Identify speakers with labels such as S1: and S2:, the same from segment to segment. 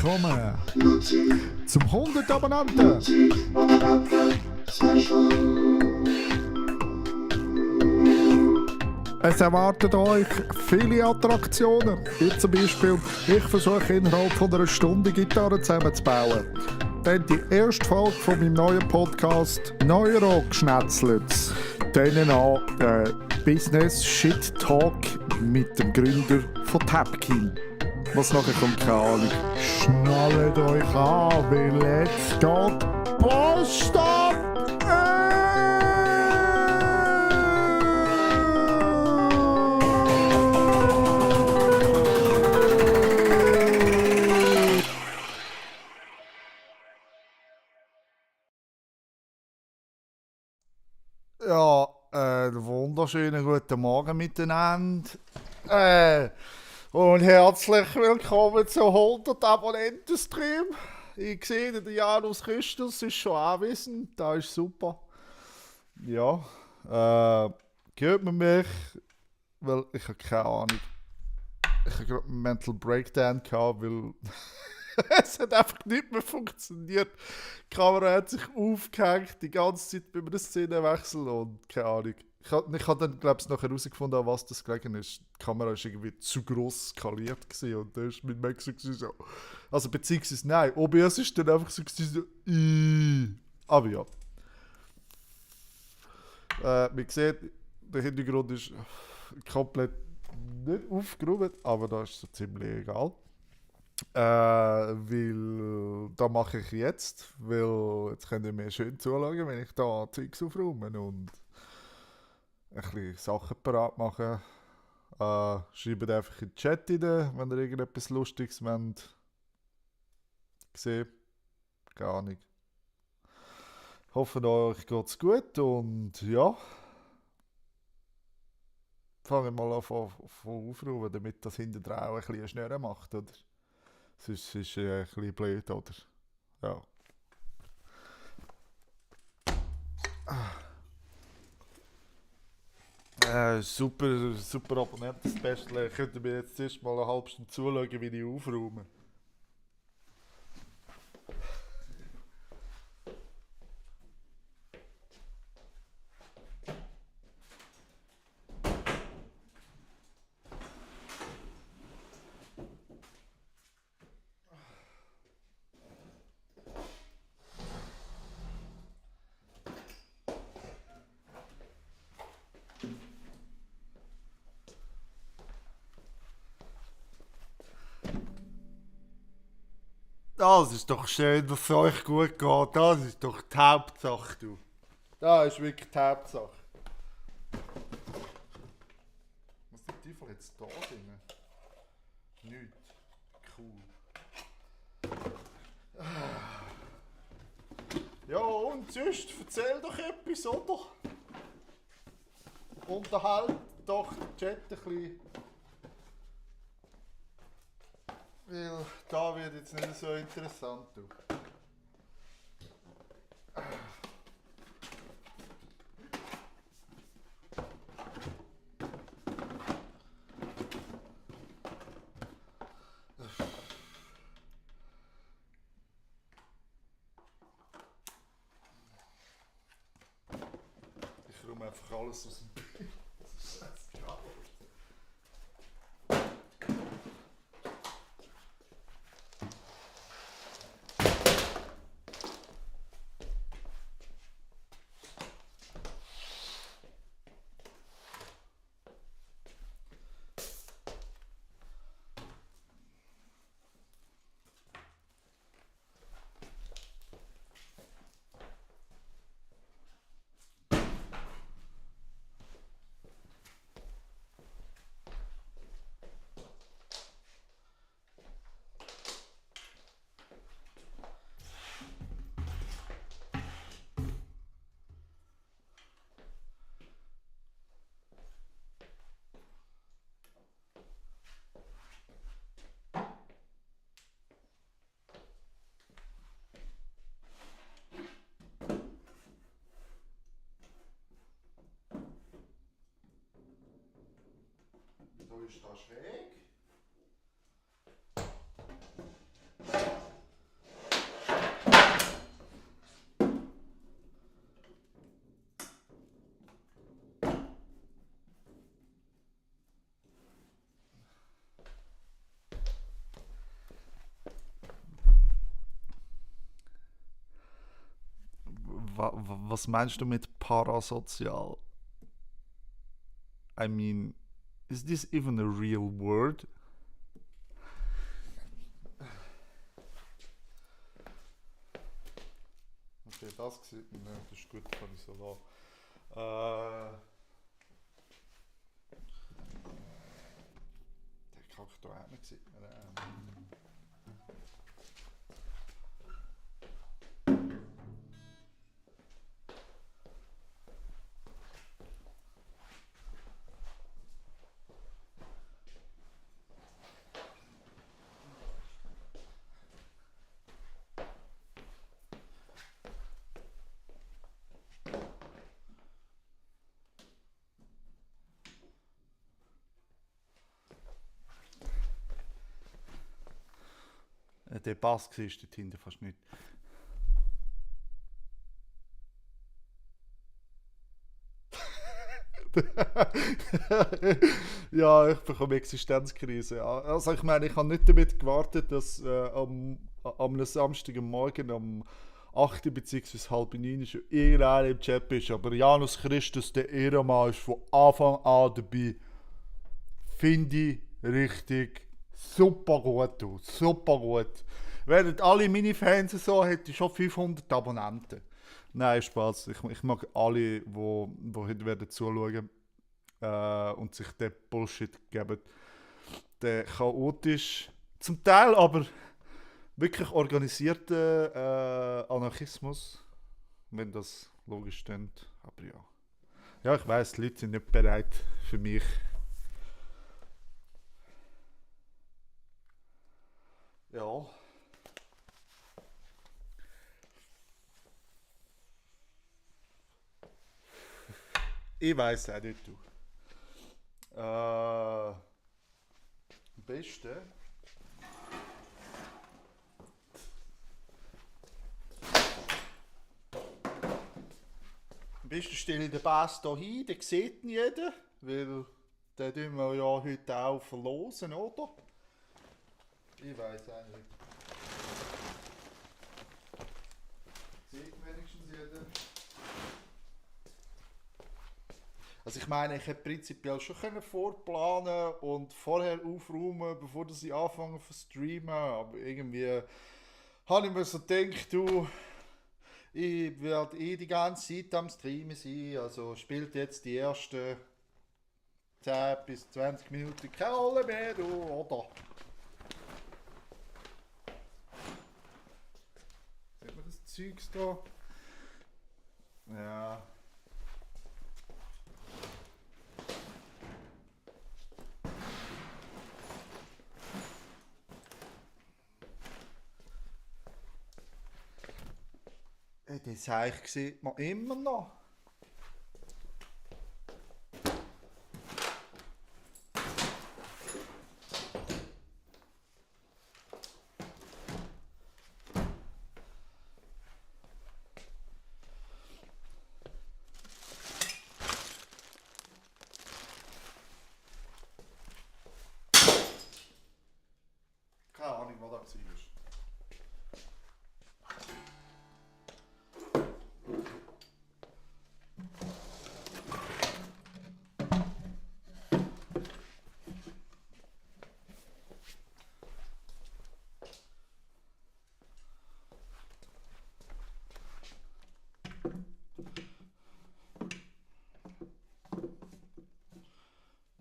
S1: willkommen zum 100 Abonnenten. Es erwartet euch viele Attraktionen, wie zum Beispiel, ich versuche innerhalb von einer Stunde Gitarre zusammenzubauen. Dann die erste Folge von meinem neuen Podcast Neurock-Schnetzlitz. Dann auch Business Shit Talk mit dem Gründer von Tapkin. Was nachher kommt, keine Ahnung. Schnallt euch an, weil jetzt geht Post ab! Ja, einen wunderschönen guten Morgen miteinander. Und herzlich willkommen zu 100 Abonnenten-Stream. Ich sehe, der Janus Christus ist schon anwesend, das ist super. Ja, hört man mich, weil ich habe keine Ahnung. Ich habe gerade einen Mental Breakdown gehabt, weil es hat einfach nicht mehr funktioniert. Die Kamera hat sich aufgehängt, die ganze Zeit bei einem Szenenwechsel und keine Ahnung. Ich habe dann, glaube ich, nachher herausgefunden, an was das gelegen ist. Die Kamera war irgendwie zu gross skaliert gewesen und da ist mein Mac so, also beziehungsweise nein, OBS ist dann einfach so, aber ja. Man sieht, der Hintergrund ist komplett nicht aufgeräumt, aber das ist so ziemlich egal. Weil da mache ich jetzt, weil jetzt könnt ihr mir schön zuschauen, wenn ich da Zeugs aufräume und ein bisschen Sachen parat mache. Schreibt einfach in den Chat rein, wenn ihr irgendetwas Lustiges wollt. Gesehen. Gar nicht. Hoffe, euch geht's gut und ja. Fangen wir mal an von aufräumen, damit das hinten auch ein bisschen schneller macht, oder? Sonst ist es ein bisschen blöd, oder? Ja. Super Abonnenten-Special. Könnt ihr mir jetzt erst mal eine halbe Stunde zuschauen, wie ich aufräume. Das ist doch schön, dass es euch gut geht. Das ist doch die Hauptsache, du. Das ist wirklich die Hauptsache. Was ist die Teufel jetzt da drin? Nichts. Cool. Ja, und sonst, erzähl doch etwas, oder? Unterhalt doch den Chat ein bisschen. Weil da wird jetzt nicht so interessant. Du. Ich räume einfach alles aus dem Bild. Das ist scheißegal. Ist das schräg? Was meinst du mit parasozial? I mean, is this even a real word? Okay, das sieht man nicht, das ist gut, kann ich so lassen. Der Charakter hat man gesehen. Der Bass siehst du dort hinten fast nicht. Ja, ich bekomme Existenzkrise. Ja. Also ich meine, ich habe nicht damit gewartet, dass am Samstagmorgen um 8 bzw. halb 9 schon irgendeiner im Chat ist. Aber Janus Christus, der Ehrenmann, ist von Anfang an dabei. Finde ich richtig super gut aus. Super gut. Wären alle meine Fans so, hätte ich schon 500 Abonnenten. Nein, Spaß. Ich mag alle, die heute werden zuschauen und sich den Bullshit geben. Der chaotisch, zum Teil aber wirklich organisierter Anarchismus, wenn das logisch stimmt. Aber ja. Ja, ich weiß, die Leute sind nicht bereit für mich. Ja. Ich weiß auch nicht, du. Am besten. Am besten stelle ich den Bass hier hin, den sieht ihn jeder, weil den tun wir ja heute auch verlosen, oder? Ich weiß auch nicht. Sieht wenigstens jeder. Also ich meine, ich hätte prinzipiell schon vorplanen und vorher aufräumen, bevor sie anfangen zu streamen, aber irgendwie habe ich mir so gedacht, du, ich werde die ganze Zeit am Streamen sein, also spielt jetzt die ersten 10 bis 20 Minuten keine Rolle mehr, du, oder? Sieht man das Zeugs da? Ja. Das Zeichen sieht man immer noch. Keine Ahnung, was das war.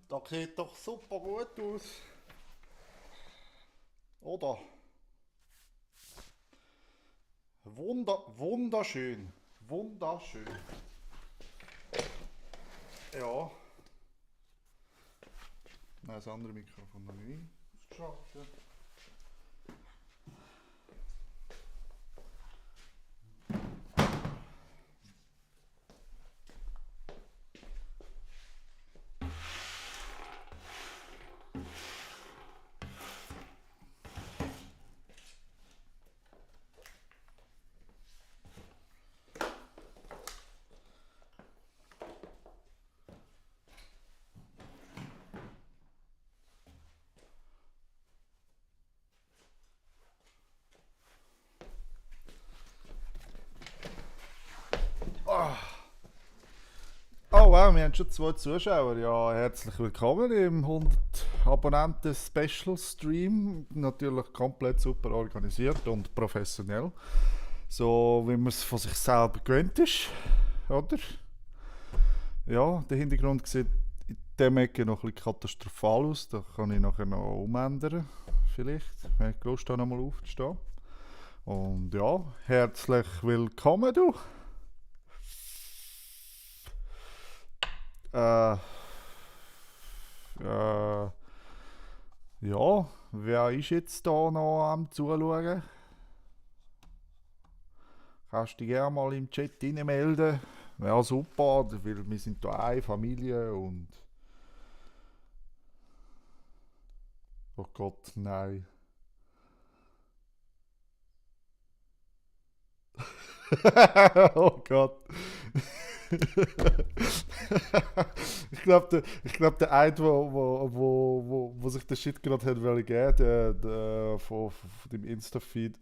S1: Das sieht doch super gut aus. Oder? Wunderschön. Wunderschön. Ja. Nein, das andere Mikrofon noch nicht ausgeschaltet. Ja, wir haben schon 2 Zuschauer. Ja, herzlich willkommen im 100 Abonnenten Special Stream. Natürlich komplett super organisiert und professionell. So wie man es von sich selber gewöhnt ist, oder? Ja, der Hintergrund sieht in dem Ecke noch ein bisschen katastrophal aus. Da kann ich nachher noch umändern. Vielleicht, wenn ich Lust habe, nochmal aufzustehen. Und ja, herzlich willkommen, du. Äh, äh, ja, wer ist jetzt da noch am Zuschauen? Kannst du dich gerne mal im Chat melden? Ja, super, weil wir sind hier eine Familie und... Oh Gott, nein. Oh Gott. ich glaube, der eine, wo sich der Shit gerade hat wollen geben, der von dem Insta-Feed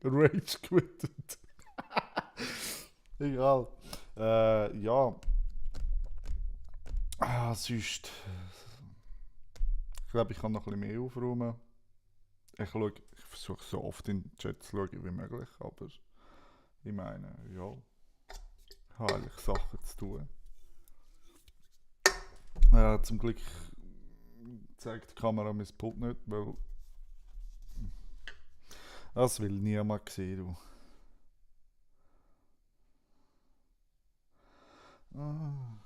S1: Rage quittet. Egal. Ja. Sonst. Ich glaube, ich kann noch ein bisschen mehr aufräumen. Ich versuche so oft in den Chat zu schauen wie möglich, aber ich meine, ja, ich habe eigentlich Sachen zu tun. Zum Glück zeigt die Kamera mein Pult nicht, weil das will niemand sehen, du. Ah.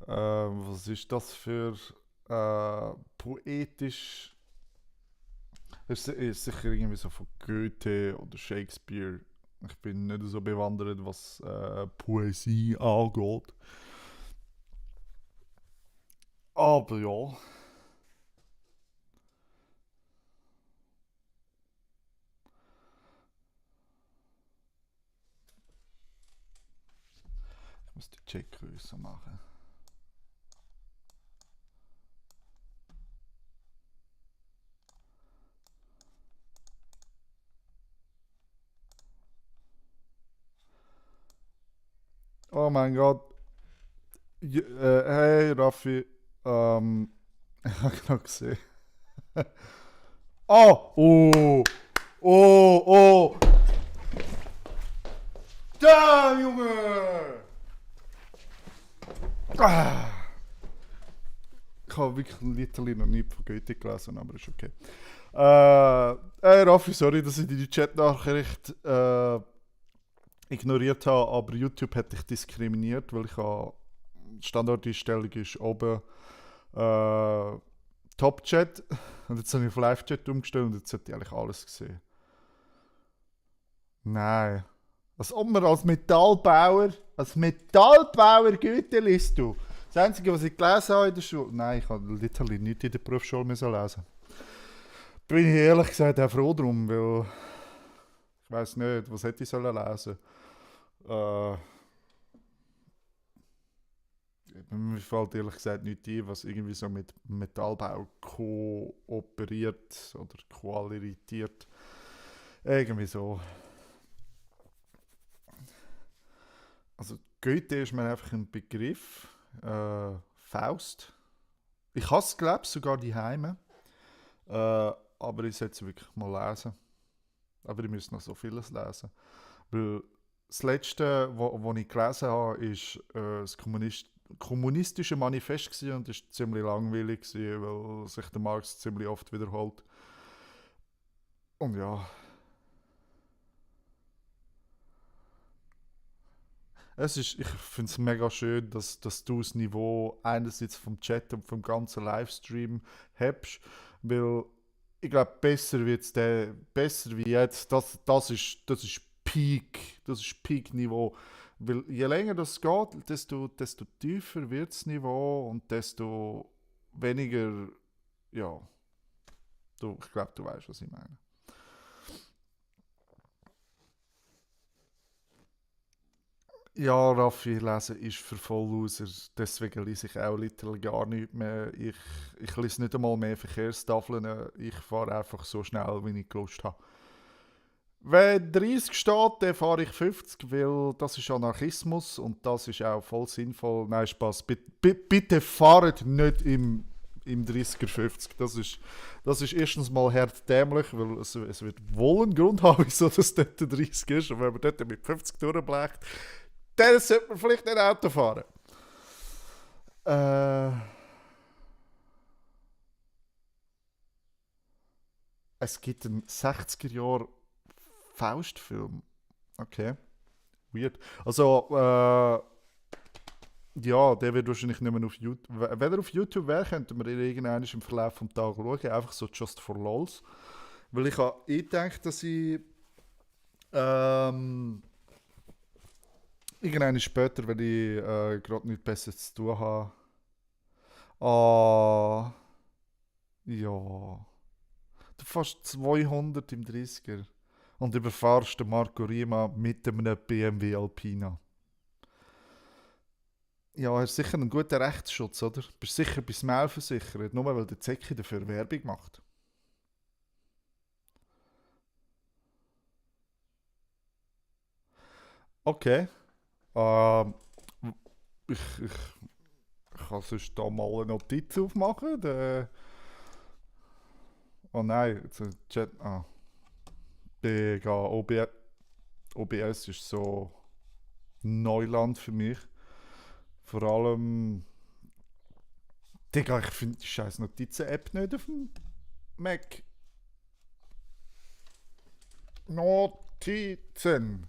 S1: Was ist das für poetisch? Ist sicher irgendwie so von Goethe oder Shakespeare. Ich bin nicht so bewandert, was Poesie angeht. Aber ja, ich muss den Check größer machen. Oh mein Gott. Hey Raffi, ich habe gerade gesehen. Oh! Oh! Oh! Oh! Da, Junge! Ah, ich habe wirklich literally noch nie von Goethe gelesen, aber ist okay. Hey Raffi, sorry, dass ich deine Chatnachricht ignoriert habe, aber YouTube hat dich diskriminiert, weil ich habe Standardeinstellung ist oben äh, Top-Chat und jetzt habe ich auf Live-Chat umgestellt und jetzt hat ich eigentlich alles gesehen. Nein. Als ob man als Metallbauer Goethe liest du. Das Einzige, was ich gelesen habe in der Schule, nein, ich habe literally nichts in der Berufsschule müssen lesen. Bin ich ehrlich gesagt auch froh drum, weil ich weiß nicht, was hätte ich sollen lesen. Äh, Mir fällt ehrlich gesagt nicht ein, was irgendwie so mit Metallbau kooperiert oder koalitiert. Irgendwie so. Also Goethe ist mir einfach ein Begriff. Faust. Ich habe es, glaube ich, sogar die Heime. Aber ich sollte es wirklich mal lesen. Aber ich müsste noch so vieles lesen. Weil das letzte, was ich gelesen habe, ist das kommunistische Manifest gewesen und ist ziemlich langweilig gewesen, weil sich der Marx ziemlich oft wiederholt. Und ja, ich finde es mega schön, dass du das Niveau einerseits vom Chat und vom ganzen Livestream hast, weil ich glaube, besser wie jetzt, das ist Peak-Niveau. Weil je länger das geht, desto tiefer wird das Niveau und desto weniger, ja, ich glaube, du weißt, was ich meine. Ja, Raffi, lesen ist für Vollloser. Deswegen lese ich auch literally gar nicht mehr. Ich lese nicht einmal mehr Verkehrstafeln. Ich fahre einfach so schnell, wie ich Lust habe. Wenn 30 steht, dann fahre ich 50, weil das ist Anarchismus und das ist auch voll sinnvoll. Nein, Spaß. Bitte fahrt nicht im 30er 50. Das ist erstens mal hart dämlich, weil es wird wohl einen Grund haben, wieso das dort der 30 ist. Und wenn man dort mit 50 durchbleicht, dann sollte man vielleicht nicht Auto fahren. Äh, Es gibt einen 60er Jahr Faustfilm. Okay, weird. Also, ja, der wird wahrscheinlich nicht mehr auf YouTube. Wenn er auf YouTube wäre, könnten wir ihn irgendwann im Verlauf des Tages schauen. Einfach so just for lols. Weil ich habe gedacht, dass ich ähm, irgendwann später, wenn ich gerade nichts Besseres zu tun habe. Ah, ja. Du fährst 200 im 30er und überfahrst den Marco Rima mit einem BMW Alpina. Ja, er ist sicher ein guter Rechtsschutz, oder? Bist sicher bis Mail versichert, nur weil der Zecki dafür Werbung macht. Okay. Ähm, ich kann sonst da mal eine Notiz aufmachen. Oh nein, jetzt ein Chat. Ah, Digga, OBS ist so Neuland für mich. Vor allem, Digga, ich finde die scheiß Notizen-App nicht auf dem Mac. Notizen.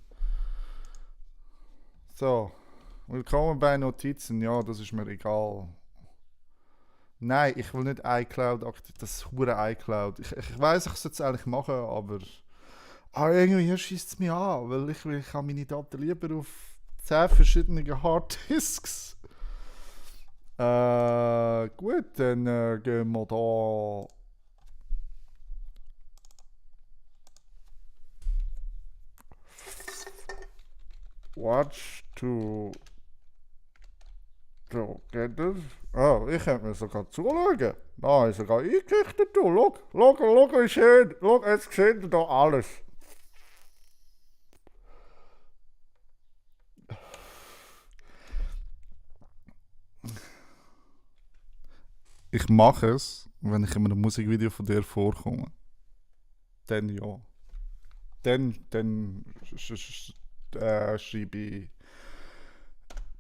S1: So, willkommen bei Notizen. Ja, das ist mir egal. Nein, ich will nicht iCloud aktivieren. Das ist hure iCloud. Ich weiß, ich sollte es eigentlich machen, aber. Ah, irgendwie schießt es mich an, weil ich habe meine Daten lieber auf 10 verschiedene Harddisks. Gut, dann gehen wir da. Watch to. So, geht das? Ah, ich könnte mir sogar zuschauen. Da ist sogar eingerichtet. Schau, wie schön. Schau, jetzt seht ihr da alles. Ich mache es, wenn ich in einem Musikvideo von dir vorkomme. Dann ja. Dann schreibe ich.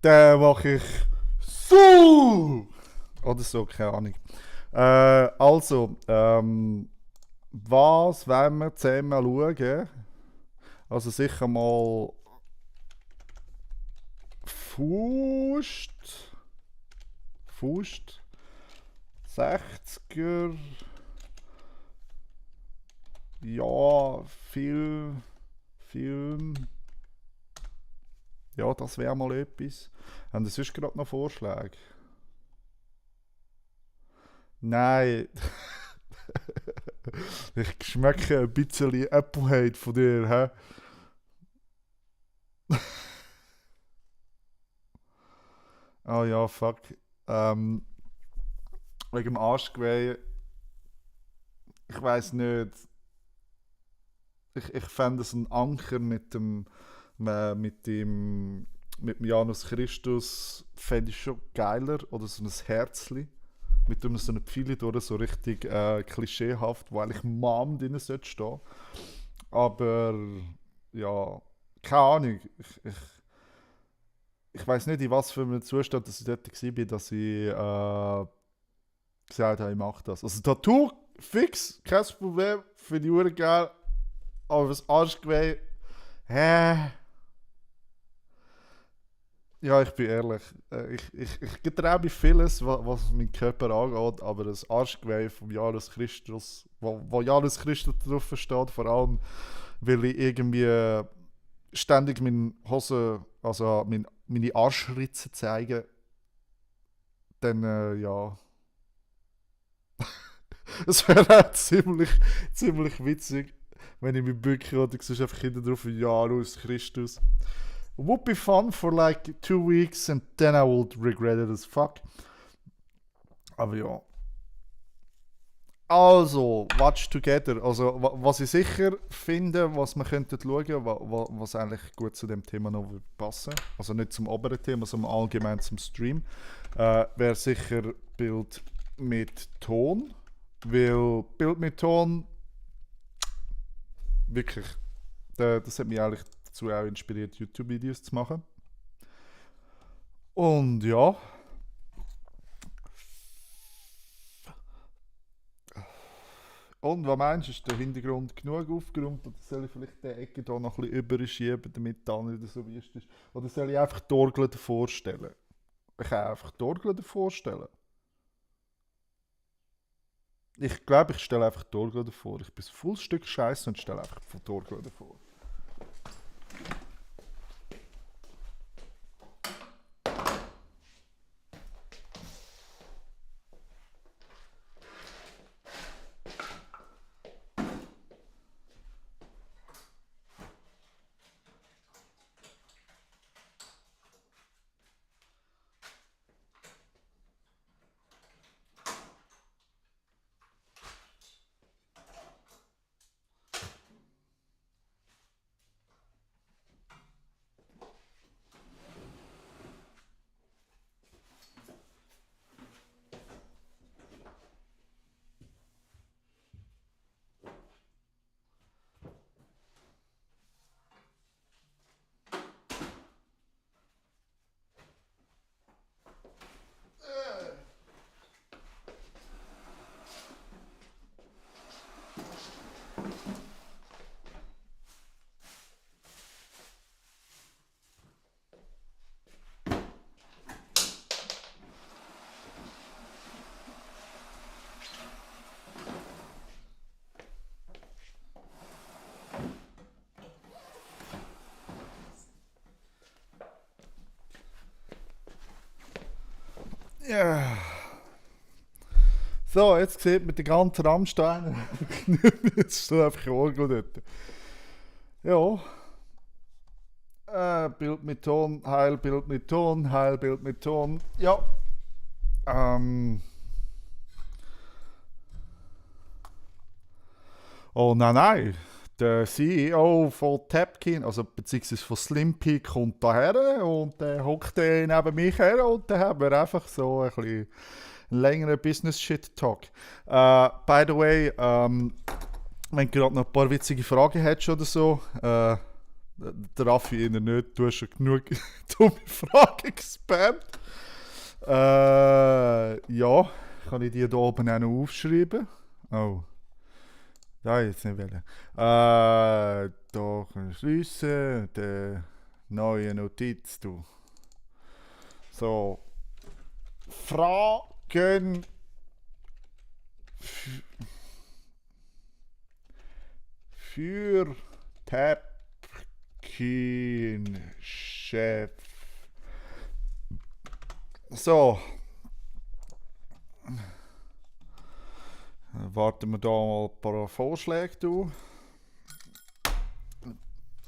S1: Dann mache ich so! Oder so, keine Ahnung. Also, was wollen wir zusammen schauen? Also sicher mal Faust. 60er. Ja, Film. Ja, das wäre mal etwas. Haben Sie sonst gerade noch Vorschläge? Nein. Ich schmecke ein bisschen Apple Hate von dir, hä? Ah ja, fuck. Ähm, Wegen dem Arschgeweih, ich weiß nicht. Ich fände es ein Anker äh, mit dem, mit dem Janus Christus, fände ich schon geiler. Oder so ein Herzli. Mit so einer Pfeile durch, so richtig klischeehaft, wo eigentlich Mom drin sollte stehen. Aber ja, keine Ahnung. Ich weiß nicht, in was für einem Zustand dass ich dort war, dass ich gesagt habe, ich mache das. Also Tattoo, fix, kein Problem, finde ich verdammt geil. Aber das Arschgeweih, hä? Ja, ich bin ehrlich. Ich getraue mich vieles, was meinen Körper angeht, aber das Arschgeweih vom Janus Christus, wo Janus Christus drauf steht, vor allem, weil ich irgendwie ständig meine Hose, also meine Arschritze zeige, dann ja. Es wäre auch ziemlich witzig, wenn ich mich bücke und ich sehe einfach hinten drauf Janus Christus. Would be fun for like 2 weeks and then I would regret it as fuck. Aber ja. Also, Watch Together. Also, was ich sicher finde, was wir könnten schauen, was eigentlich gut zu dem Thema noch würde passen. Also nicht zum oberen Thema, sondern allgemein zum Stream. Wäre sicher Bild mit Ton. Weil Bild mit Ton wirklich, das hat mich eigentlich dazu auch inspiriert, YouTube-Videos zu machen. Und ja. Und was meinst du, ist der Hintergrund genug aufgeräumt oder soll ich vielleicht die Ecke hier noch ein bisschen überschieben, damit da nicht so wüst ist? Oder soll ich einfach die Orgel davor stellen? Ich kann einfach die Orgel davor stellen. Ich glaube, ich stelle einfach die Orgel davor. Ich bin ein volles Stück Scheiße und stelle einfach die Orgel davor. Ja. So, jetzt sieht man den ganzen Rammstein. Jetzt steht einfach eine Orgel dort. Ja. Bild mit Ton, Heil, Bild mit Ton, Heil, Bild mit Ton. Ja. Oh nein, nein. Der CEO von Tapkin, also beziehungsweise von Slimpy, kommt daher und hockt neben mich her und dann haben wir einfach so ein bisschen einen längeren Business-Shit-Talk. By the way, wenn du gerade noch ein paar witzige Fragen hättest oder so, der Raffi innen nicht, du hast schon genug dumme Fragen gespammt. Ja, kann ich die hier oben auch noch aufschreiben? Oh. Ja, jetzt nicht wählen. Da kann ich schliessen. Die neue Notiz, du. So. Fragen für Tapkin-Chef. So. Warten wir da mal ein paar Vorschläge durch.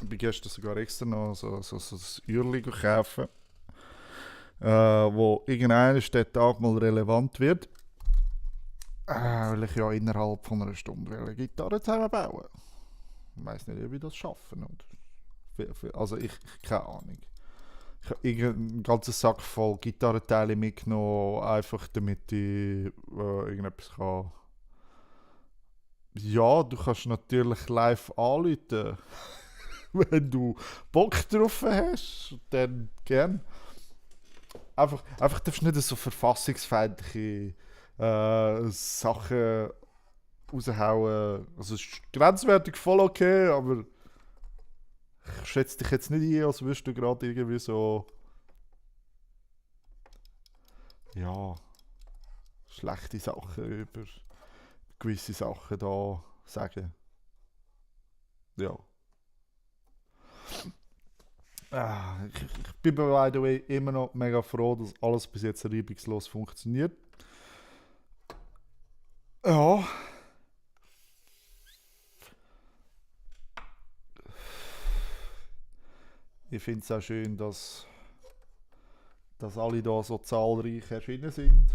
S1: Ich bin gestern sogar extra noch so ein Uhrli kaufen, wo irgendeiner der Tag mal relevant wird. Weil ich ja innerhalb von einer Stunde eine Gitarre zusammenbauen. Ich weiss nicht, ob ich das schaffen. Also ich keine Ahnung. Ich habe einen ganzen Sack voll Gitarrenteile mitgenommen, einfach damit ich irgendetwas kann. Ja, du kannst natürlich live anrufen. Wenn du Bock drauf hast, dann gern. Einfach darfst du nicht so verfassungsfeindliche Sachen raushauen. Also es ist grenzwertig voll okay, aber ich schätze dich jetzt nicht ein, als würdest du gerade irgendwie so ja schlechte Sachen über gewisse Sachen da sagen. Ja. Ich bin by the way immer noch mega froh, dass alles bis jetzt reibungslos funktioniert. Ja. Ich finde es auch schön, dass alle da so zahlreich erschienen sind.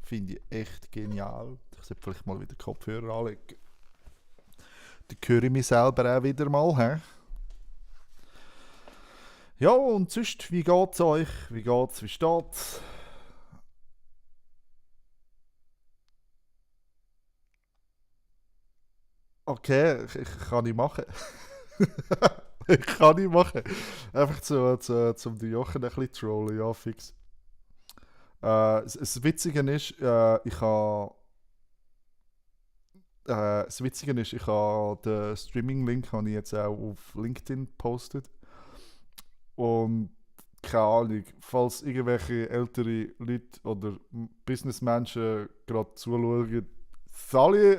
S1: Finde ich echt genial. Ich sollte vielleicht mal wieder Kopfhörer anlegen. Dann höre ich mich selber auch wieder mal. He? Ja, und sonst, wie geht's euch? Wie geht's? Wie steht's? Okay, ich kann nicht machen. Ich kann nicht machen. Einfach zum die Jochen ein bisschen trollen, ja, fix. Das Witzige ist, das Witzige ist, ich habe den Streaming-Link habe ich jetzt auch auf LinkedIn gepostet. Und keine Ahnung, falls irgendwelche ältere Leute oder Businessmenschen gerade zuschauen, Sally,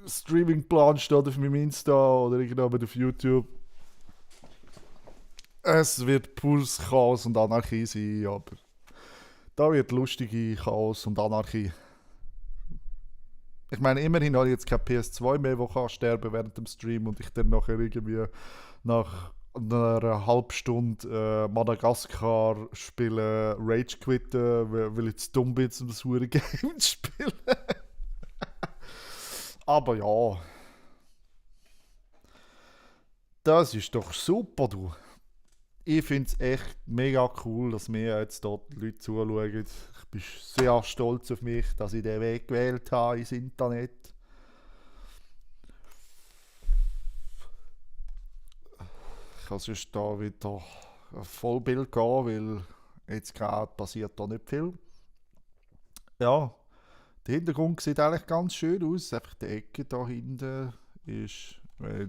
S1: Streamingplan steht auf meinem Insta oder irgendjemand auf YouTube. Es wird pures Chaos und Anarchie sein, aber da wird lustige Chaos und Anarchie. Ich meine, immerhin habe ich jetzt kein PS2 mehr, wo kann sterben während dem Stream und ich dann nachher irgendwie nach einer halben Stunde Madagaskar spielen, Rage quitten, weil ich zu dumm bin, um das hure Game zu spielen. Aber ja, das ist doch super, du. Ich finde es echt mega cool, dass mir jetzt dort Leute zuschauen. Ich bin sehr stolz auf mich, dass ich den Weg gewählt habe ins Internet. Ich kann sonst da wieder ein Vollbild gehen, weil jetzt gerade passiert da nicht viel. Ja, der Hintergrund sieht eigentlich ganz schön aus. Einfach die Ecke da hinten ist, weil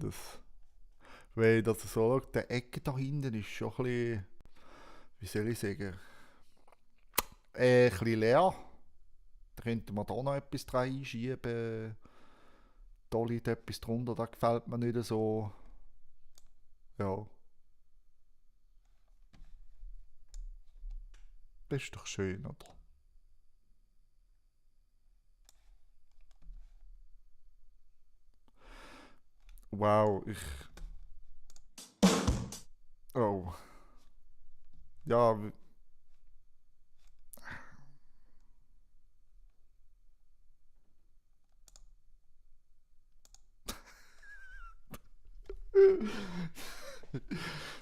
S1: das so schaut, die Ecke da hinten ist schon ein bisschen, wie soll ich sagen, ein bisschen leer. Da könnte man da noch etwas dran einschieben. Da liegt etwas drunter, das gefällt mir nicht so. Ja, das ist doch schön, oder? Wow, oh. Ja,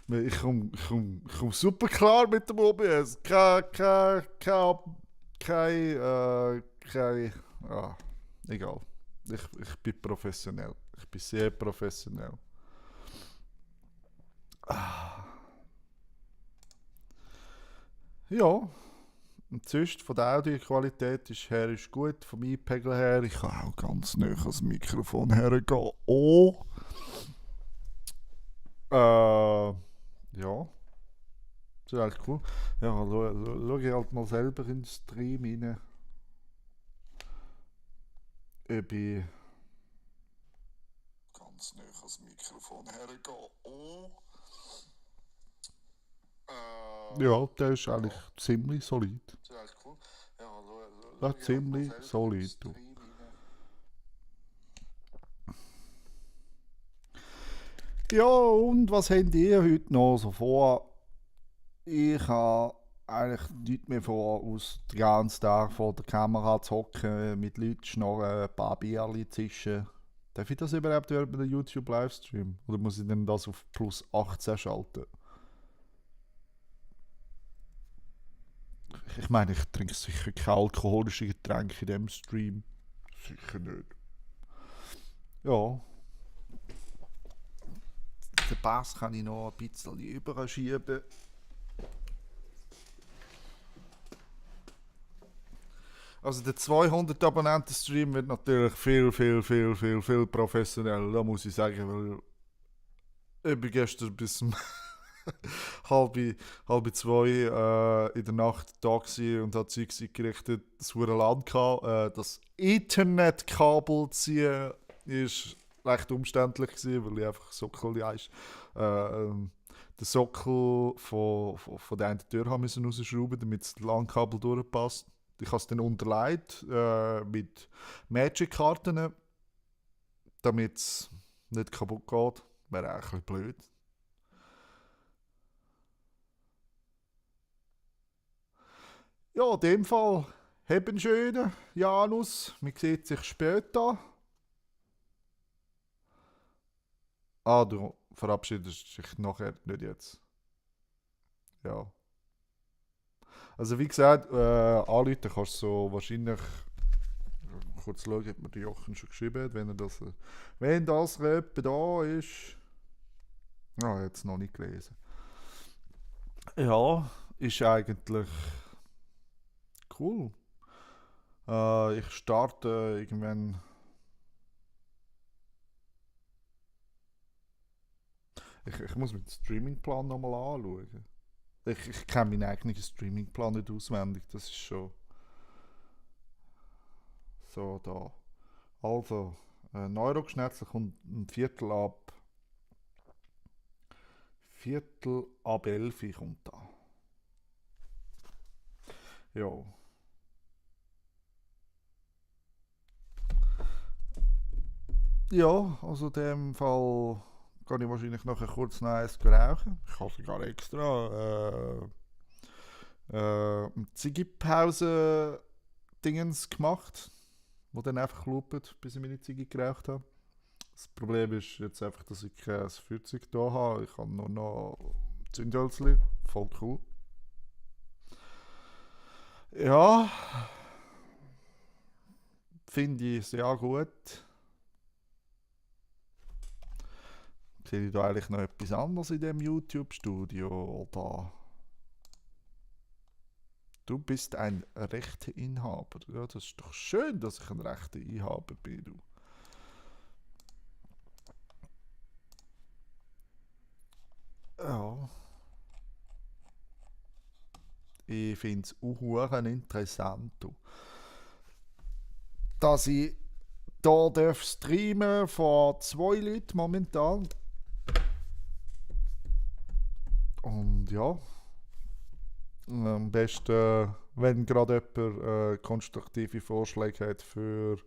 S1: ich komm super klar mit dem OBS. Kein, ah, egal. Ich bin professionell. Ich bin sehr professionell. Ja, und sonst von der Audioqualität ist gut, vom Einpegel her. Ich kann auch ganz nah ans Mikrofon hergehen. Oh! Ja, das ist eigentlich cool. Ja, schau ich halt mal selber in den Stream rein, ob ich ganz nah ans Mikrofon hergehen. Oh! Ja, der ist eigentlich ziemlich solid. Das ist eigentlich cool. Ja, schau ich halt mal
S2: ziemlich
S1: selber in den
S2: solid. Du.
S1: Stream rein. Ja, und was habt ihr heute noch so vor? Ich habe eigentlich nichts mehr vor, aus den ganzen Tag vor der Kamera zu hocken, mit Leuten schnorren, ein paar Bierchen zischen. Darf ich das überhaupt während einem YouTube-Livestream? Oder muss ich denn das auf plus 18 schalten? Ich meine, ich trinke sicher keine alkoholischen Getränke in diesem Stream. Sicher nicht. Ja, den Bass kann ich noch ein bisschen überschieben. Also der 200 Abonnenten-Stream wird natürlich viel professioneller, da muss ich sagen, weil ich bin gestern bis um halb zwei in der Nacht da gsi und hat Zeugs eingerichtet, das hure Land gehabt. Das Internetkabel ziehen ist recht umständlich gewesen, weil ich einfach Sockel ist. Den Sockel von der einen Tür haben müssen rausschrauben, damit das LAN-Kabel durchpasst. Ich habe es dann unterlegt mit Magic-Karten, damit es nicht kaputt geht. Wäre eigentlich ein bisschen blöd. Ja, in dem Fall, haben schönen Janus. Man sieht sich später. Ah, du verabschiedest dich nachher, nicht jetzt. Ja. Also wie gesagt, anrufen kannst du so wahrscheinlich, kurz schauen, ob mir der Jochen schon geschrieben hat, wenn das jemand da ist. Ah, jetzt noch nicht gelesen. Ja, ist eigentlich cool. Ich starte irgendwann. Ich muss mir den Streamingplan nochmal anschauen. Ich kenne meinen eigenen Streamingplan nicht auswendig, das ist schon so da. Also, Neurogeschnetzler kommt ein Viertel ab 11 kommt da. Ja. Ja, also in dem Fall kann ich wahrscheinlich nachher kurz noch eins rauchen. Ich habe sogar extra Ziggy-Pause-Dingens gemacht, wo dann einfach loopt, bis ich meine Ziggy geraucht habe. Das Problem ist jetzt einfach, dass ich kein Feuerzeug da habe. Ich habe nur noch Zündhölzli. Voll cool. Ja, finde ich sehr gut. Sehe ich da eigentlich noch etwas anderes in dem YouTube-Studio? Oder du bist ein Rechteinhaber. Ja, das ist doch schön, dass ich ein Rechteinhaber bin. Du. Ja. Ich finde es auch interessant, du, dass ich hier darf streamen von 2 Leuten momentan. Und ja, am besten, wenn gerade jemand konstruktive Vorschläge hat für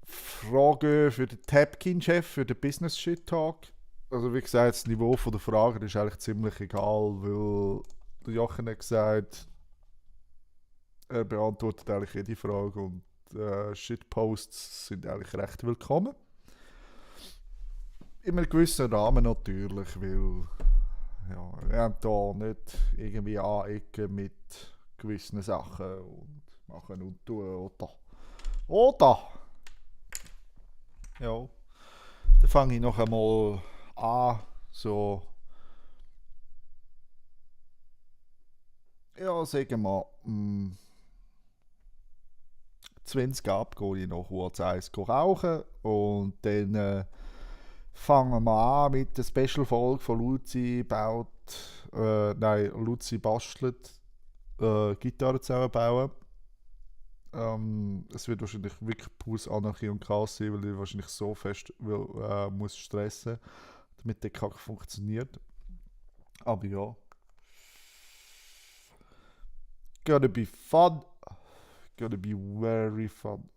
S1: Fragen für den Tapkin-Chef, für den Business Shit Talk. Also wie gesagt, das Niveau der Fragen ist eigentlich ziemlich egal, weil der Jochen hat gesagt, er beantwortet eigentlich jede Frage und Shitposts sind eigentlich recht willkommen. In einem gewissen Rahmen natürlich, weil ja, wir haben da nicht irgendwie anecken mit gewissen Sachen und machen und tun, oder? Oder? Ja. Dann fange ich noch einmal an, so, ja, sagen wir, 20 ab gehe ich noch kurz eins rauchen und dann fangen wir an mit der Special-Folge von Luzi baut, nein, Luzi bastelt Gitarre zusammenbauen. Es wird wahrscheinlich wirklich pures Anarchie und Chaos sein, weil ich wahrscheinlich so fest muss stressen, damit der Kack funktioniert. Aber ja. Gonna be fun. Gonna be very fun.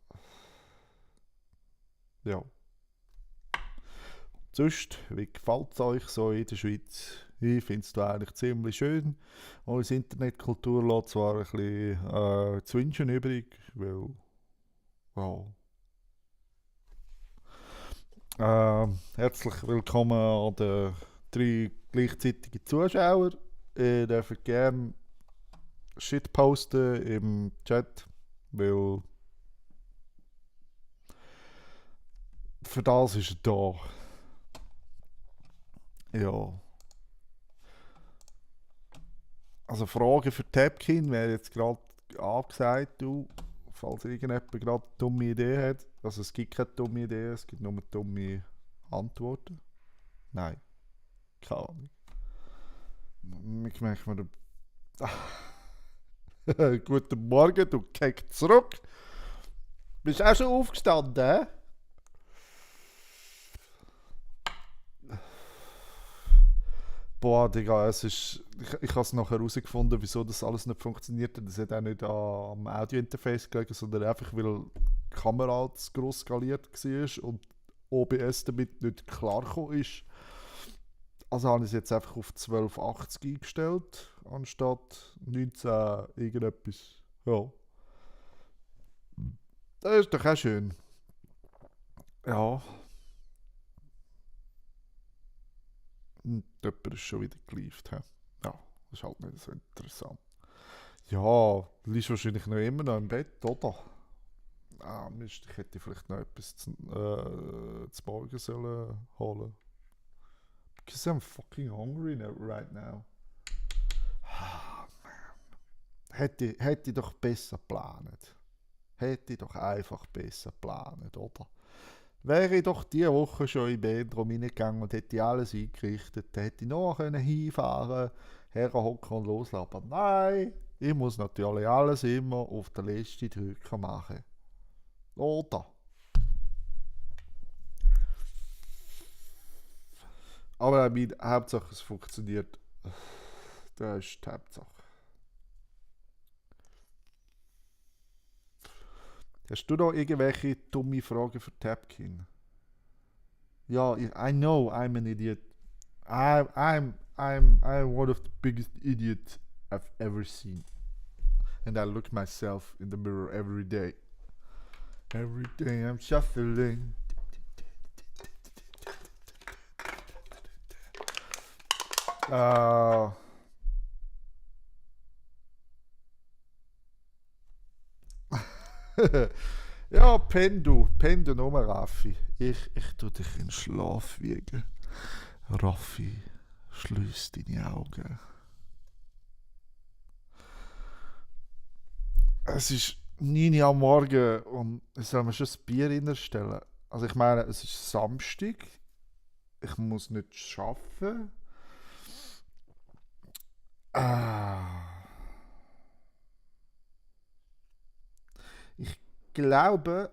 S1: Ja. Sonst, wie gefällt es euch so in der Schweiz? Ich finde es da eigentlich ziemlich schön. Unsere Internetkultur lässt zwar ein bisschen zu wünschen übrig, weil, wow. Herzlich willkommen an den 3 gleichzeitigen Zuschauern. Ihr dürft gerne Shit posten im Chat, weil für das ist er da. Ja. Also Fragen für Tapkin wäre jetzt gerade angesagt, du, falls irgendjemand gerade eine dumme Idee hat. Also es gibt keine dumme Idee, es gibt nur dumme Antworten. Nein, keine Ahnung. Ich merke mir... Guten Morgen, du Keck zurück. Bist auch schon aufgestanden, hä? Boah, Digga, es ist... Ich habe es nachher herausgefunden, wieso das alles nicht funktioniert. Das hat auch nicht am Audio-Interface gelegen, sondern einfach, weil die Kamera zu gross skaliert war und OBS damit nicht klar gekommen ist. Also habe ich es jetzt einfach auf 1280 eingestellt anstatt 19 irgendetwas. Ja. Das ist doch auch schön. Ja. Und jemand ist schon wieder geliefert. Ja, das ist halt nicht so interessant. Ja, du liegst wahrscheinlich noch immer noch im Bett, oder? Mist, ich hätte vielleicht noch etwas zu Morgen sollen holen. Because I'm fucking hungry right now. Hätte ich doch besser geplant. Hätte ich doch einfach besser geplant, oder? Wäre ich doch diese Woche schon in Bedroom reingegangen und hätte alles eingerichtet, dann hätte ich noch hinfahren, herhocken und loslassen. Aber nein, ich muss natürlich alles immer auf der letzten Drücker machen. Oder? Aber Hauptsache es funktioniert. Das ist die Hauptsache. Hast du noch irgendwelche dumme Fragen für Tapkin? Ja, I know I'm an idiot. I'm one of the biggest idiots I've ever seen. And I look myself in the mirror every day. Every day I'm shuffling. Äh, ja, penn du nur, Raffi. Ich tu dich in Schlaf wiegen. Raffi, schließ deine Augen. Es ist 9 Uhr am Morgen und ich soll mir schon ein Bier reinstellen. Also ich meine, es ist Samstag. Ich muss nicht arbeiten. Ich glaube,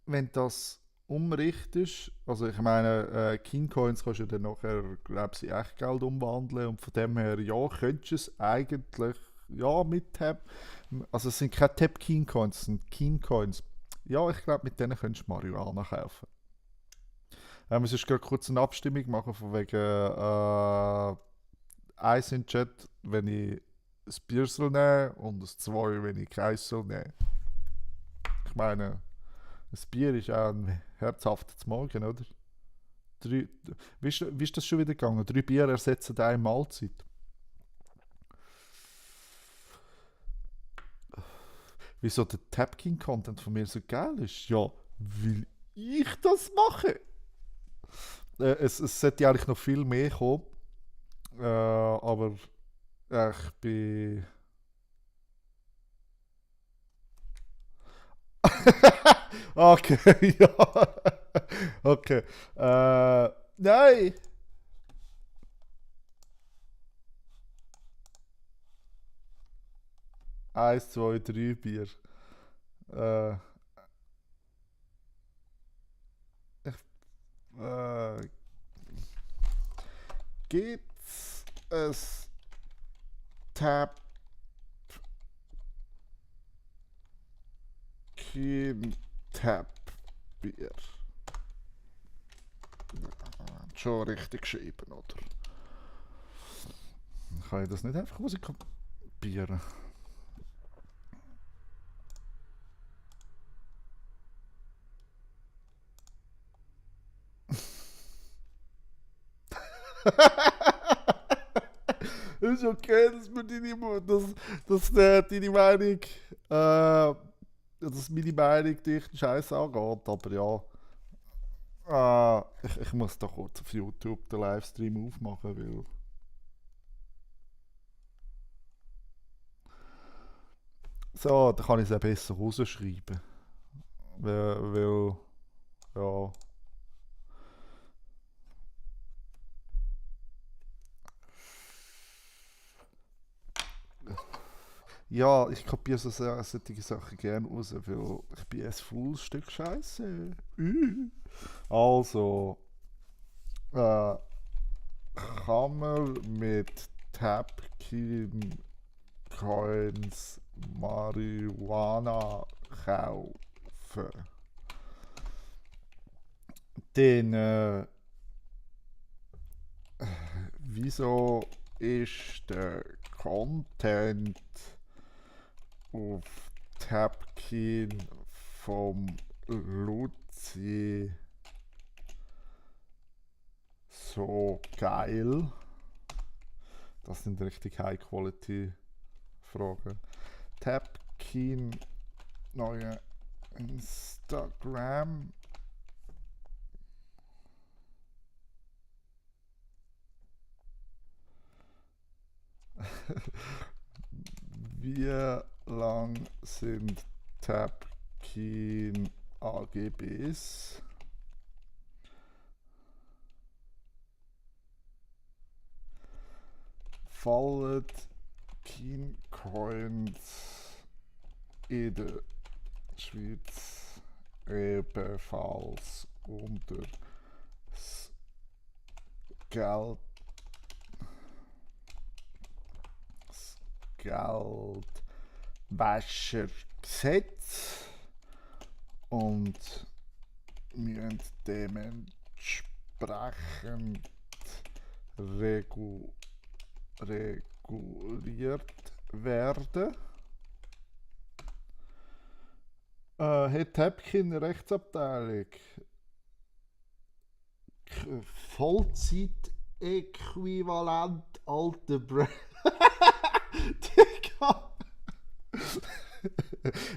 S1: wenn das umrichtest, also ich meine, King Coins kannst du dann nachher, glaube ich, in Echtgeld umwandeln und von dem her, ja, könntest du es eigentlich, ja, mit Tab, also es sind keine Tab King Coins, es sind King Coins. Ja, ich glaube, mit denen könntest du Marihuana kaufen. Wir müssen gerade kurz eine Abstimmung machen, von wegen, eins in den Chat, wenn ich ein Bier soll nehmen und das 2, wenn ich keins soll nehmen. Ich meine, ein Bier ist auch ein herzhaftes Morgen, oder? Wie ist das schon wieder gegangen? 3 Bier ersetzen eine Mahlzeit. Wieso der Tapking-Content von mir so geil ist? Ja, will ich das machen? Es sollte eigentlich noch viel mehr kommen. Aber ich bin. Okay, ja. Okay. Nein! 1, 2, 3 Bier. Äh, äh, gibt's es Tap Kin Tap Bier? Schon richtig geschrieben, oder? Kann ich das nicht einfach kopieren? Ist okay, dass mir deine Meinung, dass meine Meinung dich den Scheiß angeht, aber ja. Ich muss da kurz auf YouTube den Livestream aufmachen, weil. So, da kann ich es auch besser rausschreiben. Weil ja. Ja, ich kopiere solche Sachen gerne raus, weil ich bin ein faules Stück Scheiße. Also, äh, kann man mit Tapkin Coins Marihuana kaufen? Den, wieso ist der Content auf Tapkin vom Luzi so geil? Das sind richtig High-Quality-Fragen. Tapkin, neue Instagram. Wie lang sind Tapkin AGBs? Fallen Kincoins in der Schweiz ebenfalls unter das Geldwäschergesetz und müssen dementsprechend reguliert werden. Hat Täpkin eine Rechtsabteilung? Vollzeit-Äquivalent alte Brand. Digga.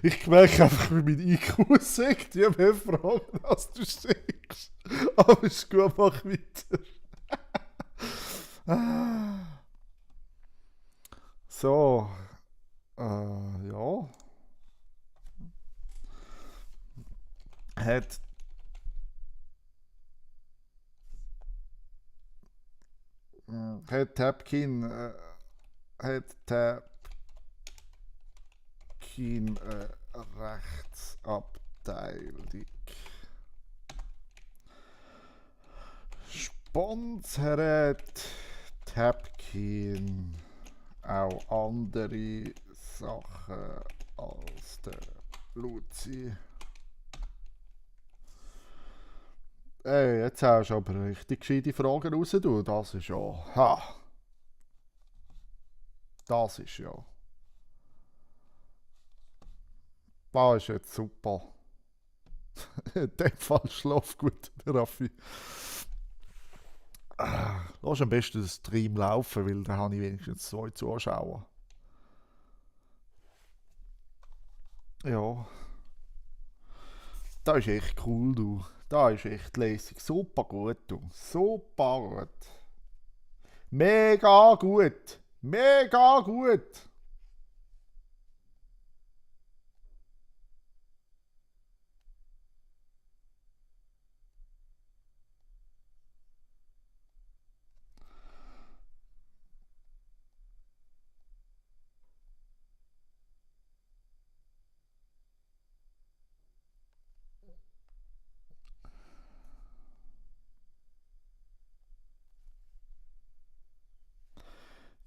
S1: Ich merke einfach, wie mein IQ sagt, je mehr Fragen, als du sagst. Aber ist gut, mach weiter. So. Ja. Hat Tapkin Rechtsabteilung. Sponsert Tapkin auch andere Sachen als der Luzi? Ey, jetzt hast du aber richtig gescheite Fragen raus, du. Das ist ja. Ha! Das ist ja. Das ist jetzt super. In dem Fall schlaf gut, Raffi. Lass am besten den Stream laufen, weil da habe ich wenigstens 2 Zuschauer. Ja. Das ist echt cool, du. Das ist echt lässig. Super gut, du. Super gut. Mega gut. Mega gut.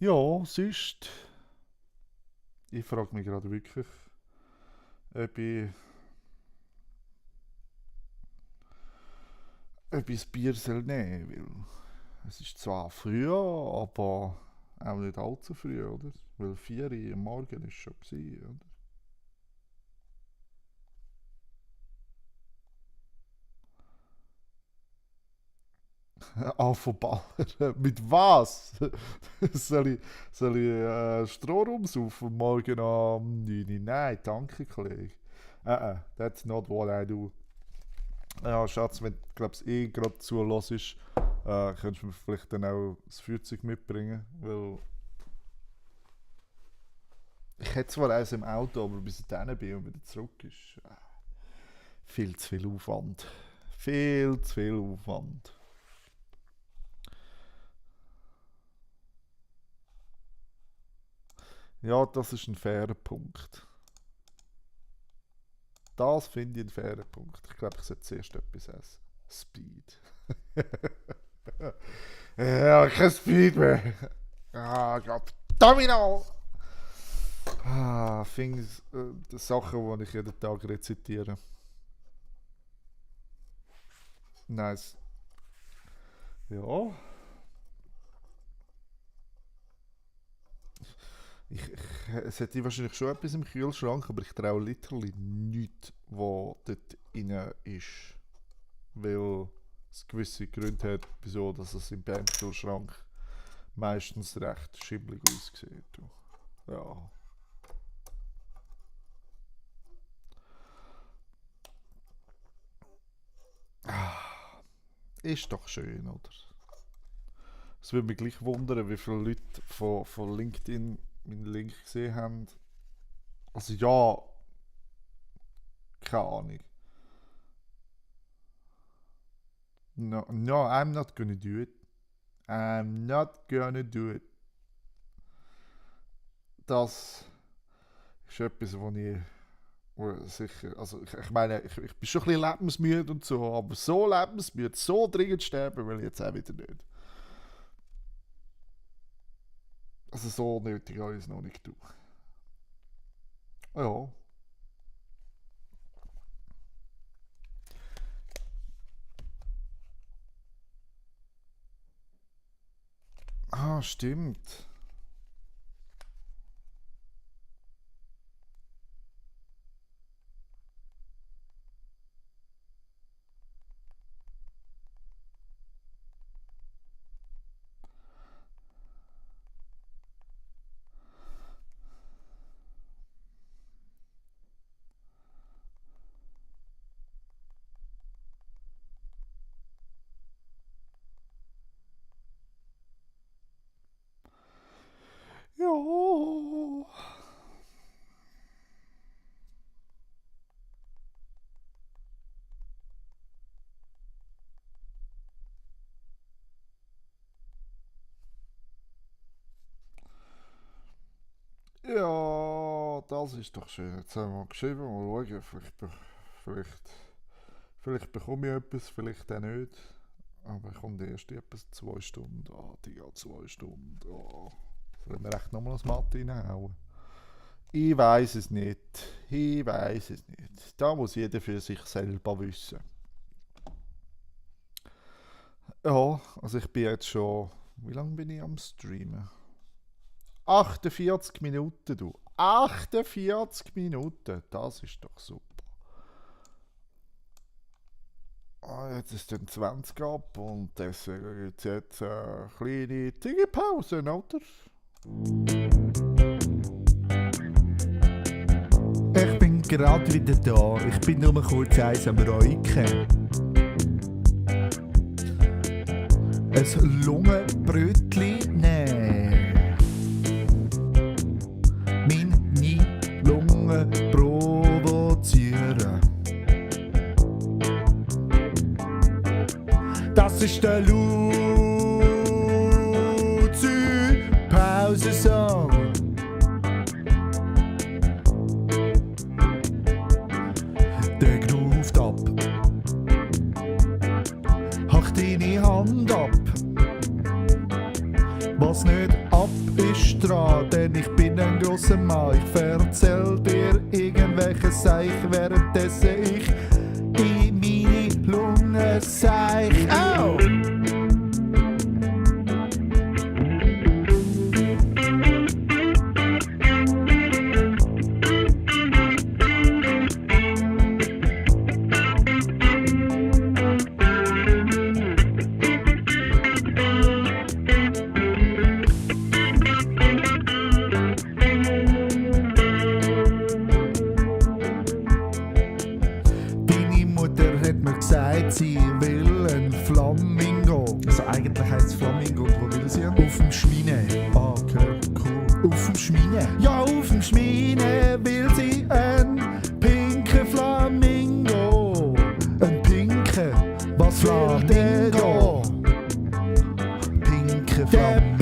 S1: Ja, sonst. Ich frage mich gerade wirklich, ob ich, ob ich das Bier soll nehmen soll. Es ist zwar früh, aber auch nicht allzu früh, oder? Weil 4 Uhr am Morgen ist schon gewesen, oder? Anfangen. Mit was? soll ich Strohrum saufen morgen um 9 Uhr? Nein, danke, Kollege. That's not what I do. Ja, Schatz, wenn du glaubst, gerade zulässt, könntest du mir vielleicht dann auch das Feuerzeug mitbringen, weil ich hätte zwar eins im Auto, aber bis ich dann bin und wieder zurück ist viel zu viel Aufwand. Viel zu viel Aufwand. Ja, das ist ein fairer Punkt. Das finde ich ein fairer Punkt. Ich glaube, ich sollte zuerst etwas essen. Speed. Ja, kein Speed mehr. Ah, Gott. Domino! Things, Sachen, die ich jeden Tag rezitiere. Nice. Ja. Es hätte wahrscheinlich schon etwas im Kühlschrank, aber ich traue literally nichts, was dort rein ist. Weil es gewisse Gründe hat, wieso dass es im Kühlschrank meistens recht schimmelig aussieht. Ja. Ist doch schön, oder? Es würde mich gleich wundern, wie viele Leute von LinkedIn meinen Link gesehen haben. Also ja, keine Ahnung. No, I'm not gonna do it. I'm not gonna do it. Das ist etwas, wo sicher, also ich meine, ich bin schon ein bisschen lebensmüde und so, aber so lebensmüde, so dringend sterben will ich jetzt auch wieder nicht. Also so nötig habe ich es noch nicht tun. Ja. Ah, stimmt. Ja. Ja, das ist doch schön. Jetzt haben wir geschrieben, mal schauen. Vielleicht bekomme ich etwas, vielleicht auch nicht. Aber ich komme erst etwa 2 Stunden. Ah, die geht 2 Stunden. Ah. Sollen wir echt nochmal das Mathe reinhauen? Ich weiß es nicht. Da muss jeder für sich selber wissen. Ja, also ich bin jetzt schon... Wie lange bin ich am Streamen? 48 Minuten, du. 48 Minuten, das ist doch super. Jetzt ist dann 20 ab und deswegen gibt es jetzt eine kleine Pause, oder?
S2: Ich bin gerade wieder da, ich bin nur kurz eins am Räuchen. Ein Lungenbrötchen nehmen. Meine Lunge provozieren. Das ist der Luzi-Pause-Song. Der groovt ab. Hach deine Hand ab. Was nicht ab ist dran, denn ich bin ein grosser Mann. Ich erzähl dir irgendwelche Seich, währenddessen ich in meine Lunge seich. Au! Deine Mutter hat mir gesagt, sie will ein Flamingo. Also eigentlich heisst es Flamingo. Und wo will sie? Auf dem Schmine. Ah, okay, cool. Auf dem Schmine? Ja, auf dem Schmine will sie ein pinken Flamingo. Ein pinken? Was Flamingo? Pinken Flamingo.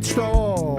S2: Stehen.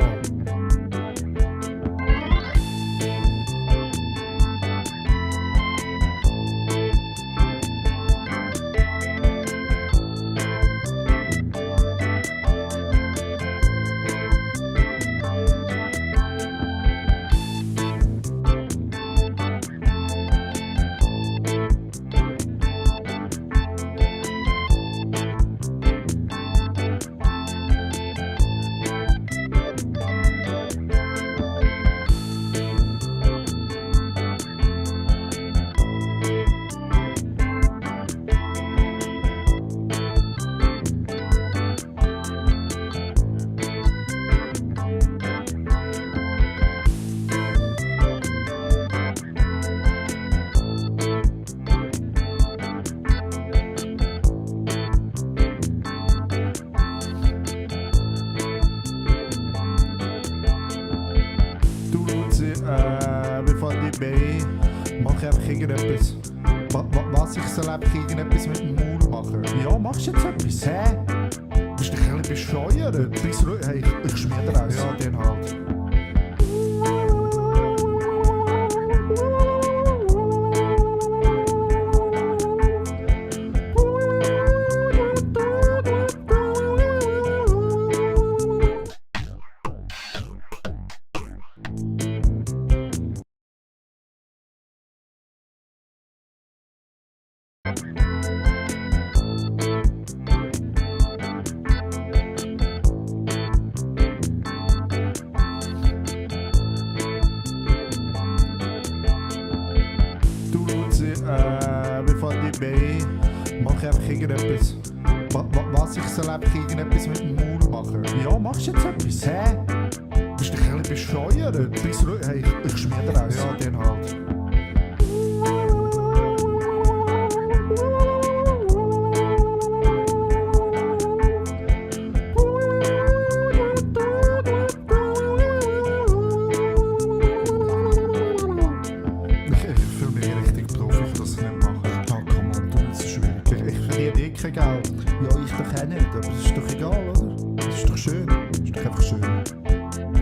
S2: irgendetwas. Was ich soll einfach irgendetwas mit dem Maul machen? Ja, machst du jetzt etwas? Hä? Bist du ein bisschen bescheuert? Hey, ich schmier dir eins. Ja, den halt. Du Luzi, bevor ich bin, mach ich einfach irgendetwas. Was ich soll einfach irgendetwas mit dem Maul machen? Ja, machst du jetzt etwas? Hä? Bist du ein bisschen bescheuert? Hey, ich schmier dir eins. Ja, den halt. Ich fühle mich richtig Profi, ich das nicht machen. Ah, komm on, du, das ist schwierig. Ich verdiene eh kein Geld. Ja, ich doch auch nicht, aber das ist doch egal, oder? Das ist doch schön. Das ist doch einfach schön.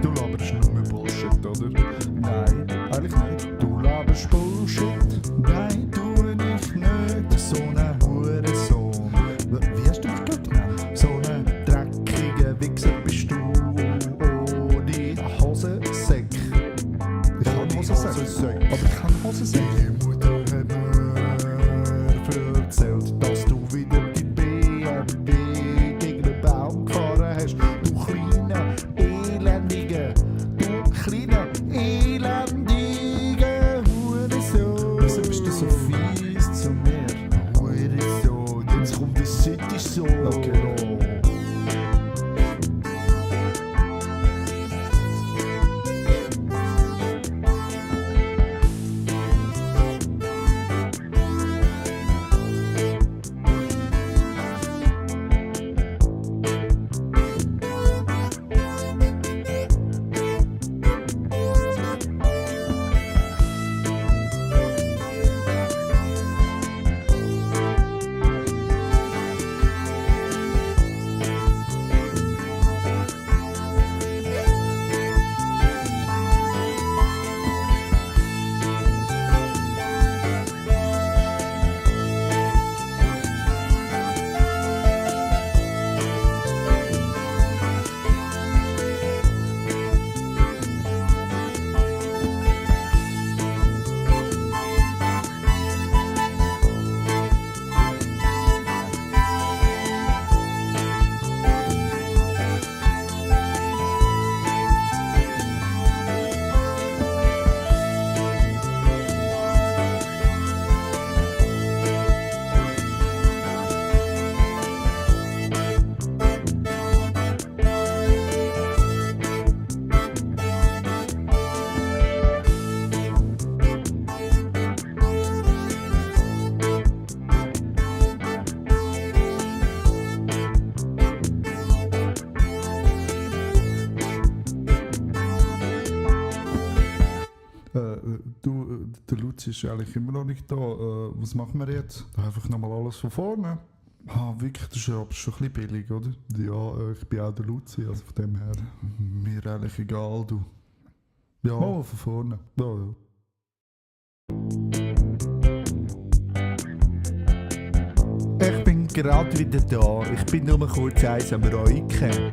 S2: Du laberst nur Bullshit, oder? Nein, eigentlich nicht. Du laberst Bullshit. Nein, tu ich nicht. So ein Hurensohn. Wie hast du mich gerade genannt? So ein dreckiger Wichser bist du. Ohne Hosensäck. Ich habe Hosensäck. Aber ich habe Hosensäck. Deine Mutter hat mir erzählt, dass du wieder die BMW gegen den Baum gefahren hast. Du kleiner, elendiger, Hurensohn. Wieso bist du so fies zu mir? Hurensohn, jetzt kommt der City-Sohn. Okay. Der Luzi ist eigentlich immer noch nicht da. Was machen wir jetzt? Einfach nochmal alles von vorne. Ah, wirklich, das ist aber schon ein bisschen billig, oder? Ja, ich bin auch der Luzi, also von dem her. Mir eigentlich egal, du. Ja, von vorne. Ja, ja. Ich bin gerade wieder da. Ich bin nur kurz eins am Räuchen.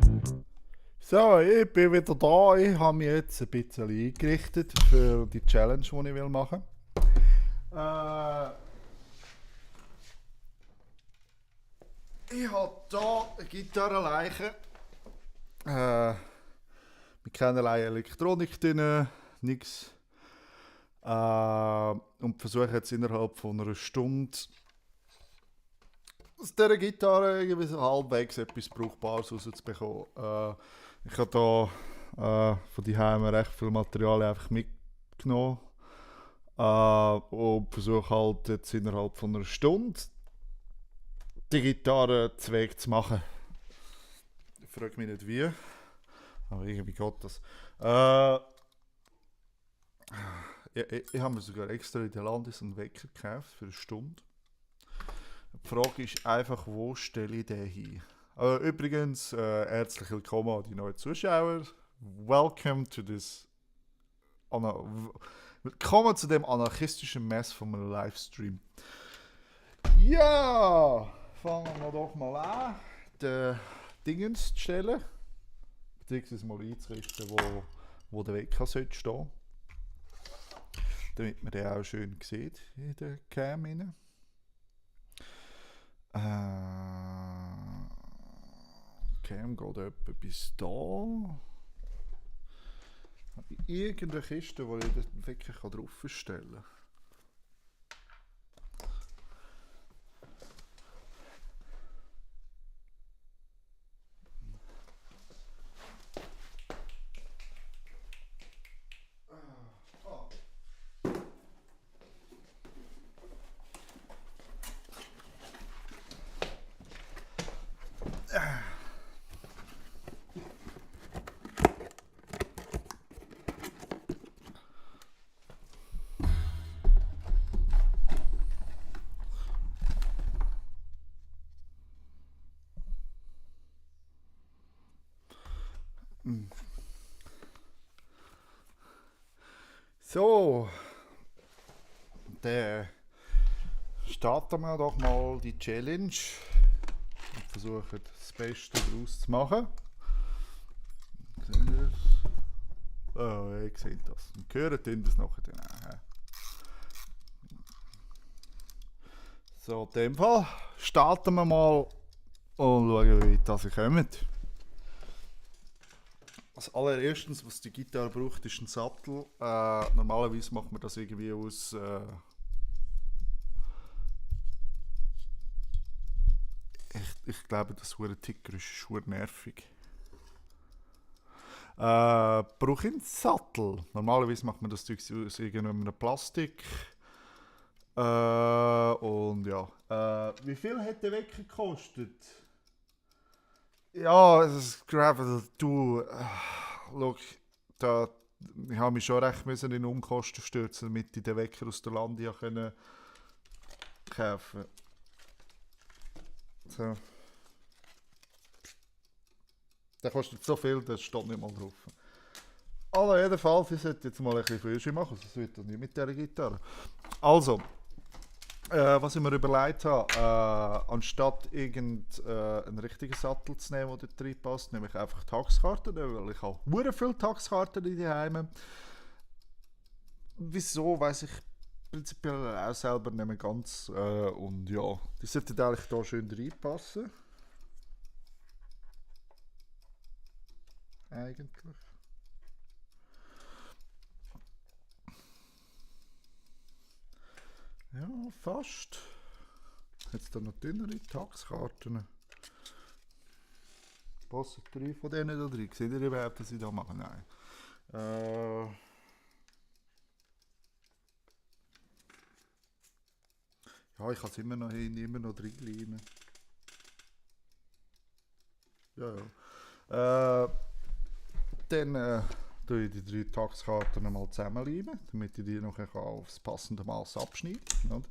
S1: So, ich bin wieder da. Ich habe mich jetzt ein bisschen eingerichtet für die Challenge, die ich machen will. Ich habe hier eine Gitarrenleiche mit keinerlei Elektronik drin, nichts. Und versuche jetzt innerhalb von einer Stunde aus dieser Gitarre irgendwie so halbwegs etwas Brauchbares rauszubekommen. Ich habe hier von daheim recht viel Material einfach mitgenommen und versuche halt jetzt innerhalb von einer Stunde die Gitarre zu Weg zu machen. Ich frage mich nicht wie, aber irgendwie geht das. ich habe mir sogar extra in der Landis einen Wecker gekauft für eine Stunde. Die Frage ist einfach, wo stelle ich den hin? Übrigens, herzlich willkommen an die neuen Zuschauer. Welcome to this... Willkommen zu dem anarchistischen Mess von einem Livestream. Ja, fangen wir doch mal an, den Dingens zu stellen. Beziehungsweise mal einzurichten, wo der Wecker sollte stehen. Damit man den auch schön sieht in der Cam rein. Cam geht etwa bis da. Habe ich irgendeine Kiste, wo ich den Wecker draufstellen kann? So, dann starten wir doch mal die Challenge und versuchen das Beste daraus zu machen. Seht ihr das? Oh, ihr seht das. Und hört ihr das nachher dann auch. So, in dem Fall starten wir mal und schauen, wie das kommt. Als allererstens, was die Gitarre braucht, ist ein Sattel. Normalerweise macht man das irgendwie aus... ich glaube, das Ticker ist nervig. Brauche ich einen Sattel? Normalerweise macht man das aus irgendeinem Plastik. Und ja. Wie viel hat der Wecker gekostet? Ja, es ist Gravel. Du, schau, ich habe mich schon recht müssen in Umkosten stürzen, damit ich den Wecker aus der Landia können kaufen. So. Der kostet so viel, das steht nicht mal drauf. Aber jedenfalls, ich sollte jetzt mal ein bisschen Füße machen, sonst wird das nicht mit dieser Gitarre. Also, was ich mir überlegt habe, anstatt einen richtigen Sattel zu nehmen, der da reinpasst, nehme ich einfach Taxkarten, weil ich habe sehr viele Taxkarten in die Heime. Wieso, weiss ich prinzipiell auch selber nicht mehr ganz. Und ja, die sollten eigentlich hier schön reinpassen. Eigentlich. Ja, fast. Jetzt da noch dünnere Taxkarten. Passen 3 von denen da drin? Seht ihr überhaupt, dass ich da mache? Nein. Ja, ich kann es immer noch reinlegen. Ja. Dann tue ich die 3 Taxkarten mal zusammenleimen, damit ich die noch aufs passende Maß abschneide. Oder?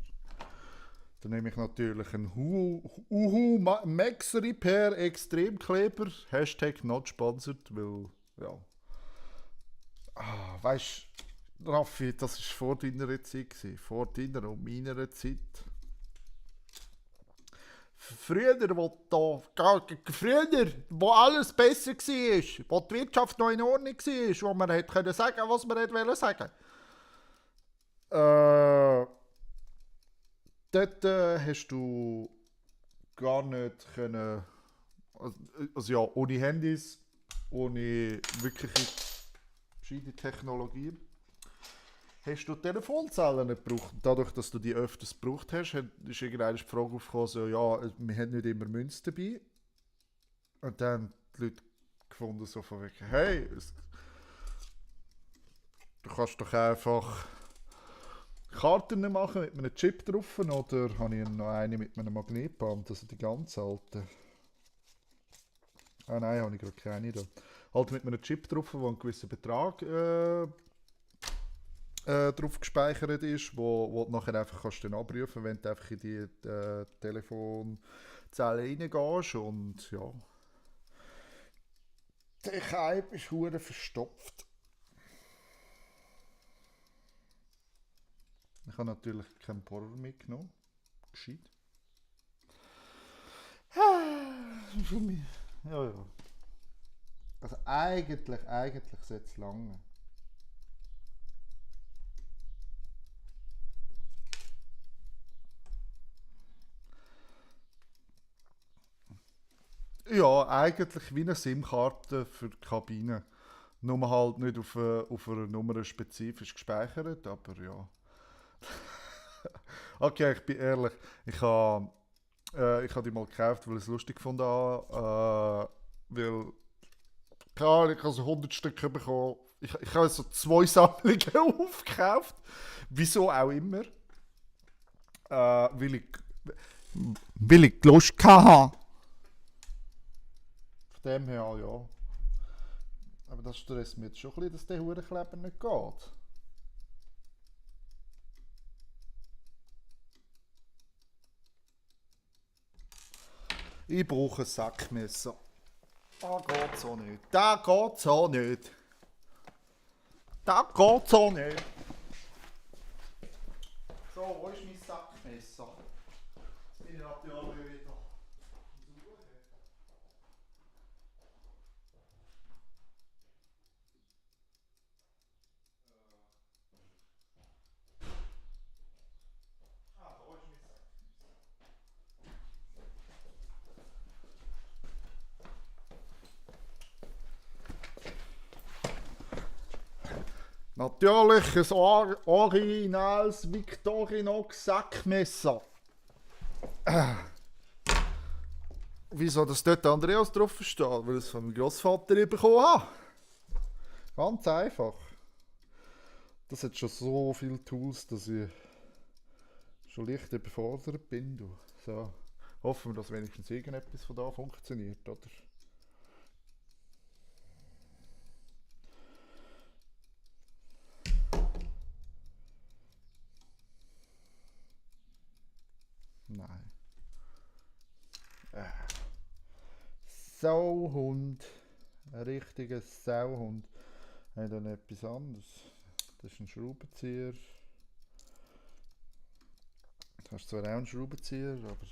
S1: Dann nehme ich natürlich einen Uhu Max Repair Extremkleber. Hashtag not sponsored, weil, ja. Weißt du, Raffi, das war vor deiner Zeit. Vor deiner und meiner Zeit. Früher, wo alles besser war, wo die Wirtschaft noch in Ordnung war, wo man hätte sagen können, was man hätte sagen. Dort hast du gar nicht können, also ja, ohne Handys, ohne wirkliche gescheite Technologie, hast du Telefonzellen nicht gebraucht. Dadurch, dass du die öfters gebraucht hast, ist irgendwann die Frage aufgekommen, so, ja, wir haben nicht immer Münzen dabei. Und dann haben die Leute gefunden, so von wegen, hey, du kannst doch einfach Karten machen mit einem Chip drauf, oder habe ich noch eine mit einem Magnetband, also die ganz alten. Ah nein, habe ich gerade keine da. Halt mit einem Chip drauf, der einen gewissen Betrag drauf gespeichert ist, wo du nachher einfach kannst dann abrufen, wenn du einfach in die Telefonzelle reingehst. Und ja, der Keim ist hure verstopft. Ich habe natürlich keinen Porter mitgenommen. Gescheit. Ja, ja. Also eigentlich sollte es lange. Ja, eigentlich wie eine SIM-Karte für die Kabine. Nur halt nicht auf einer Nummer spezifisch gespeichert, aber ja. Okay, ich bin ehrlich. Ich habe die mal gekauft, weil ich es lustig fand. Weil, keine Ahnung, ich habe so 100 Stück bekommen. Ich habe so 2 Sammlungen aufgekauft. Wieso auch immer. Weil ich Lust hatte. Von dem her, ja. Aber das stresst mich jetzt schon ein bisschen, dass der Hurenkleber nicht geht. Ich brauche ein Sackmesser. Das geht so nicht. Das geht so nicht. Das geht so nicht. So, wo ist mein Sackmesser? Jetzt bin ich natürlich wieder. Natürlich ein originales Victorinox Sackmesser. Wieso das dort Andreas drauf steht? Weil ich es von meinem Grossvater bekommen habe. Ganz einfach. Das hat schon so viele Tools, dass ich schon leicht überfordert bin. Du. So. Hoffen wir, dass wenigstens irgendetwas von da funktioniert, oder? Nein. Sauhund. Ein richtiger Sauhund. Haben dann etwas anderes. Das ist ein Schraubenzieher. Du hast zwar auch einen Schraubenzieher, aber.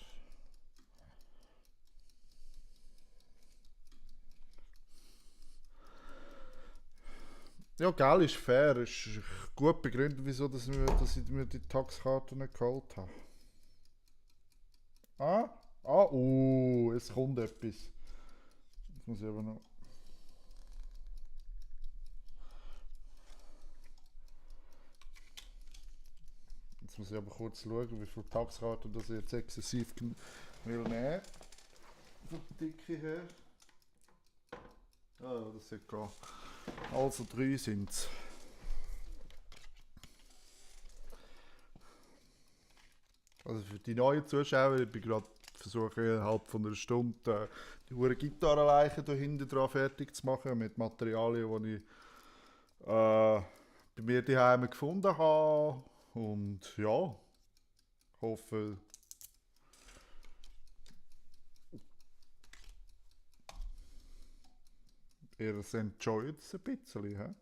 S1: Ja, geil, ist fair. Ist gut begründet, wieso dass ich mir die Taxkarte nicht geholt habe. Es kommt etwas. Jetzt muss ich aber noch. Jetzt muss ich aber kurz schauen, wie viele Taxkarten das ich jetzt exzessiv will nehmen. Von der Dicke her. Ja, das sollte gehen. Also 3 sind es. Also für die neuen Zuschauer, ich bin gerade versuche innerhalb von einer Stunde die hure Gitarrenleiche da hinten dran fertig zu machen mit Materialien, die ich bei mir daheim gefunden habe. Und ja, ich hoffe, ihr enjoyt es ein bisschen. He?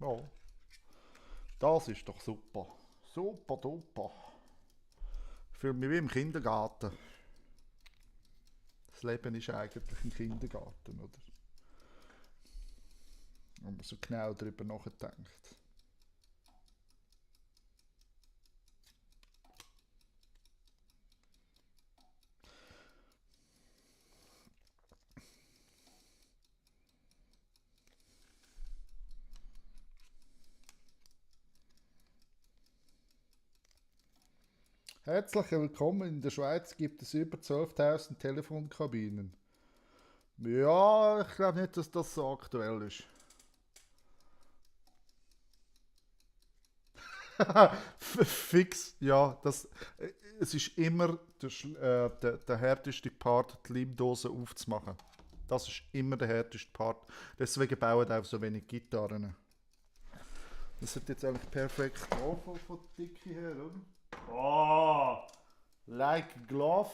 S1: Ja, das ist doch super. Super duper. Ich fühle mich wie im Kindergarten. Das Leben ist eigentlich ein Kindergarten, oder? Wenn man so genau darüber nachdenkt. Herzlich willkommen, in der Schweiz gibt es über 12.000 Telefonkabinen. Ja, ich glaube nicht, dass das so aktuell ist. Fix, ja, es ist immer der härteste Part, die Leimdose aufzumachen. Das ist immer der härteste Part. Deswegen bauen auch so wenig Gitarren. Das sollte jetzt eigentlich perfekt laufen von der Dicke her, oder? Oh! Like a glove.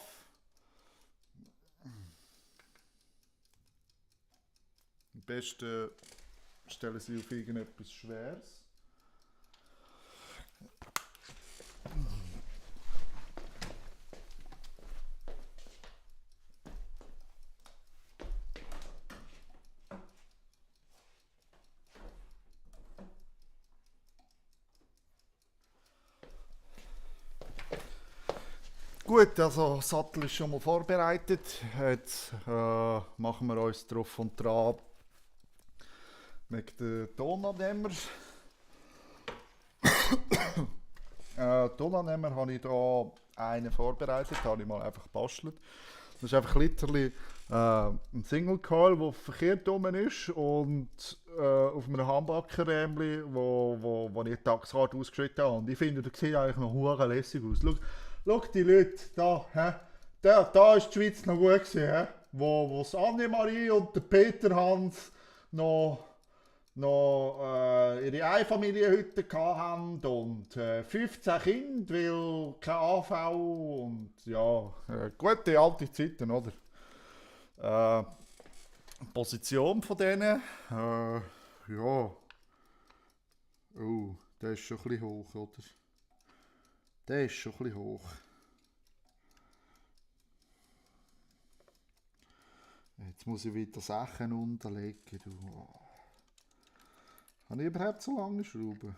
S1: Am besten stellen Sie auf irgendetwas Schweres. Gut, also Sattel ist schon mal vorbereitet. Jetzt machen wir uns drauf und dran mit den Tonannehmer. Tonannehmer habe ich hier einen vorbereitet, habe ich mal einfach gebastelt. Das ist einfach literally ein Single Coil, der verkehrt rum ist und auf einem Handbackenrämli, wo ich die Taxkarte ausgeschüttet habe. Und ich finde, das sieht eigentlich noch hure lässig aus. Schau die Leute da, hä? Da ist die Schweiz noch gut gewesen, hä? Wo Annemarie und der Peter Hans noch ihre Einfamilienhütte hatten und 15 Kinder, weil kein AV und ja, gute alte Zeiten, oder? Position von denen, ja, oh, der ist schon ein bisschen hoch, oder? Der ist schon ein bisschen hoch. Jetzt muss ich wieder Sachen unterlegen, du. Habe ich überhaupt so lange Schrauben?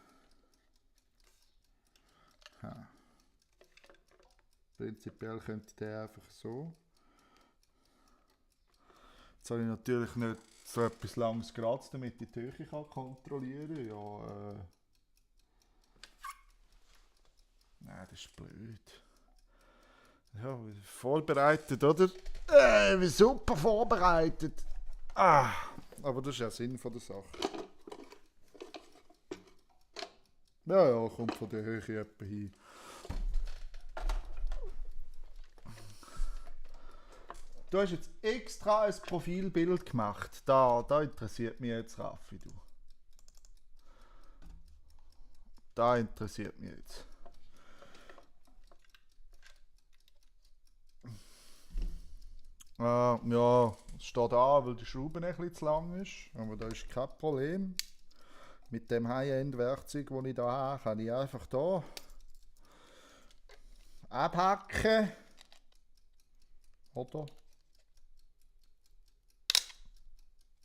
S1: Ja. Prinzipiell könnte der einfach so. Jetzt habe ich natürlich nicht so etwas langes Graz, damit ich die Höhe kontrollieren kann. Ja, nein, das ist blöd. Ja, vorbereitet, oder? Wie super vorbereitet. Aber das ist ja der Sinn von der Sache. Ja, kommt von der Höhe etwa hin. Du hast jetzt extra ein Profilbild gemacht. Da interessiert mich jetzt, Raffi, du. Da interessiert mich jetzt. Ja, es steht an, weil die Schraube ein bisschen zu lang ist. Aber da ist kein Problem. Mit dem High-End-Werkzeug, das ich hier habe, kann ich einfach hier abhacken. Oder?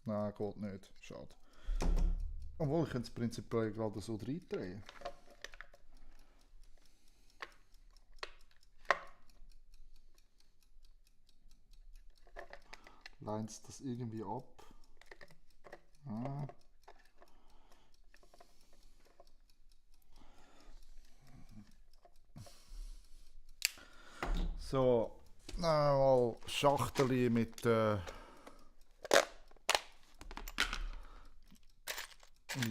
S1: Nein, geht nicht. Schade. Obwohl, ich könnte es prinzipiell gerade so reindrehen. Leinst das irgendwie ab? So, mal Schachtel mit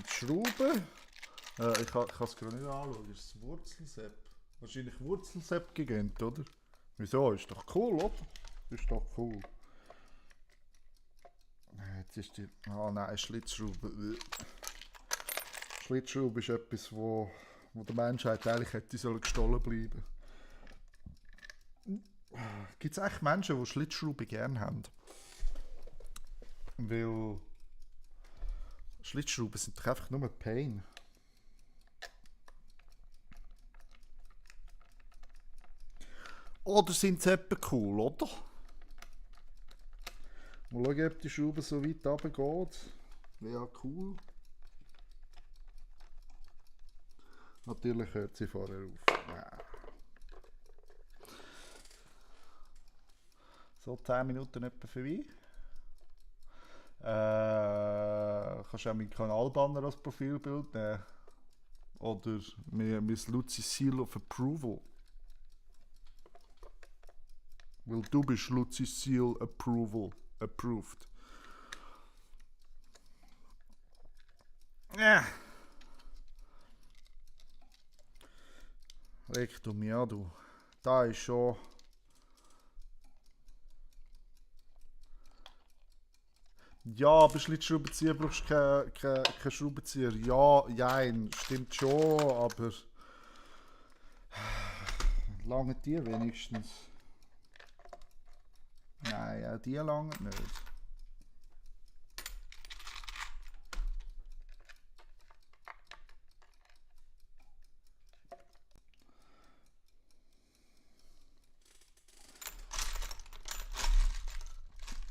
S1: Schrauben. Ich kann es gerade nicht anschauen. Ist es Wurzelsepp? Wahrscheinlich Wurzelsepp gegeben, oder? Wieso? Ist doch cool, oder? Ist doch cool. Jetzt ist die. Nein, Schlitzschraube. Schlitzschraube ist etwas, wo der Menschheit eigentlich hätte gestohlen bleiben. Gibt es echt Menschen, die Schlitzschrauben gerne haben? Weil Schlitzschrauben sind doch einfach nur Pain. Oder sind sie etwa cool, oder? Mal schauen, ob die Schraube so weit runter geht. Wäre cool. Natürlich hört sie vorher auf. Ja. So 10 Minuten etwa vorbei. Kannst du auch meinen Kanalbanner als Profilbild nehmen. Oder mein Luzi Seal of Approval. Weil du bist Luzi Seal Approval. Approved. Leg du mir an, du. Da ist schon. Ja, aber Schlitzschraubenzieher brauchst du keinen Schraubenzieher. Ja, jein, stimmt schon, aber... Lange die wenigstens? Nein, auch die lange nicht.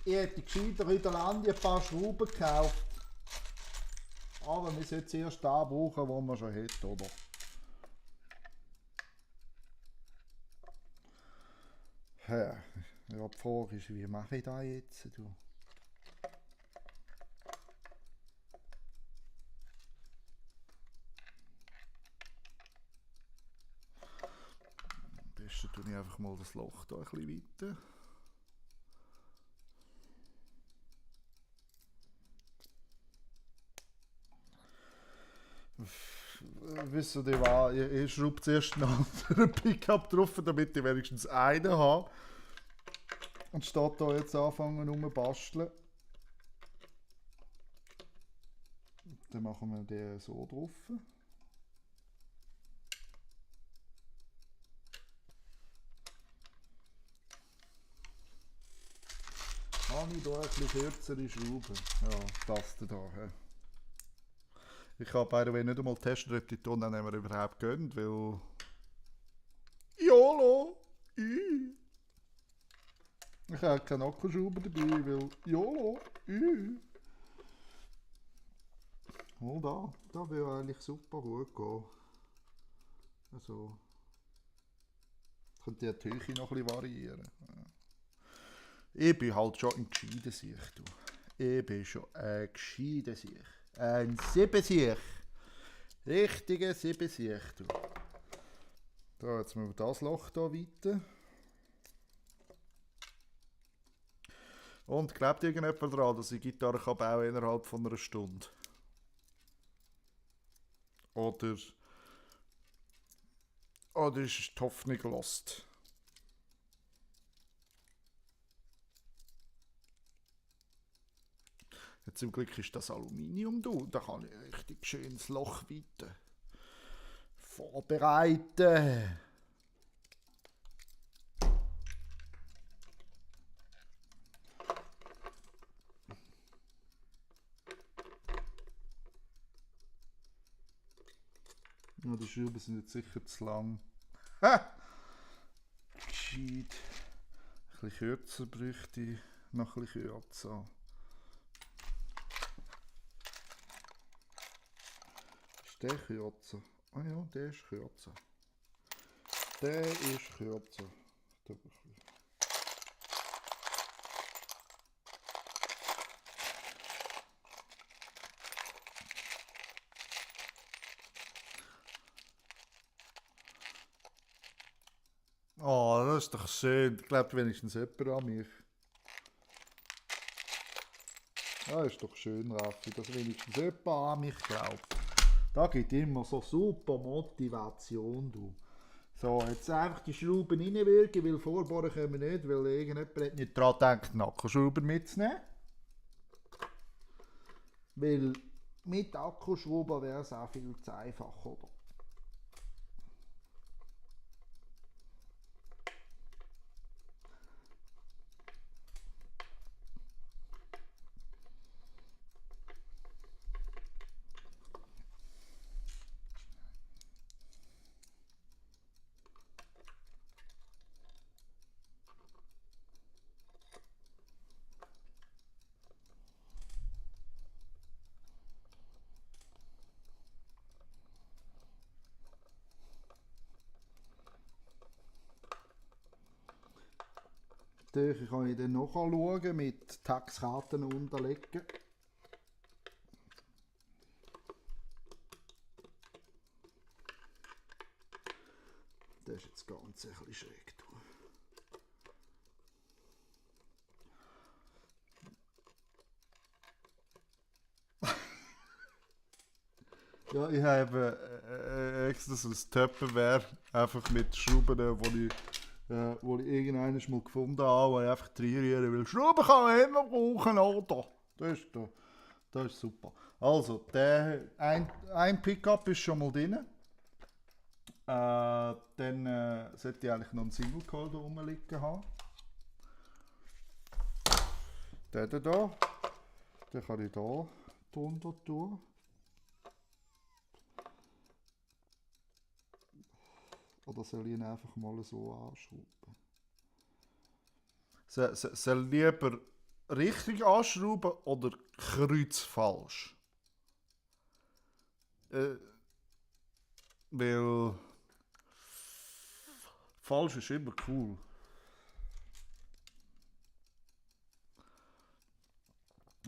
S1: Ich hätte gescheiter in der Lande ein paar Schrauben gekauft. Aber wir sollten zuerst da brauchen, wo man schon hat, oder? Ja, die Frage ist, wie mache ich das jetzt? Du? Am besten tue ich einfach mal das Loch hier ein bisschen weiter. Wisst ihr was? Ich schraube zuerst einen anderen Pickup drauf, damit ich wenigstens einen habe. Und statt da jetzt anfangen rumbasteln. Dann machen wir den so drauf. Habe ich hier ein bisschen kürzere Schrauben. Ja, das da. He. Ich habe by the way nicht einmal getestet, ob die Tonnen überhaupt gehen, weil... YOLO! Ich habe keine Akkuschrauber dabei, weil YOLO! Oh, da will eigentlich super gut gehen. Also... Könnte die Höhe noch ein bisschen variieren. Ich bin halt schon ein gescheiter Sicht, du. Ich bin schon ein gescheiter Sicht. Ein Siebensiech. Richtiger Siebensiech, du. Da, jetzt müssen wir das Loch hier weiter. Und glaubt irgendjemand daran, dass ich Gitarre kann bauen innerhalb von einer Stunde? Oder ist die Hoffnung lost? Jetzt zum Glück ist das Aluminium da. Da kann ich ein richtig schönes Loch weiter vorbereiten. Ja, die Schrauben sind jetzt sicher zu lang. Ha! Gescheit. Ein bisschen kürzer bräuchte ich. Noch ein bisschen kürzer. Ist der kürzer? Ah ja, der ist kürzer. Der ist kürzer. Oh, das ist doch schön. Glaubt wenigstens jemand an mich. Das ist doch schön, Raffi, dass wenigstens jemand an mich glaubt. Da gibt immer so super Motivation, du. So, jetzt einfach die Schrauben reinwirken, weil vorbohren können wir nicht, weil irgendjemand hat nicht daran gedacht, Akkuschrauber mitzunehmen. Weil mit Akkuschrauber wäre es auch viel zu einfach, oder? Da kann ich dann noch anschauen, mit Taxkarten unterlegen. Das ist jetzt ganz ein bisschen schräg. Ja, ich habe extra so ein Tupperware einfach mit Schrauben, wo ich irgendeines mal gefunden habe, wo ich einfach reinrühren will. Schrauben kann man immer brauchen, oder? Das ist super. Also, ein Pickup ist schon mal drin. Dann sollte ich eigentlich noch einen Single Coil da rumliegen haben. Den hier. Den kann ich hier drunter tun. Oder soll ich ihn einfach mal so anschrauben? Soll ich lieber richtig anschrauben oder kreuzfalsch? Weil falsch ist immer cool.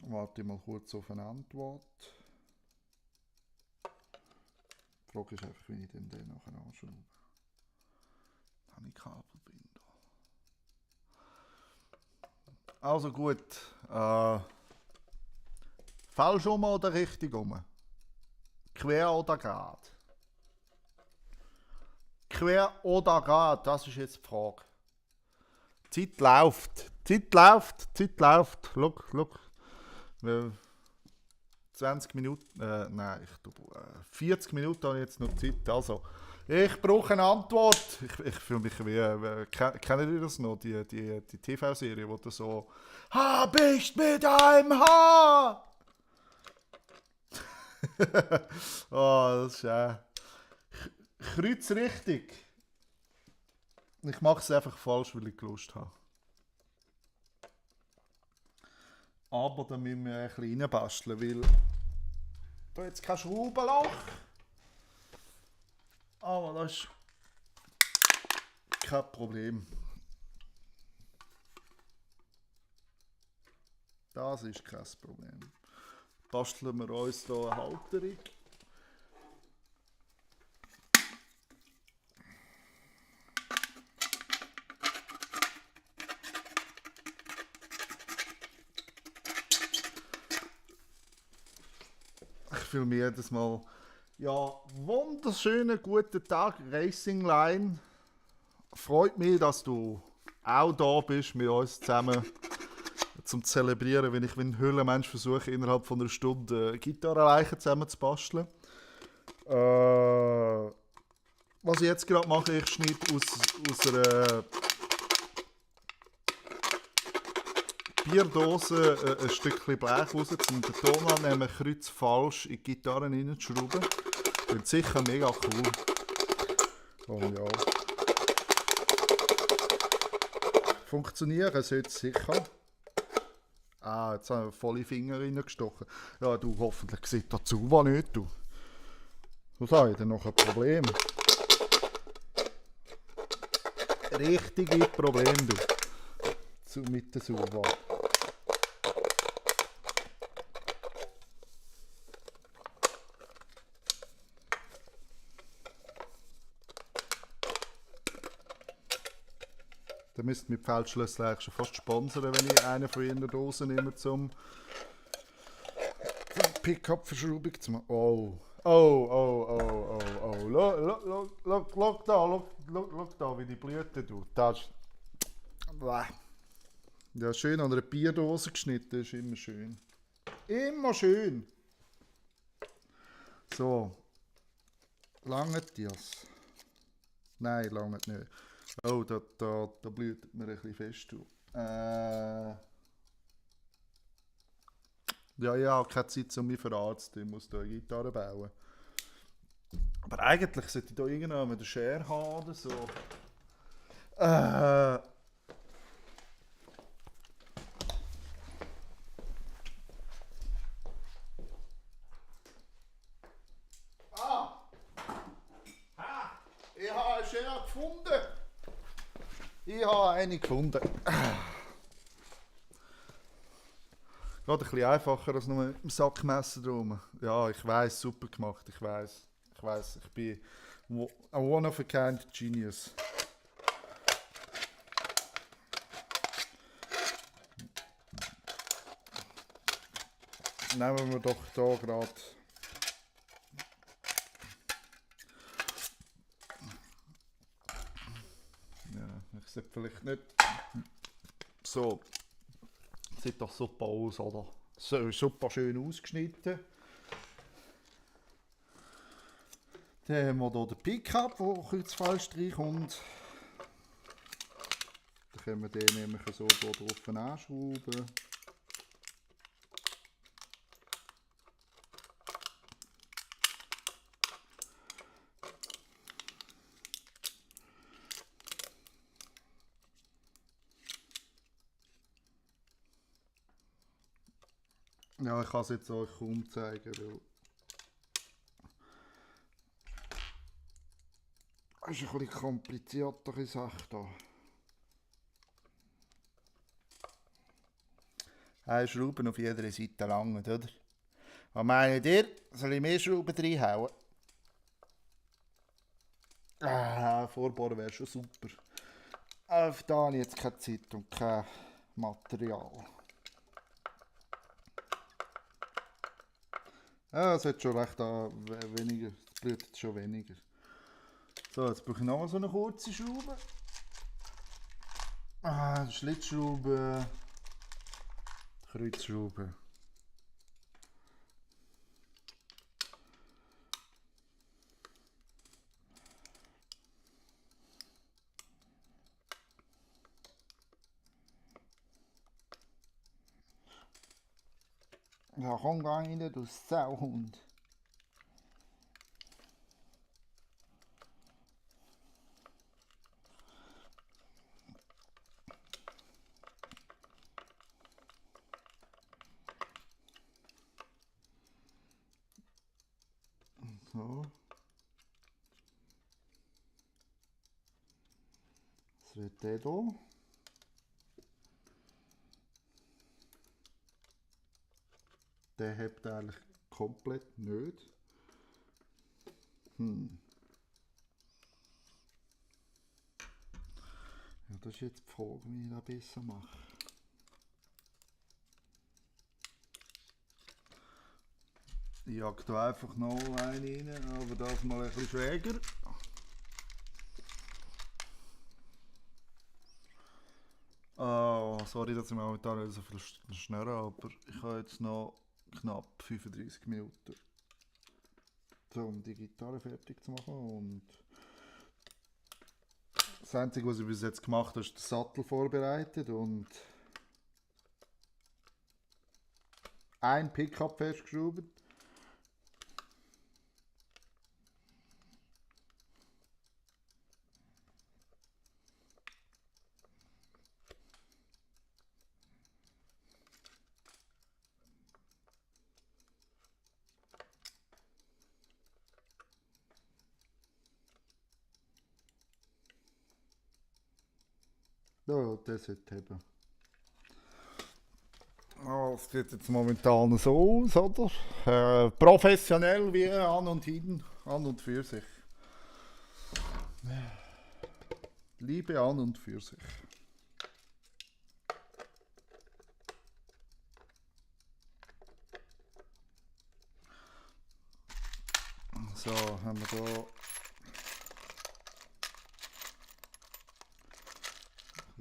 S1: Warte mal kurz auf eine Antwort. Die Frage ist einfach, wie ich den nachher anschraube. Habe ich Kabelbinder. Also gut. Falsch rum oder richtig rum? Quer oder gerade? Quer oder gerade? Das ist jetzt die Frage. Zeit läuft. Zeit läuft. Look. 20 Minuten, nein, 40 Minuten habe ich jetzt noch Zeit. Also, ich brauche eine Antwort. Ich fühle mich wie, kennt ihr das noch, die TV-Serie, wo du so bist mit einem Haar! Oh, das ist kreuzrichtig. Ich mache es einfach falsch, weil ich Lust habe. Aber da müssen wir ein bisschen reinbasteln, weil da jetzt kein Schraubenloch. Aber das ist kein Problem. Das ist kein Problem. Basteln wir uns hier eine Halterung. Ich fühle mich jedes Mal. Ja, wunderschönen guten Tag, Racing Line. Freut mich, dass du auch da bist mit uns zusammen zum Zelebrieren, wenn ich wie ein Höhlenmensch versuche, innerhalb von einer Stunde Gitarrenleichen zusammen zu basteln. Was ich jetzt gerade mache, ich schneide aus einer Bierdose ein Stückchen Blech raus, um den Ton annehmen, kreuz falsch in die Gitarre reinzuschrauben. Das ist sicher mega cool. Oh ja. Funktionieren sollte es sicher. Jetzt haben wir volle Finger reingestochen. Ja, du, hoffentlich sieht dazu was nicht, du. Was habe ich denn noch ein Problem? Richtige Problem, du. Mit der Suva. Da müsst ihr mit Feldschlössl eigentlich schon fast sponsern, wenn ich einen von ihren Dosen nehme zum Pickup-Verschraubung zu machen. Oh. Look da, wie die Blüten tut. Das ist... Ja, schön an einer Bierdose geschnitten, ist immer schön. Immer schön. So. Langt das? Nein, langt nicht. Oh, da blüht mir ein bisschen fest. Ja, ich habe keine Zeit, um mich für Arzt. Ich muss hier eine Gitarre bauen. Aber eigentlich sollte ich hier irgendwann eine Schere haben oder so. Ich habe eine Schere gefunden. Ich habe eine gefunden. Geht ein bisschen einfacher als nur mit dem Sackmesser drum. Ja, ich weiß, super gemacht. Ich weiß. Ich bin a one of a kind genius. Nehmen wir doch da gerade. Ja, ich sollte vielleicht nicht so. Sieht doch super aus, oder? So, super schön ausgeschnitten. Dann haben wir hier den Pickup, der kreuzfalsch reinkommt. Dann können wir den nämlich so hier drauf anschrauben. Ja, ich kann es jetzt euch kaum zeigen, weil das ist eine bisschen kompliziertere Sache da. Eine Schrauben auf jeder Seite lang, oder? Was meint ihr? Soll ich mehr Schrauben reinhauen? Vorbohren wäre schon super. Auf da habe ich jetzt keine Zeit und kein Material. Ja, es hat schon recht weniger. Es blutet schon weniger. So, jetzt brauche ich noch so eine kurze Schraube. Schlitzschraube. Kreuzschraube. Ja, komm gar nicht, du Sauhund. So. Was wird der hier? Der hebt eigentlich komplett nicht. Ja, das ist jetzt die Frage, wie ich das besser mache. Ich jag da einfach noch einen rein, aber das mal ein bisschen schräger. Sorry, dass ich momentan nicht so viel schneller, aber ich habe jetzt noch knapp 35 Minuten, um die Gitarre fertig zu machen. Und das Einzige, was ich bis jetzt gemacht habe, ist den Sattel vorbereitet und ein Pickup festgeschraubt. Ja, das sollte haben. Oh, es sieht jetzt momentan so aus, oder? Professionell wie an und für sich. Liebe an und für sich. So, haben wir hier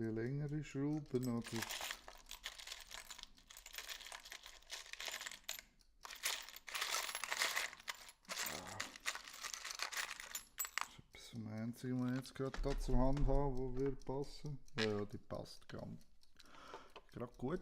S1: ein bisschen längere Schrauben, oder? Das ist das Einzige, was ich jetzt gerade da zur Hand habe, wo würde passen. Ja, die passt gerade gut.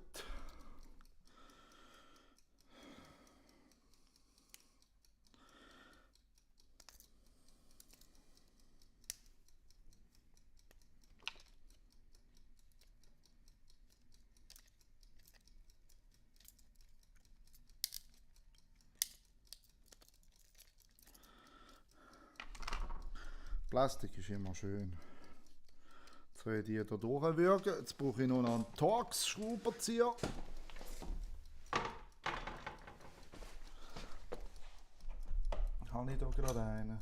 S1: Plastik ist immer schön. Jetzt werde ich hier durchwürgen. Jetzt brauche ich noch einen Torx-Schraubenzieher. Habe ich da gerade einen?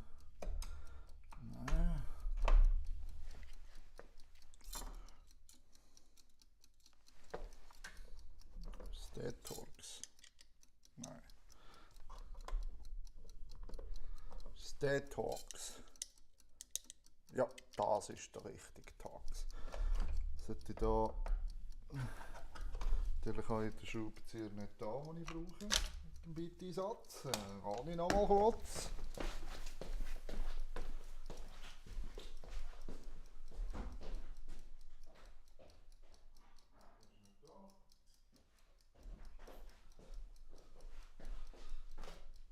S1: Nein. Ist der Torx? Nein. Ist der Torx? Ja, das ist der richtige Torx. Sollte ich da Natürlich habe ich den Schraubenzieher nicht da, den ich brauche. Mit dem Bitteinsatz. Kann ich noch mal kurz.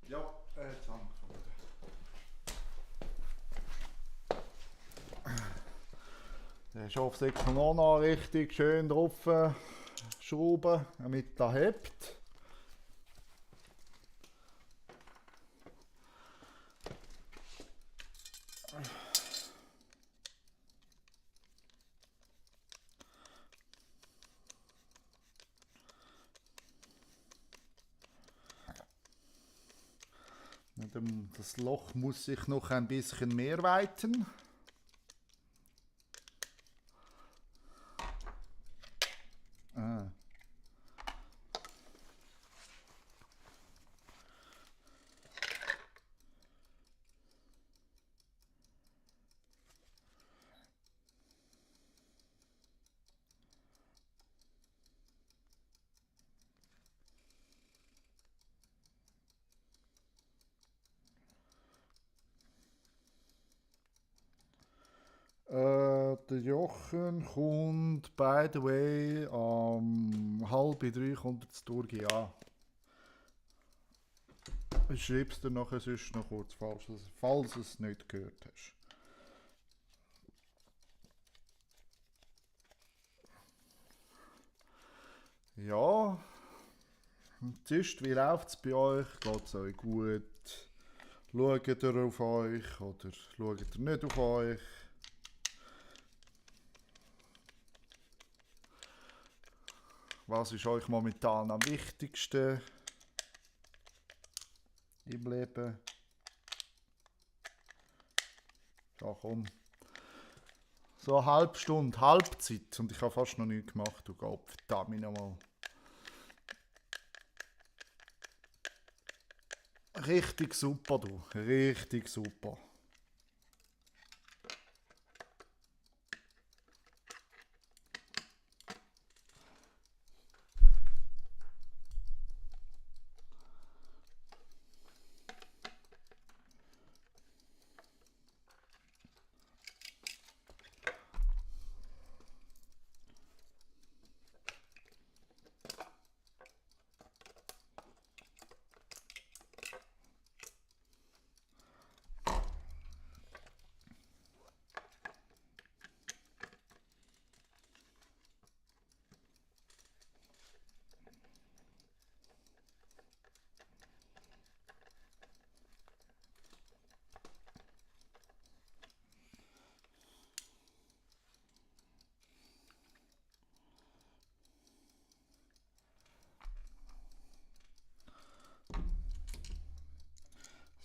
S1: Ja, jetzt habe ich gefunden. Der ist offensichtlich noch richtig schön drauf schrauben, damit er hebt. Das Loch muss sich noch ein bisschen mehr weiten. Ah. Der Jochen kommt, by the way, um 2:30 kommt er zu Turgi an. Ich schreibe es dir nachher sonst noch kurz, falls du es nicht gehört hast. Ja, und sonst, wie läuft es bei euch? Geht es euch gut? Schaut ihr auf euch oder schaut ihr nicht auf euch? Was ist euch momentan am wichtigsten im Leben? Ja, komm. So eine halbe Stunde, Halbzeit. Und ich habe fast noch nichts gemacht. Du Gott, verdammt nochmal. Richtig super, du. Richtig super.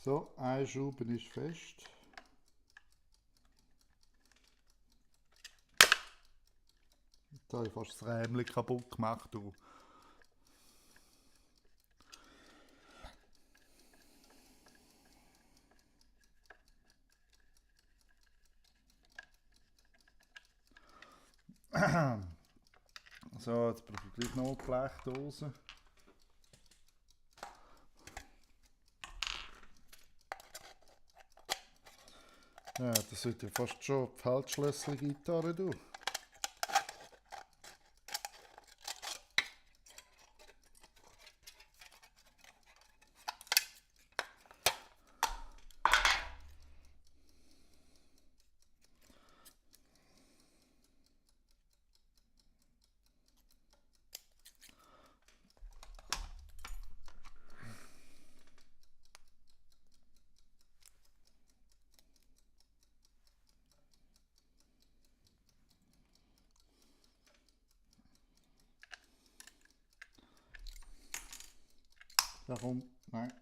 S1: So, ein Schrauben ist fest. Da habe ich fast das Rämchen kaputt gemacht. Du. So, jetzt brauche ich gleich noch eine Blechdose. Ja, das sollte ja fast schon die Feldschlössli-Gitarre, du. Warum? Nein.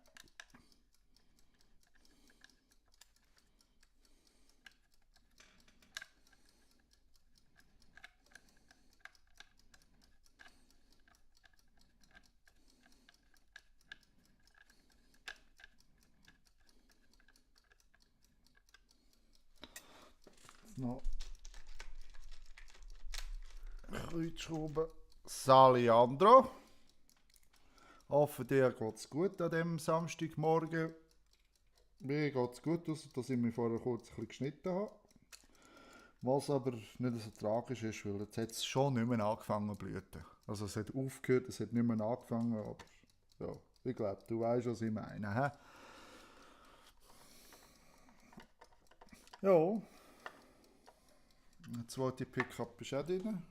S1: Jetzt noch Kreuzschrauben Saliandro. Hoffe, dir geht es gut an diesem Samstagmorgen. Mir geht es gut, außer dass ich mich vorher kurz ein bisschen geschnitten habe. Was aber nicht so tragisch ist, weil jetzt hat es schon nicht mehr angefangen zu blüten. Also es hat aufgehört, es hat nicht mehr angefangen, aber ja, ich glaube, du weißt, was ich meine. He? Ja, der zweite Pickup ist auch drin.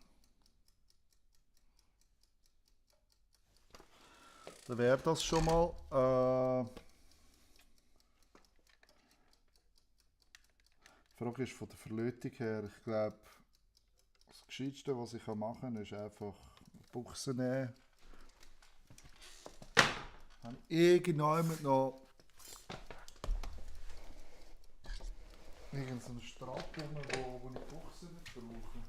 S1: Dann wäre das schon mal. Die Frage ist von der Verlötung her, ich glaube, das Gescheiteste, was ich machen kann, ist einfach Buchsen nehmen. Habe ich irgendjemand noch irgendeinen Strap, wo ich Buchsen nicht brauche?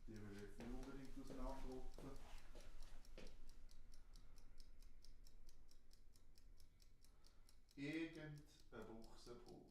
S1: Die will ich jetzt nicht unbedingt auseinanderrupfen. Irgendeine Buchse brauche ich.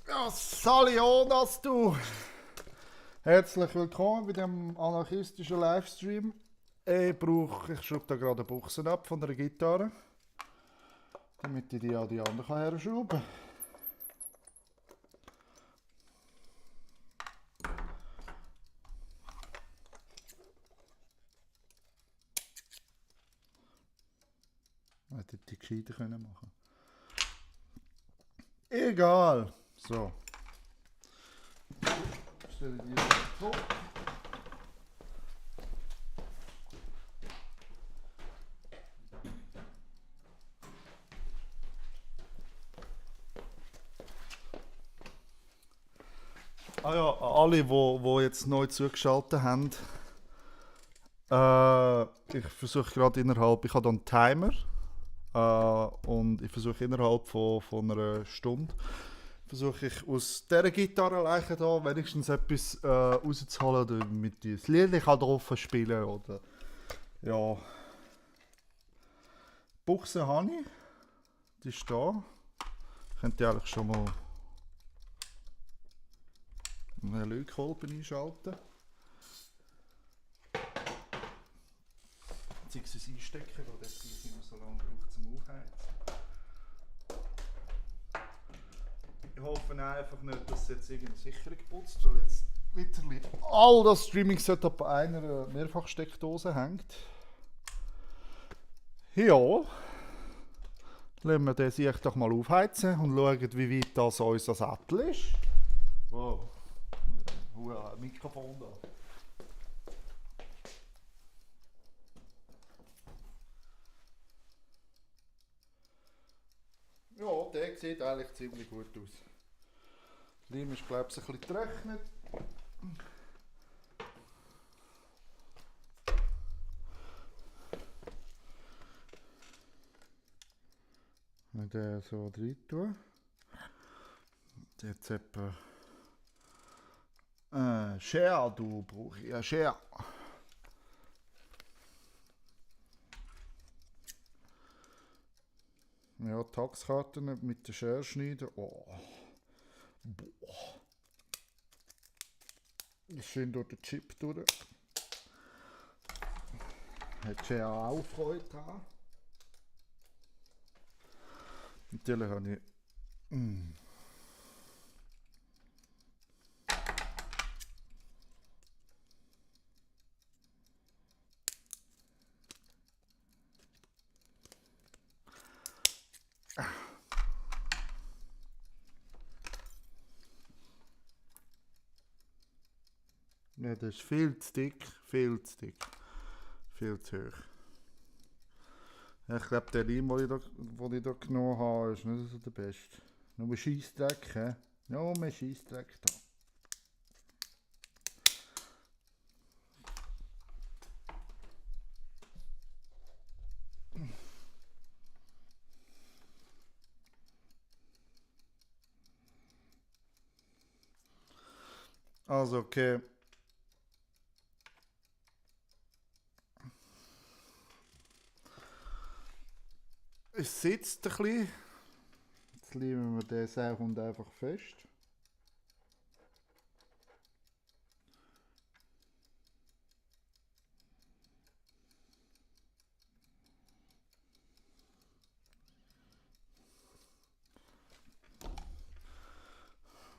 S1: Ja, Salionas, du! Herzlich willkommen bei dem anarchistischen Livestream. Ich schraube da gerade Buchsen ab von der Gitarre, damit ich die an die andere herschrauben kann. Hätte ich die gescheiter können machen. Egal. So. Stelle die wieder vor. Ah ja, alle, die jetzt neu zugeschaltet haben. Ich versuche gerade innerhalb, ich habe hier einen Timer. Und ich versuche innerhalb von einer Stunde versuche ich aus dieser Gitarrenleiche hier wenigstens etwas rauszuholen, damit ich das Lied drauf spielen kann. Oder ja. Die Buchse habe ich. Die ist da. Ich könnte eigentlich schon mal einen Leuchtkolben einschalten. Beziehungsweise einstecken, weil das nicht immer so lange braucht zum Aufheizen. Ich hoffe einfach nicht, dass es jetzt irgendeine Sicherung putzt, weil jetzt literally all das Streaming-Setup an einer Mehrfachsteckdose hängt. Ja, lassen wir den sich doch mal aufheizen und schauen, wie weit das unser Sattel ist. Wow, ein Mikrofon da. Ja, der sieht eigentlich ziemlich gut aus. Der Leim ist, glaube ich, ein bisschen getrocknet. Wenn der so rein tue. Jetzt etwa Share, du brauche ich ja Share. Ja, Taxkarten mit der Schere schneiden. Oh. Boah. Schön durch den Chip durch. Hat Share auch Freude dran. Natürlich habe ich. Ja, das ist viel zu dick, viel zu dick. Viel zu hoch. Ja, ich glaube, der Leim, den ich da genommen habe, ist nicht so der beste. Nur Scheissdreck, hä? Nur Scheissdreck da. Also, okay. Es sitzt ein bisschen. Jetzt lieben wir den Sauhund einfach fest.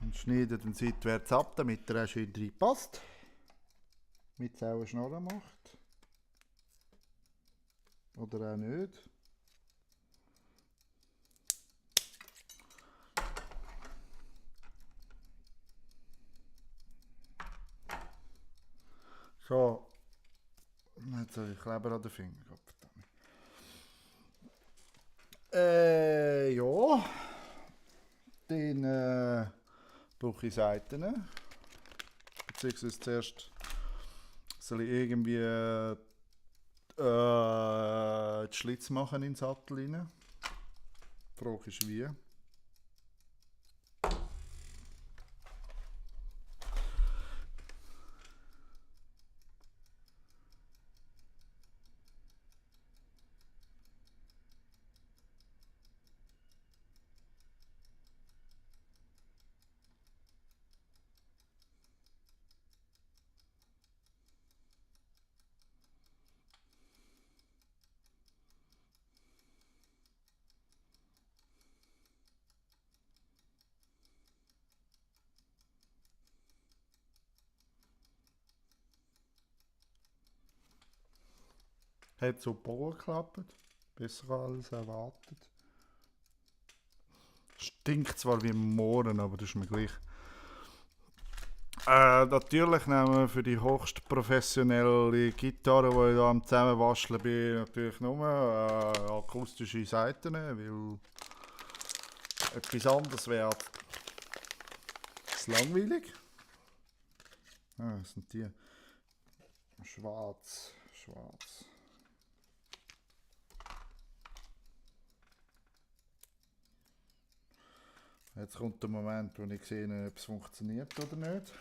S1: Und schneiden den seitwärts ab, damit er auch schön reinpasst. Mit sauer Schnorren macht. Oder auch nicht. So. Jetzt habe ich Kleber an den Finger. Ja. Dann brauche ich Seiten. Beziehungsweise zuerst soll ich irgendwie die Schlitz machen in den Sattel rein. Die Frage ist wie. Hat super geklappt. Besser als erwartet. Stinkt zwar wie Mohren, aber das ist mir gleich. Natürlich nehmen wir für die höchst professionelle Gitarre, die ich hier am Zusammenwascheln bin, natürlich nur akustische Saiten, weil etwas anderes wäre langweilig. Was sind die? Schwarz. Jetzt kommt der Moment, wo ich sehe, ob es funktioniert oder nicht.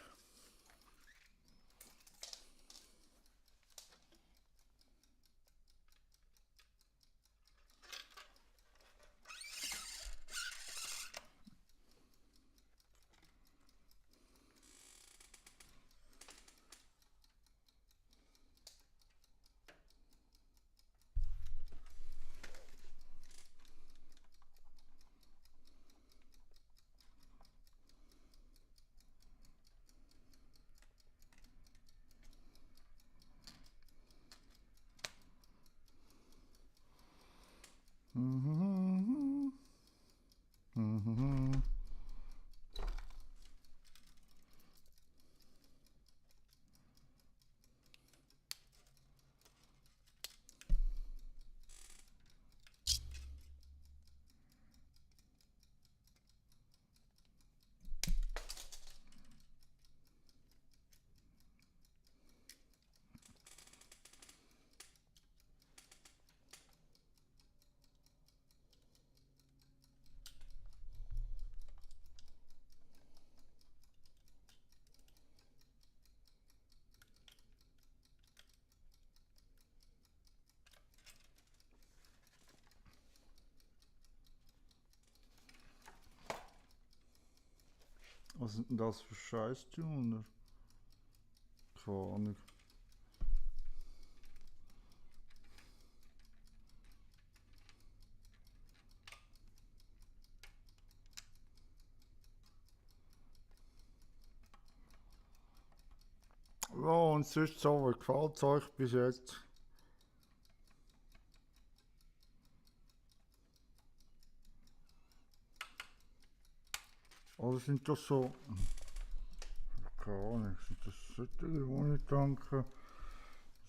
S1: Was sind denn das für Scheiß-Tuner? Keine Ahnung. Ja, und sonst so, wie gefällt es euch bis jetzt? Oder sind das so
S2: keine Ahnung. Sind das solche ohne Tanken?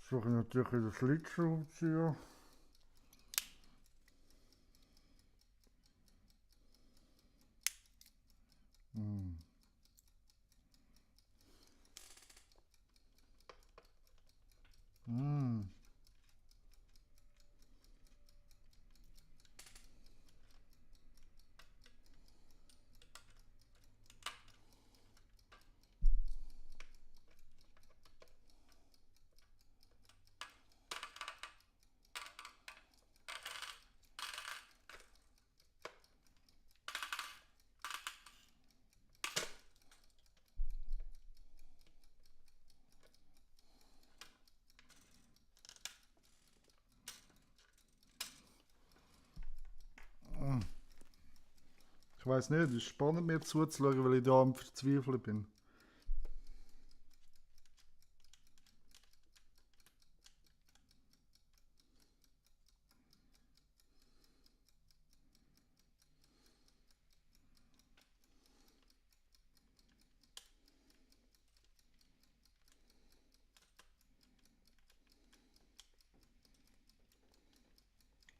S2: Suche ich natürlich in den Schlittschuhzieher. Mm. Mm. Ich weiß nicht, es ist spannend mir zuzuschauen, weil ich da am Verzweifeln bin.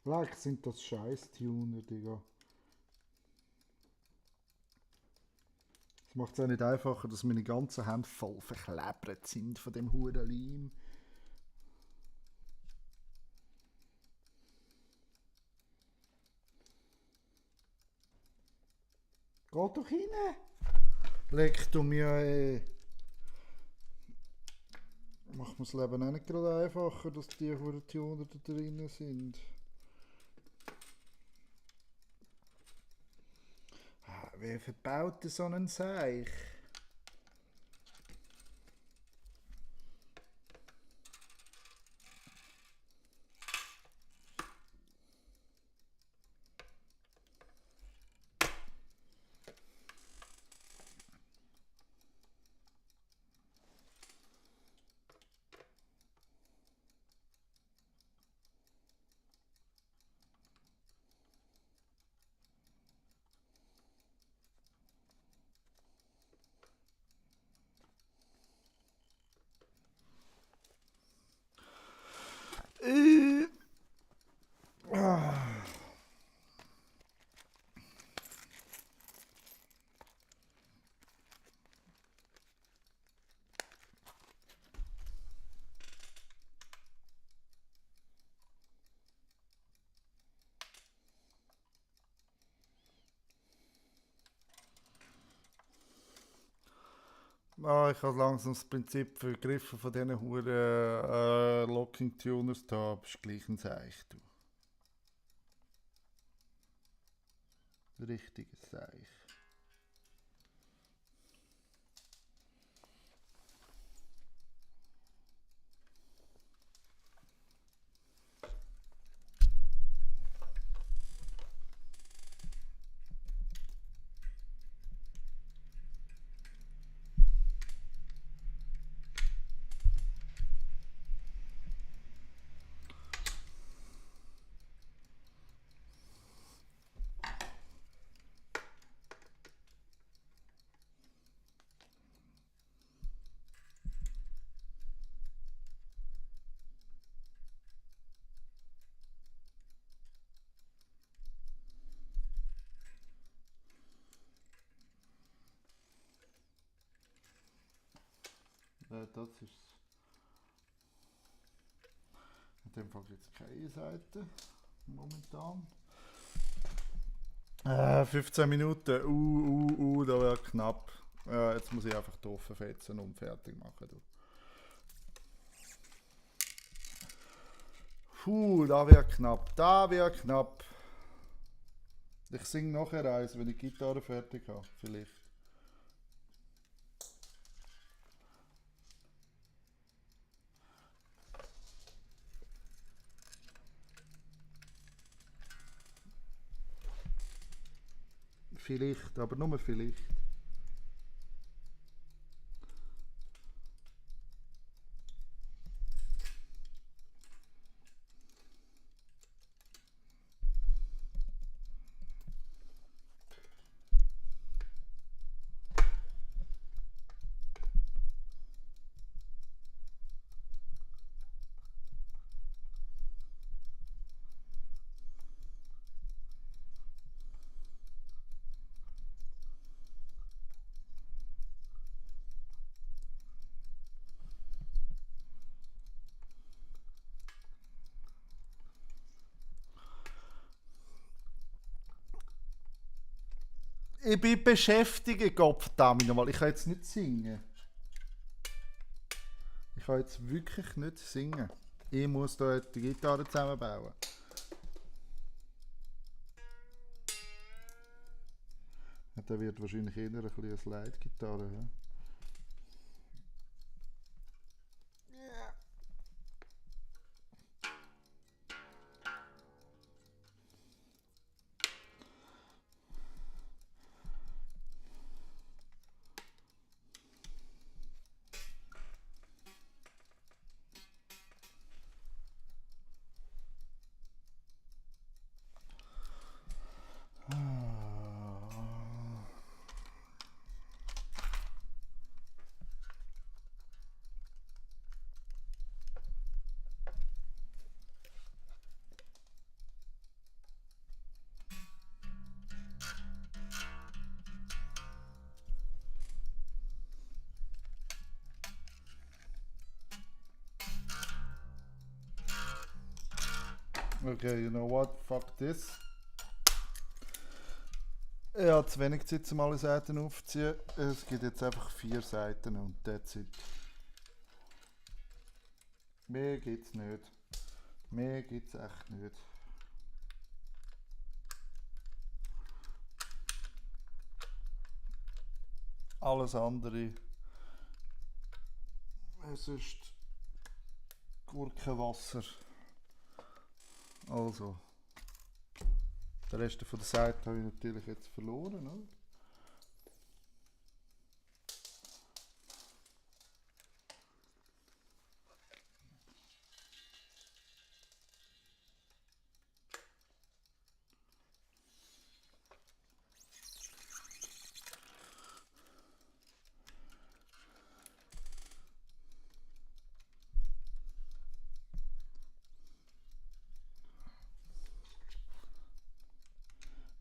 S2: Leck, sind das Scheiß-Tuner, Digga. Das macht es auch nicht einfacher, dass meine ganzen Hände voll verklebert sind von dem huren Leim. Geh doch rein! Leck du mir, ey. Macht mir das Leben auch nicht gerade einfacher, dass die huren Tuner da drinnen sind. Wer verbaut denn so einen Seich? Ich habe langsam das Prinzip vergriffen von diesen huren Locking Tuners da, bist gleich ein Seich, du. Richtiges Seich. Das ist in dem Fall jetzt keine Seite momentan. 15 Minuten, da wäre knapp. Jetzt muss ich einfach drauf fetzen und fertig machen. Da wäre knapp, da wäre knapp. Ich singe nachher eins, wenn ich die Gitarre fertig habe, vielleicht. Vielleicht, aber nur vielleicht.
S1: Ich bin beschäftigt, Gottverdammt nochmal. Ich kann jetzt nicht singen. Ich kann jetzt wirklich nicht singen. Ich muss da die Gitarre zusammenbauen. Ja, der wird wahrscheinlich eher ein bisschen eine Slide-Gitarre. Ja? Okay, you know what? Fuck this. Ich habe zu wenig Zeit, um alle Seiten aufzuziehen. Es gibt jetzt einfach 4 Seiten und that's it. Mehr gibt's nicht. Mehr gibt's echt nicht. Alles andere. Es ist Gurkenwasser. Also. Den Rest von der Seite habe ich natürlich jetzt verloren. Oder?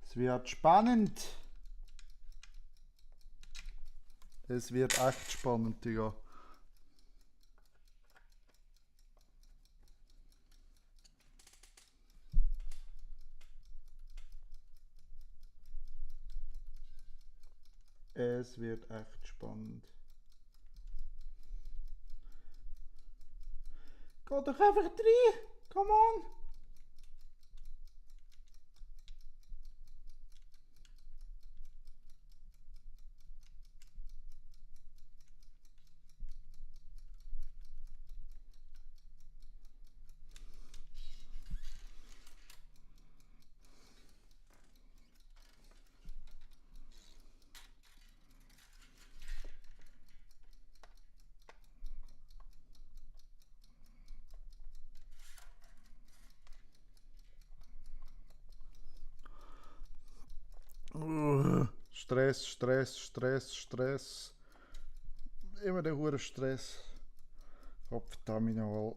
S1: Es wird spannend. Es wird echt spannend, Digga. Es wird echt spannend. Geh doch einfach rein! Come on! Stress, Stress, Stress, Stress. Immer der hure Stress. Verdammt nochmal.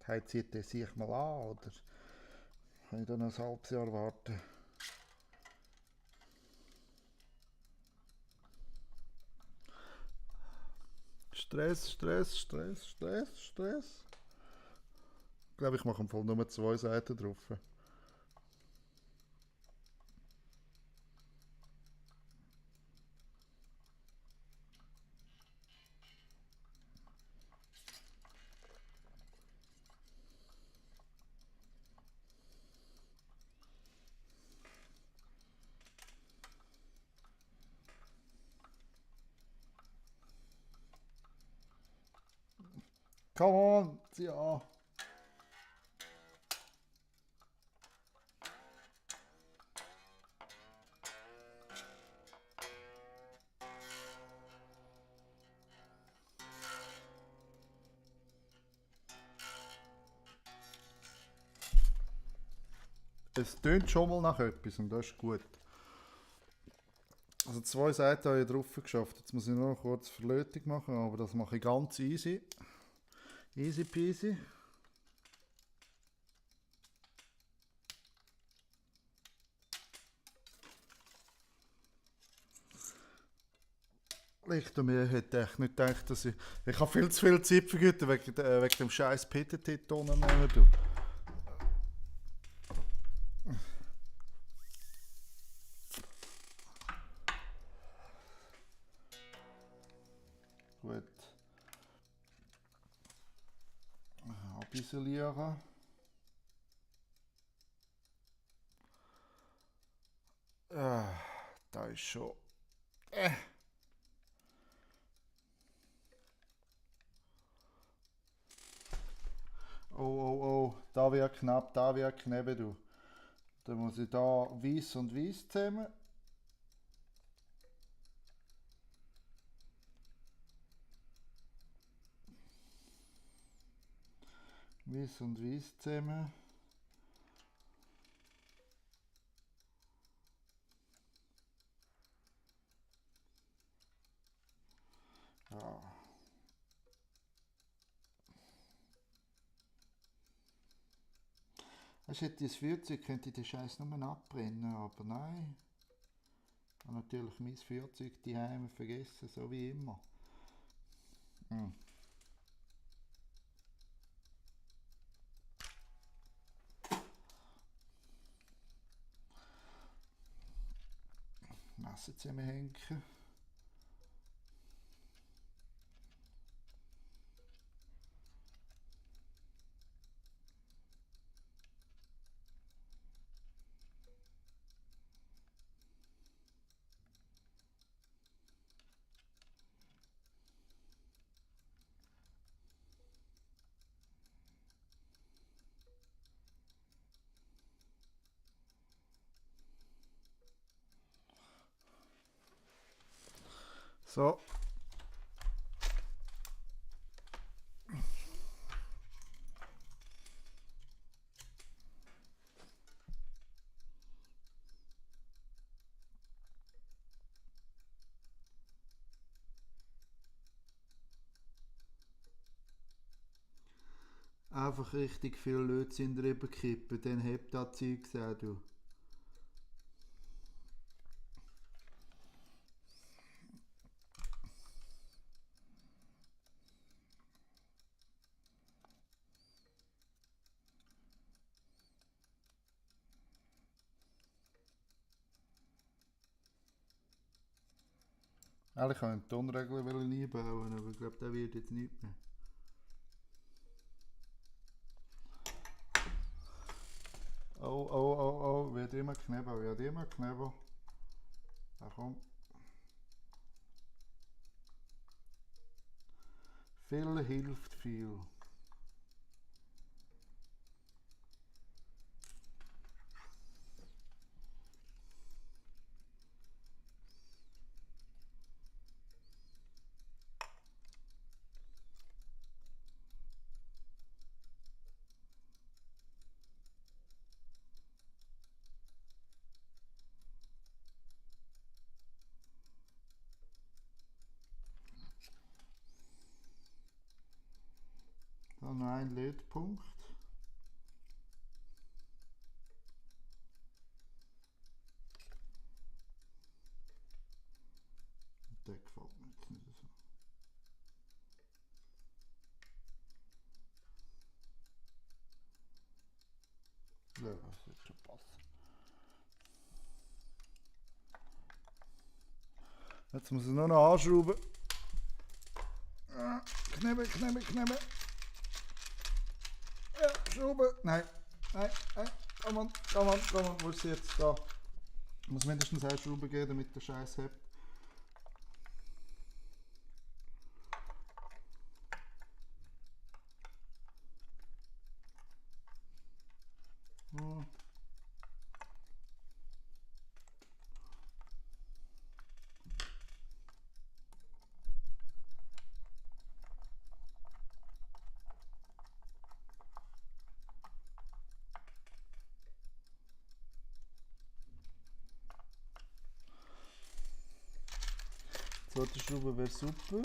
S1: Heute zieht er sich mal an, oder kann ich da noch ein halbes Jahr warten? Stress, Stress, Stress, Stress, Stress. Ich glaube, ich mache im Fall nur 2 Seiten drauf. Come on, zieh an. Es tönt schon mal nach etwas und das ist gut. Also 2 Seiten habe ich drauf geschafft. Jetzt muss ich nur noch kurz Verlötung machen, aber das mache ich ganz easy. Easy peasy. Ich hätte echt nicht gedacht, dass ich habe viel zu viel Zeit vergütet wegen dem scheiß PTT-Tonen. abisolieren. Da ist schon. Oh, da wird knapp, da wird knapp, du. Dann muss ich da weiß und weiß zusammen. Weiß und weiß zusammen. Ja. Ich hätte das Feuerzeug, könnte ich den Scheiß nur abbrennen, aber nein. Ich habe natürlich mein Feuerzeug daheim vergessen, so wie immer. Messer zusammenhängen. So. Einfach richtig viel Lötzinn drüber kippen, dann hebt das Zeug auch, du. Eigentlich kann ich einen Tonregler einbauen, aber ich glaube, der wird jetzt nicht mehr. Oh, wird immer knapper, wird immer knapper. Da kommt. Viel hilft viel. Dann noch ein Lötpunkt. Der gefällt mir jetzt nicht so. Ja, das wird schon passen. Jetzt muss ich nur noch anschrauben. Knebben. Ja, schrauben. Nein. Komm on. Wo ist sie jetzt? Da. Muss mindestens eine Schraube geben, damit der Scheiß hebt. Oh. Die zweite Schraube wäre super.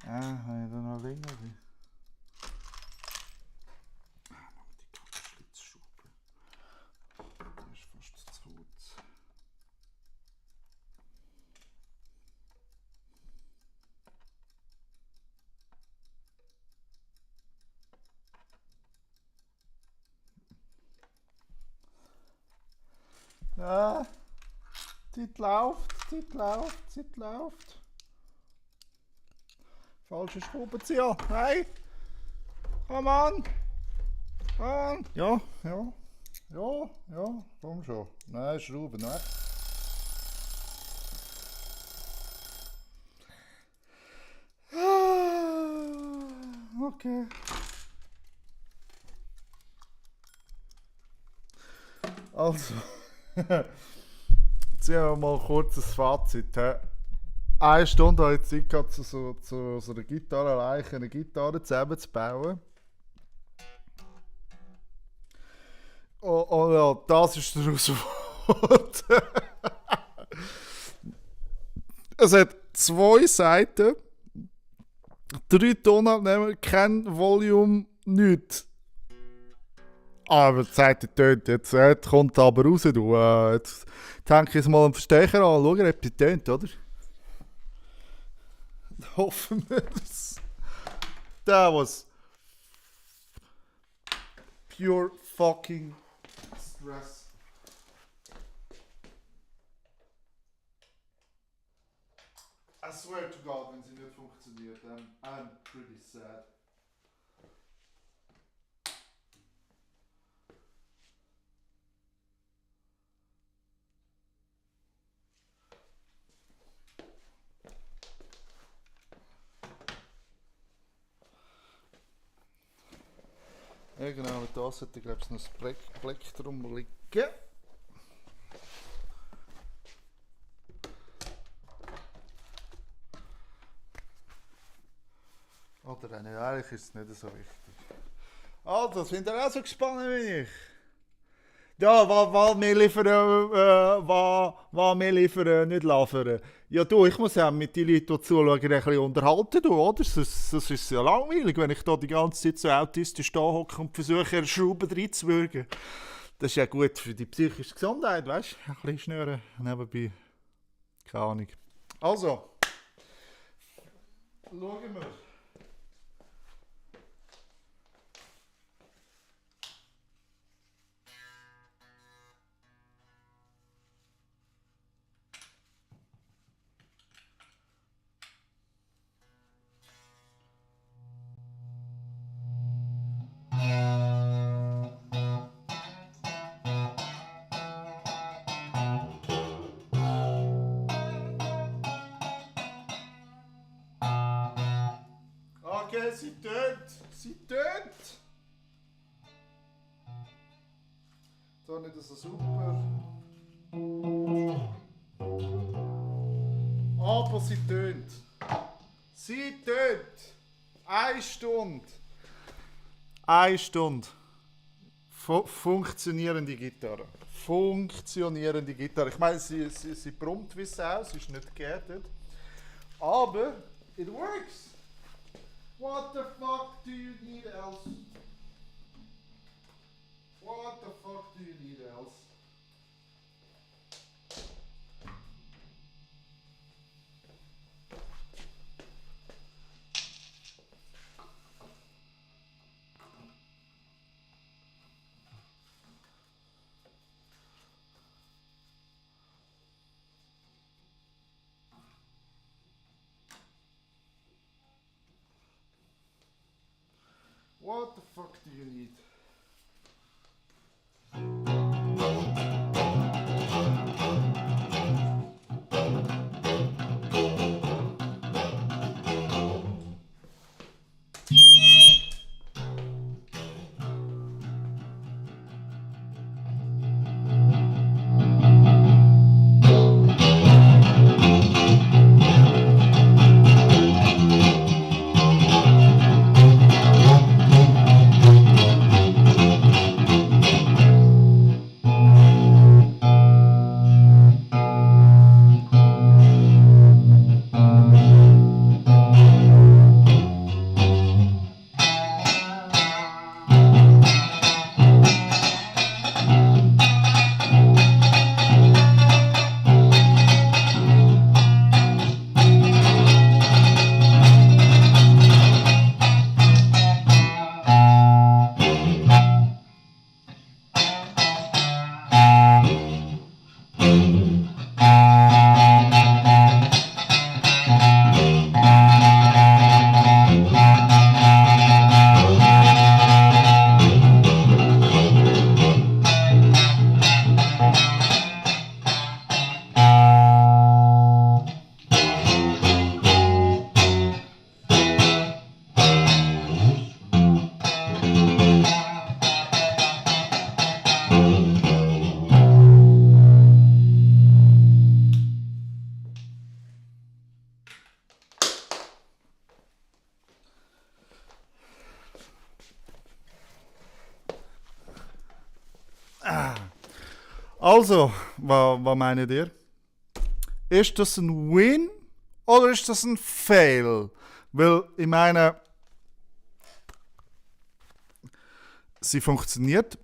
S1: Habe ich da noch länger? Noch die Kappenschlitzschraube. Die ist fast zu kurz. Ja. Zeit läuft, Zeit läuft, Zeit läuft. Falsche Schraubenzieher. Nein. Come on. Come on. Ja, ja. Ja, ja. Komm schon. Nein, Schrauben, ne? Okay. Also, ziehen wir mal kurz ein Fazit. He? 1 Stunde habe ich Zeit gehabt, zu so einer Gitarre allein eine Gitarre zusammenzubauen. Oh ja, das ist der Herausforderung. Es hat 2 Seiten, 3 Tonabnehmer, kein Volume, nichts. Aber die Seite tönt jetzt, kommt aber raus. Du. Jetzt denke ich jetzt mal einen Verstärker an, schauen, ob die tönt, oder? Hoffen wir es. That was pure fucking stress. I swear to God, wenn sie nicht funktioniert, I'm pretty sad. Ja genau, mit da sollte glaube ich noch ein Plektrum liegen. Oder nicht, eigentlich ist es nicht so wichtig. Also, sind ihr auch so gespannt wie ich? Ja, was wir liefern, nicht liefern. Ja du, ich muss ja mit den Leuten, die zuschauen, ein bisschen unterhalten, du, oder? Sonst ist es ja langweilig, wenn ich da die ganze Zeit so autistisch da hocke und versuche, eine Schraube reinzuwürgen. Das ist ja gut für die psychische Gesundheit, weißt du? Ein bisschen schnüren nebenbei. Keine Ahnung. Also, schauen wir. Okay, sie tönt. Sie tönt. So nicht so super. Aber sie tönt. Sie tönt. 1 Stunde. 1 Stunde. Funktionierende Gitarre. Funktionierende Gitarre. Ich meine, sie brummt wie Sau, sie ist nicht geerdet. Aber it works. What the fuck do you need else? What the fuck do you need else? What the fuck do you need? Also, was meint ihr? Ist das ein Win oder ist das ein Fail? Weil, ich meine, sie funktioniert.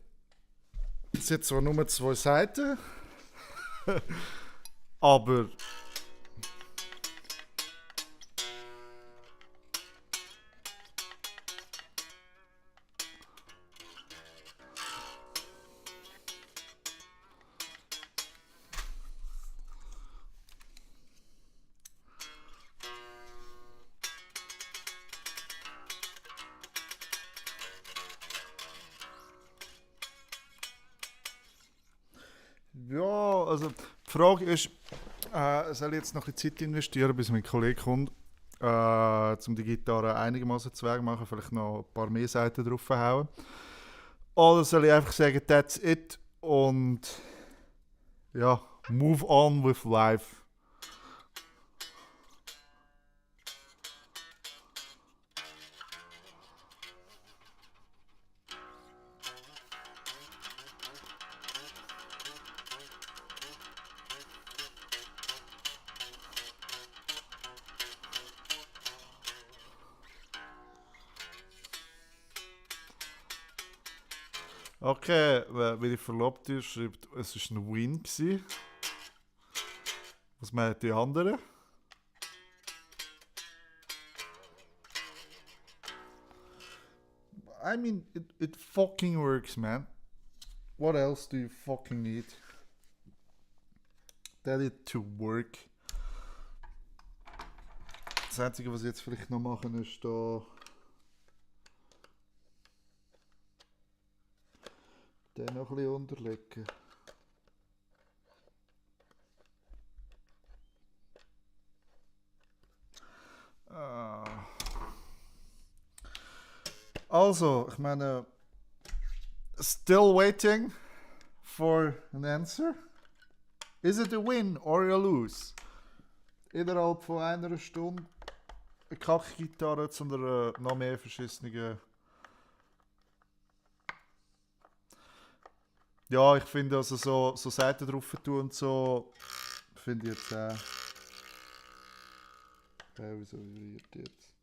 S1: Es hat zwar nur 2 Seiten, aber ja, also die Frage ist, soll ich jetzt noch ein bisschen Zeit investieren, bis mein Kollege kommt, um die Gitarre einigermaßen zu Weg machen, vielleicht noch ein paar mehr Seiten draufhauen. Oder soll ich einfach sagen, that's it und ja, move on with life. Okay, wie die Verlobte schreibt, es war ein Win gewesen. Was meinen die anderen? I mean, it fucking works, man. What else do you fucking need? Tell it to work. Das Einzige, was ich jetzt vielleicht noch machen, ist da den noch ein bisschen unterlegen. Also, ich meine, still waiting for an answer. Is it a win or a lose? Innerhalb von einer Stunde eine Kackgitarre zu einer noch mehr verschissenen. Ja, ich finde also so Seiten drauf tun und so, finde ich jetzt wieso vibriert jetzt?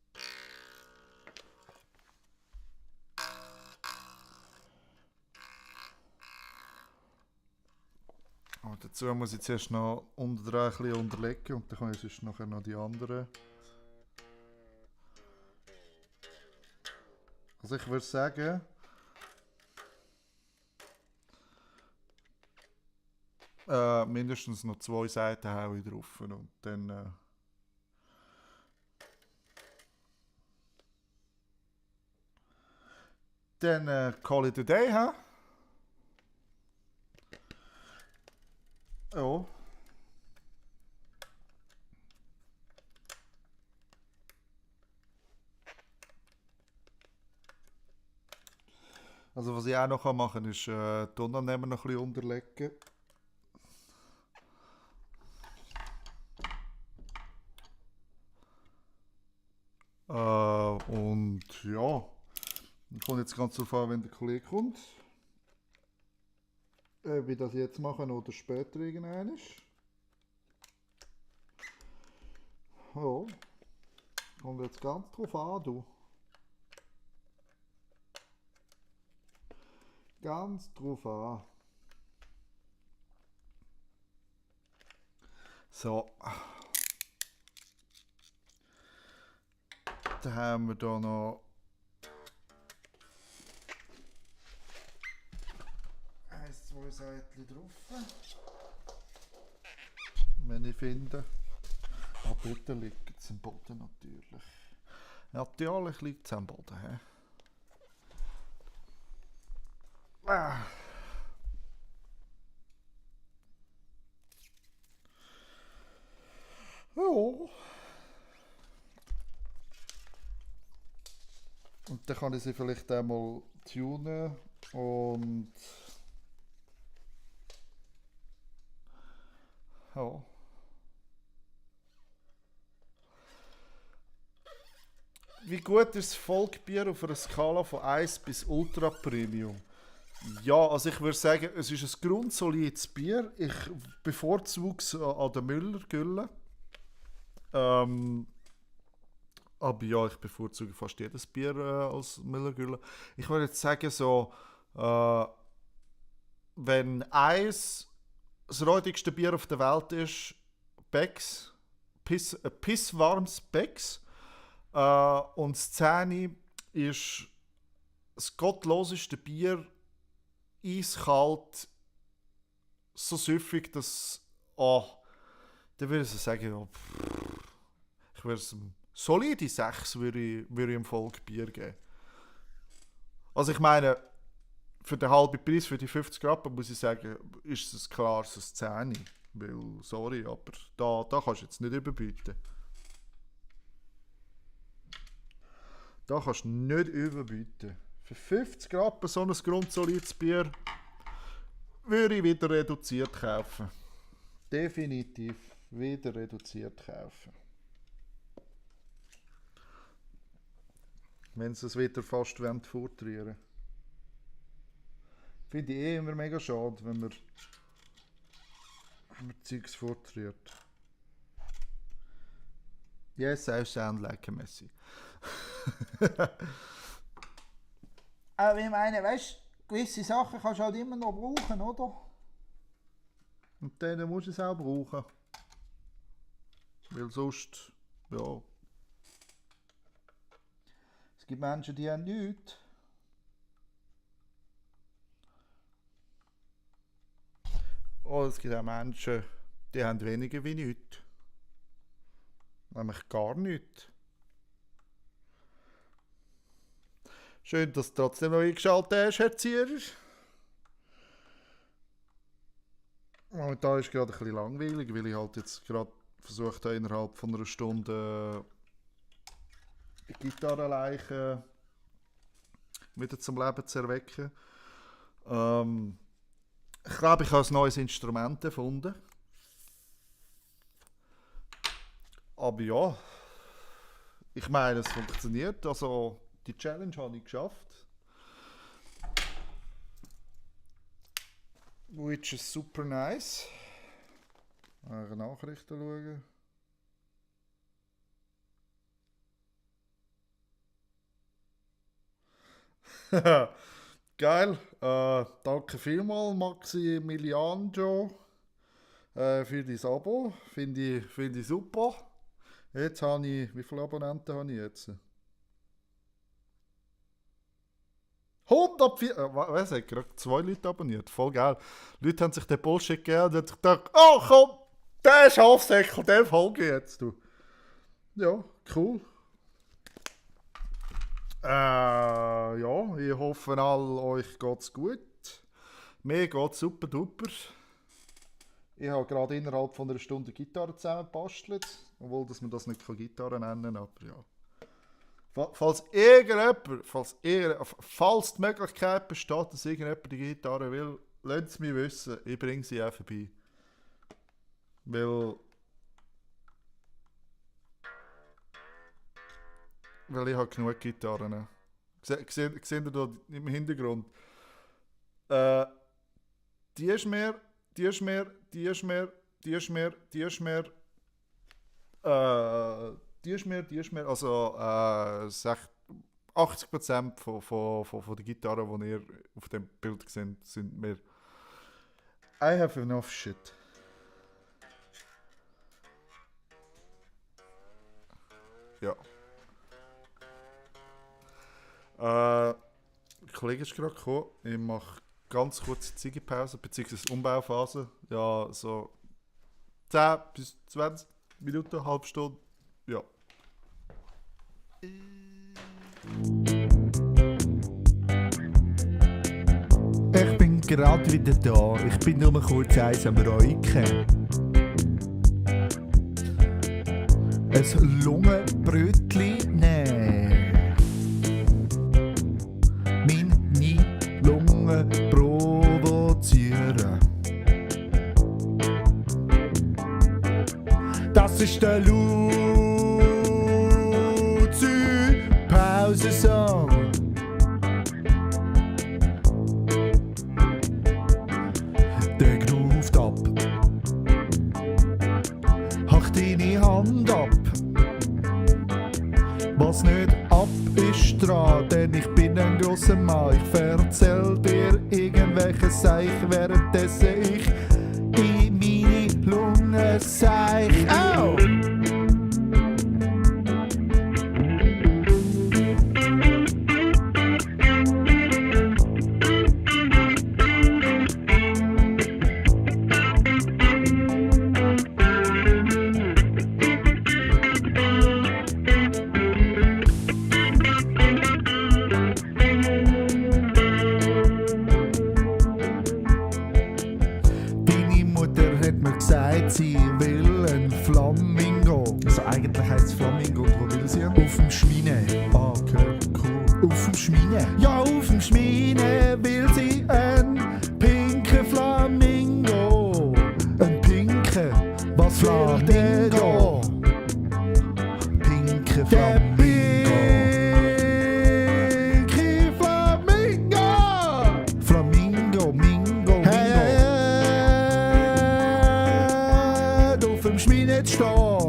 S1: Oh, dazu muss ich zuerst noch unten dran ein bisschen unterlegen und dann kann ich sonst nachher noch die anderen. Also ich würde sagen, mindestens noch 2 Seiten haue ich drauf und dann call it a day, ha? Ja. Also was ich auch noch machen kann, ist die Unternehmen noch ein bisschen unterlegen. Und ja, kommt jetzt ganz darauf an, wenn der Kollege kommt. Ob ich das jetzt machen oder später irgendwann ist. Ja, kommt jetzt ganz drauf an, du. Ganz drauf an. So. Dann haben wir da noch 1, 2 Seiten drauf. Wenn ich finde. Ah, bitte liegt es am Boden natürlich. Natürlich liegt es am Boden. He? Ah. Ja. Und dann kann ich sie vielleicht einmal tunen und ja. Wie gut ist das Volkbier auf einer Skala von 1 bis Ultra Premium? Ja, also ich würde sagen, es ist ein grundsolides Bier. Ich bevorzuge es an der Müller-Gülle. Aber ja, ich bevorzuge fast jedes Bier als Müller-Gülle. Ich würde jetzt sagen, so, wenn eins das räudigste Bier auf der Welt ist, Becks, pisswarmes Becks. Und das 10 ist das gottloseste Bier, eiskalt, so süffig, dass. Dann würde ich sagen, ja, ich würde es solide 6 würde ich im Volk Bier geben. Also ich meine, für den halben Preis, für die 50 Rappen, muss ich sagen, ist es klar, es ist 10. Weil, sorry, aber da kannst du jetzt nicht überbieten. Da kannst du nicht überbieten. Für 50 Rappen so ein grundsolides Bier würde ich wieder reduziert kaufen. Definitiv wieder reduziert kaufen. Wenn sie es wieder fast fortrühren. Finde ich immer mega schade, wenn man Zeugs fortrührt. Yes, I sound like a Messi.
S2: Aber ich meine, weißt du, gewisse Sachen kannst du halt immer noch brauchen, oder?
S1: Und dann musst du es auch brauchen. Weil sonst, ja. Es gibt Menschen, die haben nichts. Oh, es gibt auch Menschen, die haben weniger wie nichts. Nämlich gar nichts. Schön, dass du trotzdem noch eingeschaltet hast, Herr Zierer. Momentan ist es gerade ein bisschen langweilig, weil ich halt jetzt gerade versucht habe, innerhalb von einer Stunde die Gitarrenleiche wieder zum Leben zu erwecken. Ich glaube, ich habe ein neues Instrument erfunden. Aber ja, ich meine, es funktioniert. Also, die Challenge habe ich geschafft. Which is super nice. Eure Nachrichten schauen. Geil. Danke vielmals, Maximiliano, für dein Abo. Finde ich super. Jetzt habe ich. Wie viele Abonnenten habe ich jetzt? 104. Was hat gerade 2 Leute abonniert? Voll geil. Leute haben sich den Bullshit gegeben und haben sich gedacht, oh komm, der Schafsäckel, der folge jetzt. Du. Ja, cool. Ja, ich hoffe, euch geht's gut. Mir geht's super duper. Ich habe gerade innerhalb von einer Stunde Gitarre zusammengebastelt. Obwohl, dass man das nicht Gitarre nennen, aber ja. Falls die Möglichkeit besteht, dass irgendjemand die Gitarre will, lasst es mich wissen. Ich bringe sie auch vorbei. Weil ich habe genug Gitarren. Seht ihr da im Hintergrund? Die ist mehr. Also 80% von den Gitarren, die ihr auf dem Bild seht, sind mir. I have enough shit. Ja. Der Kollege ist gerade gekommen. Ich mache ganz kurze Ziegepause bzw. Umbauphase. Ja, so 10 bis 20 Minuten, halbe Stunde. Ja.
S2: Ich bin gerade wieder da. Ich bin nur kurz eins am Räuchen. Ein Lungenbrötchen nehmen. Meine Lunge provozieren. Das ist der Luzi Pausensong. mach deine Hand ab. Was nicht ab ist dran, denn ich bin ein grosser Mann. Ich erzähl dir irgendwelche Seich, währenddessen ich in meine Lunge seich. Au! Sie will ein Flamingo. Also eigentlich heisst es Flamingo. Und wo will sie? Auf dem Schmine. Ah, okay, cool. Auf dem Schmine? Ja, auf dem Schmine will sie ein pinken Flamingo. Ein pinken? Was Flamingo? Pinke Flamingo. Pinke Flamingo. Flamingo, Mingo, Mingo. Auf dem Schmine stehen.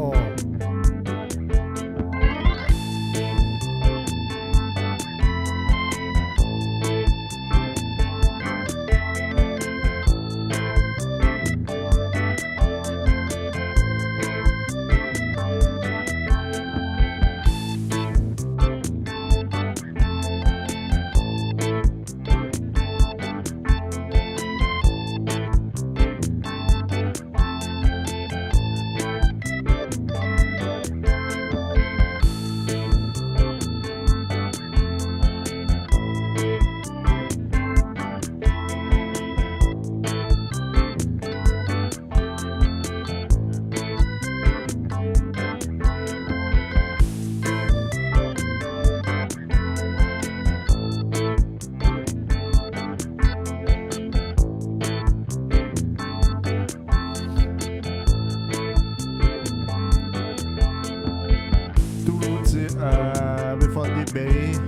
S2: Bevor ich bin,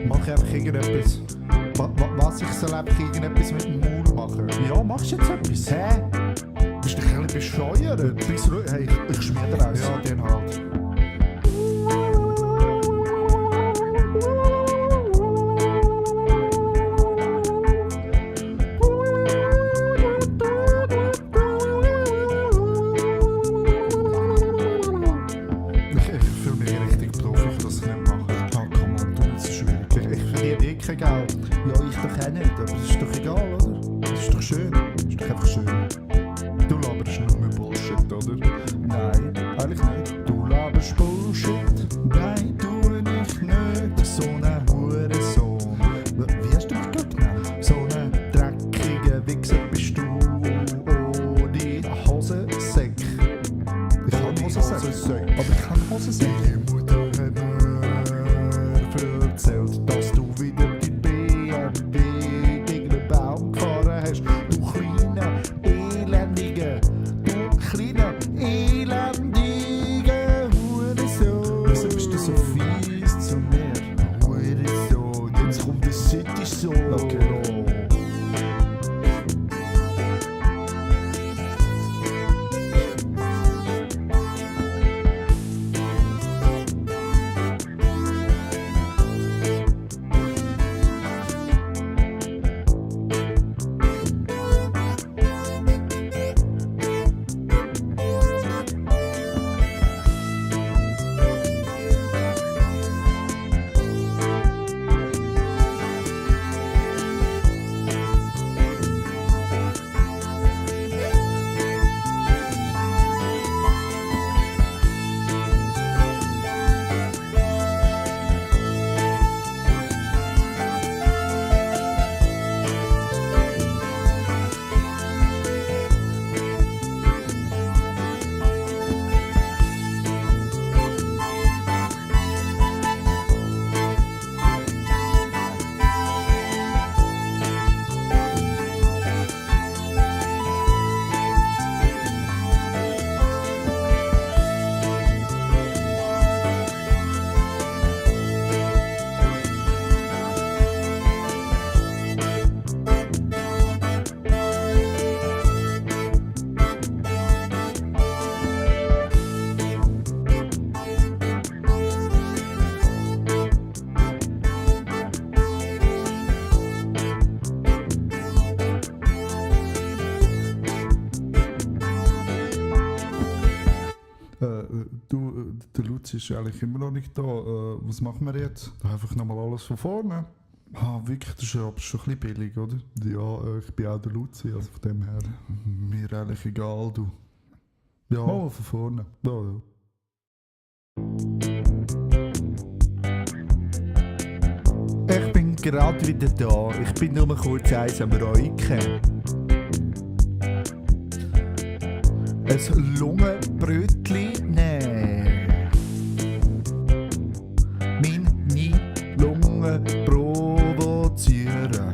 S2: mache ich einfach irgendetwas. Was ich soll einfach irgendetwas mit dem Maul machen? Ja, machst du jetzt etwas? Hä? Bist du ein bisschen bescheuert? Hey, ich schmier dir aus. Ja, den halt. Geld. Ja, ich doch auch nicht, aber das ist doch egal, oder? Das ist doch schön. Das ist doch einfach schön. Du laberst nur Bullshit, oder? Nein, eigentlich nicht. Du laberst Bullshit. Nein, tu ich nicht. So ein Hurensohn. Wie hast du mich gerade genannt? So ein dreckiger Wichser bist du. Ohne Hosensäck. Ich habe Hosensäck. Aber ich habe Hosensäck. Die Mutter hat mir erzählt, dass du wieder Der Luzi ist eigentlich immer noch nicht da. Was machen wir jetzt? Einfach nochmal alles von vorne. Wirklich, das ist aber schon ein bisschen billig, oder? Ja, ich bin auch der Luzi, also von dem her. Mir eigentlich egal, du. Ja, von vorne. Ja. Ich bin gerade wieder da. Ich bin nur mal kurz eins am Räuchen. Ein Lungenbrötli nehmen. Meine Lunge provozieren.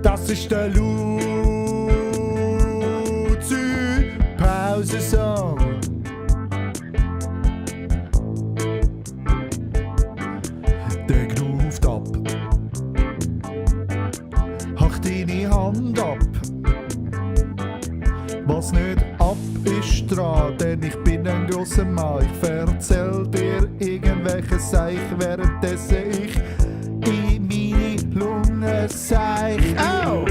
S2: Das ist der Luzi-Pause-Song. Der groovt ab. Hach deine Hand ab. Was nicht ab ist dran, denn ich bin ein grosser Mann. Ich erzähl dir irgendwelche Seich, währenddessen ich in meine Lunge seich. Au!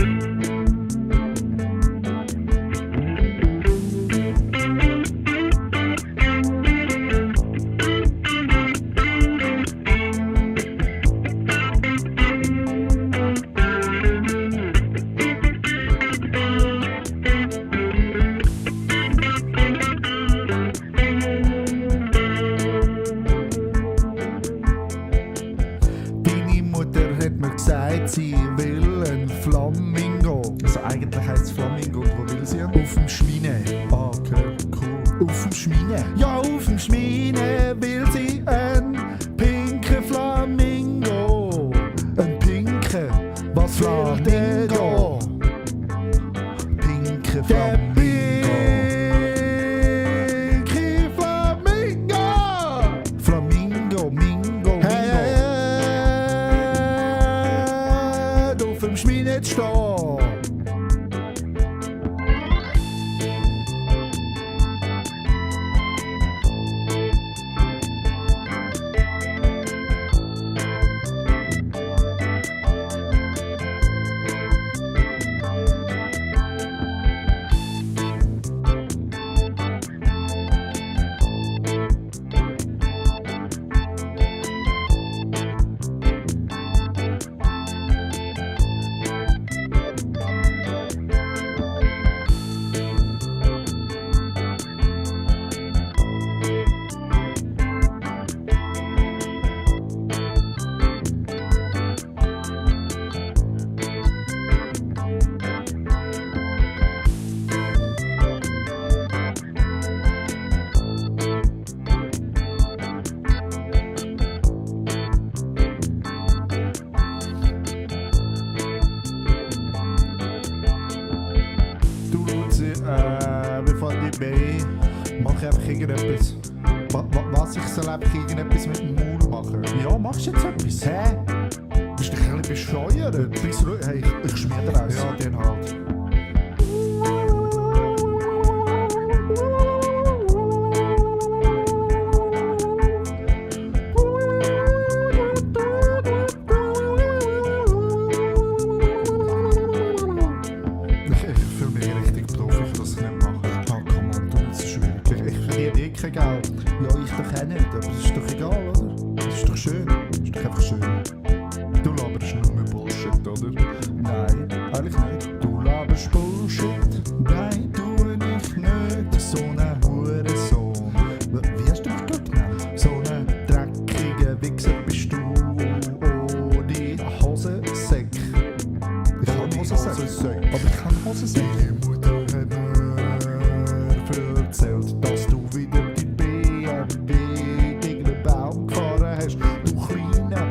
S2: Sie will ein Flamingo. Also eigentlich heisst es Flamingo. Und wo will sie? Auf dem Schmine. Okay, cool. Auf dem Schmine? Ja, auf dem Schmine will sie ein pinken Flamingo. Ein pinken? Was Flamingo? Pinke Flamingo. Pinke Flamingo. Flamingo, Mingo, Mingo. Auf dem Schmine stehen. Wir fangen nicht mehr ein. Mach einfach irgendetwas. Was? Ich soll einfach irgendetwas mit dem Maul machen? Ja, machst du jetzt etwas? Hä? Bist du ein bisschen bescheuert? Bist du, hey, ich schmiede eins. Ja, den halt. Kein Geld. Ja, ich doch auch nicht, aber es ist doch egal, oder? Es ist doch schön. Es ist doch einfach schön. Du laberst nur Bullshit, oder? Nein, eigentlich nicht. Du laberst Bullshit. Nein, tu ich nicht. So ein Hurensohn. Wie hast du mich gerade genannt? So ein dreckiger Wichser bist du ohne Hosensäck. Ich habe Hosensäck. Aber ich habe Hosensäck. Deine Mutter hat mir erzählt, dass du wieder gegen den Baum gefahren hast, du kleiner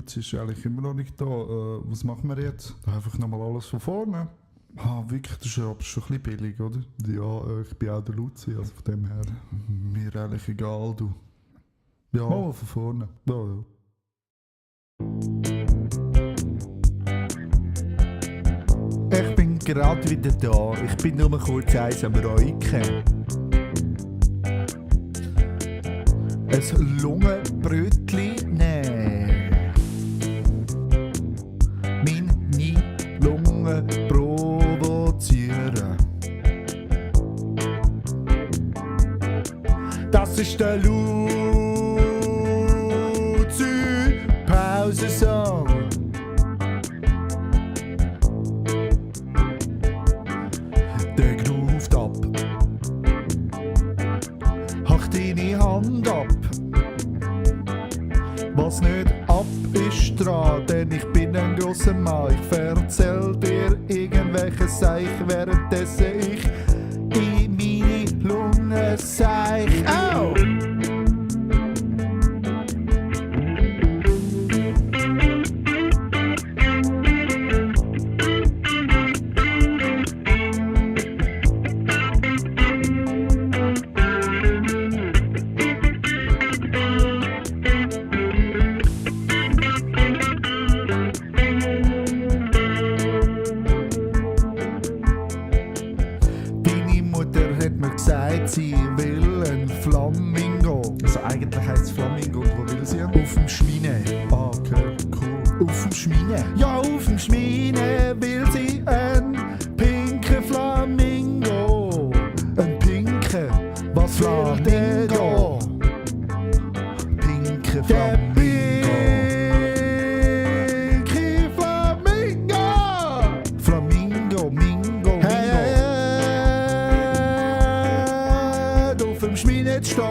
S2: Luzi ist eigentlich immer noch nicht da. Was machen wir jetzt? Einfach nochmal alles von vorne. Wirklich, das ist aber schon ein bisschen billig, oder? Ja, ich bin auch der Luzi, also von dem her. Mir eigentlich egal, du. Ja, mal von vorne. Ja. Ich bin gerade wieder da. Ich bin nur kurz eins am Räuchen. Ein Lungenbrötchen nehmen. Meine Lungen provozieren. Das ist der Luzi-Pausensong. Der groovt ab. Hach deine Hand ab. Was nicht ab ist dran, denn ich bin ein grosser Mann. Ich erzähl dir irgendwelche Seich, währenddessen ich in meine Lunge seich. Au! Sie will ein Flamingo. Also eigentlich heisst es Flamingo. Und wo will sie? Auf dem Schmine. Okay, cool. Auf dem Schmine? Ja, auf dem Schmine will sie ein pinken Flamingo. Ein pinken? Was will der da? Pinken Flamingo. Pinke Flamingo. Flamingo, Mingo, Mingo. Auf dem Schmine stehen.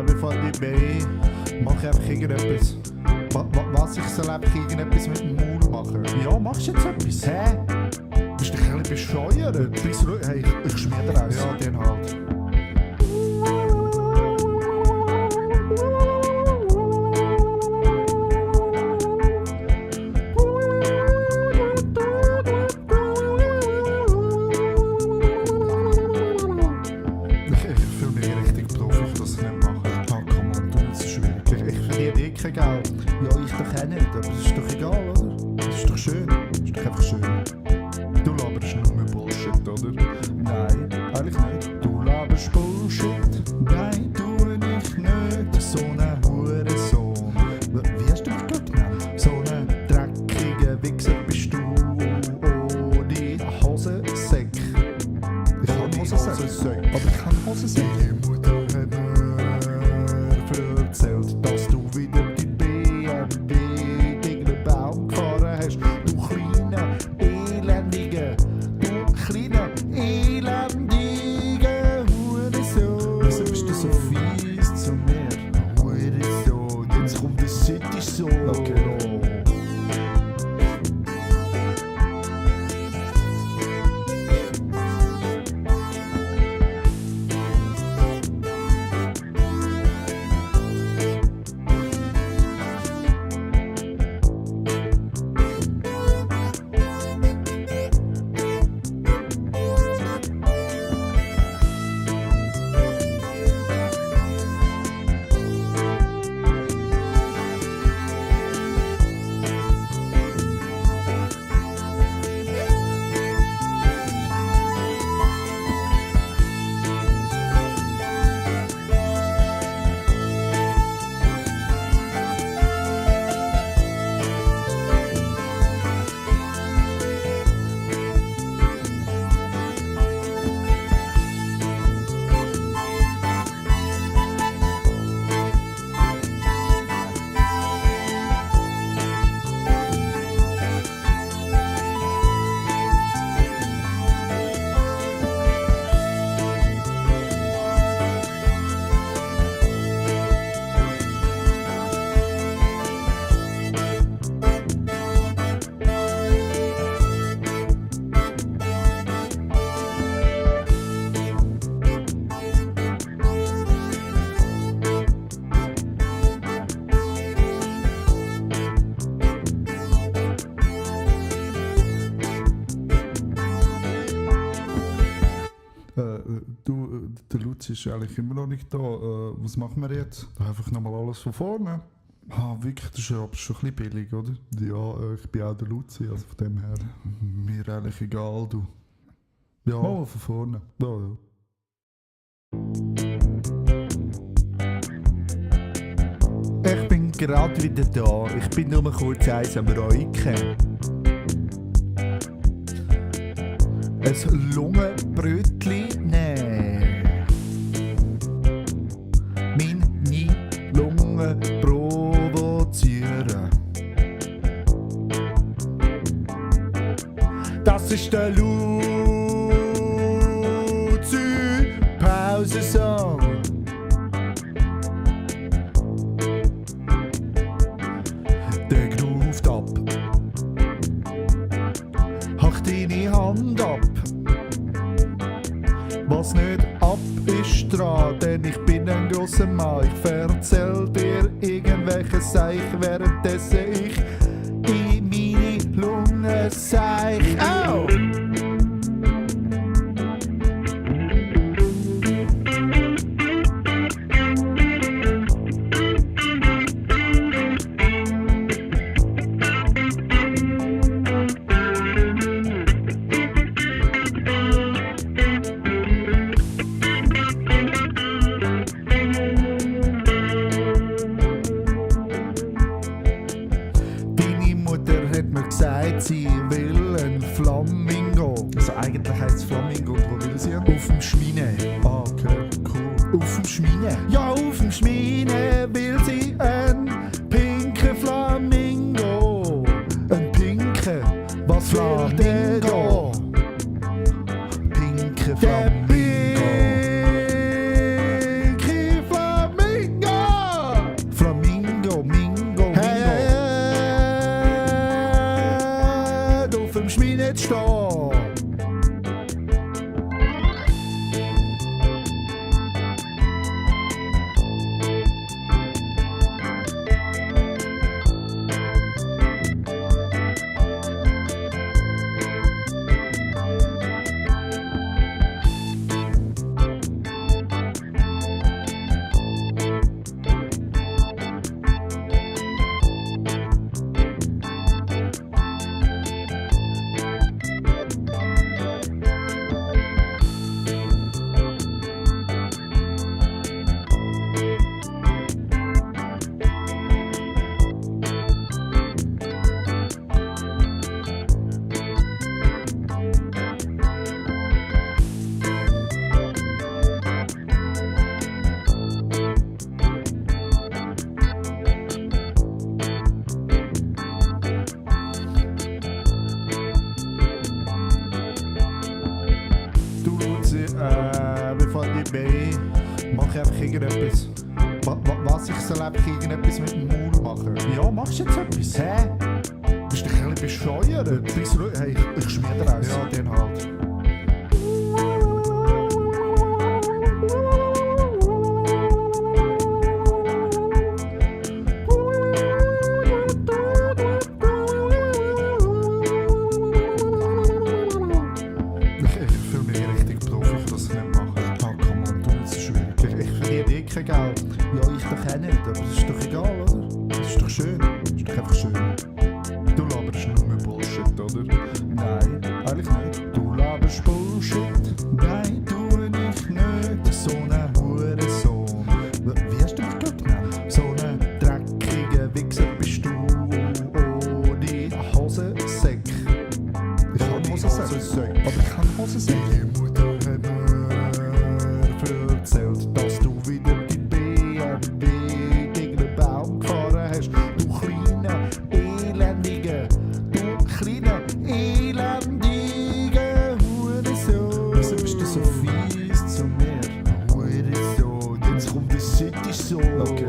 S2: Bevor ich bei mache ich einfach irgendetwas. Was ich soll einfach irgendetwas mit dem Maul machen? Ja, machst du jetzt etwas? Hä? Bist du ein bisschen bescheuert? Bist du, hey, ich schmier dir aus. Ja, den halt. Kein Geld. Ja, ich doch auch nicht, aber das ist doch egal, oder? Das ist doch schön. Das ist doch einfach schön. Du laberst nur mehr Bullshit, oder? Nein, eigentlich nicht. Du laberst Bullshit. Nein, tu ich nicht. So ein Hurensohn. Wie hast du mich gerade genannt? So ein dreckiger Wichser bist du ohne Hosensäck. Ich habe Hosensäck. Aber ich habe Hosensäck. Deine Mutter hat mir erzählt, dass du wieder die BMW gegen den Baum gefahren hast. Du kleiner, elendiger, Hurensohn. Wieso bist du so fies zu mir? Hurensohn, jetzt kommt der City-Sohn. Okay. sie ist eigentlich immer noch nicht da. Was machen wir jetzt? Einfach nochmal alles von vorne. Wirklich, das ist aber schon ein bisschen billig, oder? Ja, ich bin auch der Luzi, also von dem her. Mir eigentlich egal, du. Ja, mal von vorne. Ja. Ich bin gerade wieder da. Ich bin nur kurz eins am Räuchen. Ein Lungenbrötli nehmen. Meine Lungen provozieren. Das ist der Luzi-Pausensong. Der groovt ab. Hach deine Hand ab. Was nicht ab ist dran, denn ich bin ein grosser Mann. Ich erzähl dir irgendwelche Seich, währenddessen ich in meine Lunge seich. Au! Sie will ein Flamingo. Also eigentlich heisst es Flamingo. Und wo will sie? Auf dem Schmine. Okay, cool. Auf dem Schmine? Ja, auf dem Schmine will sie ein pinker Flamingo. Ein pinker? Was will der da? Pinker Flamingo. Pinker Flamingo. Flamingo, Mingo, Mingo. Auf dem Schmine stehen. Bevor ich bei mache ich einfach irgendetwas. Was? Ich soll einfach irgendetwas mit dem Maul machen? Ja, machst du jetzt etwas? Hä? Bist du ein bisschen bescheuert? Hey, ich schmier dir aus. Ja, den halt. Kein Geld. Ja, ich doch auch nicht, aber das ist doch egal, oder? Das ist doch schön. Das ist doch einfach schön. Du laberst nur Bullshit, oder? Nein, eigentlich nicht. Du laberst Bullshit. Nein, tu ich nicht. So ein Hurensohn. Wie hast du mich gerade genannt? So ein dreckiger Wichser bist du. Oh, die Hosensäck. Ich habe Hosensäck. Aber ich kann Hosensäck. Die Mutter hat mir erzählt, dass du wieder die BMW gegen den Baum gefahren hast. Du kleiner, elendiger, Hurensohn. Wieso bist du so fies zu mir? Hurensohn, jetzt kommt der City-Sohn. Okay.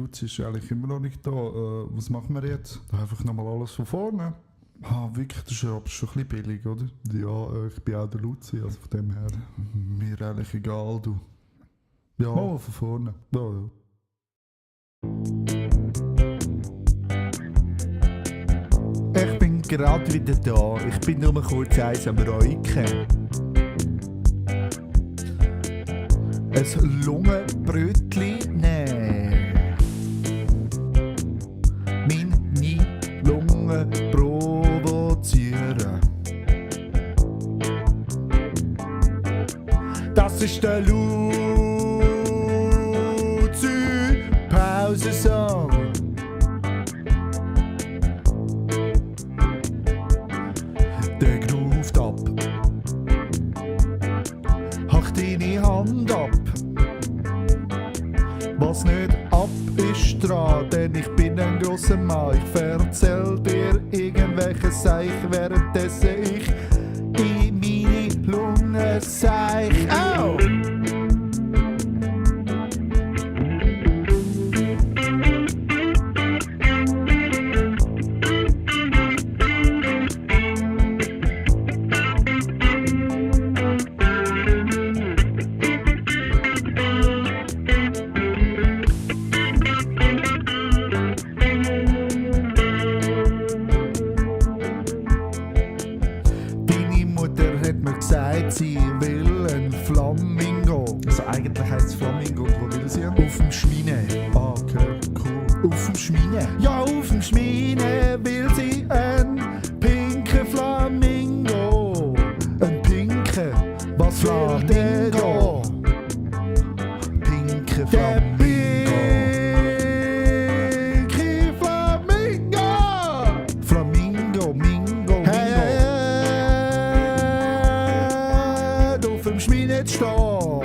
S2: Luzi ist eigentlich immer noch nicht da. Was machen wir jetzt? Einfach nochmal alles von vorne. Wirklich, das ist aber schon ein bisschen billig, oder? Ja, ich bin auch der Luzi, also von dem her. Mir eigentlich egal, du. Ja, mal von vorne. Ja. Ich bin gerade wieder da. Ich bin nur kurz eins am Räuchen. Ein Lungenbrötli nehmen. Meine Lungen provozieren. Das ist der Luzi-Pausensong. Der groovt ab. Hach deine Hand ab. Was nicht ab ist dran, denn ich bin ein grosser Mann. Ich erzähl dir irgendwelche Seich, währenddessen ich in meine Lunge seich. Au! Deine Mutter hat mir gesagt, sie will ein Flamingo. Also eigentlich heisst es Flamingo und wo will sie hin? Auf dem Schweine. Okay, cool. Auf dem Schweine? Ja, auf dem Schweine will sie ein pinken Flamingo. Ein pinken? Was will der da? Pinke Flamingo. Pinke Flamingo! Flamingo, Mingo, Mingo. Auf dem Schweine zu stehen.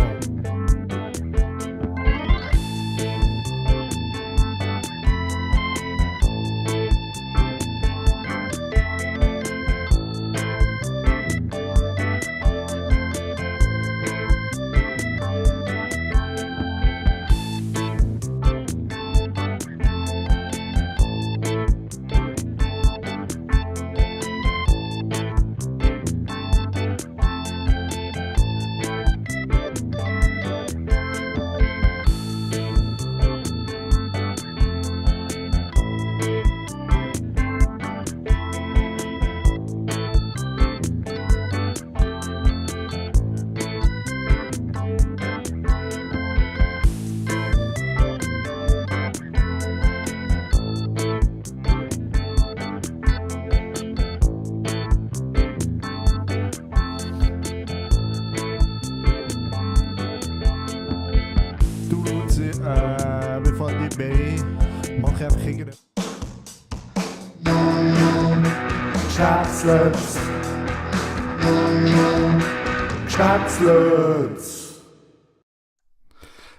S2: Du Luzi, wir fahren nicht mehr ein. Mach einfach irgendeine... Schätzlitz. Schätzlitz.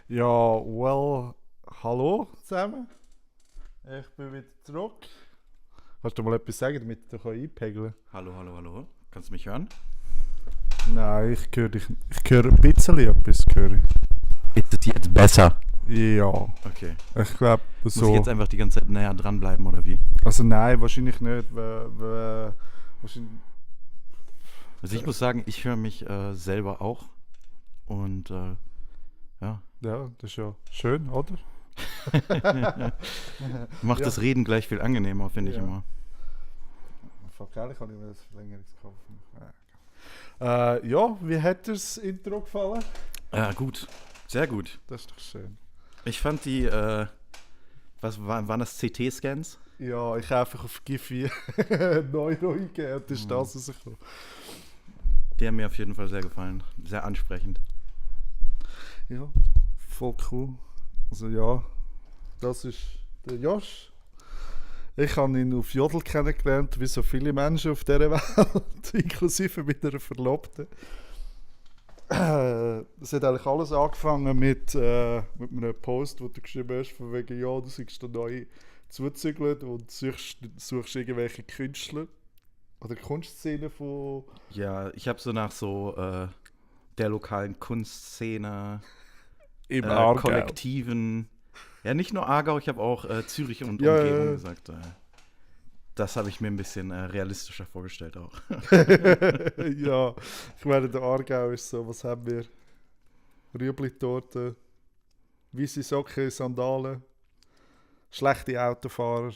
S1: Ja, well, hallo zusammen. Ich bin wieder zurück. Kannst du mal etwas sagen, damit ich dich einpegeln kann?
S3: Hallo. Kannst du mich hören?
S1: Nein, ich höre dich. Ich höre ein bisschen etwas.
S3: Ist es jetzt besser?
S1: Ja,
S3: Okay.
S1: ich glaube
S3: Muss ich
S1: so.
S3: jetzt einfach die ganze Zeit näher dranbleiben oder wie?
S1: Also nein, wahrscheinlich nicht. Wahrscheinlich,
S3: Also ich muss sagen, ich höre mich selber auch. Und ja,
S1: ja, das ist ja schön, oder?
S3: macht
S1: Ja.
S3: das Reden gleich viel angenehmer, finde ich
S1: Ja.
S3: immer.
S1: Fuck, ehrlich kann ich mir das Verlängerungs kaufen. Ja, wie hat dir das Intro gefallen?
S3: Ja, gut. Sehr gut.
S1: Das ist doch schön.
S3: Ich fand die, waren das CT-Scans?
S1: Ja, ich habe einfach auf Giphy neu eingegeben und das ist das rausgekommen.
S3: Die haben mir auf jeden Fall sehr gefallen. Sehr ansprechend.
S1: Ja, voll cool. Also ja, das ist der Josh. Ich habe ihn auf Jodel kennengelernt, wie so viele Menschen auf dieser Welt, inklusive meiner Verlobten. Es hat eigentlich alles angefangen mit einem Post, wo du geschrieben hast, von wegen, ja, du siehst da neu zuzügelt und suchst irgendwelche Künstler oder Kunstszenen von...
S3: Ja, ich habe so nach der lokalen Kunstszene,
S1: im Aargau.
S3: Kollektiven Ja, nicht nur Aargau, ich habe auch Zürich und
S1: Ja,
S3: Umgebung
S1: ja.
S3: gesagt. Das habe ich mir ein bisschen realistischer vorgestellt auch.
S1: Ja, ich meine, der Aargau ist so, was haben wir? Rüebli-Torte, weisse Socken, Sandalen, schlechte Autofahrer.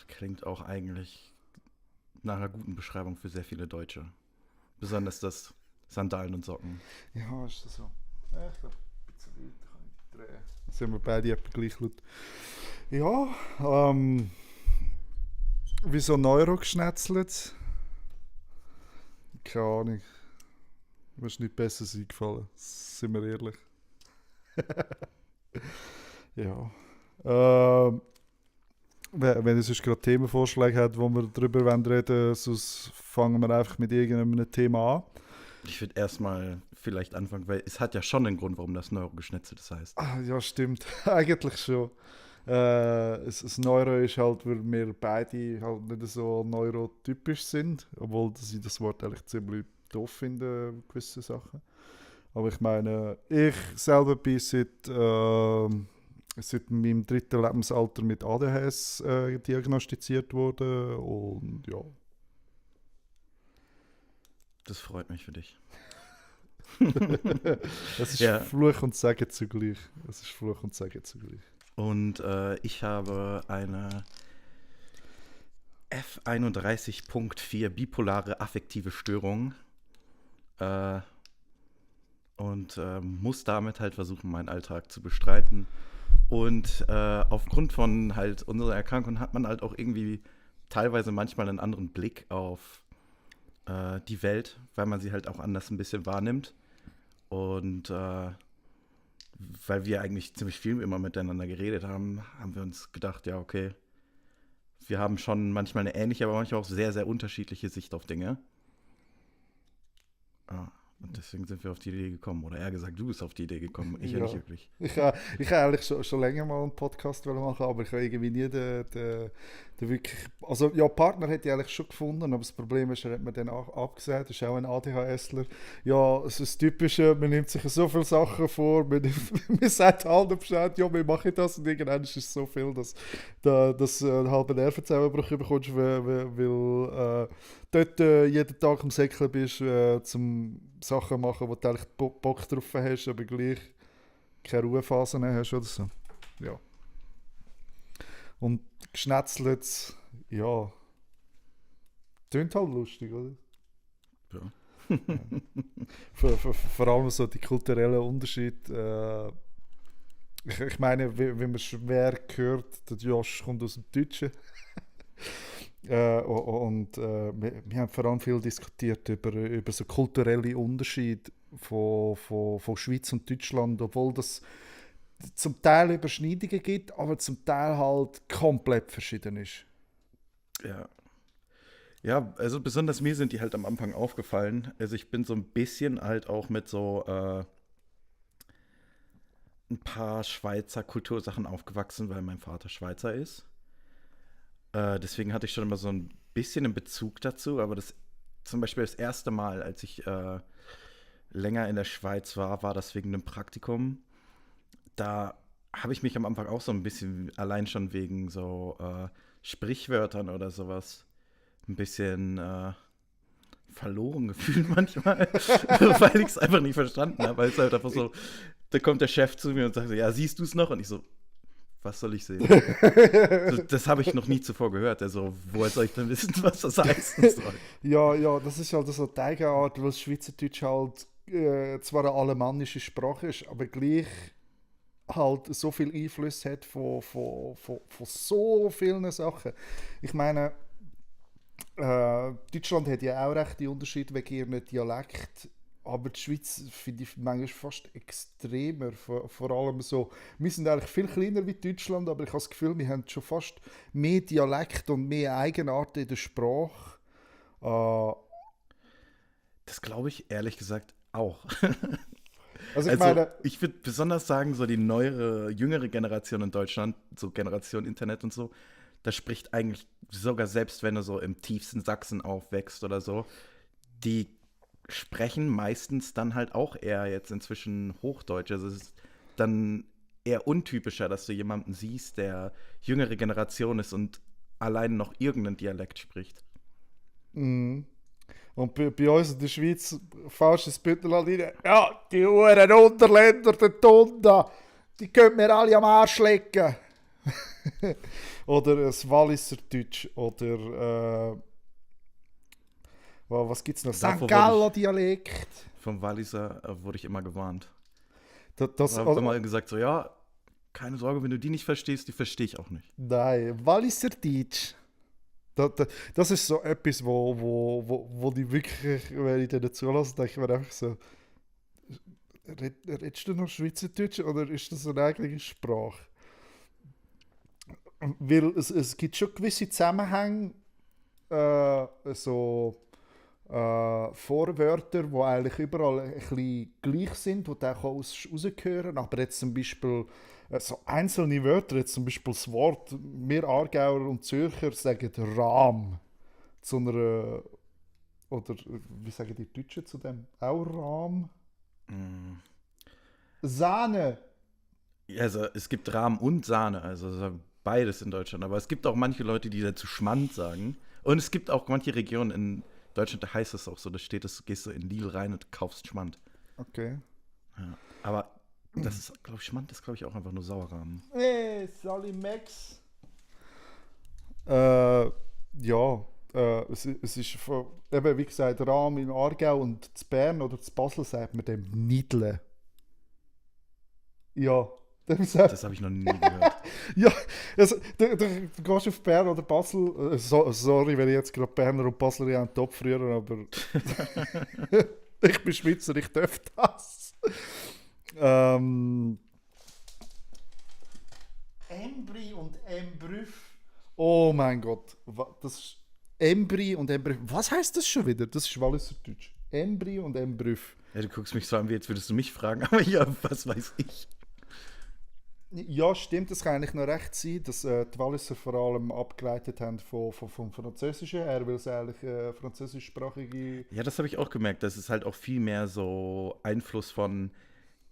S3: Klingt auch eigentlich nach einer guten Beschreibung für sehr viele Deutsche. Besonders das Sandalen und Socken.
S1: Ja, ist das so. Ja, ich glaube, ein bisschen weiter kann ich drehen. Dann sind wir beide etwa gleich laut. Ja, wieso Neuro geschnetzelt? Keine Ahnung. Mir ist nichts Besseres eingefallen. Sind wir ehrlich. Ja. Wenn ihr sonst gerade Themenvorschläge habt, wo wir darüber reden wollen, sonst fangen wir einfach mit irgendeinem Thema an.
S3: Ich würde erstmal vielleicht anfangen, weil es hat ja schon einen Grund, warum das Neurogeschnetzeltes heißt.
S1: Ah, ja, stimmt. Eigentlich schon. Das Neuro ist halt, weil wir beide halt nicht so neurotypisch sind, obwohl ich das Wort eigentlich ziemlich doof finde, gewisse Sachen. Aber ich meine, ich selber bin seit meinem 3. Lebensalter mit ADHS diagnostiziert worden und ja.
S3: Das freut mich für dich.
S1: Das ist
S3: Ja.
S1: Fluch und Segen zugleich. Das ist Fluch und Segen zugleich.
S3: Und ich habe eine F31.4 bipolare affektive Störung und muss damit halt versuchen, meinen Alltag zu bestreiten. Und aufgrund von halt unserer Erkrankung hat man halt auch irgendwie teilweise manchmal einen anderen Blick auf die Welt, weil man sie halt auch anders ein bisschen wahrnimmt. Und weil wir eigentlich ziemlich viel immer miteinander geredet haben, haben wir uns gedacht, ja, okay, wir haben schon manchmal eine ähnliche, aber manchmal auch sehr, sehr unterschiedliche Sicht auf Dinge. Und deswegen sind wir auf die Idee gekommen. Oder eher gesagt, du bist auf die Idee gekommen. Ich ja nicht wirklich.
S1: Ich habe eigentlich schon länger mal einen Podcast machen, aber ich habe irgendwie nie den wirklich... Also ja, Partner hätte ich eigentlich schon gefunden, aber das Problem ist, er hat mir dann auch abgesagt, er ist auch ein ADHSler. Ja, es ist das Typische, man nimmt sich so viele Sachen vor, man sagt allen Bescheid, ja, wir machen das und irgendwann ist es so viel, dass du einen halben Nervenzusammenbruch bekommst, weil dort jeden Tag am Säckeln bist, zum Sachen machen, wo du eigentlich Bock drauf hast, aber gleich keine Ruhephasen hast oder so. Ja. Und geschnetzelt, ja, tönt halt lustig, oder?
S3: Ja.
S1: Vor allem so die kulturellen Unterschiede. Ich meine, wie man schwer hört, der Josh kommt aus dem Deutschen. Wir haben vor allem viel diskutiert über so kulturelle Unterschiede von Schweiz und Deutschland, obwohl das zum Teil Überschneidungen gibt, aber zum Teil halt komplett verschieden ist.
S3: Ja. Ja, also besonders mir sind die halt am Anfang aufgefallen. Also ich bin so ein bisschen halt auch mit so ein paar Schweizer Kultursachen aufgewachsen, weil mein Vater Schweizer ist. Deswegen hatte ich schon immer so ein bisschen einen Bezug dazu, aber zum Beispiel das erste Mal, als ich länger in der Schweiz war das wegen einem Praktikum. Da habe ich mich am Anfang auch so ein bisschen, allein schon wegen so Sprichwörtern oder sowas, ein bisschen verloren gefühlt manchmal, weil ich es einfach nicht verstanden habe. Weil es halt einfach so, da kommt der Chef zu mir und sagt, ja, siehst du es noch? Und ich so, was soll ich sehen? So, das habe ich noch nie zuvor gehört. Also, woher soll ich denn wissen, was das heißen soll?
S1: Ja, das ist halt so die Eigenart, weil das Schweizerdeutsch halt zwar eine alemannische Sprache ist, aber gleich halt so viel Einfluss hat von so vielen Sachen. Ich meine, Deutschland hat ja auch recht die Unterschiede wegen ihrem Dialekt. Aber die Schweiz finde ich manchmal fast extremer. Vor allem so, wir sind eigentlich viel kleiner wie Deutschland, aber ich habe das Gefühl, wir haben schon fast mehr Dialekt und mehr Eigenart in der Sprache.
S3: Das glaube ich ehrlich gesagt auch.
S1: Also ich meine,
S3: ich würde besonders sagen, so die neuere, jüngere Generation in Deutschland, so Generation Internet und so, das spricht eigentlich sogar selbst, wenn du so im tiefsten Sachsen aufwächst oder so, die sprechen meistens dann halt auch eher jetzt inzwischen Hochdeutsch. Also es ist dann eher untypischer, dass du jemanden siehst, der jüngere Generation ist und allein noch irgendeinen Dialekt spricht.
S1: Mhm. Und bei uns in der Schweiz fährst du ins Büttenland rein. Ja, die Huren Unterländer, die Tonda, die können mir alle am Arsch lecken. Oder das Walliser Deutsch. Oder was gibt es noch?
S3: Davor
S1: St. Galler Dialekt.
S3: Vom Walliser wurde ich immer gewarnt.
S1: Das,
S3: Da hat immer gesagt so, ja, keine Sorge, wenn du die nicht verstehst, die verstehe ich auch nicht.
S1: Nein, Walliser Deutsch. Das ist so etwas, wo die wirklich, wenn ich denen zulasse, denke ich mir einfach so, redest du noch Schweizerdeutsch oder ist das eine eigene Sprache? Weil es gibt schon gewisse Zusammenhänge, Vorwörter, die eigentlich überall ein bisschen gleich sind, die auch rausgehören. Aber jetzt zum Beispiel so einzelne Wörter, jetzt zum Beispiel das Wort, wir Aargauer und Zürcher sagen Rahm zu einer, oder wie sagen die Deutschen zu dem? Auch Rahm? Sahne!
S3: Also es gibt Rahm und Sahne, also beides in Deutschland. Aber es gibt auch manche Leute, die dazu Schmand sagen. Und es gibt auch manche Regionen in Deutschland, da heißt es auch so, da steht es, gehst du in Lidl rein und kaufst Schmand.
S1: Okay.
S3: Ja. Aber das ist, glaube ich, Schmand ist, glaube ich, auch einfach nur Sauerrahmen.
S1: Hey, Sally Max. Ja, es ist eben, wie gesagt, Rahm in Aargau und zu Bern oder zu Basel sagt man dem Nidle. Ja, dem sagt
S3: Das habe ich noch nie gehört.
S1: ja, also, du gehst auf Bern oder Basel, sorry, wenn ich jetzt gerade Berner und Basler einen Topf rühren, aber ich bin Schweizer, ich darf das. Embry und Embrüff. Oh mein Gott, das ist Embry und Embrüff. Was heißt das schon wieder? Das ist Walliser Deutsch. Embry und Embrüff.
S3: Ja, du guckst mich so an, wie jetzt würdest du mich fragen, aber ja, was weiß ich.
S1: Ja, stimmt, das kann eigentlich noch recht sein, dass die Walliser vor allem abgeleitet haben vom Französischen her, weil es eigentlich französischsprachige...
S3: Ja, das habe ich auch gemerkt, dass es halt auch viel mehr so Einfluss von,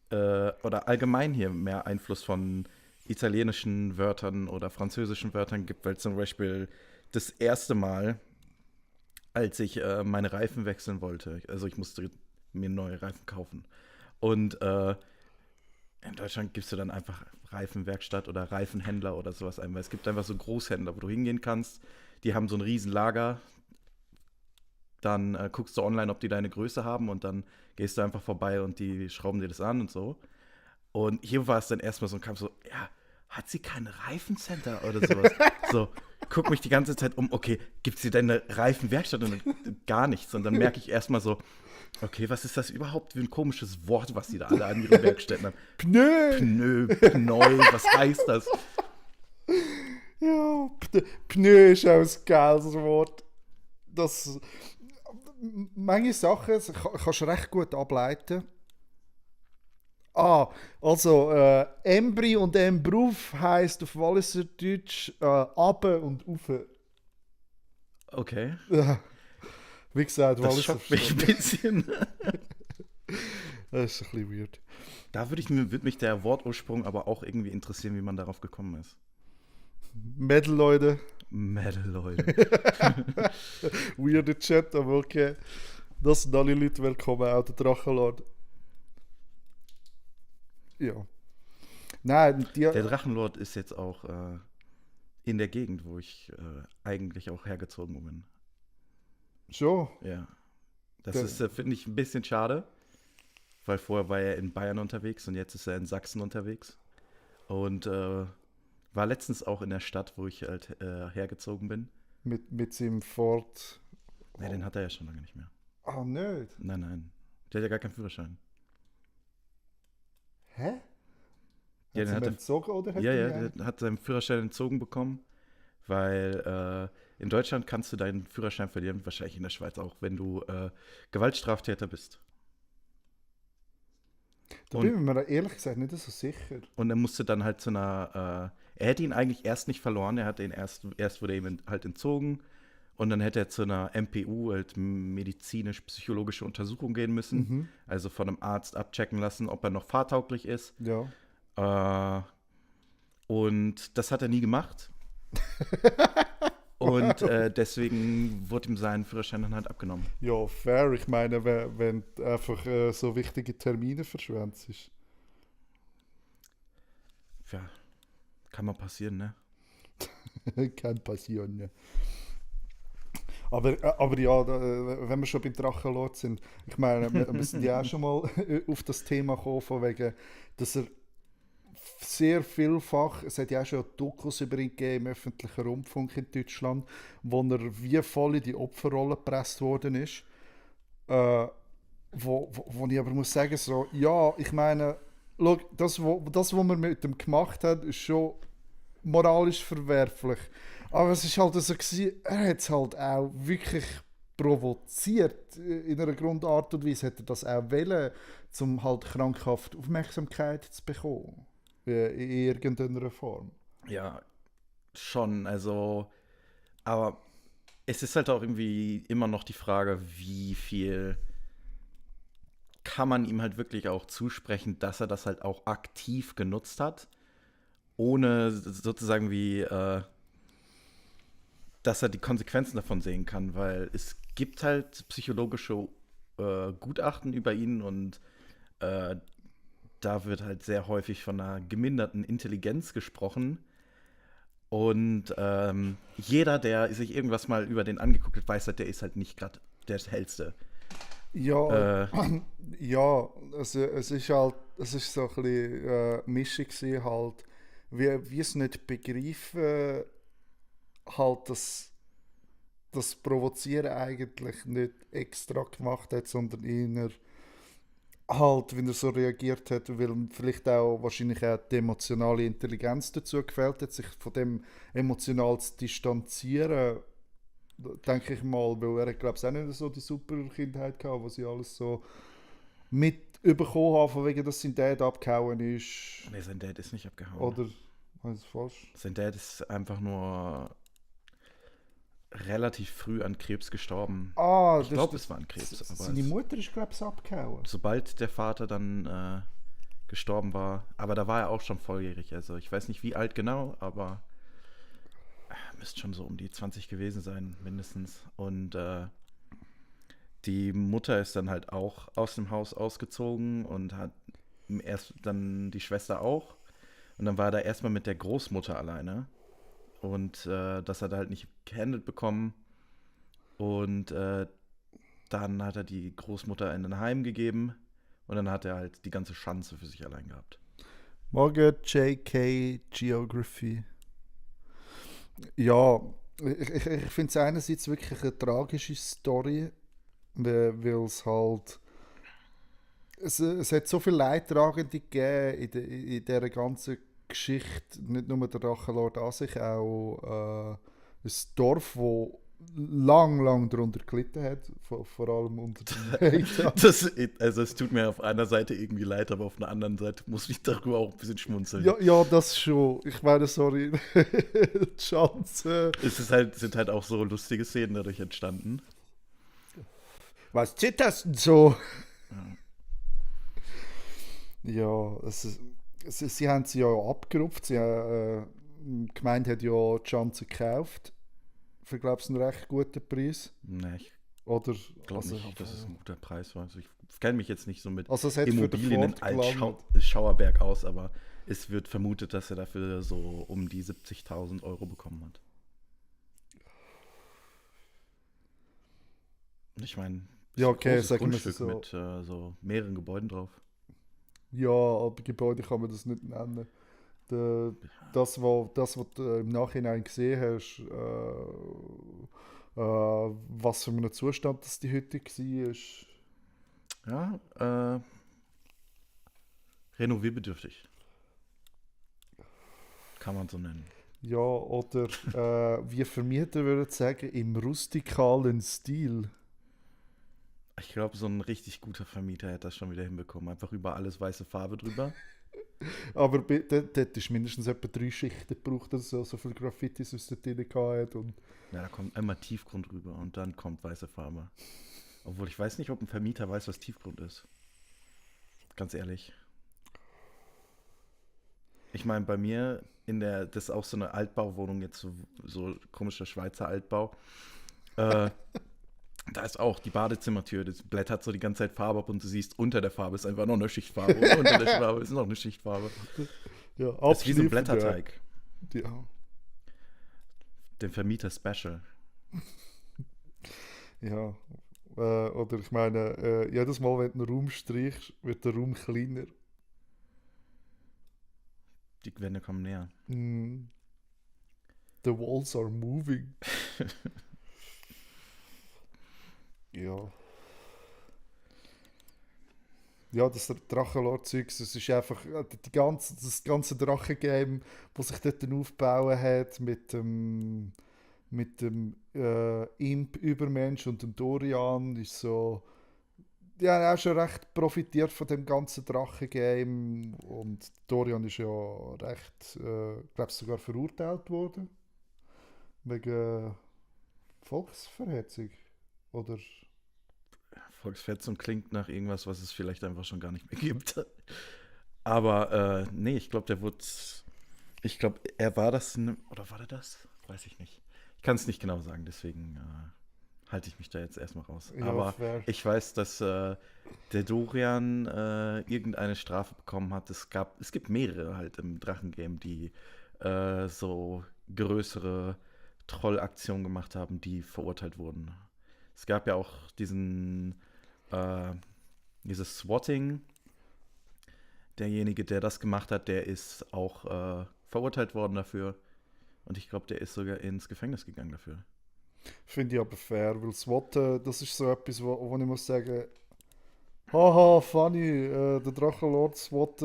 S3: oder allgemein hier mehr Einfluss von italienischen Wörtern oder französischen Wörtern gibt, weil zum Beispiel das erste Mal, als ich meine Reifen wechseln wollte, also ich musste mir neue Reifen kaufen und in Deutschland gibst du dann einfach Reifenwerkstatt oder Reifenhändler oder sowas ein, weil es gibt einfach so Großhändler, wo du hingehen kannst, die haben so ein riesen Lager, dann guckst du online, ob die deine Größe haben und dann gehst du einfach vorbei und die schrauben dir das an und so. Und hier war es dann erstmal so und kam so, ja, hat sie kein Reifencenter oder sowas? So, guck mich die ganze Zeit um, okay, gibt es hier denn eine Reifenwerkstatt? Und gar nichts. Und dann merke ich erstmal so, okay, was ist das überhaupt für ein komisches Wort, was die da alle an ihren Werkstätten haben? Pneu, Pneu, was heißt das?
S1: Ja, Pneu ist auch ein geiles Wort. Das, manche Sachen kannst du recht gut ableiten. Also Embry und Embruf heisst auf Walliser Deutsch abe und ufe.
S3: Okay,
S1: Wie gesagt,
S3: das
S1: Walliser
S3: schockt mich ein bisschen.
S1: Das ist ein bisschen weird.
S3: Da würde mich der Wortursprung aber auch irgendwie interessieren, wie man darauf gekommen ist.
S1: Mädel, Leute.
S3: Metal, Leute.
S1: Weirder Chat, aber okay. Das sind alle Leute willkommen, auch der Drachenlord. Ja. Nein,
S3: Der Drachenlord ist jetzt auch in der Gegend, wo ich eigentlich auch hergezogen bin.
S1: schon.
S3: Ja. Das
S1: Der-
S3: ist, finde ich, ein bisschen schade, weil vorher war er in Bayern unterwegs und jetzt ist er in Sachsen unterwegs. Und war letztens auch in der Stadt, wo ich halt hergezogen bin.
S1: Mit seinem Ford.
S3: Ja, den hat er ja schon lange nicht mehr.
S1: Ah, nicht.
S3: Nein, nein. Der hat ja gar keinen Führerschein.
S1: Hä?
S3: Ja,
S1: Hat
S3: den
S1: sie
S3: hat
S1: ihn
S3: er,
S1: entzogen oder hat
S3: ja,
S1: er
S3: ja,
S1: ihn
S3: der hat seinen Führerschein entzogen bekommen, weil in Deutschland kannst du deinen Führerschein verlieren, wahrscheinlich in der Schweiz auch, wenn du Gewaltstraftäter bist.
S1: Da bin ich mir ehrlich gesagt nicht so sicher.
S3: Und er musste dann halt zu einer, er hätte ihn eigentlich erst nicht verloren, er hatte ihn erst wurde ihm halt entzogen und dann hätte er zu einer MPU, halt medizinisch-psychologische Untersuchung gehen müssen, also von einem Arzt abchecken lassen, ob er noch fahrtauglich ist.
S1: Ja.
S3: Und das hat er nie gemacht. Und deswegen wurde ihm sein Führerschein dann halt abgenommen.
S1: Ja, fair. Ich meine, wenn du einfach so wichtige Termine verschwendest.
S3: Ja, kann mal passieren, ne?
S1: Kann passieren, ja. Aber ja, wenn wir schon beim Drachenlord sind, ich meine, wir sind ja auch schon mal auf das Thema gekommen, von wegen, dass er sehr vielfach, es hat ja auch schon Dokus über ihn gegeben im öffentlichen Rundfunk in Deutschland, wo er wie voll in die Opferrolle gepresst worden ist. Wo ich aber muss sagen, so, ja, ich meine, schau, das, was man mit ihm gemacht hat, ist schon moralisch verwerflich. Aber es ist halt so gewesen, er hat es halt auch wirklich provoziert. In einer Grundart und Weise hat er das auch wollen, um halt krankhaft Aufmerksamkeit zu bekommen. In irgendeiner Form.
S3: Ja, schon, also, aber es ist halt auch irgendwie immer noch die Frage, wie viel kann man ihm halt wirklich auch zusprechen, dass er das halt auch aktiv genutzt hat, ohne sozusagen wie, dass er die Konsequenzen davon sehen kann, weil es gibt halt psychologische Gutachten über ihn und da wird halt sehr häufig von einer geminderten Intelligenz gesprochen. Und jeder, der sich irgendwas mal über den angeguckt hat, weiß halt, der ist halt nicht gerade der Hellste.
S1: Ja, ja, also es ist halt, es ist so ein bisschen Mischung gewesen, halt, wie es nicht begreifen, halt, dass das Provozieren eigentlich nicht extra gemacht hat, sondern eher halt, wenn er so reagiert hat, weil ihm vielleicht auch wahrscheinlich auch die emotionale Intelligenz dazu gefällt hat, sich von dem emotional zu distanzieren, denke ich mal, weil er glaube ich auch nicht so die super Kindheit gehabt, wo sie alles so mitbekommen haben, von wegen, dass sein Dad abgehauen ist.
S3: Nee, sein Dad ist nicht abgehauen.
S1: Oder, ist falsch?
S3: Sein Dad ist einfach nur relativ früh an Krebs gestorben.
S1: Ah,
S3: Ich glaube, es war an Krebs. Aber
S1: seine Mutter ist glaube ich abgehauen.
S3: sobald der Vater dann gestorben war, aber da war er auch schon volljährig. Also ich weiß nicht, wie alt genau, aber müsste schon so um die 20 gewesen sein, mindestens. Und die Mutter ist dann halt auch aus dem Haus ausgezogen und hat erst dann die Schwester auch. Und dann war er da erstmal mit der Großmutter alleine. Und das hat er halt nicht gehandelt bekommen. Und dann hat er die Großmutter in ein Heim gegeben. Und dann hat er halt die ganze Schanze für sich allein gehabt.
S1: Morgan J.K. Geography. Ja, ich finde es einerseits wirklich eine tragische Story, weil es halt. Es hat so viele Leidtragende gegeben in dieser ganzen Geschichte. Nicht nur der Drachenlord an sich, auch ein Dorf, das lang darunter gelitten hat. Vor allem unter den Hatern.
S3: Also es tut mir auf einer Seite irgendwie leid, aber auf einer anderen Seite muss ich darüber auch ein bisschen schmunzeln.
S1: Ja, das schon. Ich meine, sorry. Die Chance.
S3: Sind halt auch so lustige Szenen dadurch entstanden.
S1: Was ist das denn so? Ja, sie haben sie ja abgerupft. Die Gemeinde hat ja die Chance gekauft. Für, glaube ich, einen recht guten Preis.
S3: Nee, ich
S1: Oder,
S3: glaube nicht, dass es ein guter Preis war. Also ich kenne mich jetzt nicht so mit
S1: also es hat
S3: Immobilien in
S1: für den Ford
S3: Schauerberg aus, aber es wird vermutet, dass er dafür so um die 70.000 Euro bekommen hat. Ich meine,
S1: Ja, okay,
S3: großes
S1: sagen wir es
S3: Grundstück
S1: so.
S3: mit so mehreren Gebäuden drauf.
S1: Ja, aber Gebäude kann man das nicht nennen. Das, was du im Nachhinein gesehen hast, was für einen Zustand das die heute war.
S3: Ja, renovierbedürftig. Kann man so nennen.
S1: Ja, oder wie Vermieter würden sagen, im rustikalen Stil.
S3: Ich glaube, so ein richtig guter Vermieter hätte das schon wieder hinbekommen. Einfach über alles weiße Farbe drüber.
S1: Aber dort ist mindestens etwa 3 Schichten gebraucht, dass so viele Graffitis aus der drin hat. Und
S3: Ja, da kommt einmal Tiefgrund rüber und dann kommt weiße Farbe. Obwohl ich weiß nicht, ob ein Vermieter weiß, was Tiefgrund ist. Ganz ehrlich. Ich meine, bei mir das ist auch so eine Altbauwohnung, jetzt so komischer Schweizer Altbau. Äh, Da ist auch die Badezimmertür, das blättert so die ganze Zeit Farbe ab und du siehst, unter der Farbe ist einfach noch eine Schichtfarbe. Und unter der Farbe ist noch eine Schichtfarbe.
S1: Ja,
S3: Das ist wie so ein
S1: abschliffen,
S3: Blätterteig.
S1: Ja.
S3: Den Vermieter Special.
S1: Ja. Oder ich meine, jedes Mal, wenn du einen Raum streichst, wird der Raum kleiner.
S3: Die Wände kommen näher.
S1: Mm. The walls are moving. Ja. Ja, das Drachenlord-Zeugs, das ist einfach das ganze Drachengame, das sich dort aufgebaut hat mit dem Imp-Übermensch und dem Dorian, ist so. Ja, auch schon recht profitiert von dem ganzen Drachengame und Dorian ist ja recht, glaube sogar verurteilt worden. Wegen Volksverhetzung. Oder.
S3: Volksverhetzung klingt nach irgendwas, was es vielleicht einfach schon gar nicht mehr gibt. Aber nee, ich glaube, er war das, oder war der das? Weiß ich nicht. Ich kann es nicht genau sagen, deswegen halte ich mich da jetzt erstmal raus.
S1: Ja,
S3: Aber
S1: fair.
S3: ich weiß, dass der Dorian irgendeine Strafe bekommen hat. Es gibt mehrere halt im Drachengame, die so größere Trollaktionen gemacht haben, die verurteilt wurden. Es gab ja auch dieses Swatting. Derjenige, der das gemacht hat, der ist auch verurteilt worden dafür. Und ich glaube, der ist sogar ins Gefängnis gegangen dafür.
S1: Finde ich aber fair, weil SWAT, das ist so etwas, wo ich muss sagen, haha, funny, der Drachenlord SWAT,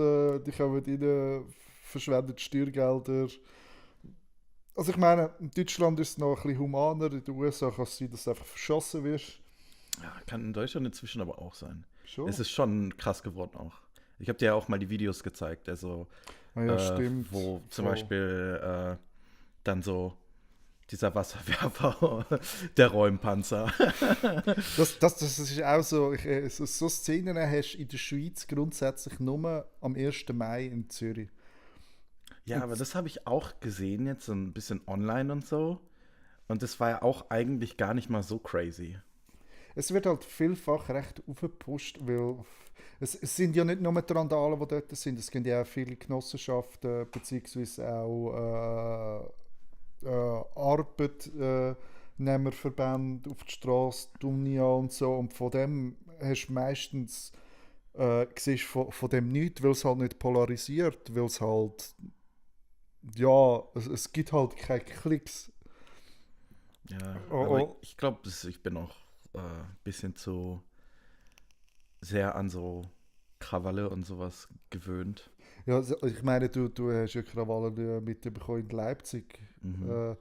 S1: die kommen rein, verschwendet Steuergelder. Also ich meine, in Deutschland ist es noch ein bisschen humaner, in den USA kann es sein, dass du einfach verschossen wirst.
S3: Ja, kann in Deutschland inzwischen aber auch sein.
S1: Schon?
S3: Es ist schon krass geworden auch. Ich habe dir ja auch mal die Videos gezeigt, also
S1: Ja, stimmt.
S3: wo zum
S1: Voll.
S3: Beispiel dann so dieser Wasserwerfer, der Räumpanzer.
S1: Das ist auch so, so Szenen hast du in der Schweiz grundsätzlich nur am 1. Mai in Zürich.
S3: Ja, aber das habe ich auch gesehen jetzt so ein bisschen online und so. Und das war ja auch eigentlich gar nicht mal so crazy.
S1: Es wird halt vielfach recht aufgepusht, weil es sind ja nicht nur die Randalen, die dort sind, es gibt ja auch viele Genossenschaften, beziehungsweise auch Arbeitnehmerverbände auf der Straße, die Unia und so. Und von dem hast du meistens siehst von dem nichts, weil es halt nicht polarisiert, weil es halt ja, es gibt halt keine Klicks.
S3: Ja,
S1: Oh,
S3: aber
S1: oh.
S3: ich glaube, ich bin auch ein bisschen zu sehr an so Krawalle und sowas gewöhnt.
S1: Ja, ich meine, du hast ja Krawallen mitbekommen in Leipzig.
S3: Mhm.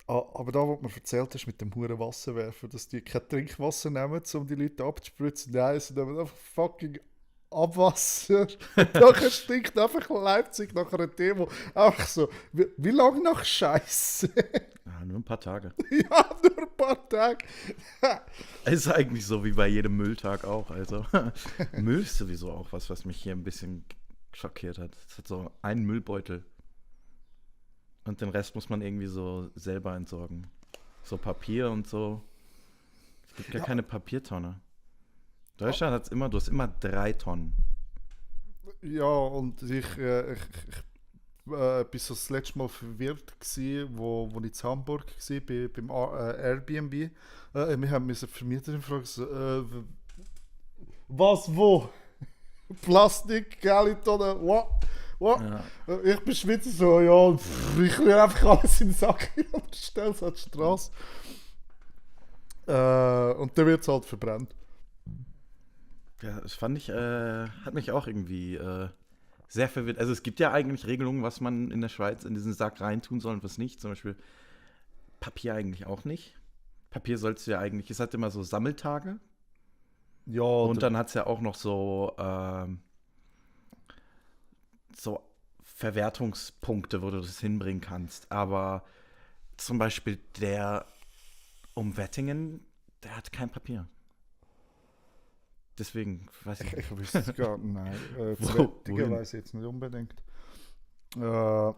S1: Aber da, was du mir erzählt hast mit dem huren Wasserwerfer, dass die kein Trinkwasser nehmen, um die Leute abzuspritzen. Nein, sie nehmen einfach fucking Abwasser. Und nachher stinkt einfach Leipzig nach einer Demo. Einfach so, wie lange nach Scheiße?
S3: Ja, nur ein paar Tage.
S1: Ja, nur ein paar Tage.
S3: Es ist eigentlich so wie bei jedem Mülltag auch. Also Müll ist sowieso auch was mich hier ein bisschen schockiert hat. Es hat so einen Müllbeutel. Und den Rest muss man irgendwie so selber entsorgen. So Papier und so. Es gibt gar
S1: Ja.
S3: keine Papiertonne. Deutschland hat's immer, du hast immer 3 Tonnen.
S1: Ja, und ich war so das letzte Mal verwirrt gsi, wo ich in Hamburg war, beim Airbnb. Wir haben müssen Vermieterin fragen, so, was, wo? Plastik, Gallitonnen, what? What?
S3: Ja.
S1: Ich bin Schweizer, so, ja, ich will einfach alles in den Sack und stelle es an die Straße. Und dann wird es halt verbrannt.
S3: Ja, das fand ich, hat mich auch irgendwie sehr verwirrt. Also es gibt ja eigentlich Regelungen, was man in der Schweiz in diesen Sack reintun soll und was nicht. Zum Beispiel Papier eigentlich auch nicht. Papier sollst du ja eigentlich, es hat immer so Sammeltage.
S1: Ja,
S3: Und dann hat es ja auch noch so Verwertungspunkte, wo du das hinbringen kannst. Aber zum Beispiel der um Wettingen, der hat kein Papier. Deswegen weiß ich nicht.
S1: ich wüsste es gar nicht. Nein,
S3: Wo-
S1: zu Wettingen
S3: wohin?
S1: weiss ich jetzt nicht unbedingt. Äh,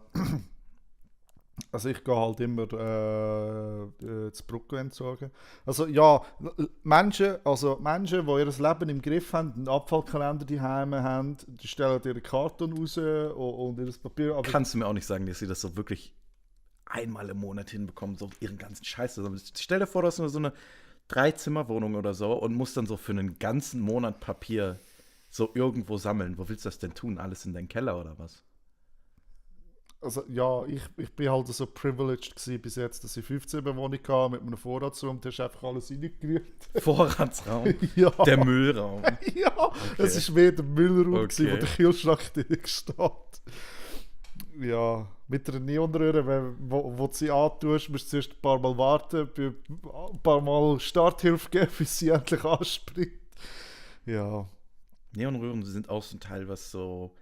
S1: also ich gehe halt immer zu Brücke entsorgen. Also ja, Menschen, die ihr Leben im Griff haben, einen Abfallkalender daheim haben, die stellen ihren Karton raus und ihr Papier. Aber
S3: Kannst du mir auch nicht sagen, dass sie das so wirklich einmal im Monat hinbekommen, so ihren ganzen Scheiß zusammen. Stell dir vor, du hast nur so eine 3-Zimmer-Wohnung oder so und musst dann so für einen ganzen Monat Papier so irgendwo sammeln. Wo willst du das denn tun? Alles in deinen Keller oder was?
S1: also ja, ich bin halt so privileged gewesen bis jetzt, dass ich 15 Bewohner hatte mit einem Vorratsraum, da hast einfach alles reingerührt.
S3: Vorratsraum?
S1: Ja.
S3: Der Müllraum.
S1: Ja, es ist mehr der Müllraum, gewesen, wo
S3: Okay.
S1: der Kühlschrank drin steht. Ja, mit einer Neonröhre, wo du sie antust, musst du zuerst ein paar Mal warten, ein paar Mal Starthilfe geben, bis sie endlich anspringt. Ja,
S3: Neonröhren sind auch so ein Teil, was so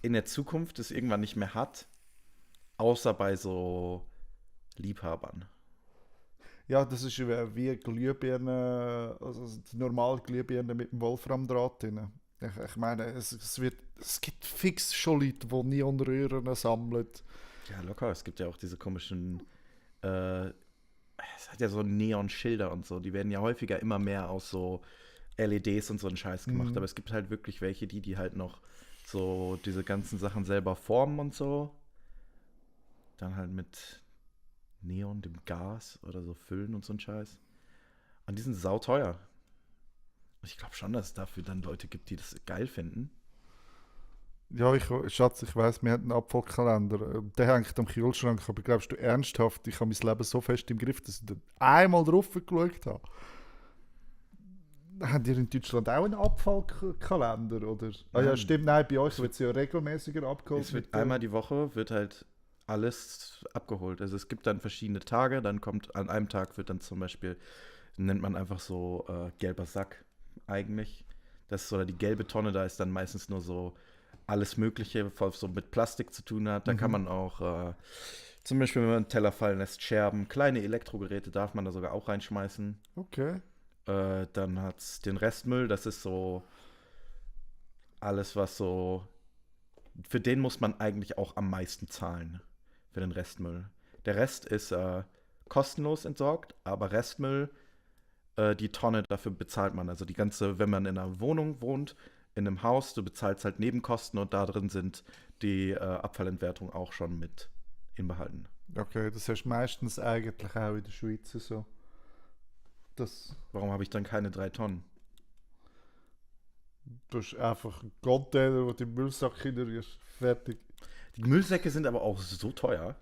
S3: in der Zukunft es irgendwann nicht mehr hat, außer bei so Liebhabern.
S1: ja, das ist wie Glühbirne, also die normale Glühbirne mit dem Wolframdraht drin. Ich meine, es gibt fix schon Leute, die Neonröhren sammeln.
S3: Ja, locker. Es gibt ja auch diese komischen, es hat ja so Neonschilder und so. Die werden ja häufiger immer mehr aus so LEDs und so einen Scheiß gemacht. Aber es gibt halt wirklich welche, die halt noch so diese ganzen Sachen selber formen und so. Dann halt mit Neon, dem Gas oder so füllen und so ein Scheiß. Und die sind sauteuer. Ich glaube schon, dass es dafür dann Leute gibt, die das geil finden.
S1: Ja, Schatz, ich weiss, wir haben einen Abfallkalender. Der hängt am Kühlschrank. Aber glaubst du ernsthaft, ich habe mein Leben so fest im Griff, dass ich da einmal drauf geschaut habe? Habt ihr in Deutschland auch einen Abfallkalender? Oder? Ah ja,
S3: Nein.
S1: stimmt, nein, bei euch wird es ja regelmäßiger abgeholt.
S3: Es wird
S1: mit der-
S3: einmal die Woche wird halt alles abgeholt. Also es gibt dann verschiedene Tage, dann kommt an einem Tag wird dann zum Beispiel, nennt man einfach so gelber Sack eigentlich. Das ist so die gelbe Tonne, da ist dann meistens nur so alles Mögliche, was so mit Plastik zu tun hat. Da kann man auch zum Beispiel, wenn man einen Teller fallen lässt, Scherben, kleine Elektrogeräte darf man da sogar auch reinschmeißen.
S1: Okay.
S3: Dann hat es den Restmüll, das ist so alles, was so. Für den muss man eigentlich auch am meisten zahlen. Für den Restmüll. Der Rest ist kostenlos entsorgt, aber Restmüll, die Tonne, dafür bezahlt man. Also die ganze, wenn man in einer Wohnung wohnt, in einem Haus, du bezahlst halt Nebenkosten und da drin sind die Abfallentwertung auch schon mit inbehalten.
S1: Okay, das hast du meistens eigentlich auch in der Schweiz so. Das,
S3: Warum habe ich dann keine 3 Tonnen?
S1: du hast einfach einen Container, wo du den Müllsack reinrührst. Fertig.
S3: Die Müllsäcke sind aber auch so teuer.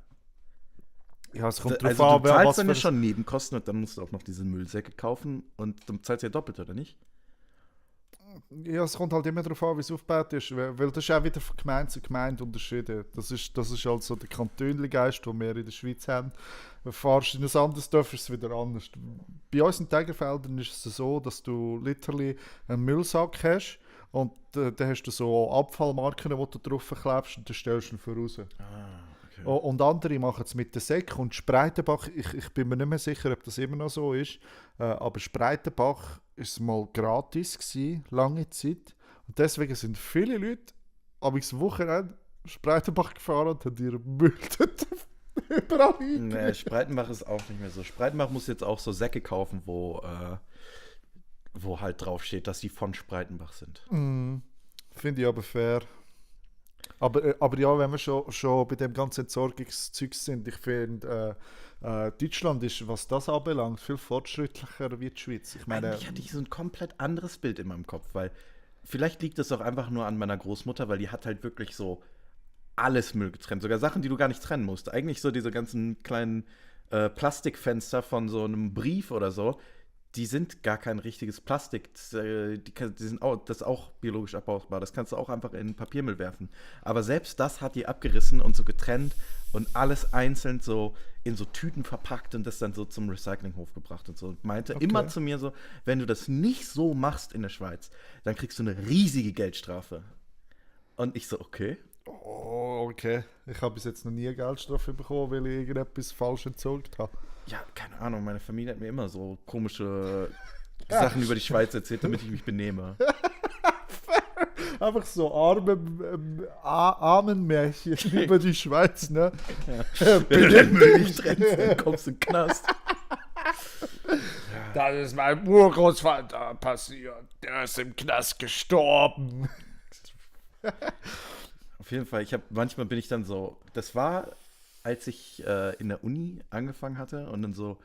S1: Ja, es kommt
S3: Also
S1: drauf
S3: du
S1: an, wer
S3: zahlst
S1: was
S3: dann ja
S1: für-
S3: schon Nebenkosten und dann musst du auch noch diese Müllsäcke kaufen und dann zahlst du ja doppelt, oder nicht?
S1: Ja, es kommt halt immer darauf an, wie es aufgebaut ist, weil das ist auch wieder von Gemeinde zu Gemeinde unterschieden. Das ist also der Kantönli-Geist, den wir in der Schweiz haben. Fahrst du in ein anderes Dorf, ist es wieder anders. Bei uns in Tegerfeldern ist es so, dass du literally einen Müllsack hast und dann hast du so Abfallmarken, die du drauf klebst und dann stellst du ihn voraus.
S3: Okay.
S1: Und andere machen es mit der Säck und Spreitenbach, ich bin mir nicht mehr sicher, ob das immer noch so ist, aber Spreitenbach ist mal gratis gewesen, lange Zeit. Und deswegen sind viele Leute am Wochenende Spreitenbach gefahren und haben ihre Müll dort überall
S3: Nee, Spreitenbach ist auch nicht mehr so. Spreitenbach muss jetzt auch so Säcke kaufen, wo halt drauf steht, dass die von Spreitenbach sind.
S1: Finde ich aber fair. Aber ja, wenn wir schon bei dem ganzen Entsorgungszeug sind, ich finde, Deutschland ist, was das anbelangt, viel fortschrittlicher wie die Schweiz. Ich meine,
S3: Eigentlich hatte ich so ein komplett anderes Bild in meinem Kopf, weil vielleicht liegt es auch einfach nur an meiner Großmutter, weil die hat halt wirklich so alles Müll getrennt. Sogar Sachen, die du gar nicht trennen musst. Eigentlich so diese ganzen kleinen Plastikfenster von so einem Brief oder so, die sind gar kein richtiges Plastik. Die sind auch, das ist auch biologisch abbaubar. Das kannst du auch einfach in Papiermüll werfen. Aber selbst das hat die abgerissen und so getrennt und alles einzeln so in so Tüten verpackt und das dann so zum Recyclinghof gebracht und so. Und meinte immer zu mir so, wenn du das nicht so machst in der Schweiz, dann kriegst du eine riesige Geldstrafe. Und ich so, okay.
S1: oh, okay, ich habe bis jetzt noch nie eine Geldstrafe bekommen, weil ich irgendetwas falsch entsorgt habe.
S3: Ja, keine Ahnung, meine Familie hat mir immer so komische Sachen über die Schweiz erzählt, damit ich mich benehme.
S1: Einfach so armen Märchen über die Schweiz, ne?
S3: Wenn du den Müll nicht trennst, dann kommst du in den Knast.
S1: Das ist meinem Urgroßvater passiert. Der ist im Knast gestorben.
S3: Auf jeden Fall, manchmal bin ich dann so, das war, als ich in der Uni angefangen hatte und dann so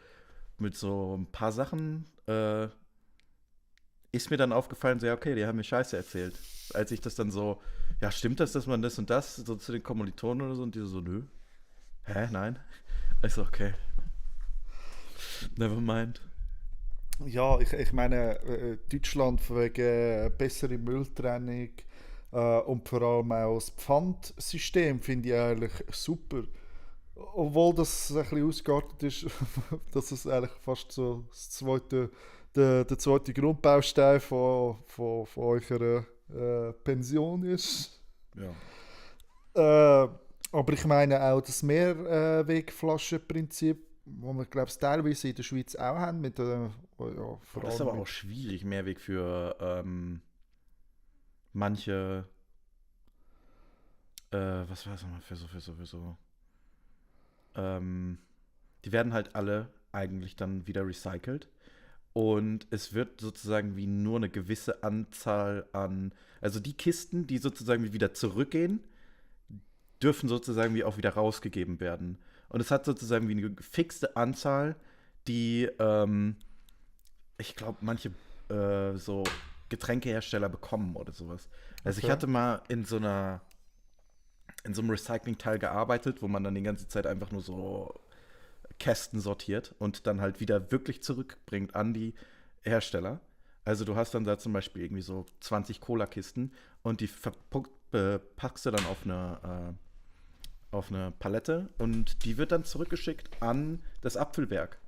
S3: mit so ein paar Sachen ist mir dann aufgefallen, so, ja, okay, die haben mir Scheiße erzählt. Als ich das dann so, ja, stimmt das, dass man das und das, so zu den Kommilitonen oder so, und die so, nö. Hä, nein? Ich so, okay. Never mind.
S1: Ja, ich meine, Deutschland wegen bessere Mülltrennung und vor allem auch das Pfandsystem finde ich eigentlich super. Obwohl das ein bisschen ausgeartet ist, dass es eigentlich fast so der zweite Grundbaustein von eurer Pension ist.
S3: Ja.
S1: Aber ich meine auch das Mehrwegflaschenprinzip, wo wir, glaube ich, teilweise in der Schweiz auch haben. Mit, ja, vor
S3: Das ist
S1: allem
S3: aber auch schwierig, Mehrweg für manche, was war es nochmal, für so. Die werden halt alle eigentlich dann wieder recycelt. Und es wird sozusagen wie nur eine gewisse Anzahl an, also die Kisten, die sozusagen wie wieder zurückgehen, dürfen sozusagen wie auch wieder rausgegeben werden. Und es hat sozusagen wie eine fixte Anzahl, die, ich glaube, manche so Getränkehersteller bekommen oder sowas. Also ich hatte mal in so einem Recycling-Teil gearbeitet, wo man dann die ganze Zeit einfach nur so Kästen sortiert und dann halt wieder wirklich zurückbringt an die Hersteller. Also du hast dann da zum Beispiel irgendwie so 20 Cola-Kisten und die packst du dann auf eine Palette und die wird dann zurückgeschickt an das Abfüllwerk.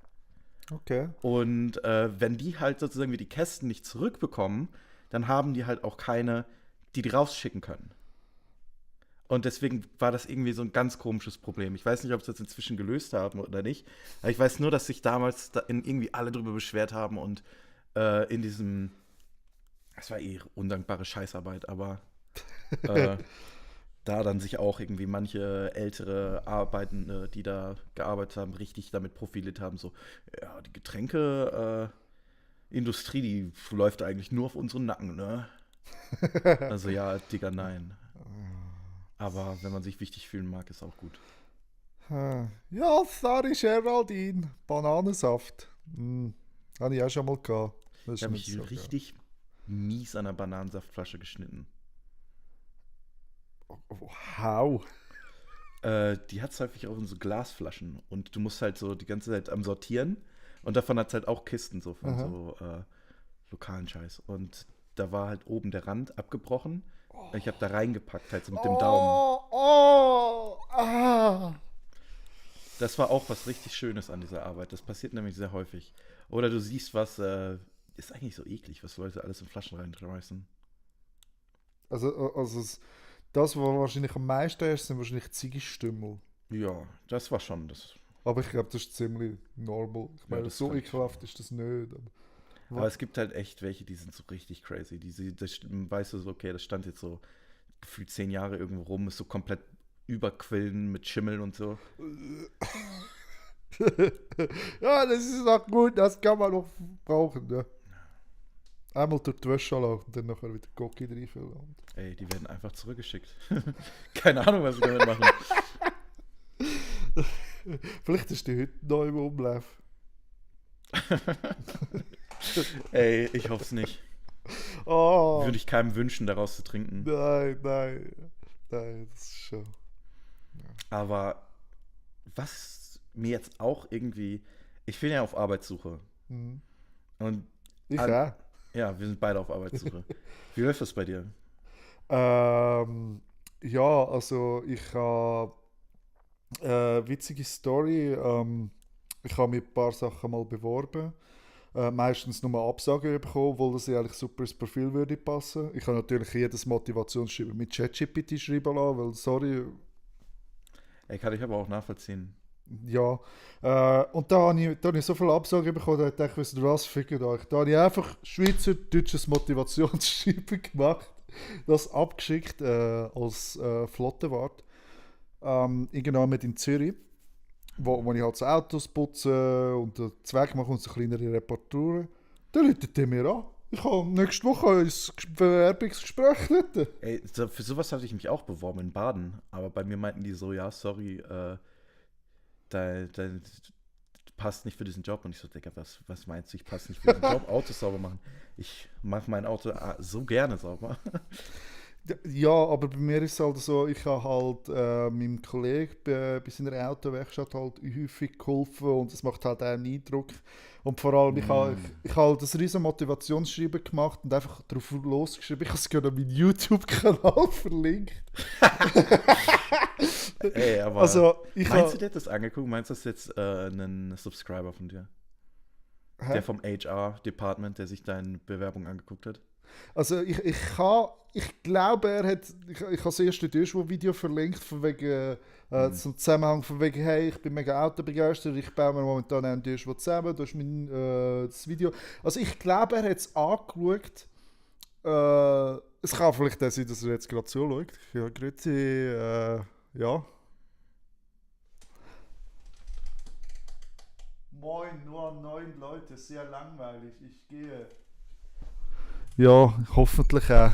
S1: Okay.
S3: Und wenn die halt sozusagen wie die Kästen nicht zurückbekommen, dann haben die halt auch keine, die rausschicken können. Und deswegen war das irgendwie so ein ganz komisches Problem. Ich weiß nicht, ob sie das inzwischen gelöst haben oder nicht. Aber ich weiß nur, dass sich damals irgendwie alle drüber beschwert haben und in diesem, das war undankbare Scheißarbeit, aber da dann sich auch irgendwie manche ältere Arbeitende, die da gearbeitet haben, richtig damit profiliert haben, so, ja, die Getränkeindustrie, die läuft eigentlich nur auf unseren Nacken, ne? Also ja, Digga, nein. Aber wenn man sich wichtig fühlen mag, ist auch gut.
S1: Ja, sorry Geraldine, Bananensaft. Habe ich auch schon mal gehabt. Das ist
S3: Ich habe
S1: nicht
S3: mich
S1: so
S3: richtig mies an einer Bananensaftflasche geschnitten.
S1: geil. How?
S3: Die hat es häufig auch in so Glasflaschen. Und du musst halt so die ganze Zeit am Sortieren. Und davon hat es halt auch Kisten so von so lokalen Scheiß. Und da war halt oben der Rand abgebrochen. Ich habe da reingepackt, halt so mit dem Daumen. Das war auch was richtig Schönes an dieser Arbeit. Das passiert nämlich sehr häufig. Oder du siehst was, ist eigentlich so eklig, was Leute alles in Flaschen reinschmeißen.
S1: Also das, was wahrscheinlich am meisten ist, sind wahrscheinlich Ziegenstümmel.
S3: Ja, das war schon das.
S1: Aber ich glaube, das ist ziemlich normal. Ich meine,
S3: das
S1: so
S3: kann ich
S1: ekelhaft ist das nicht.
S3: Aber es gibt halt echt welche, die sind so richtig crazy. Weißt du so, okay, das stand jetzt so gefühlt 10 Jahre irgendwo rum, ist so komplett überquillen mit Schimmeln und so.
S1: Ja, das ist auch gut, das kann man noch brauchen. Ne? Einmal durch die Wäsche laufen und dann nachher wieder Cocky reinfüllen.
S3: Ey, die werden einfach zurückgeschickt. Keine Ahnung, was sie damit machen.
S1: Vielleicht ist die heute neu im Umlauf.
S3: Ey, ich hoffe es nicht.
S1: Oh,
S3: Würde ich keinem wünschen, daraus zu trinken.
S1: nein, das ist schon.
S3: Aber was mir jetzt auch irgendwie. Ich bin ja auf Arbeitssuche.
S1: Mhm.
S3: Und
S1: Ich auch.
S3: ja, wir sind beide auf Arbeitssuche. Wie läuft das bei dir?
S1: Ja, also ich habe witzige Story. Ich habe mich ein paar Sachen mal beworben. Meistens nur Absagen bekommen, obwohl das eigentlich super ins Profil würde passen. Ich habe natürlich jedes Motivationsschreiben mit ChatGPT schreiben lassen, weil, sorry,
S3: Ey, kann ich aber auch nachvollziehen.
S1: ja. Und da habe ich so viele Absagen bekommen, da dachte ich, wisst ihr was, fickt euch. Da habe ich einfach schweizerdeutsches Motivationsschreiben gemacht. das abgeschickt als Flottenwart. Irgendwann in Zürich, wo ich halt so Autos putze und den Zweck mache und so kleinere Reparaturen. Dann läutet der mir an. Ich habe nächste Woche ein Bewerbungsgespräch dort.
S3: Ey, für sowas hatte ich mich auch beworben in Baden, aber bei mir meinten die so, ja, sorry, du passt nicht für diesen Job. Und ich so, Digga, was meinst du, ich passe nicht für diesen Job? Autos sauber machen. Ich mache mein Auto so gerne sauber.
S1: Ja, aber bei mir ist es halt so, ich habe halt meinem Kollegen bei seiner Autowerkstatt halt häufig geholfen und es macht halt auch einen Eindruck. Und vor allem, ich habe halt ein riesen Motivationsschreiben gemacht und einfach drauf losgeschrieben. Ich habe es gerne an meinen YouTube-Kanal verlinkt.
S3: Ey, aber
S1: Also,
S3: meinst du, der hat das angeguckt? Meinst du, das ist jetzt ein Subscriber von dir?
S1: Hä?
S3: Der vom HR-Department, der sich deine Bewerbung angeguckt hat?
S1: Also ich glaube, ich habe das erste Durchschau-Video verlinkt, von wegen, zum Zusammenhang von wegen, hey, ich bin mega autobegeistert, ich baue mir momentan einen Durchschau zusammen, das ist das Video. Also ich glaube, er hat es angeschaut. Es kann vielleicht auch sein, dass er jetzt gerade zuschaut. Ja, grüezi, ja. Moin, nur 9 Leute, sehr langweilig, ich gehe. Ja, hoffentlich auch.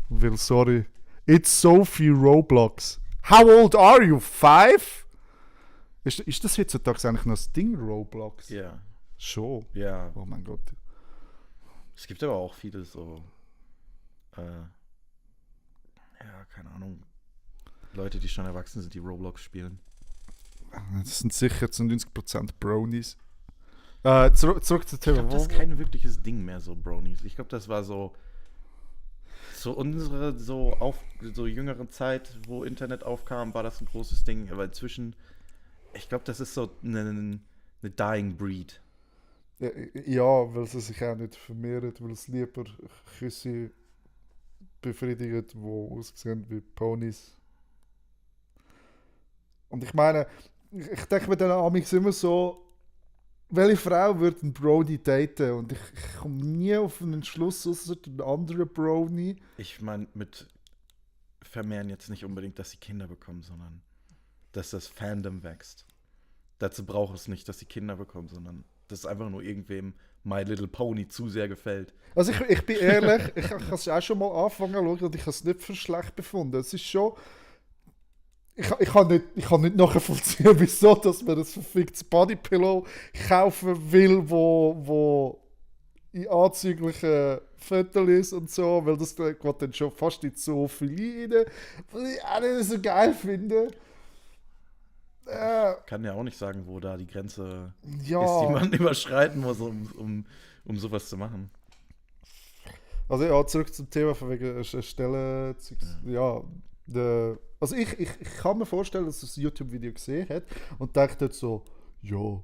S1: Weil, sorry. It's Sophie Roblox. How old are you? 5? Ist das heutzutage eigentlich noch das Ding, Roblox?
S3: Ja.
S1: Schon?
S3: Ja.
S1: Oh mein Gott.
S3: Es gibt aber auch viele so, ja, keine Ahnung, Leute, die schon erwachsen sind, die Roblox spielen.
S1: Das sind sicher zu 90% Brownies. Zurück zum
S3: Ich
S1: Thema.
S3: glaube, das ist kein wirkliches Ding mehr, so Bronies. Ich glaube, das war so zu unserer so jüngeren Zeit, wo Internet aufkam, war das ein großes Ding. Aber inzwischen, ich glaube, das ist so eine dying breed.
S1: Ja, weil sie sich auch nicht vermehren, weil es lieber Küsse befriedigen, die aussehen wie Ponys. Und ich meine, ich denke mir dann amigs immer so, welche Frau würde einen Brony daten? Und ich komme nie auf einen Entschluss, außer einen anderen Brony.
S3: Ich meine, mit vermehren jetzt nicht unbedingt, dass sie Kinder bekommen, sondern dass das Fandom wächst. Dazu braucht es nicht, dass sie Kinder bekommen, sondern dass es einfach nur irgendwem My Little Pony zu sehr gefällt.
S1: Also ich bin ehrlich, ich habe es auch schon mal angefangen zu schauen und ich habe es nicht für schlecht befunden. Es ist schon... Ich kann nicht nachvollziehen, wieso dass man ein verficktes Bodypillow kaufen will, wo in anzüglichen Fotos ist und so, weil das geht dann schon fast in Zoophilie rein, was ich auch nicht so geil finde.
S3: Kann ja auch nicht sagen, wo da die Grenze
S1: Ja.
S3: ist, die man überschreiten muss, um sowas zu machen.
S1: Also ja, zurück zum Thema von wegen Stellen. Ja, also ich kann mir vorstellen, dass er das YouTube-Video gesehen hat und denkt jetzt so, ja,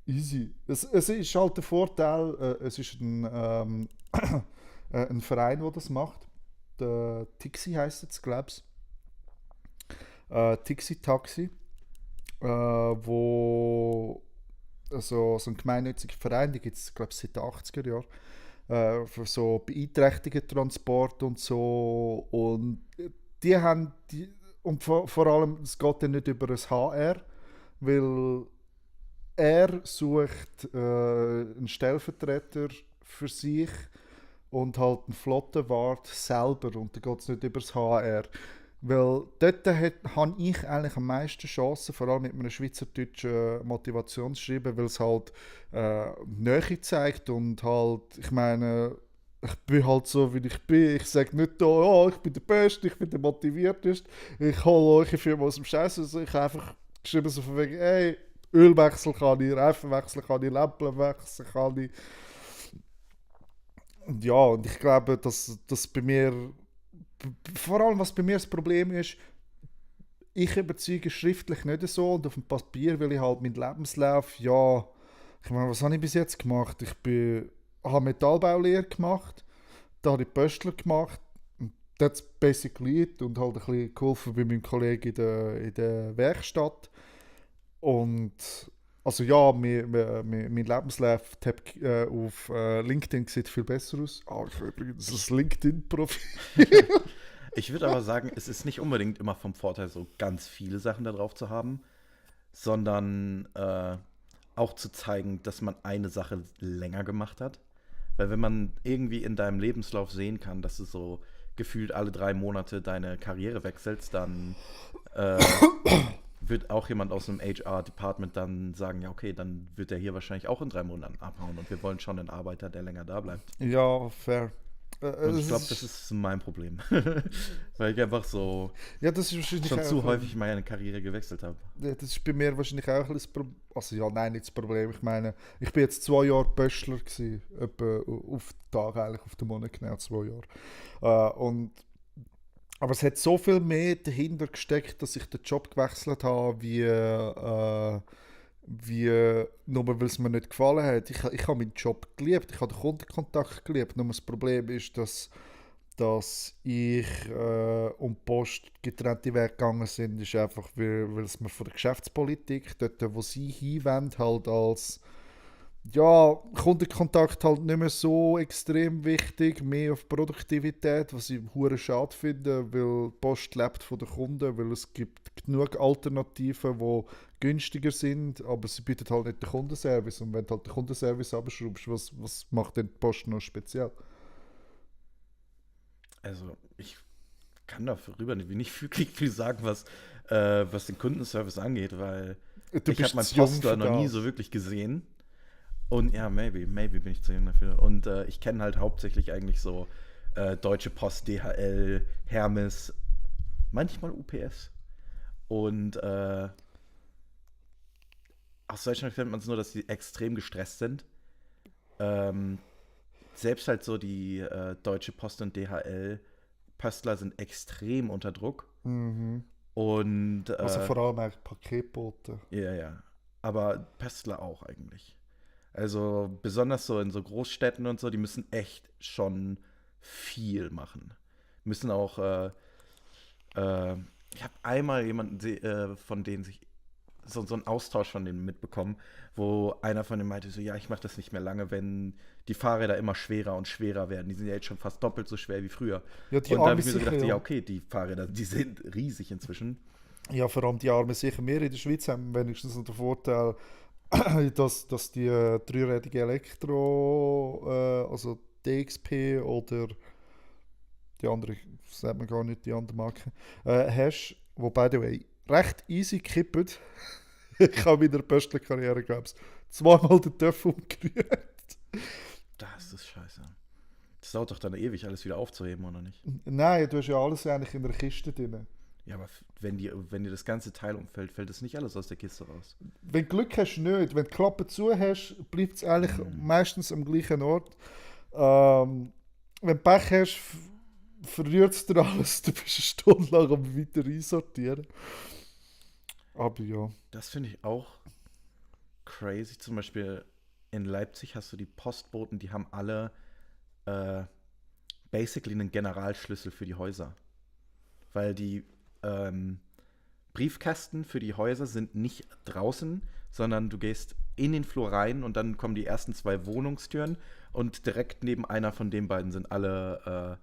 S1: easy. Es ist halt der Vorteil, es ist ein Verein, der das macht. Der Tixi heisst es, glaube ich. Tixi Taxi. Wo also, so ein gemeinnütziger Verein, die gibt es, glaube ich, seit den 80er Jahren. Für so beeinträchtigten Transport und so. Und die haben und vor allem, es geht dann nicht über ein HR, weil er sucht einen Stellvertreter für sich und halt einen Flottenwart selber und dann geht es nicht über das HR. Weil dort habe ich eigentlich am meisten Chancen, vor allem mit einem schweizerdeutschen Motivationsschreiben, weil es halt Nähe zeigt und halt, ich meine, ich bin halt so, wie ich bin. Ich sage nicht da, oh, ich bin der Beste, ich bin der Motivierteste, ich hole eure Firma aus dem Scheiß. Also ich habe einfach geschrieben so von wegen, hey, Ölwechsel kann ich, Reifenwechsel kann ich, Lampenwechsel kann ich. Und ja, und ich glaube, dass bei mir, vor allem was bei mir das Problem ist, ich überzeuge schriftlich nicht so und auf dem Papier will ich halt meinen Lebenslauf, ja, ich meine, was habe ich bis jetzt gemacht? Ich habe Metallbaulehre gemacht, da habe ich Pöstler gemacht und that's basically it und halt ein bisschen geholfen bei meinem Kollegen in der Werkstatt. Und also ja, mein Lebenslauf auf LinkedIn sieht viel besser aus. Ich habe übrigens ein LinkedIn-Profil.
S3: Ich würde aber sagen, es ist nicht unbedingt immer vom Vorteil, so ganz viele Sachen da drauf zu haben, sondern auch zu zeigen, dass man eine Sache länger gemacht hat. Weil wenn man irgendwie in deinem Lebenslauf sehen kann, dass du so gefühlt alle 3 Monate deine Karriere wechselst, dann wird auch jemand aus dem HR-Department dann sagen, ja okay, dann wird der hier wahrscheinlich auch in 3 Monaten abhauen und wir wollen schon einen Arbeiter, der länger da bleibt.
S1: Ja, fair.
S3: Und ich glaube, das ist mein Problem. Weil ich einfach so
S1: Ja, das ist wahrscheinlich
S3: schon zu
S1: auch,
S3: häufig meine Karriere gewechselt habe.
S1: ja, das ist bei mir wahrscheinlich auch ein bisschen das Problem. Also ja, nein, nicht das Problem. Ich meine, ich bin jetzt 2 Jahre Bachelor gewesen, etwa auf den Tag eigentlich, auf den Monat genau 2 Jahre. Aber es hat so viel mehr dahinter gesteckt, dass ich den Job gewechselt habe, wie nur weil es mir nicht gefallen hat. Ich habe meinen Job geliebt, ich habe den Kundenkontakt geliebt. Nur das Problem ist, dass ich und die Post getrennte Wege gegangen sind, ist einfach, weil es mir von der Geschäftspolitik, dort wo sie hinwollen, halt als ja, Kundenkontakt halt nicht mehr so extrem wichtig, mehr auf Produktivität, was ich hure schade finde, weil die Post lebt von den Kunden, weil es gibt genug Alternativen, die günstiger sind, aber sie bietet halt nicht den Kundenservice und wenn du halt den Kundenservice abschraubst, was macht denn die Post noch speziell?
S3: Also ich kann darüber nicht wirklich viel sagen, was den Kundenservice angeht, weil
S1: Du
S3: ich habe
S1: bist
S3: meinen
S1: zu jung
S3: Postler
S1: für
S3: noch nie
S1: das.
S3: so wirklich gesehen. Und ja, maybe bin ich zu jung dafür. Und ich kenne halt hauptsächlich eigentlich so Deutsche Post, DHL, Hermes, manchmal UPS. Und aus Deutschland kennt man es nur, dass die extrem gestresst sind. Ähm, Selbst halt so die Deutsche Post und DHL Postler sind extrem unter Druck.
S1: Mhm.
S3: Und
S1: Also vor allem eigentlich Paketboten.
S3: ja, ja. Aber Pestler auch eigentlich. Also besonders so in so Großstädten und so, die müssen echt schon viel machen. Müssen auch, ich habe einmal jemanden, von denen sich so einen Austausch von denen mitbekommen, wo einer von denen meinte so, ja, ich mache das nicht mehr lange, wenn die Fahrräder immer schwerer und schwerer werden. Die sind ja jetzt schon fast doppelt so schwer wie früher.
S1: Ja, die
S3: Und da habe
S1: Arme
S3: ich mir so
S1: sicher,
S3: gedacht, ja,
S1: ja.
S3: okay, die Fahrräder, die sind riesig inzwischen.
S1: Ja, vor allem die Arme sicher. Wir in der Schweiz haben wenigstens noch den Vorteil, dass die dreirädige Elektro, also DXP oder die andere, sagt man gar nicht, die andere Marke, hast, wo by the way recht easy kippen. Ich habe in der Pöstler-Karriere, glaube ich, zweimal den Töpf umgerührt.
S3: Das ist scheiße. Das dauert doch dann ewig, alles wieder aufzuheben, oder nicht?
S1: Nein, du hast ja alles eigentlich in der Kiste drin.
S3: Ja, aber wenn dir das ganze Teil umfällt, fällt das nicht alles aus der Kiste raus.
S1: Wenn du Glück hast, nicht. Wenn du die Klappe zu hast, bleibt es eigentlich meistens am gleichen Ort. Wenn du Pech hast, verrührt es dir alles. Du bist eine Stunde lang am weiter einsortieren. Aber ja.
S3: Das finde ich auch crazy. Zum Beispiel in Leipzig hast du die Postboten, die haben alle basically einen Generalschlüssel für die Häuser. Weil die Briefkästen für die Häuser sind nicht draußen, sondern du gehst in den Flur rein und dann kommen die ersten 2 Wohnungstüren und direkt neben einer von den beiden sind alle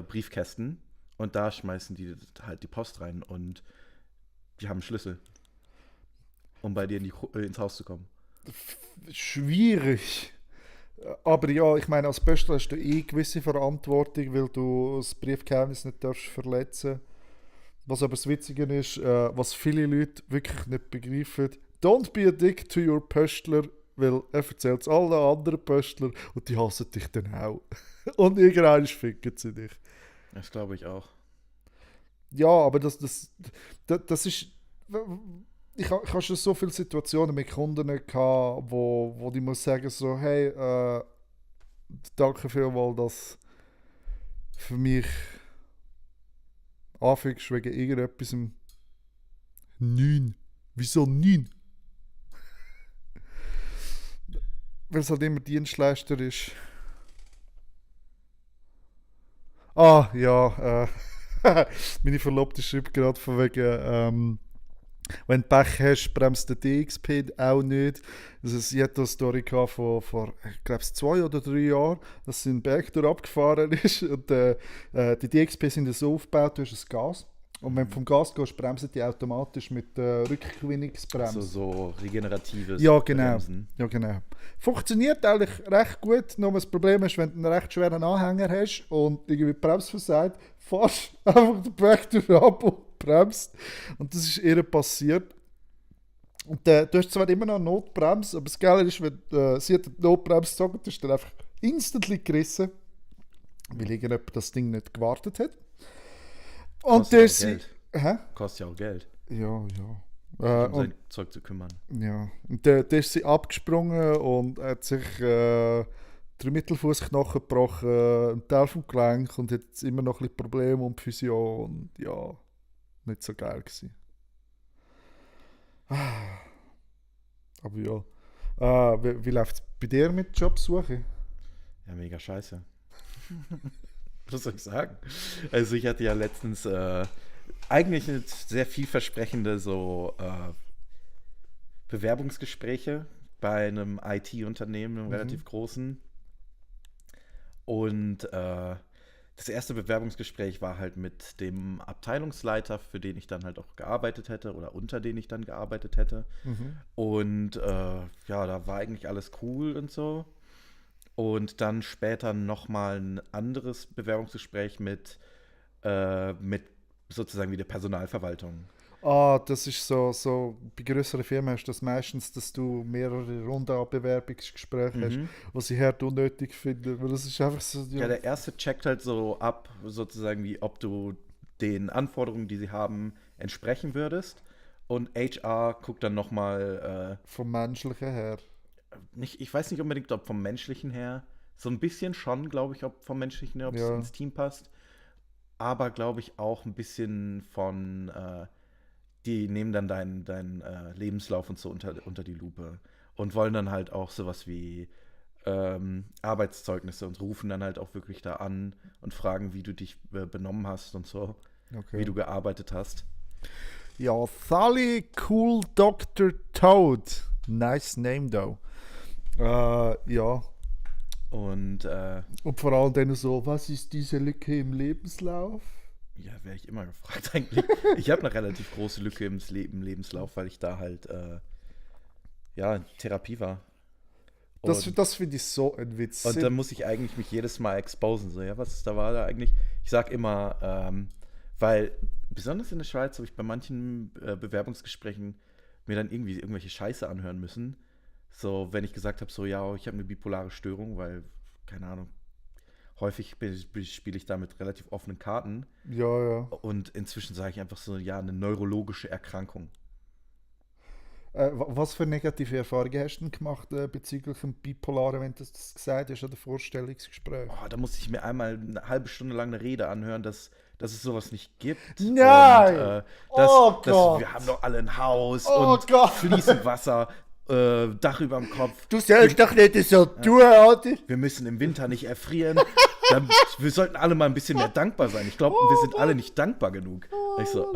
S3: Briefkästen und da schmeißen die halt die Post rein und die haben Schlüssel, um bei dir ins Haus zu kommen.
S1: Schwierig. Aber ja, ich meine, als Pöstler hast du gewisse Verantwortung, weil du das Briefgeheimnis nicht darfst verletzen. Was aber das Witzige ist, was viele Leute wirklich nicht begreifen, don't be a dick to your Pöstler, weil er erzählt es allen anderen Pöstler und die hassen dich dann auch. Und irgendwann ficken sie dich.
S3: Das glaube ich auch.
S1: Ja, aber das ist... Ich habe schon so viele Situationen mit Kunden gehabt, wo ich muss sagen so, hey, danke vielmals, dass für mich anfängst wegen irgendetwas 9. Wieso 9? Weil es halt immer Dienstleister ist. Ah, ja, meine Verlobte schreibt gerade von wegen, Wenn du Pech hast, bremst der DXP auch nicht. Also, sie hat eine Story gehabt vor ich glaube, 2 oder 3 Jahren, dass sie einen Berg durch abgefahren ist. Und die DXP sind so aufgebaut, du hast ein Gas. Und wenn du vom Gas gehst, bremsen die automatisch mit Rückgewinnungsbremse.
S3: Also so regeneratives
S1: Ja, genau.
S3: Bremsen.
S1: Ja, genau. Funktioniert eigentlich recht gut. Nur das Problem ist, wenn du einen recht schweren Anhänger hast und irgendwie die Bremse versagt, fährst du einfach den Berg durch ab und bremst. Und das ist ihr passiert. Und du hast zwar immer noch eine Notbremse, aber das Geile ist, wenn sie hat die Notbremse gezogen, ist dann einfach instantly gerissen, weil irgendjemand das Ding nicht gewartet hat. Und
S3: Kostet
S1: der
S3: auch
S1: sie.
S3: Geld.
S1: Hä?
S3: Kostet ja auch Geld,
S1: Ja.
S3: sich um
S1: Und
S3: sein Zeug zu kümmern.
S1: ja, und der ist sie abgesprungen und hat sich 3 Mittelfußknochen gebrochen, einen Teil vom Gelenk und hat jetzt immer noch ein bisschen Probleme und Physio und ja, nicht so geil gewesen. Aber ja. Wie läuft es bei dir mit Jobsuche?
S3: Ja, mega scheiße. Was soll ich sagen? Also ich hatte ja letztens eigentlich eine sehr vielversprechende so Bewerbungsgespräche bei einem IT-Unternehmen, einem relativ großen. Und das erste Bewerbungsgespräch war halt mit dem Abteilungsleiter, für den ich dann halt auch gearbeitet hätte oder unter den ich dann gearbeitet hätte. Und ja, da war eigentlich alles cool und so. Und dann später nochmal ein anderes Bewerbungsgespräch mit sozusagen wie der Personalverwaltung.
S1: Das ist so bei größeren Firmen hast du das meistens, dass du mehrere Runden an Bewerbungsgesprächen hast, was ich hart unnötig finde, weil das ist einfach so...
S3: Ja, der erste checkt halt so ab, sozusagen wie ob du den Anforderungen, die sie haben, entsprechen würdest. Und HR guckt dann nochmal,
S1: vom Menschlichen her.
S3: ich weiß nicht unbedingt, ob vom Menschlichen her, so ein bisschen schon, glaube ich, ob vom Menschlichen her, ob es
S1: Ja.
S3: ins Team passt. Aber glaube ich auch ein bisschen von, die nehmen dann deinen Lebenslauf und so unter die Lupe und wollen dann halt auch sowas wie Arbeitszeugnisse und rufen dann halt auch wirklich da an und fragen, wie du dich benommen hast und so,
S1: Okay.
S3: wie du gearbeitet hast.
S1: Ja, Thali Cool Dr. Toad. Nice name, though. Ja.
S3: Und
S1: Und vor allem dann so, was ist diese Lücke im Lebenslauf?
S3: ja, werde ich immer gefragt eigentlich. Ich habe eine relativ große Lücke im Lebenslauf, weil ich da halt ja, in Therapie war.
S1: Das finde ich so ein Witz.
S3: Und dann muss ich eigentlich mich jedes Mal exposen. So, ja, da war da eigentlich? Ich sag immer, weil besonders in der Schweiz habe ich bei manchen Bewerbungsgesprächen mir dann irgendwie irgendwelche Scheiße anhören müssen. So, wenn ich gesagt habe, so, ja, ich habe eine bipolare Störung, weil, keine Ahnung, häufig spiele ich da mit relativ offenen Karten.
S1: Ja.
S3: Und inzwischen sage ich einfach so, ja, eine neurologische Erkrankung.
S1: Was für negative Erfahrungen hast du denn gemacht bezüglich dem Bipolaren, wenn du das gesagt hast an der Vorstellungsgespräch?
S3: Oh, da musste ich mir einmal eine halbe Stunde lang eine Rede anhören, dass es sowas nicht gibt.
S1: Nein!
S3: Und,
S1: Oh Gott!
S3: wir haben doch alle ein Haus
S1: Oh
S3: und
S1: Gott!
S3: fließend Wasser, Dach über dem Kopf.
S1: Du sollst doch nicht so tun, oder?
S3: Wir müssen im Winter nicht erfrieren. Wir sollten alle mal ein bisschen mehr dankbar sein. Ich glaube, wir sind alle nicht dankbar genug. Ich so,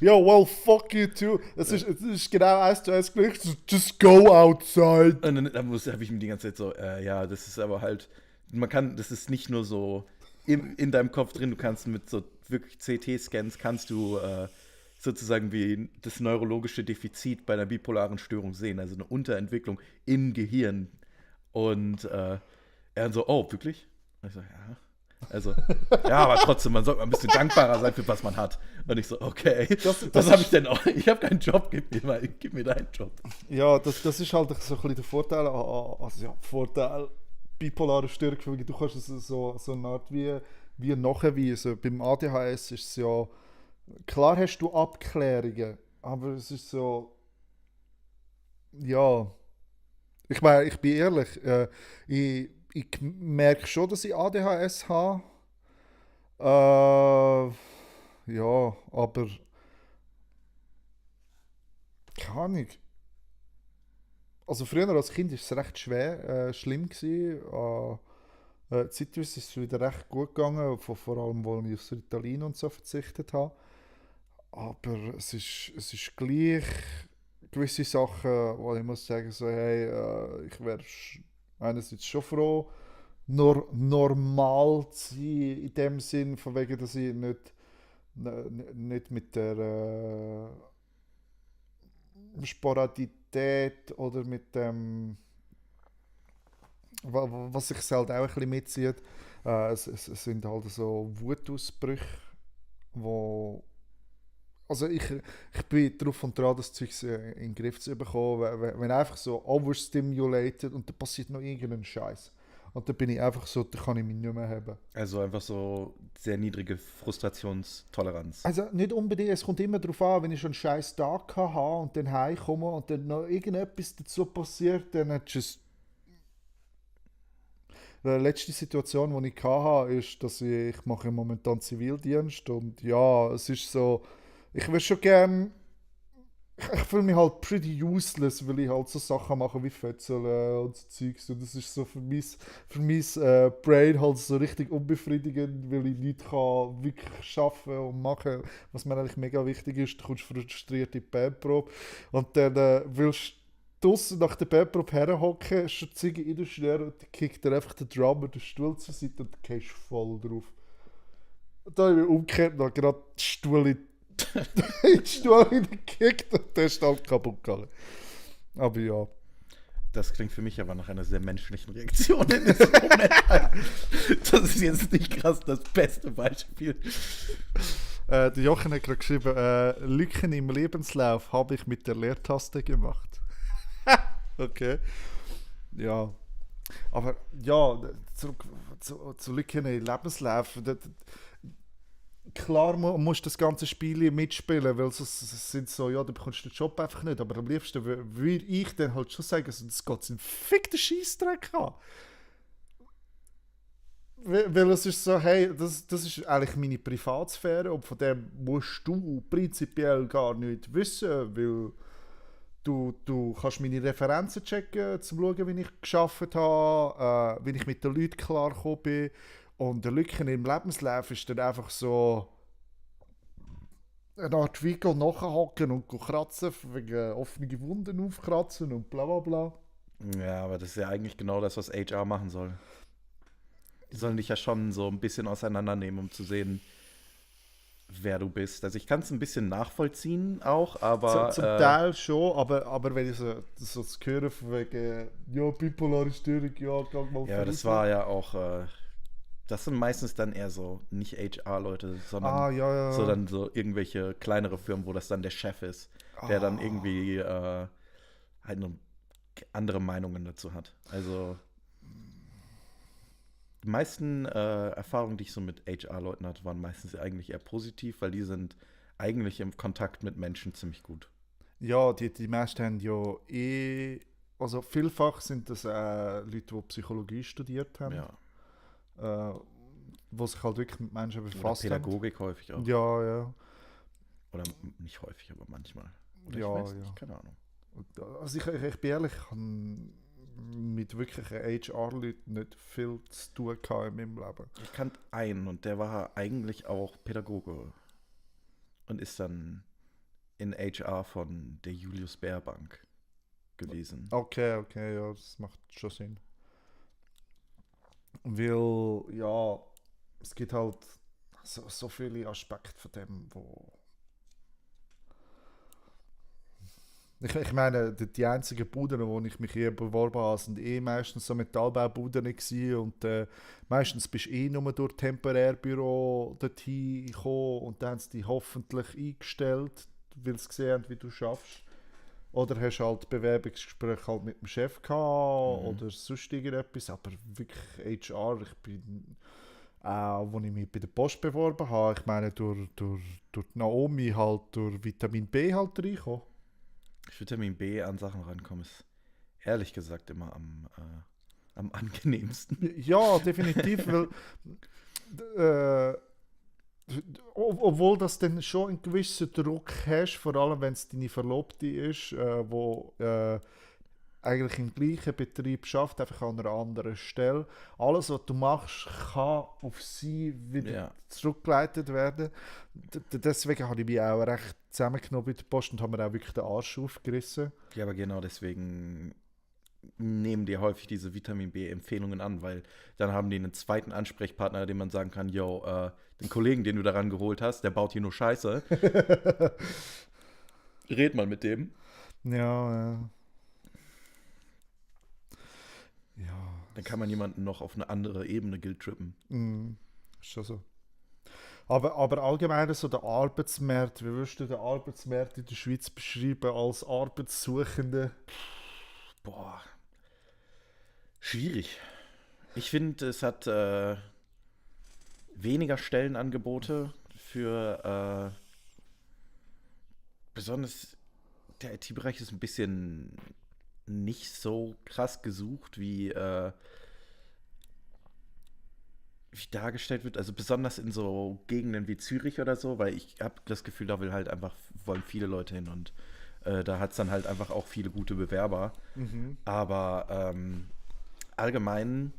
S1: Ja, well, fuck you too. Es ist genau 1:1 gleich. Just go outside.
S3: Und dann habe ich mir die ganze Zeit so, ja, das ist aber halt, das ist nicht nur so in deinem Kopf drin, du kannst mit so wirklich CT-Scans kannst du sozusagen wie das neurologische Defizit bei einer bipolaren Störung sehen, also eine Unterentwicklung im Gehirn. Und er dann so, oh, wirklich? Und ich so, ja. Also, ja, aber trotzdem, man sollte mal ein bisschen dankbarer sein für was man hat. Und ich so, okay, was habe ich denn auch? Ich habe keinen Job, gib mir deinen Job.
S1: Ja, das ist halt so ein bisschen der Vorteil, also ja, Vorteil bipolare Störung, du kannst es so eine Art wie nachweisen. Beim ADHS ist es ja, klar hast du Abklärungen, aber es ist so, ja, ich meine, ich bin ehrlich, ich merke schon, dass ich ADHS habe, ja, aber keine Ahnung. Also früher als Kind war es recht schlimm gewesen. Zeitweise ist es wieder recht gut gegangen, vor allem, weil ich auf das Ritalin und so verzichtet habe. Aber es ist gleich gewisse Sachen, wo ich muss sagen, so, hey, ich wäre einerseits schon froh, normal zu sein, in dem Sinn, von wegen, dass ich nicht mit der Sporadität oder mit dem, was sich halt auch ein bisschen mitzieht, es sind halt so Wutausbrüche, wo also ich bin drauf und dran, das Zeug in den Griff zu bekommen, wenn einfach so overstimulated und dann passiert noch irgendein Scheiß. Und dann bin ich einfach so, da kann ich mich nicht mehr haben.
S3: Also einfach so sehr niedrige Frustrationstoleranz.
S1: Also nicht unbedingt, es kommt immer darauf an, wenn ich schon einen scheiß Tag habe und dann heimkomme und dann noch irgendetwas dazu passiert, dann just. Die letzte Situation, die ich hatte, ist, dass ich mache momentan Zivildienst und ja, es ist so, ich will schon gern, ich fühle mich halt pretty useless, weil ich halt so Sachen mache wie Fötzeln und so Zeugs und das ist so für mein Brain halt so richtig unbefriedigend, weil ich nicht kann wirklich schaffen und machen, was mir eigentlich mega wichtig ist. Du kommst frustriert in die Bandprobe und dann willst du draussen nach der Bandprobe herhocken, schon die Ziege in der Schnur und dann kickt dir einfach der Drummer den Stuhl zur Seite und du gehst voll drauf. Und dann habe ich mich umgekehrt und habe gerade den Stuhl in den Stuhl gekickt und der ist halt kaputt gegangen. Aber ja.
S3: Das klingt für mich aber nach einer sehr menschlichen Reaktion in diesem Moment. Das ist jetzt nicht krass das beste Beispiel.
S1: Der Jochen hat gerade geschrieben, Lücken im Lebenslauf habe ich mit der Leertaste gemacht. Okay. Ja. Aber ja, zurück zu Lücken im Lebenslauf. Klar musst du das ganze Spiel mitspielen, weil es sind so, ja, du bekommst den Job einfach nicht. Aber am liebsten würde ich dann halt schon sagen, also, das geht einen fickten Scheissdreck an. Weil es ist so, hey, das ist eigentlich meine Privatsphäre und von dem musst du prinzipiell gar nicht wissen, weil du kannst meine Referenzen checken, um zu schauen, wie ich gearbeitet habe, wie ich mit den Leuten klargekommen bin. Und der Lücken im Lebenslauf ist dann einfach so eine Art Wickel nachhaken und kratzen, wegen offene Wunden aufkratzen und bla bla bla.
S3: Ja, aber das ist ja eigentlich genau das, was HR machen soll. Die sollen dich ja schon so ein bisschen auseinandernehmen, um zu sehen, wer du bist. Also ich kann es ein bisschen nachvollziehen auch, aber...
S1: Zum Teil schon, aber wenn ich so das höre von wegen, ja, bipolare Störung, ja, geh mal
S3: ja, das war ja auch... das sind meistens dann eher so, nicht HR-Leute, sondern so dann so irgendwelche kleinere Firmen, wo das dann der Chef ist, der dann irgendwie halt nur andere Meinungen dazu hat. Also die meisten Erfahrungen, die ich so mit HR-Leuten hatte, waren meistens eigentlich eher positiv, weil die sind eigentlich im Kontakt mit Menschen ziemlich gut.
S1: Ja, die meisten haben ja also vielfach sind das Leute, die Psychologie studiert haben.
S3: Ja.
S1: Wo sich halt wirklich mit Menschen
S3: Oder
S1: befasst haben.
S3: Pädagogik häufig auch.
S1: Ja, ja.
S3: Oder nicht häufig, aber manchmal. Oder
S1: Ja,
S3: ich weiß
S1: ja.
S3: nicht, keine Ahnung.
S1: Also ich bin ehrlich, ich habe mit wirklichen HR-Leuten nicht viel zu tun gehabt in meinem Leben.
S3: Ich kannte einen und der war eigentlich auch Pädagoge und ist dann in HR von der Julius Baer Bank gewesen.
S1: Okay, ja, das macht schon Sinn. Weil, ja, es gibt halt so viele Aspekte von dem, wo... Ich meine, die einzigen Buden, wo ich mich hier beworben habe, sind meistens so Metallbaubuden gewesen und meistens bist du nur durch Temporärbüro dorthin gekommen und dann haben sie dich hoffentlich eingestellt, weil sie gesehen haben, wie du schaffst. Oder hast halt Bewerbungsgespräche halt mit dem Chef gehabt oder sonst irgendetwas. Aber wirklich HR, ich bin als ich mich bei der Post beworben habe, ich meine durch Naomi halt, durch Vitamin B halt reingekommen.
S3: Vitamin B an Sachen rankommen ist ehrlich gesagt immer am angenehmsten.
S1: Ja, definitiv, weil obwohl das dann schon einen gewissen Druck hast, vor allem wenn es deine Verlobte ist, wo eigentlich im gleichen Betrieb schafft, einfach an einer anderen Stelle. Alles, was du machst, kann auf sie wieder zurückgeleitet werden. Deswegen habe ich mich auch recht zusammengenommen bei der Post und habe mir auch wirklich den Arsch aufgerissen.
S3: Ja, aber genau deswegen nehmen die häufig diese Vitamin B-Empfehlungen an, weil dann haben die einen zweiten Ansprechpartner, dem man sagen kann, yo, den Kollegen, den du daran geholt hast, der baut hier nur Scheiße. Red mal mit dem.
S1: Ja.
S3: Dann kann man jemanden noch auf eine andere Ebene guilt-trippen.
S1: Ist schon so. Aber allgemein so der Arbeitsmarkt, wie würdest du den Arbeitsmarkt in der Schweiz beschreiben als Arbeitssuchende?
S3: Boah. Schwierig. Ich finde, es hat weniger Stellenangebote für besonders der IT-Bereich ist ein bisschen nicht so krass gesucht, wie dargestellt wird. Also besonders in so Gegenden wie Zürich oder so, weil ich habe das Gefühl, da wollen viele Leute hin und da hat es dann halt einfach auch viele gute Bewerber. Aber allgemein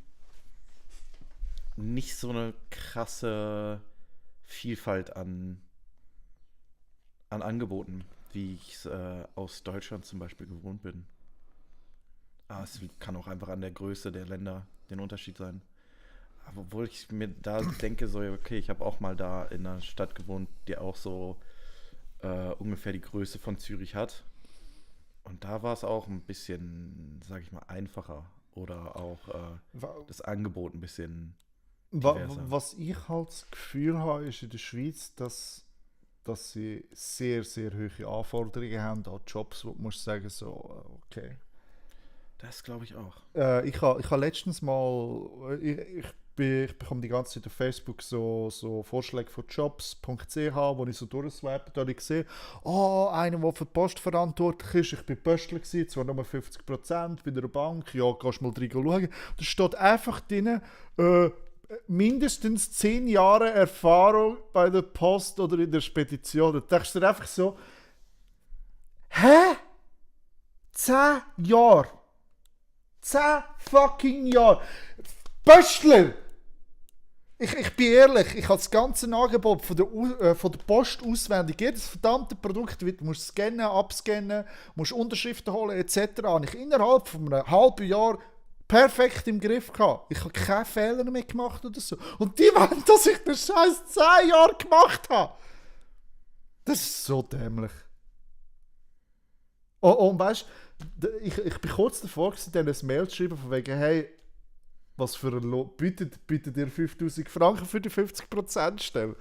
S3: nicht so eine krasse Vielfalt an Angeboten, wie ich es aus Deutschland zum Beispiel gewohnt bin. Es kann auch einfach an der Größe der Länder den Unterschied sein. Aber obwohl ich mir da denke, so, okay, ich habe auch mal da in einer Stadt gewohnt, die auch so ungefähr die Größe von Zürich hat. Und da war es auch ein bisschen, sag ich mal, einfacher. Oder auch das Angebot ein bisschen diverser.
S1: Was ich halt das Gefühl habe, ist in der Schweiz, dass sie sehr, sehr hohe Anforderungen haben an Jobs, wo du musst sagen, so, okay.
S3: Das glaube ich auch.
S1: Ich habe letztens mal, ich bekomme die ganze Zeit auf Facebook so Vorschläge von jobs.ch, wo ich so durchswipe, da habe ich gesehen, einer, der für die Post verantwortlich ist, ich bin Postler gewesen, zwar nur 50% bei der Bank, ja, kannst mal drin schauen. Da steht einfach drin, mindestens 10 Jahre Erfahrung bei der Post oder in der Spedition. Da denkst du dir einfach so, hä? 10 Jahre? 10 fucking Jahre. Postler! Ich bin ehrlich, ich habe das ganze Angebot von der Post auswendig. Jedes verdammte Produkt, du musst scannen, abscannen, musst Unterschriften holen etc. habe ich innerhalb von einem halben Jahr perfekt im Griff gehabt. Ich habe keine Fehler mehr gemacht oder so. Und die wollen, dass ich den Scheiß 10 Jahre gemacht habe. Das ist so dämlich. Und weißt du, ich bin kurz davor gewesen, denen ein Mail zu schreiben, von wegen, hey, was für ein Lohn, bietet ihr 5000 Franken für die 50% Stelle?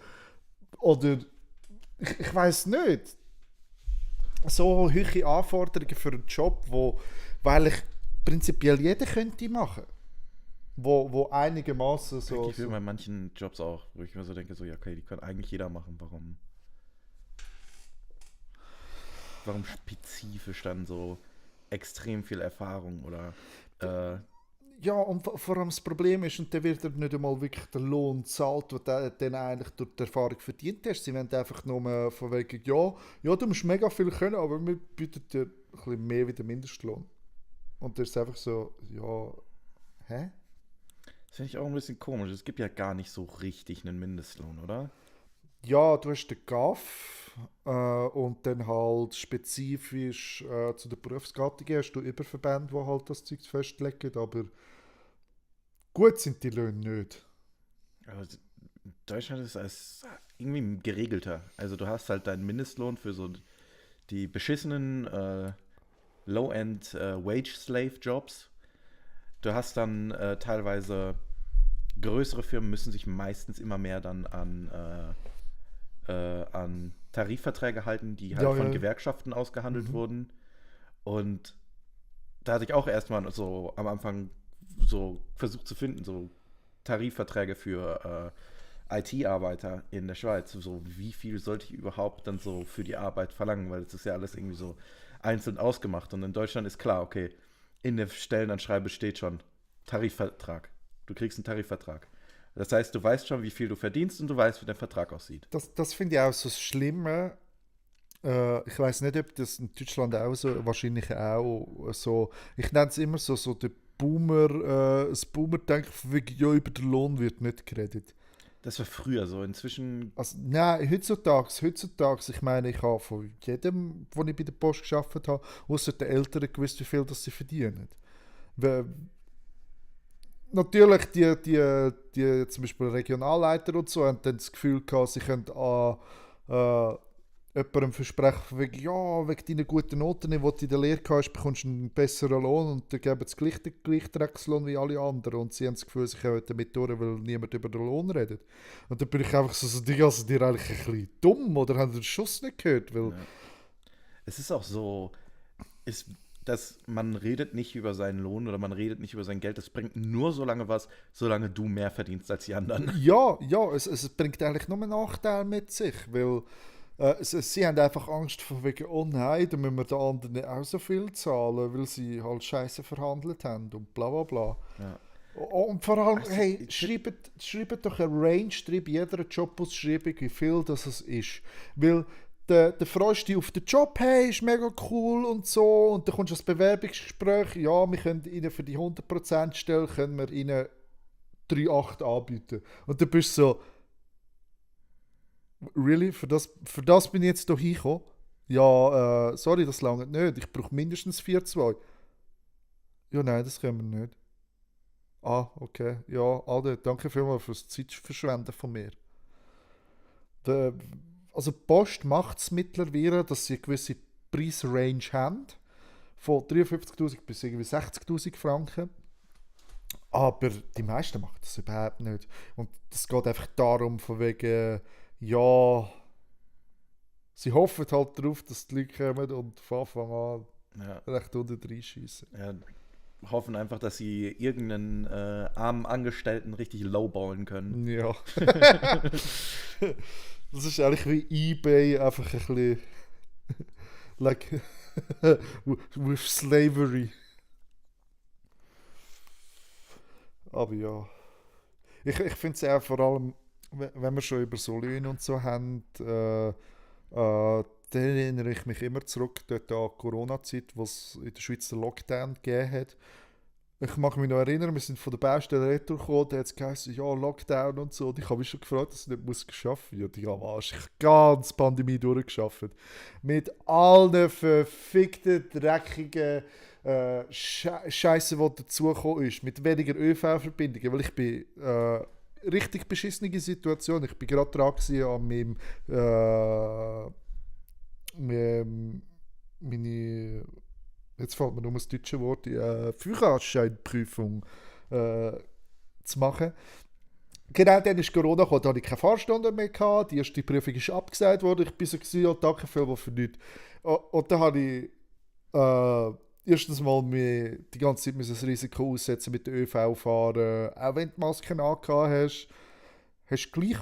S1: Oder, ich weiß nicht. So hohe Anforderungen für einen Job, weil ich prinzipiell jeder könnte machen. Wo einigermaßen so.
S3: Ich will bei manchen Jobs auch, wo ich mir so denke, so, ja, okay, die kann eigentlich jeder machen. Warum spezifisch dann so extrem viel Erfahrung oder
S1: ja, und vor allem das Problem ist, und dann wird er nicht einmal wirklich den Lohn gezahlt, den du dann eigentlich durch die Erfahrung verdient hast. Sie wollen einfach nur von wegen, ja, du musst mega viel können, aber wir bieten dir ein bisschen mehr wie den Mindestlohn. Und das ist einfach so, ja, hä?
S3: Das finde ich auch ein bisschen komisch. Es gibt ja gar nicht so richtig einen Mindestlohn, oder?
S1: Ja, du hast den GAF und dann halt spezifisch zu der Berufsgattung hast du Überverbände, die halt das Zeug festlegen, aber gut sind die Löhne nicht.
S3: Also Deutschland ist als irgendwie geregelter. Also du hast halt deinen Mindestlohn für so die beschissenen Low-End Wage-Slave-Jobs. Du hast dann teilweise größere Firmen müssen sich meistens immer mehr dann an Tarifverträge halten, die halt von Gewerkschaften ausgehandelt wurden. Und da hatte ich auch erstmal so am Anfang so versucht zu finden, so Tarifverträge für IT-Arbeiter in der Schweiz. So, wie viel sollte ich überhaupt dann so für die Arbeit verlangen? Weil es ist ja alles irgendwie so einzeln ausgemacht. Und in Deutschland ist klar, okay, in der Stellenanschreibe steht schon Tarifvertrag. Du kriegst einen Tarifvertrag. Das heißt, du weißt schon, wie viel du verdienst und du weißt, wie dein Vertrag aussieht.
S1: Das finde ich auch so das Schlimme Ich weiß nicht, ob das in Deutschland auch so, wahrscheinlich auch so, ich nenne es immer so der Boomer, das Boomer-Denken von wegen, ja, über den Lohn wird nicht geredet.
S3: Das war früher so. Inzwischen.
S1: Also, nein, heutzutage, ich meine, ich habe von jedem, wo ich bei der Post gearbeitet habe, außer den Eltern gewusst, wie viel das sie verdienen. Weil, natürlich, die zum Beispiel Regionalleiter und so, haben dann das Gefühl gehabt, sie können an jemandem versprechen, von wegen, ja, wegen deiner guten Noten, die du in der Lehre hast, bekommst du einen besseren Lohn und dann geben sie den gleichen Dreckslohn wie alle anderen und sie haben das Gefühl, sie kommen damit durch, weil niemand über den Lohn redet. Und dann bin ich einfach so, die sind dir eigentlich ein bisschen dumm oder haben den Schuss nicht gehört, weil...
S3: Ja. Es ist auch so, dass man redet nicht über seinen Lohn oder man redet nicht über sein Geld. Das bringt nur so lange was, solange du mehr verdienst als die anderen.
S1: Ja, es bringt eigentlich nur einen Nachteil mit sich, weil sie haben einfach Angst von wegen, oh nein, dann müssen wir den anderen auch so viel zahlen, weil sie halt Scheiße verhandelt haben und bla bla bla.
S3: Ja.
S1: Und vor allem,
S3: Also,
S1: hey, schreibt doch eine Range, schreibt jeder Jobausschreibung, wie viel das es ist. Weil der freust dich auf den Job, hey, ist mega cool und so, und dann kommst du ins Bewerbungsgespräch, ja, wir können Ihnen für die 100% Stelle, können wir Ihnen 3,8 anbieten. Und dann bist du so, really, für das bin ich jetzt hier hingekommen? Ja, sorry, das lange nicht, ich brauche mindestens 4,2. Ja, nein, das können wir nicht. Ah, okay. Ja, Alter, danke vielmals fürs Zeitverschwenden von mir. Also die Post macht es mittlerweile, dass sie eine gewisse Preisrange haben. Von 53'000 bis irgendwie 60'000 Franken. Aber die meisten machen das überhaupt nicht. Und es geht einfach darum, von wegen, ja, sie hoffen halt darauf, dass die Leute kommen und von Anfang an
S3: Ja.
S1: recht unten reinschiessen.
S3: Ja, hoffen einfach, dass sie irgendeinen armen Angestellten richtig lowballen können.
S1: Ja. Das ist eigentlich wie eBay, einfach ein bisschen like with slavery. Aber ja. Ich finde es auch vor allem, wenn wir schon über so Löhne und so haben, dann erinnere ich mich immer zurück dort an die Corona-Zeit, wo es in der Schweiz den Lockdown gegeben hat. Ich mag mich noch erinnern, wir sind von der Baustelle retour gekommen, da hat es geheißen, ja, Lockdown und so. Und ich habe mich schon gefreut, dass ich nicht muss arbeiten muss. Ja, ich habe ganz Pandemie durchgeschafft. Mit allen verfickten, dreckigen Scheiße, die dazugekommen ist. Mit weniger ÖV-Verbindungen, weil ich bin richtig beschissene Situation. Ich bin gerade dran gewesen an meine, jetzt fällt mir nur das deutsche Wort, die Führerscheinprüfung zu machen. Genau dann ist Corona gekommen, da hatte ich keine Fahrstunde mehr gehabt, die erste Prüfung ist abgesagt worden, ich bin so gewesen, ja, danke vielmals für nichts. Und dann habe ich erstens mal mir die ganze Zeit das Risiko aussetzen mit der ÖV fahren, auch wenn du Masken angehabt hast du gleich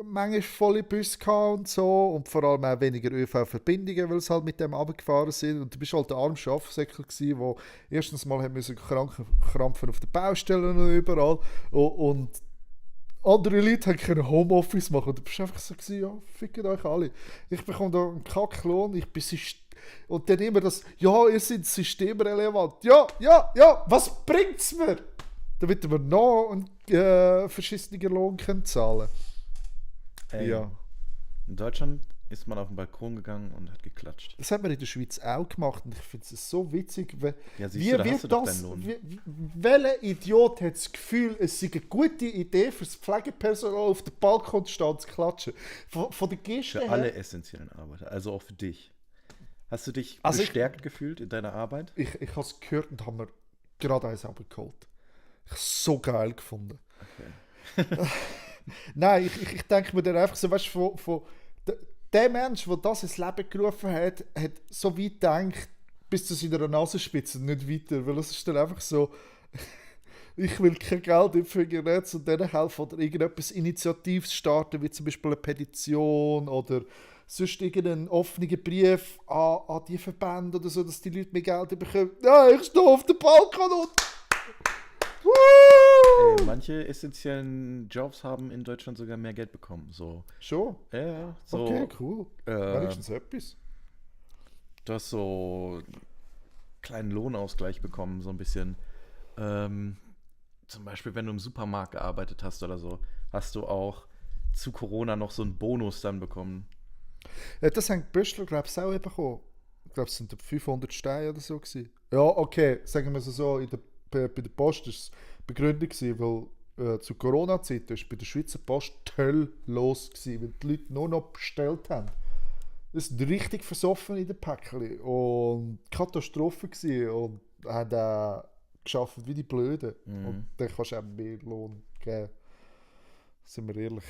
S1: manchmal volle Busse gehabt und so und vor allem auch weniger ÖV-Verbindungen, weil sie halt mit dem runtergefahren sind und du bist halt der arme Schaffsäckel gewesen, wo erstens mal haben wir krampfen auf den Baustellen und überall und andere Leute können Homeoffice machen und du bist einfach so gewesen, ja, fickt euch alle. Ich bekomme da einen Kacklohn, ich bin und dann immer das, ja, ihr seid systemrelevant. Ja, was bringt's mir? Damit wir noch einen verschissenen Lohn zahlen können.
S3: Ey,
S1: Ja.
S3: in Deutschland ist man auf den Balkon gegangen und hat geklatscht.
S1: Das haben wir in der Schweiz auch gemacht und ich finde es so witzig.
S3: Ja, siehst du, da hast du doch deinen Lohn.
S1: Welcher Idiot hat das Gefühl, es sei eine gute Idee für das Pflegepersonal auf den Balkon zu stehen und zu klatschen? Von der Geste
S3: Für
S1: her,
S3: alle essentiellen Arbeiter, also auch für dich. Hast du dich
S1: Also
S3: bestärkt gefühlt in deiner Arbeit?
S1: ich habe es gehört und habe mir gerade eins abgeholt. Ich habe es so geil gefunden.
S3: Okay.
S1: Nein, ich denke mir dann einfach so, weißt du, der Mensch, der das ins Leben gerufen hat, hat so weit gedacht, bis zu seiner Nasenspitze, nicht weiter. Weil es ist dann einfach so, ich will kein Geld im Netz und denen helfen oder irgendetwas Initiatives starten, wie zum Beispiel eine Petition oder sonst irgendeinen offenen Brief an die Verbände oder so, dass die Leute mehr Geld bekommen. Nein, ich stehe auf dem Balkon und... Woo!
S3: Ey, manche essentiellen Jobs haben in Deutschland sogar mehr Geld bekommen. So,
S1: Schon?
S3: ja, so.
S1: Okay, cool.
S3: Äh,
S1: Wenigstens etwas.
S3: Du hast so einen kleinen Lohnausgleich bekommen, so ein bisschen. Zum Beispiel, wenn du im Supermarkt gearbeitet hast oder so, hast du auch zu Corona noch so einen Bonus dann bekommen.
S1: Ja, das haben die Brüsseler, glaube ich, auch bekommen. Ich glaube, es sind 500 Steine oder so gewesen. Ja, okay, sagen wir es so, bei der Post war es begründet gewesen, weil zu Corona-Zeiten war bei der Schweizer Post die Hölle los gewesen, weil die Leute nur noch bestellt haben. Das ist richtig versoffen in den Päckchen und Katastrophe gewesen und haben auch geschafft wie die Blöden. Und dann kannst du auch mehr Lohn geben. Sind wir ehrlich.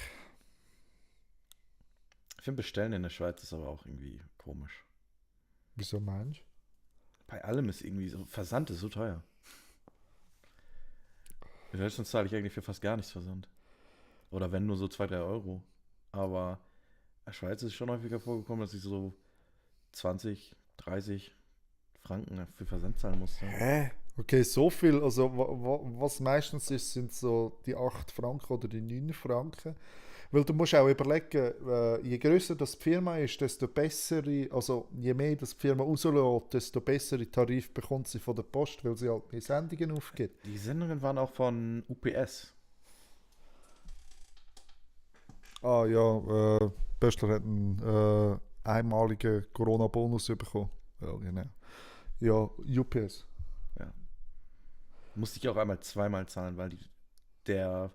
S3: Ich finde, Bestellen in der Schweiz ist aber auch irgendwie komisch.
S1: Wieso meinst du?
S3: Bei allem ist irgendwie so, Versand ist so teuer. In Deutschland zahle ich eigentlich für fast gar nichts Versand. Oder wenn nur so 2, 3 Euro. Aber in der Schweiz ist es schon häufiger vorgekommen, dass ich so 20, 30 Franken für Versand zahlen musste.
S1: Hä? Okay, so viel. Also, was meistens ist, sind so die 8 Franken oder die 9 Franken. Weil du musst auch überlegen, je grösser das die Firma ist, desto bessere, also je mehr das die Firma rauslässt, desto bessere Tarif bekommt sie von der Post, weil sie halt mehr Sendungen aufgibt.
S3: Die Sendungen waren auch von UPS.
S1: Ah ja, Böstler hat einen einmaligen Corona-Bonus bekommen. Ja, genau. Ja, UPS.
S3: Ja. Musste ich auch einmal zweimal zahlen, weil der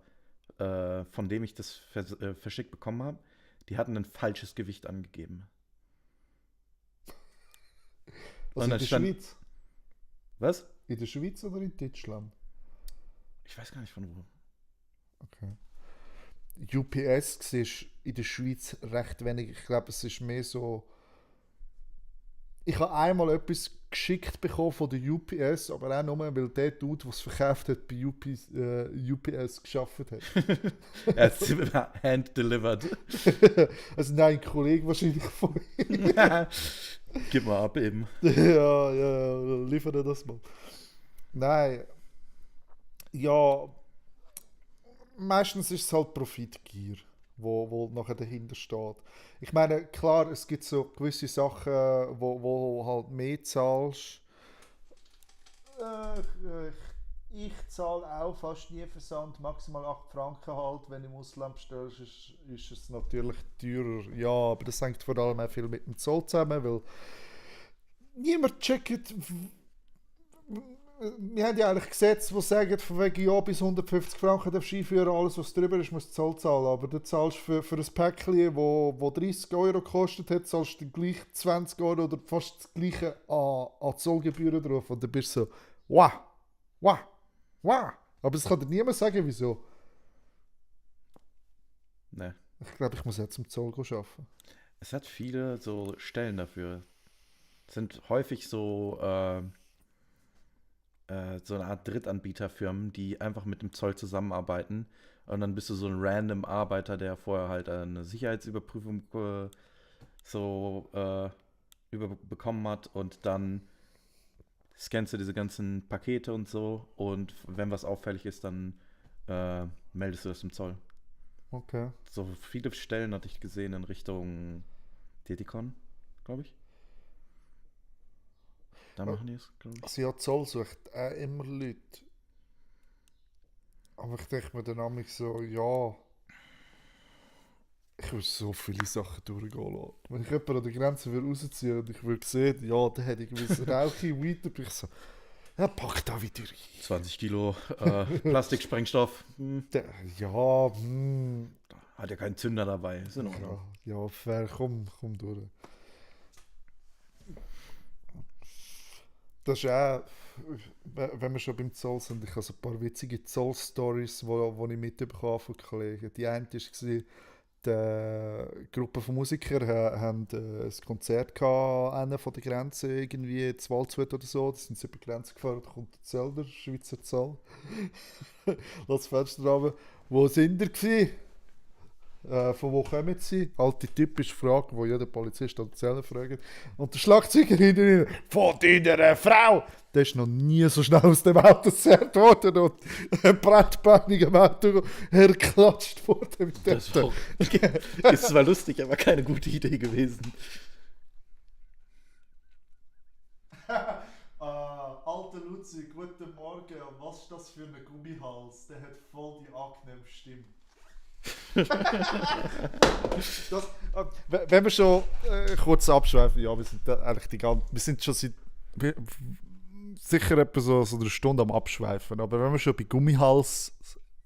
S3: von dem ich das verschickt bekommen habe, die hatten ein falsches Gewicht angegeben.
S1: Also
S3: Und
S1: in
S3: dann
S1: der
S3: stand-
S1: Schweiz?
S3: Was?
S1: In der Schweiz oder in Deutschland?
S3: Ich weiß gar nicht von wo.
S1: Okay. UPS siehst in der Schweiz recht wenig. Ich glaube, es ist mehr so. Ich habe einmal etwas geschickt bekommen von der UPS, aber auch nur, weil der Dude, der es verkauft hat, bei UPS geschafft hat.
S3: Er hat es hand-delivered.
S1: Also nein, ein Kollege wahrscheinlich von ihm.
S3: Gib mal ab eben.
S1: Ja, liefert er das mal. Nein. Ja, meistens ist es halt Profitgier, wo nachher dahinter steht. Ich meine, klar, es gibt so gewisse Sachen, wo halt mehr zahlst. Ich zahle auch fast nie Versand, maximal 8 Franken halt. Wenn du im Ausland bestellst, ist es natürlich teurer. Ja, aber das hängt vor allem auch viel mit dem Zoll zusammen, weil niemand checkt. Wir haben ja eigentlich Gesetze, die sagen, von wegen ja, bis 150 Franken darfst du einführen, alles was drüber ist, musst du Zoll zahlen. Aber du zahlst für ein Päckchen, wo 30 Euro gekostet hat, zahlst du gleich 20 Euro oder fast das gleiche an Zollgebühren drauf. Und dann bist du so, wow. Aber das kann dir niemand sagen, wieso.
S3: Ne.
S1: Ich glaube, ich muss jetzt zum Zoll arbeiten.
S3: Es hat viele so Stellen dafür. Es sind häufig so so eine Art Drittanbieterfirmen, die einfach mit dem Zoll zusammenarbeiten. Und dann bist du so ein random Arbeiter, der vorher halt eine Sicherheitsüberprüfung bekommen hat. Und dann scannst du diese ganzen Pakete und so. Und wenn was auffällig ist, dann meldest du das im Zoll.
S1: Okay.
S3: So viele Stellen hatte ich gesehen in Richtung Detikon, glaube ich. Da machen die es, glaube ich.
S1: Also ja, Zoll sucht auch immer Leute. Aber ich denke mir dann manchmal so, ja. Ich will so viele Sachen durchgehen lassen. Wenn ich jemanden an der Grenze rausziehen und ich würde sehen, ja, dann hätte ich gewisse Rauche weiter, bin ich so, ja, pack da wieder rein.
S3: 20 Kilo Plastiksprengstoff.
S1: Ja,
S3: Hat ja keinen Zünder dabei. Ist in Ordnung.
S1: ja, fair, komm durch. Das ist auch, wenn wir schon beim Zoll sind, ich habe so ein paar witzige Zoll-Stories, die ich mitbekommen habe von Kollegen. Die eine war, die Gruppe von Musikern haben ein Konzert gehabt, an der Grenze, irgendwie in Waldshut oder so. Da sind sie über die Grenze gefahren, da kommt der Zoll, der Schweizer Zoll. Lass das Fenster runter. Wo sind ihr gewesen? von wo kommen sie? Halt die typische Frage, die jeder Polizist oder Zelle fragt. Und der Schlagzeuger hinten von deiner Frau! Der ist noch nie so schnell aus dem Auto gezerrt worden und ein brettbeinig im Auto hergeklatscht worden. Mit
S3: Das ist zwar lustig, aber keine gute Idee gewesen.
S1: Alter Luzi, guten Morgen. Was ist das für ein Gummihals? Der hat voll die angenehme Stimme. Wenn wir schon kurz abschweifen, ja, wir sind eigentlich wir sind schon sicher etwa so eine Stunde am Abschweifen, aber wenn man schon bei Gummihals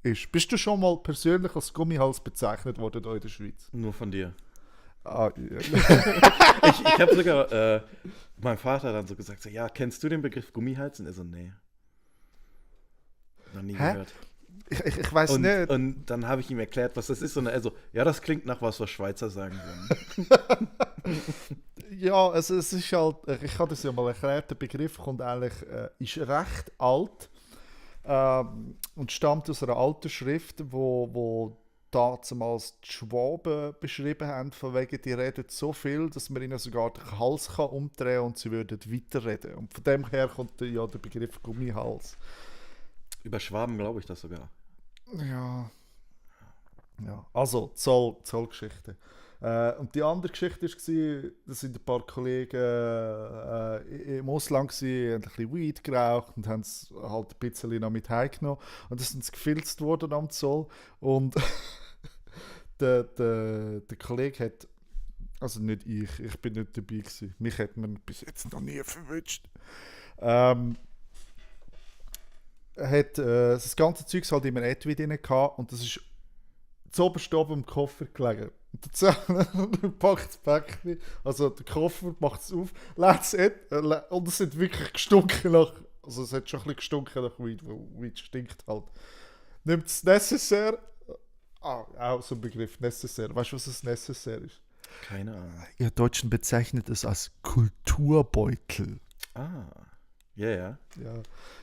S1: ist, bist du schon mal persönlich als Gummihals bezeichnet worden hier in der Schweiz?
S3: Nur von dir.
S1: Ah, ja.
S3: Ich habe sogar meinem Vater dann so gesagt, so, ja, kennst du den Begriff Gummihals? Und er so, nee. Noch nie gehört.
S1: Ich weiß nicht.
S3: Und dann habe ich ihm erklärt, was das ist. Und er so, ja, das klingt nach was Schweizer sagen würden.
S1: Ja, also es ist halt, ich habe das ja mal erklärt, der Begriff kommt eigentlich, ist recht alt und stammt aus einer alten Schrift, wo damals die Schwaben beschrieben haben, von wegen, die reden so viel, dass man ihnen sogar den Hals kann umdrehen kann und sie würden weiterreden. Und von dem her kommt ja der Begriff Gummihals.
S3: Über Schwaben glaube ich das sogar.
S1: Ja. Also, Zollgeschichte. Und die andere Geschichte war, da sind ein paar Kollegen im Ausland gewesen, haben ein bisschen Weed geraucht und haben es halt ein bisschen noch mit heimgenommen. Und das sind gefilzt worden am Zoll. Und der Kollege hat, also nicht ich bin nicht dabei gewesen. Mich hat man bis jetzt noch nie verwünscht. Hat das ganze Zeug halt in einem Etui drin gehabt und das ist zuoberst oben im Koffer gelegen. Und der Zöllner packt das Päckchen, also der Koffer macht es auf, lädt es und es hat wirklich gestunken nach, also es hat schon ein bisschen gestunken nach Weed, weil Weed stinkt halt. Nimmt das Necessaire, auch so ein Begriff, Necessaire. Weißt du, was das Necessaire ist?
S3: Keine Ahnung.
S2: Ihr Deutschen bezeichnet es als Kulturbeutel.
S3: Ah, ja.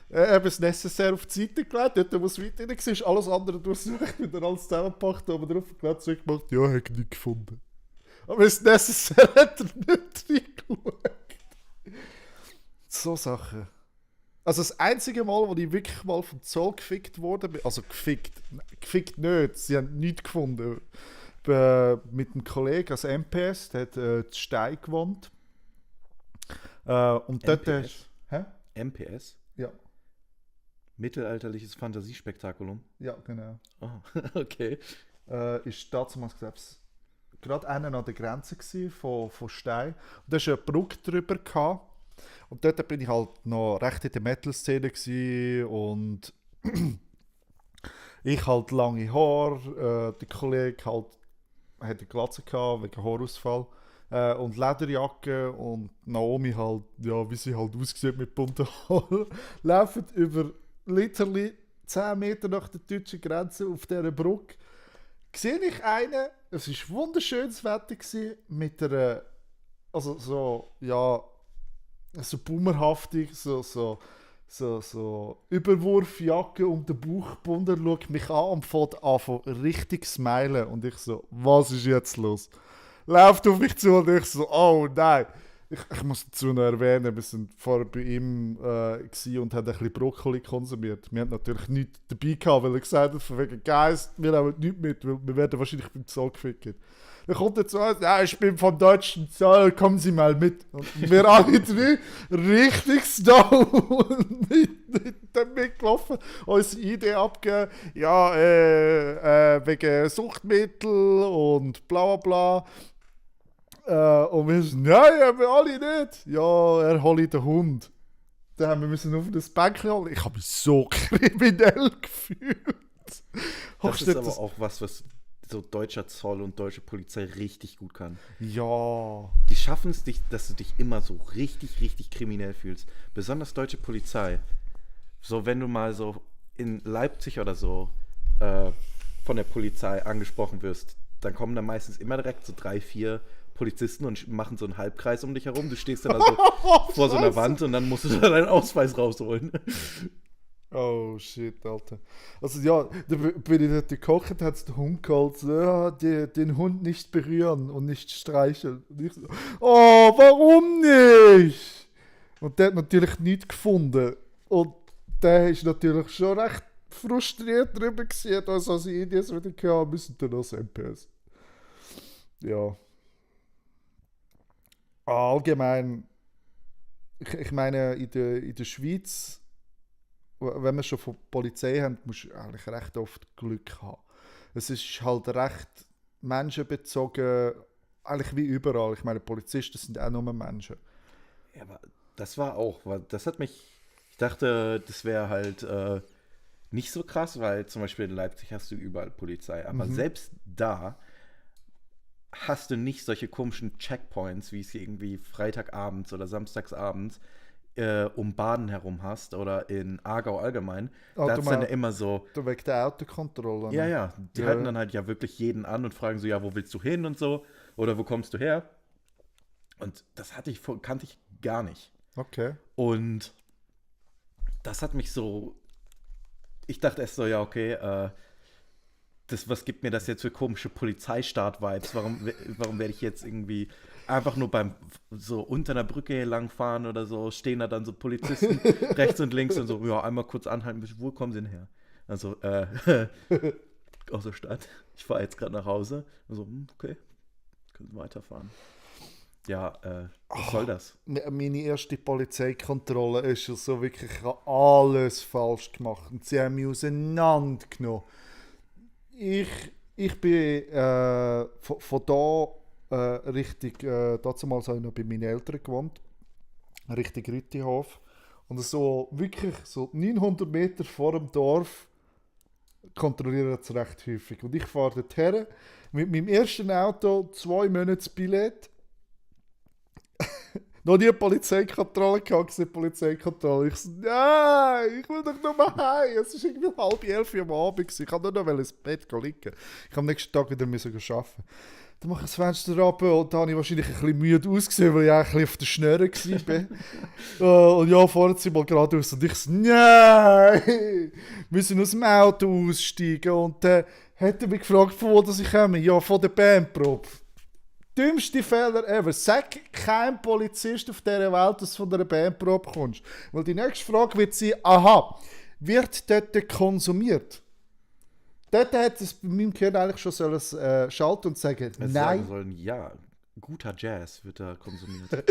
S1: Er hat das Necessaire auf die Seite gelegt, dort wo es weit drin war, alles andere durchsucht, wieder alles zusammengepackt, oben drauf gelegt, zurückgemacht, ja, hat nichts gefunden. Aber das Necessaire hat er nicht reingeschaut. So Sachen. Also das einzige Mal, wo ich wirklich mal vom Zoll gefickt wurde, also gefickt nicht, sie haben nichts gefunden. Mit einem Kollegen als MPS, der hat in Stein gewohnt. Und dort
S3: MPS?
S1: Hä?
S3: MPS?
S1: Ja.
S3: Mittelalterliches Fantasiespektakulum.
S1: Ja, genau.
S3: Oh, okay.
S1: Ist damals, glaube ich, gerade einer an der Grenze von Stein. Und da ist eine Brücke drüber gehabt. Und dort bin ich halt noch recht in der Metal-Szene gewesen und ich halt lange Haare, der Kollege halt hatte eine Glatze gehabt wegen Haarausfall und Lederjacke und Naomi halt, ja, wie sie halt aussieht mit bunten Haaren, laufen über literally 10 Meter nach der deutschen Grenze auf dieser Brücke. Sehe ich einen, es war wunderschönes Wetter gewesen, mit einer, also so, ja, so boomerhaftig, so Überwurfjacke um den Bauch gebunden, schaut mich an und fängt an richtig smilen. Und ich so, was ist jetzt los? Läuft auf mich zu und ich so, oh nein. Ich muss dazu noch erwähnen, wir waren vorher bei ihm und haben ein bisschen Brokkoli konsumiert. Wir hatten natürlich nichts dabei gehabt, weil er gesagt hat, von wegen Geist, wir haben nichts mit, weil wir werden wahrscheinlich beim Zoll gefickt. Dann kommt er zu uns, ja, ich bin vom deutschen Zoll, kommen Sie mal mit. Und wir alle drei richtig down mitgelaufen, unsere Idee abgegeben, ja, wegen Suchtmittel und bla bla bla. Und wir so, nein, haben wir alle nicht. Ja, er holt den Hund. Dann haben wir auf das Bänkchen holen. Ich habe mich so kriminell gefühlt.
S3: Das ist aber auch was so deutscher Zoll und deutsche Polizei richtig gut kann.
S1: Ja.
S3: Die schaffen es, dass du dich immer so richtig, richtig kriminell fühlst. Besonders deutsche Polizei. So, wenn du mal so in Leipzig oder so von der Polizei angesprochen wirst, dann kommen da meistens immer direkt so 3, 4 Polizisten und machen so einen Halbkreis um dich herum. Du stehst dann also vor so einer Wand und dann musst du da deinen Ausweis rausholen.
S1: Oh shit, Alter. Also ja, da bin ich dort gekocht, hat der Hund geholt, so, ja, den Hund nicht berühren und nicht streicheln. Und ich so, oh, warum nicht? Und der hat natürlich nichts gefunden. Und der ist natürlich schon recht frustriert darüber gewesen, dass als Indies wieder gehabt, müssen dann als MPS. Ja. Allgemein, ich meine, in der Schweiz, wenn wir schon von Polizei haben, musst du eigentlich recht oft Glück haben. Es ist halt recht menschenbezogen, eigentlich wie überall. Ich meine, Polizisten sind auch nur Menschen.
S3: Ja, aber das war auch, das hat mich, ich dachte, das wäre halt nicht so krass, weil zum Beispiel in Leipzig hast du überall Polizei. Aber selbst da hast du nicht solche komischen Checkpoints, wie es irgendwie Freitagabends oder Samstagsabends um Baden herum hast oder in Aargau allgemein. Da ist dann ja immer so.
S1: Wegen der Autokontrolle.
S3: Ja, ja. Die halten dann halt ja wirklich jeden an und fragen so, ja, wo willst du hin und so? Oder wo kommst du her? Und das kannte ich gar nicht.
S1: Okay.
S3: Und das hat mich so. Ich dachte erst so, ja, okay, was gibt mir das jetzt für komische Polizeistaat-Vibes? Warum werde ich jetzt irgendwie einfach nur so unter einer Brücke hier langfahren oder so, stehen da dann so Polizisten rechts und links und so, ja, einmal kurz anhalten, wo kommen sie denn her? Also, aus der Stadt. Ich fahre jetzt gerade nach Hause. Also, okay, können weiterfahren. Ja, was soll das?
S1: Meine erste Polizeikontrolle ist ja so wirklich, ich habe alles falsch gemacht. Und sie haben mich auseinandergenommen. Ich bin von da Richtung, damals habe ich noch bei meinen Eltern gewohnt, Richtung Rüttihof. Und so wirklich so 900 Meter vor dem Dorf kontrollieren sie recht häufig. Und ich fahre dorthin mit meinem ersten Auto 2 Monate Billett. Noch nie eine Polizeikontrolle gehabt, Polizeikontrolle. Ich so, nein, ich will doch noch mal heim. Es war irgendwie 10:30 am Abend. Ich wollte nur noch ins Bett liegen. Ich am nächsten Tag wieder arbeiten. Dann mache ich das Fenster ab und dann habe ich wahrscheinlich ein bisschen müde ausgesehen, weil ich eigentlich auf der Schnurre war. Und ja, fahren sie mal geradeaus. Und ich so, nein, wir müssen aus dem Auto aussteigen. Und dann hat er mich gefragt, von wo ich komme. Ja, von der Bandprobe. Dümmste Fehler ever. Sag kein Polizist auf dieser Welt, dass du von einer Bandprobe kommst. Weil die nächste Frage wird sein, aha, wird dort konsumiert? Dort hätte es bei meinem Gehirn eigentlich schon schalten und sagen,
S3: Es
S1: nein.
S3: sagen sollen, ja, guter Jazz wird da konsumiert.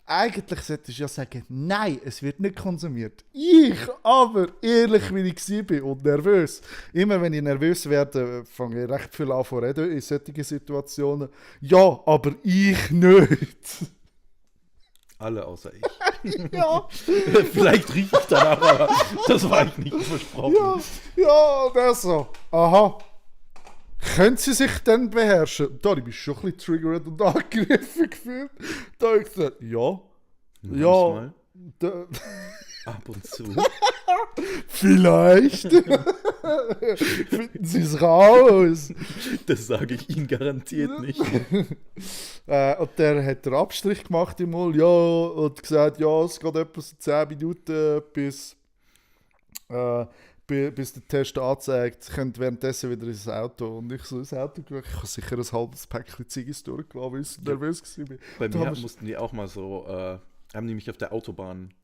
S1: Eigentlich solltest du ja sagen, nein, es wird nicht konsumiert. Ich aber, ehrlich wie ich war und nervös. Immer wenn ich nervös werde, fange ich recht viel an zu reden in solchen Situationen. Ja, aber ich nicht.
S3: Alle außer ich.
S1: Ja,
S3: Vielleicht rieche ich danach, aber das war ich nicht versprochen.
S1: ja, und er so, aha. Können Sie sich denn beherrschen? Da habe ich mich schon ein bisschen triggert und angegriffen gefühlt. Da habe ich gesagt, ja.
S3: Manchmal.
S1: Ja,
S3: Ab und zu.
S1: vielleicht. Finden Sie es raus.
S3: Das sage ich Ihnen garantiert nicht.
S1: Und der hat den Abstrich gemacht im Mund, ja, und gesagt, ja, es geht etwa so 10 Minuten, bis der Test anzeigt. Sie können währenddessen wieder ins Auto. Und ich so ins Auto gegangen. Ich habe sicher ein halbes Päckchen Ziggis durchgelassen, weil ich so nervös war.
S3: Bei mir mussten die auch mal so, haben die mich auf der Autobahn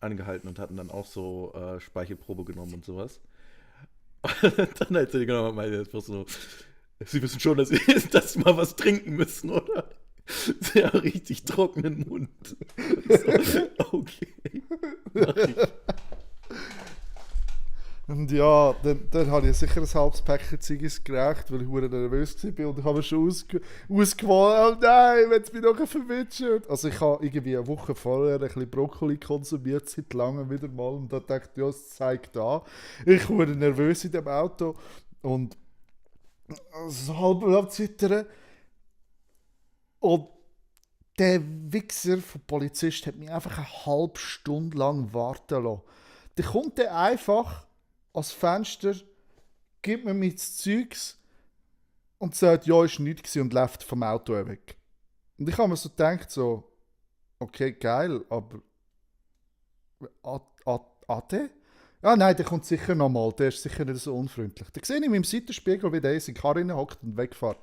S3: angehalten und hatten dann auch so Speichelprobe genommen und sowas. Dann hat sie genommen, meinte einfach so, Sie wissen schon, dass Sie mal was trinken müssen, oder? Sehr richtig trockenen Mund. So, okay. Mach ich.
S1: Und ja, dann habe ich sicher ein halbes Päckchen Ziggis geraucht, weil ich hure nervös war. Und ich habe schon ausgewählt, oh nein, wenn es mich noch verwitscht. Also ich habe irgendwie eine Woche vorher ein bisschen Brokkoli konsumiert, seit langem wieder mal. Und da dachte ich, ja, es zeigt an. Ich war nervös in dem Auto. Und so halb am Zittern. Und der Wichser vom Polizist hat mich einfach eine halbe Stunde lang warten lassen. Dann kommt der einfach ans Fenster, gibt mir mein Zeugs und sagt, ja, ist nichts gewesen und läuft vom Auto weg. Und ich habe mir so gedacht, so, okay, geil, aber Ade? Ah nein, der kommt sicher nochmal. Der ist sicher nicht so unfreundlich. Da sehe ich mich im Seitenspiegel, wie der in seine Karre hockt und wegfährt.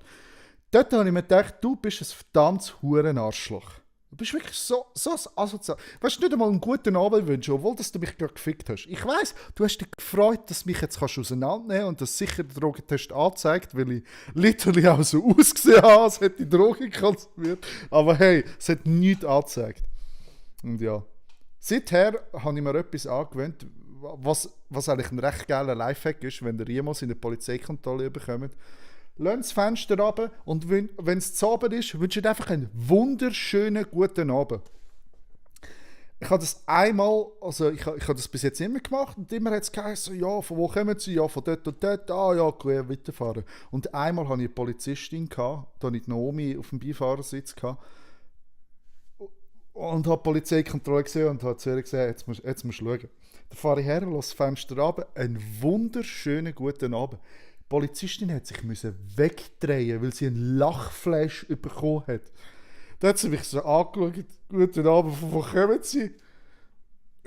S1: Dort habe ich mir gedacht, du bist ein verdammtes Hurenarschloch. Du bist wirklich so asozial. Weißt du, nicht einmal einen guten Abend wünschen, obwohl dass du mich gerade gefickt hast. Ich weiss, du hast dich gefreut, dass du mich jetzt auseinandernehmen kannst und dass sicher der Drogentest anzeigt, weil ich literally auch so ausgesehen habe, als hätte ich Drogen konsumiert. Aber hey, es hat nichts angezeigt. Und ja. Seither habe ich mir etwas angewöhnt, was eigentlich ein recht geiler Lifehack ist, wenn ihr jemals in eine Polizeikontrolle bekommt. Lasst das Fenster runter und wenn es zu Abend ist, wünscht einfach einen wunderschönen guten Abend. Ich habe das einmal, also ich habe das bis jetzt immer gemacht und immer hat es geheißen, ja, von wo kommen Sie? Ja, von dort und dort, ah ja, gut, weiterfahren. Und einmal hatte ich eine Polizistin, da hatte ich Naomi auf dem Beifahrersitz und habe die Polizeikontrolle gesehen und habe zu ihr gesagt, jetzt musst du schauen. Dann fahre ich her, lasse das Fenster runter, einen wunderschönen guten Abend. Die Polizistin hat sich wegdrehen, weil sie ein Lachfleisch bekommen hat. Dann hat sie mich so angeschaut, guten Abend, von wo kommen Sie?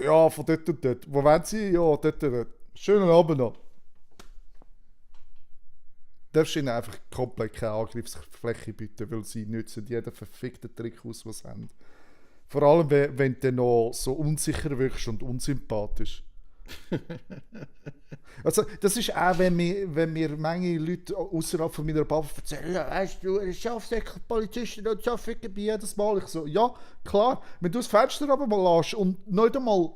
S1: Ja, von dort und dort. Wo wollen Sie? Ja, dort und dort. Schönen Abend noch. Darfst du ihnen einfach komplett keine Angriffsfläche bieten, weil sie nützen jeden verfickten Trick aus, was sie haben. Vor allem, wenn du noch so unsicher wirkst und unsympathisch. Also, das ist auch, wenn mir manche Leute außerhalb von meiner Bubble erzählen, ja, weißt du, ein Polizisten und so ficken bei jedes Mal. Ich so, ja, klar, wenn du das Fenster aber mal lässt und nicht einmal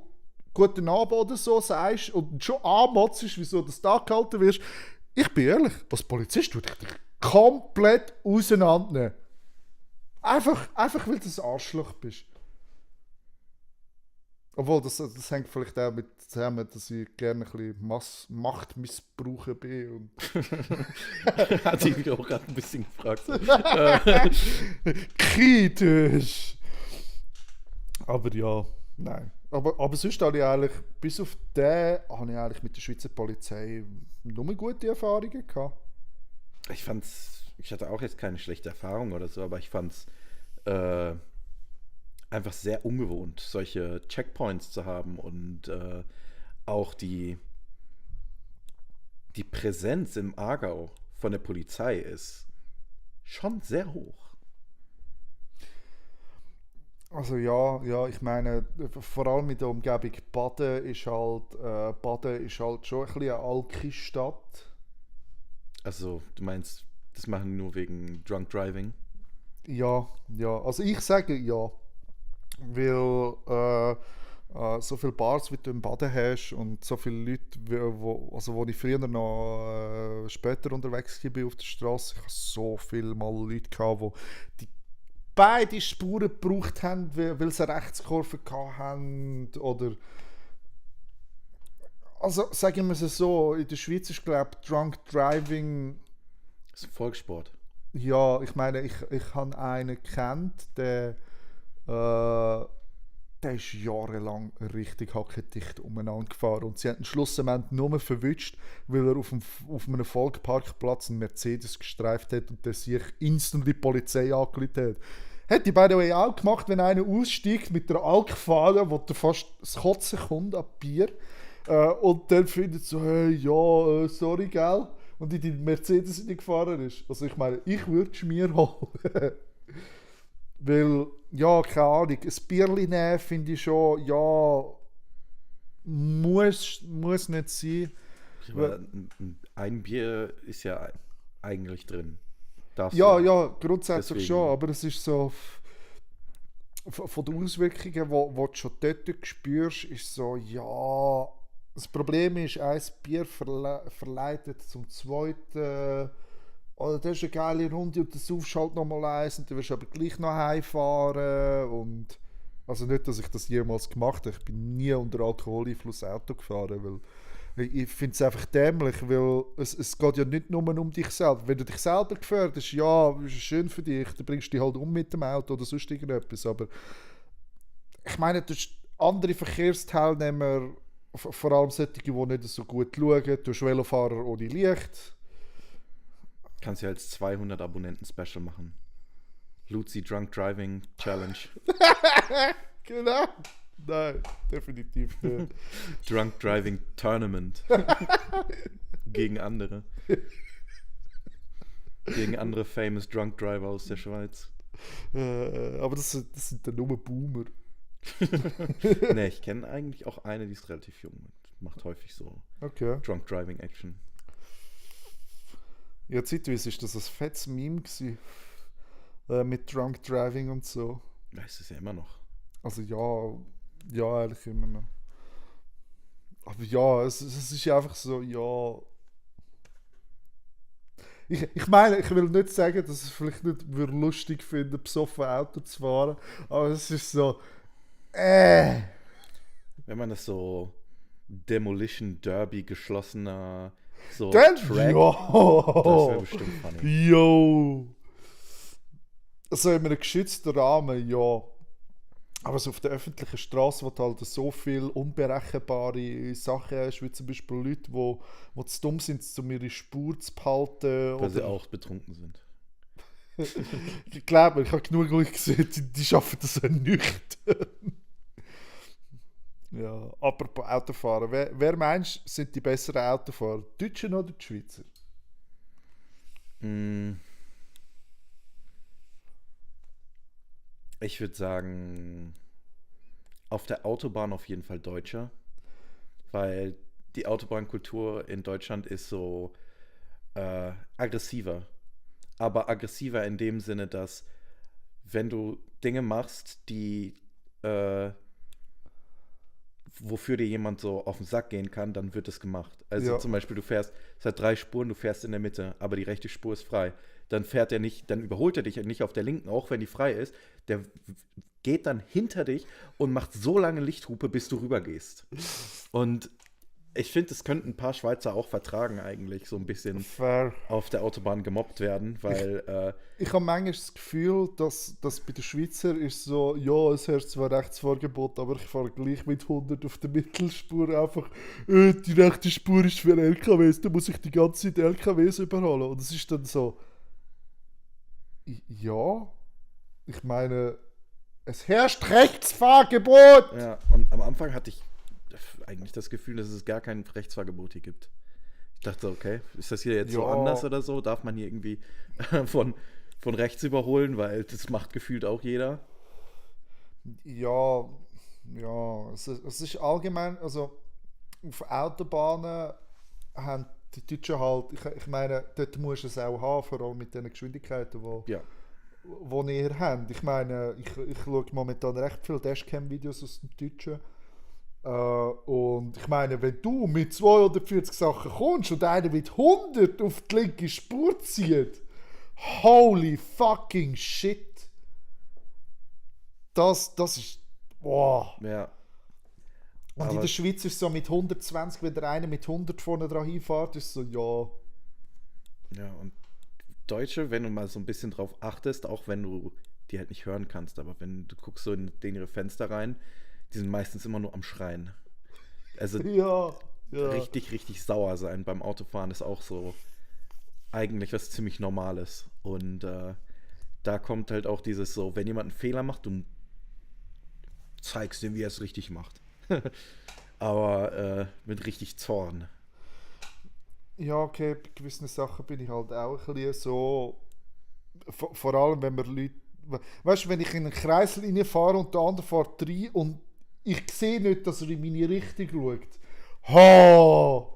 S1: guten Abend oder so sagst und schon anmotzt, wieso du da gehalten wirst, ich bin ehrlich, als Polizist würde ich dich komplett auseinandernehmen. Einfach weil du ein Arschloch bist. Obwohl, das hängt vielleicht auch mit zusammen, dass ich gerne ein bisschen Machtmissbrauchen bin. Und
S3: Hatte ich mich auch gerade ein bisschen gefragt.
S1: Kritisch! Aber ja, nein. Aber sonst habe ich eigentlich, bis auf den, habe ich eigentlich mit der Schweizer Polizei nur gute Erfahrungen gehabt.
S3: Ich hatte auch jetzt keine schlechte Erfahrung oder so, aber ich fand's einfach sehr ungewohnt, solche Checkpoints zu haben und auch die Präsenz im Aargau von der Polizei ist schon sehr hoch.
S1: Also ja, ich meine, vor allem in der Umgebung Baden ist halt schon ein bisschen eine alki Stadt.
S3: Also du meinst, das machen die nur wegen Drunk Driving?
S1: Ja, also ich sage ja. Weil so viele Bars, wie du im Baden hast und so viele Leute, wo ich früher noch später unterwegs war auf der Straße, ich hatte so viele Mal Leute gehabt, die beide Spuren gebraucht haben, weil sie eine Rechtskurve hatten oder also sagen wir es so, in der Schweiz ist glaube ich Drunk Driving
S3: Das ist ein Volkssport.
S1: ja, ich meine, ich habe einen gekannt, der ist jahrelang richtig hackedicht umeinander gefahren und sie haben ihn schlussendlich nur verwünscht, weil er auf einem Volksparkplatz einen Mercedes gestreift hat und der sich instantly die Polizei angerufen hat. Hätte ich by the way auch gemacht, wenn einer aussteigt mit der Alkfahne, wo der fast das Kotzen kommt an Bier und dann findet so, hey, ja, sorry, gell? Und in die Mercedes nicht gefahren ist. Also ich meine, ich würde es mir holen. Weil, ja, keine Ahnung, ein Bierchen nehmen finde ich schon, ja, muss nicht sein.
S3: Aber ein Bier ist ja eigentlich drin.
S1: Ja, grundsätzlich
S3: deswegen.
S1: schon, aber es ist so, von den Auswirkungen, die du schon dort spürst, ist so, ja, das Problem ist, ein Bier verleitet zum zweiten. Oder das ist eine geile Runde und dann saufst du halt nochmal eins und dann wirst du aber gleich noch heimfahren. Und also nicht, dass ich das jemals gemacht habe. Ich bin nie unter Alkoholeinfluss Auto gefahren, weil ich finde es einfach dämlich, weil es geht ja nicht nur um dich selbst. Wenn du dich selber gefährdest, ja, ist schön für dich, dann bringst du dich halt um mit dem Auto oder sonst irgendetwas. Aber ich meine, du hast andere Verkehrsteilnehmer, vor allem solche, die nicht so gut schauen, du hast Velofahrer ohne Licht.
S3: Kannst du als 200 Abonnenten-Special machen. Luzi Drunk Driving Challenge.
S1: Genau. Nein, definitiv nicht.
S3: Drunk Driving Tournament. Gegen andere. Gegen andere famous Drunk Driver aus der Schweiz.
S1: Aber das sind dann nur Boomer.
S3: Ne, ich kenne eigentlich auch eine, die ist relativ jung und macht häufig so
S1: Okay.
S3: Drunk Driving Action.
S1: Ja, zeitweise ist das ein fettes Meme gewesen. Mit Drunk Driving und so.
S3: Ja, ist es ja immer noch.
S1: Also ja, eigentlich immer noch. Aber ja, es ist einfach so, ja. Ich meine, ich will nicht sagen, dass ich es vielleicht nicht lustig finde, besoffen Auto zu fahren, aber es ist so,
S3: Wenn man das so Demolition Derby geschlossener so
S1: dann,
S3: Track, das wäre
S1: ja,
S3: bestimmt funny.
S1: jo. Also in einem geschützten Rahmen, ja. Aber so auf der öffentlichen Straße, wo du halt so viele unberechenbare Sachen hast, wie zum Beispiel Leute, die zu dumm sind, um ihre Spur zu behalten.
S3: Weil sie auch betrunken sind.
S1: Ich glaube, ich habe genug Leute gesehen, die schaffen das auch nicht. Ja, apropos Autofahren. Wer meinst du, sind die besseren Autofahrer? Die Deutschen oder die Schweizer?
S3: Ich würde sagen, auf der Autobahn auf jeden Fall Deutscher, weil die Autobahnkultur in Deutschland ist so aggressiver. Aber aggressiver in dem Sinne, dass wenn du Dinge machst, die wofür dir jemand so auf den Sack gehen kann, dann wird es gemacht. Also
S1: Ja.
S3: zum Beispiel, es hat 3 Spuren, du fährst in der Mitte, aber die rechte Spur ist frei. Dann fährt er nicht, dann überholt er dich nicht auf der linken, auch wenn die frei ist. Der geht dann hinter dich und macht so lange Lichthupe, bis du rübergehst. Und ich finde, das könnten ein paar Schweizer auch vertragen eigentlich, so ein bisschen
S1: Fair.
S3: auf der Autobahn gemobbt werden, weil
S1: Ich habe manchmal das Gefühl, dass bei den Schweizer ist so, ja, es herrscht zwar Rechtsfahrgebot, aber ich fahre gleich mit 100 auf der Mittelspur einfach, die rechte Spur ist für LKWs, da muss ich die ganze Zeit LKWs überholen. Und es ist dann so, ja, ich meine, es herrscht Rechtsfahrgebot!
S3: ja, und am Anfang hatte ich eigentlich das Gefühl, dass es gar kein Rechtsfahrgebot hier gibt. Ich dachte so, okay, ist das hier jetzt so
S1: Ja.
S3: anders oder so? Darf man hier irgendwie von rechts überholen? Weil das macht gefühlt auch jeder.
S1: Ja, es ist allgemein, also auf Autobahnen haben die Deutschen halt, ich meine, dort musst du es auch haben, vor allem mit den Geschwindigkeiten,
S3: Ja.
S1: die ihr habt. Ich meine, ich schaue momentan recht viele Dashcam-Videos aus dem Deutschen. Und ich meine, wenn du mit 240 Sachen kommst und einer mit 100 auf die linke Spur zieht, holy fucking shit. Das ist, boah.
S3: Ja.
S1: Und in
S3: Aber-
S1: der Schweiz ist so mit 120, wenn der eine mit 100 vorne dran hinfährt, ist so, ja.
S3: Ja, und Deutsche, wenn du mal so ein bisschen drauf achtest, auch wenn du die halt nicht hören kannst, aber wenn du guckst so in ihre Fenster rein, die sind meistens immer nur am Schreien. Also
S1: Ja.
S3: richtig, richtig sauer sein beim Autofahren ist auch so eigentlich was ziemlich Normales. Und da kommt halt auch dieses so, wenn jemand einen Fehler macht, du zeigst ihm, wie er es richtig macht. Aber mit richtig Zorn.
S1: Ja, okay, bei gewissen Sachen bin ich halt auch ein bisschen so. Vor allem, wenn man Leute. Weißt du, wenn ich in einen Kreisel reinfahre und der andere fährt rein und ich sehe nicht, dass er in meine Richtung schaut. Ha!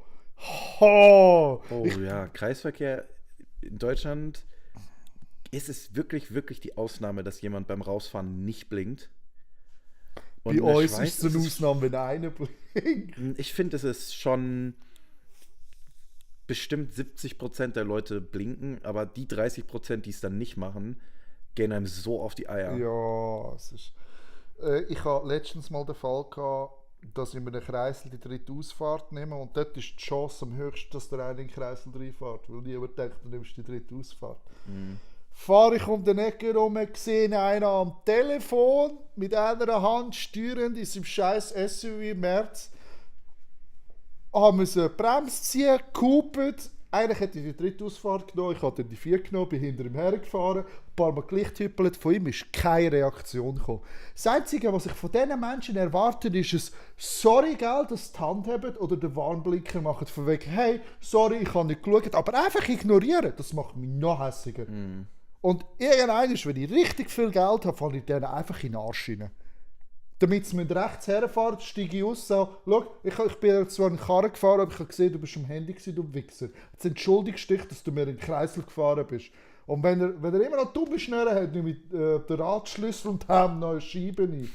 S1: Ha!
S3: Oh ja, Kreisverkehr in Deutschland ist es wirklich, wirklich die Ausnahme, dass jemand beim Rausfahren nicht blinkt. Und
S1: Bei
S3: in der
S1: uns
S3: Schweiz
S1: ist es eine Ausnahme, wenn einer blinkt.
S3: Ich finde, es ist schon bestimmt 70% der Leute blinken, aber die 30%, die es dann nicht machen, gehen einem so auf die Eier.
S1: Ja, es ist. Ich hatte letztens mal den Fall gehabt, dass ich in einem Kreisel die dritte Ausfahrt nehme und dort ist die Chance am höchsten, dass der eine in den Kreisel reinfährt, weil niemand denkt, du nimmst die dritte Ausfahrt. Fahre ich um den Ecke rum, sehe einen am Telefon mit einer Hand steuernd in seinem scheiß SUV März. Haben müssen Bremse ziehen, gehupet, Eigentlich hätte ich die dritte Ausfahrt genommen, ich habe dann die 4 genommen, bin hinter ihm hergefahren, ein paar Mal gleich gehüppelt, von ihm ist keine Reaktion gekommen. Das Einzige, was ich von diesen Menschen erwarte, ist es, sorry, gell, dass sie die Hand haben oder den Warnblinker machen, von wegen, hey, sorry, ich habe nicht geschaut, aber einfach ignorieren, das macht mich noch hässiger. Und irgendwann, wenn ich richtig viel Geld habe, falle ich denen einfach in den Arsch rein. Damit sie rechts herfahren, steige ich aus, sage, schau, ich bin zwar in den Karren gefahren, aber ich habe gesehen, du bist am Handy gewesen, du Wichser. Jetzt entschuldigst dich, dass du mir in den Kreisel gefahren bist. Und wenn er immer noch dumme Schnüre hat, mit der Radschlüssel und haben noch eine Scheibe rein.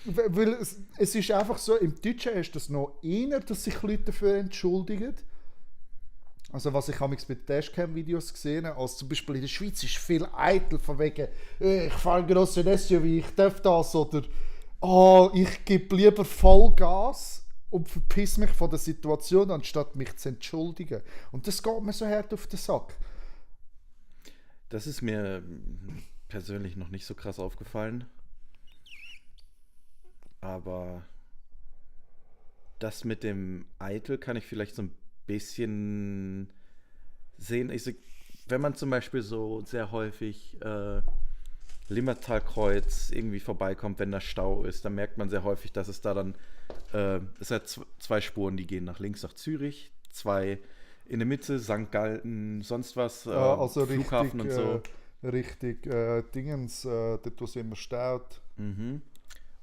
S1: Weil es ist einfach so, im Deutschen ist das noch eher, dass sich Leute dafür entschuldigen. Also was ich mit Dashcam-Videos gesehen habe, als zum Beispiel in der Schweiz ist viel eitel von wegen, ich fahre einen grossen SUV, ich darf das, oder ich gebe lieber Vollgas und verpiss mich von der Situation, anstatt mich zu entschuldigen. Und das geht mir so hart auf den Sack.
S3: Das ist mir persönlich noch nicht so krass aufgefallen. Aber das mit dem Eitel kann ich vielleicht so ein bisschen sehen. Wenn man zum Beispiel so sehr häufig Limmatalkreuz irgendwie vorbeikommt, wenn da Stau ist, dann merkt man sehr häufig, dass es da dann es hat 2 Spuren, die gehen nach links nach Zürich, 2 in der Mitte, St. Galten, sonst was,
S1: also
S3: Flughafen
S1: richtig,
S3: und so.
S1: Richtig, Dingens, dort wo es immer staut.
S3: Mhm.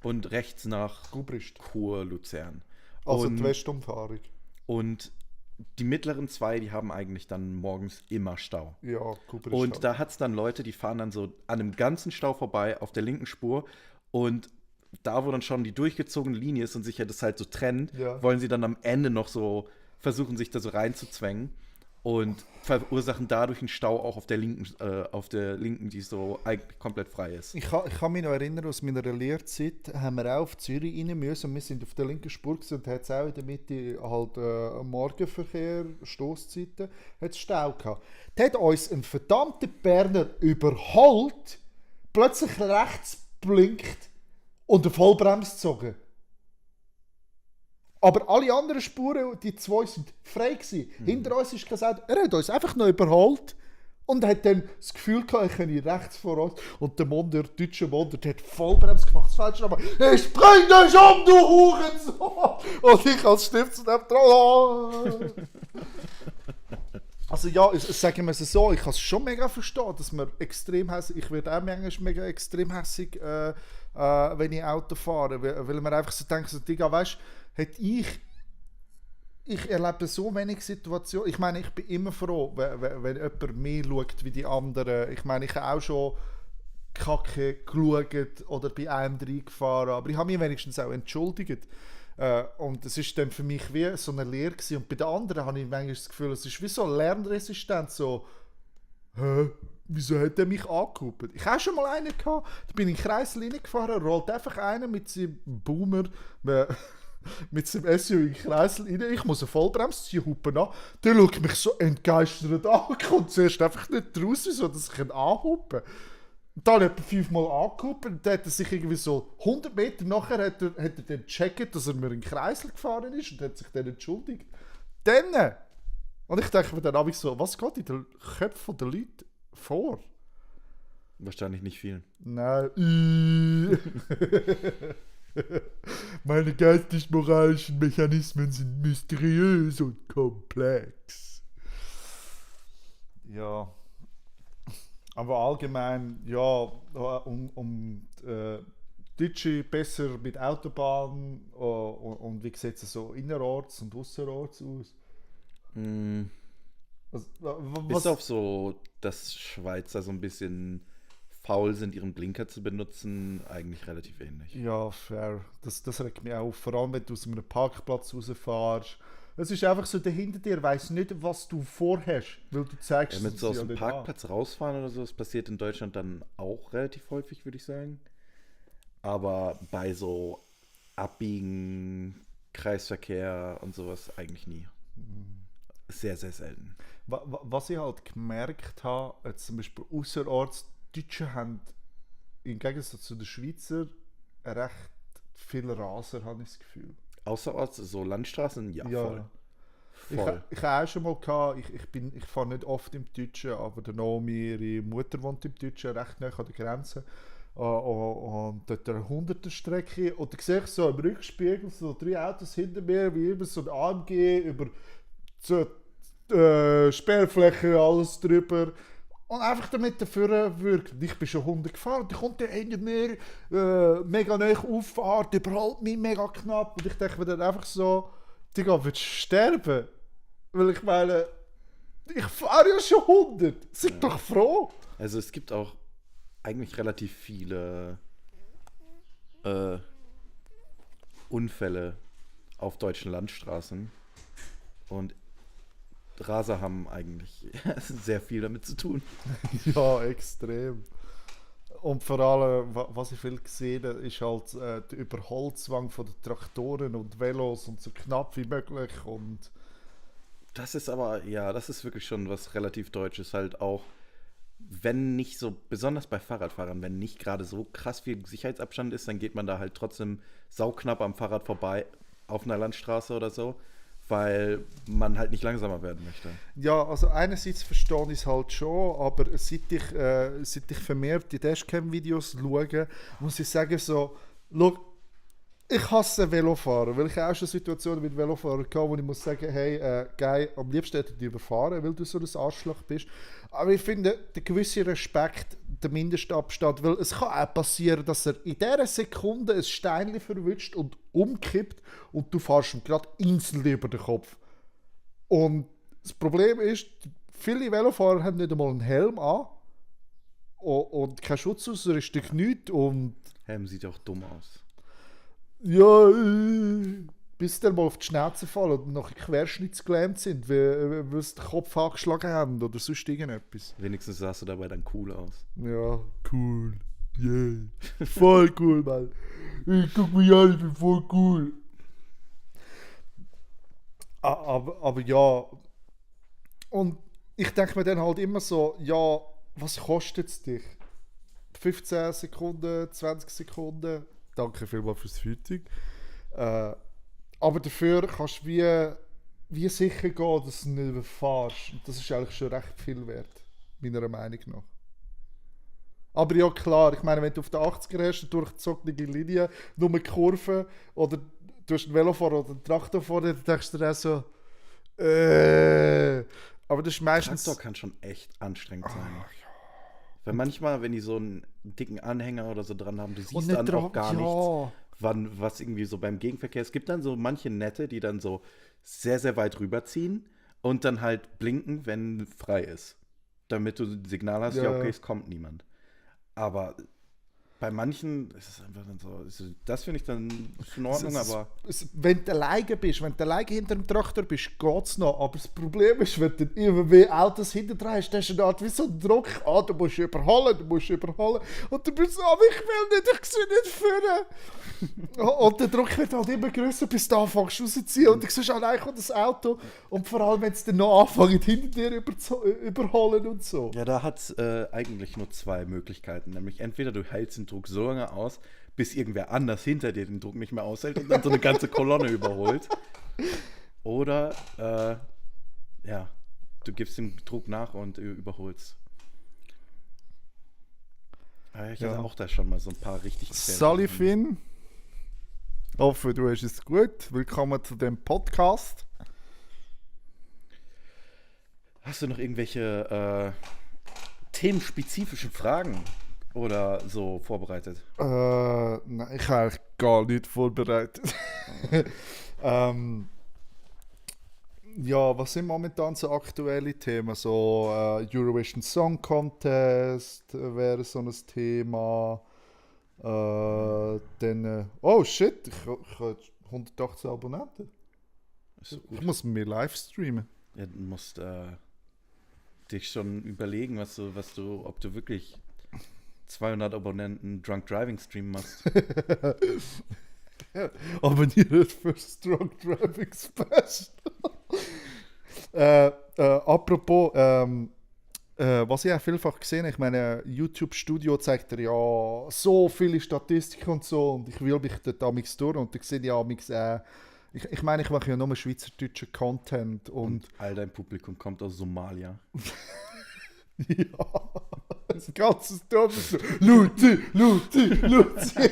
S3: Und rechts nach
S1: Gubrist.
S3: Chur, Luzern.
S1: Also
S3: und,
S1: die Westumfahrung.
S3: Und die mittleren 2, die haben eigentlich dann morgens immer Stau.
S1: Ja, Gubrist.
S3: Und da hat es dann Leute, die fahren dann so an einem ganzen Stau vorbei auf der linken Spur und da, wo dann schon die durchgezogene Linie ist und sich ja das halt so trennt, wollen sie dann am Ende noch so versuchen, sich da so reinzuzwängen und verursachen dadurch einen Stau auch auf der linken, die so eigentlich komplett frei ist.
S1: Ich kann mich noch erinnern, aus meiner Lehrzeit haben wir auch auf Zürich rein müssen und wir sind auf der linken Spur gewesen, und da hat es auch in der Mitte halt Morgenverkehr, Stosszeiten, hat es Stau gehabt. Da hat uns ein verdammter Berner überholt, plötzlich rechts blinkt und eine Vollbremse gezogen. Aber alle anderen Spuren, die 2 sind frei gewesen. Hinter uns ist gesagt, er hat uns einfach noch überholt und hat dann das Gefühl gehabt, er könne rechts vor uns. Und der deutsche Monder, der hat Vollbremse gemacht, das falsche aber ich bring dich um, du Hurensohn! Und ich als Stift zu dem dran. Also ja, sagen wir es so, ich kann es schon mega verstehen, dass man extrem hässig, ich werde auch manchmal mega extrem hässig, wenn ich Auto fahre, weil man einfach so denkt, so, Digga, weißt du, ich erlebe so wenig Situationen. Ich meine, ich bin immer froh, wenn jemand mehr schaut wie die anderen. Ich meine, ich habe auch schon Kacke geschaut oder bei einem reingefahren, aber ich habe mich wenigstens auch entschuldigt. Und es ist dann für mich wie so eine Lehre gewesen. Und bei den anderen habe ich manchmal das Gefühl, es ist wie so Lernresistenz, so wieso hat er mich angehupt? Ich hatte schon mal einen gehabt, da bin ich in den Kreis reingefahren, rollt einfach einer mit seinem Boomer mit seinem SUV in den Kreisel rein. Ich muss eine Vollbremse ziehen, hupen an. Der schaut mich so entgeistert an, kommt zuerst einfach nicht raus, wieso dass ich ihn anhupen. Und dann hat er 5-mal angehupt und dann hat er sich irgendwie so 100 Meter nachher hat er dann gecheckt, dass er mir in den Kreisel gefahren ist und hat sich dann entschuldigt. Dann! Und ich denke mir dann habe ich so, was geht in den Köpfen der Leute vor?
S3: Wahrscheinlich nicht viel.
S1: Nein. Meine geistig-moralischen Mechanismen sind mysteriös und komplex. Ja. Aber allgemein, ja, um Deutsche besser mit Autobahn und wie sieht es so innerorts und ausserorts aus?
S3: Bis auf so, dass Schweizer so ein bisschen faul sind, ihren Blinker zu benutzen, eigentlich relativ ähnlich.
S1: Ja, fair. Das regt mich auf. Vor allem, wenn du aus einem Parkplatz rausfährst. Es ist einfach so, der hinter dir weiss nicht, was du vorhast, weil du zeigst,
S3: mit so aus dem Parkplatz rausfahren oder so, das passiert in Deutschland dann auch relativ häufig, würde ich sagen. Aber bei so Abbiegen, Kreisverkehr und sowas eigentlich nie. Sehr, sehr selten.
S1: Was ich halt gemerkt habe, jetzt zum Beispiel außerorts, die Deutschen haben im Gegensatz zu den Schweizer recht viele Raser, habe ich das Gefühl.
S3: Außerorts, so Landstraßen, ja, voll. Voll.
S1: Ich habe auch schon mal gehabt, ich fahre nicht oft im Deutschen, aber der Naomi, ihre Mutter wohnt im Deutschen, recht nah an der Grenze. Und dort eine 100er-Strecke. Und da sehe ich so im Rückspiegel so 3 Autos hinter mir, wie immer so ein AMG über so Sperrfläche, alles drüber. Und einfach damit dafür wirkt. Ich bin schon 100 gefahren. Da kommt der hinter mir mega nahe Auffahrt, überholt mich mega knapp. Und ich denke mir dann einfach so, Digga, willst du sterben? Weil ich meine, ich fahre ja schon 100. Sei doch froh.
S3: Also es gibt auch eigentlich relativ viele Unfälle auf deutschen Landstraßen. Und Raser haben eigentlich sehr viel damit zu tun.
S1: Ja, extrem. Und vor allem, was ich viel gesehen habe, ist halt der Überholzwang von den Traktoren und Velos und so knapp wie möglich. Und
S3: Das ist aber, ja, das ist wirklich schon was relativ Deutsches. Halt auch, wenn nicht so, besonders bei Fahrradfahrern, wenn nicht gerade so krass viel Sicherheitsabstand ist, dann geht man da halt trotzdem sauknapp am Fahrrad vorbei auf einer Landstraße oder so, weil man halt nicht langsamer werden möchte.
S1: ja, also einerseits verstehe ich es halt schon, aber seit ich vermehrt die Dashcam-Videos schaue, muss ich sagen so, schau, ich hasse Velofahren, weil ich auch schon Situationen mit Velofahrern hatte, wo ich muss sagen, hey, geil, am liebsten hätte ich dich überfahren, weil du so ein Arschloch bist. Aber ich finde, der gewisse Respekt, der Mindestabstand, weil es kann auch passieren, dass er in dieser Sekunde ein Steinchen verwünscht und umkippt und du fährst ihm gerade instant über den Kopf. Und das Problem ist, viele Velofahrer haben nicht einmal einen Helm an und keine Schutzausrüstung, nichts und
S3: Helm sieht auch dumm aus.
S1: ja, bis sie dann mal auf die Schnauze fallen und nachher querschnittsgelähmt sind, weil sie den Kopf angeschlagen haben oder sonst irgendetwas.
S3: Wenigstens sahst du dabei dann cool aus.
S1: Ja, cool. Yeah. Voll cool, Mann. Ich guck mich an, ich bin voll cool. Aber ja. Und ich denke mir dann halt immer so, ja, was kostet es dich? 15 Sekunden, 20 Sekunden. Danke vielmals fürs Feedback. Aber dafür kannst du wie sicher gehen, dass du nicht überfährst. Und das ist eigentlich schon recht viel wert, meiner Meinung nach. Aber ja, klar, ich meine, wenn du auf der 80er hast, eine durchgezogene Linie, nur mit Kurven, oder du hast einen Velofahrer oder einen Traktor vor dir, dann denkst du dir auch so, aber das ist meistens...
S3: Traktor kann schon echt anstrengend sein. Weil manchmal, wenn die so einen dicken Anhänger oder so dran haben, du siehst dann auch gar nichts, was irgendwie so beim Gegenverkehr. Es gibt dann so manche Nette, die dann so sehr, sehr weit rüberziehen und dann halt blinken, wenn frei ist. Damit du ein Signal hast, ja, okay, es kommt niemand. Aber bei manchen ist es einfach dann so, das finde ich dann in Ordnung, aber...
S1: Wenn du alleine bist, wenn du alleine hinter dem Traktor bist, geht es noch. Aber das Problem ist, wenn du immer mehr Autos hinter dran hast, hast du eine Art wie so einen Druck. Du musst überholen. Und du bist so, aber ich will nicht, ich sehe nicht führen. Und der Druck wird halt immer grösser, bis du anfängst rauszuziehen. Und du siehst allein das Auto. Und vor allem, wenn es dann noch anfängt, hinter dir überholen und so.
S3: Ja, da hat es eigentlich nur 2 Möglichkeiten. Nämlich entweder du hältst den Druck so lange aus, bis irgendwer anders hinter dir den Druck nicht mehr aushält und dann so eine ganze Kolonne überholt. Oder, ja, du gibst dem Druck nach und überholst. Aber ich hatte auch da schon mal so ein paar richtig gefährliche.
S1: Sally Finn, hoffe, du hast es gut. Willkommen zu dem Podcast.
S3: Hast du noch irgendwelche themenspezifischen Fragen oder so vorbereitet?
S1: Nein, ich habe eigentlich gar nicht vorbereitet. Ja, was sind momentan so aktuelle Themen? So Eurovision Song Contest wäre so ein Thema. Dann, oh shit, ich habe 118 Abonnenten. Ich muss mir live streamen.
S3: Ja, du musst dich schon überlegen, ob du wirklich 200 Abonnenten Drunk Driving Stream machst.
S1: Abonniert für Drunk Driving Special. Apropos, was ich auch vielfach gesehen habe, ich meine, YouTube Studio zeigt dir ja so viele Statistiken und so, und ich will mich dort amigs durch, und da sehe ich amigs Ich meine, ich mache ja nur schweizerdeutschen Content und
S3: All dein Publikum kommt aus Somalia.
S1: ja, das ganze Dorf ist so, Luzi, Luzi, Luzi.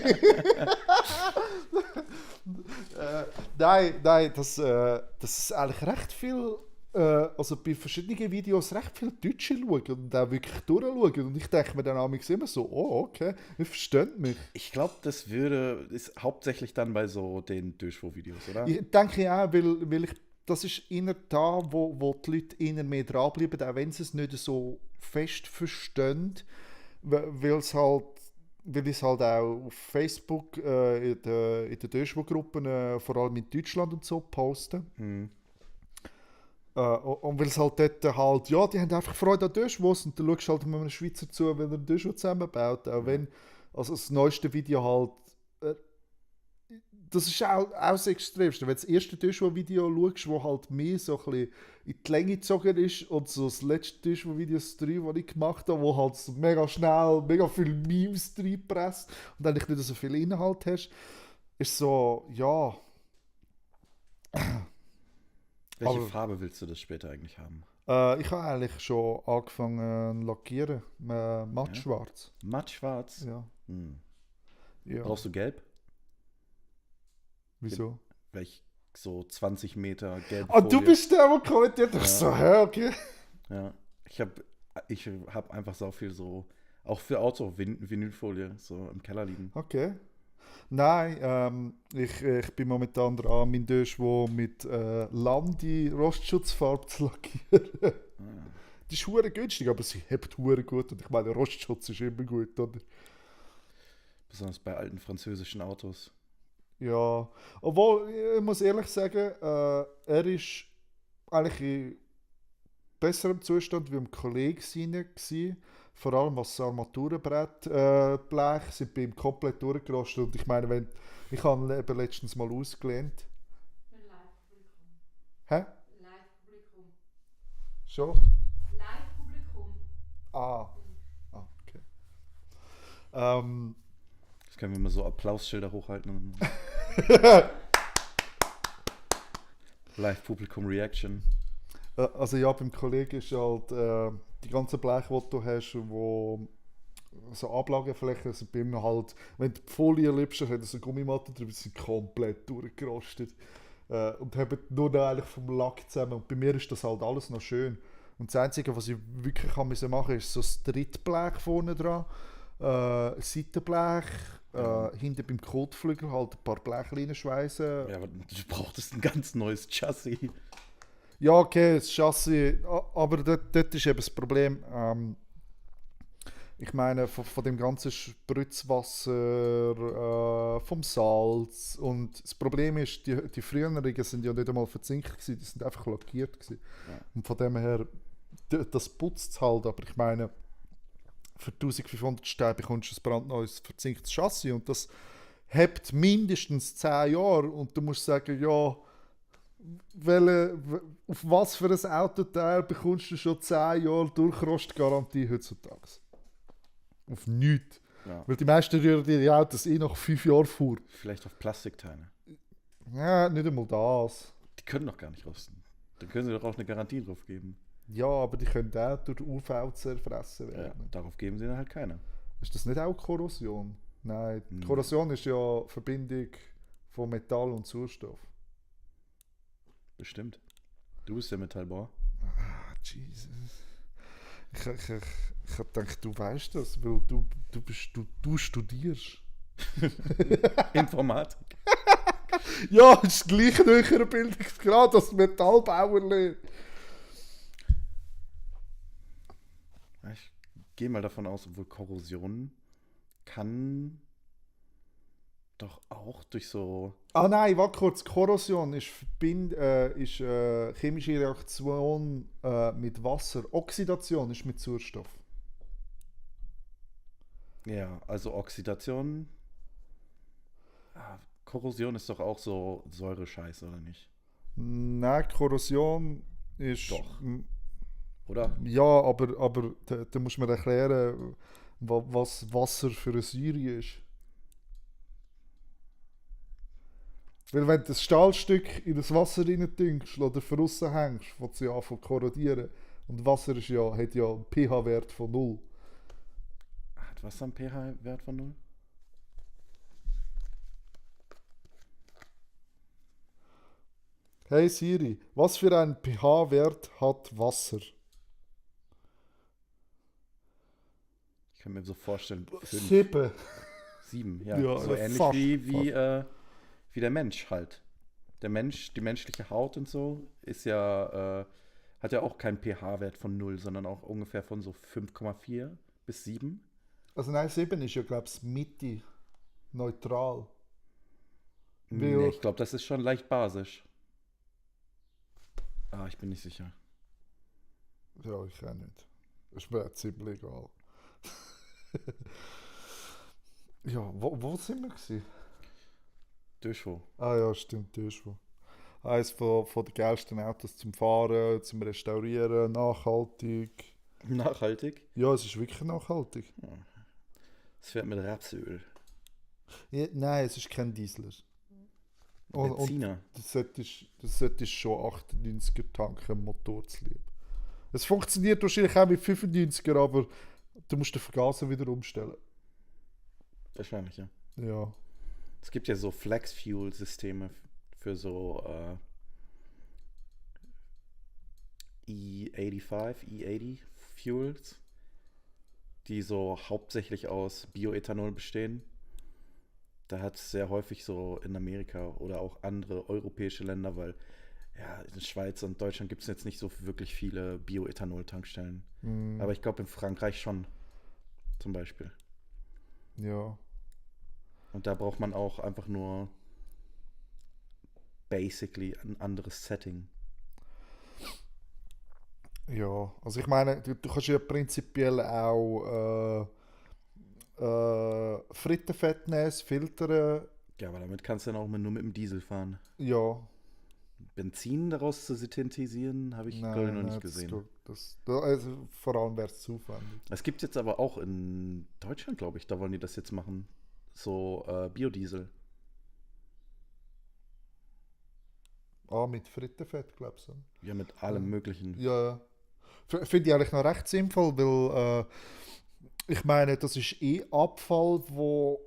S1: Nein, das ist eigentlich recht viel, also bei verschiedenen Videos recht viel Deutsche schauen und auch wirklich durchschauen. Und ich denke mir dann manchmal immer so, oh, okay, ihr versteht mich.
S3: Ich glaube, ist hauptsächlich dann bei so den Durchschwur-Videos, oder?
S1: Ich denke auch, weil das ist eher da, wo die Leute eher mehr dranbleiben, auch wenn sie es nicht so fest verstehen, weil ich es halt auch auf Facebook in den Durchschwur-Gruppen, vor allem in Deutschland und so, poste. Und weil es halt dort halt, ja, die haben einfach Freude an Durchschwurs und dann schaust du halt mit einem Schweizer zu, wenn er einen Durchschwur zusammenbaut. Auch wenn, also das neueste Video halt, das ist auch das Extremste. Wenn du das erste Durchschwur-Video schaust, wo halt mehr so ein bisschen in die Länge gezogen ist und so das letzte Durchschwur-Video, das 3, das ich gemacht habe, wo halt so mega schnell, mega viele Memes reinpresst und eigentlich nicht so viel Inhalt hast, ist so, ja.
S3: Welche
S1: Aber-
S3: Farbe willst du das später eigentlich haben?
S1: Ich habe eigentlich schon angefangen lackieren, mattschwarz.
S3: Mattschwarz?
S1: Ja. Ja.
S3: Brauchst du gelb?
S1: Wieso?
S3: Weil ich so 20 Meter gelb.
S1: Ah, du bist der, der kommentiert. Ich so, hä, okay.
S3: Ja. Ich hab einfach so viel so, auch für Auto, Vinylfolie, so im Keller liegen.
S1: Okay. Nein, ich bin momentan dran, mein Durchschwur mit Landi Rostschutzfarbe zu lackieren. Die ist hure günstig, aber sie hebt hure gut. Und ich meine, Rostschutz ist immer gut, oder?
S3: Besonders bei alten französischen Autos.
S1: Ja, obwohl, ich muss ehrlich sagen, er ist eigentlich in besserem Zustand wie ein Kollege seiner gsi. Vor allem was das Armaturenbrett Blech sind bei ihm komplett durchgerostet. Und ich meine, ich habe ihn eben letztens mal ausgelehnt.
S4: Live-Publikum.
S1: Hä?
S4: Live-Publikum.
S1: Schon?
S4: Live-Publikum.
S1: Okay.
S3: Das können wir mal so Applausschilder hochhalten. Live-Publikum-Reaction.
S1: Also ja, beim Kollegen ist halt die ganzen Bleche, die du hast, wo so Ablageflächen sind bei ihm halt, wenn du die Folie liebst, hat er so Gummimatten drüber, die sind komplett durchgerostet und haben nur noch eigentlich vom Lack zusammen. Und bei mir ist das halt alles noch schön. Und das Einzige, was ich wirklich machen musste, ist so das Trittblech vorne dran, Seitenblech, hinten beim Kotflügel halt ein paar Blechlinien schweißen.
S3: Ja, aber du brauchtest ein ganz neues Chassis.
S1: Ja, okay, das Chassis, aber dort ist eben das Problem, ich meine, von dem ganzen Spritzwasser, vom Salz und das Problem ist, die früheren sind ja nicht einmal verzinkt gewesen, die sind einfach lackiert gewesen.
S3: Ja.
S1: Und von dem her, das putzt es halt, aber ich meine, für 1500 Steine bekommst du ein brandneues verzinktes Chassis und das hebt mindestens 10 Jahre und du musst sagen, ja, auf was für ein Autoteil bekommst du schon 10 Jahre Durchrostgarantie heutzutage? Auf nichts.
S3: Ja.
S1: Weil die meisten rühren die Autos nach 5 Jahren vor.
S3: Vielleicht auf Plastikteile.
S1: Ja, nicht einmal das.
S3: Die können doch gar nicht rosten. Da können sie doch auch eine Garantie drauf geben.
S1: Ja, aber die können auch durch UV zerfressen
S3: Ja,
S1: werden.
S3: darauf geben sie dann halt keine.
S1: Ist das nicht auch Korrosion? Nein,
S3: Hm.
S1: Korrosion ist ja Verbindung von Metall und Sauerstoff.
S3: Bestimmt. Du bist der Metallbauer.
S1: Jesus. Ich hab gedacht, du weißt das, weil du studierst.
S3: Informatik.
S1: Ja, das ist gleich ein höherer Bildungsgrad als Metallbauer.
S3: Ich gehe mal davon aus, obwohl Korrosion kann doch auch durch so.
S1: Ah nein, warte kurz. Korrosion ist, chemische Reaktion mit Wasser. Oxidation ist mit Sauerstoff.
S3: Ja, also Oxidation. Korrosion ist doch auch so Säure-Scheiße, oder nicht?
S1: Nein, Korrosion ist...
S3: Doch. Oder?
S1: Ja, aber da muss man erklären, was Wasser für eine Säure ist. Weil wenn du das Stahlstück in das Wasser rein dünkst oder von außen hängst, fängt sie an zu korrodieren. Und Wasser ist ja, hat ja einen pH-Wert von 0.
S3: Hat Wasser einen pH-Wert von 0?
S1: Hey Siri, was für einen pH-Wert hat Wasser?
S3: Ich kann mir so vorstellen, 5,
S1: 7.
S3: 7, ja.
S1: Ja,
S3: So ähnlich
S1: fast,
S3: wie der Mensch halt. Der Mensch, die menschliche Haut und so, ist ja, hat ja auch keinen pH-Wert von 0, sondern auch ungefähr von so 5,4 bis 7.
S1: Also nein, 7 ist ja, glaube ich, Mitte. Neutral.
S3: Nee,
S1: Weil-
S3: ich glaube, das ist schon leicht basisch. Ah, ich bin nicht sicher.
S1: Ja, ich auch nicht. Ist mir auch ziemlich egal. Ja, wo sind wir gewesen?
S3: Döschwo.
S1: Ah ja, stimmt, das ist wo. Eines von den geilsten Autos zum Fahren, zum Restaurieren, nachhaltig.
S3: Nachhaltig.
S1: Ja, es ist wirklich nachhaltig.
S3: Es fährt mit Rapsöl.
S1: Ja, nein, es ist kein Diesel. Und
S3: Benziner.
S1: das solltest schon 98er tanken, Motor zu lieb. Es funktioniert wahrscheinlich auch mit 95er, aber du musst den Vergaser wieder umstellen.
S3: Wahrscheinlich, ja.
S1: Ja.
S3: Es gibt ja so Flex-Fuel-Systeme für so E80 Fuels, die so hauptsächlich aus Bioethanol bestehen. Da hat es sehr häufig so in Amerika oder auch andere europäische Länder, weil ja, in der Schweiz und Deutschland gibt es jetzt nicht so wirklich viele Bioethanol-Tankstellen. Aber ich glaube in Frankreich schon, zum Beispiel.
S1: Ja.
S3: Und da braucht man auch einfach nur basically ein anderes Setting.
S1: Ja, also ich meine, du kannst ja prinzipiell auch Frittenfett nehmen, das filtern.
S3: Ja, aber damit kannst du dann auch nur mit dem Diesel fahren.
S1: Ja,
S3: Benzin daraus zu synthetisieren, habe ich glaube ich noch nicht gesehen.
S1: Also vor allem wäre es zu aufwendig.
S3: Es gibt jetzt aber auch in Deutschland, glaube ich, da wollen die das jetzt machen. So Biodiesel.
S1: Ah, mit Frittenfett, glaubst du?
S3: Ja, mit allem Möglichen.
S1: Ja. Finde ich eigentlich noch recht sinnvoll, weil ich meine, das ist eh Abfall, wo.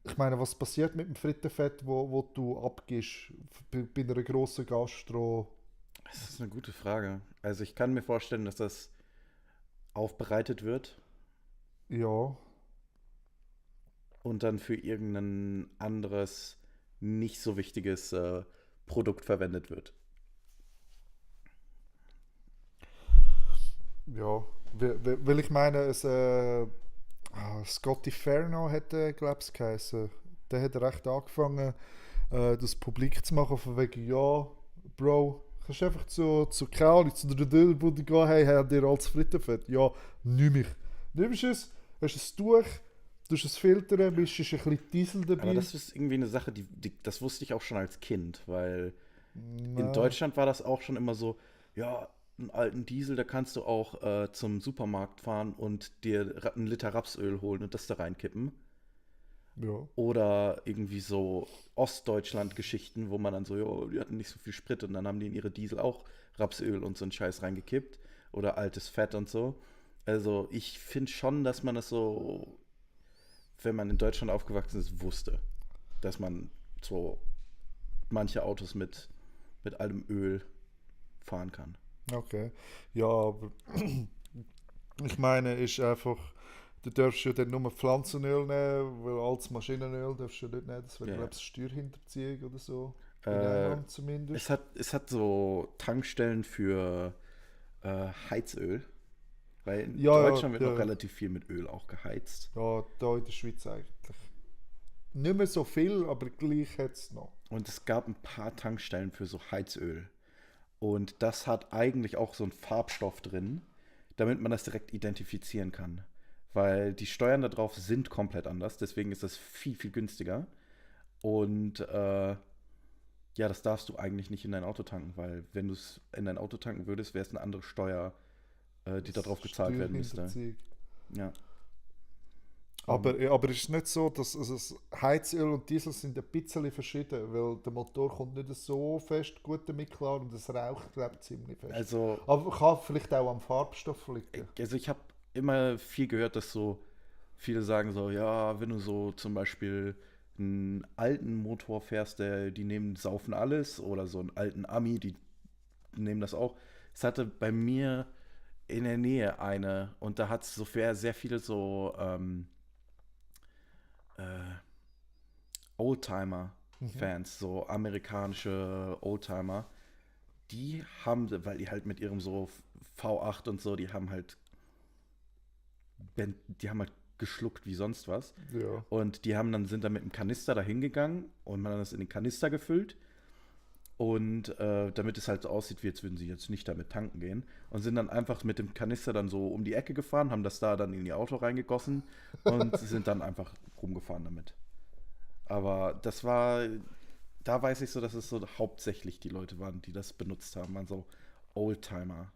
S1: Ich meine, was passiert mit dem Frittenfett, wo du abgibst bei einer grossen Gastro?
S3: Das ist eine gute Frage. Also ich kann mir vorstellen, dass das aufbereitet wird
S1: Ja.
S3: und dann für irgendein anderes, nicht so wichtiges Produkt verwendet wird.
S1: Ja. Weil ich meine, Scotty Ferno hätte, glaube ich, geheißen. Der hat recht angefangen, das publik zu machen, von wegen, ja, Bro, kannst du einfach zu keine Ahnung, zu der Dönerbude gehen, hey, habt ihr als Frittenfett? Ja, nimm ich. Nimmst es, hast es durch, tust es filtern, mischst ein bisschen Diesel dabei.
S3: Aber das ist irgendwie eine Sache, das wusste ich auch schon als Kind, weil
S1: Na,
S3: in Deutschland war das auch schon immer so, ja, einen alten Diesel, da kannst du auch zum Supermarkt fahren und dir einen Liter Rapsöl holen und das da reinkippen.
S1: Ja.
S3: Oder irgendwie so Ostdeutschland-Geschichten, wo man dann so, ja, die hatten nicht so viel Sprit und dann haben die in ihre Diesel auch Rapsöl und so einen Scheiß reingekippt. Oder altes Fett und so. Also ich finde schon, dass man das so, wenn man in Deutschland aufgewachsen ist, wusste. Dass man so manche Autos mit altem Öl fahren kann.
S1: Okay. Ja, aber ich meine, ist einfach, du darfst ja dann nur Pflanzenöl nehmen, weil altes Maschinenöl darfst du ja nicht nehmen. Das wäre,
S3: Ja.
S1: glaube ich, Steuerhinterziehung oder so. In
S3: Äh,
S1: England zumindest.
S3: Es hat so Tankstellen für Heizöl. Weil in
S1: Ja,
S3: Deutschland wird
S1: ja.
S3: noch relativ viel mit Öl auch geheizt.
S1: Ja, da in der Schweiz eigentlich. Nicht mehr so viel, aber gleich hat es noch.
S3: Und es gab ein paar Tankstellen für so Heizöl. Und das hat eigentlich auch so einen Farbstoff drin, damit man das direkt identifizieren kann. Weil die Steuern da drauf sind komplett anders, deswegen ist das viel, viel günstiger. Und ja, das darfst du eigentlich nicht in dein Auto tanken, weil wenn du es in dein Auto tanken würdest, wäre es eine andere Steuer, die da drauf gezahlt werden müsste.
S1: Steuerhinterziehung.
S3: Ja.
S1: Aber ist es nicht so, dass also das Heizöl und Diesel sind ein bisschen verschieden, weil der Motor kommt nicht so fest gut damit klar und es raucht, glaube ich, ziemlich fest.
S3: Also,
S1: Aber kann vielleicht auch am Farbstoff liegen.
S3: ich habe immer viel gehört, dass so viele sagen so, ja, wenn du so zum Beispiel einen alten Motor fährst, die nehmen, saufen alles, oder so einen alten Ami, die nehmen das auch. Es hatte bei mir in der Nähe eine und da hat es so sehr viele so äh, Oldtimer-Fans, so amerikanische Oldtimer, die haben, weil die halt mit ihrem so V8 und so, die haben halt geschluckt wie sonst was.
S1: Ja.
S3: Und sind dann mit einem Kanister dahin gegangen und man hat das in den Kanister gefüllt. Und damit es halt so aussieht, wie als würden sie jetzt nicht damit tanken gehen. Und sind dann einfach mit dem Kanister dann so um die Ecke gefahren, haben das da dann in ihr Auto reingegossen und sind dann einfach rumgefahren damit. Aber da weiß ich so, dass es so hauptsächlich die Leute waren, die das benutzt haben. Also Oldtimer.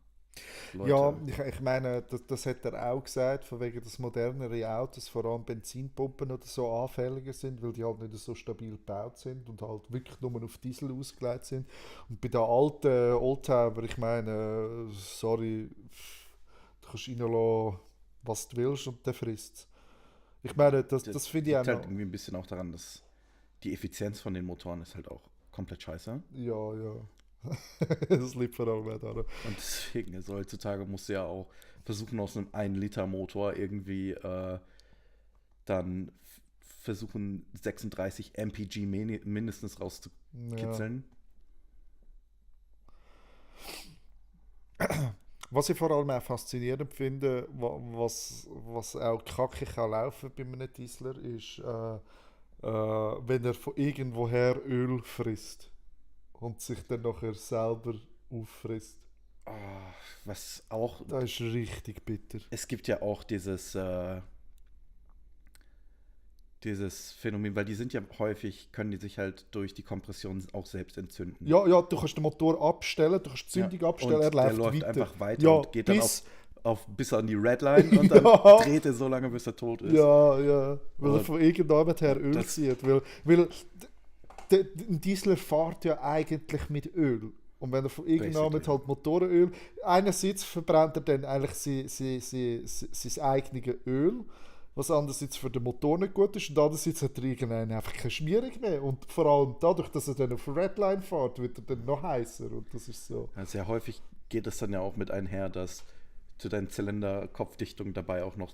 S3: Leute.
S1: Ja, ich meine, das hat er auch gesagt, von wegen, dass modernere Autos, vor allem Benzinpumpen oder so, anfälliger sind, weil die halt nicht so stabil gebaut sind und halt wirklich nur auf Diesel ausgelegt sind. Und bei den alten Oldtimer, ich meine, sorry, du kannst reinlassen, was du willst und der frisst. Ich meine, das finde ich auch
S3: liegt halt
S1: noch.
S3: irgendwie ein bisschen auch daran, dass die Effizienz von den Motoren ist halt auch komplett scheiße.
S1: Ja, ja. Das liegt vor allem auch daran.
S3: Und deswegen, also heutzutage musst du ja auch versuchen, aus einem 1-Liter-Motor irgendwie dann versuchen, 36 mpg mindestens rauszukitzeln.
S1: Was ich vor allem auch faszinierend finde, was auch kacke kann laufen bei einem Diesler, ist, wenn er von irgendwoher Öl frisst und sich dann nachher selber auffrisst.
S3: Ah, was auch,
S1: Das ist richtig bitter.
S3: es gibt ja auch dieses Phänomen, weil die sind ja häufig, können die sich halt durch die Kompression auch selbst entzünden.
S1: Ja, ja, du kannst den Motor abstellen, du kannst die Zündung abstellen,
S3: und
S1: er
S3: der
S1: läuft
S3: läuft
S1: weiter.
S3: einfach weiter
S1: Ja,
S3: und geht dann
S1: bis,
S3: bis an die Redline und dann
S1: Ja.
S3: dreht er so lange, bis er tot ist.
S1: Ja, ja, weil er
S3: Und
S1: von irgendjemand her Öl
S3: das-
S1: zieht. Weil ein Diesel fährt ja eigentlich mit Öl. Und wenn er von irgendjemand
S3: Basically.
S1: halt Motorenöl, einerseits verbrennt er dann eigentlich sein eigenes Öl, was andererseits für den Motor nicht gut ist, und andererseits hat er irgendwann einfach keine Schmierung mehr. Und vor allem dadurch, dass er dann auf Redline fährt, wird er dann noch heißer. Und das ist so.
S3: Also sehr häufig geht es dann ja auch mit einher, dass zu deinen Zylinder-Kopfdichtung dabei auch noch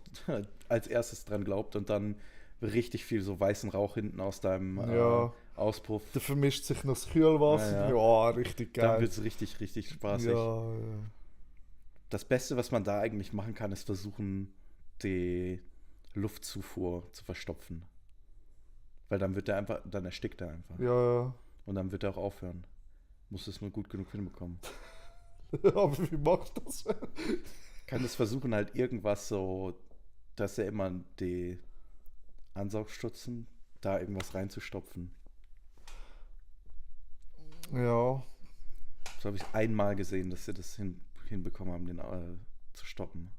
S3: als erstes dran glaubt und dann richtig viel so weißen Rauch hinten aus deinem
S1: Ja.
S3: Auspuff.
S1: Da vermischt sich noch das Kühlwasser.
S3: Ja,
S1: Ja, richtig
S3: Dann
S1: geil.
S3: wird es richtig, richtig spaßig.
S1: Ja, ja.
S3: Das Beste, was man da eigentlich machen kann, ist versuchen, die Luftzufuhr zu verstopfen. Weil dann erstickt er einfach.
S1: Ja,
S3: Und dann wird er auch aufhören. Muss es nur gut genug hinbekommen.
S1: aber wie machst du das?
S3: Kann es versuchen, halt irgendwas so, dass er immer die Ansaugstutzen, da irgendwas reinzustopfen.
S1: Ja,
S3: So habe ich einmal gesehen, dass sie das hinbekommen haben, den zu stoppen.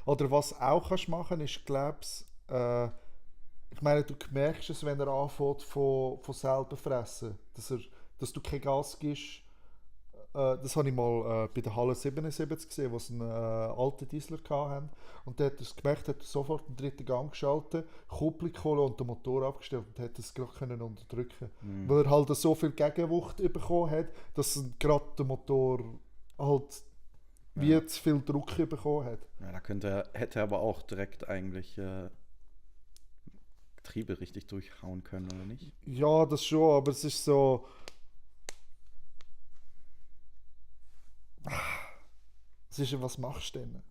S1: oder was auch kannst machen, ist, glaub's, ich meine, du merkst es, wenn er anfängt von selber fressen, dass du kein Gas gibst. Das habe ich mal bei der Halle 77 gesehen, wo sie einen alten Diesel hatten. Und der hat es gemerkt, hat sofort den dritten Gang geschaltet, Kupplung geholt und den Motor abgestellt und hat es gerade können unterdrücken. Weil er halt so viel Gegenwucht bekommen hat, dass gerade der Motor halt wie zu viel Druck bekommen hat.
S3: Ja, da hätte er aber auch direkt eigentlich Getriebe richtig durchhauen können, oder nicht?
S1: Ja, das schon, aber es ist so. Es ist ja, was machst du denn?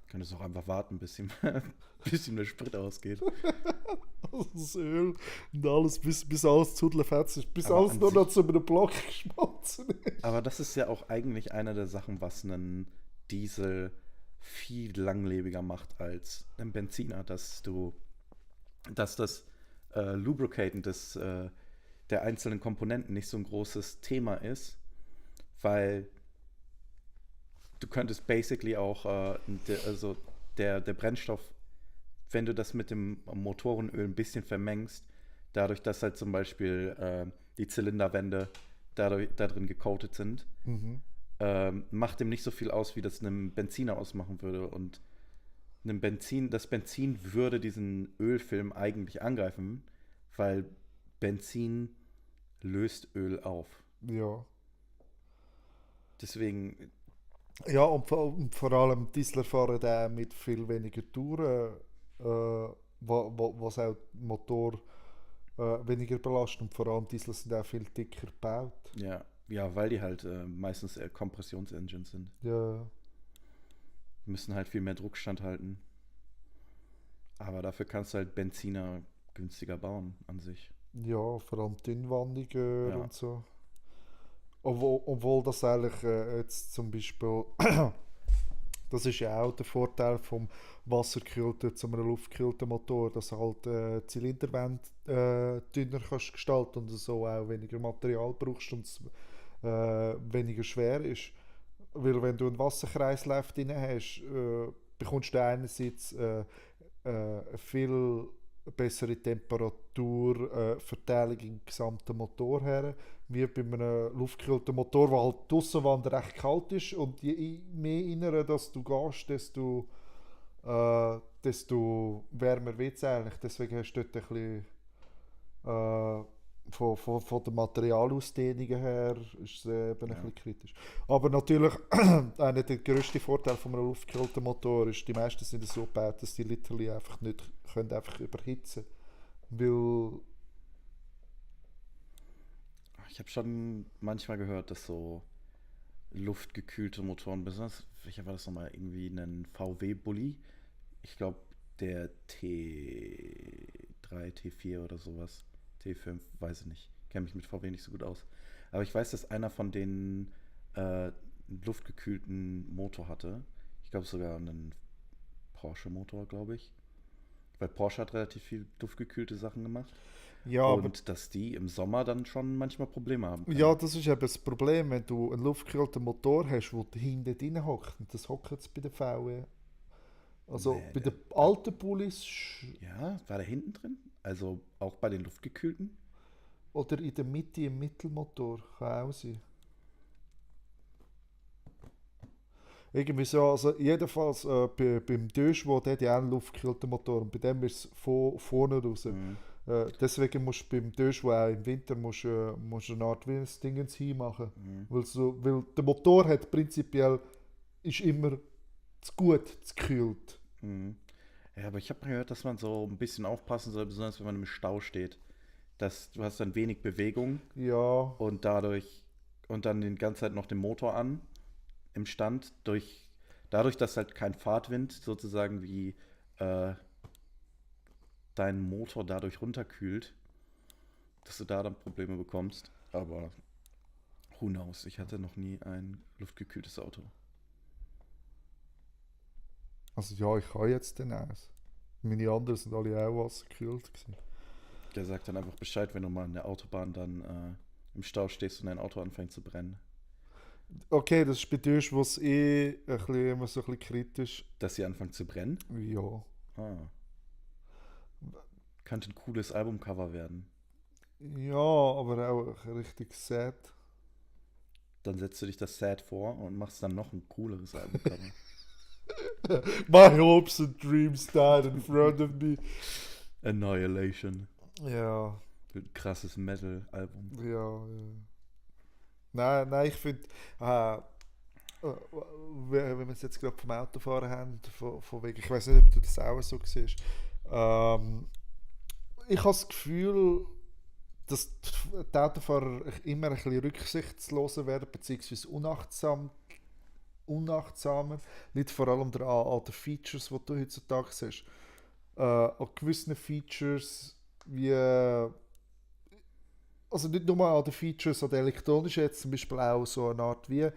S3: Könntest auch einfach warten, bis ihm der Sprit ausgeht.
S1: Das Öl und alles, bis alles zudelfetzt ist, bis
S3: Aber
S1: alles
S3: an
S1: nur noch
S3: sich-
S1: zu einem Block geschmolzen ist.
S3: Aber das ist ja auch eigentlich eine der Sachen, was einen Diesel viel langlebiger macht als ein Benziner, dass das Lubricaten der einzelnen Komponenten nicht so ein großes Thema ist, weil du könntest basically auch, also der Brennstoff, wenn du das mit dem Motorenöl ein bisschen vermengst, dadurch, dass halt zum Beispiel die Zylinderwände da drin gecoatet sind, macht dem nicht so viel aus, wie das einem Benziner ausmachen würde. Und das Benzin würde diesen Ölfilm eigentlich angreifen, weil Benzin löst Öl auf.
S1: Ja.
S3: Deswegen,
S1: Ja, und vor allem Diesel fahren da mit viel weniger Touren, was auch den Motor weniger belastet. Und vor allem Diesel sind auch viel dicker gebaut.
S3: ja, weil die halt meistens Kompressionsengines sind.
S1: Ja,
S3: Müssen halt viel mehr Druck standhalten. Aber dafür kannst du halt Benziner günstiger bauen an sich.
S1: ja, vor allem dünnwandiger
S3: Ja.
S1: und so. Obwohl das eigentlich jetzt zum Beispiel, das ist ja auch der Vorteil vom wassergekühlten zu einem luftgekühlten Motor, dass du halt Zylinderwände dünner kannst gestalten und so auch weniger Material brauchst und es weniger schwer ist. Weil wenn du einen Wasserkreislauf drin hast, bekommst du einerseits viel bessere Temperaturverteilung im gesamten Motor her, wie bei einem luftgekühlten Motor, der halt die Aussenwand recht kalt ist und je mehr innerer dass du gehst, desto wärmer wird es eigentlich. Deswegen hast du dort ein bisschen von der Materialausdehnung her ist es eben ein bisschen kritisch. Aber natürlich, einer der grössten Vorteile von einem luftgekühlten Motor ist, die meisten sind so gebaut, dass die literally einfach nicht können einfach überhitzen. Weil
S3: Ich habe schon manchmal gehört, dass so luftgekühlte Motoren, besonders, welcher war das nochmal, irgendwie ein VW-Bulli? Ich glaube, der T3, T4 oder sowas. T5, weiß ich nicht. Kenne mich mit VW nicht so gut aus. Aber ich weiß, dass einer von denen einen luftgekühlten Motor hatte. Ich glaube sogar einen Porsche-Motor, glaube ich. Weil Porsche hat relativ viel luftgekühlte Sachen gemacht.
S1: ja, aber
S3: Und dass die im Sommer dann schon manchmal Probleme haben können.
S1: ja, das ist eben das Problem, wenn du einen luftgekühlten Motor hast, der hinten drin hockt. Und das hockt jetzt bei der VW. Also
S3: Nee,
S1: bei den alten Bullis
S3: Ja, war der hinten drin? Also auch bei den luftgekühlten?
S1: oder in der Mitte im Mittelmotor kann auch sein. Irgendwie so, also jedenfalls beim Döschwo, der hat ja auch einen luftgekühlten Motor und bei dem ist es vorne raus.
S3: Mhm.
S1: Deswegen musst du beim Döschwo auch im Winter musst eine Art wie ein Dingens hinmachen.
S3: Mhm.
S1: Weil der Motor hat prinzipiell ist immer zu gut, zu kühlt.
S3: Mhm. Ja, aber ich habe gehört, dass man so ein bisschen aufpassen soll, besonders wenn man im Stau steht. Dass du hast dann wenig Bewegung
S1: Ja,
S3: und dann die ganze Zeit noch den Motor an im Stand. Dadurch, dass halt kein Fahrtwind sozusagen wie deinen Motor dadurch runterkühlt, dass du da dann Probleme bekommst. Aber who knows? Ich hatte noch nie ein luftgekühltes Auto.
S1: also ja, ich habe jetzt den eins. Meine anderen sind alle auch wassergekühlt gewesen.
S3: Der sagt dann einfach Bescheid, wenn du mal an der Autobahn dann im Stau stehst und dein Auto anfängt zu brennen.
S1: Okay, das ist bei dir, wo es immer so ein bisschen kritisch.
S3: Dass sie anfangen zu brennen?
S1: Ja.
S3: Ah. Könnte ein cooles Albumcover werden.
S1: Ja, aber auch richtig sad.
S3: Dann setzt du dich das Sad vor und machst dann noch ein cooleres Albumcover.
S1: My hopes and dreams died in front of me.
S3: Annihilation.
S1: Ja,
S3: Ein krasses Metal-Album.
S1: ja. Nein, ich finde, wenn wir es jetzt gerade vom Autofahren haben, von wegen, ich weiß nicht, ob du das auch so siehst. Ich habe das Gefühl, dass die Autofahrer immer ein bisschen rücksichtsloser werden, beziehungsweise unachtsamer. Liegt vor allem an den Features, die du heutzutage siehst. An gewissen Features wie also nicht nur an den Features, an den elektronischen, jetzt zum Beispiel auch so eine Art wie,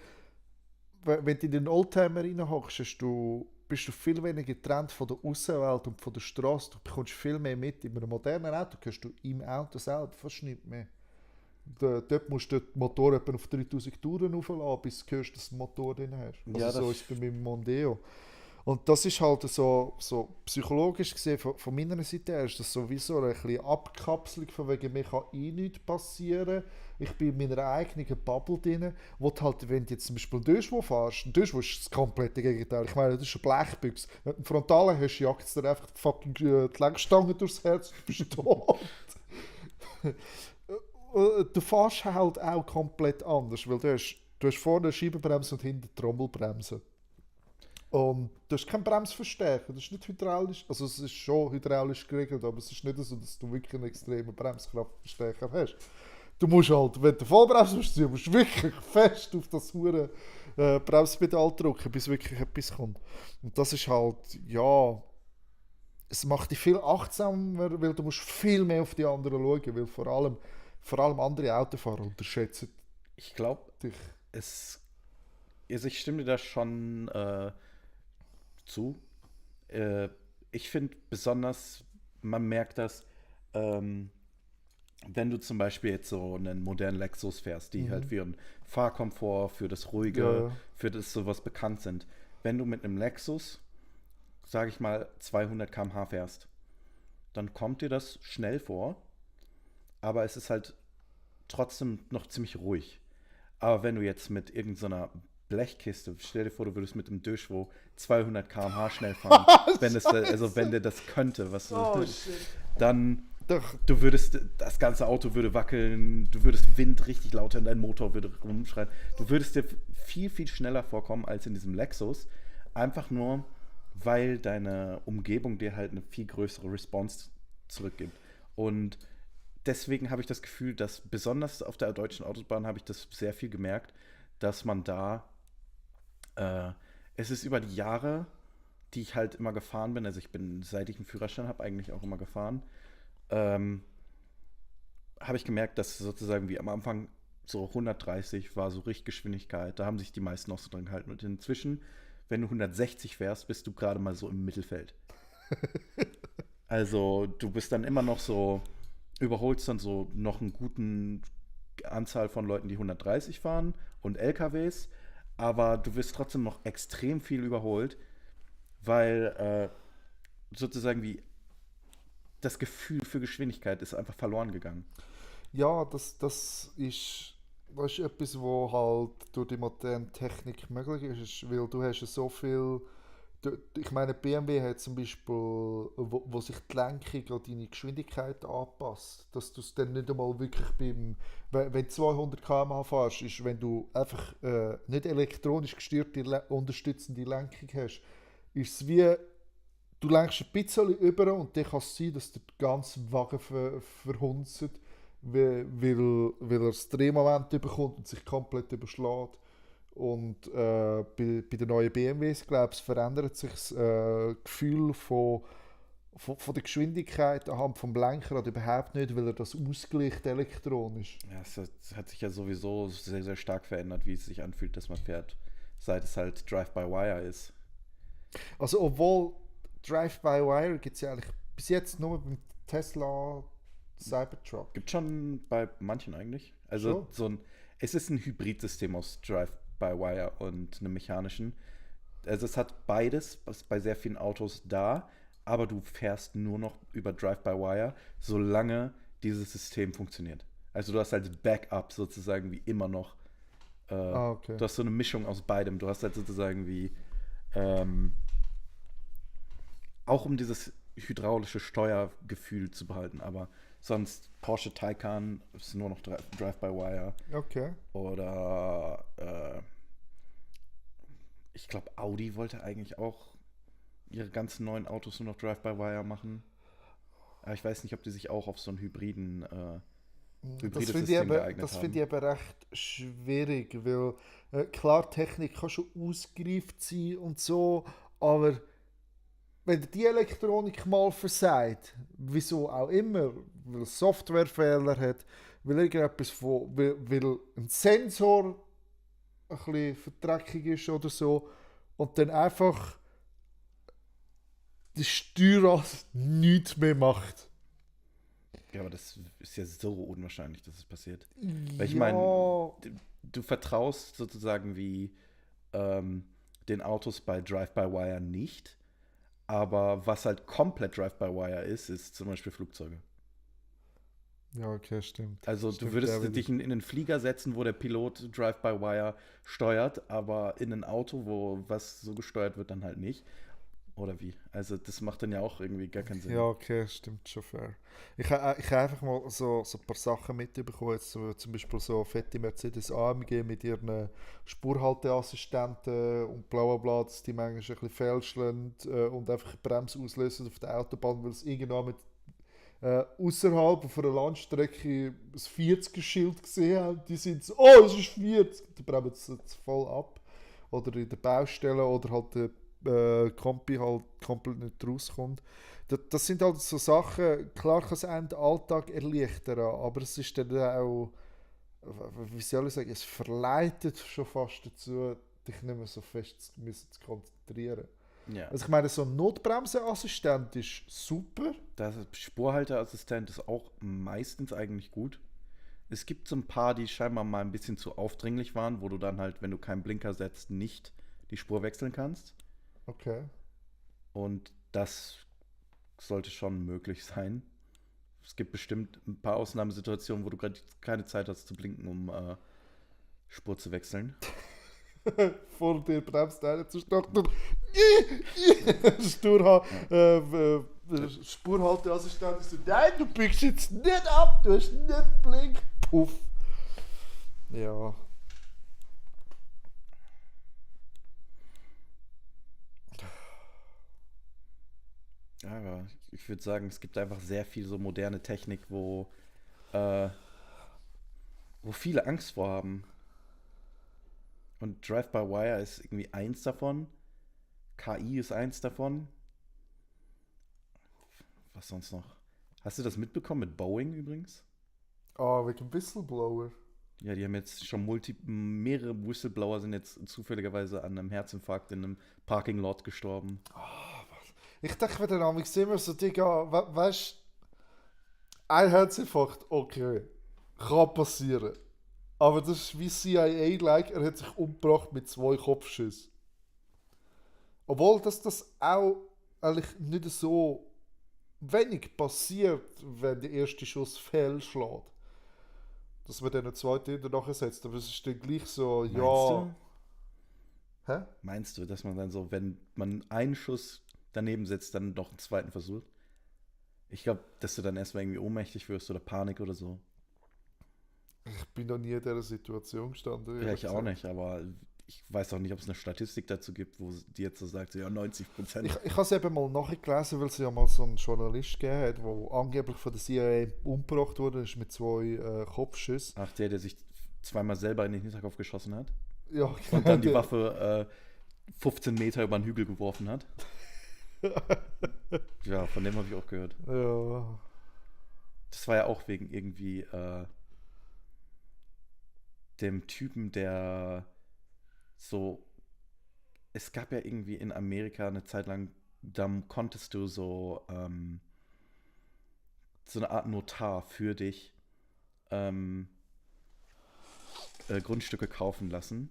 S1: wenn du in den Oldtimer reinhockst, bist du viel weniger getrennt von der Außenwelt und von der Straße. Du bekommst viel mehr mit. In einem modernen Auto hörst du im Auto selber fast nicht mehr. Dort musst du den Motor etwa auf 3000 Touren aufladen, bis du hörst, dass du den Motor drin hast. Also
S3: Ja,
S1: so
S3: das-
S1: ist es bei meinem Mondeo. Und das ist halt so psychologisch gesehen, von meiner Seite her, ist das sowieso eine kleine Abkapselung, von wegen mir kann nichts passieren. Ich bin in meiner eigenen Bubble drin, wo du halt, wenn du jetzt zum Beispiel einen Durchschwung fährst, ein Durchschwung ist das komplette Gegenteil. Ich meine, das ist eine Blechbüchse. Wenn du einen Frontalen hast, jagt es dir einfach die fucking die Lenkstange durchs Herz, du bist tot. Du fährst halt auch komplett anders, weil du hast vorne eine Scheibenbremse und hinten eine Trommelbremse. Und du hast keinen Bremsverstärker, das ist nicht hydraulisch, also es ist schon hydraulisch geregelt, aber es ist nicht so, dass du wirklich einen extremen Bremskraftverstärker hast. Du musst halt, wenn du Vollbremse musst, musst du wirklich fest auf das hure Bremspedal drücken, bis wirklich etwas kommt. Und das ist halt, ja, es macht dich viel achtsamer, weil du musst viel mehr auf die anderen schauen, weil vor allem andere Autofahrer unterschätzen
S3: Ich glaube,
S1: dich.
S3: ich stimme dir da schon zu. Ich finde besonders, man merkt das, wenn du zum Beispiel jetzt so einen modernen Lexus fährst, die halt für ihren Fahrkomfort, für das Ruhige,
S1: Ja.
S3: für das sowas bekannt sind. Wenn du mit einem Lexus, sage ich mal, 200 km/h fährst, dann kommt dir das schnell vor, aber es ist halt trotzdem noch ziemlich ruhig. Aber wenn du jetzt mit irgendeiner Blechkiste, stell dir vor, du würdest mit dem Döschwo 200 km/h schnell fahren, wenn der das könnte, dann
S1: Doch,
S3: das ganze Auto würde wackeln, du würdest Wind richtig lauter in deinen Motor würde rumschreien. Du würdest dir viel, viel schneller vorkommen als in diesem Lexus, einfach nur, weil deine Umgebung dir halt eine viel größere Response zurückgibt. Und deswegen habe ich das Gefühl, dass besonders auf der deutschen Autobahn habe ich das sehr viel gemerkt, dass man da, es ist über die Jahre, die ich halt immer gefahren bin, also ich bin, seit ich einen Führerschein habe, eigentlich auch immer gefahren, habe ich gemerkt, dass sozusagen wie am Anfang so 130 war so Richtgeschwindigkeit, da haben sich die meisten noch so dran gehalten. Und inzwischen, wenn du 160 fährst, bist du gerade mal so im Mittelfeld. Also du bist dann immer noch so, überholst dann so noch einen guten Anzahl von Leuten, die 130 fahren und LKWs, aber du wirst trotzdem noch extrem viel überholt, weil sozusagen wie das Gefühl für Geschwindigkeit ist einfach verloren gegangen.
S1: ja, das ist etwas, wo halt durch die moderne Technik möglich ist, weil du hast ja so viel. Ich meine, BMW hat zum Beispiel, wo sich die Lenkung an deine Geschwindigkeit anpasst, dass du es dann nicht einmal wirklich wenn du 200 km/h fährst, ist, wenn du einfach nicht elektronisch gesteuerte unterstützende Lenkung hast, ist es wie, du lenkst ein bisschen über und dann kann es sein, dass der ganze Wagen verhunzt, weil er das Drehmoment bekommt und sich komplett überschlägt. Und bei den neuen BMWs, glaube ich, verändert sich das Gefühl von der Geschwindigkeit anhand vom Lenkrad überhaupt nicht, weil er das ausgleicht elektronisch.
S3: Ja, es hat sich ja sowieso sehr, sehr stark verändert, wie es sich anfühlt, dass man fährt, seit es halt Drive-by-Wire ist.
S1: Also obwohl Drive-by-Wire gibt es ja eigentlich bis jetzt nur beim Tesla Cybertruck.
S3: Gibt schon bei manchen eigentlich. Also es ist ein Hybridsystem aus Drive-by-Wire und einem mechanischen. Also es hat beides, was bei sehr vielen Autos da, aber du fährst nur noch über Drive-by-Wire, solange dieses System funktioniert. Also du hast als Backup sozusagen wie immer noch,
S1: Okay.
S3: du hast so eine Mischung aus beidem. Du hast halt sozusagen wie, auch um dieses hydraulische Steuergefühl zu behalten, aber sonst Porsche Taycan ist nur noch Drive-by-Wire
S1: Okay.
S3: oder ich glaube Audi wollte eigentlich auch ihre ganzen neuen Autos nur noch Drive-by-Wire machen. Aber ich weiß nicht, ob die sich auch auf so einen hybrides
S1: Das finde ich,
S3: System
S1: eben-
S3: geeignet
S1: das
S3: haben.
S1: finde ich eben recht schwierig, weil klar, Technik kann schon ausgereift sein und so, aber wenn die Elektronik mal versagt, wieso auch immer, weil es Softwarefehler hat, weil weil ein Sensor ein bisschen verdreckig ist oder so und dann einfach das Steuerrad nichts mehr macht.
S3: Ja, aber das ist ja so unwahrscheinlich, dass es passiert. Weil ich
S1: Ja.
S3: meine, du vertraust sozusagen wie den Autos bei Drive-by-Wire nicht. Aber was halt komplett Drive-by-Wire ist zum Beispiel Flugzeuge.
S1: Ja, okay, stimmt.
S3: Also du
S1: Stimmt,
S3: würdest
S1: ja,
S3: dich in einen Flieger setzen, wo der Pilot Drive-by-Wire steuert, aber in ein Auto, wo was so gesteuert wird, dann halt nicht. Oder wie? Also das macht dann ja auch irgendwie gar keinen Sinn.
S1: Ja, okay, stimmt schon fair. Ich habe einfach mal so ein paar Sachen mitbekommen, jetzt so, zum Beispiel so fette Mercedes AMG mit ihren Spurhalteassistenten und bla bla bla, dass die manchmal ein bisschen fälscheln und einfach Bremse auslösen auf der Autobahn, weil es irgendwann mit außerhalb auf einer Landstrecke ein 40er-Schild gesehen haben. Die sind so, oh, es ist 40! Die bremsen es voll ab. Oder in der Baustelle oder halt der Kompi halt komplett nicht rauskommt. Das sind halt so Sachen, klar kann es einem den Alltag erleichtern, aber es ist dann auch, wie soll ich sagen, es verleitet schon fast dazu, dich nicht mehr so fest zu konzentrieren.
S3: Ja.
S1: Also ich meine, so ein Notbremseassistent ist super.
S3: Der Spurhalteassistent ist auch meistens eigentlich gut. Es gibt so ein paar, die scheinbar mal ein bisschen zu aufdringlich waren, wo du dann halt, wenn du keinen Blinker setzt, nicht die Spur wechseln kannst.
S1: Okay.
S3: Und das sollte schon möglich sein. Es gibt bestimmt ein paar Ausnahmesituationen, wo du gerade keine Zeit hast zu blinken, um Spur zu wechseln.
S1: Vor dir bremst einer zu stark. Spurhalteassistent ist so, nein, du biegst jetzt nicht ab, du hast nicht blinkt. Puff. Ja.
S3: Aber ich würde sagen, es gibt einfach sehr viel so moderne Technik, wo viele Angst vor haben. Und Drive-by-Wire ist irgendwie eins davon. KI ist eins davon. Was sonst noch? Hast du das mitbekommen mit Boeing übrigens?
S1: Ah, wegen Whistleblower.
S3: Ja, die haben jetzt schon mehrere Whistleblower sind jetzt zufälligerweise an einem Herzinfarkt in einem Parking Lot gestorben.
S1: Ich denke mir dann immer so, Digga, weißt du, ein Herzinfarkt, okay, kann passieren. Aber das ist wie CIA-like, er hat sich umgebracht mit 2 Kopfschüssen. Obwohl das auch eigentlich nicht so wenig passiert, wenn der erste Schuss fehlschlägt. Dass man dann einen zweiten nachher setzt. Aber es ist dann gleich so,
S3: Meinst
S1: ja.
S3: du?
S1: Hä?
S3: Meinst du, dass man dann so, wenn man einen Schuss daneben setzt, dann noch einen zweiten versucht? Ich glaube, dass du dann erstmal irgendwie ohnmächtig wirst oder Panik oder so.
S1: Ich bin noch nie in dieser Situation gestanden.
S3: Ja,
S1: ehrlich
S3: ich auch
S1: gesagt.
S3: nicht, aber ich weiß auch nicht, ob es eine Statistik dazu gibt, wo die jetzt so sagt, so, ja, 90%.
S1: Ich habe es eben mal nachgelesen, weil es ja mal so einen Journalist gegeben hat, der angeblich von der CIA umgebracht wurde, ist mit 2 Kopfschüssen.
S3: Ach, der sich zweimal selber in den Hinterkopf geschossen hat
S1: Ja,
S3: und dann die
S1: der-
S3: Waffe 15 Meter über den Hügel geworfen hat. Ja, von dem habe ich auch gehört.
S1: Ja.
S3: Das war ja auch wegen irgendwie dem Typen, der so. Es gab ja irgendwie in Amerika eine Zeit lang, da konntest du so eine Art Notar für dich Grundstücke kaufen lassen.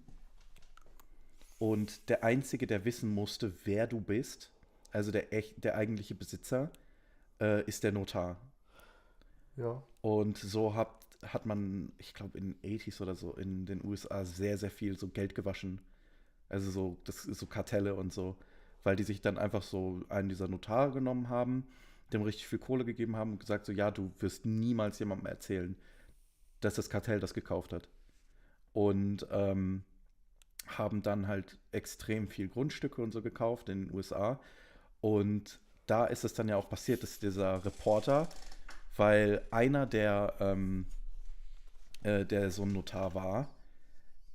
S3: Und der Einzige, der wissen musste, wer du bist, also der eigentliche Besitzer, ist der Notar.
S1: Ja.
S3: Und so hat man, ich glaube in den 80s oder so, in den USA sehr, sehr viel so Geld gewaschen. Also so, das ist so Kartelle und so. Weil die sich dann einfach so einen dieser Notare genommen haben, dem richtig viel Kohle gegeben haben und gesagt so, ja, du wirst niemals jemandem erzählen, dass das Kartell das gekauft hat. Und haben dann halt extrem viel Grundstücke und so gekauft in den USA. Und da ist es dann ja auch passiert, dass dieser Reporter, weil einer der so ein Notar war,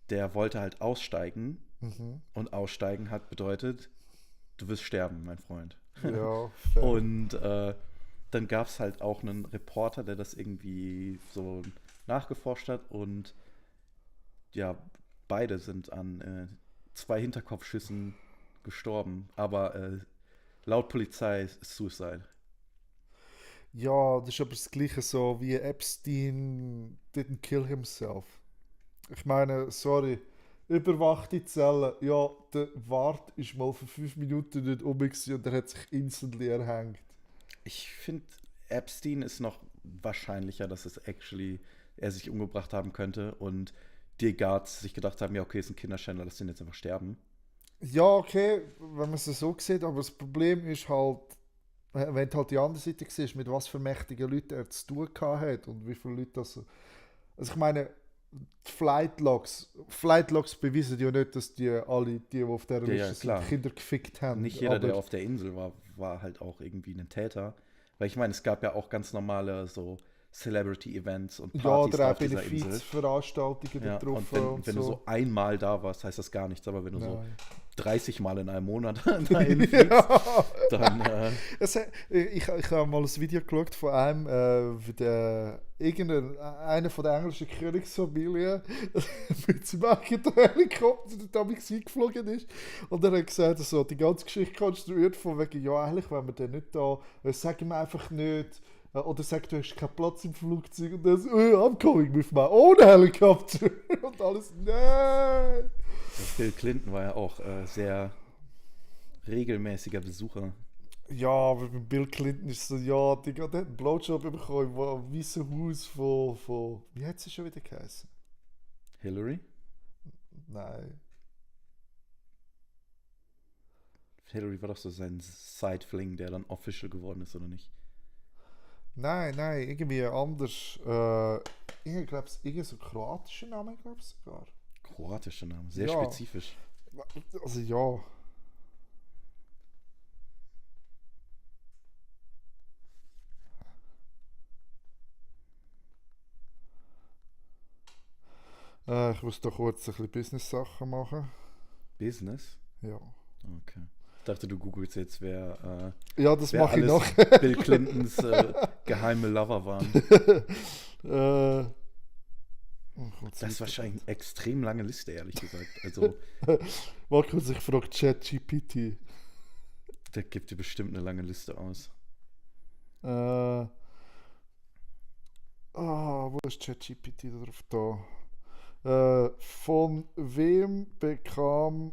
S3: der wollte halt aussteigen.
S1: Mhm.
S3: Und aussteigen hat bedeutet, du wirst sterben, mein Freund.
S1: Ja, fair.
S3: Und dann gab es halt auch einen Reporter, der das irgendwie so nachgeforscht hat. Und ja, beide sind an 2 Hinterkopfschüssen gestorben. Aber laut Polizei ist Suicide.
S1: Ja, das ist aber das Gleiche so wie Epstein didn't kill himself. Ich meine, sorry, überwachte Zellen. Ja, der Wart ist mal für 5 Minuten nicht rum gewesen und er hat sich instantly erhängt.
S3: Ich finde, Epstein ist noch wahrscheinlicher, dass er sich umgebracht haben könnte und die Guards sich gedacht haben, ja okay, ist ein Kinderschänder, lass den jetzt einfach sterben.
S1: Ja, okay, wenn man es so sieht, aber das Problem ist halt, wenn du halt die andere Seite siehst, mit was für mächtigen Leuten er zu tun gehabt hat und wie viele Leute das. Also ich meine, die Flightlogs beweisen ja nicht, dass die auf dieser
S3: Ja, ja,
S1: Liste
S3: klar.
S1: sind, Kinder gefickt haben.
S3: Nicht jeder, der
S1: aber,
S3: auf der Insel war halt auch irgendwie ein Täter. Weil ich meine, es gab ja auch ganz normale so Celebrity-Events und
S1: ja,
S3: Partys
S1: oder
S3: da
S1: auch
S3: auf dieser Insel.
S1: Benefizveranstaltungen
S3: Ja,
S1: drauf.
S3: und wenn du so einmal da warst, heißt das gar nichts. Aber wenn du so
S1: Nein.
S3: 30 Mal in einem Monat dahin fliegst, dann
S1: Ich habe mal ein Video geschaut von einem, einer von der englischen Königsfamilie mit seinem eigenen Helikopter, der damals eingeflogen ist. Und er hat gesagt, so, die ganze Geschichte konstruiert von wegen, ja eigentlich, wenn wir den nicht da, sag ihm einfach nicht, oder sag, du hast keinen Platz im Flugzeug und dann so, I'm coming with my own helicopter. Und alles, nein.
S3: Bill Clinton war ja auch sehr regelmäßiger Besucher.
S1: Ja, aber bei Bill Clinton ist so, ja, der hat einen Blowjob bekommen im Weißen Haus von. Wie hat sie schon wieder geheißen?
S3: Hillary?
S1: Nein.
S3: Hillary war doch so sein Sidefling, der dann official geworden ist, oder nicht?
S1: Nein, irgendwie anders. Ich glaube, es ist so ein kroatischer Name, glaube ich sogar.
S3: Kroatischer Name, sehr
S1: Ja.
S3: spezifisch.
S1: Also ja. Ich muss da kurz ein bisschen Business-Sachen machen.
S3: Business?
S1: Ja.
S3: Okay. Ich dachte, du googelst jetzt, wer
S1: Ja, das
S3: wer
S1: mache ich
S3: alles
S1: noch.
S3: Bill Clintons geheime Lover waren. Das ist wahrscheinlich eine extrem lange Liste, ehrlich gesagt. Also,
S1: Markus, ich frage ChatGPT.
S3: der gibt dir bestimmt eine lange Liste aus.
S1: Wo ist ChatGPT drauf da? Von wem bekam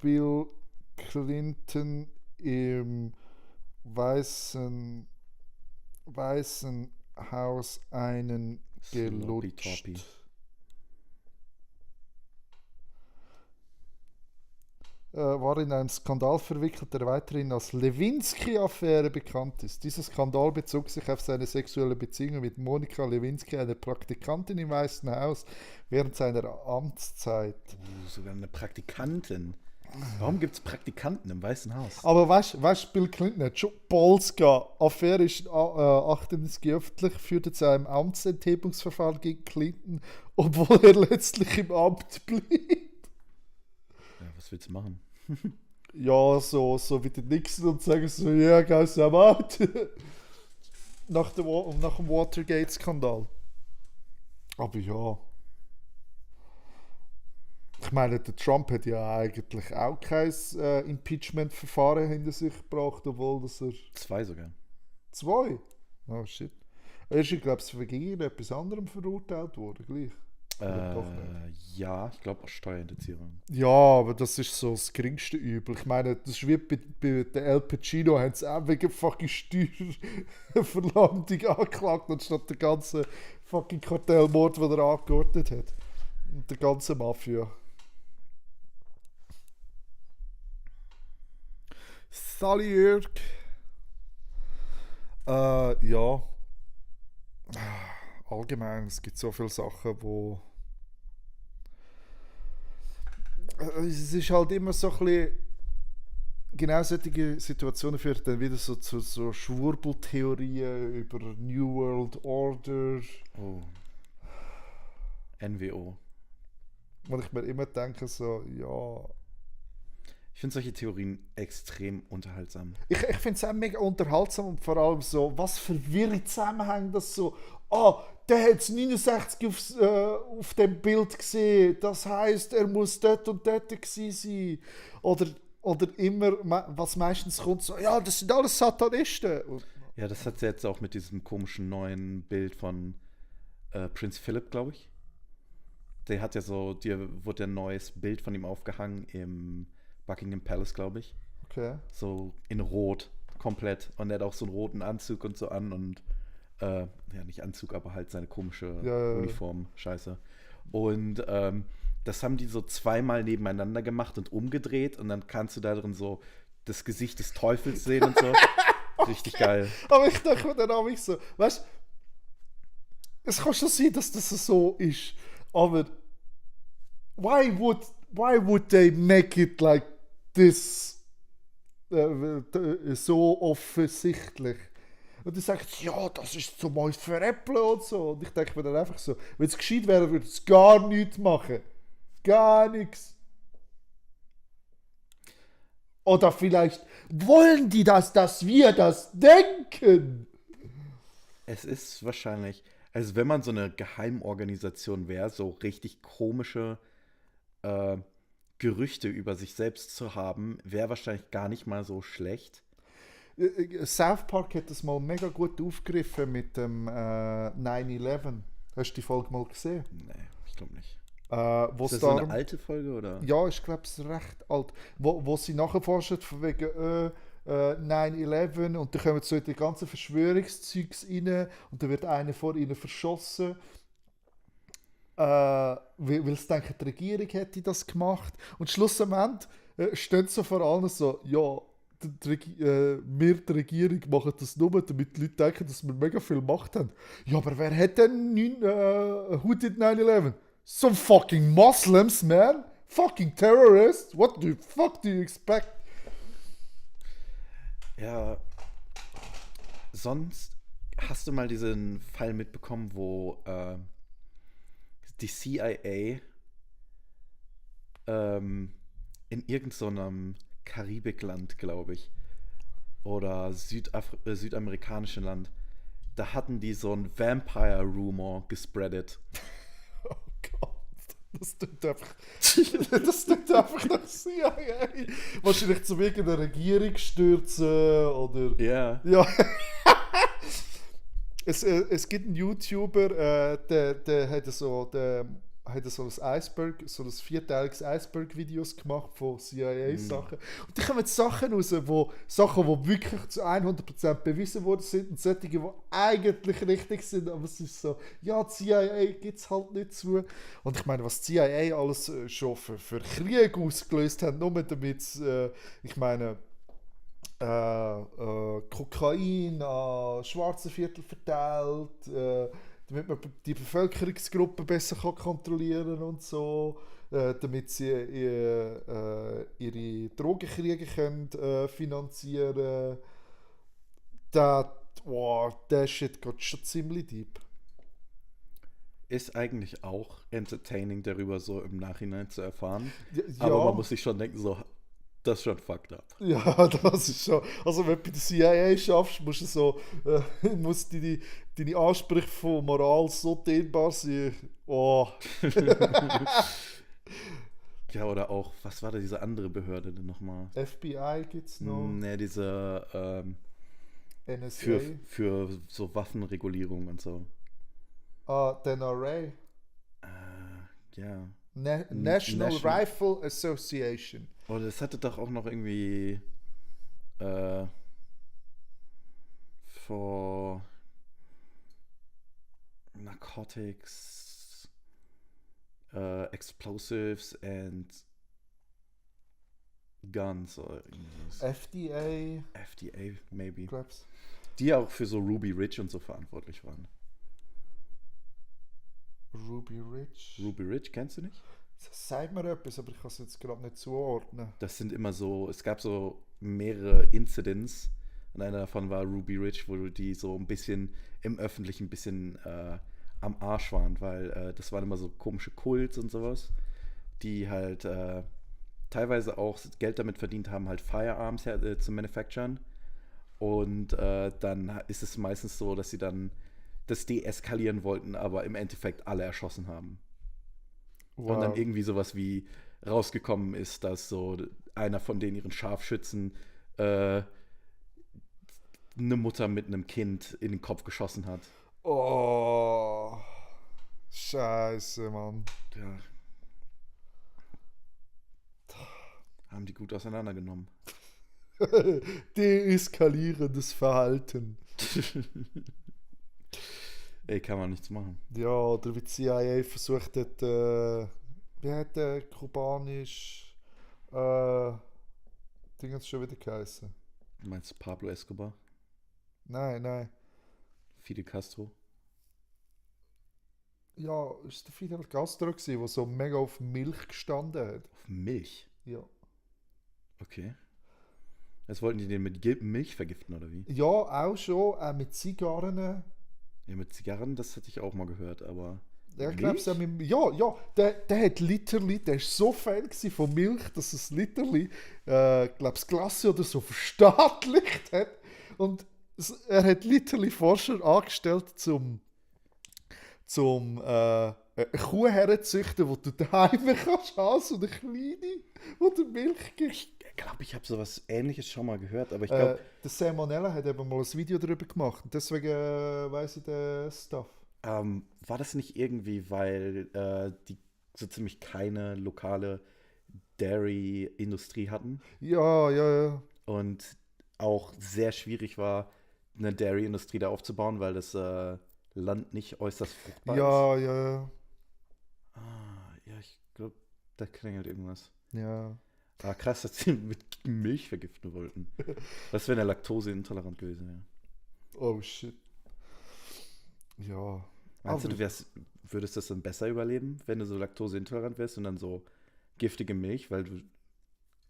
S1: Bill Clinton im Weißen Haus einen
S3: Sloppy
S1: gelutscht?
S3: Toppy.
S1: War in einem Skandal verwickelt, der weiterhin als Lewinsky-Affäre bekannt ist. Dieser Skandal bezog sich auf seine sexuelle Beziehung mit Monika Lewinsky, einer Praktikantin im Weißen Haus, während seiner Amtszeit.
S3: Sogar eine Praktikantin. Warum gibt es Praktikanten im Weißen Haus?
S1: Aber weißt du, Bill Clinton hat schon Balls gehabt. Affäre ist 98 öffentlich, führte zu einem Amtsenthebungsverfahren gegen Clinton, obwohl er letztlich im Amt blieb.
S3: Ja, was willst du machen?
S1: Ja, so wie die Nixon und sagen so, ja, yeah, guys, I'm out. nach dem Watergate-Skandal. Aber ja. Ich meine, der Trump hat ja eigentlich auch kein Impeachment-Verfahren hinter sich gebracht, obwohl dass er...
S3: 2 sogar.
S1: 2? Oh shit. Er ist, glaube ich, wegen etwas anderem verurteilt worden, gleich. Oder doch nicht?
S3: Ja, ich glaube auch Steuerhinterziehung.
S1: Ja, aber das ist so das geringste Übel. Ich meine, das ist wie bei der El Pacino, haben sie auch wegen fucking Steuerverleumdung angeklagt, anstatt der ganze fucking Kartellmord, den er angeordnet hat. Und der ganze Mafia. Sally Jörg. Ja. Allgemein, es gibt so viele Sachen, wo... Es ist halt immer so ein bisschen... Genau solche Situationen führen dann wieder so zu so Schwurbeltheorien über New World Order.
S3: Oh. NWO.
S1: Und ich mir immer denke so, ja...
S3: Ich finde solche Theorien extrem unterhaltsam.
S1: Ich finde es auch mega unterhaltsam und vor allem so, was verwirrende Zusammenhänge das so, der hat es 69 auf dem Bild gesehen, das heisst, er muss dort und dort gewesen sein. Oder immer, was meistens kommt, so, ja, das sind alles Satanisten.
S3: Ja, das hat sie jetzt auch mit diesem komischen neuen Bild von Prinz Philipp, glaube ich. der hat ja so, dir wurde ein neues Bild von ihm aufgehangen im Buckingham Palace, glaube ich.
S1: Okay.
S3: So in Rot, komplett. Und er hat auch so einen roten Anzug und so an und ja, nicht Anzug, aber halt seine komische
S1: Ja.
S3: Uniform, scheiße. Und das haben die so zweimal nebeneinander gemacht und umgedreht und dann kannst du da drin so das Gesicht des Teufels sehen und so. Richtig geil.
S1: Aber ich dachte mir dann auch nicht so, weißt du, es kann schon sein, dass das so ist, aber why would they make it like this so offensichtlich? Und dann sagt ja, das ist zum uns veräppeln und so. Und ich denke mir dann einfach so, wenn es gescheit wäre, würde es gar nichts machen. Gar nichts. Oder vielleicht wollen die das, dass wir das denken.
S3: Es ist wahrscheinlich, also wenn man so eine Geheimorganisation wäre, so richtig komische Gerüchte über sich selbst zu haben, wäre wahrscheinlich gar nicht mal so schlecht.
S1: South Park hat das mal mega gut aufgegriffen mit dem 9/11. Hast du die Folge mal gesehen?
S3: Nee, ich glaube nicht.
S1: Wo
S3: Ist
S1: es
S3: das so
S1: darum,
S3: eine alte Folge, oder?
S1: ja, ich glaube, es ist recht alt. Wo sie nachforschen von wegen 9/11 und dann kommen so in die ganzen Verschwörungszeugs rein und dann wird einer vor ihnen verschossen. Weil sie denken, die Regierung hätte das gemacht. Und schlussendlich stehen so vor allem so, ja, wir, die Regierung, machen das nur, damit die Leute denken, dass wir mega viel Macht haben. Ja, aber wer hat denn who did 9/11? Some fucking Muslims, man! Fucking terrorists! What the fuck do you expect?
S3: Ja. Sonst hast du mal diesen Fall mitbekommen, wo die CIA in irgendeinem Karibikland, glaube ich, oder südamerikanischen Land, da hatten die so ein Vampire-Rumor gespreadet.
S1: Oh Gott, das tut einfach. Das tut einfach nach CIA. Wahrscheinlich zu irgendeiner Regierung stürzen oder.
S3: Ja.
S1: Ja. Es gibt einen YouTuber, der hat so ein Iceberg, so ein vierteiliges Iceberg-Videos gemacht von CIA-Sachen. Und da kommen Sachen raus, Sachen, die wirklich zu 100% bewiesen worden sind und solche, die eigentlich richtig sind, aber es ist so, ja, die CIA gibt es halt nicht zu. Und ich meine, was die CIA alles schon für Krieg ausgelöst hat, nur damit ich meine, Kokain an schwarze Viertel verteilt, damit man die Bevölkerungsgruppe besser kann kontrollieren und so, damit sie ihre Drogenkriege können, finanzieren. Der Shit geht schon ziemlich deep.
S3: Ist eigentlich auch entertaining, darüber so im Nachhinein zu erfahren.
S1: Ja,
S3: Aber man muss sich schon denken, so, das ist schon fucked up.
S1: ja, das ist schon. Also, wenn du bei der CIA schaffst, musst du so, muss deine Ansprüche von Moral so dehnbar sein. Oh.
S3: Ja, oder auch, was war da diese andere Behörde denn nochmal?
S1: FBI gibt's noch.
S3: Ne, diese
S1: NSA.
S3: für so Waffenregulierung und so.
S1: Der NRA.
S3: Ja.
S1: National Rifle Association.
S3: Oder es hatte doch auch noch irgendwie for Narcotics, Explosives and Guns oder irgendwas.
S1: FDA.
S3: FDA, maybe.
S1: Glaub's.
S3: Die auch für so Ruby Ridge und so verantwortlich waren.
S1: Ruby Ridge.
S3: Ruby Ridge, kennst du nicht?
S1: Sag mir etwas, aber ich kann es jetzt gerade nicht zuordnen.
S3: Das sind immer so, es gab so mehrere Incidents und einer davon war Ruby Ridge, wo die so ein bisschen im Öffentlichen ein bisschen am Arsch waren, weil das waren immer so komische Kults und sowas, die halt teilweise auch Geld damit verdient haben, halt Firearms zu manufacturen. Und dann ist es meistens so, dass sie dann das deeskalieren wollten, aber im Endeffekt alle erschossen haben.
S1: Wow.
S3: Und dann irgendwie sowas wie rausgekommen ist, dass so einer von denen ihren Scharfschützen eine Mutter mit einem Kind in den Kopf geschossen hat.
S1: Oh. Scheiße, Mann.
S3: Ja. Haben die gut auseinandergenommen.
S1: Deeskalierendes Verhalten.
S3: Ey, kann man nichts machen.
S1: Ja, oder wie die CIA versucht hat, wie hat der kubanisch Ding hat es schon wieder geheißen?
S3: Du meinst Pablo Escobar?
S1: Nein.
S3: Fidel Castro?
S1: Ja, ist der Fidel Castro gewesen, der so mega auf Milch gestanden hat.
S3: Auf Milch?
S1: Ja.
S3: Okay. Jetzt wollten die den mit Milch vergiften, oder wie?
S1: Ja, auch schon, auch mit Zigarren.
S3: Ja, mit Zigarren, das hatte ich auch mal gehört, aber.
S1: Ja, ich
S3: Milch?
S1: glaube, der hat literally, der ist so Fan gewesen von Milch, dass es literally, glaube das Klasse oder so verstaatlicht hat. Und er hat literally Forscher angestellt, zum eine Kuh herzuzüchten, die du daheim kannst haben, so eine kleine, wo du Milch gibst.
S3: Ich glaube, ich habe sowas Ähnliches schon mal gehört, aber ich glaube.
S1: Der Salmonella hat eben mal ein Video darüber gemacht. Und deswegen weiss ich den Stuff.
S3: War das nicht irgendwie, weil die so ziemlich keine lokale Dairy-Industrie hatten
S1: Ja.
S3: und auch sehr schwierig war, eine Dairy-Industrie da aufzubauen, weil das Land nicht äußerst fruchtbar ist?
S1: Ja.
S3: Ja, ich glaube, da klingelt irgendwas.
S1: Ja.
S3: Ah, krass, dass sie mit Milch vergiften wollten. Was, wenn er laktoseintolerant gewesen wäre?
S1: Oh shit. Ja.
S3: Meinst du,
S1: Aber-
S3: würdest das dann besser überleben, wenn du so laktoseintolerant wärst und dann so giftige Milch, weil du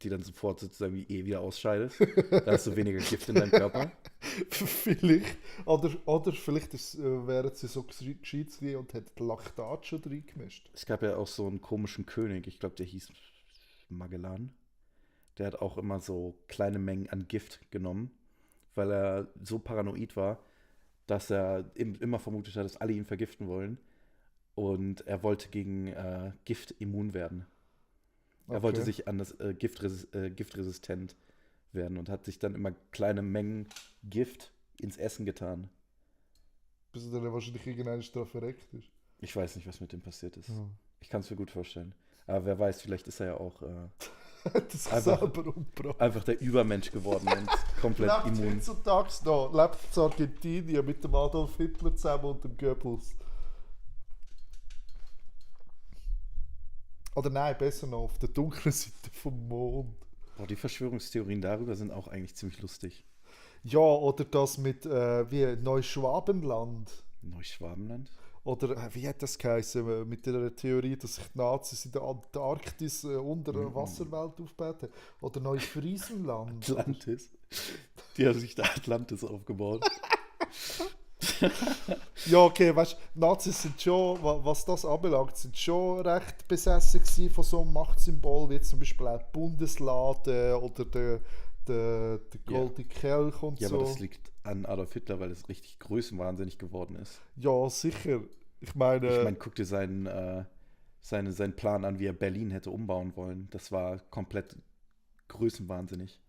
S3: die dann sofort sozusagen wie wieder ausscheidest? Da hast du weniger Gift in deinem Körper.
S1: Vielleicht. Oder vielleicht wären sie so gescheit gewesen und hätten Laktat schon reingemischt.
S3: Es gab ja auch so einen komischen König, ich glaube, der hieß Magellan. Der hat auch immer so kleine Mengen an Gift genommen, weil er so paranoid war, dass er immer vermutet hat, dass alle ihn vergiften wollen. Und er wollte gegen Gift immun werden. Er wollte
S1: Okay.
S3: sich an das giftresistent werden und hat sich dann immer kleine Mengen Gift ins Essen getan.
S1: Bis er dann wahrscheinlich irgendeine Strafe verreckt ist.
S3: Ich weiß nicht, was mit dem passiert ist.
S1: Ja.
S3: Ich kann es mir gut vorstellen. Aber wer weiß, vielleicht ist er ja auch
S1: Hat er sich
S3: Einfach-
S1: selber umgebracht.
S3: einfach der Übermensch geworden und komplett
S1: Lebt
S3: immun.
S1: heutzutage noch. Lebt in Argentinien mit dem Adolf Hitler zusammen und dem Goebbels. Oder nein, besser noch auf der dunklen Seite vom Mond.
S3: Boah, die Verschwörungstheorien darüber sind auch eigentlich ziemlich lustig.
S1: Ja, oder das mit wie Neuschwabenland.
S3: Neuschwabenland?
S1: Oder wie hat das geheißen? Mit der Theorie, dass sich die Nazis in der Antarktis unter der Wasserwelt aufgebaut haben. Oder Neufriesenland.
S3: Atlantis. Die haben sich da Atlantis aufgebaut.
S1: Ja, okay, weißt du, Nazis sind schon, was das anbelangt, sind schon recht besessen gewesen von so einem Machtsymbol, wie zum Beispiel auch die Bundeslade oder der Goldene Kelch und
S3: Ja,
S1: so.
S3: aber das liegt an Adolf Hitler, weil es richtig größenwahnsinnig geworden ist.
S1: Ja, sicher. Ich meine,
S3: Ich meine, guck dir seinen Plan an, wie er Berlin hätte umbauen wollen. Das war komplett größenwahnsinnig.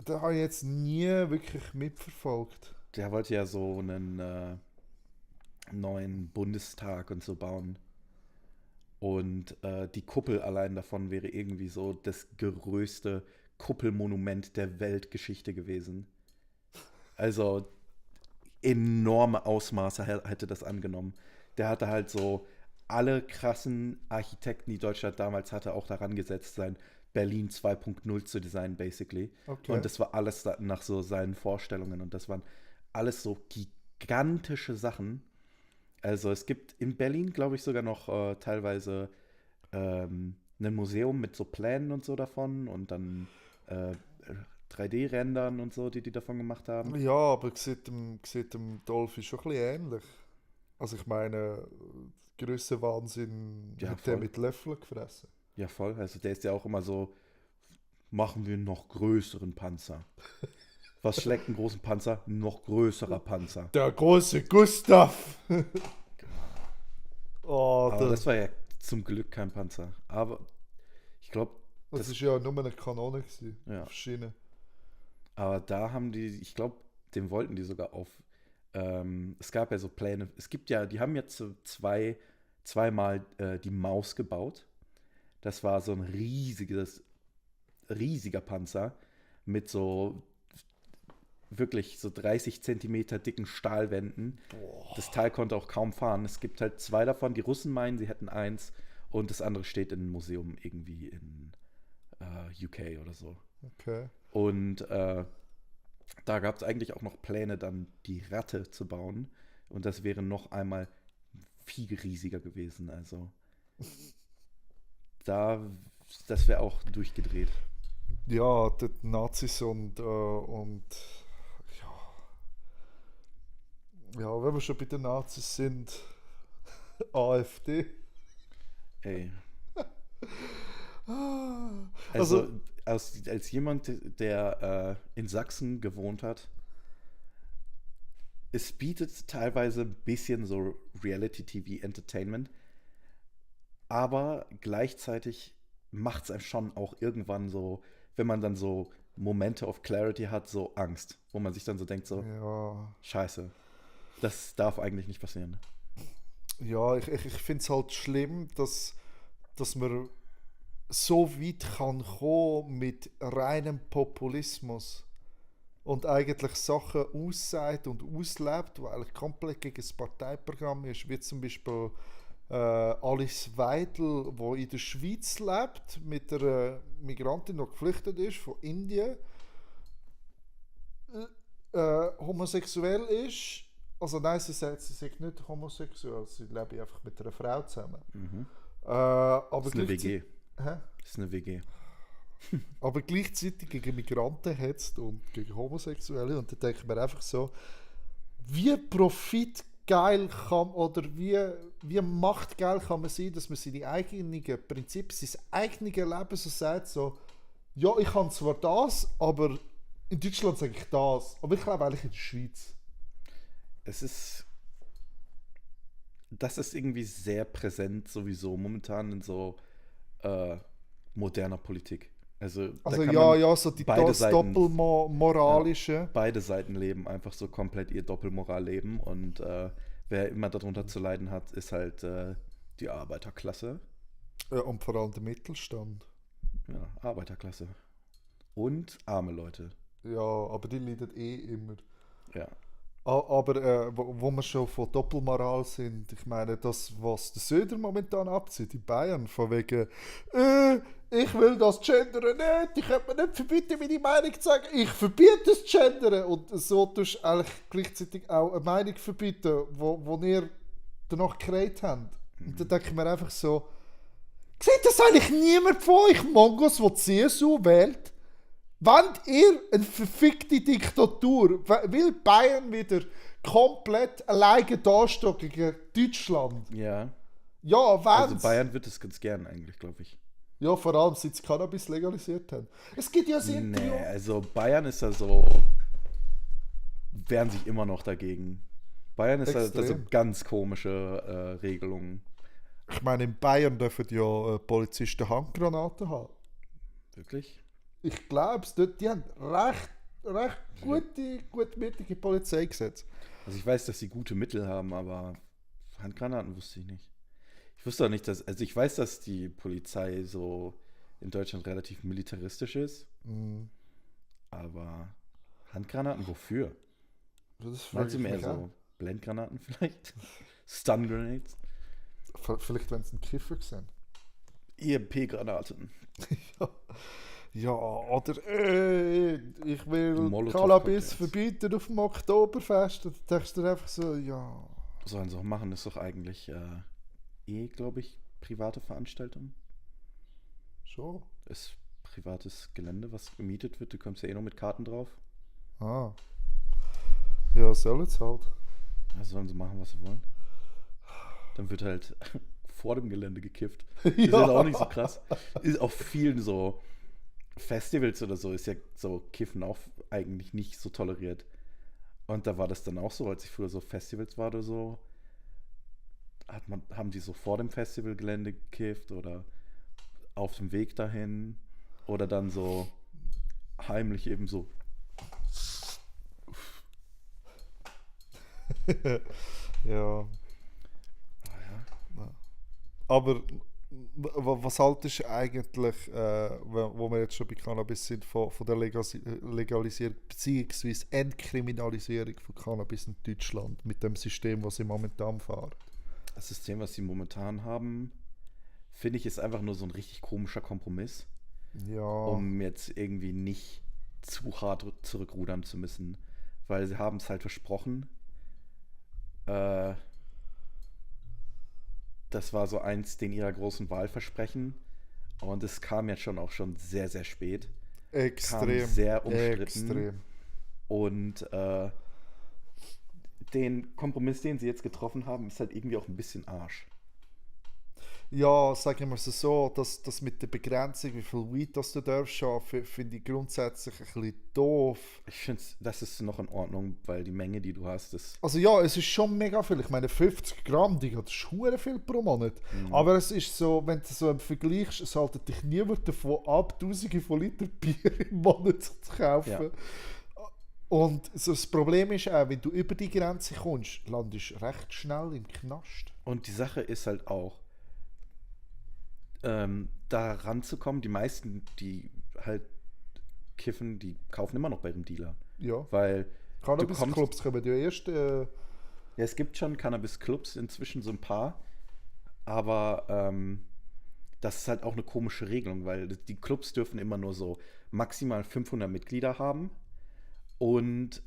S1: da habe ich jetzt nie wirklich mitverfolgt.
S3: Der wollte ja so einen neuen Bundestag und so bauen. Und die Kuppel allein davon wäre irgendwie so das größte Kuppelmonument der Weltgeschichte gewesen. Also enorme Ausmaße hätte das angenommen. Der hatte halt so alle krassen Architekten, die Deutschland damals hatte, auch daran gesetzt, sein Berlin 2.0 zu designen, basically.
S1: Okay.
S3: Und das war alles nach so seinen Vorstellungen. Und das waren alles so gigantische Sachen. Also es gibt in Berlin, glaube ich, sogar noch teilweise ein Museum mit so Plänen und so davon und dann 3D-Rendern und so, die davon gemacht haben.
S1: Ja, aber sieht dem Dolphy schon ein bisschen ähnlich. Also ich meine, Grössenwahnsinn
S3: Ja,
S1: hat
S3: voll.
S1: der mit Löffeln gefressen.
S3: Ja, voll. Also der ist ja auch immer so, machen wir einen noch größeren Panzer. Was schlägt einen großen Panzer? Noch größerer Panzer.
S1: Der große Gustav! Oh,
S3: Aber das war ja zum Glück kein Panzer. Aber ich glaube,
S1: das ist ja nur eine Kanone gewesen.
S3: Ja.
S1: Auf Schiene.
S3: aber da haben die, ich glaube, den wollten die sogar auf es gab ja so Pläne, es gibt ja, die haben jetzt so zweimal die Maus gebaut. Das war so ein riesiger Panzer mit so wirklich so 30 Zentimeter dicken Stahlwänden. Das Teil konnte auch kaum fahren. Es gibt halt 2 davon. Die Russen meinen, sie hätten 1 und das andere steht in einem Museum irgendwie in UK oder so.
S1: Okay.
S3: Und da gab es eigentlich auch noch Pläne, dann die Ratte zu bauen. Und das wäre noch einmal viel riesiger gewesen. Also das wäre auch durchgedreht.
S1: Ja, die Nazis und ja, wenn wir schon bei den Nazis sind, AfD.
S3: Ey.
S1: Also,
S3: Als jemand, der in Sachsen gewohnt hat, es bietet teilweise ein bisschen so Reality-TV-Entertainment, aber gleichzeitig macht es einem schon auch irgendwann so, wenn man dann so Momente of Clarity hat, so Angst, wo man sich dann so denkt, so,
S1: ja,
S3: Scheiße, das darf eigentlich nicht passieren.
S1: ja, ich finde es halt schlimm, dass man so weit kann kommen mit reinem Populismus und eigentlich Sachen aussagt und auslebt, die eigentlich komplett gegen das Parteiprogramm ist, wie zum Beispiel Alice Weidel, die in der Schweiz lebt, mit einer Migrantin, die geflüchtet ist von Indien, homosexuell ist. Also nein, sie sagt nicht homosexuell, sie lebt einfach mit einer Frau zusammen. Aber
S3: Das ist eine WG.
S1: Hä?
S3: Das ist eine WG.
S1: Aber gleichzeitig gegen Migranten hetzt und gegen Homosexuelle. Und da denke ich mir einfach so, wie profitgeil kann oder wie machtgeil kann man sein, dass man seine eigenen Prinzipien, sein eigenes Leben so sagt, so, ja, ich kann zwar das, aber in Deutschland sage ich das. Aber ich lebe eigentlich in der Schweiz.
S3: Das ist irgendwie sehr präsent sowieso momentan in so moderner Politik. Also da
S1: Also
S3: kann
S1: ja,
S3: man
S1: ja, so das Doppelmoralische.
S3: Ja, beide Seiten leben einfach so komplett ihr Doppelmoral-Leben und wer immer darunter zu leiden hat, ist halt die Arbeiterklasse.
S1: Ja, und vor allem der Mittelstand.
S3: Ja, Arbeiterklasse. Und arme Leute.
S1: Ja, aber die leiden eh immer.
S3: Ja.
S1: Aber wo wir schon von Doppelmoral sind, ich meine, das, was der Söder momentan abzieht in Bayern, von wegen, ich will das Gendern nicht, ich könnte mir nicht verbieten, meine Meinung zu sagen, ich verbiete das Gendern. Und so tust du eigentlich gleichzeitig auch eine Meinung verbieten, wo ihr danach geredet habt. Und dann denke ich mir einfach so, sieht das eigentlich niemand von euch Mongos, der die CSU wählt? Wollt ihr eine verfickte Diktatur? Will Bayern wieder komplett alleine dastehen gegen Deutschland?
S3: Ja.
S1: Ja,
S3: Also
S1: wenn's.
S3: Bayern wird es ganz gern eigentlich, glaube ich.
S1: Ja, vor allem seit sie Cannabis legalisiert haben. Es gibt ja sehr
S3: Nee, also Bayern ist da so, wehren sich immer noch dagegen. Bayern ist da so
S1: Extrem.
S3: ganz komische Regelungen.
S1: Ich meine, in Bayern dürfen ja Polizisten Handgranaten haben.
S3: Wirklich?
S1: Ich glaube es, die haben recht gutmütige Polizeigesetze.
S3: Also ich weiß, dass sie gute Mittel haben, aber Handgranaten wusste ich nicht. Ich wusste auch nicht, also ich weiß, dass die Polizei so in Deutschland relativ militaristisch ist, aber Handgranaten wofür?
S1: Das
S3: Meinst du
S1: frage ich
S3: mehr
S1: mich
S3: so Blendgranaten vielleicht? Stun Grenades?
S1: auch. Vielleicht, wenn sie einen Kiffer sehen.
S3: EMP-Granaten.
S1: Ja, oder ich will
S3: Molotov
S1: Cannabis
S3: Cocktails.
S1: verbieten auf dem Oktoberfest. Und dann denkst du dir einfach so, ja.
S3: Sollen sie auch machen, ist doch eigentlich glaube ich, private Veranstaltung.
S1: Schon.
S3: Ist privates Gelände, was gemietet wird. Du kommst ja eh noch mit Karten drauf.
S1: Ah. Ja, soll jetzt halt.
S3: Also sollen sie machen, was sie wollen. Dann wird halt vor dem Gelände gekifft. Ist
S1: Ja.
S3: jetzt auch nicht so krass. Ist auf vielen so Festivals oder so, ist ja so Kiffen auch eigentlich nicht so toleriert. Und da war das dann auch so, als ich früher so Festivals war oder so, haben die so vor dem Festivalgelände gekifft oder auf dem Weg dahin oder dann so heimlich eben so.
S1: Ja. Aber was haltest du eigentlich, wo wir jetzt schon bei Cannabis sind, von der Legalisierung bzw. Entkriminalisierung von Cannabis in Deutschland mit dem System, was sie momentan fahren?
S3: Das System, was sie momentan haben, finde ich, ist einfach nur so ein richtig komischer Kompromiss,
S1: Ja,
S3: um jetzt irgendwie nicht zu hart zurückrudern zu müssen. Weil sie haben es halt versprochen. Äh, Das war so eins den ihrer großen Wahlversprechen. Und es kam jetzt schon auch schon sehr, sehr spät.
S1: extrem.
S3: Kam sehr umstritten.
S1: Extrem.
S3: Und den Kompromiss, den sie jetzt getroffen haben, ist halt irgendwie auch ein bisschen Arsch.
S1: Ja, sagen wir es so, das mit der Begrenzung, wie viel Weed das du darfst haben, finde ich grundsätzlich ein bisschen doof.
S3: Ich finde, das ist noch in Ordnung, weil die Menge, die du hast, ist.
S1: Also ja, es ist schon mega viel. Ich meine, 50 Gramm, die hat schon viel pro Monat. Aber es ist so, wenn du so vergleichst, es haltet dich niemand davon ab, Tausende von Liter Bier im Monat zu kaufen.
S3: Ja.
S1: Und so das Problem ist auch, wenn du über die Grenze kommst, landest du recht schnell im Knast.
S3: Und die Sache ist halt auch, da ranzukommen, die meisten, die halt kiffen, die kaufen immer noch bei dem Dealer.
S1: Ja.
S3: Weil
S1: Cannabis-Clubs kommen ja erst.
S3: ja, es gibt schon Cannabis-Clubs inzwischen, so ein paar, aber das ist halt auch eine komische Regelung, weil die Clubs dürfen immer nur so maximal 500 Mitglieder haben und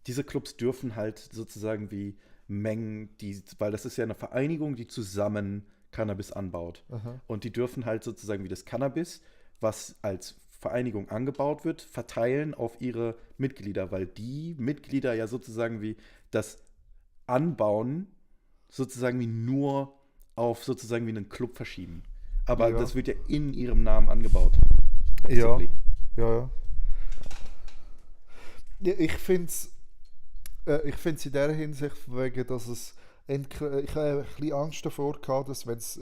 S3: diese Clubs dürfen halt sozusagen wie Mengen, weil das ist ja eine Vereinigung, die zusammen Cannabis anbaut.
S1: Aha.
S3: Und die dürfen halt sozusagen wie das Cannabis, was als Vereinigung angebaut wird, verteilen auf ihre Mitglieder, weil die Mitglieder ja sozusagen wie das Anbauen sozusagen wie nur auf sozusagen wie einen Club verschieben. Aber
S1: Ja.
S3: das wird ja in ihrem Namen angebaut.
S1: Ja.
S3: basically.
S1: Ja. Ja, ich finde es in der Hinsicht, wegen, dass es ich habe ein bisschen Angst davor gehabt, dass wenn es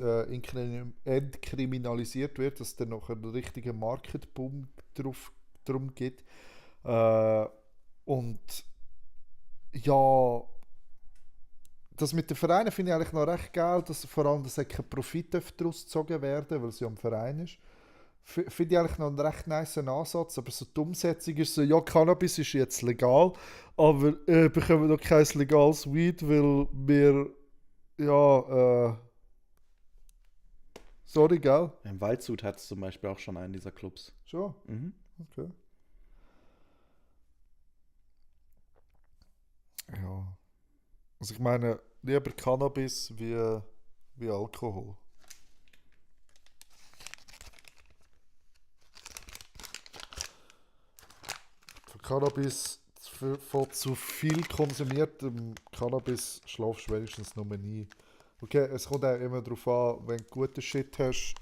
S1: entkriminalisiert wird, dass dann noch einen richtigen Marketboom drum gibt. Und ja, das mit den Vereinen finde ich eigentlich noch recht geil, dass vor allem dass kein Profit daraus gezogen werden, weil es ja ein Verein ist. Finde ich eigentlich noch einen recht nice Ansatz, aber so die Umsetzung ist so, ja, Cannabis ist jetzt legal, aber bekommen noch kein legales Weed, weil wir, ja, sorry, gell?
S3: Im Waldshut hat es zum Beispiel auch schon einen dieser Clubs.
S1: Schon,
S3: Mhm.
S1: okay. Ja. Also ich meine, lieber Cannabis wie Alkohol. Von Cannabis, von zu viel konsumiertem Cannabis schlafst du wenigstens nur nie. Okay, es kommt auch immer darauf an, wenn du guten Shit hast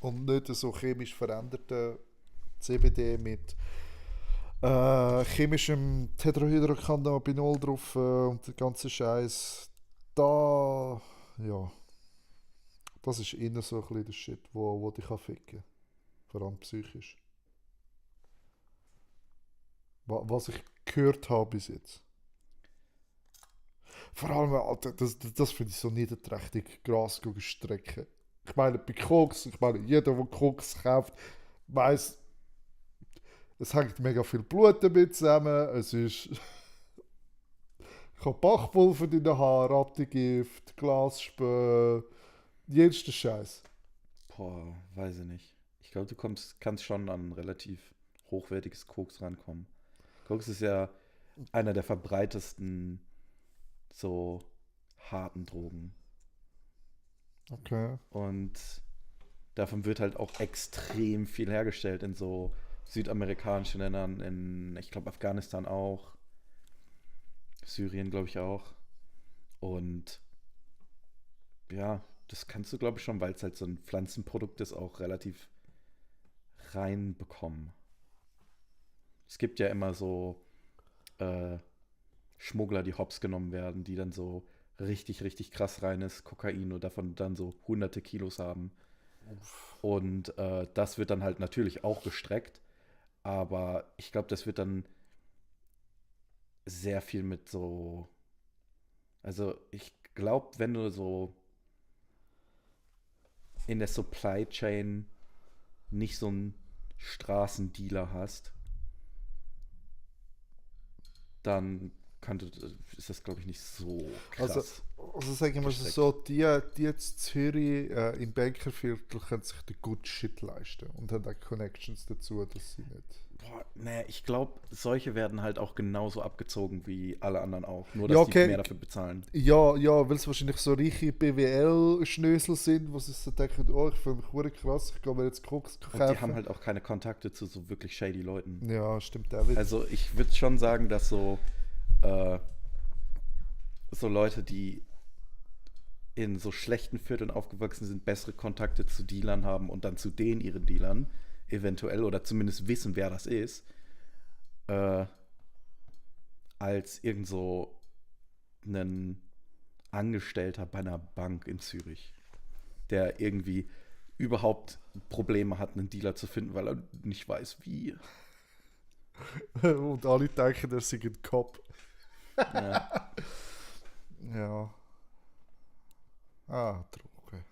S1: und nicht so chemisch veränderten CBD mit chemischem Tetrahydrocannabinol drauf und der ganze Scheiß. Da, ja, das ist eher so ein bisschen der Shit, wo dich ficken kann. Vor allem psychisch. Was ich gehört habe bis jetzt. Vor allem, Alter, das finde ich so niederträchtig, Gras strecken. Ich meine, bei Koks, jeder, der Koks kauft, weiß, es hängt mega viel Blut damit zusammen. Es ist. Ich habe Bachpulver in den Haaren, Raptigift, Glasspö, jenster Scheiß.
S3: Boah, weiß ich nicht. Ich glaube, du kannst schon an relativ hochwertiges Koks rankommen. Koks ist ja einer der verbreitesten so harten Drogen.
S1: Okay.
S3: Und davon wird halt auch extrem viel hergestellt in so südamerikanischen Ländern, in, ich glaube, Afghanistan auch, Syrien, glaube ich, auch. Und ja, das kannst du, glaube ich, schon, weil es halt so ein Pflanzenprodukt ist, auch relativ rein bekommen. Es gibt ja immer so Schmuggler, die hops genommen werden, die dann so richtig, richtig krass reines Kokain und davon dann so hunderte Kilos haben. Und das wird dann halt natürlich auch gestreckt. Aber ich glaube, das wird dann sehr viel mit so, also ich glaube, wenn du so in der Supply Chain nicht so einen Straßendealer hast, dann ist das, glaube ich, nicht so krass.
S1: Also sagen wir
S3: gestreckt.
S1: so, die jetzt in Zürich im Bankerviertel können sich den Good Shit leisten und haben auch Connections dazu, dass sie nicht...
S3: Boah, nee, ich glaube, solche werden halt auch genauso abgezogen wie alle anderen auch. Nur, dass
S1: Ja, okay.
S3: die mehr dafür bezahlen.
S1: Ja, weil es wahrscheinlich so reiche BWL-Schnösel sind, wo sie so denken, oh, ich fühle mich verdammt krass, ich gehe mir jetzt Koks kaufen.
S3: Und die haben halt auch keine Kontakte zu so wirklich shady Leuten.
S1: Ja, stimmt auch wieder.
S3: Also ich würde schon sagen, dass so Leute, die in so schlechten Vierteln aufgewachsen sind, bessere Kontakte zu Dealern haben und dann zu denen ihren Dealern eventuell oder zumindest wissen, wer das ist, als irgend so ein Angestellter bei einer Bank in Zürich, der irgendwie überhaupt Probleme hat, einen Dealer zu finden, weil er nicht weiß, wie.
S1: Und alle denken, er sei ein Cop.
S3: Ja.
S1: Ja. Drogen.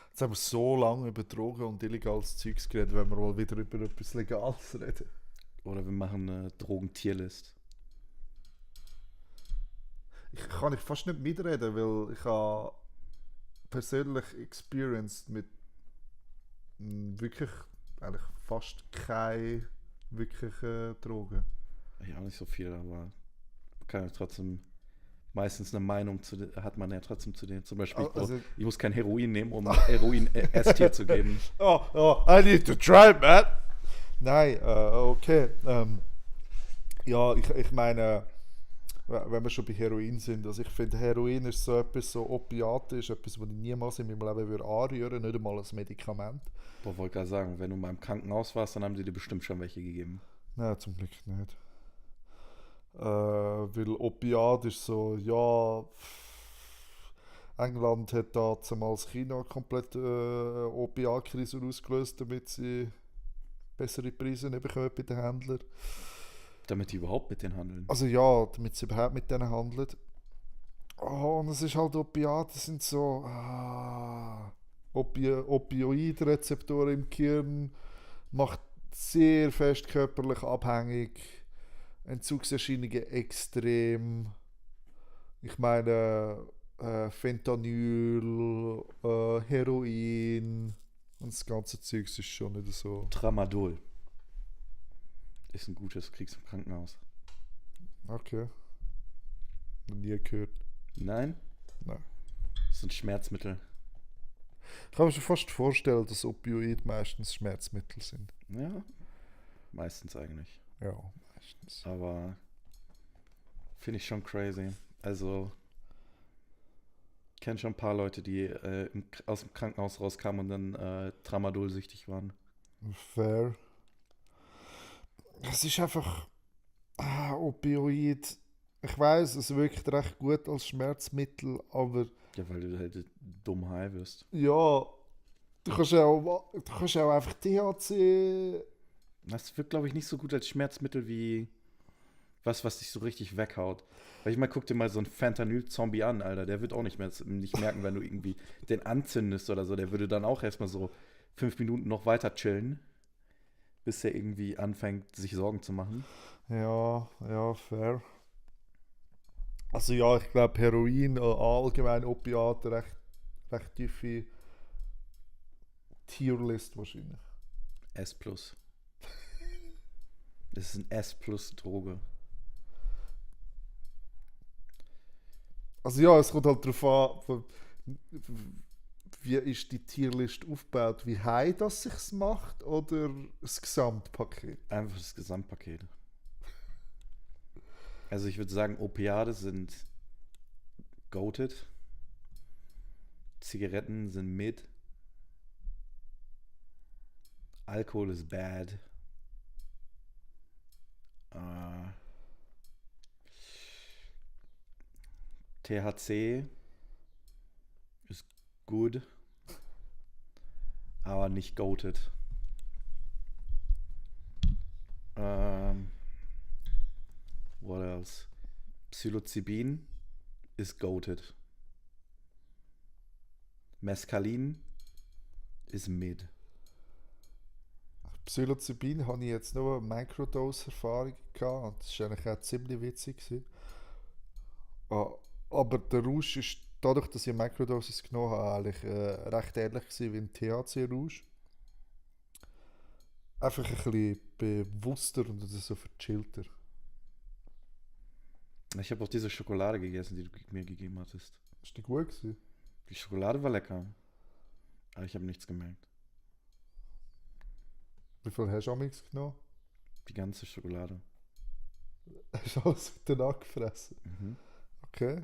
S1: Jetzt haben wir so lange über Drogen und illegales Zeugs geredet, wenn wir mal wieder über etwas Legales reden.
S3: Oder wir machen eine Drogentierlist.
S1: Kann ich fast nicht mitreden, weil ich habe persönlich experienced mit wirklich eigentlich fast keine wirklichen Drogen.
S3: Ja, auch nicht so viel, aber man kann ja trotzdem meistens eine Meinung hat man ja trotzdem zu denen. Zum Beispiel,
S1: Also-
S3: ich muss kein Heroin nehmen, um Heroin S-Tier zu geben.
S1: I need to try, man! Nein, okay. Ja, ich meine, wenn wir schon bei Heroin sind, also ich finde, Heroin ist so etwas, so Opiate ist etwas, was ich niemals in meinem Leben würde anrühren, nicht einmal als Medikament.
S3: Boah, wollte gerade sagen, wenn du mal im Krankenhaus warst, dann haben sie dir bestimmt schon welche gegeben.
S1: Nein, zum Glück nicht. Weil Opiat ist so, ja. England hat da zumal China komplett Opiatkrise ausgelöst, damit sie bessere Preise nicht bekommen bei den Händlern.
S3: Damit die überhaupt mit denen handeln.
S1: Also ja, damit sie überhaupt mit denen handelt. Oh, und es ist halt Opiate sind so Opioidrezeptoren im Gehirn, macht sehr fest körperlich abhängig, Entzugserscheinungen extrem. Ich meine Fentanyl, Heroin und das ganze Zeugs ist schon nicht so.
S3: Tramadol. Ist ein gutes, kriegst du im Krankenhaus.
S1: Okay. Noch nie gehört.
S3: Nein?
S1: Nein.
S3: Das sind Schmerzmittel.
S1: Ich kann mir schon fast vorstellen, dass Opioid meistens Schmerzmittel sind.
S3: Ja, meistens eigentlich.
S1: Ja, meistens.
S3: Aber finde ich schon crazy. Also, ich kenne schon ein paar Leute, die aus dem Krankenhaus rauskamen und dann Tramadol-süchtig waren.
S1: Fair. Es ist einfach Opioid. Ich weiß, es wirkt recht gut als Schmerzmittel, aber
S3: Ja, weil du halt dumm high wirst.
S1: ja, du kannst auch einfach THC.
S3: Das wirkt, glaube ich, nicht so gut als Schmerzmittel wie was dich so richtig weghaut. Weil ich mal, guck dir mal so einen Fentanyl-Zombie an, Alter. Der wird auch nicht merken, wenn du irgendwie den anzündest oder so. Der würde dann auch erstmal so 5 Minuten noch weiter chillen, bis er irgendwie anfängt, sich Sorgen zu machen.
S1: Ja, fair. Also ja, ich glaube Heroin, allgemein Opiate, recht tiefe Tierlist wahrscheinlich.
S3: S+. Das ist ein S+-Droge.
S1: Also ja, es kommt halt darauf an, wie ist die Tierlist aufgebaut, wie high das sich's macht oder das Gesamtpaket.
S3: Einfach das Gesamtpaket. Also ich würde sagen, Opiate sind goated. Zigaretten sind mid. Alkohol ist bad. THC ist good, aber nicht goated. What else? Psilocybin ist goated. Mescalin ist mid.
S1: Psilocybin habe ich jetzt nur eine Microdose-Erfahrung gehabt und das war eigentlich auch ziemlich witzig gewesen. Aber der Rausch ist, dadurch, dass ich eine Microdosis genommen habe, eigentlich recht ähnlich gewesen wie ein THC-Rausch. Einfach ein bisschen bewusster und so verchillter.
S3: Ich habe auch diese Schokolade gegessen, die du mir gegeben hattest.
S1: Ist die gut gewesen?
S3: Die Schokolade war lecker. Aber ich habe nichts gemerkt.
S1: Wie viel hast du amigs genommen?
S3: Die ganze Schokolade.
S1: Hast du alles miteinander gefressen?
S3: Mhm.
S1: Okay.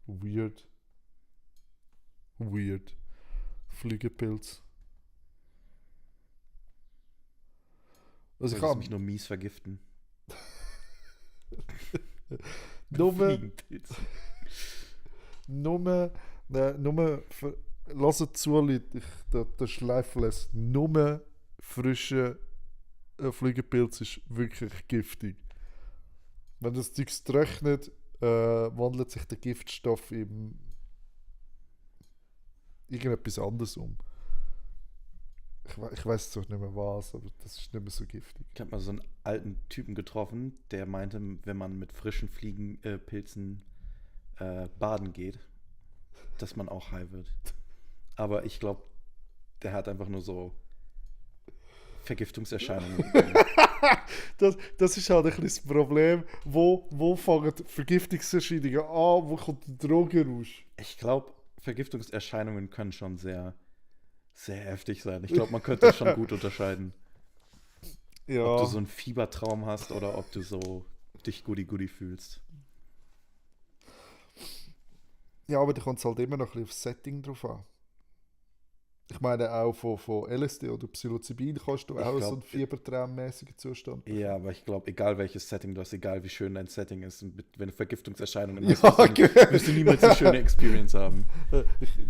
S1: Weird. Weird. Flügelpilz. Also ich
S3: Wolltest
S1: habe
S3: mich nur mies vergiften.
S1: nur,
S3: Fliegenpilz.
S1: nur für, lasst zu, Leute, der Schleifen lässt, nur frische Flügelpilz ist wirklich giftig. Wenn das Zeug trocknet, wandelt sich der Giftstoff in irgendetwas anderes um. Ich weiß zwar nicht mehr was, aber das ist nicht mehr so giftig.
S3: Ich habe mal so einen alten Typen getroffen, der meinte, wenn man mit frischen Fliegenpilzen baden geht, dass man auch high wird. Aber ich glaube, der hat einfach nur so Vergiftungserscheinungen.
S1: Das ist halt ein bisschen das Problem. Wo fangen Vergiftungserscheinungen an? Wo kommt der Drogenrausch?
S3: Ich glaube, Vergiftungserscheinungen können schon sehr, sehr heftig sein. Ich glaube, man könnte das schon gut unterscheiden.
S1: Ja.
S3: Ob du so einen Fiebertraum hast oder ob du so dich goody-goody fühlst.
S1: Ja, aber da kommt es halt immer noch ein bisschen aufs Setting drauf an. Ich meine, auch von LSD oder Psilocybin kannst du
S3: Ich
S1: auch
S3: glaub,
S1: so einen fiebertraummäßigen Zustand.
S3: Ja, aber ich glaube, egal welches Setting du hast, egal wie schön dein Setting ist, und wenn du Vergiftungserscheinungen
S1: Ja,
S3: hast,
S1: okay.
S3: wirst du niemals eine schöne Experience haben.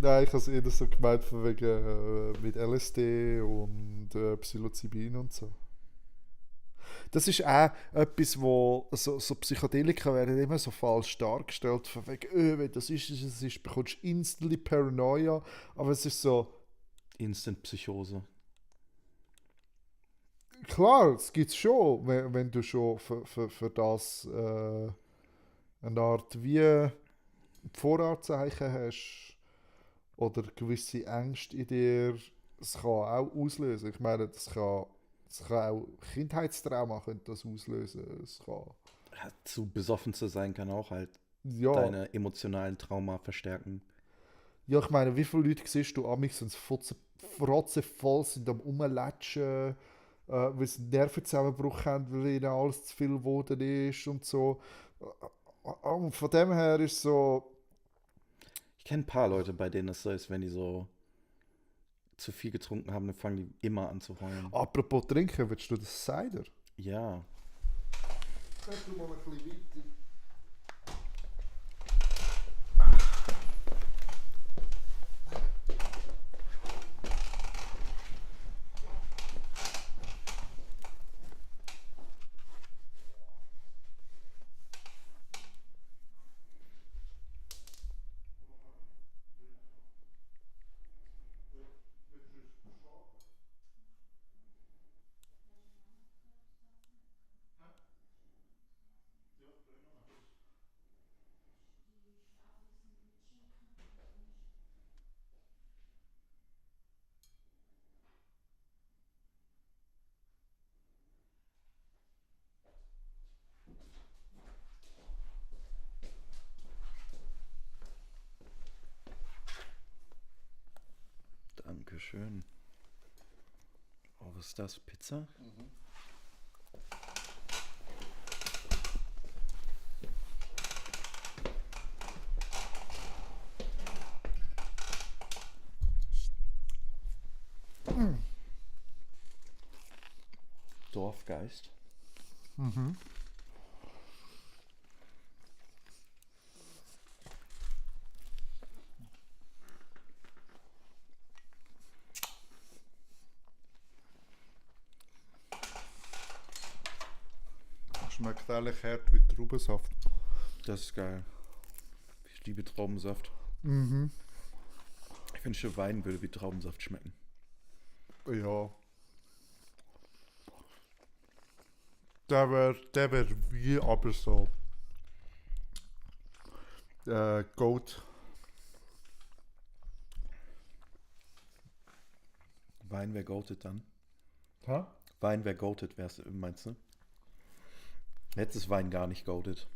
S1: Nein, ich habe es eher so gemeint von wegen mit LSD und Psilocybin und so. Das ist auch etwas, wo so Psychedelika werden immer so falsch dargestellt, von wegen, wenn das ist, bekommst du instantly Paranoia, aber es ist so,
S3: Instant Psychose.
S1: klar, es gibt es schon, wenn du schon für das eine Art wie Voranzeichen hast oder gewisse Ängste in dir, es kann auch auslösen. Ich meine, das kann auch Kindheitstrauma könnte das auslösen. Es kann,
S3: Ja, zu besoffen zu sein kann auch halt
S1: ja,
S3: deine emotionalen Trauma verstärken.
S1: ja, ich meine, wie viele Leute siehst du amigs, wenn sie frotzevoll sind am Rumlatschen, weil sie einen Nervenzusammenbruch haben, weil ihnen alles zu viel geworden ist und so. Und von dem her ist so,
S3: Ich kenne ein paar Leute, bei denen es so ist, wenn die so zu viel getrunken haben, dann fangen die immer an zu heulen.
S1: apropos trinken, willst du das Cider?
S3: Ja.
S1: Du mal ein bisschen weiter.
S3: Dankeschön. Oh, was ist das? Pizza? Dorfgeist.
S1: Schmeckt eigentlich hart wie Traubensaft.
S3: Das ist geil. Ich liebe Traubensaft.
S1: Mhm.
S3: Ich wünschte, Wein würde wie Traubensaft schmecken.
S1: Ja. Der wär wie aber so. Goat.
S3: Wein wäre goated dann.
S1: Hä?
S3: Wein wäre goated, meinst du? Jetzt ist Wein gar nicht goated.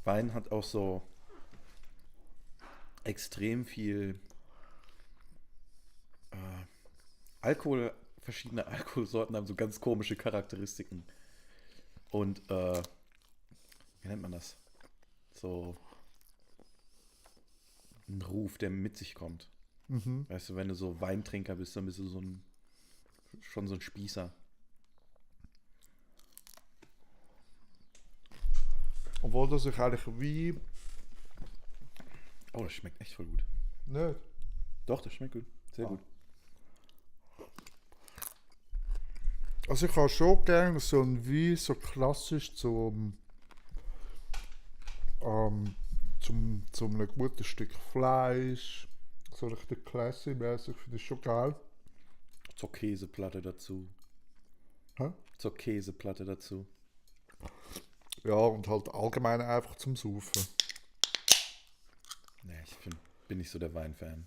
S3: Wein hat auch so extrem viel Alkohol, verschiedene Alkoholsorten haben so ganz komische Charakteristiken. Und wie nennt man das? So ein Ruf, der mit sich kommt.
S1: Mhm.
S3: Weißt du, wenn du so Weintrinker bist, dann bist du schon so ein Spießer.
S1: Obwohl das ich eigentlich wie.
S3: Oh, das schmeckt echt voll gut.
S1: Nicht.
S3: Doch, das schmeckt gut. Sehr gut.
S1: Also ich habe schon gerne so ein Wein, so klassisch zum einem guten Stück Fleisch. So richtig classy-mäßig, finde ich schon geil.
S3: Zur Käseplatte dazu.
S1: Hä?
S3: Zur Käseplatte dazu.
S1: Ja, und halt allgemein einfach zum Saufen.
S3: Nee, bin nicht so der Weinfan.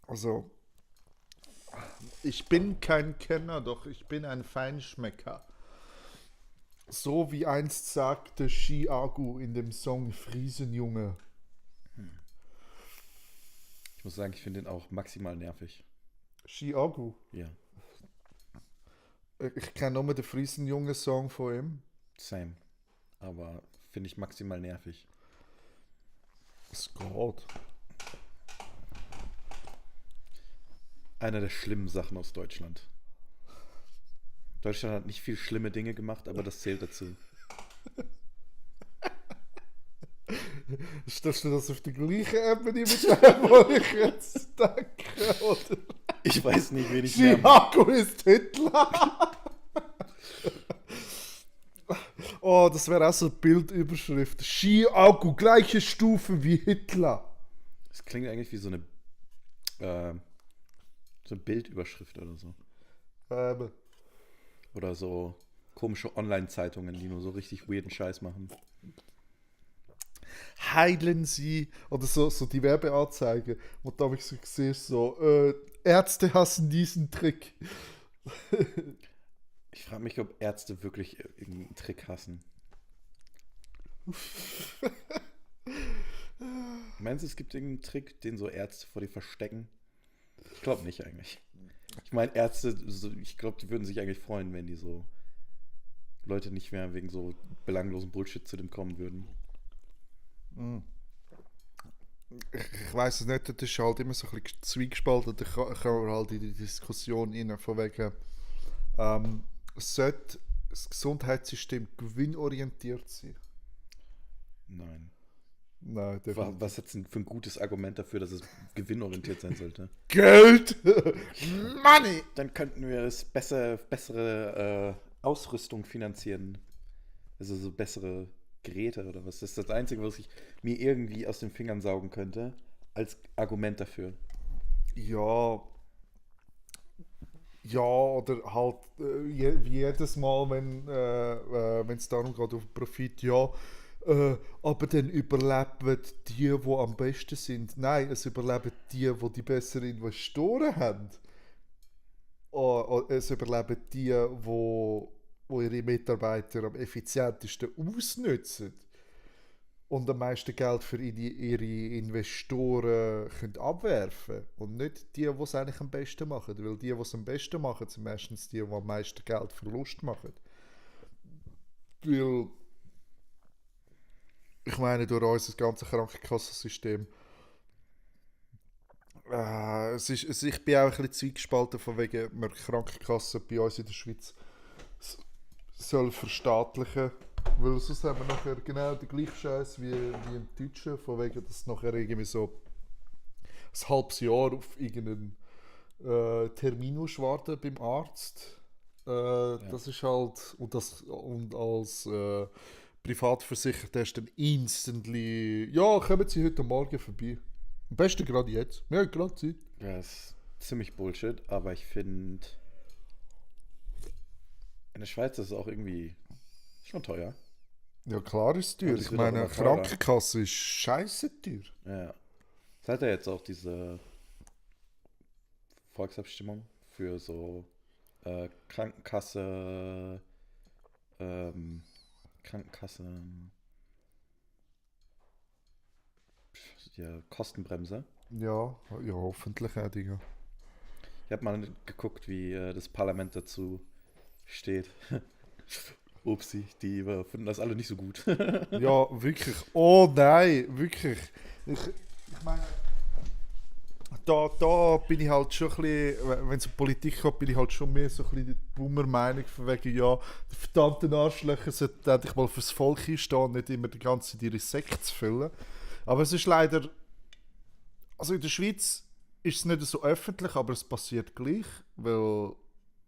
S1: Also, ich bin kein Kenner, doch ich bin ein Feinschmecker. So wie einst sagte Chiago in dem Song Friesenjunge.
S3: Ich muss sagen, ich finde den auch maximal nervig.
S1: Chiago?
S3: Ja,
S1: Ich kenne nur den Friesenjunge-Song von ihm.
S3: same. Aber finde ich maximal nervig.
S1: Es geht.
S3: Einer der schlimmen Sachen aus Deutschland. Deutschland hat nicht viel schlimme Dinge gemacht, aber das zählt dazu.
S1: Stellst du das auf die gleiche Ebene mit dem, wo ich jetzt denke, oder?
S3: Ich weiß nicht, wen ich mehr.
S1: Chiago ist Hitler! Oh, das wäre auch so eine Bildüberschrift. Chiago, gleiche Stufe wie Hitler.
S3: Das klingt eigentlich wie so eine Bildüberschrift oder so. Oder so komische Online-Zeitungen, die nur so richtig weirden Scheiß machen.
S1: Heilen Sie, oder so die Werbeanzeige, wo da habe ich so gesehen, so, Ärzte hassen diesen Trick.
S3: Ich frage mich, ob Ärzte wirklich irgendeinen Trick hassen. Meinst du, es gibt irgendeinen Trick, den so Ärzte vor dir verstecken? Ich glaube nicht eigentlich. Ich meine, Ärzte, ich glaube, die würden sich eigentlich freuen, wenn die so Leute nicht mehr wegen so belanglosen Bullshit zu dem kommen würden.
S1: Ich weiß es nicht, das ist halt immer so ein bisschen zwiegespalten. Da kann man halt in die Diskussion rein, von wegen, sollte das Gesundheitssystem gewinnorientiert sein?
S3: Nein.
S1: Nein, definitiv.
S3: Was hat es denn für ein gutes Argument dafür, dass es gewinnorientiert sein sollte?
S1: Geld! Money!
S3: Dann könnten wir es bessere Ausrüstung finanzieren. Also so bessere Geräte oder was. Das ist das Einzige, was ich mir irgendwie aus den Fingern saugen könnte, als Argument dafür.
S1: Ja. Ja, oder halt wie jedes Mal, wenn es darum geht, auf Profit, ja. Aber dann überleben die am besten sind. Nein, es überleben die besseren Investoren haben. Es überleben die ihre Mitarbeiter am effizientesten ausnutzen und am meisten Geld für ihre Investoren können abwerfen. Und nicht die es eigentlich am besten machen. Weil die es am besten machen, sind meistens die am meisten Geld Verlust machen. Weil ich meine, durch unser ganzes Krankenkassensystem ich bin auch ein bisschen zweigespalten, von wegen wir Krankenkassen bei uns in der Schweiz soll verstaatlichen. Weil sonst haben wir nachher genau den gleichen Scheiß wie im Deutschen, von wegen, dass nachher irgendwie so ein halbes Jahr auf irgendeinen Termin musst warten beim Arzt. Das ist halt, und als Privatversicherter hast du dann instantly, ja, kommen Sie heute Morgen vorbei. Am besten gerade jetzt. Wir haben gerade Zeit.
S3: Ja, ist ziemlich Bullshit, aber ich finde, in der Schweiz ist es auch irgendwie schon teuer.
S1: Ja, klar ist es teuer.
S3: Und es
S1: Ich
S3: wird auch
S1: meine,
S3: immer teurer.
S1: Krankenkasse ist scheiße teuer.
S3: Ja. Es hat ja jetzt auch diese Volksabstimmung für so Krankenkasse, Krankenkasse, ja, Kostenbremse.
S1: Ja, ja, hoffentlich auch, Digga.
S3: Ich habe mal geguckt, wie das Parlament dazu steht. Upsi, die finden das alle nicht so gut.
S1: Ja, wirklich. Oh nein, wirklich. Ich meine, da bin ich halt schon ein bisschen, wenn es um Politik geht, bin ich halt schon mehr so ein bisschen die Boomer-Meinung von wegen, ja, die verdammten Arschlöcher sollten endlich mal fürs Volk einstehen und nicht immer die ganze Zeit ihre Säcke zu füllen. Aber es ist leider, also in der Schweiz ist es nicht so öffentlich, aber es passiert gleich, weil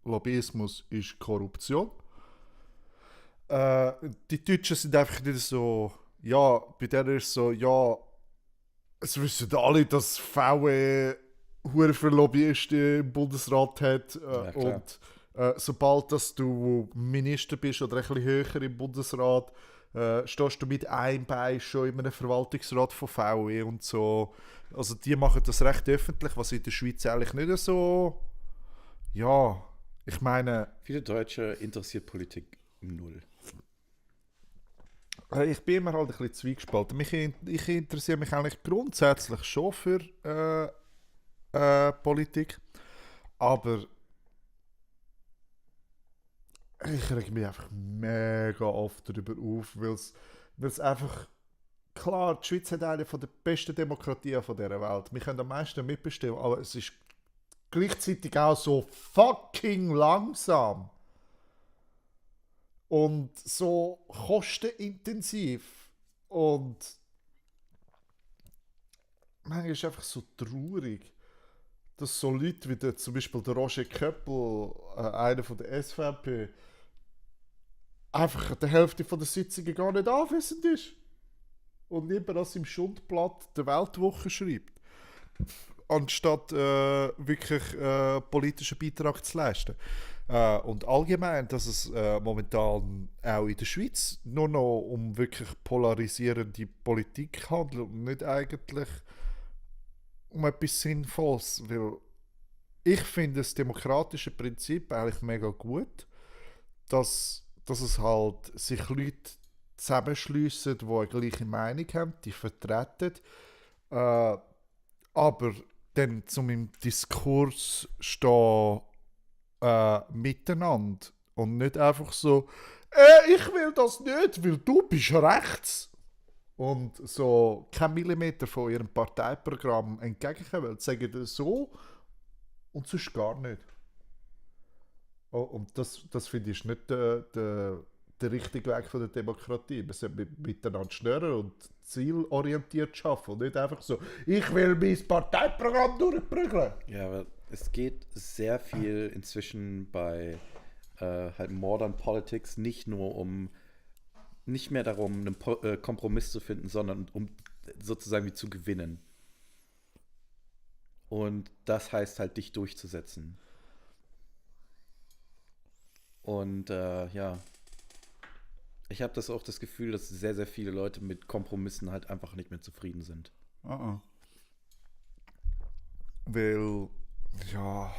S1: Lobbyismus ist Korruption. Die Deutschen sind einfach nicht so, ja, bei denen ist es so, ja, es wissen alle, dass VW hure für Lobbyisten im Bundesrat hat
S3: Ja, klar.
S1: und sobald dass du Minister bist oder ein bisschen höher im Bundesrat, stehst du mit einem Bein schon in einem Verwaltungsrat von VW und so. Also die machen das recht öffentlich, was in der Schweiz eigentlich nicht so, ja, ich meine,
S3: Viele Deutsche interessiert Politik null.
S1: ich bin immer halt ein bisschen zwiegespalten. Ich interessiere mich eigentlich grundsätzlich schon für Politik, aber ich reg mich einfach mega oft darüber auf, weil es einfach, klar, die Schweiz hat eine von der besten Demokratien von dieser Welt. Wir können am meisten mitbestimmen, aber es ist gleichzeitig auch so fucking langsam. Und so kostenintensiv. Und manchmal ist es einfach so traurig, dass so Leute wie zum Beispiel der Roger Köppel, einer von der SVP, einfach die Hälfte von der Sitzungen gar nicht anwesend ist. Und lieber das im Schundblatt der Weltwoche schreibt. Anstatt wirklich politischen Beitrag zu leisten. Und allgemein, dass es momentan auch in der Schweiz nur noch um wirklich polarisierende Politik handelt und nicht eigentlich um etwas Sinnvolles. Weil ich finde das demokratische Prinzip eigentlich mega gut, dass es halt sich Leute zusammenschliessen, die eine gleiche Meinung haben, die vertreten, aber dann zum im Diskurs stehen miteinander und nicht einfach so, ich will das nicht, weil du bist rechts. Und so kein Millimeter von ihrem Parteiprogramm entgegenkommen, weil sie sagen das so und sonst gar nicht. Oh, und das finde ich ist nicht der richtige Weg von der Demokratie. Wir sollen miteinander schnurren und zielorientiert arbeiten und nicht einfach so, ich will mein Parteiprogramm durchprügeln.
S3: Ja, aber es geht sehr viel inzwischen bei halt Modern Politics nicht mehr darum, einen Kompromiss zu finden, sondern um sozusagen wie zu gewinnen. Und das heißt halt, dich durchzusetzen. Und ja, ich habe das auch das Gefühl, dass sehr, sehr viele Leute mit Kompromissen halt einfach nicht mehr zufrieden sind.
S1: Weil, ja.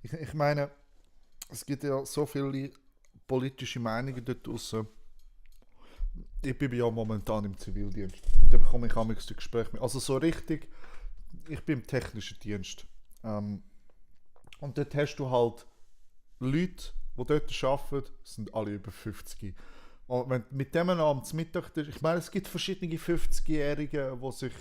S1: Ich meine, es gibt ja so viele politische Meinungen dort draussen. Ich bin ja momentan im Zivildienst. Da bekomme ich manchmal die Gespräche mit. Also so richtig, ich bin im technischen Dienst. Und dort hast du halt Leute, die dort arbeiten, sind alle über 50. Und wenn du mit denen abends Mittag, ich meine, es gibt verschiedene 50-Jährige, die sich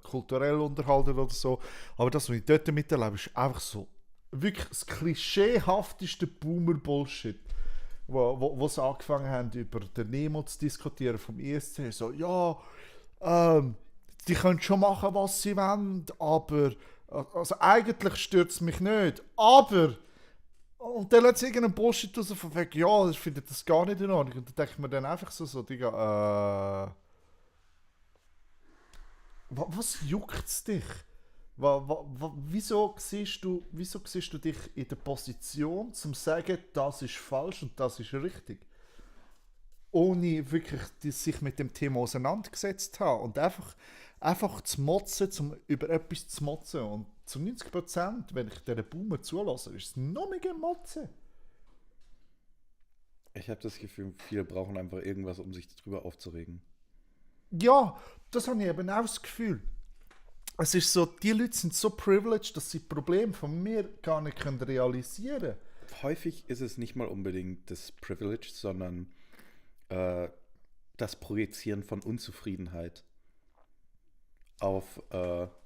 S1: kulturell unterhalten oder so, aber das, was ich dort miterlebe, ist einfach so wirklich das klischeehafteste Boomer-Bullshit. wo sie angefangen haben, über den Nemo zu diskutieren vom ESC. So, ja, die können schon machen, was sie wollen, aber also eigentlich stört es mich nicht. Aber und dann lässt irgendeinen Bullshit raus von wegen, ja, ich finde das gar nicht in Ordnung. Und dann denke ich mir dann einfach so, Digga, was juckt's dich? Wieso siehst du dich in der Position, zum zu sagen, das ist falsch und das ist richtig? Ohne wirklich sich mit dem Thema auseinandergesetzt zu haben und einfach zu motzen, über etwas zu motzen. Und zu 90%, wenn ich diesen Boomer zulasse, ist es noch mehr Motzen.
S3: Ich habe das Gefühl, viele brauchen einfach irgendwas, um sich darüber aufzuregen.
S1: Ja, das habe ich eben auch das Gefühl. Es ist so, die Leute sind so privileged, dass sie Probleme von mir gar nicht realisieren können.
S3: Häufig ist es nicht mal unbedingt das Privilege, sondern das Projizieren von Unzufriedenheit auf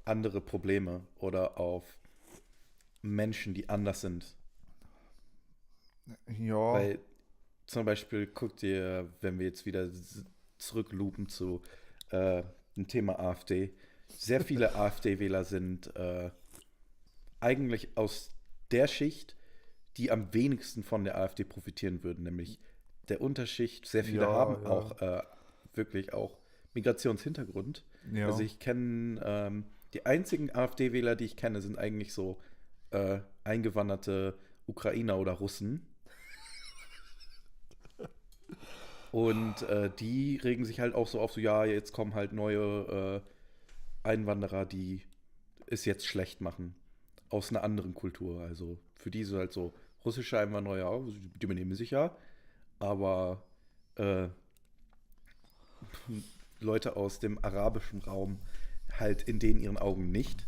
S3: andere Probleme oder auf Menschen, die anders sind.
S1: Ja.
S3: Weil zum Beispiel, guck dir, wenn wir jetzt wieder zurückloopen zu dem Thema AfD, sehr viele AfD-Wähler sind eigentlich aus der Schicht, die am wenigsten von der AfD profitieren würden, nämlich der Unterschicht. Sehr viele haben auch wirklich auch Migrationshintergrund.
S1: Ja.
S3: Also ich kenne, die einzigen AfD-Wähler, die ich kenne, sind eigentlich so eingewanderte Ukrainer oder Russen. Und die regen sich halt auch so auf, so ja, jetzt kommen halt neue Einwanderer, die es jetzt schlecht machen. Aus einer anderen Kultur. Also für die ist halt so russische Einwanderer, ja, die benehmen sich ja. Aber Leute aus dem arabischen Raum halt in denen ihren Augen nicht.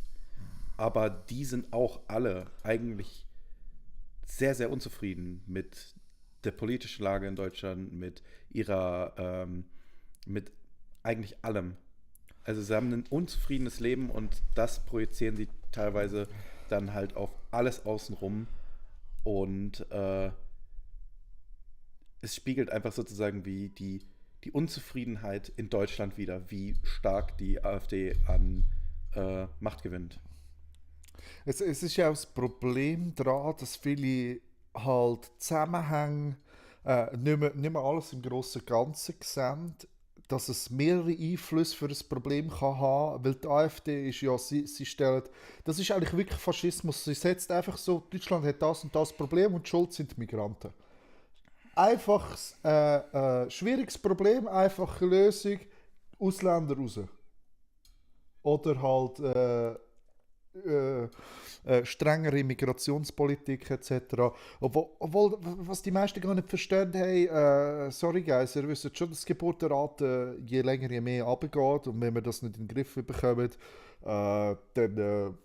S3: Aber die sind auch alle eigentlich sehr, sehr unzufrieden mit der politischen Lage in Deutschland, mit ihrer, mit eigentlich allem. Also sie haben ein unzufriedenes Leben und das projizieren sie teilweise dann halt auf alles außenrum und es spiegelt einfach sozusagen wie die Unzufriedenheit in Deutschland wider, wie stark die AfD an Macht gewinnt.
S1: Es ist ja auch das Problem daran, dass viele halt Zusammenhänge nicht mehr alles im grossen Ganzen sehen, dass es mehrere Einflüsse für ein Problem kann haben, weil die AfD ist ja, sie stellt, das ist eigentlich wirklich Faschismus, sie setzt einfach so, Deutschland hat das und das Problem und die Schuld sind die Migranten. Einfaches, schwieriges Problem, einfache Lösung, Ausländer raus. Oder halt strengere Migrationspolitik etc. Obwohl, was die meisten gar nicht verstehen, hey, sorry guys, ihr wisst schon, dass die Geburtenrate je länger, je mehr runtergeht und wenn wir das nicht in den Griff bekommen, dann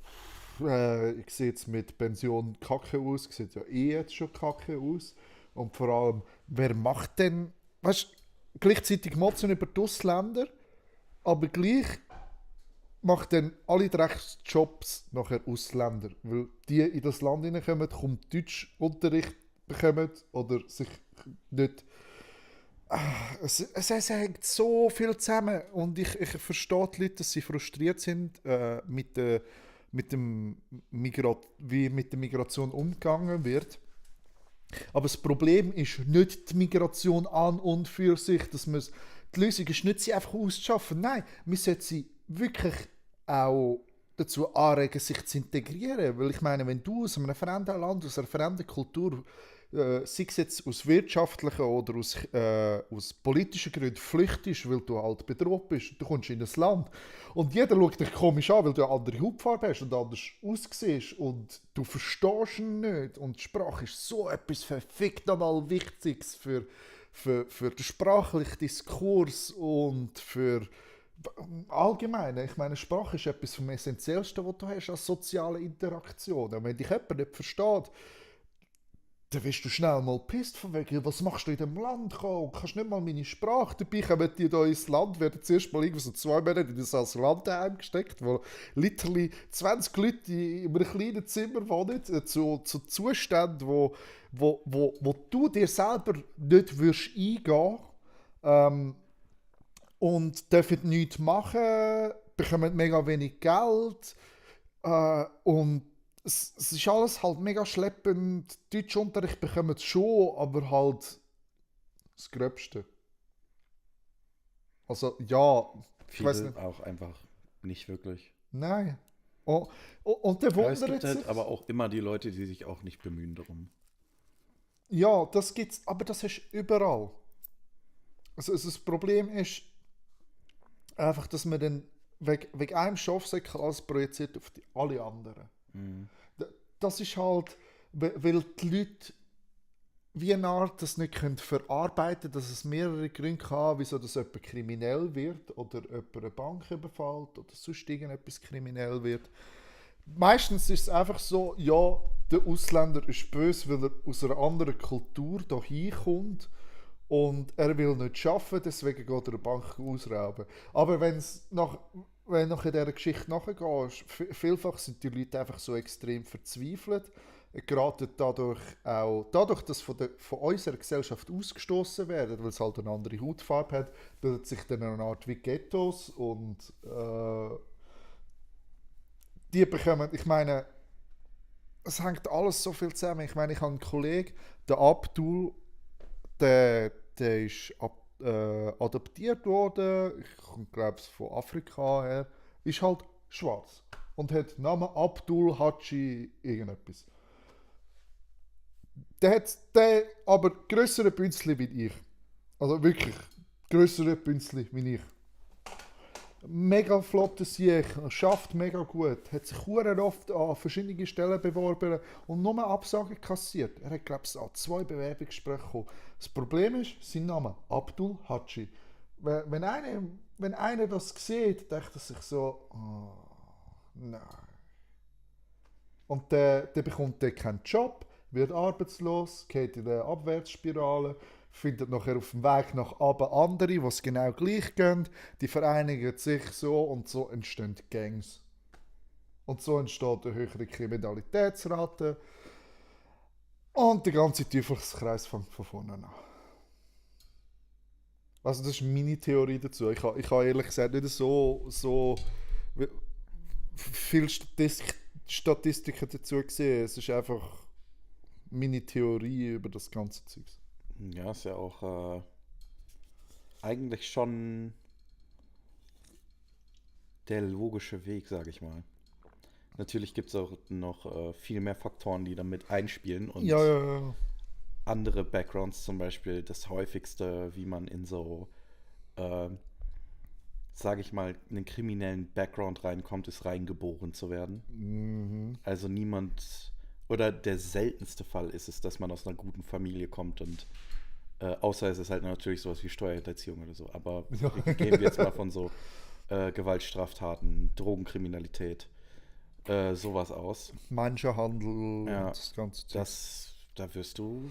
S1: sieht es mit Pension kacke aus, sieht ja jetzt schon kacke aus. Und vor allem, wer macht denn, weißt du, gleichzeitig motzen über die Ausländer, aber gleich macht dann alle Drecksjobs nachher Ausländer, weil die in das Land hineinkommen, kaum Deutschunterricht bekommen oder sich nicht. Es hängt so viel zusammen und ich verstehe die Leute, dass sie frustriert sind mit der wie mit der Migration umgegangen wird. Aber das Problem ist nicht die Migration an und für sich. Die Lösung ist nicht, sie einfach auszuschaffen. Nein, wir sollten sie wirklich auch dazu anregen, sich zu integrieren. Weil ich meine, wenn du aus einem fremden Land, aus einer fremden Kultur, sei es jetzt aus wirtschaftlichen oder aus politischen Gründen flüchtest, weil du halt bedroht bist, du kommst in ein Land und jeder schaut dich komisch an, weil du eine andere Hautfarbe hast und anders aussiehst und du verstehst ihn nicht und die Sprache ist so etwas verfickt nochmal Wichtiges für den sprachlichen Diskurs und für allgemein. Ich meine, Sprache ist etwas vom Essentiellsten, was du hast als soziale Interaktion. Und wenn dich jemand nicht versteht, dann wirst du schnell mal pisst von wegen, was machst du in dem Land? Kannst nicht mal meine Sprache. Dabei kommen die da ins Land, werden zuerst mal irgendwie so 2 Monate in das Asylantenheim gesteckt, wo literally 20 Leute in einem kleinen Zimmer wohnen, zu Zuständen, wo du dir selber nicht würdest eingehen und dürfen nichts machen, bekommen mega wenig Geld und es ist alles halt mega schleppend. Deutschunterricht bekommen sie schon, aber halt das Gröbste. Also ja, ich weiß
S3: Viele
S1: nicht.
S3: auch einfach nicht wirklich.
S1: Nein. Und der
S3: Aber es
S1: wundert
S3: gibt
S1: sich.
S3: halt aber auch immer die Leute, die sich auch nicht bemühen darum.
S1: Ja, das gibt's, aber das ist überall. Also das Problem ist einfach, dass man dann wegen einem Stoffsäckel alles projiziert auf alle anderen. Das ist halt, weil die Leute wie eine Art das nicht können verarbeiten können, dass es mehrere Gründe kann, wieso das jemand kriminell wird oder jemand eine Bank überfällt oder sonst irgendetwas kriminell wird. Meistens ist es einfach so, ja, der Ausländer ist böse, weil er aus einer anderen Kultur hier kommt und er will nicht arbeiten, deswegen geht er eine Bank ausrauben. Aber wenn du nach in dieser Geschichte nachgehst, vielfach sind die Leute einfach so extrem verzweifelt, geraten dadurch, dass von unserer Gesellschaft ausgestoßen werden, weil es halt eine andere Hautfarbe hat, bildet sich dann eine Art wie Ghettos und die bekommen, ich meine, es hängt alles so viel zusammen. Ich meine, ich habe einen Kollegen, der Abdul, der ist adoptiert worden, ich glaube von Afrika her, ist halt schwarz und hat den Namen Abdul Haji irgendetwas. Der hat aber grössere Bünzli wie ich. Also wirklich grössere Bünzli wie ich. Mega flotter Sieg, schafft mega gut, hat sich hure oft an verschiedene Stellen beworben und nur Absagen kassiert. Er hat, glaube ich, an 2 Bewerbungsgespräche gekommen. Das Problem ist, sein Name, Abdul Haji. Wenn einer das sieht, denkt er sich so, oh, nein. Und der bekommt dann keinen Job, wird arbeitslos, geht in eine Abwärtsspirale, findet nachher auf dem Weg nach oben andere, die es genau gleich gehen, die vereinigen sich so und so entstehen Gangs. Und so entsteht eine höhere Kriminalitätsrate und der ganze Teufelskreis fängt von vorne an. Also das ist meine Theorie dazu. Ich habe ehrlich gesagt nicht so viele Statistiken dazu gesehen. Es ist einfach meine Theorie über das ganze Zeug.
S3: Ja, ist ja auch eigentlich schon der logische Weg, sage ich mal. Natürlich gibt es auch noch viel mehr Faktoren, die damit einspielen und
S1: Ja.
S3: andere Backgrounds, zum Beispiel das häufigste, wie man in so, sage ich mal, einen kriminellen Background reinkommt, ist reingeboren zu werden. Also niemand, oder der seltenste Fall ist es, dass man aus einer guten Familie kommt und außer es ist halt natürlich sowas wie Steuerhinterziehung oder so. Aber gehen wir jetzt mal von so Gewaltstraftaten, Drogenkriminalität, sowas aus.
S1: Menschenhandel
S3: Ja,
S1: und das ganze Zeug.
S3: Da wirst du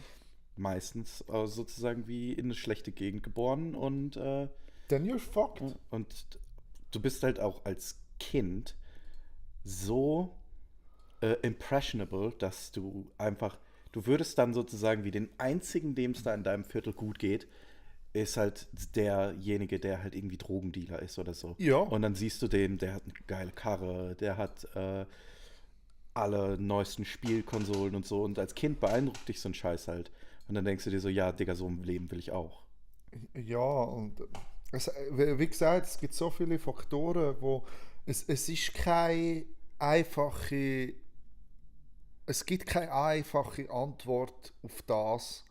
S3: meistens sozusagen wie in eine schlechte Gegend geboren
S1: Then you're fucked.
S3: und du bist halt auch als Kind so impressionable, dass du einfach, du würdest dann sozusagen wie den einzigen, dem es da in deinem Viertel gut geht, ist halt derjenige, der halt irgendwie Drogendealer ist oder so.
S1: Ja.
S3: Und dann siehst du den, der hat eine geile Karre, der hat alle neuesten Spielkonsolen und so. Und als Kind beeindruckt dich so ein Scheiß halt. Und dann denkst du dir so, ja, Digga, so ein Leben will ich auch.
S1: Ja, und wie gesagt, es gibt so viele Faktoren, wo es ist keine einfache, es gibt keine einfache Antwort auf das.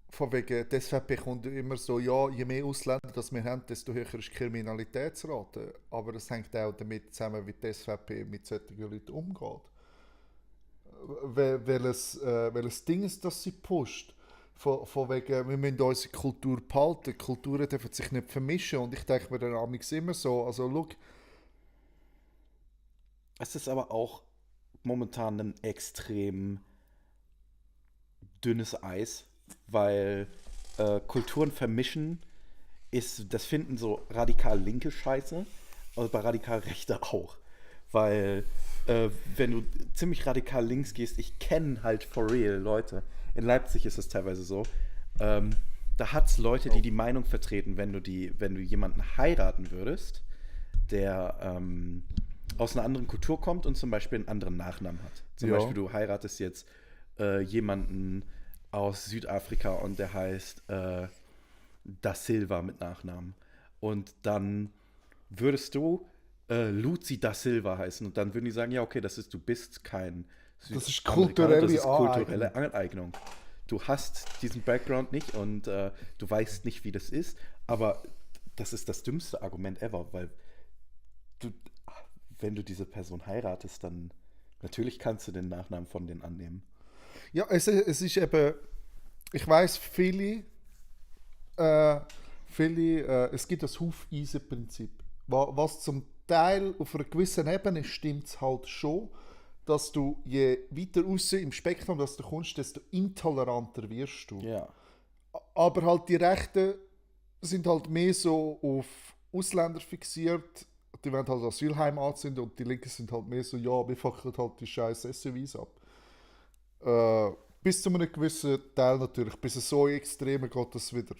S1: Von wegen, deshalb bekommt immer so, ja, je mehr Ausländer das wir haben, desto höher ist die Kriminalitätsrate. Aber es hängt auch damit zusammen, wie die SVP mit solchen Leuten umgeht. Welches Ding ist, das sie pusht. Von wegen, wir müssen unsere Kultur behalten. Kulturen dürfen sich nicht vermischen. Und ich denke mir dann amigs immer so, also schau,
S3: Es ist aber auch momentan ein extrem dünnes Eis, weil Kulturen vermischen das finden so radikal linke Scheiße, aber bei radikal rechte auch. Weil wenn du ziemlich radikal links gehst, ich kenne halt for real Leute, in Leipzig ist es teilweise so, da hat es Leute, die die Meinung vertreten, wenn du jemanden heiraten würdest, der aus einer anderen Kultur kommt und zum Beispiel einen anderen Nachnamen hat. Zum
S1: Ja.
S3: Beispiel du heiratest jetzt jemanden aus Südafrika und der heißt Da Silva mit Nachnamen. Und dann würdest du Luzi Da Silva heißen und dann würden die sagen, ja okay, du bist kein
S1: Das ist
S3: Südamerikaner,
S1: kulturelle
S3: das ist kulturelle Aneignung. Du hast diesen Background nicht und du weißt nicht, wie das ist, aber das ist das dümmste Argument ever, weil wenn du diese Person heiratest, dann natürlich kannst du den Nachnamen von denen annehmen.
S1: Ja, es ist eben, ich weiß es gibt das Hufeisen-Prinzip. Was zum Teil auf einer gewissen Ebene stimmt es halt schon, dass du je weiter raus im Spektrum dass du kommst, desto intoleranter wirst du.
S3: Ja.
S1: Aber halt die Rechten sind halt mehr so auf Ausländer fixiert, die wollen halt Asylheim anzünden und die Linken sind halt mehr so, ja, wir fackeln halt die scheiß SUVs ab. Bis zu einem gewissen Teil natürlich, bis es so extrem geht, dass wieder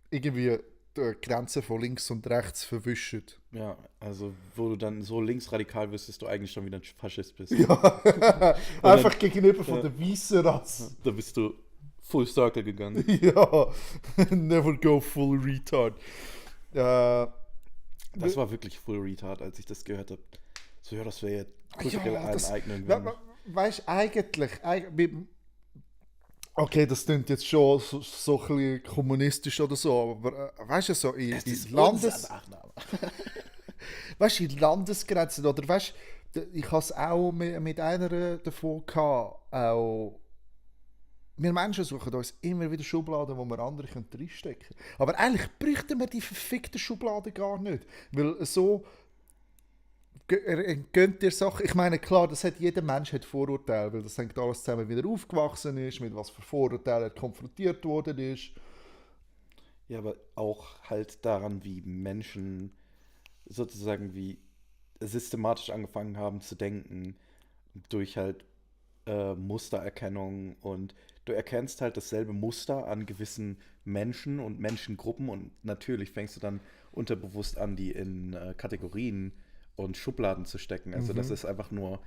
S1: irgendwie die Grenzen von links und rechts verwischen.
S3: Ja, also wo du dann so linksradikal wirst, dass du eigentlich schon wieder ein Faschist bist.
S1: Ja, einfach gegenüber von der weißen Rasse.
S3: Da bist du full circle gegangen.
S1: Ja, never go full retard.
S3: Das war wirklich full retard, als ich das gehört habe. So, ja, das wäre ja kulturelle Aneignung.
S1: Weißt du, eigentlich, okay, das klingt jetzt schon so ein bisschen kommunistisch oder so, aber weißt du, so in weißt, in Landesgrenzen oder weißt du, ich habe es auch mit einer davon gehabt, auch wir Menschen suchen uns immer wieder Schubladen, wo wir andere reinstecken können. Aber eigentlich bräuchten wir die verfickten Schubladen gar nicht. Weil so gönnt dir Sachen. Ich meine, klar, jeder Mensch hat Vorurteile, weil das hängt alles zusammen, wie er aufgewachsen ist, mit was für Vorurteilen er konfrontiert worden ist.
S3: Ja, aber auch halt daran, wie Menschen sozusagen wie systematisch angefangen haben zu denken, durch halt Mustererkennung und du erkennst halt dasselbe Muster an gewissen Menschen und Menschengruppen und natürlich fängst du dann unterbewusst an, die in Kategorien und Schubladen zu stecken. Also das ist einfach nur,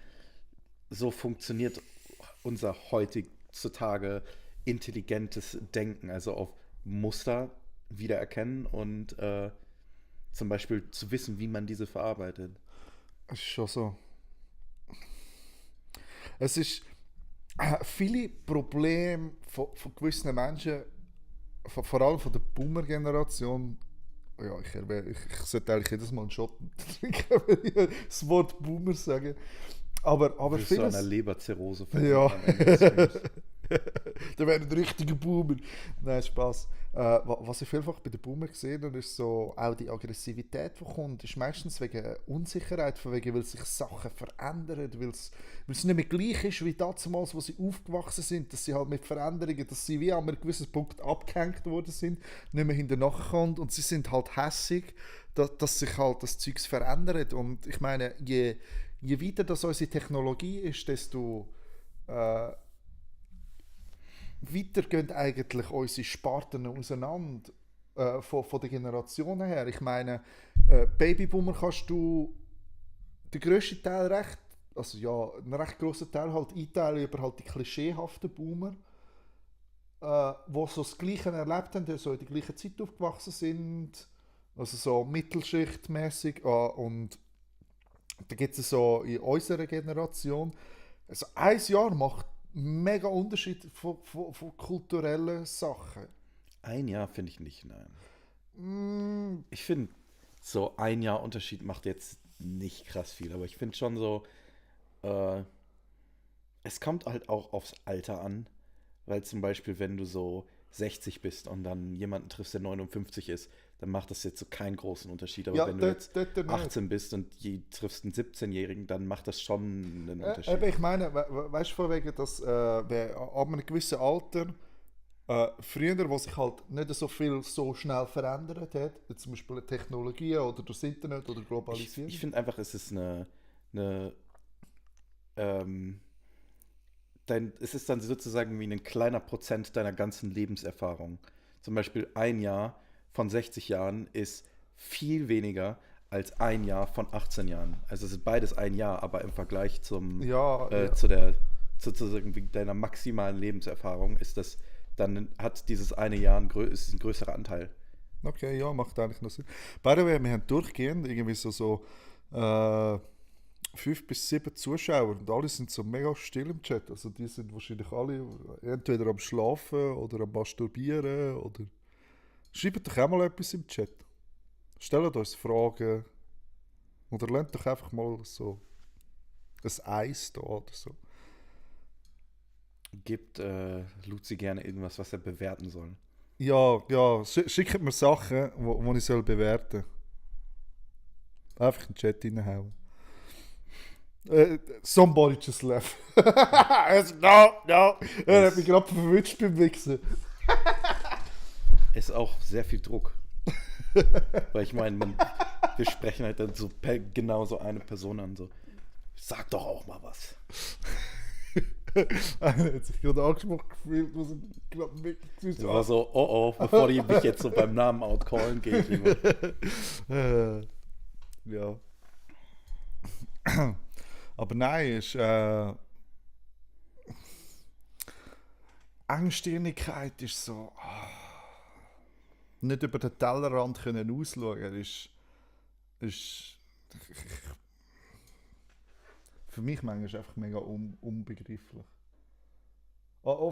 S3: so funktioniert unser heutzutage intelligentes Denken, also auf Muster wiedererkennen und zum Beispiel zu wissen, wie man diese verarbeitet.
S1: Es ist schon so. Es ist viele Probleme von gewissen Menschen, vor allem von der Boomer-Generation. Ja, ich sollte eigentlich jedes Mal einen Shot trinken, wenn ich das Wort Boomer sage. Aber
S3: Du bist so
S1: vieles...
S3: einer Leberzirrhose.
S1: Ja.
S3: Am Ende des Streams.
S1: Der wäre ein richtiger Boomer. Nein, Spaß. Was ich vielfach bei den Boomer gesehen habe, ist so auch die Aggressivität, die kommt, ist meistens wegen Unsicherheit, von wegen, weil sich Sachen verändern, weil es nicht mehr gleich ist wie damals, wo sie aufgewachsen sind, dass sie halt mit Veränderungen, dass sie wie an einem gewissen Punkt abgehängt worden sind, nicht mehr hinterher kommen und sie sind halt hässig, dass sich halt das Zeugs verändert. Und ich meine, je weiter das unsere Technologie ist, desto weiter gehen eigentlich unsere Sparten auseinander von den Generationen her. Ich meine, Babyboomer kannst du den grössten Teil einen recht grossen Teil halt einteilen über halt die klischeehaften Boomer, die so das Gleiche erlebt haben, die so in der gleichen Zeit aufgewachsen sind, also so mittelschichtmäßig und da gibt es so in unserer Generation, also ein Jahr macht mega Unterschied von kulturellen Sachen.
S3: Ein Jahr finde ich nicht, nein. Ich finde, so ein Jahr Unterschied macht jetzt nicht krass viel, aber ich finde schon so, es kommt halt auch aufs Alter an, weil zum Beispiel, wenn du so 60 bist und dann jemanden triffst, der 59 ist, dann macht das jetzt so keinen großen Unterschied. Aber
S1: Ja,
S3: wenn du jetzt
S1: dort nicht.
S3: 18 bist und triffst einen 17-Jährigen, dann macht das schon einen Unterschied.
S1: Eben, ich meine, weißt du, von wegen, dass wer ab einem gewissen Alter, früher, wo sich halt nicht so viel so schnell verändert hat, wie zum Beispiel Technologien oder das Internet oder Globalisierung.
S3: Ich finde einfach, es ist es ist dann sozusagen wie ein kleiner Prozent deiner ganzen Lebenserfahrung. Zum Beispiel ein Jahr von 60 Jahren ist viel weniger als ein Jahr von 18 Jahren. Also es ist beides ein Jahr, aber im Vergleich
S1: Ja.
S3: sozusagen deiner maximalen Lebenserfahrung ist das, dann hat dieses eine Jahr ist ein größerer Anteil.
S1: Okay, ja, macht eigentlich noch Sinn. By the way, wir haben durchgehend irgendwie so 5 bis 7 Zuschauer und alle sind so mega still im Chat. Also die sind wahrscheinlich alle entweder am Schlafen oder am Masturbieren oder... Schreibt doch auch mal etwas im Chat. Stellt uns Fragen. Oder lernt doch einfach mal so ein Eis da oder so.
S3: Gibt Luzi gerne irgendwas, was er bewerten soll?
S1: Ja, schickt mir Sachen, die ich soll bewerten soll. Einfach in den Chat reinhauen. Somebody just left. No. Er hat mich gerade verwünscht beim Wichsen.
S3: Ist auch sehr viel Druck. Weil ich meine, wir sprechen halt dann so genau so eine Person an. So, sag doch auch mal was.
S1: Einer hat sich gerade angesprochen gefühlt, muss ich gerade mitgefühlt
S3: Das war so, oh, bevor die mich jetzt so beim Namen outcallen, gehe ich lieber.
S1: Ja. Aber nein, ist Engstirnigkeit ist so nicht über den Tellerrand können ausschauen ist für mich manchmal einfach mega unbegreiflich.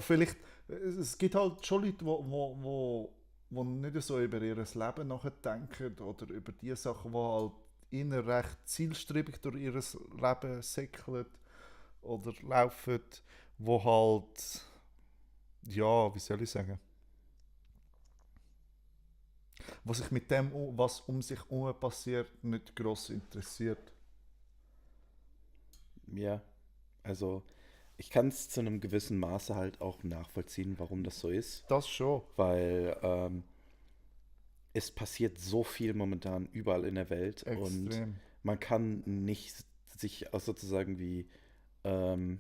S1: Vielleicht, es gibt halt schon Leute, die nicht so über ihr Leben nachdenken oder über die Sachen, die halt ihnen recht zielstrebig durch ihr Leben säckeln oder laufen, wo halt, ja, wie soll ich sagen, was sich mit dem, was um sich herum passiert, nicht gross interessiert.
S3: Ja, also ich kann es zu einem gewissen Maße halt auch nachvollziehen, warum das so ist.
S1: Das schon.
S3: Weil es passiert so viel momentan überall in der Welt
S1: Extrem.
S3: und man kann nicht sich auch sozusagen wie für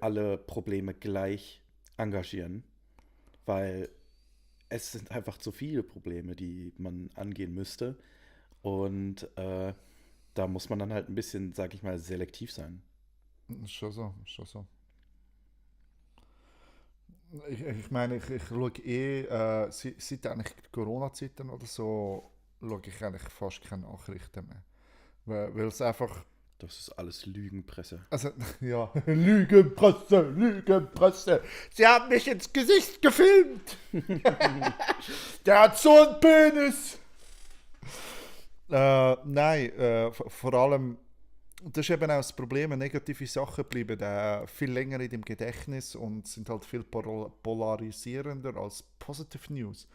S3: alle Probleme gleich engagieren, weil es sind einfach zu viele Probleme, die man angehen müsste und da muss man dann halt ein bisschen, sag ich mal, selektiv sein.
S1: Ist schon so. Ich meine, ich schaue seit eigentlich Corona-Zeiten oder so, schaue ich eigentlich fast keine Nachrichten mehr. Weil es einfach...
S3: Das ist alles Lügenpresse.
S1: Also, ja, Lügenpresse. Sie haben mich ins Gesicht gefilmt. Der hat so einen Penis. Nein, vor allem, das ist eben auch das Problem, negative Sachen bleiben viel länger in dem Gedächtnis und sind halt viel polarisierender als Positive News.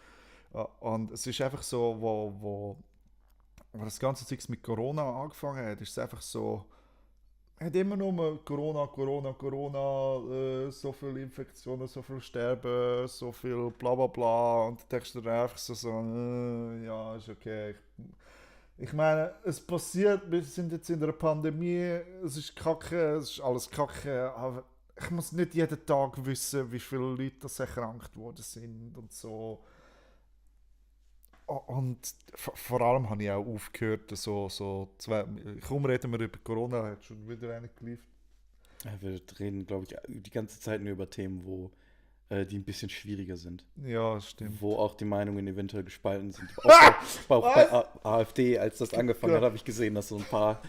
S1: Und es ist einfach so, wo das ganze Zeug mit Corona angefangen hat, ist es einfach so, hat immer nur Corona, so viele Infektionen, so viel Sterben, so viel bla bla bla und du denkst dir einfach so ja, ist okay. Ich meine, es passiert, wir sind jetzt in einer Pandemie, es ist kacke, es ist alles kacke, aber ich muss nicht jeden Tag wissen, wie viele Leute das erkrankt worden sind und so. Und vor allem habe ich auch aufgehört, kaum reden wir über Corona, hat schon wieder einer geliefert.
S3: Ja, wir reden, glaube ich, die ganze Zeit nur über Themen, die ein bisschen schwieriger sind.
S1: Ja, stimmt.
S3: Wo auch die Meinungen eventuell gespalten sind. Auch bei AfD, als das angefangen hat, habe ich gesehen, dass so ein paar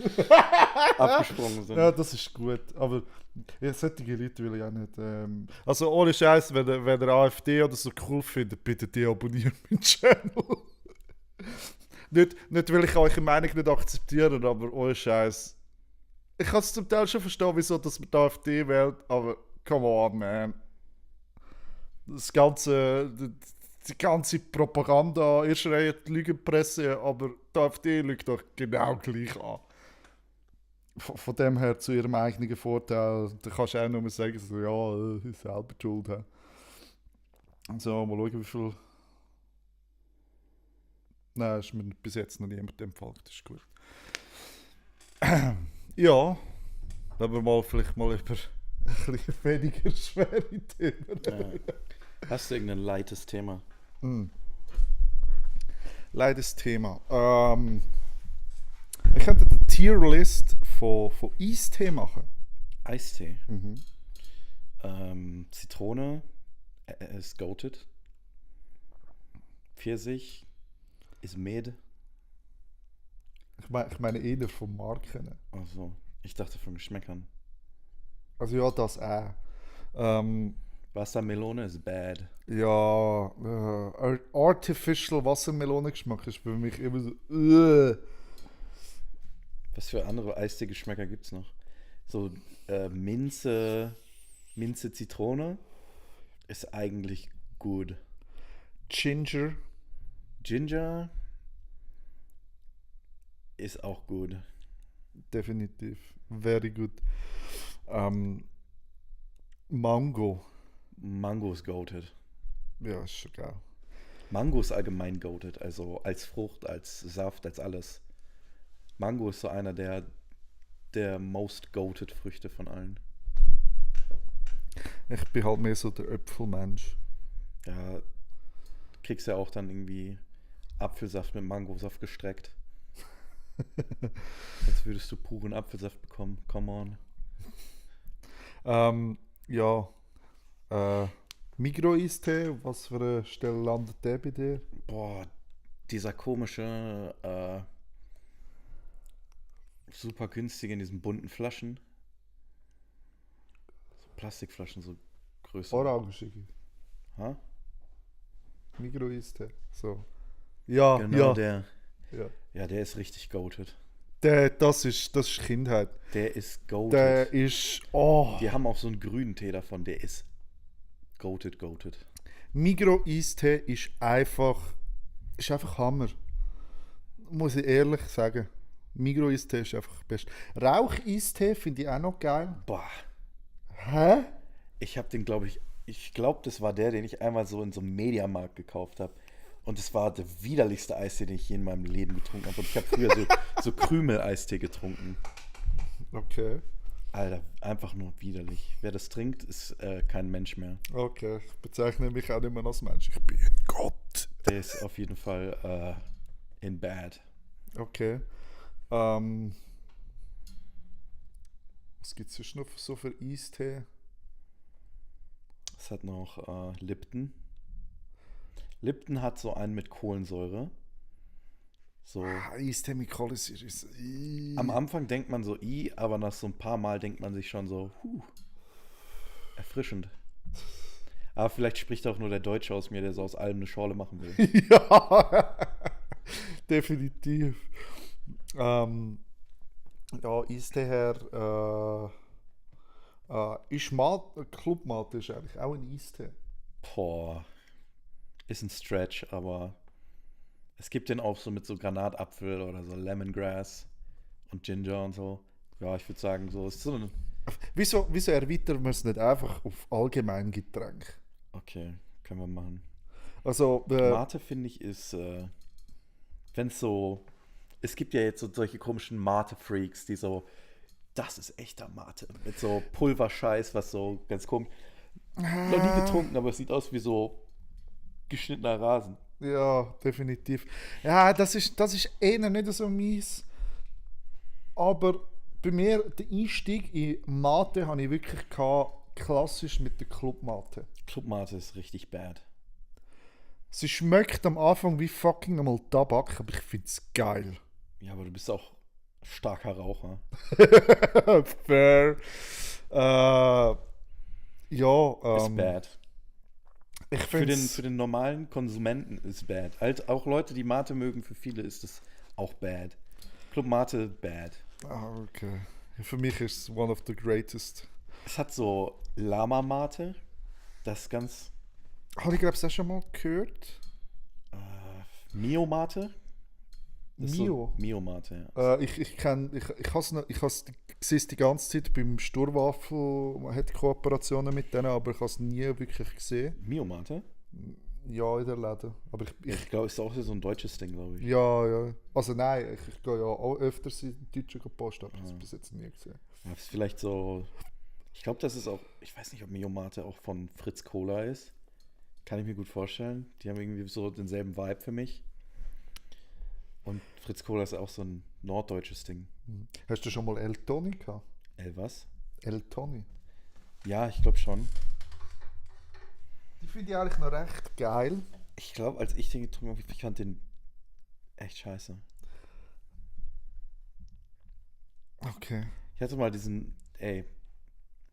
S3: abgesprungen sind.
S1: Ja, das ist gut, aber solche Leute will ich auch nicht. Also ohne Scheiß, wenn ihr AfD oder so cool findet, bitte deabonniert meinen Channel. nicht, will ich eure Meinung nicht akzeptieren, aber ohne Scheiß. Ich kann es zum Teil schon verstehen, wieso dass man die AfD wählt, aber come on, man. Die ganze Propaganda, ihr schreit die Lügenpresse, aber die AfD lügt doch genau gleich an. Von dem her zu ihrem eigenen Vorteil, da kannst du auch nur sagen, so, ja, ist selber die Schuld. He. So, mal schauen, wie viel. Nein, ist mir bis jetzt noch niemand empfohlen, das ist gut. Ja, aber mal vielleicht mal über ein bisschen weniger schwere Themen.
S3: Ja. Hast du irgendein leichtes Thema?
S1: Leides Thema. Ich könnte eine Tierlist von Eistee machen.
S3: Eistee. Zitrone ist goated. Pfirsich ist mid.
S1: Ich meine eher von Marken.
S3: Also, ich dachte von Geschmäckern.
S1: Also ja, das auch.
S3: Wassermelone ist bad.
S1: Ja, Artificial Wassermelonengeschmack ist für mich immer so.
S3: Was für andere Eistee-Geschmäcker gibt's noch? So Minze, Zitrone ist eigentlich gut.
S1: Ginger.
S3: Ginger ist auch gut.
S1: Definitiv. Very good. Mango.
S3: Mango ist goated.
S1: Ja, ist schon geil.
S3: Mango ist allgemein goated, also als Frucht, als Saft, als alles. Mango ist so einer der most goated Früchte von allen.
S1: Ich bin halt mehr so der Äpfelmensch.
S3: Ja, kriegst ja auch dann irgendwie Apfelsaft mit Mangosaft gestreckt. Als würdest du puren Apfelsaft bekommen. Come on.
S1: Ja. Migros-Eistee, was für eine Stelle landet der bei dir?
S3: Boah, dieser komische, super günstige in diesen bunten Flaschen. So Plastikflaschen, so größer.
S1: Orangige.
S3: Ha?
S1: Migros-Eistee. So. Ja,
S3: Genau
S1: ja.
S3: der.
S1: Ja.
S3: Ja, der ist richtig goated.
S1: Das ist Kindheit.
S3: Der ist goated.
S1: Der ist. Oh.
S3: Die haben auch so einen grünen Tee davon, der ist goated.
S1: Migros-Eistee ist einfach Hammer. Muss ich ehrlich sagen. Migros-Eistee ist einfach best. Rauch-Eistee finde ich auch noch geil.
S3: Boah,
S1: Hä?
S3: ich habe den, glaube ich glaube, das war der, den ich einmal so in so einem Mediamarkt gekauft habe. Und es war der widerlichste Eistee, den ich je in meinem Leben getrunken habe. Und ich habe früher so Krümel-Eistee getrunken.
S1: Okay.
S3: Alter, einfach nur widerlich. Wer das trinkt, ist kein Mensch mehr.
S1: Okay, ich bezeichne mich auch nicht mehr als Mensch. Ich bin ein Gott.
S3: Der ist auf jeden Fall in bad.
S1: Okay. Was gibt es sonst noch so für Eistee?
S3: Es hat noch Lipton. Lipton hat so einen mit Kohlensäure. So.
S1: Eistee mit Kohlensäure ist.
S3: Am Anfang denkt man so, aber nach so ein paar Mal denkt man sich schon so, erfrischend. Aber vielleicht spricht auch nur der Deutsche aus mir, der so aus allem eine Schorle machen will.
S1: Ja, definitiv. Ja, Eistee her. Club Mate ist eigentlich auch ein Eistee.
S3: Boah. Ist ein Stretch, aber es gibt den auch so mit so Granatapfel oder so Lemongrass und Ginger und so. Ja, ich würde sagen, so ist so ein.
S1: Wieso erweitern wir es nicht einfach auf allgemein Getränk?
S3: Okay, können wir machen.
S1: Also,
S3: Mate finde ich ist, wenn es so. Es gibt ja jetzt so solche komischen Mate-Freaks, die so. Das ist echter Mate. Mit so Pulverscheiß, was so ganz komisch. Noch nie getrunken, aber es sieht aus wie so geschnittener Rasen.
S1: ja, definitiv. Ja, das ist eher nicht so mies. Aber bei mir, der Einstieg in Mate habe ich wirklich gehabt, klassisch mit der Club Mate.
S3: Club Mate ist richtig bad.
S1: Sie schmeckt am Anfang wie fucking nochmal Tabak, aber ich finde es geil.
S3: Ja, aber du bist auch starker Raucher.
S1: Fair. Ja,
S3: Ist bad.
S1: ich
S3: Für
S1: finde
S3: den normalen Konsumenten ist bad. Halt auch Leute, die Mate mögen, für viele ist es auch bad. Club Mate, bad.
S1: okay. Für mich ist es one of the greatest.
S3: Es hat so Lama-Mate. Das ist ganz
S1: Habe ich glaube ich auch schon mal gehört.
S3: Mio Mate? Das ist
S1: Mio?
S3: So Mio Mate, ja.
S1: Ich kenne, ich has noch, ich has die ganze Zeit beim Sturwaffel, man hat Kooperationen mit denen, aber ich habe es nie wirklich gesehen.
S3: Mio Mate?
S1: Ja, in der Läden. Aber
S3: Ich glaube, ist auch so ein deutsches Ding, glaube ich.
S1: ja. Also nein, ich gehe ja auch öfters in Deutsche Post, aber ich habe es bis jetzt nie gesehen.
S3: Ja, ist vielleicht so. Ich glaube, das ist auch. Ich weiß nicht, ob Mio Mate auch von Fritz Cola ist. Kann ich mir gut vorstellen. Die haben irgendwie so denselben Vibe für mich. Und Fritz Cola ist auch so ein norddeutsches Ding.
S1: Hast du schon mal El Toni gehabt?
S3: Was?
S1: El Toni?
S3: Ja, ich glaube schon.
S1: Die finde ich eigentlich noch recht geil.
S3: Ich glaube, als ich den getrunken habe, ich fand den echt scheiße.
S1: Okay.
S3: Ich hatte mal diesen.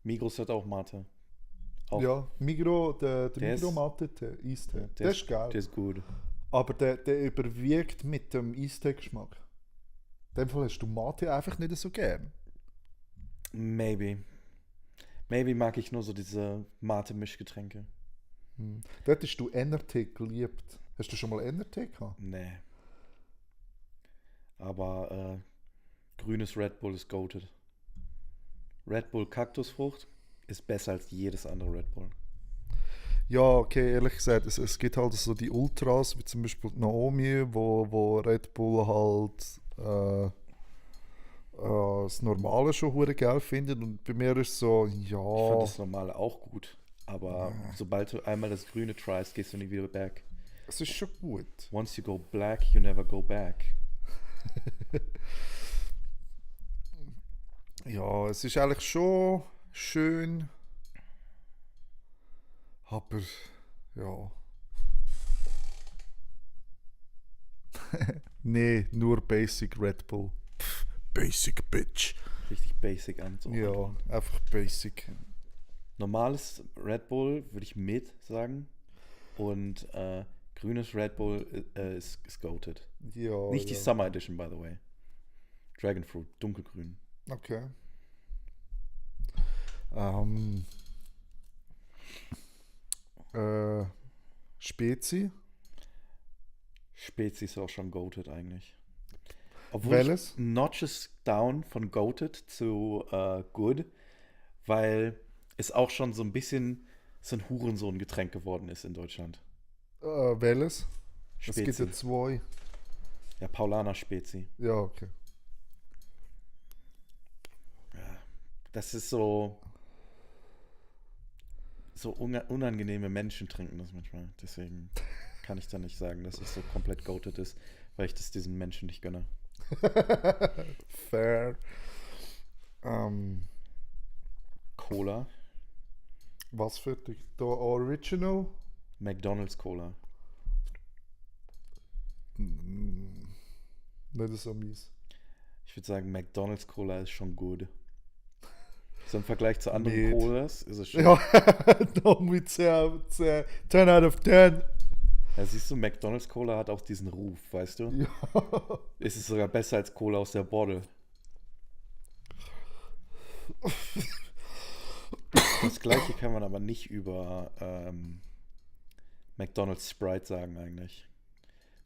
S3: Migros hat auch Mate. Auch.
S1: Ja, Migros, der
S3: Der
S1: Migros
S3: ist-
S1: Mate Eistee.
S3: Der
S1: Der ist geil.
S3: Der ist gut.
S1: Aber der überwiegt mit dem Eistee-Geschmack. In dem Fall hast du Mate einfach nicht so gern.
S3: Maybe. Maybe mag ich nur so diese Mate-Mischgetränke.
S1: Dort hast du NRT geliebt. Hast du schon mal NRT gehabt?
S3: Nee. Aber grünes Red Bull ist goated. Red Bull Kaktusfrucht ist besser als jedes andere Red Bull.
S1: Ja, okay, ehrlich gesagt, es gibt halt so die Ultras, wie zum Beispiel die Naomi, wo Red Bull halt das Normale schon hure geil findet. Und bei mir ist so,
S3: Ich fand
S1: ja,
S3: das normale auch gut. Aber sobald du einmal das Grüne tryst, gehst du nie wieder back.
S1: es ist schon gut.
S3: Once you go black, you never go back.
S1: Ja, es ist eigentlich schon schön. Aber, ja. Nee, nur Basic Red Bull. Pff, Basic Bitch.
S3: Richtig basic an. So.
S1: Ja, einfach Basic.
S3: Normales Red Bull würde ich mit sagen. Und grünes Red Bull ist goated.
S1: Ja,
S3: Nicht die
S1: ja.
S3: Summer Edition, by the way. Dragon Fruit, dunkelgrün.
S1: Okay. Ähm, Spezi.
S3: Spezi ist auch schon goated eigentlich. Obwohl
S1: Welches?
S3: ich Notches down von goated zu good, weil es auch schon so ein bisschen so ein Hurensohn-Getränk geworden ist in Deutschland.
S1: Welches? Es gibt
S3: Spezi.
S1: ja zwei.
S3: Ja, Paulaner Spezi.
S1: Ja, okay.
S3: Das ist so unangenehme Menschen trinken das manchmal. Deswegen kann ich da nicht sagen, dass es so komplett goated ist, weil ich das diesen Menschen nicht gönne.
S1: Fair.
S3: Cola,
S1: Was für dich? Da Original?
S3: McDonald's Cola.
S1: Nicht so mies.
S3: Ich würde sagen, McDonald's Cola ist schon gut. So im Vergleich zu anderen
S1: Nicht.
S3: Colas ist es schon.
S1: Ja, noch mit 10 out of 10.
S3: Ja, siehst du, McDonald's Cola hat auch diesen Ruf, weißt du?
S1: Ja.
S3: Es ist sogar besser als Cola aus der Bottle. Das gleiche kann man aber nicht über McDonald's Sprite sagen eigentlich.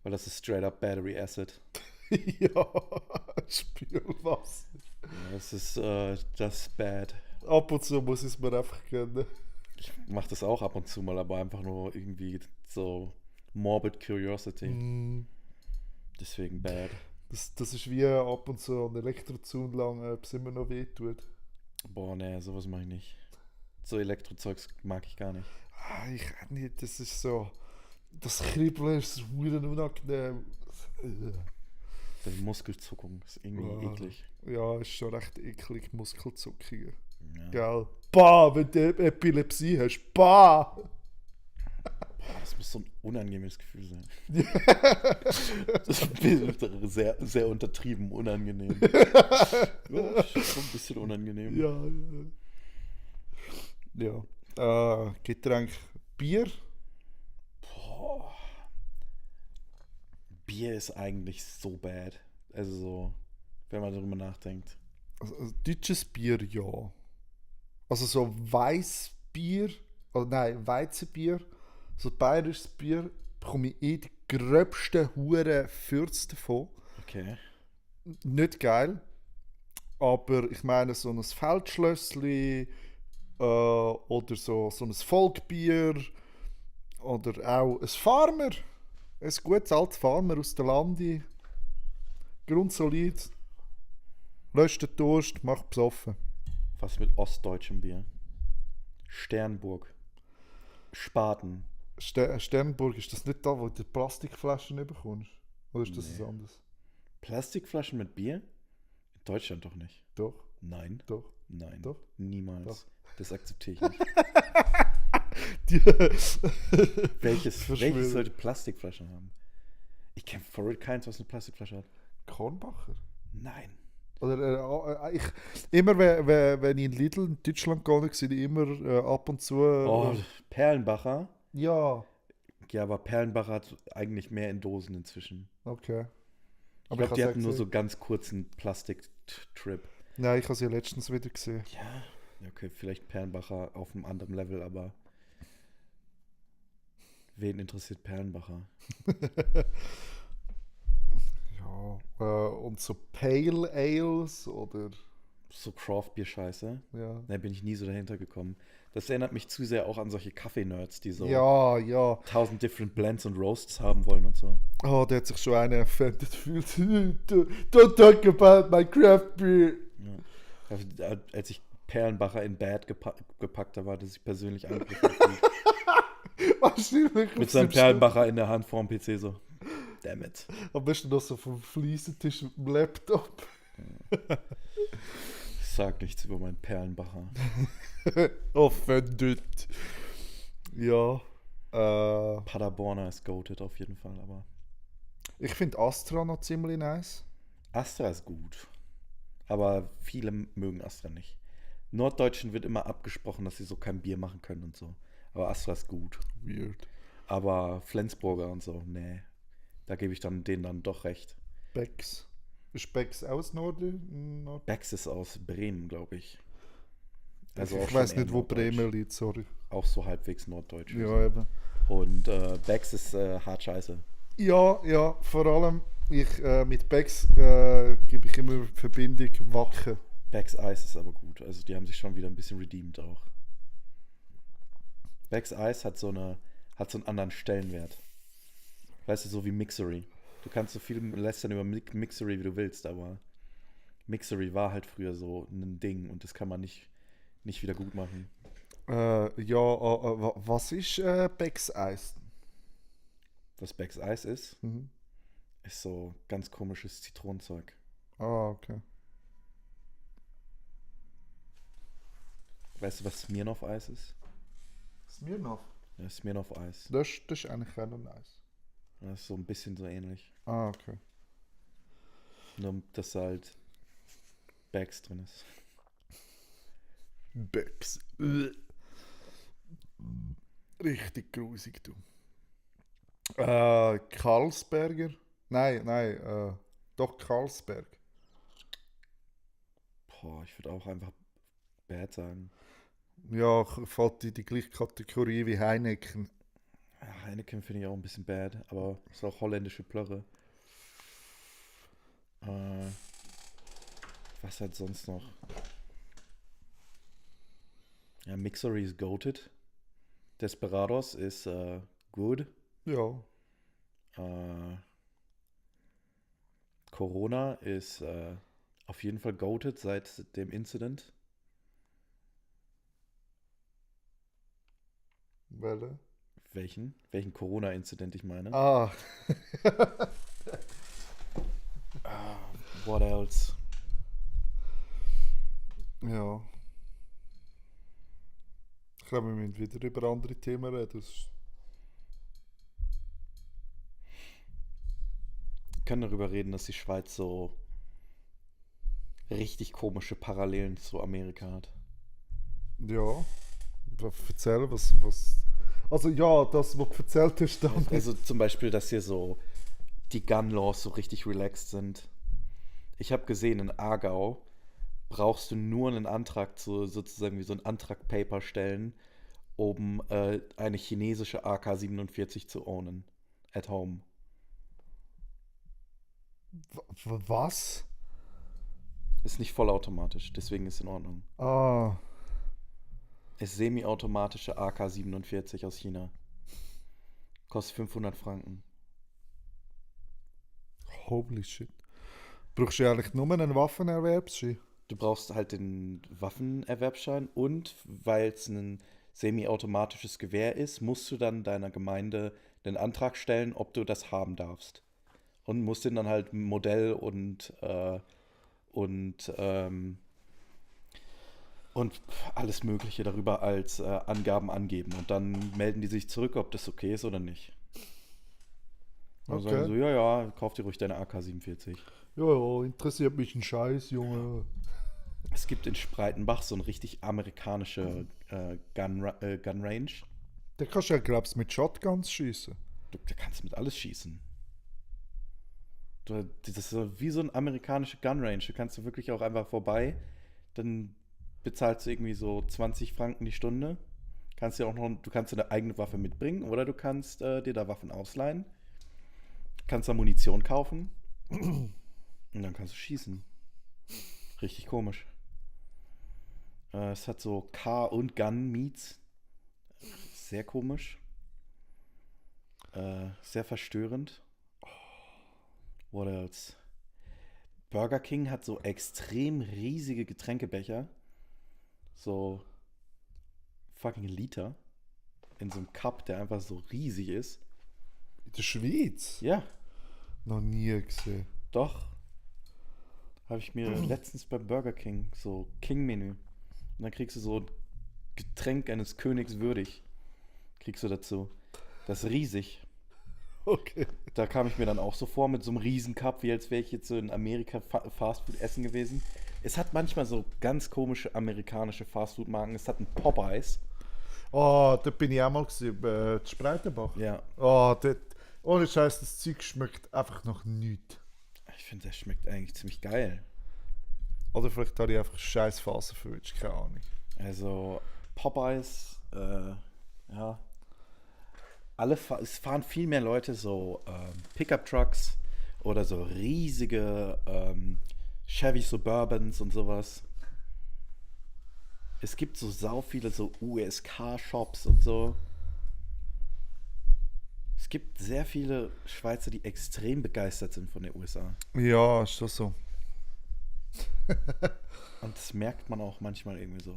S3: Weil das ist straight up Battery Acid.
S1: Ja, Spielwasser.
S3: Ja, das ist just bad.
S1: Ab und zu muss ich es mir einfach gönnen.
S3: Ich mache das auch ab und zu mal, aber einfach nur irgendwie so morbid curiosity. Deswegen bad.
S1: Das ist wie ab und zu ein Elektrozun lang, ob es immer noch wehtut.
S3: Boah, nee, sowas mache ich nicht. So Elektrozeugs mag ich gar nicht.
S1: Ich auch nicht, das ist so. Das Kribbeln ist so unangenehm.
S3: Die Muskelzuckung ist irgendwie eklig.
S1: Ja, ist schon recht eklig, Muskelzuckungen.
S3: Ja.
S1: Gell? Bah, wenn du Epilepsie hast, bah!
S3: Boah, das muss so ein unangenehmes Gefühl sein. Das ist sehr, sehr untertrieben unangenehm. Ja, schon ein bisschen unangenehm.
S1: Ja. Getränk Bier?
S3: Boah. Bier ist eigentlich so bad. Also so, wenn man darüber nachdenkt.
S1: Also deutsches Bier, ja. Also so Weißbier, oder nein, Weizenbier, So bayerisches Bier bekomme ich die gröbsten Huren Fürze davon.
S3: Okay.
S1: Nicht geil. Aber ich meine, so ein Feldschlössli oder so ein Volkbier oder auch ein Farmer. Ein gutes altes Farmer aus der Lande. Grundsolid. Löscht den Durst, macht besoffen.
S3: Was mit ostdeutschem Bier? Sternburg. Spaten.
S1: Sternburg, ist das nicht da, wo du die Plastikflaschen nicht bekommst? Oder ist das
S3: Nee.
S1: was anderes?
S3: Plastikflaschen mit Bier? In Deutschland doch nicht.
S1: Doch,
S3: Nein.
S1: doch.
S3: Nein.
S1: Doch.
S3: Niemals.
S1: Doch.
S3: Das akzeptiere ich nicht.
S1: Die
S3: Welches
S1: Verschwörung.
S3: sollte Plastikflaschen haben? Ich kenne for keins, was eine Plastikflasche hat.
S1: Kornbacher?
S3: Nein.
S1: Oder immer wenn ich in Lidl in Deutschland gehe, sehe ich immer ab und zu.
S3: Oh, Perlenbacher.
S1: Ja,
S3: Ja, aber Perlenbacher hat eigentlich mehr in Dosen inzwischen.
S1: okay.
S3: Ich glaube, die
S1: hab's
S3: hatten nur so
S1: gesehen.
S3: ganz kurzen Plastik-Trip.
S1: Nein, ich habe sie letztens wieder gesehen.
S3: Ja, okay, vielleicht Perlenbacher auf einem anderen Level, aber wen interessiert Perlenbacher?
S1: Ja, und so Pale Ales oder.
S3: So Craft-Bier-Scheiße.
S1: Ja.
S3: Da bin ich nie so dahinter gekommen. Das erinnert mich zu sehr auch an solche Kaffee-Nerds, die so
S1: Ja, ja.
S3: 1000 different Blends und Roasts haben wollen und so.
S1: Oh, der hat sich schon einer offended gefühlt. Don't talk about my craft beer.
S3: Ja. Als ich Perlenbacher in Bad gepackt habe, hat er sich persönlich angegriffen gefühlt.
S1: Wahrscheinlich.
S3: Mit seinem Perlenbacher in der Hand vorm PC so. Damn it.
S1: Am besten noch so vom Fliesentisch mit dem Laptop.
S3: Ich sag nichts über meinen Perlenbacher.
S1: Offended. Ja.
S3: Paderborner ist goated auf jeden Fall, aber
S1: Ich finde Astra noch ziemlich nice.
S3: Astra ist gut. Aber viele mögen Astra nicht. Norddeutschen wird immer abgesprochen, dass sie so kein Bier machen können und so. Aber Astra ist gut.
S1: Weird.
S3: Aber Flensburger und so, nee. Da gebe ich dann denen dann doch recht.
S1: Becks. Ist Becks aus Norden?
S3: Becks ist aus Bremen, glaube ich.
S1: Also
S3: auch
S1: ich
S3: schon
S1: weiß
S3: eher
S1: nicht, wo
S3: norddeutsch.
S1: Bremen liegt, sorry.
S3: Auch so halbwegs norddeutsch.
S1: Ja, eben.
S3: Und Becks ist hart scheiße.
S1: Ja, ja, vor allem mit Becks gebe ich immer Verbindung Wacken.
S3: Becks Eis ist aber gut. Also die haben sich schon wieder ein bisschen redeemed auch. Becks Eis hat so einen anderen Stellenwert. Weißt du, so wie Mixery. Du kannst so viel lästern über Mixery, wie du willst, aber Mixery war halt früher so ein Ding und das kann man nicht wieder gut machen.
S1: Was ist Becks Eis?
S3: Was Becks Eis ist
S1: Mhm.
S3: so ganz komisches Zitronenzeug.
S1: Ah, okay.
S3: Weißt du, was Smirnoff Eis ist?
S1: Smirnoff.
S3: Ja, Smirnoff Eis.
S1: Das ist eigentlich auch noch nice.
S3: Das ist so ein bisschen so ähnlich.
S1: Ah, okay.
S3: Nur, dass da halt Becks drin ist.
S1: Becks. Richtig grusig, du. Karlsberger? Nein, doch Karlsberg.
S3: Boah, ich würde auch einfach Bad sagen.
S1: Ja, fällt in die gleiche Kategorie wie Heineken.
S3: Ja, Heineken finde ich auch ein bisschen bad, aber ist auch holländische Plörre. Was hat sonst noch? Ja, Mixery ist goated. Desperados ist good.
S1: Ja.
S3: Corona ist auf jeden Fall goated seit dem Incident.
S1: Welle.
S3: Welchen Corona-Incident ich meine?
S1: Ah.
S3: What else?
S1: Ja. Ich glaube, wir müssen wieder über andere Themen reden.
S3: Wir können darüber reden, dass die Schweiz so richtig komische Parallelen zu Amerika hat.
S1: Ja. Erzähl, was. Also, ja, das, was du erzählt hast, dann.
S3: Also zum Beispiel, dass hier so die Gun-Laws so richtig relaxed sind. Ich habe gesehen, in Aargau brauchst du nur einen Antrag sozusagen wie so ein Antrag-Paper stellen um eine chinesische AK-47 zu ownen. At home.
S1: Was?
S3: Ist nicht vollautomatisch, deswegen ist in Ordnung.
S1: Ah,
S3: Ist semi-automatische AK-47 aus China. Kostet 500 Franken.
S1: holy shit. Brauchst du eigentlich nur einen Waffenerwerbsschein?
S3: Du brauchst halt den Waffenerwerbsschein und weil es ein semi-automatisches Gewehr ist, musst du dann deiner Gemeinde den Antrag stellen, ob du das haben darfst. Und musst den dann halt Modell und alles Mögliche darüber als Angaben angeben. Und dann melden die sich zurück, ob das okay ist oder nicht. Und
S1: Okay.
S3: sagen so, ja, kauf dir ruhig deine AK-47.
S1: Ja, interessiert mich ein Scheiß, Junge.
S3: Es gibt in Spreitenbach so eine richtig amerikanische Gun Range.
S1: Da kannst du ja, glaubst mit Shotguns schießen.
S3: Da kannst du mit alles schießen. Das ist so wie so eine amerikanische Gun Range. Da kannst du wirklich auch einfach vorbei. Dann bezahlst du irgendwie so 20 Franken die Stunde. Du kannst eine eigene Waffe mitbringen oder du kannst dir da Waffen ausleihen. Kannst da Munition kaufen. Und dann kannst du schießen. Richtig komisch. Es hat so Car und Gun Meets. Sehr komisch. Sehr verstörend. What else? Burger King hat so extrem riesige Getränkebecher. So fucking Liter. In so einem Cup, der einfach so riesig ist.
S1: In der Schweiz?
S3: Ja,
S1: Noch nie gesehen.
S3: doch. Habe ich mir letztens beim Burger King so King-Menü. Und dann kriegst du so ein Getränk eines Königs würdig. Kriegst du dazu. Das ist riesig.
S1: Okay.
S3: Da kam ich mir dann auch so vor mit so einem riesen Cup, wie als wäre ich jetzt so in Amerika Fastfood essen gewesen. Es hat manchmal so ganz komische amerikanische Fastfood-Marken. Es hat ein Popeyes.
S1: Oh, da bin ich auch mal gewesen, Spreitenbach.
S3: Ja,
S1: Oh, dort, ohne Scheiß, das Zeug schmeckt einfach nach nichts.
S3: ich finde, das schmeckt eigentlich ziemlich geil.
S1: Oder vielleicht habe ich einfach scheiß Phase verwünscht, keine Ahnung.
S3: Also Popeyes, ja. Es fahren viel mehr Leute so Pickup-Trucks oder so riesige Chevy Suburbans und sowas. Es gibt so sau viele so USK-Shops und so. Es gibt sehr viele Schweizer, die extrem begeistert sind von den USA.
S1: Ja, ist das so.
S3: Und das merkt man auch manchmal irgendwie so.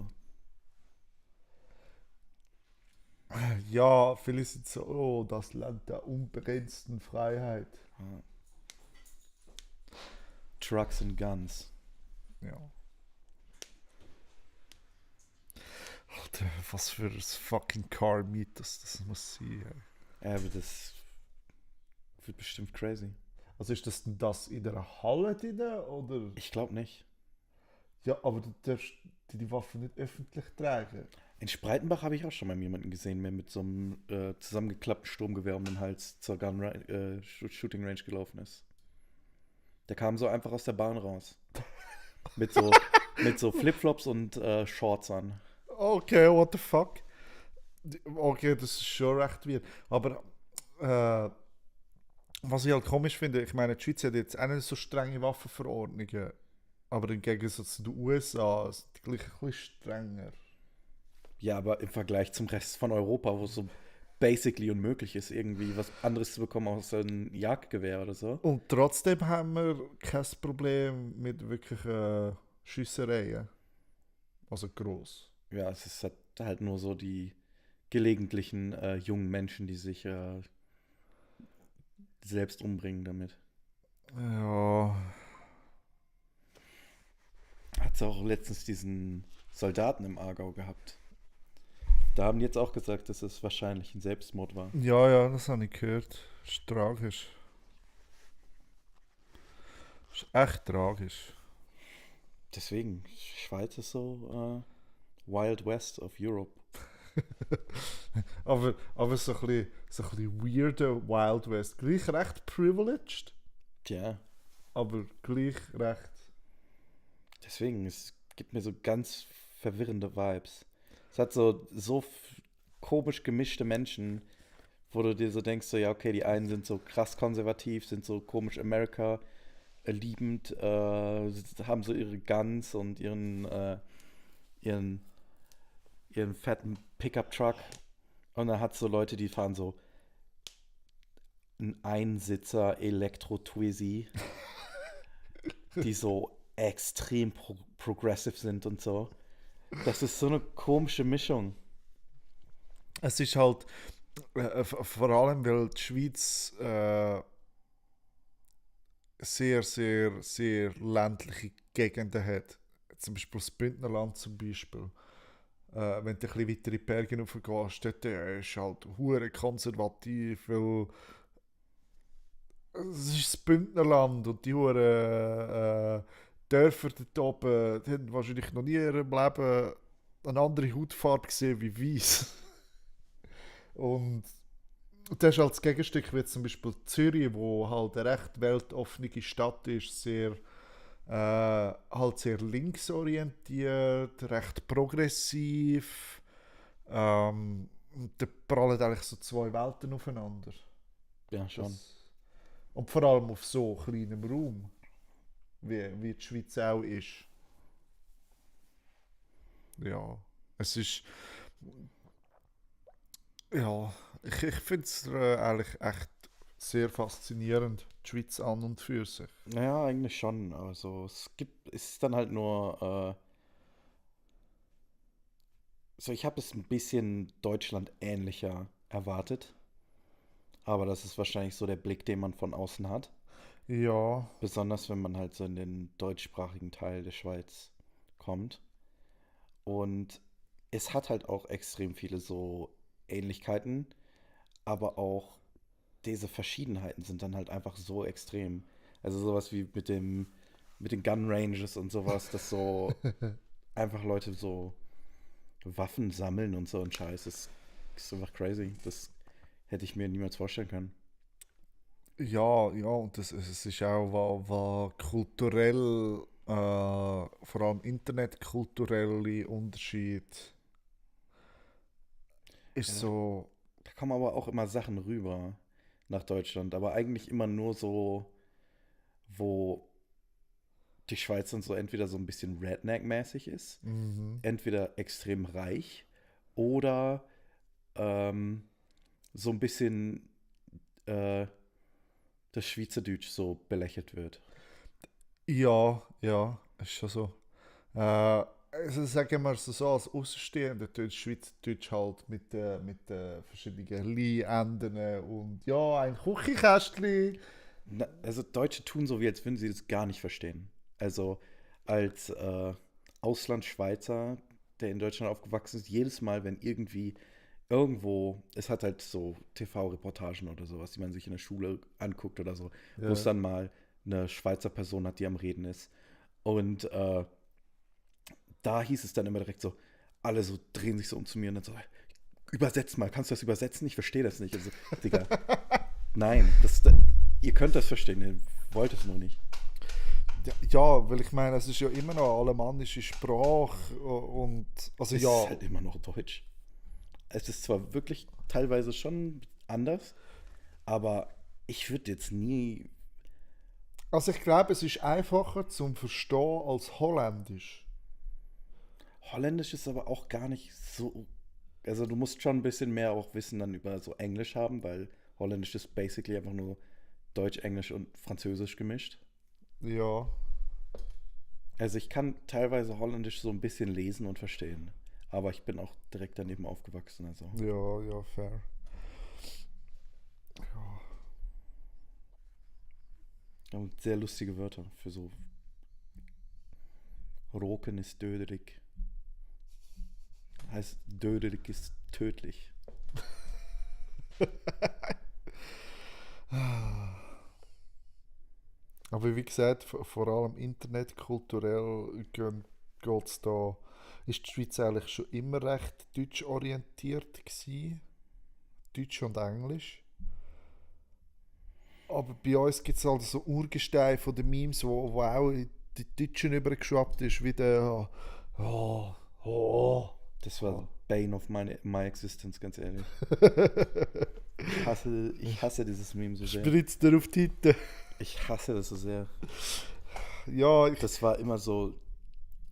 S1: Ja, viele sind so, oh, das Land der unbegrenzten Freiheit.
S3: Trucks and Guns.
S1: Ja. Alter, was für ein fucking Car Meet das muss sein. Ey.
S3: Aber das wird bestimmt crazy.
S1: Also ist das denn das in der Halle drin, oder?
S3: Ich glaube nicht.
S1: Ja, aber du darfst die Waffe nicht öffentlich tragen.
S3: In Spreitenbach habe ich auch schon mal jemanden gesehen, der mit so einem zusammengeklappten Sturmgewehr um den Hals zur Shooting Range gelaufen ist. Der kam so einfach aus der Bahn raus. mit so Flipflops und Shorts an.
S1: Okay, what the fuck? Okay, das ist schon recht weird. Aber was ich halt komisch finde, ich meine, die Schweiz hat jetzt auch nicht so strenge Waffenverordnungen. Aber im Gegensatz zu den USA ist die gleich ein bisschen strenger.
S3: Ja, aber im Vergleich zum Rest von Europa, wo es so basically unmöglich ist, irgendwie was anderes zu bekommen als ein Jagdgewehr oder so.
S1: Und trotzdem haben wir kein Problem mit wirklichen Schüssereien. Also gross.
S3: Ja, es ist halt nur so die gelegentlichen jungen Menschen, die sich selbst umbringen damit.
S1: Ja.
S3: Hat es auch letztens diesen Soldaten im Aargau gehabt. Da haben die jetzt auch gesagt, dass es wahrscheinlich ein Selbstmord war.
S1: Ja, das habe ich gehört. Das ist tragisch. Das ist echt tragisch.
S3: Deswegen, Schweiz ist so Wild West of Europe.
S1: aber so ein bisschen weirder Wild West. Gleich recht privileged,
S3: Tja,
S1: aber gleich recht.
S3: deswegen, es gibt mir so ganz verwirrende Vibes. Es hat so komisch gemischte Menschen, wo du dir so denkst, so, ja, okay, die einen sind so krass konservativ, sind so komisch America liebend, haben so ihre Guns und ihren fetten Pickup-Truck. Und dann hat so Leute, die fahren so ein Einsitzer Elektro-Twizy, die so extrem progressive sind und so. Das ist so eine komische Mischung.
S1: Es ist halt, vor allem, weil die Schweiz sehr, sehr, sehr ländliche Gegenden hat. Zum Beispiel das Bündnerland zum Beispiel. Wenn du ein bisschen weiter in die Berge raufgehst, dort ist halt hure konservativ, weil es ist das Bündnerland und die hure Dörfer dort oben, die haben wahrscheinlich noch nie in ihrem Leben eine andere Hautfarbe gesehen wie weiß. Und das ist halt das Gegenstück, wie zum Beispiel Zürich, wo halt eine recht weltoffene Stadt ist, sehr, halt sehr linksorientiert, recht progressiv. Und da prallen eigentlich so zwei Welten aufeinander.
S3: Ja, schon.
S1: Und vor allem auf so kleinem Raum, wie die Schweiz auch ist. Ja, es ist... Ja, ich finde es eigentlich echt sehr faszinierend, die Schweiz an und für sich.
S3: Naja, eigentlich schon. Also es ist dann halt nur, so ich habe es ein bisschen Deutschland ähnlicher erwartet. Aber das ist wahrscheinlich so der Blick, den man von außen hat.
S1: Ja,
S3: Besonders wenn man halt so in den deutschsprachigen Teil der Schweiz kommt. Und es hat halt auch extrem viele so Ähnlichkeiten, aber auch diese Verschiedenheiten sind dann halt einfach so extrem. Also sowas wie mit den Gun Ranges und sowas, dass so einfach Leute so Waffen sammeln und so ein Scheiß. Das ist einfach crazy. Das hätte ich mir niemals vorstellen können.
S1: ja, und es ist auch, was kulturell, vor allem internetkulturelle Unterschied ist
S3: Ja,
S1: so,
S3: da kommen aber auch immer Sachen rüber nach Deutschland, aber eigentlich immer nur so, wo die Schweiz dann so entweder so ein bisschen Redneck-mäßig ist, entweder extrem reich oder so ein bisschen äh, das Schweizerdeutsch so belächelt wird.
S1: ja, ist schon so. Also sagen wir es so, als Außenstehender tut Schweizerdeutsch halt mit den verschiedenen Lie-Enden und ja, ein Küchenkästchen.
S3: Also Deutsche tun so, wie als würden sie das gar nicht verstehen. Also als Auslandschweizer, der in Deutschland aufgewachsen ist, jedes Mal, wenn irgendwie irgendwo, es hat halt so TV-Reportagen oder sowas, die man sich in der Schule anguckt oder so, wo es
S1: Ja.
S3: dann mal eine Schweizer Person hat, die am Reden ist. Und da hieß es dann immer direkt so, alle so drehen sich so um zu mir und dann so, übersetz mal, kannst du das übersetzen? Ich verstehe das nicht. Also, Digga, nein, ihr könnt das verstehen, ihr wollt es nur nicht.
S1: Ja, weil ich meine, es ist ja immer noch eine alemannische Sprache und also
S3: Es
S1: ja,
S3: ist halt immer noch Deutsch. Es ist zwar wirklich teilweise schon anders, aber ich würde jetzt nie.
S1: also ich glaube, es ist einfacher zum Verstehen als Holländisch.
S3: Holländisch ist aber auch gar nicht so. Also du musst schon ein bisschen mehr auch Wissen dann über so Englisch haben, weil Holländisch ist basically einfach nur Deutsch, Englisch und Französisch gemischt.
S1: Ja,
S3: Also ich kann teilweise Holländisch so ein bisschen lesen und verstehen. Aber ich bin auch direkt daneben aufgewachsen, also.
S1: ja, fair.
S3: Und sehr lustige Wörter für so. Roken ist döderig. Heißt, döderig ist tödlich.
S1: Aber wie gesagt, vor allem internetkulturell geht's da, ist die Schweiz eigentlich schon immer recht deutschorientiert gewesen. Deutsch und Englisch. Aber bei uns gibt es halt so Urgesteine von den Memes, wo auch in die Deutschen übergeschwappt ist, wie der oh.
S3: Das war Bane of my existence, ganz ehrlich. Ich hasse dieses Meme so sehr.
S1: Spritzt er auf die Titel.
S3: Ich hasse das so sehr.
S1: Ja,
S3: Das war immer so,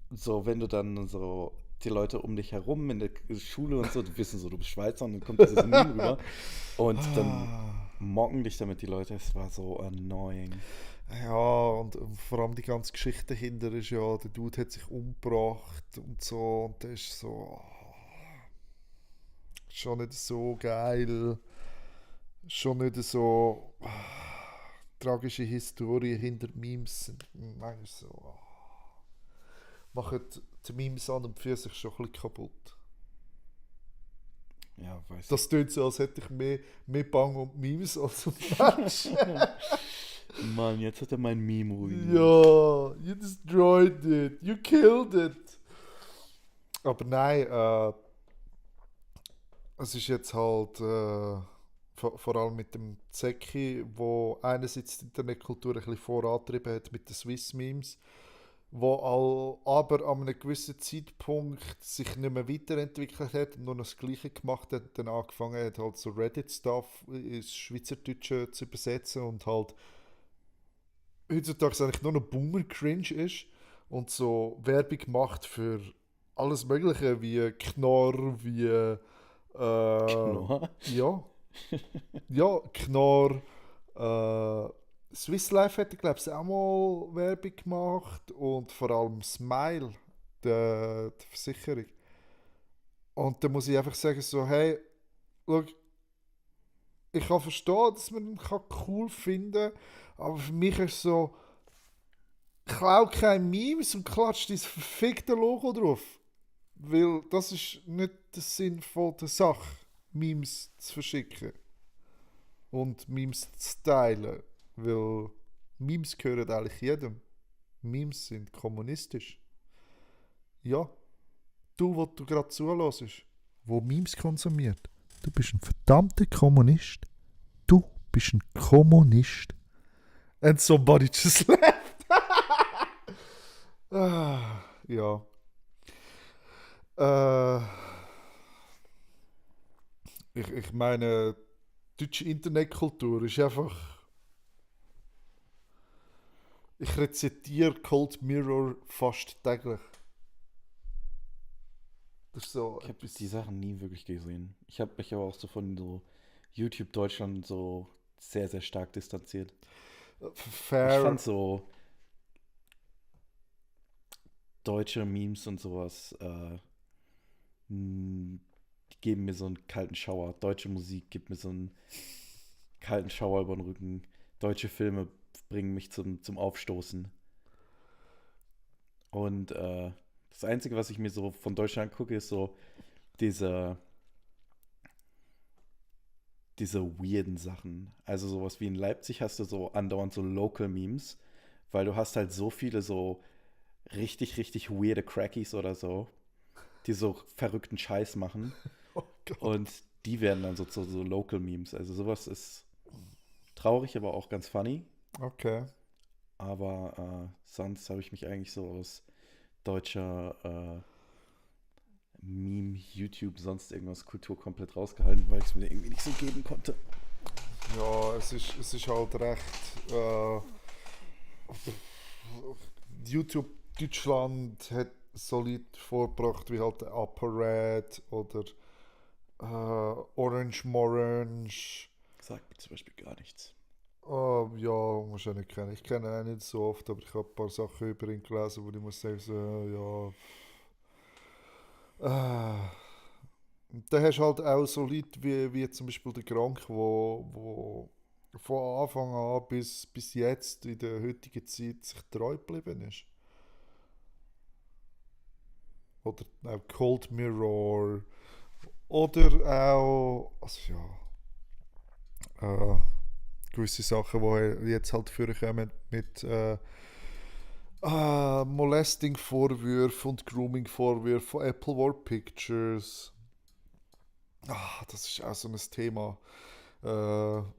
S3: wenn du dann so die Leute um dich herum in der Schule und so, die wissen so, du bist Schweizer und dann kommt dieses Meme rüber und dann mocken dich damit die Leute. Es war so annoying.
S1: Ja, und vor allem die ganze Geschichte dahinter ist ja, der Dude hat sich umgebracht und so, und das ist so schon nicht so geil, schon nicht so tragische Historie hinter Memes sind manchmal so, machen die Memes an und für sich schon ein bisschen kaputt.
S3: Ja, weiß
S1: Das tönt so, als hätte ich mehr Bang um Memes als um Menschen.
S3: ich. Mann, jetzt hat er mein Meme ruiniert.
S1: Ja, you destroyed it, you killed it. Aber nein, es ist jetzt halt vor allem mit dem Zeki, wo einerseits die Internetkultur ein bisschen vorangetrieben hat mit den Swiss-Memes, wo aber an einem gewissen Zeitpunkt sich nicht mehr weiterentwickelt hat und nur noch das Gleiche gemacht hat, dann angefangen hat, halt so Reddit-Stuff ins Schweizerdeutsche zu übersetzen und halt heutzutage eigentlich nur noch Boomer-Cringe ist und so Werbung macht für alles Mögliche, wie Knorr, wie
S3: Knorr?
S1: ja. Ja, Knorr. Swiss Life hat, glaube ich, auch mal Werbung gemacht und vor allem Smile, die Versicherung. Und da muss ich einfach sagen, so, hey, schau, ich kann verstehen, dass man ihn cool finden kann, aber für mich ist es so, klau keine Memes und klatsch dieses verfickte Logo drauf. Weil das ist nicht der Sinn von der Sache, Memes zu verschicken und Memes zu teilen. Weil Memes gehören eigentlich jedem. Memes sind kommunistisch. Ja, du, wo du gerade zuhörst, wo Memes konsumiert, du bist ein verdammter Kommunist. Du bist ein Kommunist. And somebody just left. Ja. Ich meine, deutsche Internetkultur ist einfach. Ich rezitiere Cold Mirror fast täglich. Das ist so.
S3: Ich habe die Sachen nie wirklich gesehen. Ich habe mich aber auch so von so YouTube Deutschland so sehr, sehr stark distanziert.
S1: Fair.
S3: Ich fand so deutsche Memes und sowas, die geben mir so einen kalten Schauer. Deutsche Musik gibt mir so einen kalten Schauer über den Rücken. Deutsche Filme bringen mich zum Aufstoßen. Und das Einzige, was ich mir so von Deutschland gucke, ist so diese weirden Sachen. Also sowas wie in Leipzig hast du so andauernd so Local Memes, weil du hast halt so viele so richtig, richtig weirde Crackies oder so, die so verrückten Scheiß machen.
S1: Oh Gott.
S3: Und die werden dann so Local Memes. Also sowas ist traurig, aber auch ganz funny.
S1: Okay.
S3: Aber sonst habe ich mich eigentlich so aus deutscher Meme, YouTube, sonst irgendwas Kultur komplett rausgehalten, weil ich es mir irgendwie nicht so geben konnte.
S1: Ja, es ist halt recht. YouTube Deutschland hat solid vorgebracht, wie halt der Upper Red oder Orange Morange.
S3: Sagt mir zum Beispiel gar nichts.
S1: Ja, muss ich nicht kennen. Ich kenne ihn auch nicht so oft, aber ich habe ein paar Sachen über ihn gelesen, wo ich muss sagen, so, ja. Und dann hast du halt auch so Leute wie zum Beispiel der Gronk, wo von Anfang an bis jetzt in der heutigen Zeit sich treu geblieben ist. Oder auch Cold Mirror. Oder auch, also ja, gewisse Sachen, die jetzt halt vorkommen mit Molesting-Vorwürfen und Grooming-Vorwürfen von Apple War Pictures. Das ist auch so ein Thema.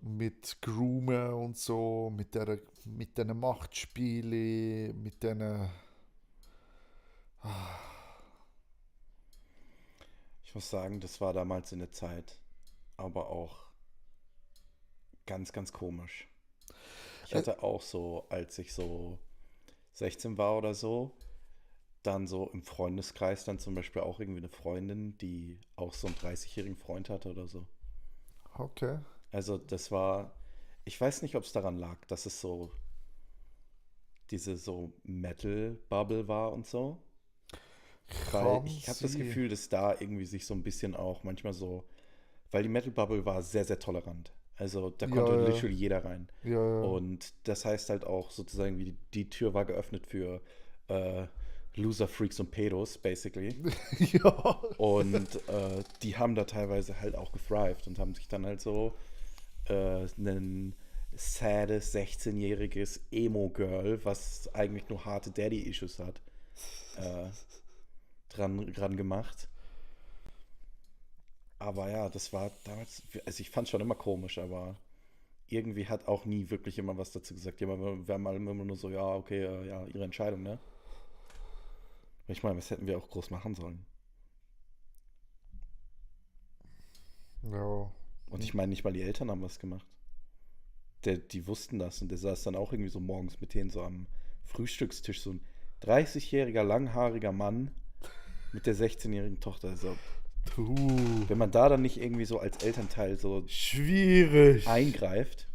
S1: Mit Groomen und so, mit diesen Machtspielen, mit diesen.
S3: Ich muss sagen, das war damals in der Zeit, aber auch ganz, ganz komisch. Ich hatte auch so, als ich so 16 war oder so, dann so im Freundeskreis dann zum Beispiel auch irgendwie eine Freundin, die auch so einen 30-jährigen Freund hatte oder so.
S1: Okay.
S3: Also das war, ich weiß nicht, ob es daran lag, dass es so diese so Metal-Bubble war und so. Weil
S1: Kann
S3: ich habe das
S1: sein.
S3: Gefühl, dass da irgendwie sich so ein bisschen auch manchmal so, weil die Metal-Bubble war sehr, sehr tolerant. Also da
S1: Ja,
S3: konnte
S1: ja.
S3: literally jeder rein.
S1: Ja, ja.
S3: Und das heißt halt auch sozusagen, wie die Tür war geöffnet für Loser, Freaks und Pedos, basically.
S1: Ja.
S3: Und die haben da teilweise halt auch gethrived und haben sich dann halt so ein sades 16-jähriges Emo-Girl, was eigentlich nur harte Daddy-Issues hat, dran gemacht. Aber ja, das war damals, also ich fand es schon immer komisch, aber irgendwie hat auch nie wirklich jemand was dazu gesagt. Wir haben alle immer nur so, ja, okay, ja, ihre Entscheidung, ne? Ich meine, was hätten wir auch groß machen sollen?
S1: Ja.
S3: Und ich meine, nicht mal die Eltern haben was gemacht. Die wussten das und der saß dann auch irgendwie so morgens mit denen so am Frühstückstisch, so ein 30-jähriger, langhaariger Mann mit der 16-jährigen Tochter. Also, wenn man da dann nicht irgendwie so als Elternteil so
S1: Schwierig.
S3: eingreift,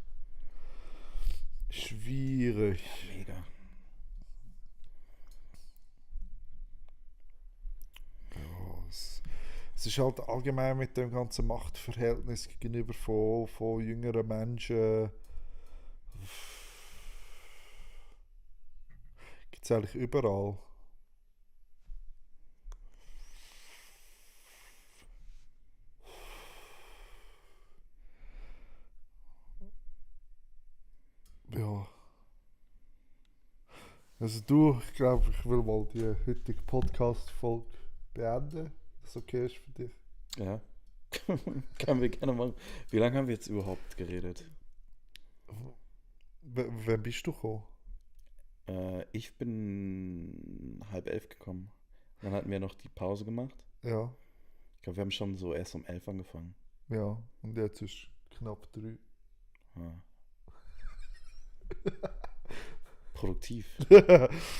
S1: Schwierig.
S3: mega.
S1: Es ist halt allgemein mit dem ganzen Machtverhältnis gegenüber von jüngeren Menschen. Gibt es eigentlich überall. Ja. Also du, ich glaube, ich will mal die heutige Podcast-Folge beenden. Das okay ist für dich.
S3: Ja. Können wir gerne machen. Wie lange haben wir jetzt überhaupt geredet?
S1: Wann bist du gekommen?
S3: Ich bin 10:30 gekommen. Dann hatten wir noch die Pause gemacht.
S1: Ja,
S3: Ich glaube, wir haben schon so erst um 11 angefangen.
S1: ja. Und jetzt ist knapp 3.
S3: Ja. Produktiv.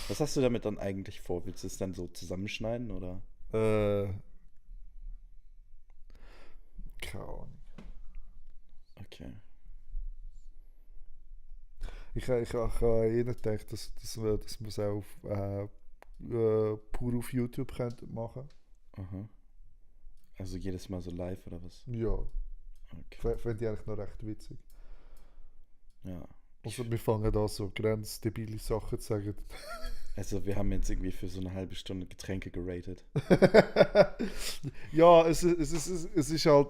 S3: Was hast du damit dann eigentlich vor? Willst du es dann so zusammenschneiden oder?
S1: Keine Ahnung.
S3: Okay.
S1: Ich habe eh nicht gedacht, dass wir es auch pur auf YouTube könnten machen.
S3: Aha. Also jedes Mal so live oder was?
S1: Ja,
S3: Okay.
S1: fände ich eigentlich noch recht witzig.
S3: Ja.
S1: Also wir fangen da so grenzdebile Sachen zu sagen.
S3: Also wir haben jetzt irgendwie für so eine halbe Stunde Getränke geratet.
S1: Ja, es ist halt.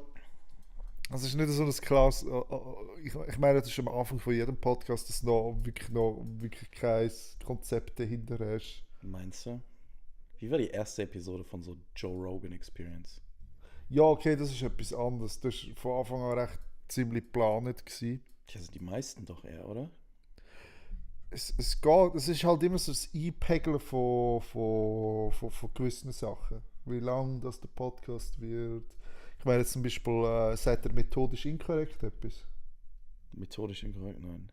S1: Es ist nicht so ein klares. Ich meine, das ist am Anfang von jedem Podcast, dass noch wirklich kein Konzept dahinter ist.
S3: Meinst du? Wie war die erste Episode von so Joe Rogan Experience?
S1: Ja, okay, das ist etwas anderes. Das war von Anfang an recht ziemlich geplant gewesen.
S3: Also die meisten doch eher, oder?
S1: Es geht, es ist halt immer so das Einpegeln von gewissen Sachen. Wie lang das der Podcast wird. Ich meine jetzt zum Beispiel, sagt er methodisch inkorrekt etwas?
S3: Methodisch inkorrekt, nein.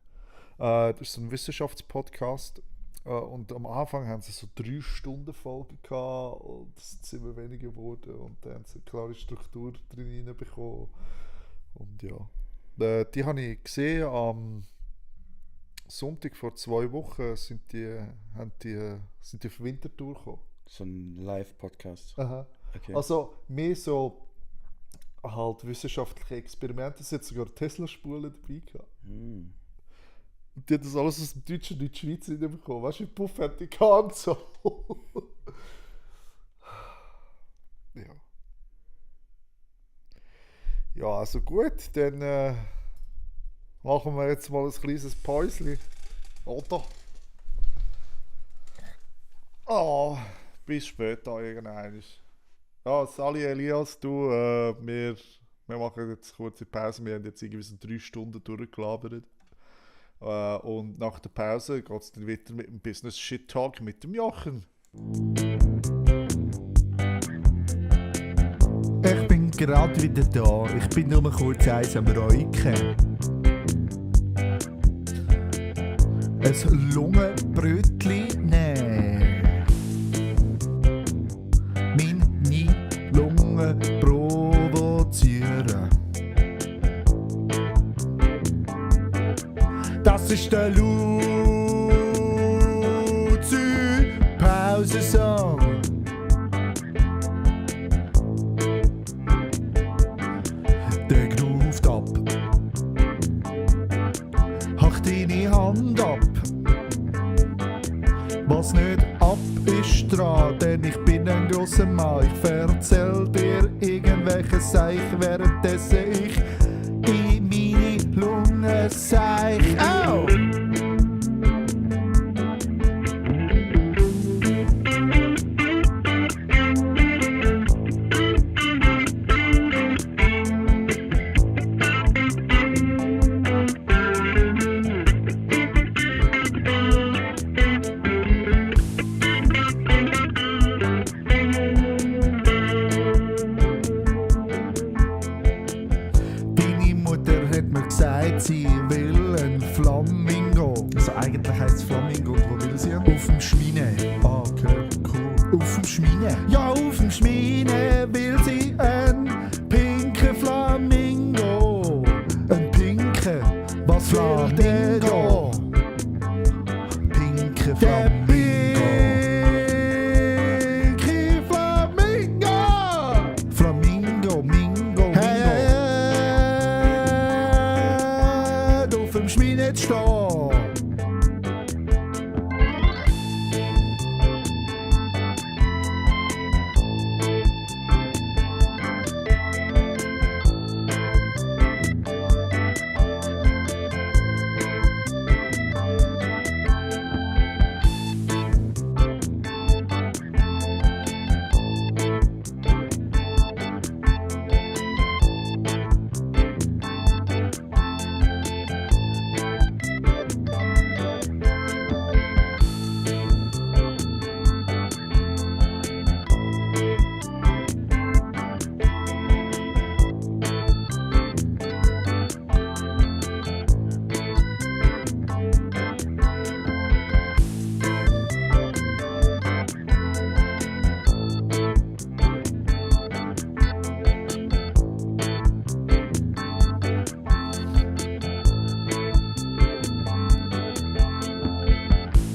S1: Das ist so ein Wissenschaftspodcast. Und am Anfang haben sie so 3 Stunden Folgen gehabt und es sind immer weniger geworden und dann haben sie eine klare Struktur drin bekommen. Und ja. Die habe ich gesehen am Sonntag vor 2 Wochen sind die auf Winterthur gekommen.
S3: So ein Live-Podcast.
S1: Aha.
S3: Okay.
S1: Also mehr so halt wissenschaftliche Experimente. Es hat sogar Tesla-Spulen dabei gehabt.
S3: Hm.
S1: Und die hat das alles aus dem Deutschen und in die Schweiz reinbekommen. Weißt du, wie Puff hat die gehabt und so. Ja. Ja, also gut, dann machen wir jetzt mal ein kleines Päuschen. Oder? Ah, bis später irgendwann. Ja, Sali, Elias, du, wir machen jetzt eine kurze Pause. Wir haben jetzt irgendwie so 3 Stunden durchgelabert. Und nach der Pause geht es dann weiter mit dem Business Shit Talk mit dem Jochen.
S2: gerade wieder da. Ich bin nur kurz eins am Räuchen. Ein Lungenbrötli nehmen. Meine Lungen provozieren. Das ist der Luzi-Pausensong. Der groovt ab. Hach deine Hand ab. Was nicht ab ist dran, denn ich bin ein grosser Mann. Ich erzähl dir irgendwelche Seich, währenddessen ich in meine Lunge seich. Au! Deine Mutter hat mir gesagt, sie will ein Flamingo. Also eigentlich heisst es Flamingo, und wo will sie? Auf dem Schmine. Ah, okay, cool. Auf dem Schmine? Ja, auf dem Schmine will sie ein pinken Flamingo. Ein pinken? Was fehlt denn da? Pinke Flamingo. Pinke Flamingo! Flamingo, Mingo, Mingo. Auf dem Schmine zu stehen.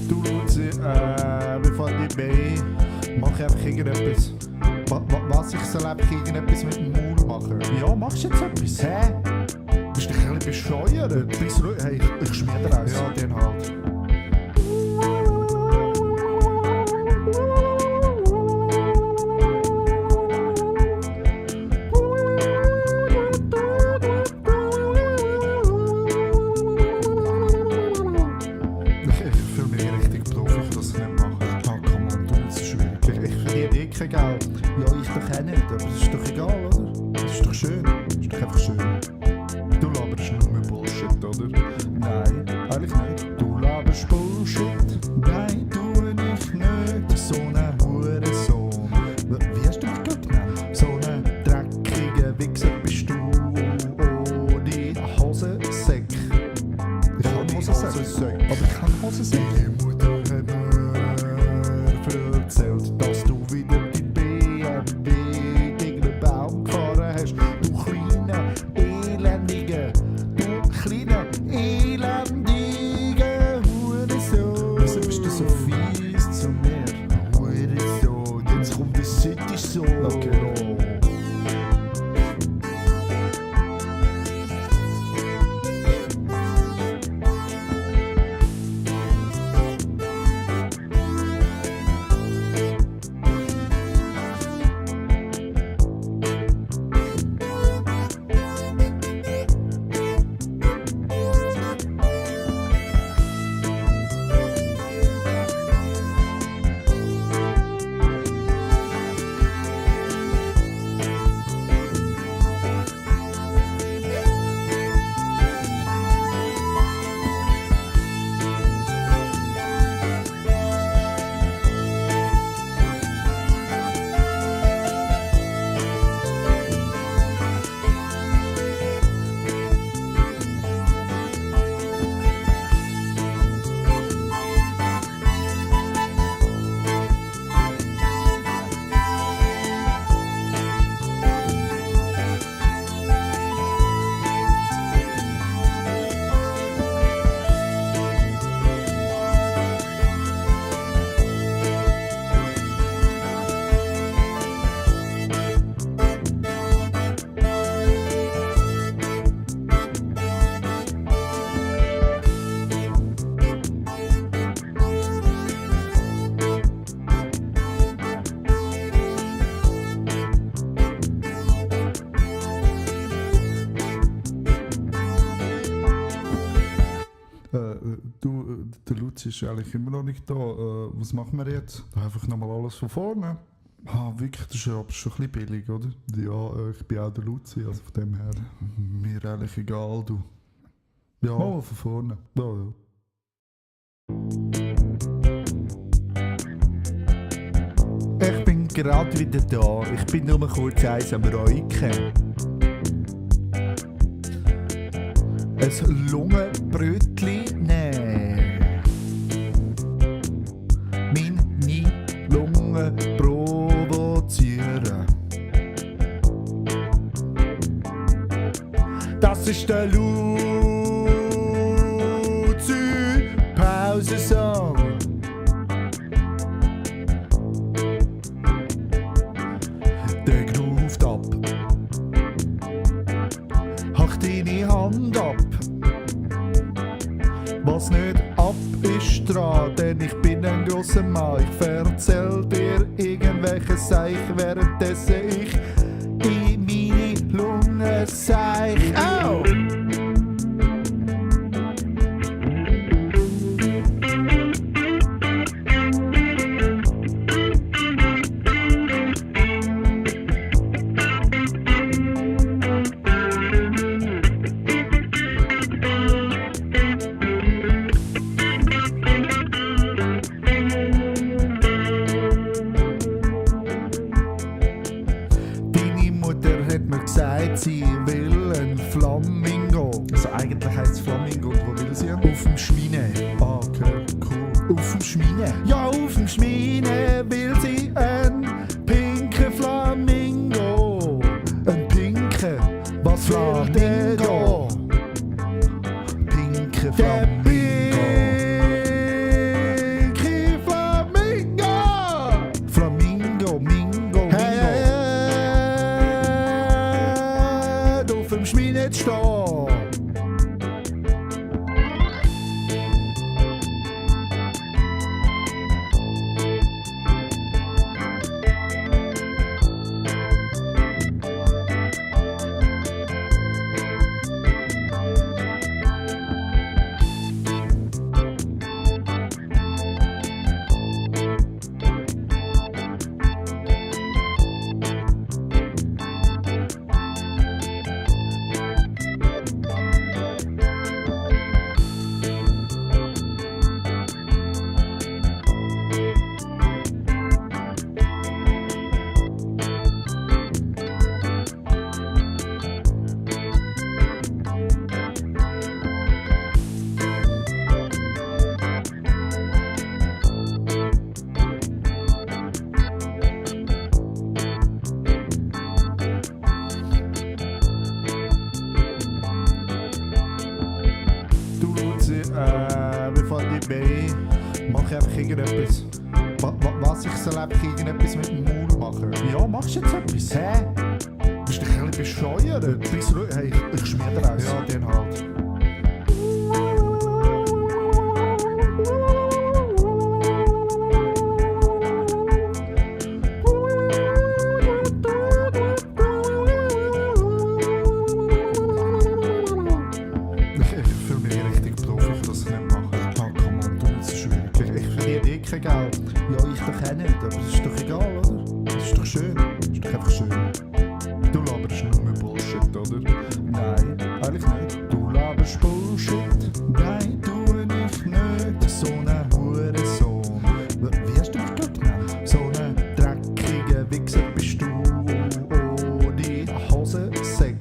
S2: Du Luzi, bevor ich bin, mach ich einfach irgendetwas. Was ich soll einfach irgendetwas mit dem Maul machen? Ja, machst du jetzt etwas? Hä? Bist du ein bisschen bescheuert? Bist du, hey, ich schmier dir eins. Ja, den halt. Ich fühle mich richtig Profi, dass ich nicht mache. Ah, komm on, du, das ist schwierig. Ich verdiene kein Geld. Ja, ich doch auch nicht, aber das ist doch egal, oder? Das ist doch schön. Das ist doch einfach schön. Du laberst nur Bullshit, oder? Nein, eigentlich nicht. Du laberst Bullshit. Nein, tu ich nicht. So ein Hurensohn. Wie hast du mich gerade genannt? So ein dreckiger Wichser bist du. Ohne Hosensäck. Ich habe Hosensäck. Aber ich kann Hosensäck. Deine Mutter hat mir erzählt, dass du wieder die BMW gegen den Baum gefahren hast. Du kleiner, elendiger, Hurensohn. Wieso bist du so fies zu mir? Hurensohn, jetzt kommt der City-Sohn. Okay. der Luzi ist eigentlich immer noch nicht da. Was machen wir jetzt? Einfach nochmal alles von vorne. Wirklich, das ist aber schon ein bisschen billig, oder? Ja, ich bin auch der Luzi, also von dem her. Mir eigentlich egal, du. Ja, mal von vorne. Ja. Ich bin gerade wieder da. Ich bin nur mal kurz eins am Räuchen. Ein Lungenbrötli nehmen. Meine Lunge provozieren. Das ist der Luzi Pausensong. Der gruft ab. Hach deine Hand ab. Was nicht ab ist dran, denn ich bin ein grosser Mann. Ich erzähl dir irgendwelche Seich, währenddessen ich in meine Lunge seich. Au! Deine Mutter hat mir gesagt, sie will ein Flamingo. Also eigentlich heisst es Flamingo. Und wo will sie? Auf dem Schmine. Okay, cool. Auf dem Schmine? Ja, auf dem Schmine will sie ein pinken Flamingo. Ein pinken? Was Flamingo? Pinke Flamingo. Pinke Flamingo. Flamingo, Mingo, Mingo. Auf dem Schmine zu stehen. Du Luzi, wie fällt dir bei? Mach einfach irgendetwas. Was? Ich soll einfach irgendetwas mit dem Maul machen? Ja, machst du jetzt etwas? Hä? Bist du ein bisschen bescheuert? Bist du, hey, ich schmiede eins. Ja, den halt. Ich fühle mich richtig Profi, dass ich nicht mache. Come on, du, das ist schwierig. Ich verdiene eh kein Geld. Ja, ich doch auch nicht, aber das ist doch egal, oder? Das ist doch schön. Das ist doch einfach schön. Du laberst nur Bullshit, oder? Nein, eigentlich nicht. Du laberst Bullshit. Nein, tu ich nicht. So ein Hurensohn. Wie hast du mich gerade genannt? So ein dreckiger Wichser bist du ohne Hosensäck.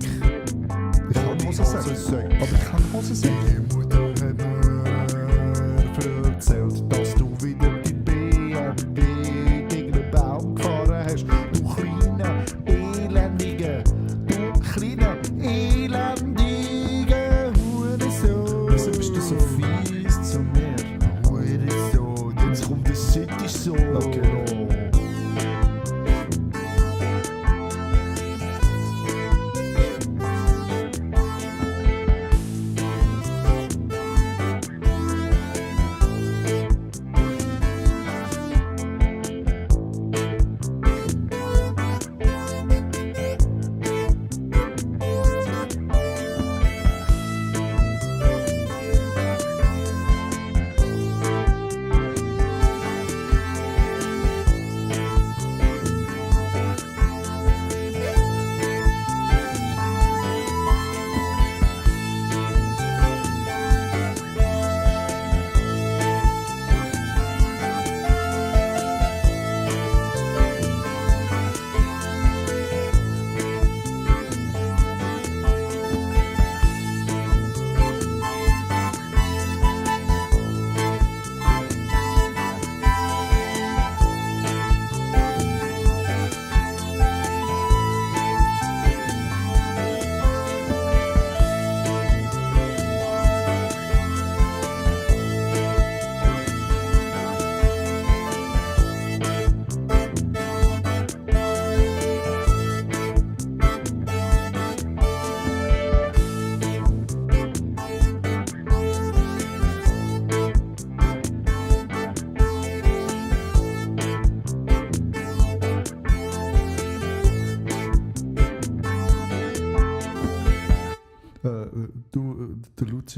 S2: Ich habe Hosensäck. Aber ich kann Hosensäck. Deine Mutter hat mir erzählt, dass du wieder die BMW gegen den Baum gefahren hast. Du kleiner, elendiger, Hurensohn. Wieso bist du so fies zu mir? Hurensohn, jetzt kommt der City-Sohn. Okay.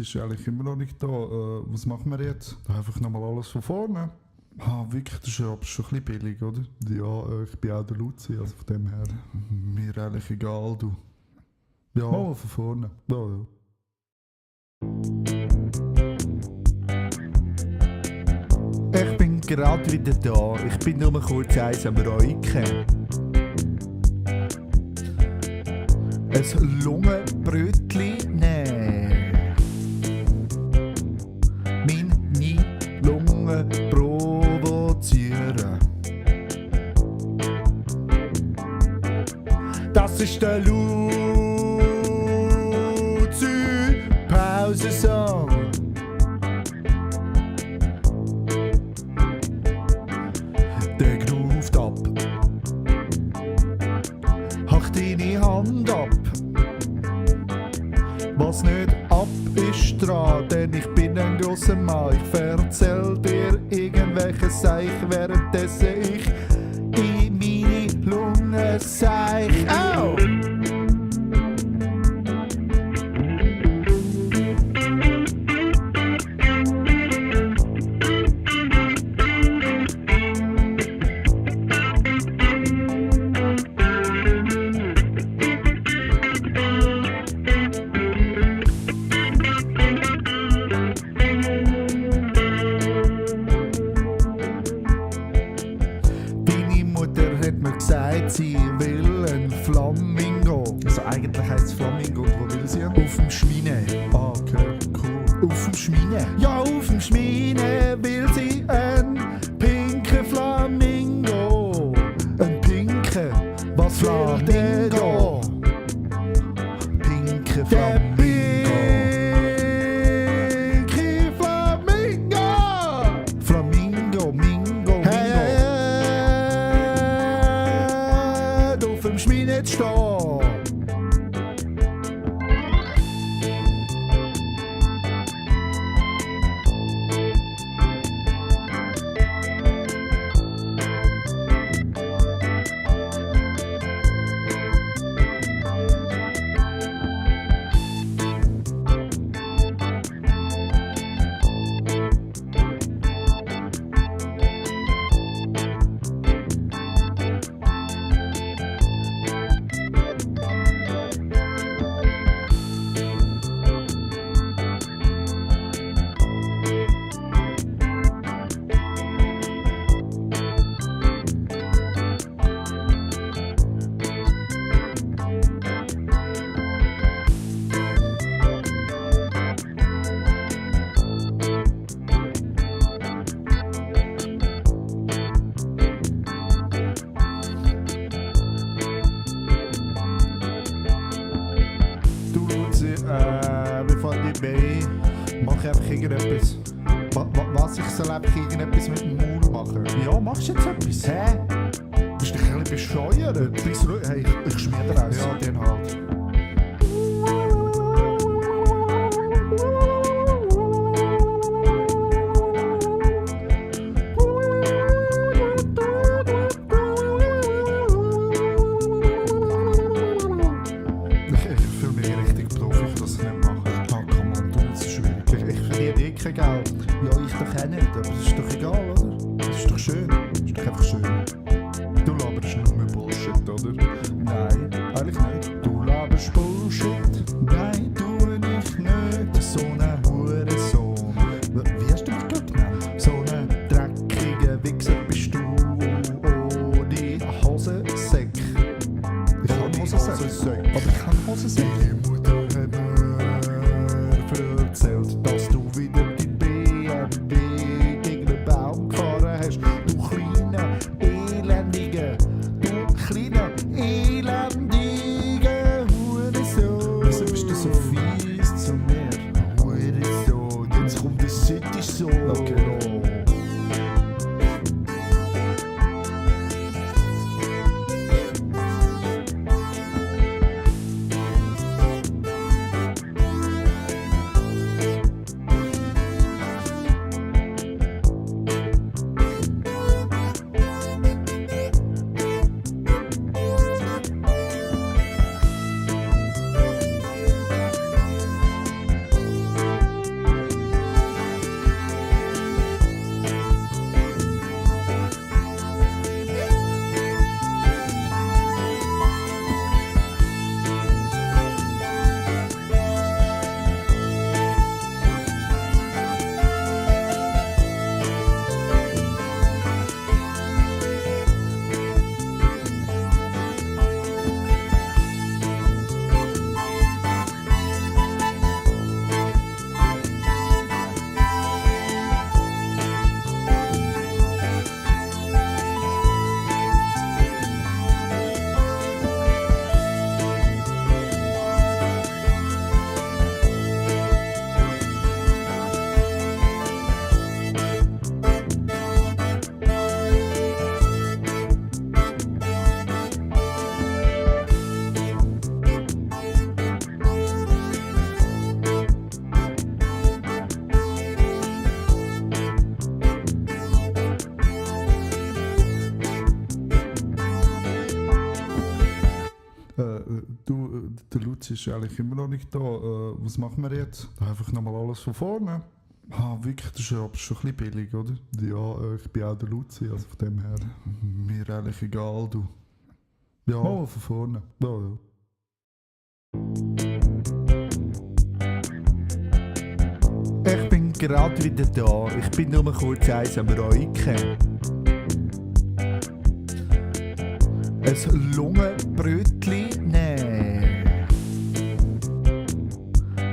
S2: sie ist eigentlich immer noch nicht da. Was machen wir jetzt? Einfach nochmal alles von vorne. Wirklich, das ist ja aber schon ein bisschen billig, oder? Ja, ich bin auch der Luzi, also von dem her. Mir eigentlich egal, du. Ja, mal von vorne. Ja. Ich bin gerade wieder da. Ich bin nur kurz eins am Räuchen. Ein Lungenbrötli nehmen. Meine Lunge provozieren. Das ist der Luzi-Pausensong. Der groovt ab. Hach deine Hand ab. Was nicht ab ist dran, denn ich bin ein grosser Mann. Ich erzähl dir irgendwelche Seich, währenddessen ich in meine Lunge seich. Au! Deine Mutter hat mir gesagt, sie will ein Flamingo. Also eigentlich heisst es Flamingo. Und wo will sie? Auf dem Schmine. Ah, okay, cool. Auf dem Schmine? Ja, auf dem Schmine will sie ein pinken Flamingo. Ein pinken? Was will der da? Pinke Flamingo. Pinke Flamingo. Flamingo, Mingo, Mingo. Auf dem Schmine zu stehen. Du Luzi, wie fällt dir bei? Mach einfach irgendetwas. Was? Ich soll einfach irgendetwas mit dem Maul machen? Ja, machst du jetzt etwas? Hä? Bist du ein bisschen bescheuert? Bist du, hey, ich schmier dir eins. Ja, den halt. Ich fühle mich richtig Profi, für das ich nicht mache. Ah, komm on, du, das ist schwierig. Ich verliere eh kein Geld. Ja, ich doch auch nicht, aber das ist doch egal, oder? Das ist doch schön. Das ist doch einfach schön. Du laberst nur Bullshit, oder? Nein, eigentlich nicht. Du laberst Bullshit. Nein, tu ich nicht. So ein Hurensohn. Wie hast du mich gerade genannt? So ein dreckiger Wichser bist du ohne Hosensäck. Ich habe Hosensäck. Aber ich habe Hosensäck. Deine Mutter hat mir erzählt, dass du wieder dein BMW gegen den Baum gefahren hast. Du kleiner sie ist eigentlich immer noch nicht da. Was machen wir jetzt? Einfach nochmal alles von vorne. Wirklich, das ist aber schon ein bisschen billig, oder? Ja, ich bin auch der Luzi, also von dem her. Mir eigentlich egal, du. Ja, mal von vorne. Ja. Ich bin gerade wieder da. Ich bin nur kurz eins am Räuchen. Ein Lungenbrötli nehmen.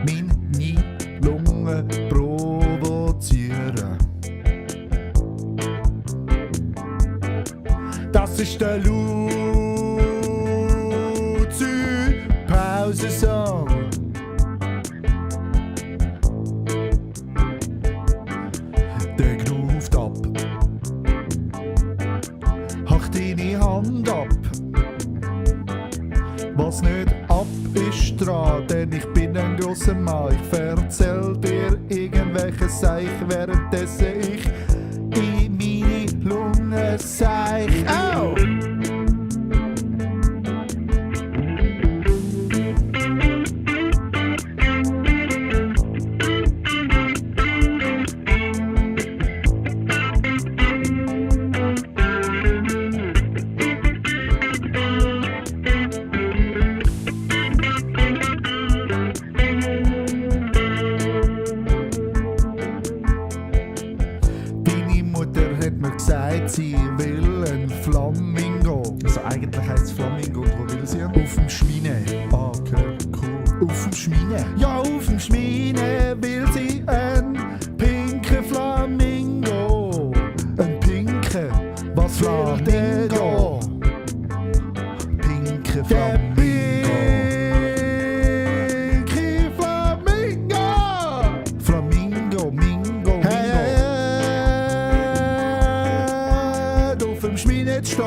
S2: Meine Lungen provozieren. Das ist der Luzi-Pausensong. Der groovt ab. Hach deine Hand ab. Was nicht ab ist dran, denn ich bin ein grosser Mann. Ich erzähl dir irgendwelche Seich, währenddessen ich in meine Lunge seich. Au! Deine Mutter hat mir gesagt, sie will ein Flamingo. Also eigentlich heisst es Flamingo und wo will sie? Auf dem Schmine. Okay, cool. Auf dem Schmine? Ja, auf dem Schmine will sie ein pinken Flamingo. Ein pinken? Was will der da? Pinke Flamingo. Pinke Flamingo! Flamingo, Mingo, Mingo. Hey, auf dem Schmine stehen.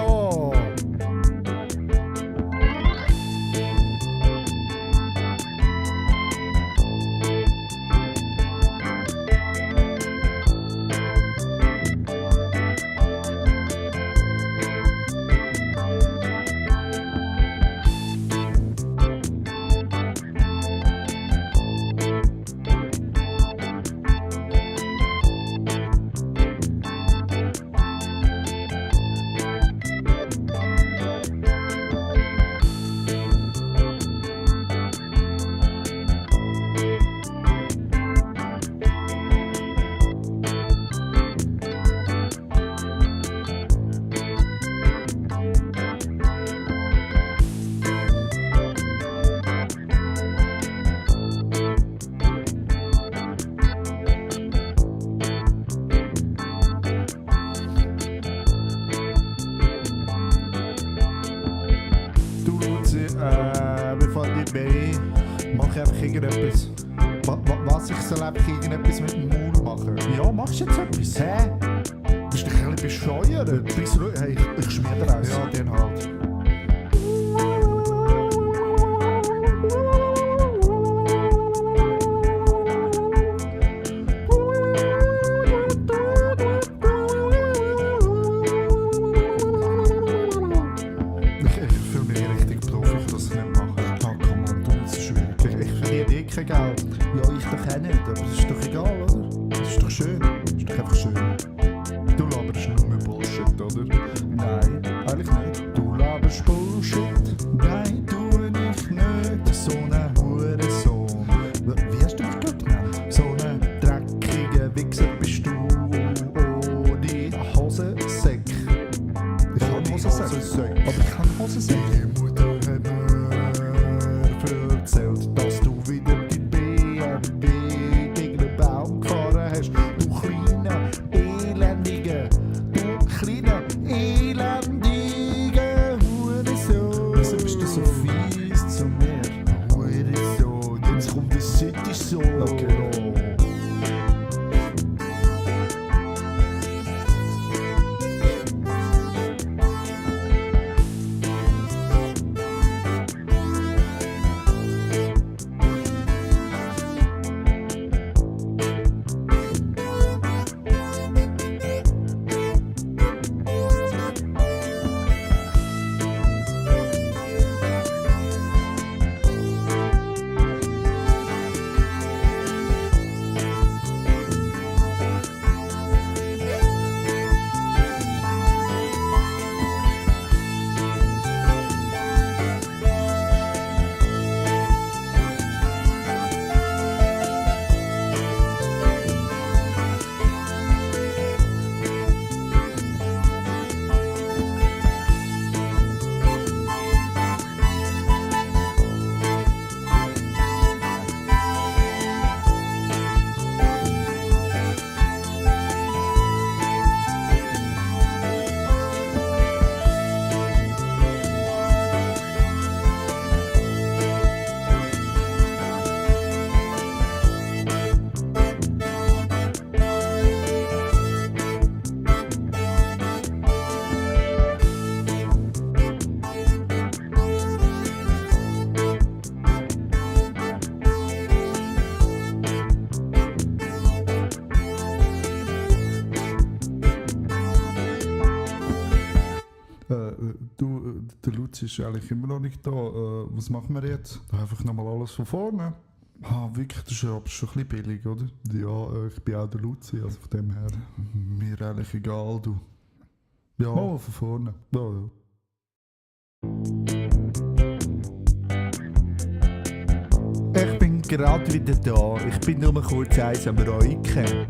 S2: Du Luzi, bevor ich bei mach einfach irgendetwas. Was? Ich soll einfach irgendetwas mit dem Maul machen? Ja, machst du jetzt etwas? Hä? Bist du ein bisschen bescheuert? Bist du, hey, ich schmier dir aus. Ja, den halt. Ich fühle mich richtig Profi, ich das nicht machen. Komm on, du, das ist schwierig. Ich verdiene kein Geld. Ja, ich doch auch nicht, aber das ist doch egal, oder? Das ist doch schön. Das ist doch einfach schön. Du laberst nur Bullshit, oder? Nein, eigentlich nicht. Du laberst Luzi ist eigentlich immer noch nicht da. Was machen wir jetzt? Einfach nochmal alles von vorne. Wirklich, das ist aber schon ein bisschen billig, oder? Ja, ich bin auch der Luzi, also von dem her. Mir eigentlich egal, du. Ja, mal von vorne. Ja. Ich bin gerade wieder da. Ich bin nur kurz eins am Räuchen.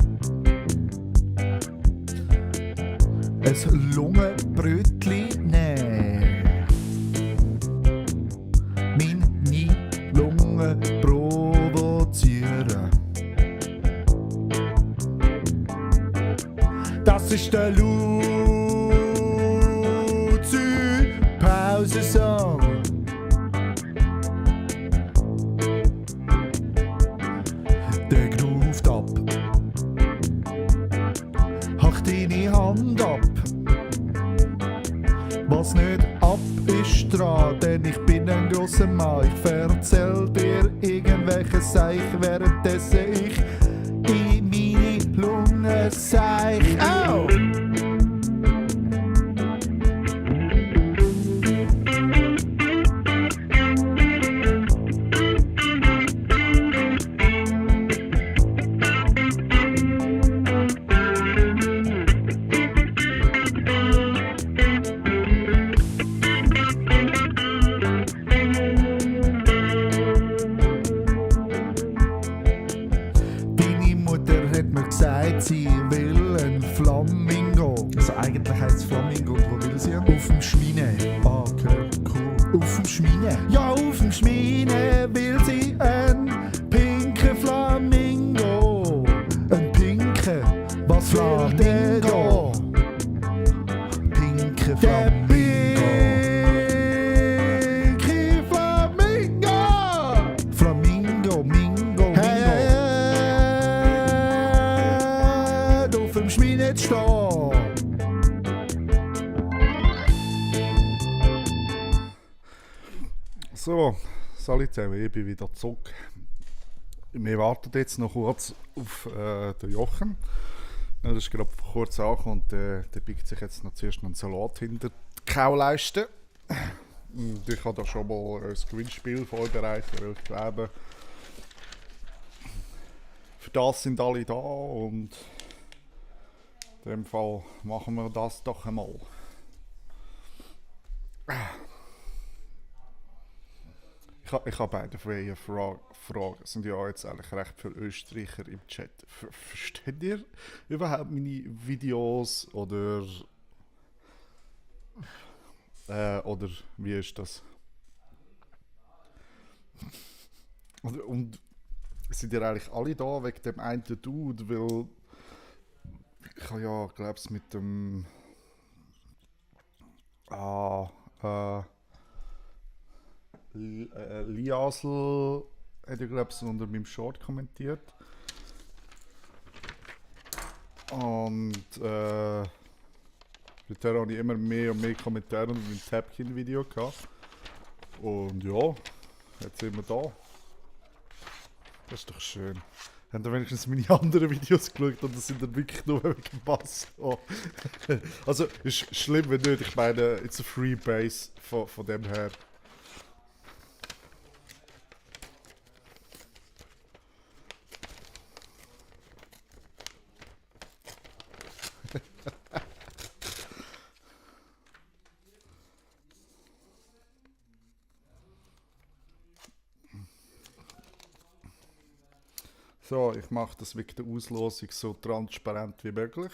S2: Ein Lungenbrötli nehmen. Meine Lungen provozieren. Das ist der Luzi Pausensong. Der groovt ab. Hach deine Hand ab. Was nicht ab ist dran, denn ich bin ein grosser Mann. Ich erzähl dir irgendwelche Seich, währenddessen ich in meine Lunge seich. Au! Deine Mutter hat mir gesagt, sie will ein Flamingo. Also eigentlich heisst es Flamingo und wo will sie? Auf dem Schmine. Okay, cool. Auf dem Schmine? Ja, auf dem Schmine will sie ein pinken Flamingo. Ein pinken? Was will der da? Pinke Flamingo. Pinke Flamingo! Flamingo, Mingo, Mingo. Auf dem Schmine zu stehen.
S1: So, salut zusammen, ich bin wieder zurück. Wir warten jetzt noch kurz auf den Jochen. Ja, das ist gerade vor kurzem angekommen und der biegt sich jetzt noch zuerst noch einen Salat hinter die Kauleiste. Und ich habe da schon mal ein Gewinnspiel vorbereitet, weil ich glaube, für das sind alle da und in dem Fall machen wir das doch einmal. Ich habe beide freie Fragen. Es sind ja jetzt eigentlich recht viele Österreicher im Chat. Versteht ihr überhaupt meine Videos oder wie ist das? Und sind ihr eigentlich alle da wegen dem einen Dude, weil ich habe ja, glaube ich, mit dem Liasl hat ja, glaube ich, unter meinem Short kommentiert. Und seither habe ich immer mehr und mehr Kommentare unter meinem Tapkin-Video gehabt. Und ja, jetzt sind wir da. Das ist doch schön. Habt ihr wenigstens meine anderen Videos geschaut und das sind dann wirklich nur wegen dem Bass. Oh. Also, ist schlimm, wenn nicht. Ich meine, it's a free base von dem her. So, ich mache das wegen der Auslosung so transparent wie möglich.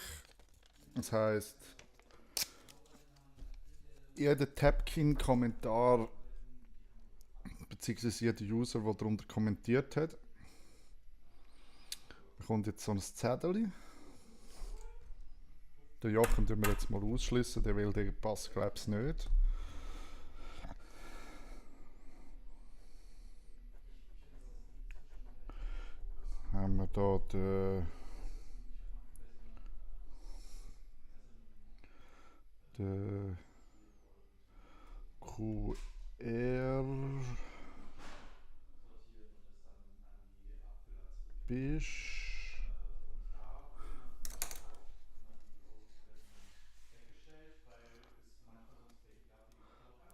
S1: Das heisst, jeder Tapkin-Kommentar beziehungsweise jeder User, der darunter kommentiert hat, bekommt jetzt so ein Zettel. Den Jochen tun wir jetzt mal ausschließen, der will den Pass, glaube ich, nicht. Haben wir da den QR Bisch.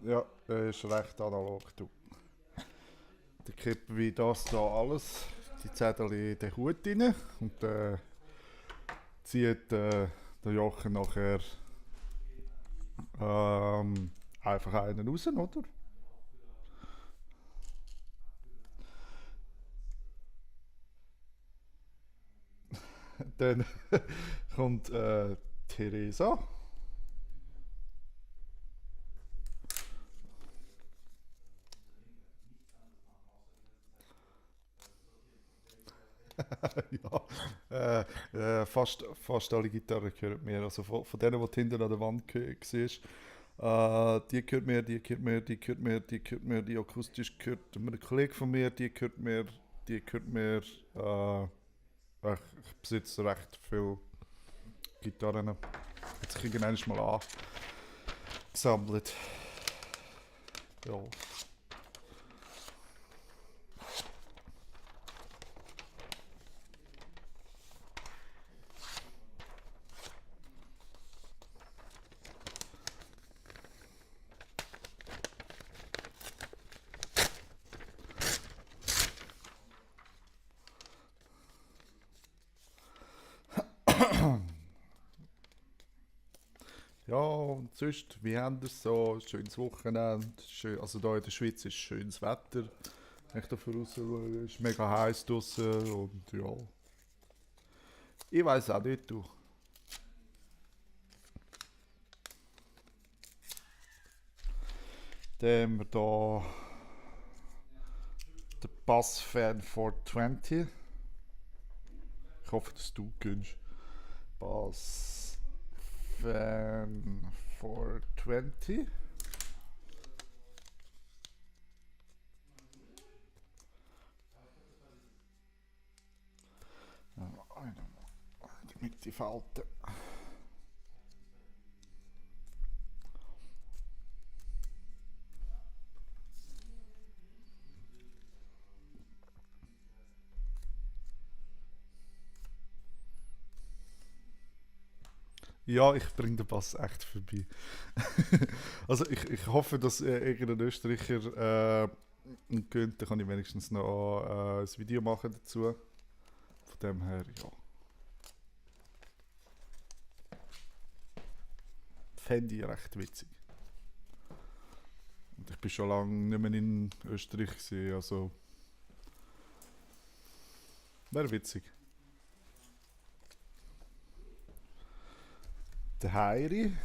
S1: Ja, der ist recht analog. Du. Der kippt wie das da alles, die Zettel in den Hut rein und zieht der Jochen nachher einfach einen raus, oder? Dann kommt Theresa. Ja, fast alle Gitarren gehören mir. Also von denen, die hinten an der Wand siehst, die gehört mir, die gehört mir, die gehört mir, die gehört mir, die akustisch gehört mir ein Kollege von mir, die gehört mir. Ich besitze recht viele Gitarren. Jetzt kriege ich irgendwann mal angesammelt. Ja. Ja, und sonst, wie haben es so? Schönes Wochenende. Schön, also hier in der Schweiz ist schönes Wetter. Wenn ich da voraus schaue, ist mega heiß draußen und ja. Ich weiß auch nicht, du. Dann haben wir hier den Bass-Fan 420. Ich hoffe, dass du kennst. Bass Fan 420. Die Mitte falten. Ja, ich bringe den Bass echt vorbei. Also ich hoffe, dass irgendein Österreicher ihn gönnt, dann kann ich wenigstens noch ein Video machen dazu. Von dem her, ja. Fände ich recht witzig. Und ich bin schon lange nicht mehr in Österreich gewesen, also wäre witzig. Der Heiri.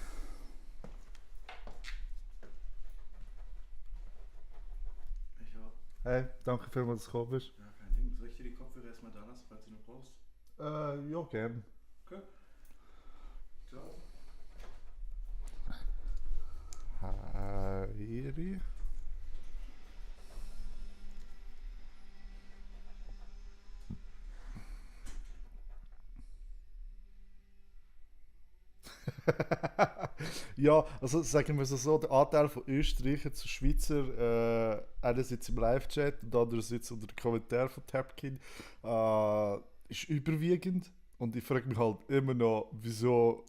S1: Hey, danke vielmals, dass du gekommen bist.
S3: Ja, kein Ding. Soll ich dir die Kopfhörer erstmal da lassen, falls du noch brauchst?
S1: Ja, gern.
S3: Okay. Ciao.
S1: Heiri. Ja, also sagen wir es so, der Anteil von Österreicher zu Schweizer, einerseits im Live-Chat und andererseits unter den Kommentaren von Tapkin, ist überwiegend. Und ich frage mich halt immer noch, wieso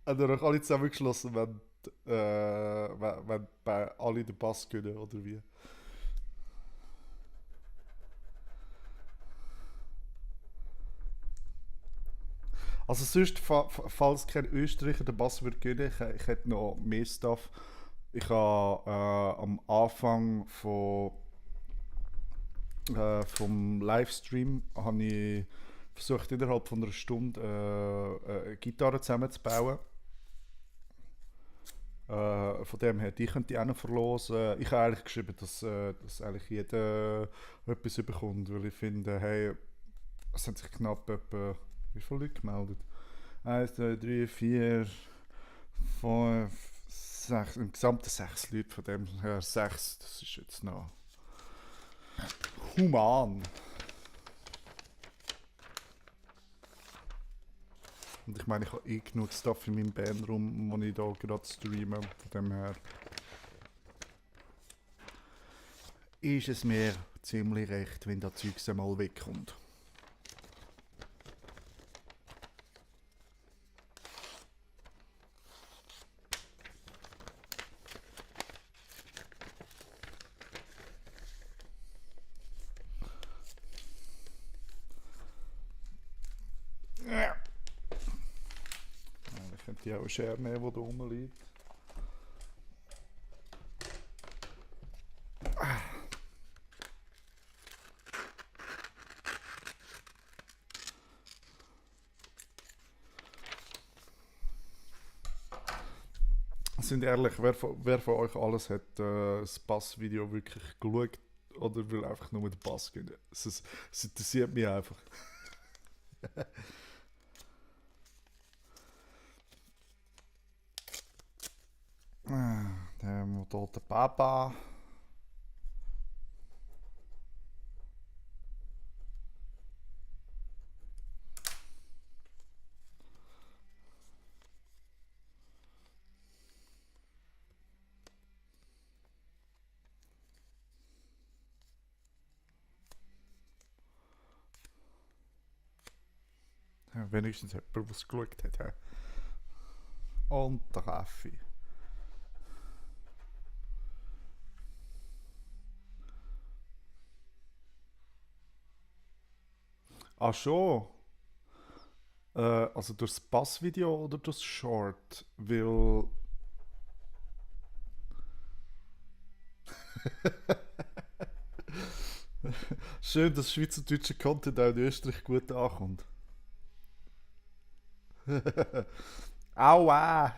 S1: haben wir euch alle zusammengeschlossen, wenn bei alle den Bass können, oder wie? Also sonst, falls kein Österreicher den Bass würde gönnen, ich hätte noch mehr Stuff. Ich habe am Anfang vom Livestream habe ich versucht, innerhalb von einer Stunde eine Gitarre zusammenzubauen. Von dem her, die könnt ihr auch noch verlosen. Ich habe eigentlich geschrieben, dass eigentlich jeder etwas bekommt, weil ich finde, hey, es haben sich knapp etwa, wie viele Leute gemeldet? 1, 2, 3, 4, 5, 6, im Gesamten 6 Leute, von dem her 6, das ist jetzt noch human. Und ich meine, ich habe genug Stuff in meinem Bandraum, wo ich da gerade streame, von dem her ist es mir ziemlich recht, wenn das Zeug einmal wegkommt. Könnte ich auch eine Schere nehmen, die da rumliegt. Sind ehrlich, wer von euch alles hat das Bassvideo wirklich geschaut oder will einfach nur den Bass gehen? Es interessiert mich einfach. Dann haben wir hier den Papa. Ja, wenigstens jemand, der es geschaut hat. Ja. Und der Raffi. Ach schon. Also durch das Bassvideo oder durch das Short? Weil. Schön, dass schweizerdeutscher Content auch in Österreich gut ankommt. Aua!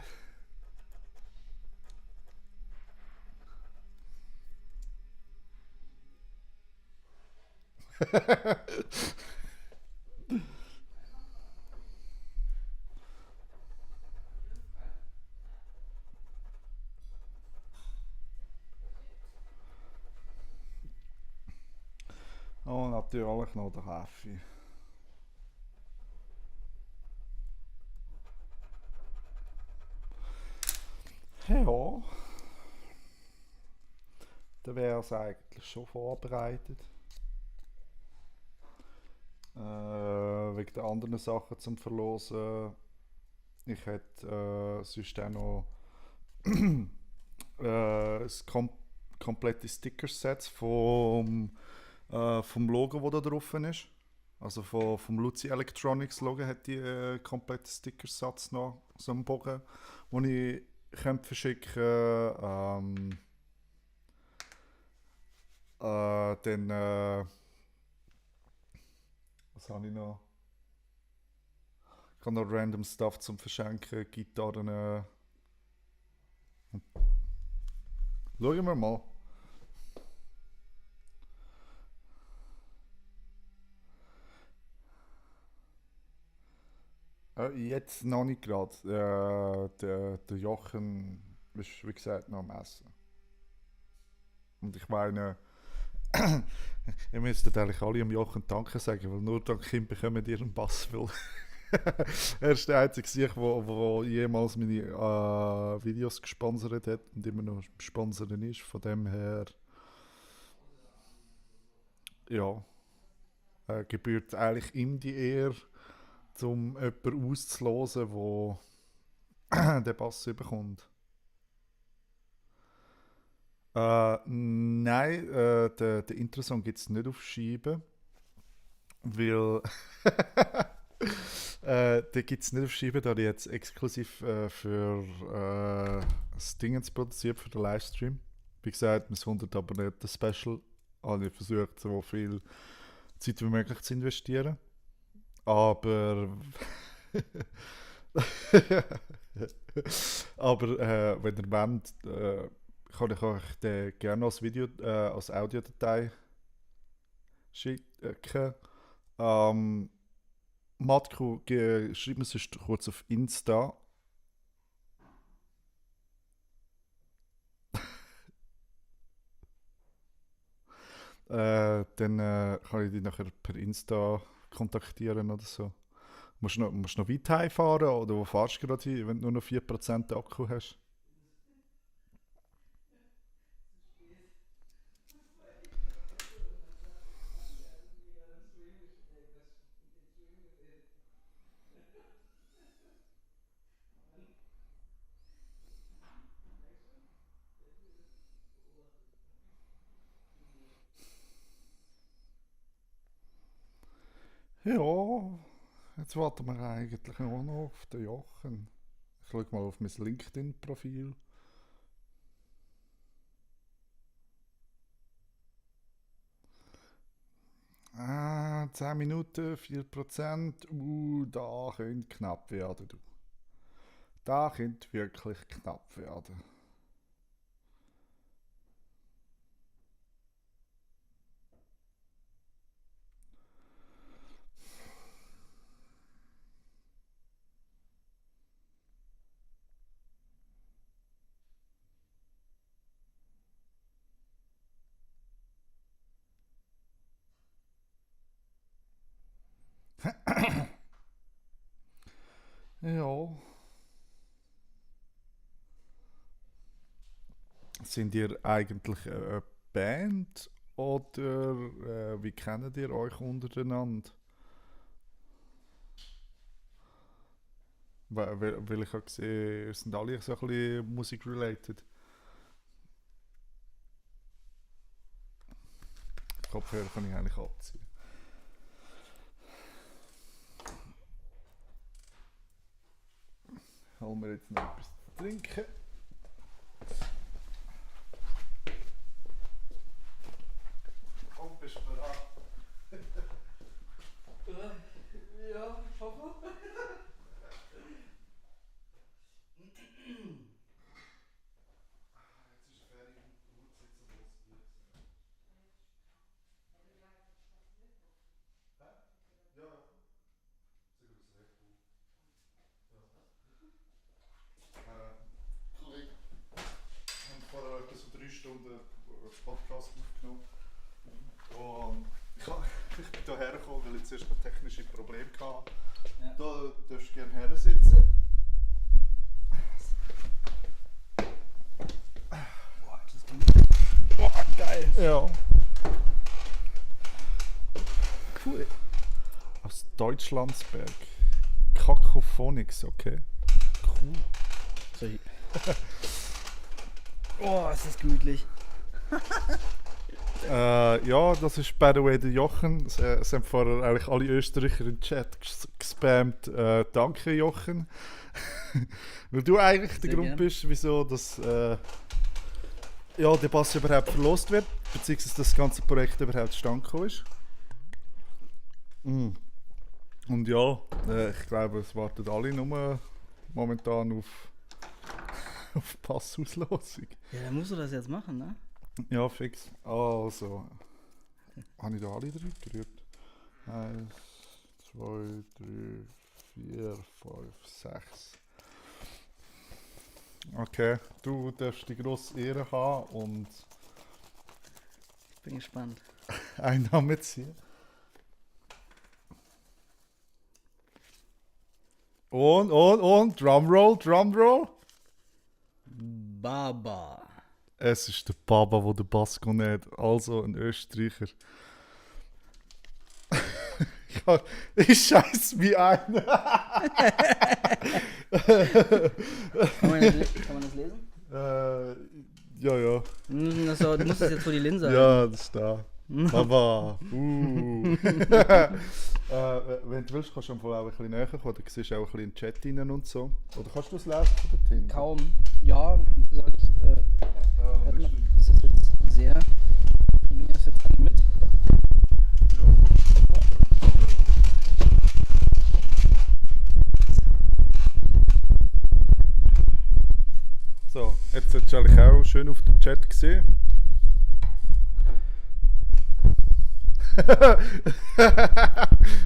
S1: Oh, natürlich noch der Kaffee. Ja, dann wäre es eigentlich schon vorbereitet. Wegen der anderen Sachen zum Verlosen. Ich hätte sonst auch noch das komplette Sticker-Set vom Logo, das da drauf ist. Also vom Luzi Electronics Logo hat die komplette Sticker-Satz noch, so einen Bogen, den ich könnte verschicken. Dann, was habe ich noch? Ich habe noch random Stuff zum Verschenken, Gitarren. Schauen wir mal. Jetzt noch nicht gerade. Der Jochen ist, wie gesagt, noch am Essen. Und ich meine, ihr müsstet eigentlich alle am Jochen Danke sagen, weil nur dank ihm bekommen ihr einen Bass. Weil er ist der einzige Sieg, der jemals meine Videos gesponsert hat und immer noch Sponsorin ist. Von dem her, ja, gebührt eigentlich ihm die Ehre, um jemanden auszulosen, der den Bass bekommt. Nein, den Intro-Song gibt es nicht auf Scheibe, weil den gibt es nicht auf Scheibe, da ich jetzt exklusiv für das Ding jetzt produziert, für den Livestream. Wie gesagt, mit 100 Abonnenten Special habe ich versucht, so viel Zeit wie möglich zu investieren. Aber aber wenn ihr wollt, kann ich euch den gerne als Video, als Audiodatei schicken. Matko, schreib mir sonst kurz auf Insta. Dann kann ich dich nachher per Insta kontaktieren oder so. Musst du noch weit heimfahren oder wo fahrst du gerade hin, wenn du nur noch 4% Akku hast? Ja, jetzt warten wir eigentlich nur noch auf den Jochen. Ich schau mal auf mein LinkedIn-Profil. 10 Minuten, 4%. Da könnte knapp werden, du. Da könnte wirklich knapp werden. Ja. Sind ihr eigentlich eine Band oder wie kennt ihr euch untereinander? Weil ich habe gesehen, ihr sind alle so ein bisschen Musik-related. Kopfhörer kann ich eigentlich abziehen. Holen wir jetzt noch etwas zu trinken. Bist du bereit?
S5: Ja, ich hoffe.
S1: Jetzt ist Ferien und Uhrzeit so los. Ja, sicher das Red Bull. Kollege, wir haben vorher etwa so 3 Stunden Podcast aufgenommen. Und ich bin hierher gekommen, weil ich zuerst noch technische Probleme hatte.
S5: Ja.
S1: Da darfst du gerne her sitzen.
S5: Boah, das ist gemütlich. Boah, geil.
S1: Ja.
S5: Cool.
S1: Aus Deutschlandsberg. Cacophonics, okay. Cool.
S5: Sorry. Oh, ist das gemütlich.
S1: Ja, das ist by the way der Jochen. Es haben vorher eigentlich alle Österreicher im Chat gespammt. Danke Jochen. Weil du eigentlich der
S5: Sehr
S1: Grund
S5: gern.
S1: bist, wieso das, ja, der Pass überhaupt verlost wird, beziehungsweise das ganze Projekt überhaupt zustande gekommen ist. Und ja, ich glaube, es warten alle nur momentan auf Passauslosung.
S5: Ja, dann musst du das jetzt machen, ne?
S1: Ja, fix. Also, habe ich da alle drei gerührt? 1, 2, 3, 4, 5, 6. Okay, du darfst die grosse Ehre haben und
S5: Bin gespannt.
S1: einen Namen ziehen. Und, Drumroll, Drumroll.
S5: Baba.
S1: Es ist der Baba, der den Bass hat, also ein Österreicher. Ich scheiß wie einer.
S5: Kann man das lesen?
S1: Ja.
S5: Du musst es jetzt vor die Linse halten.
S1: Ja, das ist da. Baba. Wenn du willst, kannst du einfach auch ein bisschen näher kommen. Da siehst du auch ein bisschen in den Chat rein und so. Oder kannst du es lesen von dort hinten?
S5: Kaum. Ja, soll ich.
S1: Ja, willst du-
S5: Ist das jetzt sehr. Kriegen wir das jetzt alle mit?
S1: So, jetzt hättest du eigentlich auch schön auf den Chat gesehen.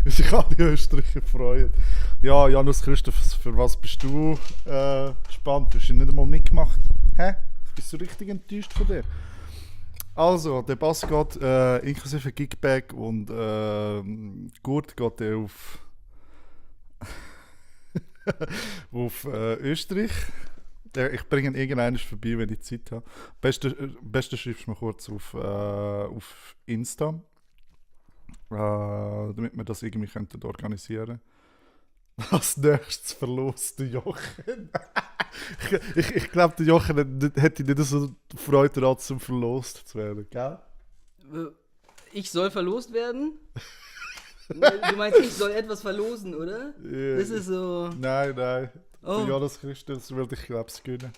S1: Wie sich alle Österreicher freuen. Ja, Janus Christoph, für was bist du gespannt? Du hast ja nicht einmal mitgemacht. Hä? Bist du richtig enttäuscht von dir? Also, der Bass geht inklusive Gigbag und Gurt geht er auf, auf Österreich. Ich bringe ihn irgendwann vorbei, wenn ich Zeit habe. Beste schreibst du mir kurz auf Insta. Damit wir das irgendwie könnten organisieren. Als nächstes verlost der Jochen. ich glaube, der Jochen hätte nicht so Freude daran, zum verlost zu werden, gell?
S5: Ich soll verlost werden? Du meinst, ich soll etwas verlosen, oder? Das ist so.
S1: Nein.
S5: Oh,
S1: Johannes Christus würde ich, glaube ich, gewinnen.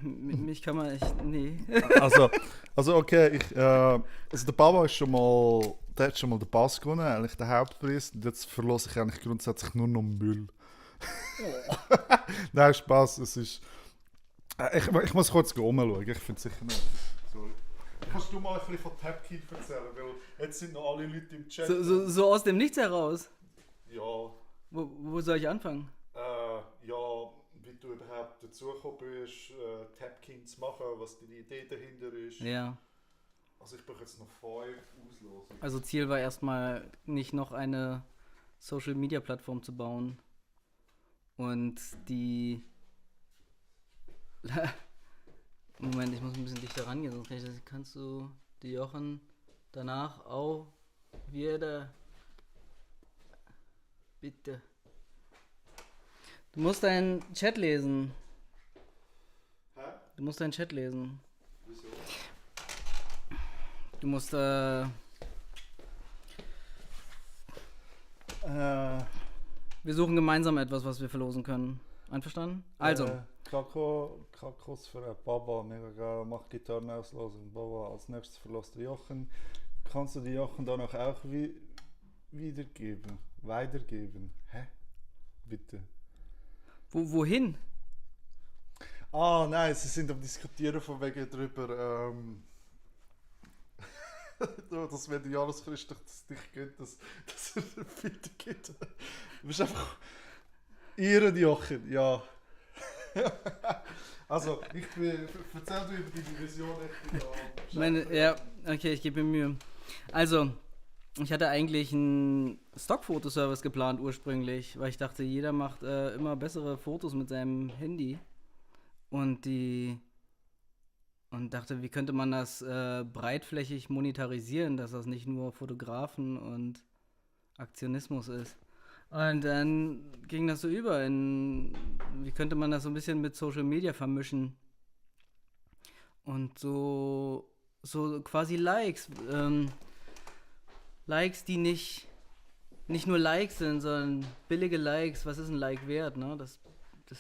S5: mich kann man echt. Nee.
S1: Also okay, also der Baba ist der hat schon mal den Pass gewonnen, eigentlich den Hauptpreis. Und jetzt verlose ich eigentlich grundsätzlich nur noch Müll. Nein, Spaß, es ist... Ich muss kurz umschauen, ich finde es sicher nicht. Sorry. Kannst du mal ein bisschen von Tapkid erzählen, weil jetzt sind noch alle Leute im Chat.
S5: So aus dem Nichts heraus.
S1: Ja,
S5: Wo soll ich anfangen?
S1: ja, wie du überhaupt dazugekommen bist, Tapkid zu machen, was deine Idee dahinter ist.
S5: Ja.
S1: Also ich brauche jetzt noch 5 auslosen.
S5: Also Ziel war erstmal nicht noch eine Social Media Plattform zu bauen. Und die. Moment, ich muss ein bisschen dichter rangehen, sonst kannst du die Jochen danach auch wieder. Bitte. Du musst deinen Chat lesen.
S1: Hä?
S5: Du musst deinen Chat lesen.
S1: Wieso?
S5: Du musst wir suchen gemeinsam etwas, was wir verlosen können. Einverstanden? Also.
S1: Kakos für einen Baba, mega geil, mach Gitarrenauslosung, Baba, als nächstes verlässt der Jochen. Kannst du die Jochen danach auch weitergeben? Hä? Bitte.
S5: Wohin?
S1: Ah, nein, sie sind am Diskutieren von wegen drüber, dass wenn der Johannes Christus das dich gibt, dass er bitte gibt. Du bist einfach ihren Jochen, ja. Also, erzähl du über die Vision echt.
S5: Ja, okay, ich gebe mir Mühe. Also, ich hatte eigentlich einen Stockfotoservice geplant ursprünglich, weil ich dachte, jeder macht immer bessere Fotos mit seinem Handy. Und dachte, wie könnte man das breitflächig monetarisieren, dass das nicht nur Fotografen und Aktionismus ist. Und dann ging das so über in, wie könnte man das so ein bisschen mit Social Media vermischen. Und so quasi Likes. Likes, die nicht nur Likes sind, sondern billige Likes. Was ist ein Like wert, ne? Das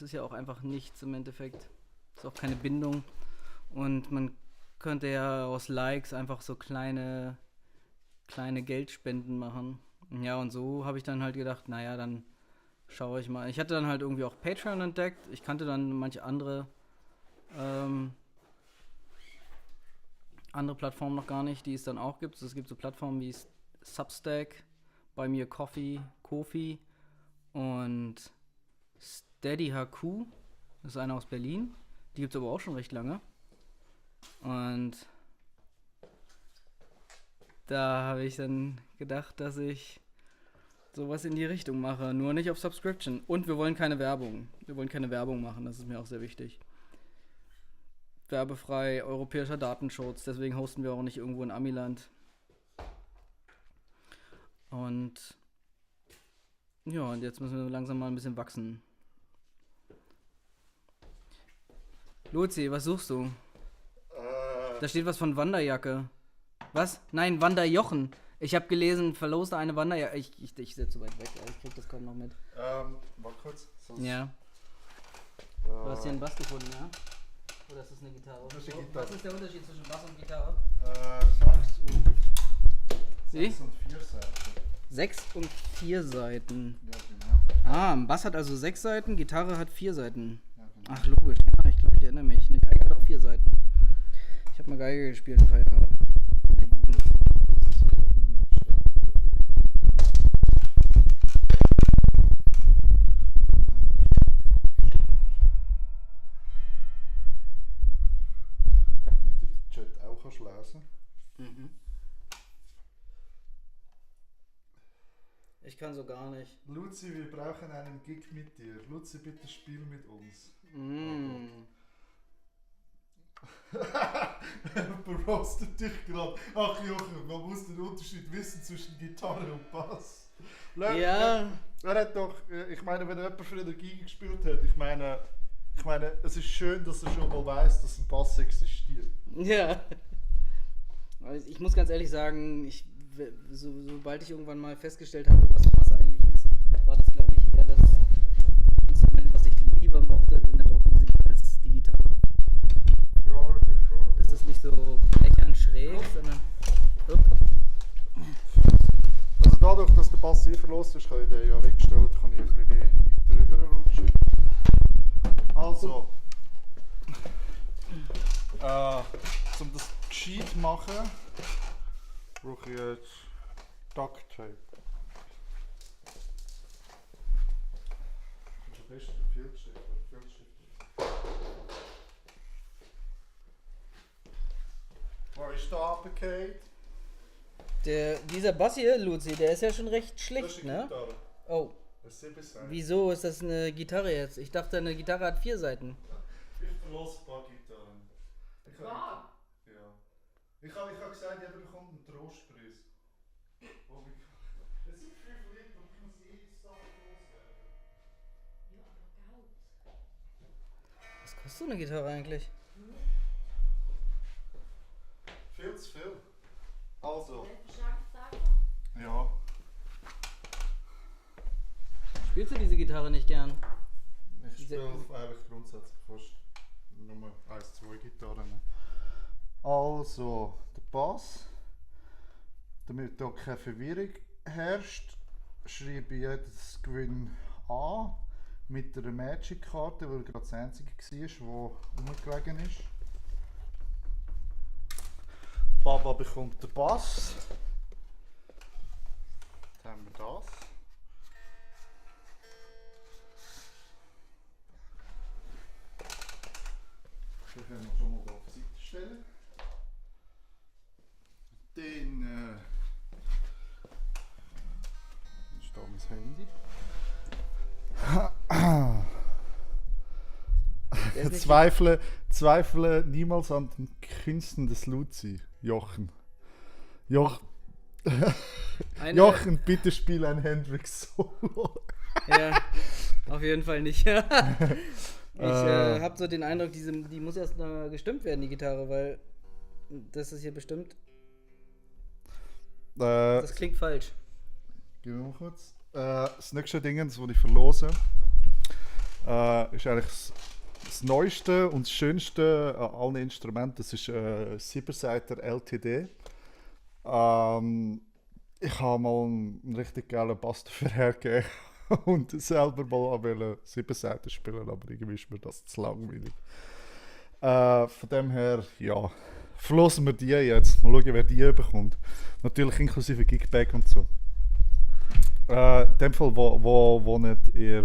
S5: ist ja auch einfach nichts im Endeffekt. Das ist auch keine Bindung. Und man könnte ja aus Likes einfach so kleine Geldspenden machen. Ja, und so habe ich dann halt gedacht, naja, dann schaue ich mal. Ich hatte dann halt irgendwie auch Patreon entdeckt. Ich kannte dann manche andere Plattformen noch gar nicht, die es dann auch gibt. Es gibt so Plattformen wie Substack, Buy Me a Coffee, Ko-fi und Steady HQ. Das ist einer aus Berlin. Die gibt es aber auch schon recht lange. Und da habe ich dann gedacht, dass ich sowas in die Richtung mache, nur nicht auf Subscription. Und wir wollen keine Werbung. Wir wollen keine Werbung machen, das ist mir auch sehr wichtig. Werbefrei, europäischer Datenschutz, deswegen hosten wir auch nicht irgendwo in Amiland. Und ja, und jetzt müssen wir langsam mal ein bisschen wachsen. Luzi, was suchst du? Da steht was von Wanderjacke. Was? Nein, Wanderjochen. Ich habe gelesen, verloste eine Wanderjacke. Ich sitze so weit weg, ich krieg das kaum noch mit.
S1: Warte kurz.
S5: Ja. Du hast hier einen Bass gefunden, ja? Oder ist das eine Gitarre?
S1: Das ist eine Gitarre.
S5: Was ist der Unterschied zwischen Bass und Gitarre?
S1: 6 und 4 Seiten.
S5: 6 und 4 Seiten.
S1: Ja, genau.
S5: Ah, ein Bass hat also 6 Seiten, Gitarre hat 4 Seiten.
S1: Ja, genau.
S5: Ach, logisch, ja, ich glaube, ich erinnere mich. Eine Geige hat auch 4 Seiten. Ich habe mal Geige gespielt ein paar Jahre.
S1: Damit du den Chat auch kannst lesen.
S5: Mhm. Ich kann so gar nicht.
S1: Luzi, wir brauchen einen Gig mit dir. Luzi, bitte spiel mit uns. Berostet dich gerade. Ach Jochen, man muss den Unterschied wissen zwischen Gitarre und Bass.
S5: Ja.
S1: Er hat doch, ich meine, wenn jemand früher Geige gespielt hat, ich meine, es ist schön, dass er schon mal weiss, dass ein Bass existiert.
S5: Ja. Ich muss ganz ehrlich sagen, sobald ich irgendwann mal festgestellt habe, was ein Bass eigentlich ist, war das, glaube ich, eher das Instrument
S1: sie verlost, sonst kann ich den ja wegstellen, dann kann ich ein bisschen mit drüber rutschen. Also, um das gescheit zu machen, brauche ich jetzt Duct Tape. Am besten der Filzstift, Wo ist der runtergefallen?
S5: Dieser Bass hier, Luzi, der ist ja schon recht
S1: Das ist
S5: schlicht,
S1: eine
S5: ne?
S1: Gitarre.
S5: Oh,
S1: Das ist 7 Seiten.
S5: wieso ist das eine Gitarre jetzt? Ich dachte, eine Gitarre hat 4 Seiten.
S1: Ich verlasse ein paar Gitarren.
S4: Wahr?
S1: Ja. Ich habe gesagt, jeder bekommt einen Trostpreis. Es sind 5 Liter und ich muss jedes Tag loswerden.
S4: Ja, aber Geld.
S5: Was kostet so eine Gitarre eigentlich?
S1: Viel zu viel. Also,
S4: Wer verschenkt einfach?
S1: ja.
S5: Spielst du diese Gitarre nicht gern?
S1: Ich spiele eigentlich grundsätzlich fast nur 1, 2 Gitarren. Also, der Bass. Damit hier keine Verwirrung herrscht, schreibe ich jedes Gewinn an mit einer Magic-Karte, weil gerade das einzige war, das rumgelegen ist. Baba bekommt den Bass. Dann haben wir das. Das können wir schon mal auf die Seite stellen. Dann ist da mein Handy.
S5: Der ist nicht-
S1: Zweifle niemals an den Künsten des Luzi, Jochen.
S5: Eine-
S1: Jochen, bitte spiel ein Hendrix-Solo.
S5: Ja, auf jeden Fall nicht. Ich habe so den Eindruck, die muss erst gestimmt werden, die Gitarre, weil das ist hier bestimmt. Das klingt falsch.
S1: Gib mir mal kurz. Das nächste Ding, das ich verlose, ist eigentlich das Neueste und das Schönste an allen Instrumenten. Das ist 7-Seiter LTD. Ich habe mal einen richtig geilen Bass dafür hergegeben und selber mal 7 Seiten spielen, aber irgendwie ist mir das zu langweilig. Von dem her, ja, verlosen wir die jetzt. Mal schauen, wer die bekommt. Natürlich inklusive Gigback und so. In dem Fall wohnt ihr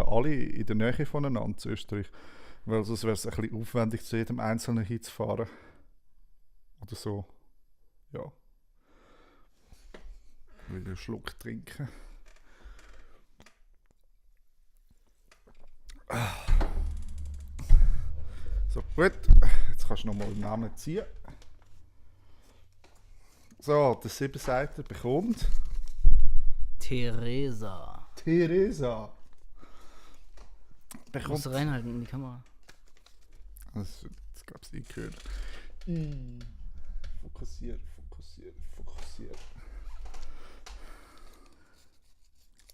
S1: alle in der Nähe voneinander zu Österreich. Weil sonst wäre es ein bisschen aufwendig, zu jedem Einzelnen hinzufahren. Oder so. Ja. Ich will einen Schluck trinken. So, gut. Jetzt kannst du nochmal den Namen ziehen. So, der 7-Seiter bekommt
S5: Theresa.
S1: Theresa.
S5: Du musst reinhalten in die Kamera.
S1: Das gab es nicht gehört. Fokussiert.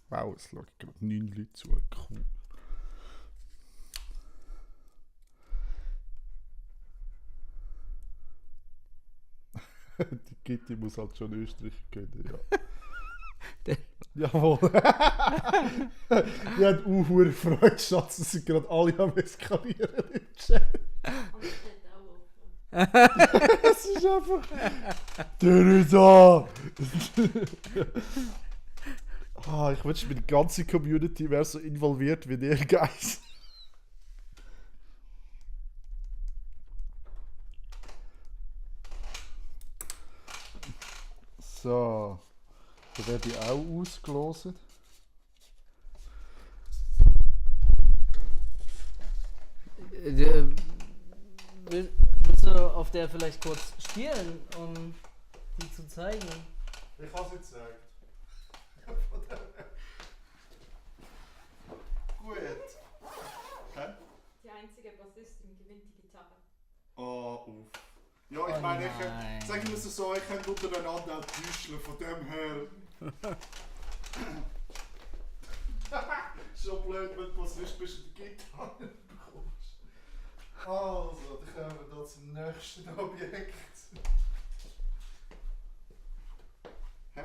S1: Wow, es lag gerade 9 Leute zu. Cool. Die Gitti muss halt schon Österreich können, ja. Jawohl. Die hat hure Freude, Schatz, dass sie gerade alle am Eskalieren im Chat.
S4: Aber es steht auch offen.
S1: Es ist einfach. Theresa! Ich wünschte, meine ganze Community wäre so involviert wie ihr Guys. So. Da werde ich auch ausgelost.
S5: Willst du auf der vielleicht kurz spielen, um die zu zeigen?
S1: Ich habe es jetzt gesagt. Gut. Hä?
S4: Die einzige Bassistin gewinnt die Gitarre.
S1: Oh, uff. Ja, ich meine, sagen wir es so, ich kann untereinander auch täuschen, von dem her. Schon blöd, wenn du Bassist bist und die Gitarre bekommst. Also, dann kommen wir hier zum nächsten Objekt. Hä?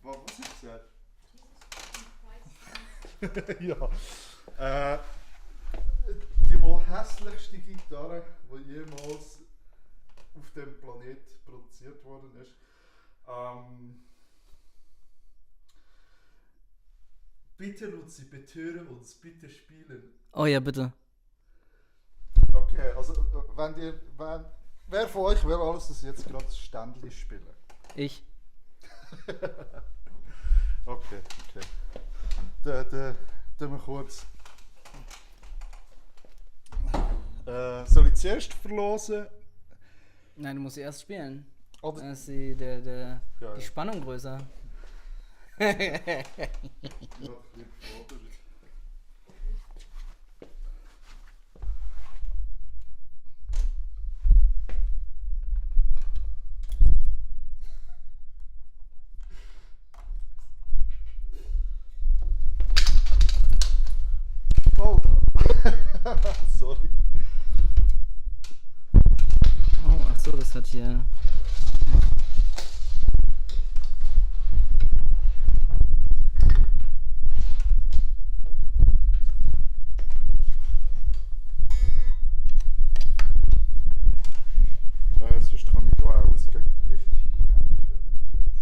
S1: Was hast du gesagt? ja. Die wohl hässlichste Gitarre, die jemals auf dem Planet produziert worden ist. Bitte Luzi, betöre uns, bitte spielen.
S5: Oh ja, bitte.
S1: Okay, also wer von euch will alles das jetzt gerade Ständli spielen?
S5: Ich.
S1: Okay. Dann wir kurz. Soll ich zuerst verlosen?
S5: Nein, du musst erst spielen.
S1: Oder?
S5: Dann ist die
S1: Ja.
S5: Spannung größer.
S1: Oh! Sorry.
S5: Oh, ach so, das hat hier.
S1: Sonst kann ich da auch ein Gegengewicht hinhängen, wenn du willst.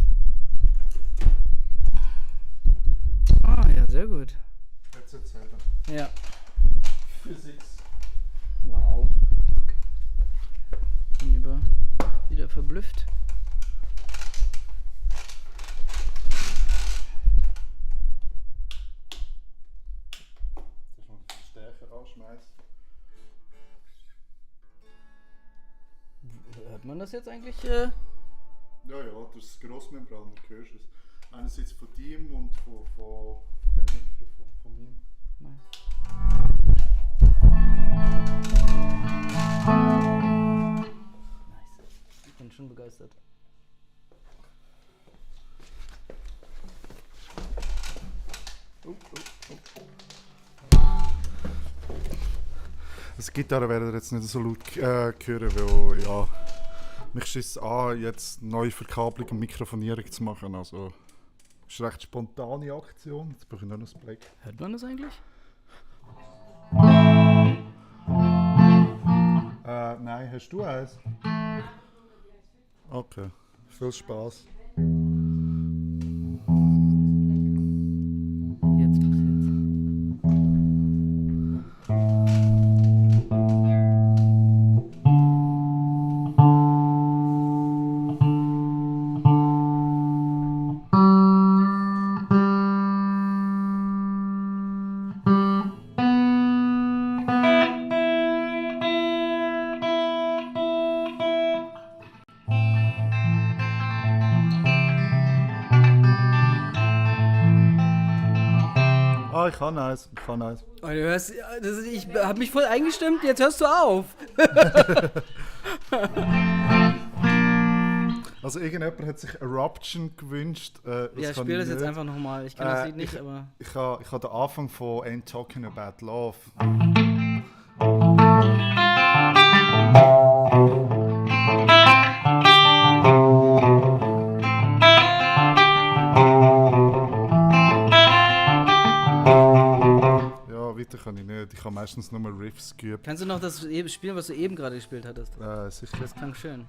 S5: Ah, ja, sehr gut.
S1: Jetzt erzählen.
S5: Ja.
S1: Physics.
S5: Wow. Bin wieder verblüfft.
S1: Das noch stärker anschmeißen.
S5: Hört man das jetzt eigentlich?
S1: Ja, das ist Grossmembran, du hörst es. Einerseits von dem und von dem Mikrofon von mir.
S5: Nice. Ich bin schon begeistert.
S1: Das Gitarre werdet ihr jetzt nicht so laut hören, weil ja, mich schiss an, jetzt neue Verkabelung und Mikrofonierung zu machen. Also, das ist eine recht spontane Aktion. Jetzt brauche ich noch ein Black.
S5: Hört man das eigentlich?
S1: Nein, hast du eins? Okay, viel Spaß.
S5: Jetzt passiert's.
S1: Ah, ich kann eins.
S5: Oh, du hörst, ich habe mich voll eingestimmt, jetzt hörst du auf.
S1: Also irgendjemand hat sich Eruption gewünscht.
S5: Ja,
S1: kann
S5: spiel
S1: ich
S5: das jetzt
S1: nicht.
S5: einfach nochmal. Ich kann das Lied nicht, aber.
S1: Ich habe den Anfang von Ain't Talking About Love. Ja, weiter kann ich nicht. Ich habe meistens nur Riffs geübt.
S5: Kannst du noch das spielen, was du eben gerade gespielt hattest?
S1: Sicher.
S5: Das klang schön.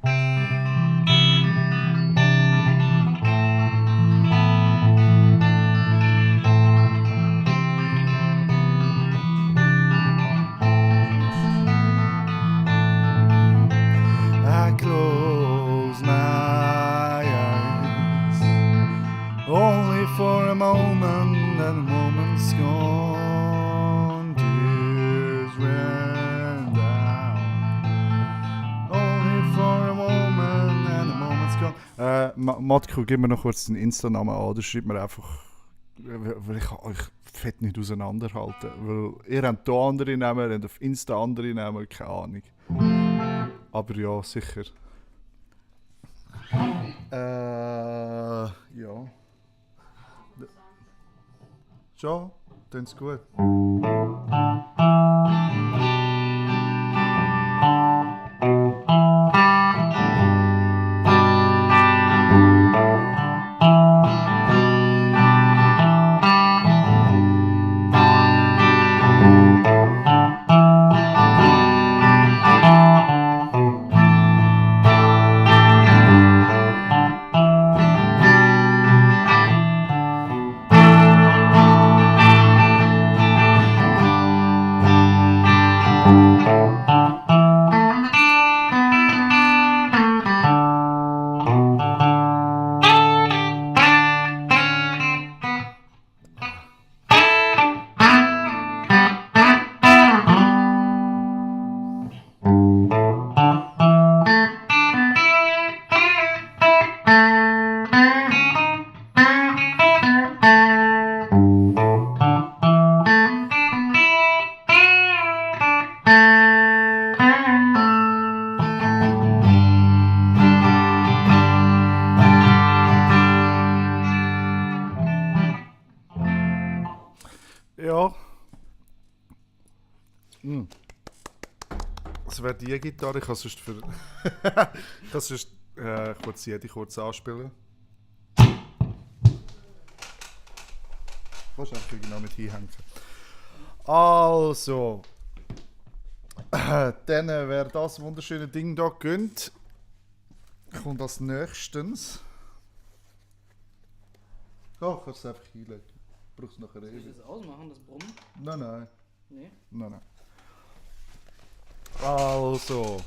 S1: I close my eyes only for a moment, and the moment's gone. Tears ran down only for a moment, and the moment's gone. Matko, gib mir noch kurz den Insta-Namen an, oder schreib mir einfach, weil ich kann euch fett nicht auseinanderhalten, weil ihr habt hier andere Namen, ihr habt auf Insta andere Namen, keine Ahnung. Aber ja, sicher. Ja. Schon? Tun's gut. Das wäre die Gitarre. Ich kann sonst für. Ich kann sonst kurz jede kurz anspielen. Kannst du einfach genau mit hinhängen. Also. Dann, wer das wunderschöne Ding hier gönnt, kommt als nächstes. Ja, kannst du es einfach hinlegen. Brauchst du nachher
S5: Soll ich
S1: ewig.
S5: das ausmachen, das Brummen?
S1: Nein.
S5: Nee.
S1: Nein. Also,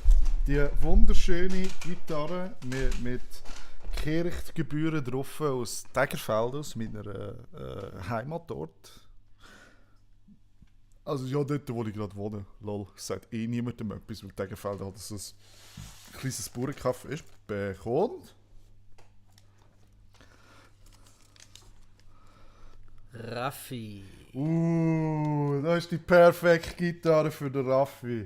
S1: die wunderschöne Gitarre mit Kirchgebühren drauf aus Degerfeld, aus meiner Heimatort. Also ja, dort, wo ich gerade wohne. Lol, sagt eh niemandem etwas, weil Degerfeld halt so ein kleines Bauernkaff ist. Bekommt.
S5: Raffi.
S1: Das ist die perfekte Gitarre für den Raffi.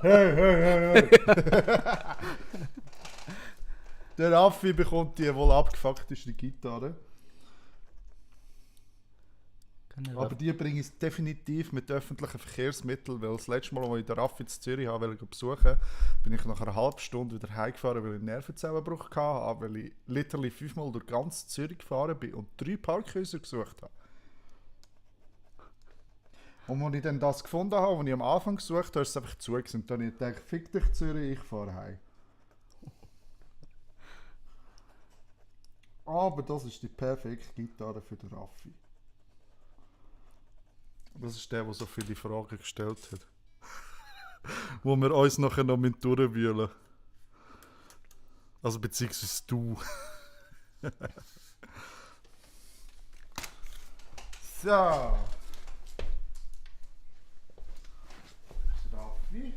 S1: hey. Der Raffi bekommt die wohl abgefuckteste Gitarre. Aber die bringe ich definitiv mit öffentlichen Verkehrsmitteln, weil das letzte Mal, als ich den Raffi in Zürich wollte besuchen, bin ich nach einer halben Stunde wieder heimgefahren, weil ich einen Nervenzusammenbruch hatte, weil ich literally 5-mal durch ganz Zürich gefahren bin und 3 Parkhäuser gesucht habe. Und als ich dann das gefunden habe, was ich am Anfang gesucht habe, ist es einfach zu gewesen. Und dann habe ich gedacht, fick dich Zürich, ich fahre heim. Aber das ist die perfekte Gitarre für den Raffi. Das ist der so viele Fragen gestellt hat. Wo wir uns nachher noch durchwühlen müssen. Also beziehungsweise du. So. Raffi.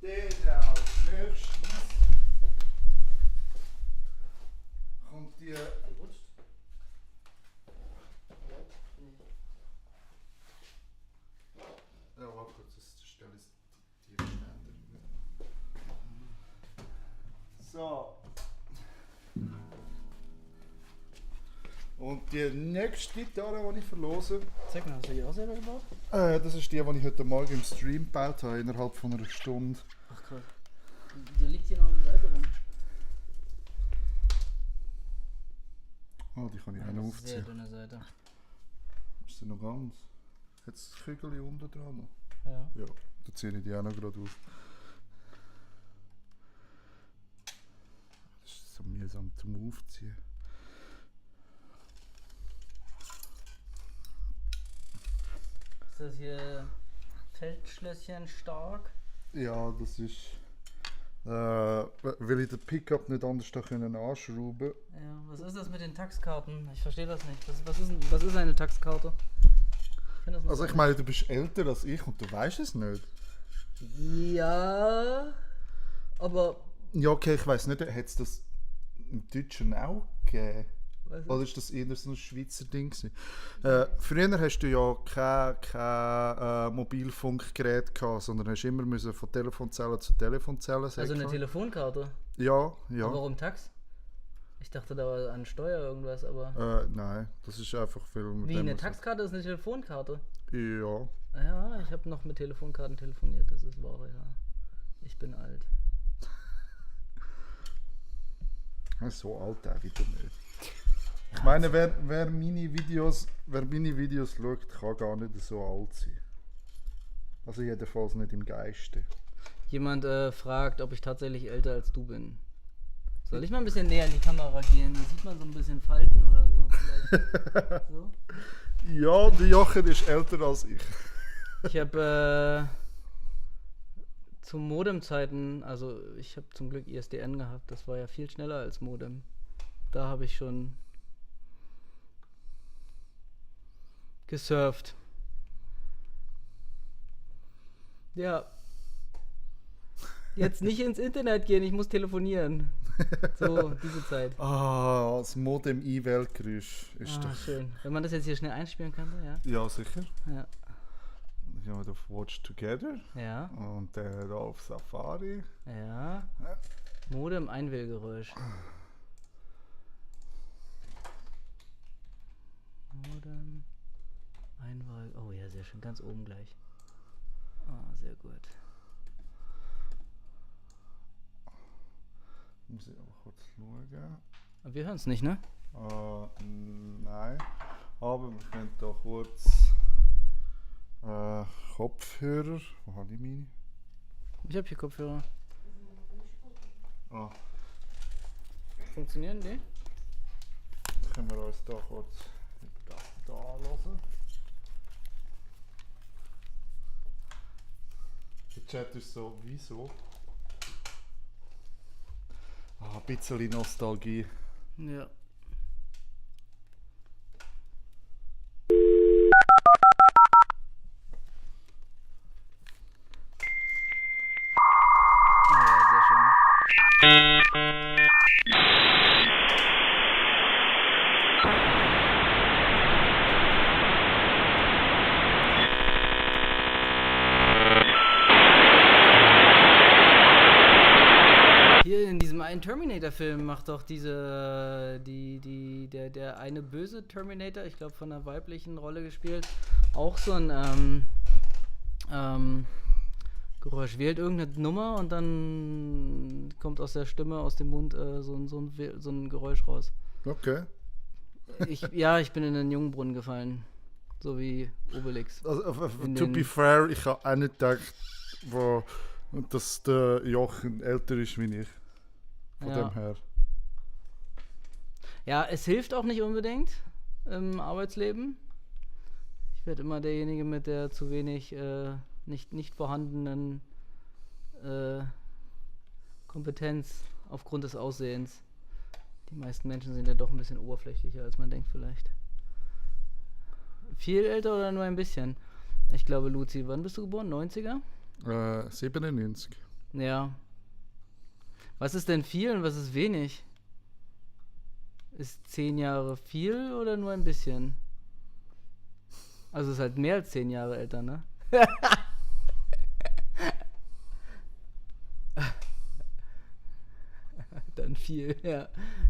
S1: Der als nächstes kommt die. Ja, warte kurz, das stelle ich die Ständer. So. Und die nächste Gitarre, die ich verlose,
S5: Zeig mal, hast du die auch selber gebaut?
S1: das ist die ich heute Morgen im Stream gebaut habe, innerhalb von einer Stunde.
S5: Ach krass. Die liegt hier noch an der Seite rum.
S1: Oh, die kann ich auch noch
S5: Sehr
S1: aufziehen.
S5: dünne Seite.
S1: Ist sie noch ganz? Hat das Kügel unten dran noch?
S5: Ja.
S1: Ja, da ziehe ich die auch noch gerade auf. Das ist so mühsam zum Aufziehen.
S5: Ist das hier Feldschlösschen stark?
S1: Ja, das ist. Weil ich den Pickup nicht anders da können anschrauben.
S5: Ja, was ist das mit den Taxkarten? Ich verstehe das nicht. Was ist eine Taxkarte? Das noch
S1: Also ich meine, du bist älter als ich und du weißt es nicht.
S5: Ja, aber
S1: Ja, okay, ich weiß nicht, hat es das im Deutschen auch gegeben?
S5: was
S1: Oder ist das eher so ein Schweizer Ding gewesen? Früher hast du ja kein Mobilfunkgerät gehabt, sondern hast immer müssen von Telefonzelle zu Telefonzelle
S5: also eine
S1: säckeln.
S5: Telefonkarte?
S1: Ja.
S5: Aber warum Tax? Ich dachte, da war an Steuer irgendwas, aber.
S1: Nein, das ist einfach viel mit
S5: Wie,
S1: dem,
S5: eine
S1: was-
S5: Taxkarte ist eine Telefonkarte?
S1: Ja.
S5: Ja, ich habe noch mit Telefonkarten telefoniert, das ist wahr, ja. Ich bin alt.
S1: So alt auch wieder nicht. Ich meine, wer meine Videos schaut, kann gar nicht so alt sein. Also jedenfalls nicht im Geiste.
S5: Jemand fragt, ob ich tatsächlich älter als du bin. Soll ich mal ein bisschen näher in die Kamera gehen? Da sieht man so ein bisschen Falten oder so vielleicht. So.
S1: Ja, der Jochen ist älter als ich.
S5: Ich habe zu Modem-Zeiten, also ich habe zum Glück ISDN gehabt, das war ja viel schneller als Modem. Da habe ich schon gesurft. Ja. Jetzt nicht ins Internet gehen, ich muss telefonieren. So, diese Zeit.
S1: Ah, das Modem E-Weltgeräusch ist
S5: Ah,
S1: doch.
S5: schön. Wenn man das jetzt hier schnell einspielen könnte, ja.
S1: Ja, sicher.
S5: Ja.
S1: Dann gehen wir auf Watch Together
S5: Ja.
S1: und dann da auf Safari.
S5: Ja. Modem Einwählgeräusch. Modem Einwahl. Oh ja, sehr schön. Ganz oben gleich. Ah, sehr gut.
S1: Muss ich aber kurz schauen.
S5: Aber wir hören es nicht, ne?
S1: Nein. Aber wir können da kurz Kopfhörer. Wo habe ich meine?
S5: Ich habe hier Kopfhörer.
S1: Ah,
S5: Funktionieren die?
S1: können wir uns da kurz da anhören. Der Chat ist so, wieso? Ah, ein bisschen Nostalgie.
S5: Ja. Oh ja, sehr schön. Hier in diesem einen Terminator-Film macht doch der eine böse Terminator, ich glaube von einer weiblichen Rolle gespielt, auch so ein Geräusch. Wählt irgendeine Nummer und dann kommt aus der Stimme, aus dem Mund so ein Geräusch raus.
S1: Okay.
S5: Ich bin in den Jungbrunnen gefallen. So wie Obelix.
S1: Also,
S5: In
S1: to
S5: den-
S1: be fair, ich habe auch nicht gedacht, dass der Jochen älter ist wie ich. Von
S5: Ja.
S1: dem her.
S5: Ja, es hilft auch nicht unbedingt im Arbeitsleben. Ich werde immer derjenige mit der zu wenig nicht vorhandenen Kompetenz aufgrund des Aussehens. Die meisten Menschen sind ja doch ein bisschen oberflächlicher, als man denkt vielleicht. Viel älter oder nur ein bisschen? Ich glaube, Luzi, wann bist du geboren? 90er?
S1: 97.
S5: Ja. Was ist denn viel und was ist wenig? Ist 10 Jahre viel oder nur ein bisschen? Also ist halt mehr als 10 Jahre älter, ne? Dann viel, ja.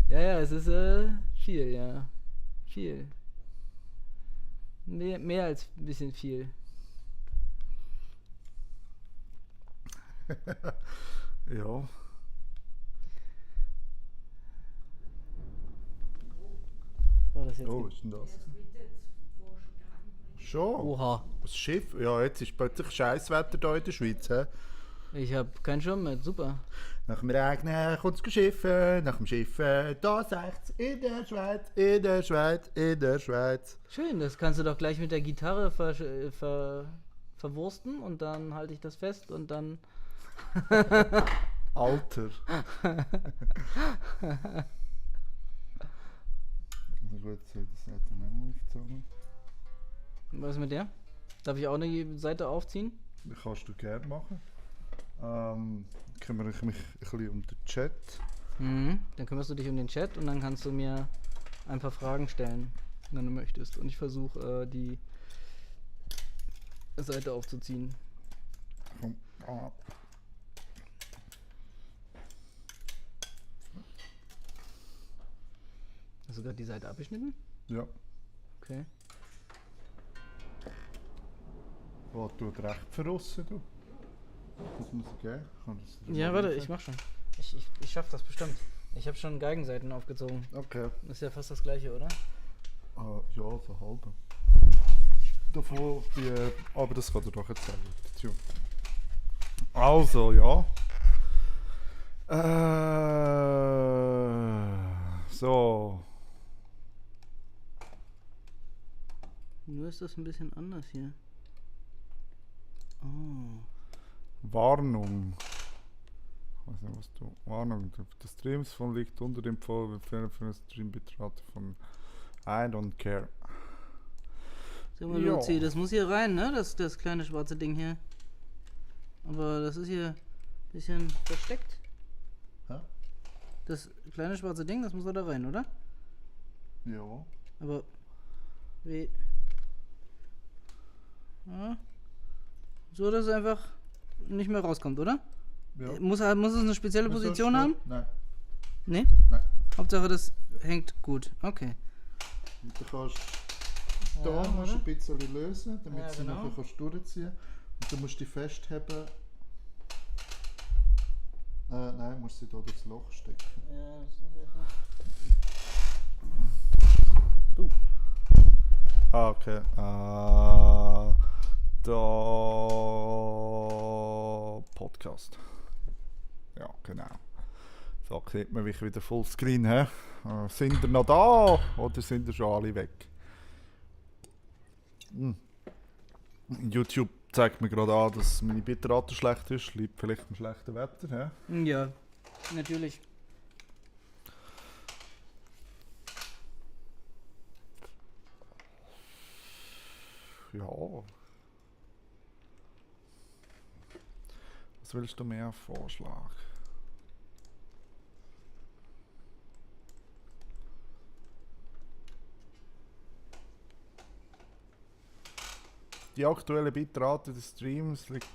S5: Ja, es ist viel, ja. Viel. Mehr als ein bisschen viel.
S1: Ja.
S5: War das jetzt?
S1: Oh, was ist denn das? Schon?
S5: Oha.
S1: Das Schiff? Ja, jetzt ist plötzlich Scheißwetter hier in der Schweiz. He?
S5: Ich hab keinen Schirm mehr, super.
S1: Nach dem Regnen kommt das Schiffen, nach dem Schiffen, da sagt's in der Schweiz, in der Schweiz, in der Schweiz.
S5: Schön, das kannst du doch gleich mit der Gitarre verwursten und dann halte ich das fest und dann.
S1: Alter. Na gut, soll ich das nicht noch aufzeigen?
S5: Was ist mit der? Darf ich auch eine Seite aufziehen?
S1: Das kannst du gerne machen. Kümmere ich mich ein bisschen um den Chat.
S5: Mhm. Dann kümmerst du dich um den Chat und dann kannst du mir ein paar Fragen stellen, wenn du möchtest. Und ich versuche die Seite aufzuziehen.
S1: Komm. Ah.
S5: Hast du gerade die Seite abgeschnitten?
S1: Ja.
S5: Okay.
S1: Oh, tut recht verrissen, du. Das muss ich geben. Kann das dir
S5: Ja,
S1: mal
S5: warte,
S1: helfen?
S5: ich mach schon. Ich schaff das bestimmt. Ich habe schon Geigenseiten aufgezogen.
S1: Okay.
S5: Ist ja fast das gleiche, oder?
S1: Ja, so halb. Davon aber das kann er doch jetzt sagen. Tja. Also, ja. So.
S5: Nur ist das ein bisschen anders hier. Oh.
S1: Warnung. Ich weiß nicht, was du. Warnung. Der Streamsphone liegt unter dem Pfeil für einen Streambetrater von I don't care.
S5: Sag mal,
S1: Ja.
S5: Luzi, das muss hier rein, ne? Das kleine schwarze Ding hier. Aber das ist hier ein bisschen versteckt.
S1: Hä?
S5: Das kleine schwarze Ding, das muss doch da rein, oder?
S1: Ja.
S5: Aber wie? Ja. So, dass es einfach nicht mehr rauskommt, oder?
S1: Ja.
S5: Muss es eine spezielle
S1: Ist das
S5: Position
S1: schon?
S5: haben?
S1: Nein.
S5: Nee?
S1: Nein.
S5: Hauptsache, das hängt gut. Okay.
S1: Und du kannst. da
S5: Ja,
S1: musst du
S5: oder?
S1: ein bisschen lösen, damit
S5: Ja,
S1: sie
S5: genau.
S1: nachher kannst durchziehen kannst. Und du musst die festheben. Nein, musst sie da durchs Loch stecken.
S5: Ja, das ist
S1: Okay. Da Podcast. Ja, genau. So sieht man mich wieder Fullscreen. Sind ihr noch da oder sind ihr schon alle weg? YouTube zeigt mir gerade an, dass meine Bitrate schlecht ist. Liegt vielleicht am schlechten Wetter. Hä?
S5: Ja, natürlich.
S1: Ja. Was willst du mehr Vorschlag? Die aktuelle Bitrate des Streams liegt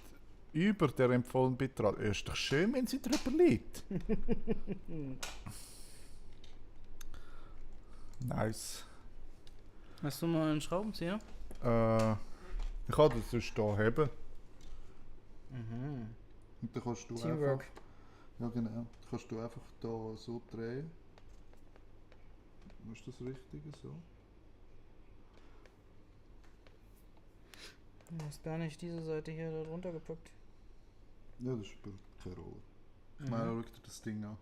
S1: über der empfohlenen Bitrate. Ist doch schön, wenn sie drüber liegt. Nice.
S5: Hast du mal einen Schraubenzieher?
S1: Ich kann das sonst hier haben.
S5: Mhm.
S1: Und dann kannst du
S5: Teamwork.
S1: einfach. Ja genau. Dann kannst du einfach hier so drehen. Ist das richtig so?
S5: Du hast gar nicht diese Seite hier da drunter gepackt.
S1: Ja, das spielt keine Rolle. Ich meine, schau dir das Ding an.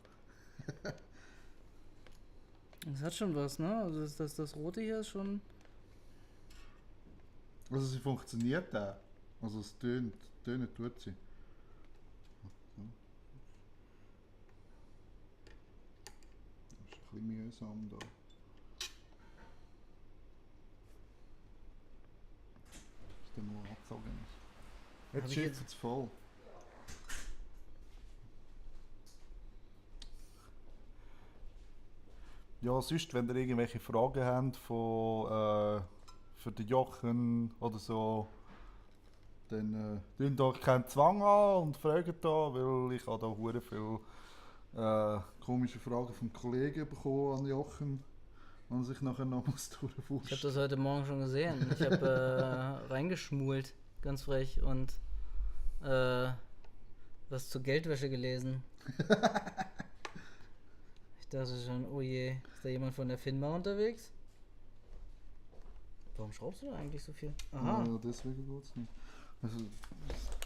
S5: Das hat schon was, ne? Also das Rote hier ist schon.
S1: Also sie funktioniert auch. Also es tönt tut sie. Das ist ein bisschen mühsam da. Ist der nur abgezogen ist. Jetzt
S5: Hab ich
S1: schießt es voll. Ja, sonst, wenn ihr irgendwelche Fragen habt für den Jochen oder so, dann tun euch keinen Zwang an und fragt da, weil ich habe da hure viel komische Fragen von Kollegen bekommen an Jochen, und sich nachher noch was
S5: Ich habe
S1: durchwuscht.
S5: das heute Morgen schon gesehen. Ich habe reingeschmult, ganz frech, und was zur Geldwäsche gelesen. Ich dachte schon, oh je, ist da jemand von der FINMA unterwegs? Warum schraubst du da eigentlich so viel? Aha.
S1: Ja, deswegen geht es nicht. Also, ich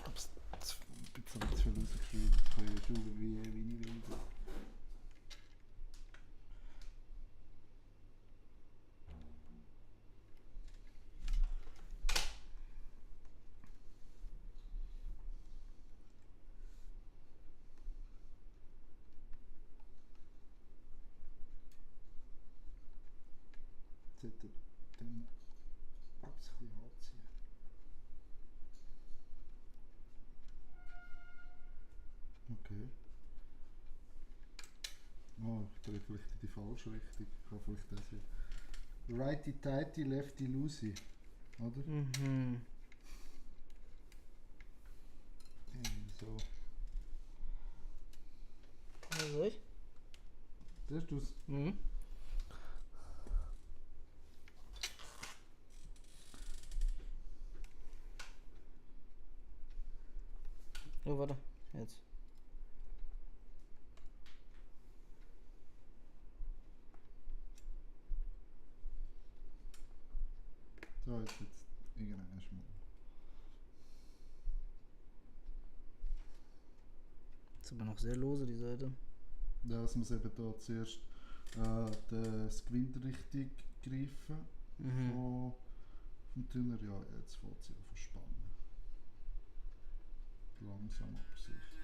S1: habe ein bisschen zu viel rausgeschrieben von der Schule, wie ich will. Jetzt hat er den Abs ein bisschen anziehen. Okay. Oh, ich drehe vielleicht in die falsche Richtung. Ich kann vielleicht das hier. Righty tighty, lefty loosey. Oder?
S5: Mhm.
S1: So.
S5: Was soll ich?
S1: Das ist das.
S5: Mhm. Oh, warte. Jetzt.
S1: So, jetzt irgendein Schmuck.
S5: Ist aber noch sehr lose, die Seite.
S1: Ja, dass wir eben da zuerst das Gewinde richtig greifen
S5: Mhm.
S1: vom Tuner. Ja, jetzt fängt sie an zu spannen. Langsam aber sicher.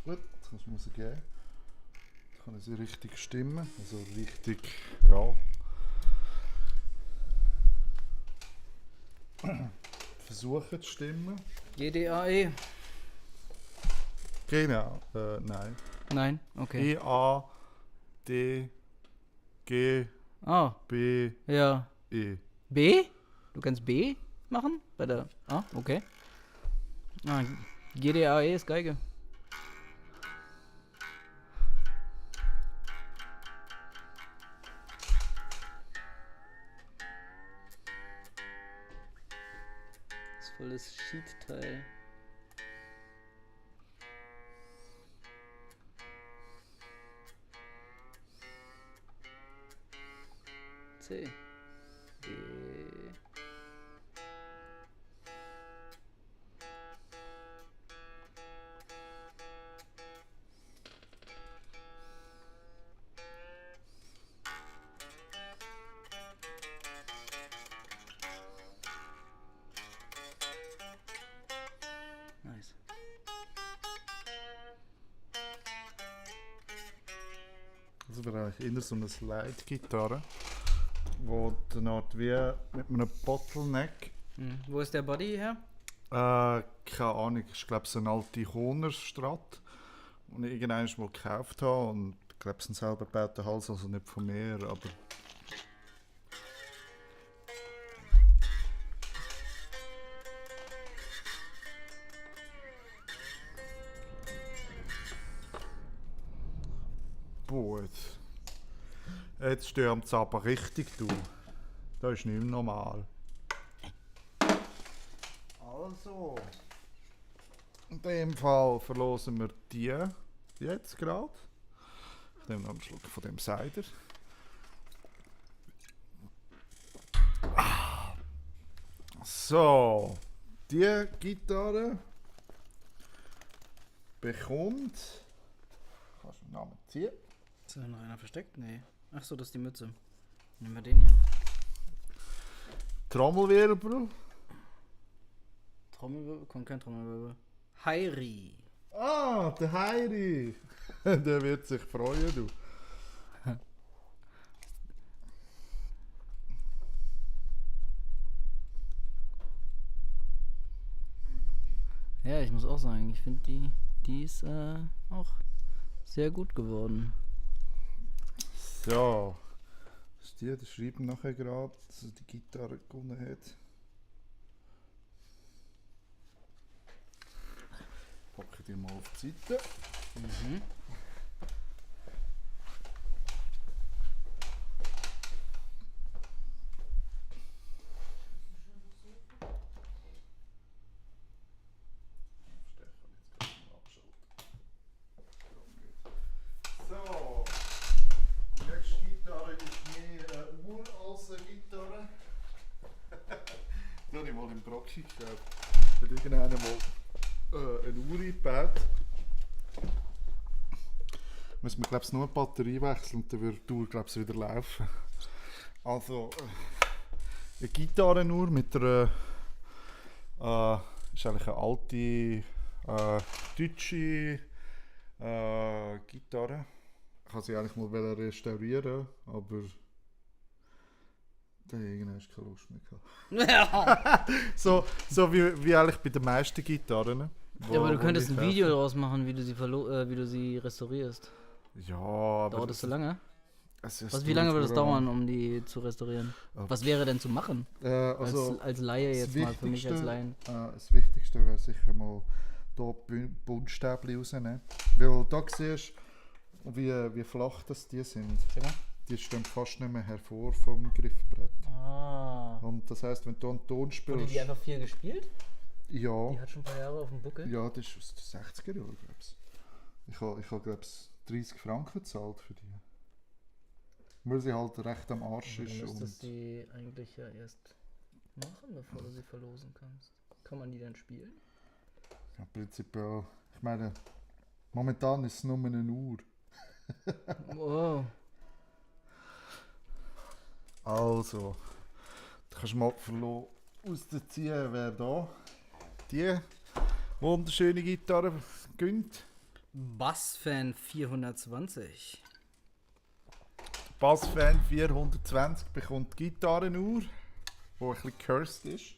S1: Gut, jetzt kannst du mir sie geben. Jetzt kann ich sie richtig stimmen. Also richtig, ja. Versuchen zu stimmen.
S5: GDAE.
S1: Genau, nein.
S5: Nein, okay.
S1: E-A D G
S5: Ah,
S1: B
S5: ja.
S1: E.
S5: B? Du kannst B machen? Bei der. Ah, okay. Ah, GDAE ist Geige. Das ist voll das Sheet-Teil. C. D. Nice.
S1: Das wäre eigentlich eher so eine Slide-Gitarre, wo dann Art wie mit einem Bottleneck,
S5: Wo ist der Body her?
S1: keine Ahnung, ich glaube so eine alte Hohner Strat, die ich irgendwann mal gekauft habe und ich glaube es sind selber gebauten Hals, also nicht von mir, aber gut. Jetzt stürmt es aber richtig, du. Das ist nicht mehr normal. Also, in dem Fall verlosen wir die jetzt gerade. Ich nehme noch einen Schluck von dem Cider. So, die Gitarre bekommt. Kannst du den Namen ziehen?
S5: Ist da noch einer versteckt? Nee. Ach so, das ist die Mütze. Nehmen wir den hier.
S1: Trommelwirbel.
S5: Trommelwirbel? Kommt kein Trommelwirbel. Heiri.
S1: Ah, der Heiri. Der wird sich freuen, du.
S5: Ja, ich muss auch sagen, ich finde die ist auch sehr gut geworden.
S1: So. Das ist die, das schreiben nachher gerade, dass er die Gitarre gewonnen hat. Packe die mal auf die Seite. So, die nächste Gitarre ist mehr eine Uhr als eine Gitarre. Die habe ich mal im Brocki gekauft. Hat irgendeiner mal eine Uhr eingebaut. Müssen wir, glaube ich, nur eine Batterie wechseln und dann wird die Uhr, glaube ich, wieder laufen. Also, eine Gitarrenuhr mit einer ist eigentlich eine alte deutsche Gitarre. Ich wollte sie eigentlich mal restaurieren, aber da habe ich irgendwann keine Lust mehr gehabt. so wie eigentlich bei den meisten Gitarren.
S5: Ja, aber du könntest
S1: ich
S5: ein Video daraus machen, wie du sie restaurierst.
S1: Ja, aber
S5: Dauert das so lange?
S1: es
S5: Wie lange
S1: dauert
S5: würde es
S1: vor allem-
S5: dauern, um die zu restaurieren?
S1: Ja.
S5: Was wäre denn zu machen?
S1: Also,
S5: Als Laie
S1: das
S5: jetzt mal, für mich als
S1: Wichtigste-
S5: Laien.
S1: das Wichtigste wäre sicher mal hier die Buntstäbchen rausnehmen. Weil da siehst du, wie flach das die sind.
S5: Sag mal.
S1: Die stehen fast nicht mehr hervor vom Griffbrett.
S5: Ah.
S1: Und das heisst, wenn du einen Ton
S5: Wurde
S1: spielst.
S5: die einfach viel gespielt?
S1: Ja,
S5: Die hat schon ein paar Jahre auf dem Buckel.
S1: ja, das ist aus den 60er Jahren, glaube ich. Ich habe, glaube ich, 30 Franken gezahlt für die. Weil sie halt recht am Arsch
S5: Du
S1: ist.
S5: müsstest
S1: Und
S5: die eigentlich ja erst machen, bevor du sie verlosen kannst. Kann man die dann spielen?
S1: ja, prinzipiell, ich meine, momentan ist es nur eine Uhr.
S5: Wow.
S1: Also, du kannst mal ausziehen, wer da die wunderschöne Gitarre gönnt.
S5: Bassfan 420.
S1: Bassfan 420 bekommt die Gitarrenuhr, die ein bisschen cursed ist.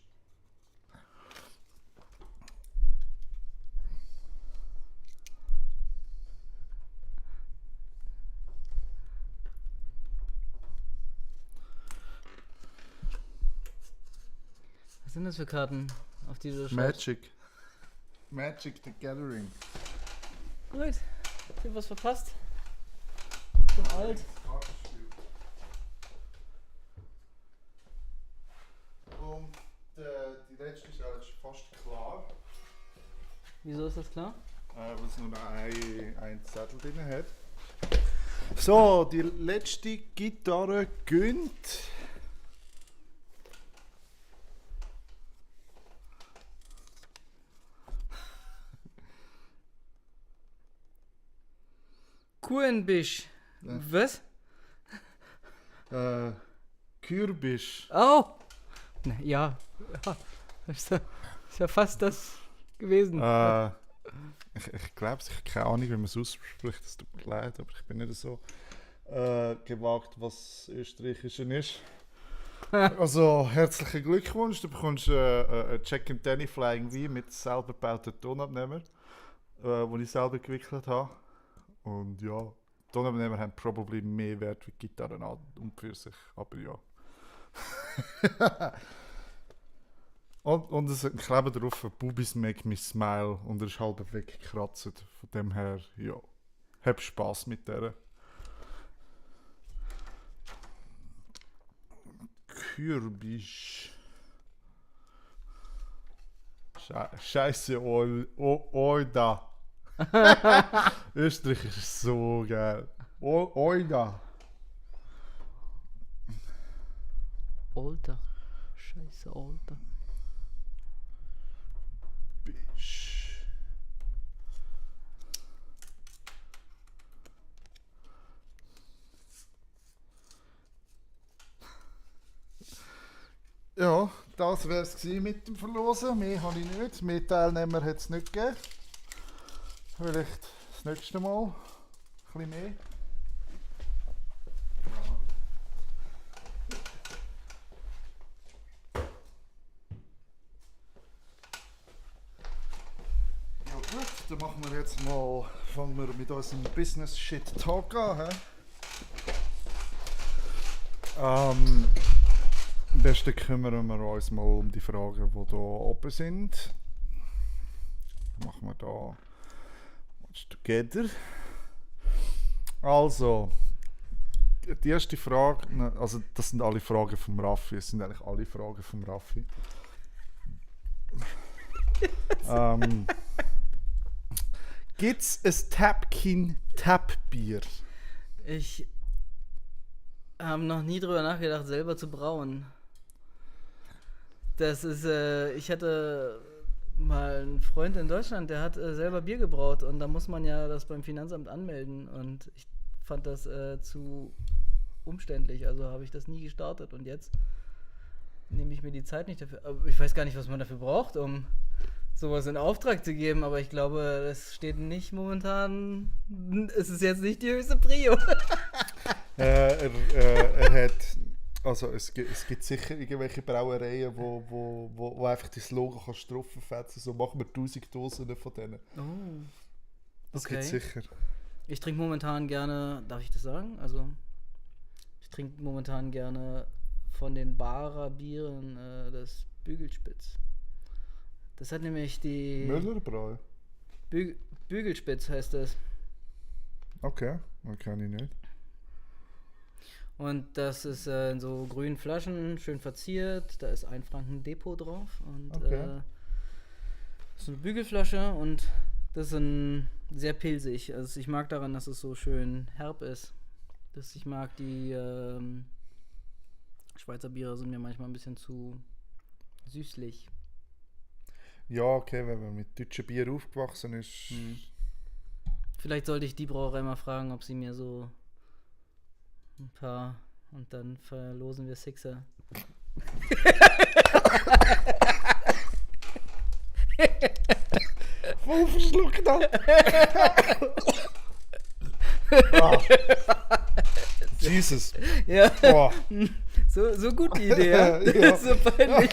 S5: Was sind das für Karten, auf die du schaust?
S1: Magic. Magic the Gathering.
S5: Gut. Ich hab was verpasst. Ich bin alt.
S1: Und die letzte ist eigentlich fast klar,
S5: Wieso ist das klar?
S1: weil es nur noch ein Zettel drin hat. So, die letzte Gitarre gönnt.
S5: Kurenbisch.
S1: Ja.
S5: Was?
S1: Kürbis.
S5: Oh! Na, ja. Ist ja fast das gewesen.
S1: Ich glaube, ich habe keine Ahnung, wie man es ausspricht. Es tut mir leid, aber ich bin nicht so gewagt, was Österreichisch ist. Also, herzlichen Glückwunsch. Du bekommst einen Check and Danny Flying V mit selber gebauten Tonabnehmer, den ich selber gewickelt habe. Und ja, Tonabnehmer haben probably mehr Wert wie Gitarren an und für sich, aber ja. und es klebt drauf, Bubis make me smile und er ist halb weggekratzt. Von dem her, ja, hab Spass mit der. Kürbis. Scheiße, Oida. Österreich ist so geil. Oida.
S5: Alter. Scheiße, Alter.
S1: Bisch. Ja, das wäre es mit dem Verlosen. Mehr habe ich nicht. Mehr Teilnehmer hat es nicht gegeben. Vielleicht das nächste Mal ein bisschen mehr. Ja gut, dann machen wir jetzt mal, fangen wir mit unserem Business Shit Talk an. Am besten kümmern wir uns mal um die Fragen, die hier oben sind. Machen wir da Watch Together. Also, die erste Frage, also das sind alle Fragen vom Raffi, es sind eigentlich alle Fragen vom Raffi. Gibt's ein Tapkin Tapbier?
S5: Ich habe noch nie drüber nachgedacht, selber zu brauen. Das ist, ich hatte mal einen Freund in Deutschland, der hat selber Bier gebraut und da muss man ja das beim Finanzamt anmelden und ich fand das zu umständlich, also habe ich das nie gestartet und jetzt nehme ich mir die Zeit nicht dafür. Aber ich weiß gar nicht, was man dafür braucht, um sowas in Auftrag zu geben, aber ich glaube, es steht nicht momentan, es ist jetzt nicht die höchste Prio.
S1: Er hat, also es gibt sicher irgendwelche Brauereien, wo einfach das Logo kannst drauffetzen. So machen wir 1000 Dosen von denen.
S5: Oh.
S1: Das
S5: Okay.
S1: gibt sicher.
S5: Ich trinke momentan gerne, darf ich das sagen? Also, ich trinke momentan gerne von den Barer Bieren das Bügelspitz. Das hat nämlich die...
S1: Müllerbräu?
S5: Bügelspitz heißt das.
S1: Okay, das kann ich nicht.
S5: Und das ist in so grünen Flaschen, schön verziert. Da ist 1 Franken Depot drauf. Und
S1: Okay.
S5: das ist eine Bügelflasche und das ist sehr pilzig. Also ich mag daran, dass es so schön herb ist. Ich mag die Schweizer Biere sind mir manchmal ein bisschen zu süßlich.
S1: Ja, okay, wenn man mit deutschen Bier aufgewachsen ist.
S5: Vielleicht sollte ich die Brauerei mal fragen, ob sie mir so ein paar und dann verlosen wir Sixer.
S1: Voll verschluckt ab! Ah. Jesus!
S5: Ja,
S1: Boah.
S5: so gut die Idee, ja?
S1: Ja.
S5: So peinlich.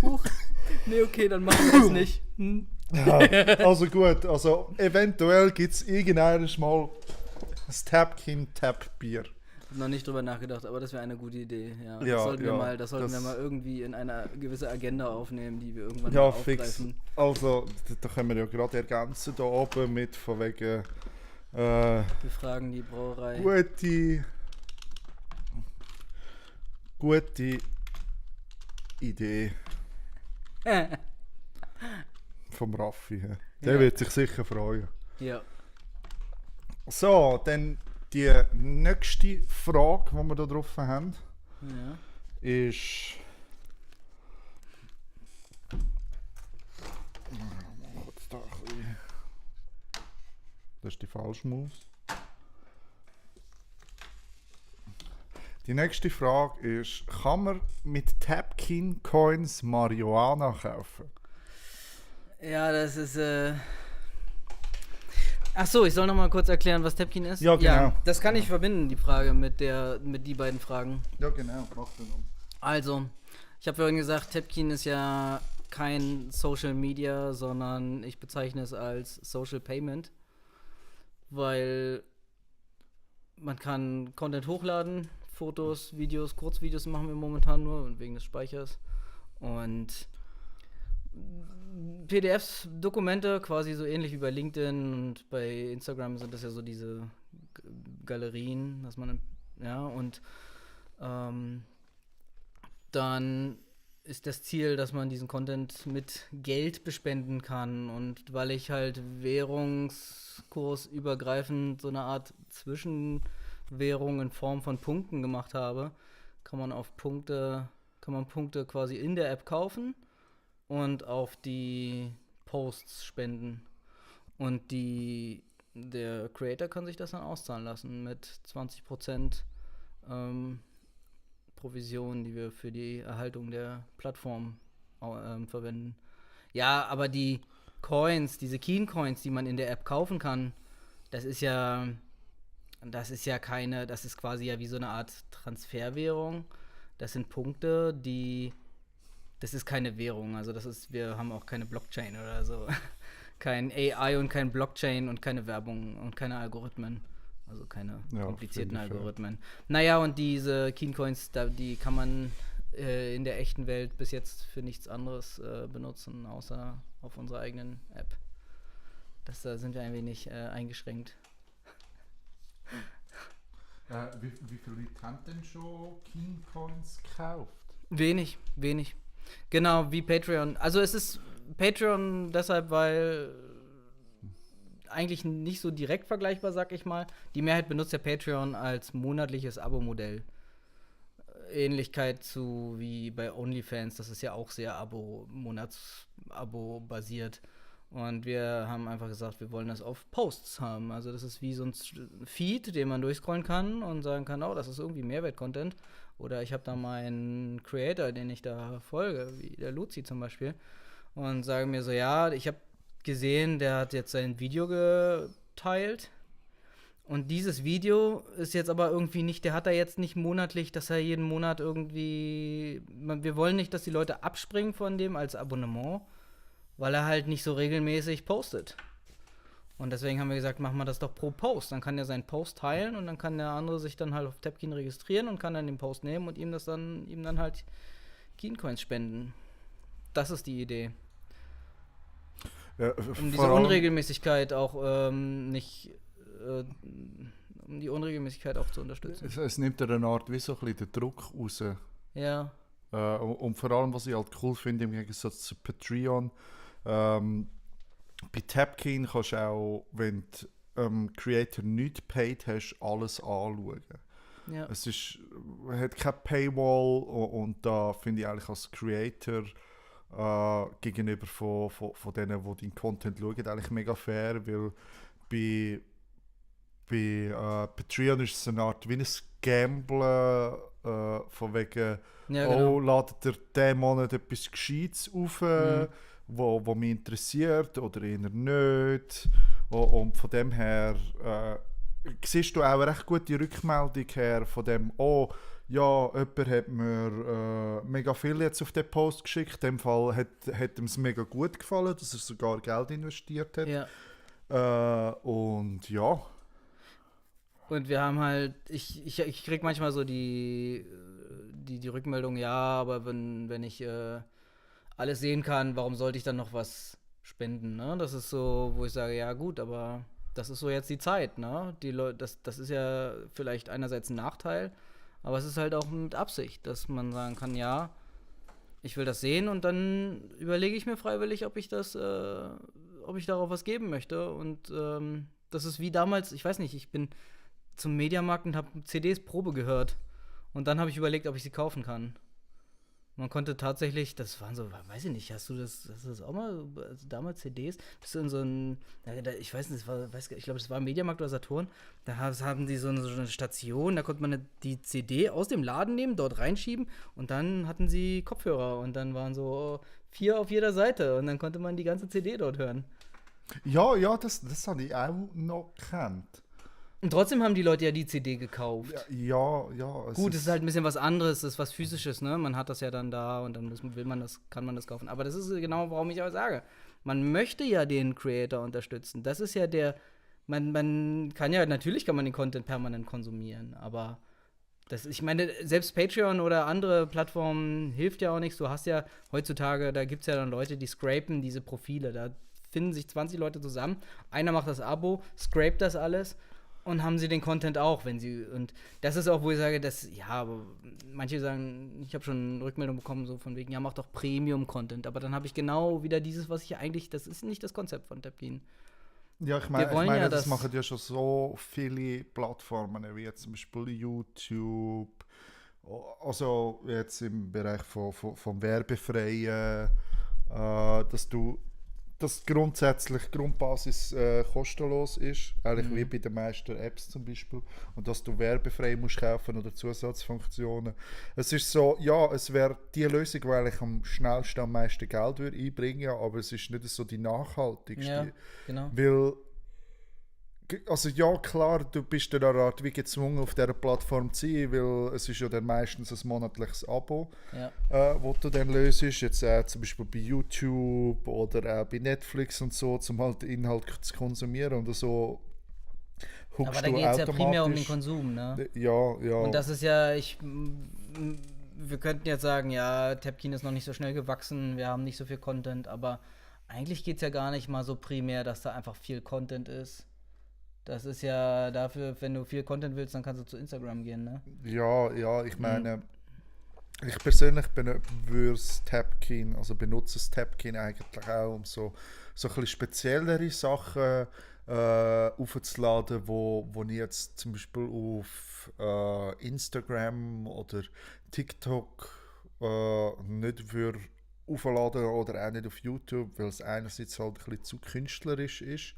S5: Huch. Nee, okay, dann machen wir das nicht.
S1: Ja, also gut, also eventuell gibt es irgendeines Mal ein Tapkin Tap Bier.
S5: noch nicht drüber nachgedacht, aber das wäre eine gute Idee. Ja,
S1: Ja,
S5: das sollten wir mal irgendwie in eine gewisse Agenda aufnehmen, die wir irgendwann
S1: Ja,
S5: mal
S1: fix.
S5: aufgreifen.
S1: Also, da können wir ja gerade ergänzen da oben mit von wegen
S5: Wir fragen die Brauerei.
S1: gute Idee vom Raffi. hä? Der
S5: Ja.
S1: wird sich sicher freuen.
S5: Ja.
S1: So, dann die nächste Frage, die wir da drauf haben,
S5: Ja.
S1: ist. Das ist die falsche Maus. Die nächste Frage ist: Kann man mit Tapkin Coins Marihuana kaufen?
S5: Ja, das ist. Ach so, ich soll noch mal kurz erklären, was Tapkin ist.
S1: Ja, genau.
S5: Ja, das kann ich verbinden, die Frage mit die beiden Fragen.
S1: Ja, genau, mach du noch.
S5: Also, ich habe vorhin gesagt, Tapkin ist ja kein Social Media, sondern ich bezeichne es als Social Payment, weil man kann Content hochladen, Fotos, Videos, Kurzvideos machen wir momentan nur wegen des Speichers und PDFs, Dokumente, quasi so ähnlich wie bei LinkedIn und bei Instagram sind das ja so diese Galerien, dass man, ja, und dann ist das Ziel, dass man diesen Content mit Geld bespenden kann. Und weil ich halt währungskursübergreifend so eine Art Zwischenwährung in Form von Punkten gemacht habe, kann man Punkte quasi in der App kaufen und auf die Posts spenden. Und der Creator kann sich das dann auszahlen lassen mit 20% Provision, die wir für die Erhaltung der Plattform verwenden. Ja, aber die Coins, diese Keen Coins, die man in der App kaufen kann, das ist quasi ja wie so eine Art Transferwährung. Das sind Punkte, das ist keine Währung, also wir haben auch keine Blockchain oder so. Kein AI und kein Blockchain und keine Werbung und keine Algorithmen. Also keine komplizierten Algorithmen. Naja, und diese Keen Coins, die kann man in der echten Welt bis jetzt für nichts anderes benutzen, außer auf unserer eigenen App. Da sind wir ein wenig eingeschränkt.
S1: Wie viele Leute haben denn schon King Coins gekauft?
S5: Wenig. Genau, wie Patreon. Also es ist Patreon deshalb, weil eigentlich nicht so direkt vergleichbar, sag ich mal. Die Mehrheit benutzt ja Patreon als monatliches Abo-Modell. Ähnlichkeit zu wie bei OnlyFans, das ist ja auch sehr Monatsabo basiert. Und wir haben einfach gesagt, wir wollen das auf Posts haben. Also das ist wie so ein Feed, den man durchscrollen kann und sagen kann, oh, das ist irgendwie Mehrwert-Content. Oder ich habe da meinen Creator, den ich da folge, wie der Luzi zum Beispiel, und sage mir so, ja, ich habe gesehen, der hat jetzt sein Video geteilt. Und dieses Video ist jetzt aber irgendwie nicht, der hat da jetzt nicht monatlich, dass er jeden Monat irgendwie, wir wollen nicht, dass die Leute abspringen von dem als Abonnement, weil er halt nicht so regelmäßig postet. Und deswegen haben wir gesagt, machen wir das doch pro Post. Dann kann er seinen Post teilen und dann kann der andere sich dann halt auf Tapkin registrieren und kann dann den Post nehmen und ihm dann halt Keencoins spenden. Das ist die Idee.
S1: Ja,
S5: Um diese Unregelmäßigkeit auch um die Unregelmäßigkeit auch zu unterstützen.
S1: Es nimmt ja eine Art wie so ein bisschen den Druck raus.
S5: Ja.
S1: Und vor allem, was ich halt cool finde, im Gegensatz zu Patreon, bei Tapkin kannst du auch, wenn du Creator nicht paid hast, alles anschauen.
S5: Ja.
S1: Es hat keine Paywall und da finde ich eigentlich als Creator gegenüber von denen, die deinen Content schauen, eigentlich mega fair, weil bei Patreon ist es eine Art wie ein Gamblen von wegen,
S5: Ja, genau.
S1: oh, ladet ihr diesen Monat etwas Gescheites auf, wo mich interessiert oder eher nicht. Und von dem her siehst du auch eine recht gute Rückmeldung her von dem, oh, ja, jemand hat mir mega viel jetzt auf den Post geschickt. In dem Fall hat ihm es mega gut gefallen, dass er sogar Geld investiert hat.
S5: Ja.
S1: Und ja.
S5: Und wir haben halt, ich krieg manchmal so die Rückmeldung, ja, aber wenn ich alles sehen kann, warum sollte ich dann noch was spenden, ne? Das ist so, wo ich sage, ja gut, aber das ist so jetzt die Zeit, ne? Die Leute, das ist ja vielleicht einerseits ein Nachteil, aber es ist halt auch mit Absicht, dass man sagen kann, ja, ich will das sehen und dann überlege ich mir freiwillig, ob ich darauf was geben möchte. Und das ist wie damals, ich weiß nicht, ich bin zum Mediamarkt und habe CDs Probe gehört. Und dann habe ich überlegt, ob ich sie kaufen kann. Man konnte tatsächlich, das waren so, weiß ich nicht, hast du das auch mal, also damals CDs, bist du in so ein, ich weiß nicht, ich glaube, das war Mediamarkt oder Saturn, da haben die so eine Station, da konnte man die CD aus dem Laden nehmen, dort reinschieben und dann hatten sie Kopfhörer und dann waren so 4 auf jeder Seite und dann konnte man die ganze CD dort hören.
S1: Ja, das habe ich auch noch gekannt.
S5: Und trotzdem haben die Leute ja die CD gekauft.
S1: Ja.
S5: Gut, es ist halt ein bisschen was anderes, es ist was Physisches, ne? Man hat das ja dann da und dann kann man das kaufen. Aber das ist genau, warum ich auch sage. Man möchte ja den Creator unterstützen. Das ist ja man kann ja, natürlich kann man den Content permanent konsumieren, aber ich meine, selbst Patreon oder andere Plattformen hilft ja auch nichts. Du hast ja heutzutage, da gibt es ja dann Leute, die scrapen diese Profile. Da finden sich 20 Leute zusammen, einer macht das Abo, scrapt das alles. Und haben sie den Content auch, und das ist auch, wo ich sage, aber manche sagen, ich habe schon Rückmeldung bekommen, so von wegen, ja, mach doch Premium-Content, aber dann habe ich genau wieder dieses, was ich eigentlich, das ist nicht das Konzept von Tapkin.
S1: Ja, ich meine,
S5: ja,
S1: das machen ja schon so viele Plattformen, wie jetzt zum Beispiel YouTube, also jetzt im Bereich vom Werbefreien, dass grundsätzlich Grundbasis kostenlos ist, eigentlich wie bei den meisten Apps zum Beispiel, und dass du werbefrei musst kaufen oder Zusatzfunktionen. Es ist so, ja, es wäre die Lösung, die eigentlich am schnellsten am meisten Geld würde einbringen, aber es ist nicht so die nachhaltigste.
S5: Ja, genau.
S1: Weil, also ja, klar, du bist dann eine Art wie gezwungen, auf dieser Plattform zu sein, weil es ist ja dann meistens ein monatliches Abo, wo du dann löst. Jetzt zum Beispiel bei YouTube oder bei Netflix und so, um halt Inhalt zu konsumieren und so.
S5: Aber da geht es ja primär um den Konsum, ne?
S1: Ja.
S5: Und das ist ja, wir könnten jetzt sagen, ja, Tapkin ist noch nicht so schnell gewachsen, wir haben nicht so viel Content, aber eigentlich geht es ja gar nicht mal so primär, dass da einfach viel Content ist. Das ist ja dafür, wenn du viel Content willst, dann kannst du zu Instagram gehen, ne?
S1: Ja, ich meine, ich persönlich benutze das Tapkin eigentlich auch, um so ein bisschen speziellere Sachen aufzuladen, wo ich jetzt zum Beispiel auf Instagram oder TikTok nicht würde aufladen oder auch nicht auf YouTube, weil es einerseits halt ein bisschen zu künstlerisch ist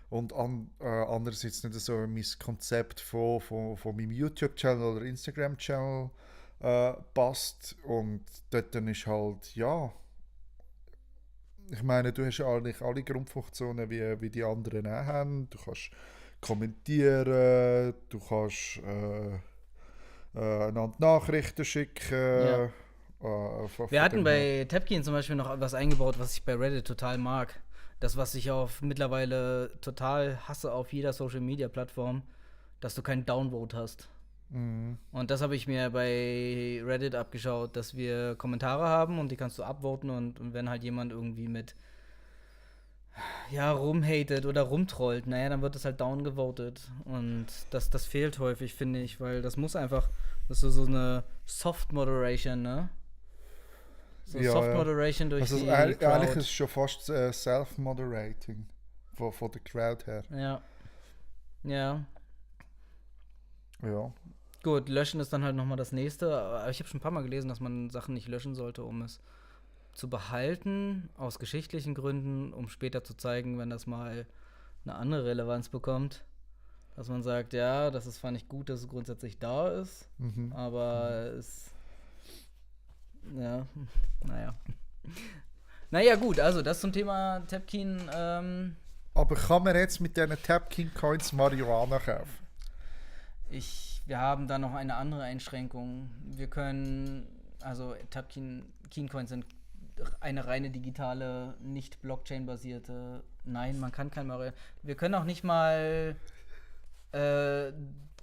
S1: und andererseits nicht so mein Konzept von meinem YouTube-Channel oder Instagram-Channel passt. Und dort dann ist halt, ja, ich meine, du hast eigentlich alle Grundfunktionen, wie die anderen auch haben. Du kannst kommentieren, du kannst einander Nachrichten schicken.
S5: Ja. Wir hatten bei Tapkin zum Beispiel noch was eingebaut, was ich bei Reddit total mag. Das, was ich mittlerweile total hasse auf jeder Social-Media-Plattform, dass du keinen Downvote hast.
S1: Mhm.
S5: Und das habe ich mir bei Reddit abgeschaut, dass wir Kommentare haben und die kannst du upvoten und wenn halt jemand irgendwie mit rumhatet oder rumtrollt, naja, dann wird das halt downgevotet. Und das fehlt häufig, finde ich, weil das muss einfach, das ist so eine Soft-Moderation, ne? So Soft-Moderation durch
S1: also
S5: die
S1: eigentlich
S5: Crowd.
S1: ist es schon fast Self-Moderating von der Crowd her.
S5: Ja.
S1: Ja.
S5: Gut, löschen ist dann halt nochmal das nächste. Aber ich habe schon ein paar Mal gelesen, dass man Sachen nicht löschen sollte, um es zu behalten, aus geschichtlichen Gründen, um später zu zeigen, wenn das mal eine andere Relevanz bekommt. Dass man sagt, ja, das ist zwar nicht gut, dass es grundsätzlich da ist, aber es. Ja, naja. Naja, gut, also das zum Thema Tapkin.
S1: Aber kann man jetzt mit diesen Tapkin-Coins Marihuana kaufen?
S5: Wir haben da noch eine andere Einschränkung. Wir können, also Tapkin-Coins sind eine reine digitale, nicht Blockchain-basierte. Nein, man kann kein Marihuana. Wir können auch nicht mal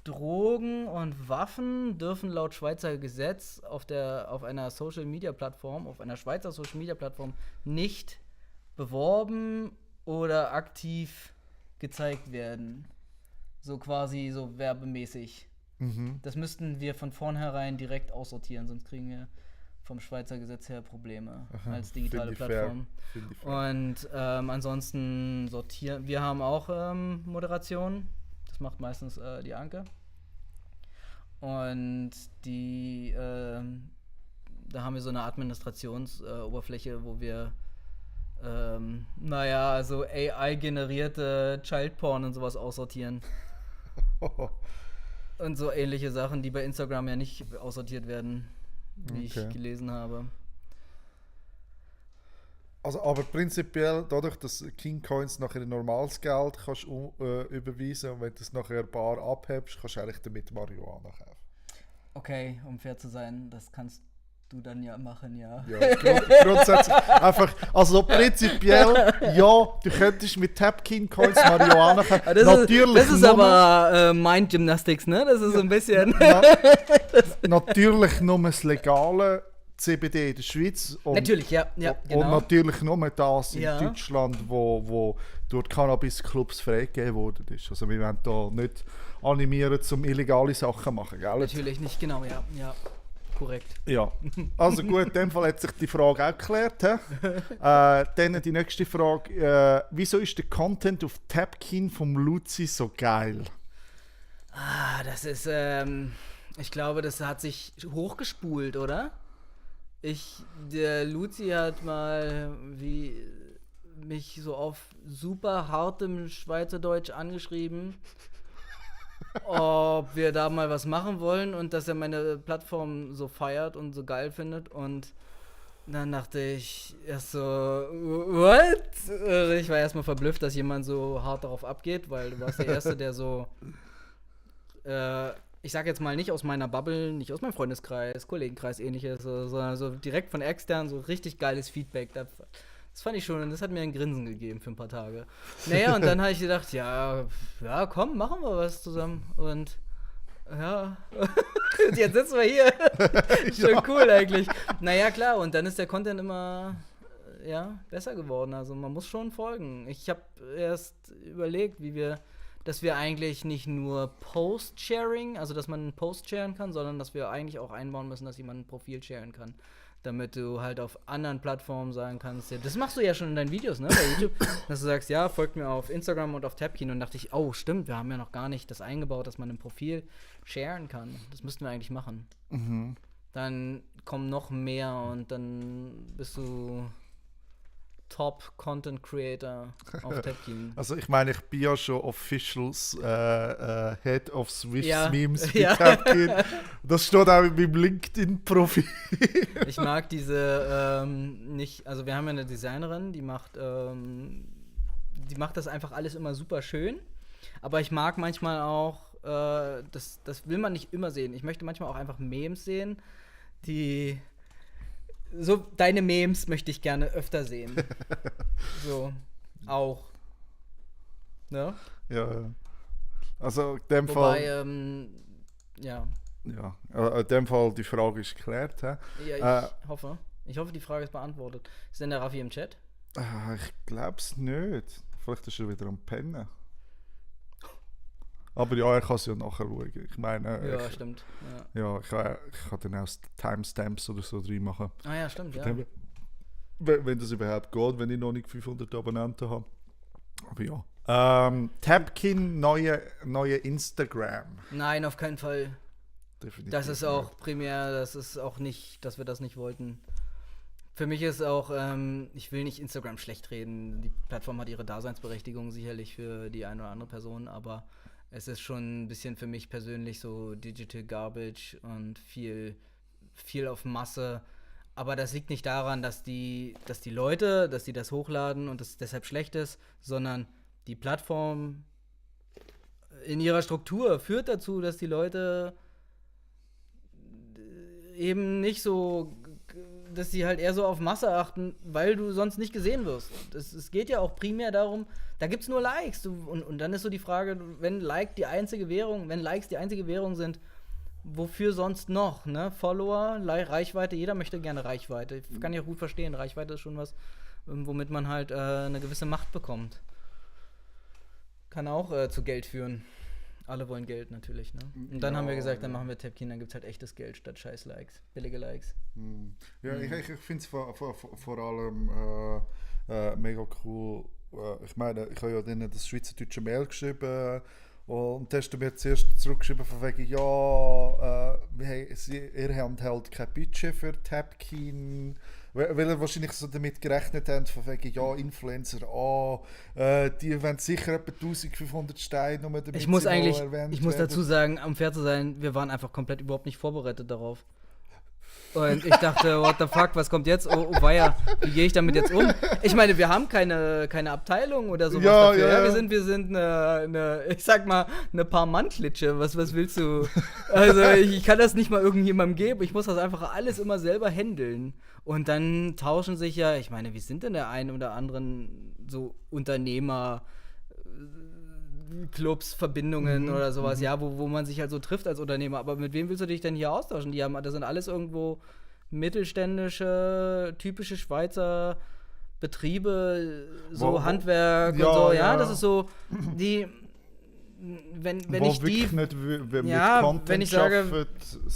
S5: Drogen und Waffen dürfen laut Schweizer Gesetz auf einer Social Media Plattform, auf einer Schweizer Social Media Plattform nicht beworben oder aktiv gezeigt werden. So quasi so werbemäßig. Das müssten wir von vornherein direkt aussortieren, sonst kriegen wir vom Schweizer Gesetz her Probleme als digitale Plattform.
S1: Finde ich fair.
S5: Und ansonsten sortieren. Wir haben auch Moderation. Das macht meistens die Anke. Und da haben wir so eine Administrationsoberfläche, wo wir so AI-generierte Childporn und sowas aussortieren. Und so ähnliche Sachen, die bei Instagram ja nicht aussortiert werden, wie ich gelesen habe.
S1: Also, aber prinzipiell, dadurch, dass King Coins nachher normales Geld kannst überweisen und wenn du es nachher bar abhebst, kannst du eigentlich damit Marihuana kaufen.
S5: Okay, um fair zu sein, das kannst du dann ja machen, ja.
S1: Ja, grundsätzlich einfach, also prinzipiell, ja, du könntest mit Tap King Coins Marihuana kaufen.
S5: Das ist aber Mind Gymnastics, ne? Das ist so ein bisschen.
S1: Natürlich nur das legale CBD in der Schweiz. Und,
S5: natürlich, ja, genau.
S1: Und natürlich nur das in
S5: Ja.
S1: Deutschland, wo durch Cannabis-Clubs freigegeben worden ist. Also wir wollen da nicht animieren, um illegale Sachen zu machen, gell?
S5: Natürlich nicht, genau, ja. Korrekt.
S1: Ja, also gut, in dem Fall hat sich die Frage auch geklärt. Dann die nächste Frage. Wieso ist der Content auf Tapkin vom Luzi so geil?
S5: Das ist, ich glaube, das hat sich hochgespult, oder? Der Luzi hat mal mich so auf super hartem Schweizerdeutsch angeschrieben, ob wir da mal was machen wollen und dass er meine Plattform so feiert und so geil findet. Und dann dachte ich erst so, what? Ich war erstmal verblüfft, dass jemand so hart darauf abgeht, weil du warst der Erste, der so, ich sag jetzt mal nicht aus meiner Bubble, nicht aus meinem Freundeskreis, Kollegenkreis, ähnliches, sondern so direkt von extern so richtig geiles Feedback. Das fand ich schon, und das hat mir ein Grinsen gegeben für ein paar Tage. Naja, und dann habe ich gedacht, ja, komm, machen wir was zusammen. Und ja, und jetzt sitzen wir hier. Schon cool eigentlich. Naja, klar, und dann ist der Content immer besser geworden. Also man muss schon folgen. Ich habe erst überlegt, dass wir eigentlich nicht nur Post-Sharing, also dass man einen Post sharen kann, sondern dass wir eigentlich auch einbauen müssen, dass jemand ein Profil sharen kann. Damit du halt auf anderen Plattformen sagen kannst, ja, das machst du ja schon in deinen Videos, ne, bei YouTube, dass du sagst, ja, folgt mir auf Instagram und auf Tapkin. Und dachte ich, oh, stimmt, wir haben ja noch gar nicht das eingebaut, dass man ein Profil sharen kann. Das müssten wir eigentlich machen. Dann kommen noch mehr und dann bist du Top-Content-Creator auf Tapkin.
S1: Also ich meine, ich bin ja schon Officials Head of Swiss Memes
S5: Ja.
S1: mit Tapkin. Das steht auch in meinem LinkedIn-Profil.
S5: Ich mag diese nicht, also wir haben ja eine Designerin, die macht das einfach alles immer super schön, aber ich mag manchmal auch, das will man nicht immer sehen. Ich möchte manchmal auch einfach Memes sehen, so deine Memes möchte ich gerne öfter sehen. So, auch. Ne?
S1: Ja. Also in dem
S5: Wobei,
S1: Fall.
S5: ja.
S1: Ja, in dem Fall die Frage ist geklärt. He?
S5: Ja, ich hoffe. Ich hoffe, die Frage ist beantwortet. Ist denn der Raffi im Chat?
S1: Ich glaube es nicht. Vielleicht ist er wieder am Pennen. Aber ja, er kann es ja nachher schauen. Ich meine,
S5: Ja, stimmt.
S1: ich kann dann auch Timestamps oder so drin machen.
S5: Ah ja, stimmt, ja.
S1: Wenn das überhaupt geht, wenn ich noch nicht 500 Abonnenten habe. Aber ja. Tapkin, neue Instagram.
S5: Nein, auf keinen Fall.
S1: Definitiv
S5: Das ist auch primär, das ist auch nicht, dass wir das nicht wollten. Für mich ist auch, ich will nicht Instagram schlecht reden. Die Plattform hat ihre Daseinsberechtigung sicherlich für die eine oder andere Person, aber es ist schon ein bisschen für mich persönlich so Digital Garbage und viel auf Masse. Aber das liegt nicht daran, dass die Leute, dass die das hochladen und es deshalb schlecht ist, sondern die Plattform in ihrer Struktur führt dazu, dass die Leute eben nicht so dass sie halt eher so auf Masse achten, weil du sonst nicht gesehen wirst. Es geht ja auch primär darum, da gibt's nur Likes. Und dann ist so die Frage, wenn Likes die einzige Währung sind, wofür sonst noch, ne? Follower, Reichweite, jeder möchte gerne Reichweite. Ich kann ja gut verstehen, Reichweite ist schon was, womit man halt eine gewisse Macht bekommt. Kann auch zu Geld führen. Alle wollen Geld natürlich, ne? Und dann haben wir gesagt, dann machen wir Tapkin, dann gibt's halt echtes Geld statt scheiß Likes, billige Likes.
S1: Ja, ich finde es vor allem mega cool. Ich meine, ich habe ja denen das schweizerdeutsche Mail geschrieben und da hast du mir zuerst zurückgeschrieben von wegen, ja, ihr habt halt kein Budget für Tapkin, weil ihr wahrscheinlich so damit gerechnet habt, von wegen, ja, Influencer, die wollen sicher etwa 1500 Steine, nur damit
S5: Ich muss
S1: sie mal
S5: eigentlich,
S1: erwähnt
S5: ich muss
S1: werden.
S5: dazu sagen, um fair zu sein, wir waren einfach komplett überhaupt nicht vorbereitet darauf. Und ich dachte, what the fuck, was kommt jetzt? Oh weia, wie gehe ich damit jetzt um? Ich meine, wir haben keine Abteilung oder sowas
S1: Ja,
S5: dafür.
S1: ja.
S5: Wir sind eine, ich sag mal, eine Paar-Mann-Klitsche. Was willst du? Also ich kann das nicht mal irgendjemandem geben. Ich muss das einfach alles immer selber handeln. Und dann tauschen sich ja, ich meine, wie sind denn der einen oder anderen so Unternehmer, Clubs, Verbindungen oder sowas, ja, wo man sich halt so trifft als Unternehmer. Aber mit wem willst du dich denn hier austauschen? Das sind alles irgendwo mittelständische, typische Schweizer Betriebe, so Handwerk und so. Ja, das ist so, wenn
S1: wo
S5: ich
S1: wirklich
S5: die...
S1: nicht mit
S5: Ja,
S1: Content
S5: wenn ich sage-
S1: arbeiten,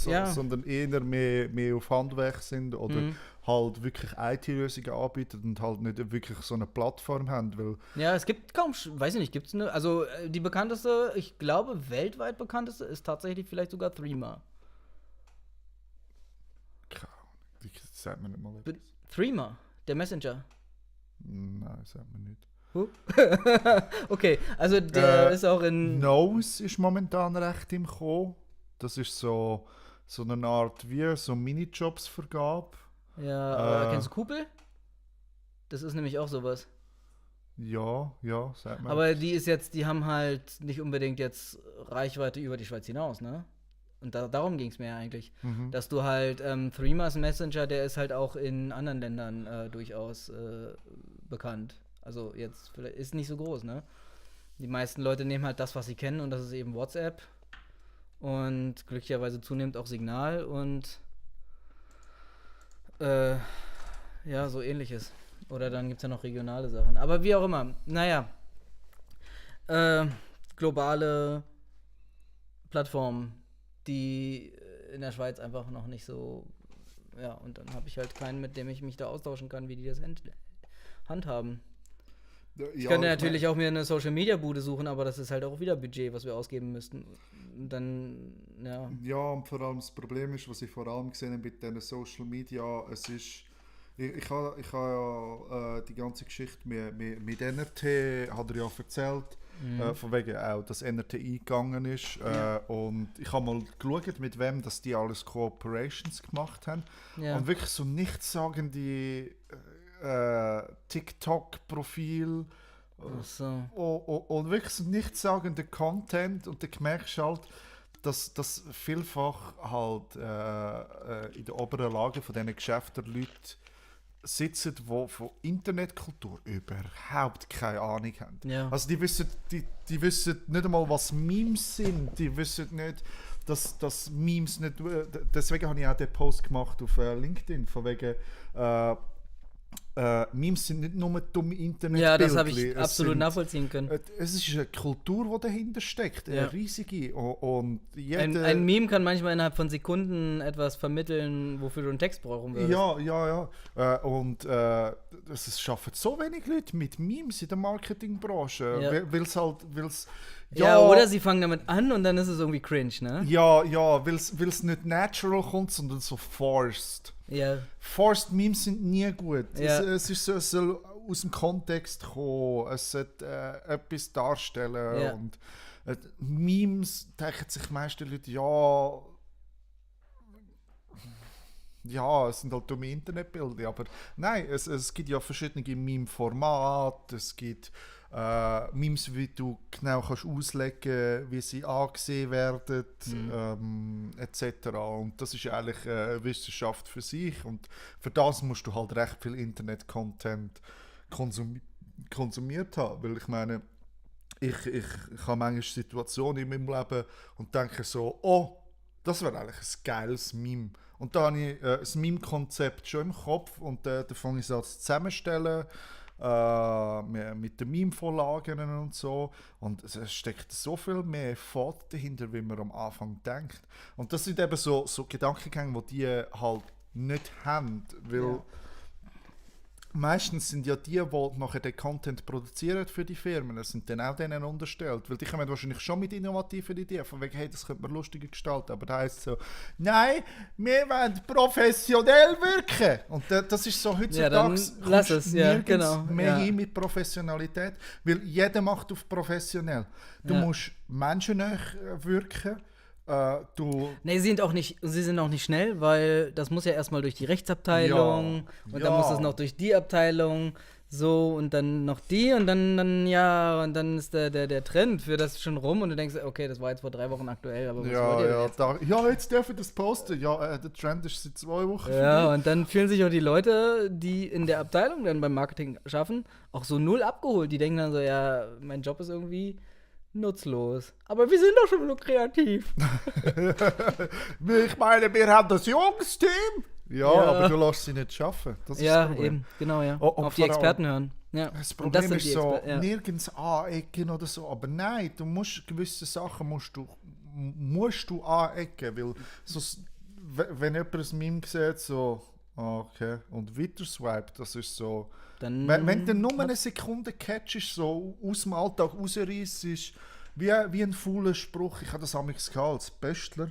S5: ja.
S1: sondern eher mehr auf Handwerk sind oder halt wirklich IT-Lösungen anbieten und halt nicht wirklich so eine Plattform haben, weil
S5: Ja, es gibt kaum, weiß ich nicht, gibt's eine, also die bekannteste, ich glaube weltweit bekannteste ist tatsächlich vielleicht sogar Threema.
S1: das sagt mir nicht mal etwas.
S5: Threema, der Messenger.
S1: Nein, das sagt mir nicht.
S5: Okay, also der ist auch in...
S1: Nose ist momentan recht im Kommen. Das ist so eine Art wie so Minijobs-Vergabe.
S5: Ja, kennst du Kupel? Das ist nämlich auch sowas.
S1: Ja, sagt man.
S5: Aber die haben halt nicht unbedingt jetzt Reichweite über die Schweiz hinaus, ne? Und darum ging es mir ja eigentlich. Dass du halt, Threema's Messenger, der ist halt auch in anderen Ländern durchaus bekannt. Also jetzt, vielleicht ist nicht so groß, ne? Die meisten Leute nehmen halt das, was sie kennen, und das ist eben WhatsApp. Und glücklicherweise zunehmend auch Signal und ja, so ähnliches. Oder dann gibt es ja noch regionale Sachen. Aber wie auch immer. Naja. Globale Plattformen, die in der Schweiz einfach noch nicht so. Ja, und dann habe ich halt keinen, mit dem ich mich da austauschen kann, wie die das handhaben. Ich könnte natürlich auch mir eine Social-Media-Bude suchen, aber das ist halt auch wieder Budget, was wir ausgeben müssten. Und dann, ja.
S1: Ja, und vor allem das Problem ist, was ich vor allem gesehen habe mit diesen Social Media, es ist, ich habe ja die ganze Geschichte mit NRT, hat er ja erzählt, von wegen auch, dass NRT eingegangen ist. Und ich habe mal geschaut, mit wem dass die alles Cooperations gemacht haben.
S5: Ja.
S1: Und wirklich so nichtssagende TikTok-Profil.
S5: Ach so.
S1: Und wirklich so nichtssagender Content, und dann merkst du halt, dass vielfach halt in der oberen Lage von diesen Geschäften Leute sitzen, die von Internetkultur überhaupt keine Ahnung haben.
S5: Ja.
S1: Also die wissen nicht einmal, was Memes sind, die wissen nicht, dass Memes nicht... Deswegen habe ich auch den Post gemacht auf LinkedIn, von wegen... Memes sind nicht nur dumme Internet.
S5: Ja, das habe ich absolut nachvollziehen können.
S1: Es ist eine Kultur, die dahinter steckt, eine riesige. Und
S5: ein Meme kann manchmal innerhalb von Sekunden etwas vermitteln, wofür du einen Text brauchen würdest.
S1: Ja. Und es schaffen so wenig Leute mit Memes in der Marketingbranche,
S5: Ja.
S1: weil's
S5: Ja, oder sie fangen damit an und dann ist es irgendwie cringe, ne?
S1: Ja, weil's nicht natural kommt, sondern so forced.
S5: Ja.
S1: Forced Memes sind nie gut.
S5: Ja.
S1: Es soll aus dem Kontext kommen, es sollte etwas darstellen.
S5: Ja.
S1: Und Memes denken sich die meisten Leute, es sind halt dumme Internetbilder. Aber nein, es gibt ja verschiedene Meme-Formate, es gibt Memes, wie du genau kannst auslegen, wie sie angesehen werden, etc. Und das ist eigentlich eine Wissenschaft für sich. Und für das musst du halt recht viel Internet-Content konsumiert haben. Weil ich meine, ich habe manchmal Situationen in meinem Leben und denke so, oh, das wäre eigentlich ein geiles Meme. Und da habe ich das Meme-Konzept schon im Kopf und dann fange ich es an zu zusammenstellen mit den Meme-Vorlagen und so. Und es steckt so viel mehr Effort dahinter, wie man am Anfang denkt. Und das sind eben so Gedankengänge, die die halt nicht haben. Weil meistens sind ja die nachher den Content produzieren für die Firmen, das sind dann auch denen unterstellt. Weil die kommen wahrscheinlich schon mit innovativen Ideen, von wegen, hey, das könnte man lustiger gestalten. Aber da heisst es so, nein, wir wollen professionell wirken. Und das ist so heutzutage,
S5: dann lass es, ja, genau.
S1: mehr hin mit Professionalität, weil jeder macht auf professionell. Du musst menschennah wirken.
S5: Nee, sie sind auch nicht schnell, weil das muss ja erstmal durch die Rechtsabteilung und dann muss es noch durch die Abteilung so und dann noch die und dann und dann ist der Trend für das schon rum und du denkst, okay, das war jetzt vor 3 Wochen aktuell, aber was wollt ihr denn jetzt?
S1: Jetzt darf ich das posten. Ja, der Trend ist seit 2 Wochen.
S5: Ja, und dann fühlen sich auch die Leute, die in der Abteilung dann beim Marketing schaffen, auch so null abgeholt. Die denken dann so, ja, mein Job ist irgendwie nutzlos. Aber wir sind doch schon so kreativ.
S1: Ich meine, wir haben das Jungs-Team. Ja, aber du lässt sie nicht arbeiten. Das ist das Problem.
S5: Eben, genau, ja.
S1: Und
S5: auf die Experten hören. Ja.
S1: Das Problem ist so, nirgends anecken oder so. Aber nein, du musst gewisse Sachen musst du anecken, weil sonst, wenn jemand ein Meme sieht, so, okay, und weiter swipe, das ist so.
S5: Dann
S1: wenn du nur eine Sekunde catchst, so aus dem Alltag rausreißt, ist wie ein fauler Spruch. Ich habe das amigs als Böstler.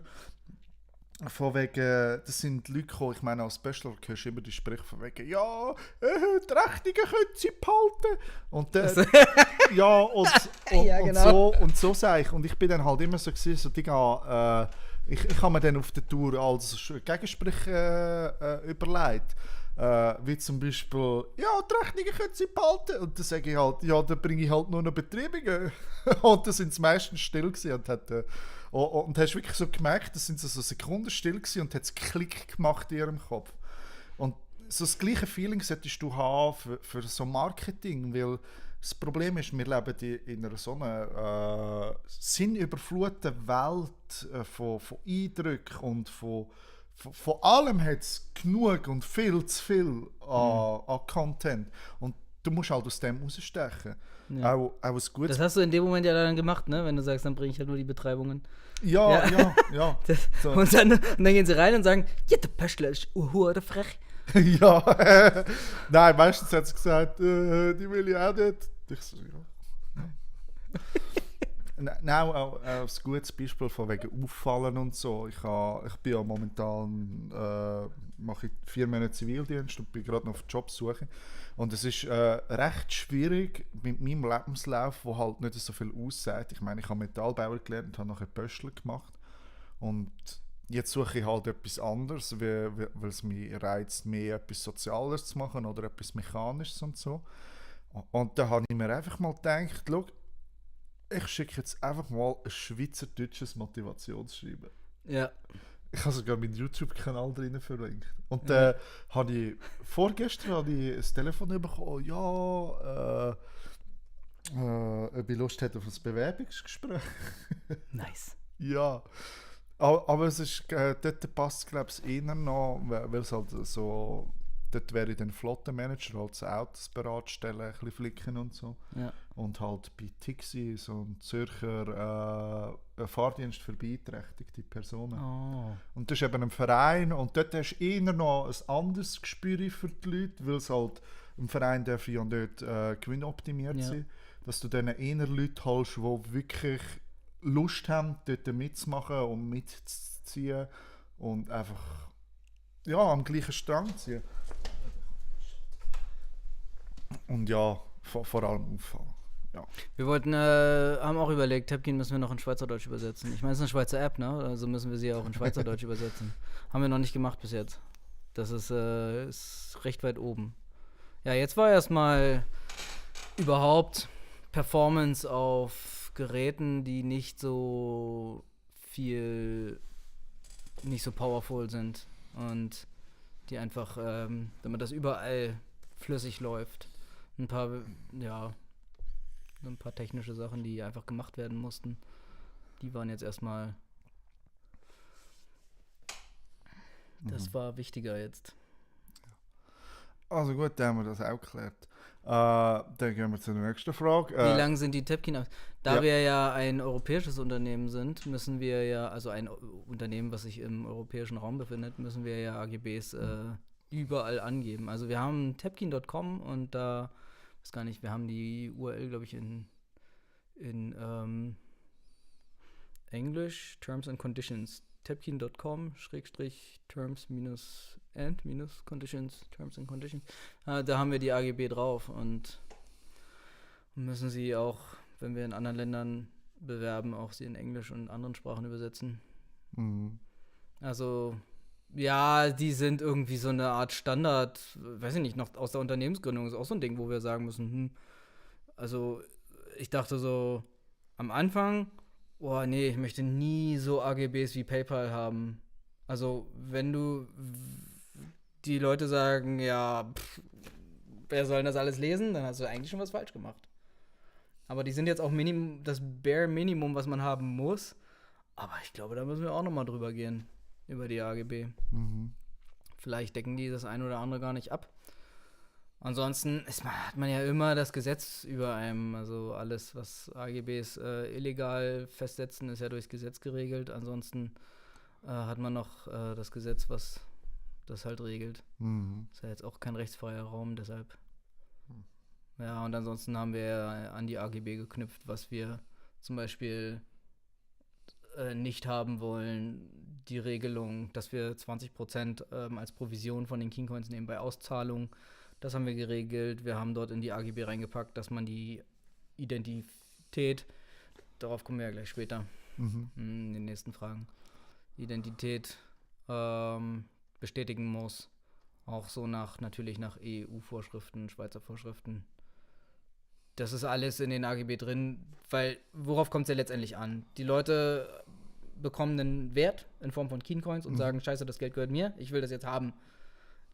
S1: Von wegen, das sind Leute gekommen, ich meine, als Böstler hörst du immer die Sprüche von wegen, ja, die Rechnungen können sie behalten. Und ja, und so sage ich. Und ich bin dann halt immer so gewesen, so Digga, ich habe mir dann auf der Tour als Gegensprich überlegt. Wie zum Beispiel, ja, die Rechnungen können sie behalten. Und dann sage ich halt, ja, dann bringe ich halt nur noch Betreibungen. Und dann sind sie meistens still gewesen und hast wirklich so gemerkt, das sind so Sekunden still gewesen und hat es Klick gemacht in ihrem Kopf. Und so das gleiche Feeling solltest du haben für so Marketing, weil das Problem ist, wir leben in einer so einer sinnüberfluteten Welt von Eindrücken und von allem hat es genug und viel zu viel an Content. Und du musst halt aus dem rausstechen.
S5: Ja.
S1: Auch ein gutes.
S5: Das hast du in dem Moment ja dann gemacht, ne? Wenn du sagst, dann bringe ich halt nur die Betreibungen.
S1: Ja. So.
S5: Und dann gehen sie rein und sagen, ja, der Pöschler ist hure frech.
S1: Ja. Nein, meistens hat sie gesagt, die will ich auch nicht. Ich so, ja. Nein, auch ein gutes Beispiel von wegen Auffallen und so. Ich bin ja momentan mache ich 4 Monate Zivildienst und bin gerade noch auf Jobsuche. Und es ist recht schwierig mit meinem Lebenslauf, wo halt nicht so viel aussagt. Ich meine, ich habe Metallbauer gelernt und habe nachher Pöstler gemacht. Und jetzt suche ich halt etwas anderes, weil es mich reizt, mehr etwas Soziales zu machen oder etwas Mechanisches und so. Und da habe ich mir einfach mal gedacht, schau, ich schicke jetzt einfach mal ein schweizerdeutsches Motivationsschreiben.
S5: Ja.
S1: Ich habe sogar meinen YouTube-Kanal drin verlinkt. Und habe ich vorgestern ein Telefon bekommen, ja, ob ich Lust hätte auf ein Bewerbungsgespräch.
S5: Nice.
S1: Ja. Aber es ist, dort passt es, glaube ich, eher noch, weil es halt so, dort wäre ich dann Flottenmanager, halt so Autos beratstellen, ein bisschen flicken und so. Ja. Und halt bei Tixi, so ein Zürcher Fahrdienst für beeinträchtigte Personen.
S5: Oh.
S1: Und das ist eben ein Verein und dort hast du eher noch ein anderes Gespür für die Leute, weil es halt im Verein darf ja dort gewinnoptimiert sein, dass du dann eher Leute holst, die wirklich Lust haben, dort mitzumachen und mitzuziehen und einfach am gleichen Strang ziehen. Und ja, vor allem auffallen. Ja.
S5: Wir wollten, haben auch überlegt, Tapkin müssen wir noch in Schweizerdeutsch übersetzen. Ich meine, es ist eine Schweizer App, ne? Also müssen wir sie auch in Schweizerdeutsch übersetzen. Haben wir noch nicht gemacht bis jetzt. Das ist recht weit oben. Ja, jetzt war erstmal überhaupt Performance auf Geräten, die nicht so powerful sind und die einfach, damit das überall flüssig läuft. Ein paar technische Sachen, die einfach gemacht werden mussten, die waren jetzt erstmal, das war wichtiger jetzt.
S1: Also gut, dann haben wir das auch geklärt. Dann gehen wir zur nächsten Frage.
S5: Wie lang sind die Tepkin aus? Da
S1: ja.
S5: wir ja ein europäisches Unternehmen sind, müssen wir ja, also ein Unternehmen, was sich im europäischen Raum befindet, müssen wir ja AGBs überall angeben. Also wir haben tepkin.com und da, weiß gar nicht, wir haben die URL, glaube ich, in Englisch, Terms and Conditions. Tepkin.com Terms-and-Conditions, Terms and Conditions. Da haben wir die AGB drauf und müssen sie auch, wenn wir in anderen Ländern bewerben, auch sie in Englisch und anderen Sprachen übersetzen.
S1: Mhm.
S5: Also, ja, die sind irgendwie so eine Art Standard, weiß ich nicht, noch aus der Unternehmensgründung ist auch so ein Ding, wo wir sagen müssen, also ich dachte so am Anfang, boah, nee, ich möchte nie so AGBs wie PayPal haben. Also, wenn die Leute sagen, ja, wer soll das alles lesen, dann hast du eigentlich schon was falsch gemacht. Aber die sind jetzt auch das Bare Minimum, was man haben muss. Aber ich glaube, da müssen wir auch nochmal drüber gehen, über die AGB.
S1: Mhm.
S5: Vielleicht decken die das ein oder andere gar nicht ab. Ansonsten hat man ja immer das Gesetz über einem. Also alles, was AGBs illegal festsetzen, ist ja durchs Gesetz geregelt. Ansonsten hat man noch das Gesetz, was das halt regelt.
S1: Mhm.
S5: Ist ja jetzt auch kein rechtsfreier Raum, deshalb. Ja, und ansonsten haben wir ja an die AGB geknüpft, was wir zum Beispiel nicht haben wollen. Die Regelung, dass wir 20% als Provision von den Kingcoins nehmen bei Auszahlung. Das haben wir geregelt. Wir haben dort in die AGB reingepackt, dass man die Identität, darauf kommen wir ja gleich später, in den nächsten Fragen, Identität bestätigen muss. Auch so natürlich nach EU-Vorschriften, Schweizer Vorschriften. Das ist alles in den AGB drin, weil worauf kommt es ja letztendlich an? Die Leute bekommen einen Wert in Form von Keencoins und sagen, scheiße, das Geld gehört mir, ich will das jetzt haben.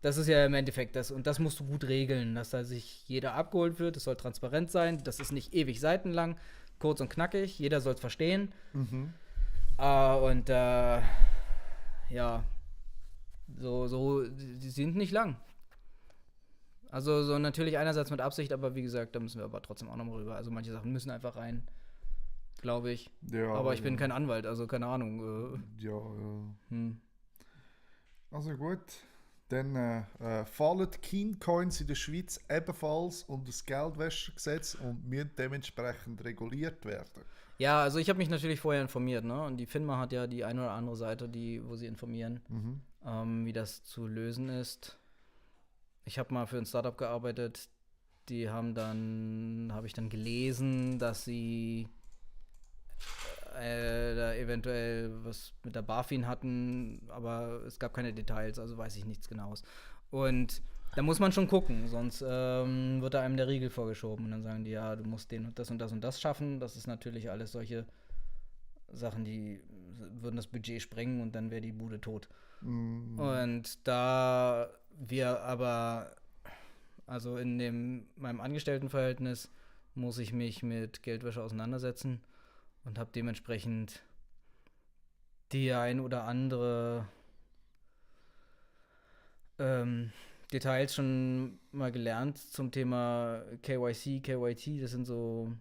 S5: Das ist ja im Endeffekt das. Und das musst du gut regeln, dass da sich jeder abgeholt wird. Das soll transparent sein. Das ist nicht ewig seitenlang. Kurz und knackig. Jeder soll es verstehen. Ja. So, die sind nicht lang. Also so natürlich einerseits mit Absicht, aber wie gesagt, da müssen wir aber trotzdem auch nochmal rüber. Also manche Sachen müssen einfach rein, glaube ich.
S1: Ja,
S5: aber ich bin kein Anwalt, also keine Ahnung.
S1: Also gut. Dann fallen Keencoins in der Schweiz ebenfalls unter das Geldwäschegesetz und müssen dementsprechend reguliert werden.
S5: Ja, also ich habe mich natürlich vorher informiert, ne? Und die FINMA hat ja die eine oder andere Seite, wo sie informieren, wie das zu lösen ist. Ich habe mal für ein Startup gearbeitet, habe ich dann gelesen, dass sie da eventuell was mit der BaFin hatten, aber es gab keine Details, also weiß ich nichts Genaues. Und da muss man schon gucken, sonst wird da einem der Riegel vorgeschoben und dann sagen die, ja, du musst den und das und das und das schaffen. Das ist natürlich alles solche Sachen, die würden das Budget sprengen und dann wäre die Bude tot. Und da wir aber, also in meinem Angestelltenverhältnis muss ich mich mit Geldwäsche auseinandersetzen und habe dementsprechend die ein oder andere Details schon mal gelernt zum Thema KYC, KYT. Das sind so,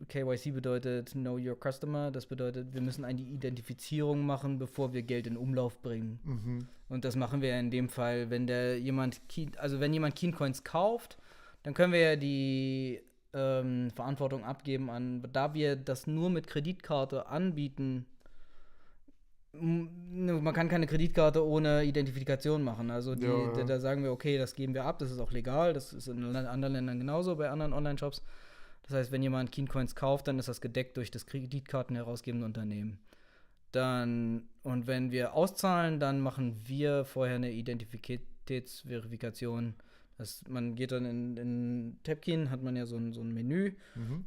S5: KYC bedeutet Know Your Customer. Das bedeutet, wir müssen eine Identifizierung machen, bevor wir Geld in Umlauf bringen. Und das machen wir in dem Fall, wenn jemand Keencoins kauft, dann können wir ja die Verantwortung abgeben da wir das nur mit Kreditkarte anbieten. Man kann keine Kreditkarte ohne Identifikation machen. Also da sagen wir, okay, das geben wir ab, das ist auch legal, das ist in anderen Ländern genauso, bei anderen Online-Shops. Das heißt, wenn jemand Keencoins kauft, dann ist das gedeckt durch das Kreditkarten herausgebende Unternehmen. Und wenn wir auszahlen, dann machen wir vorher eine Identitätsverifikation. Man geht dann in Tapkin, hat man ja so ein Menü,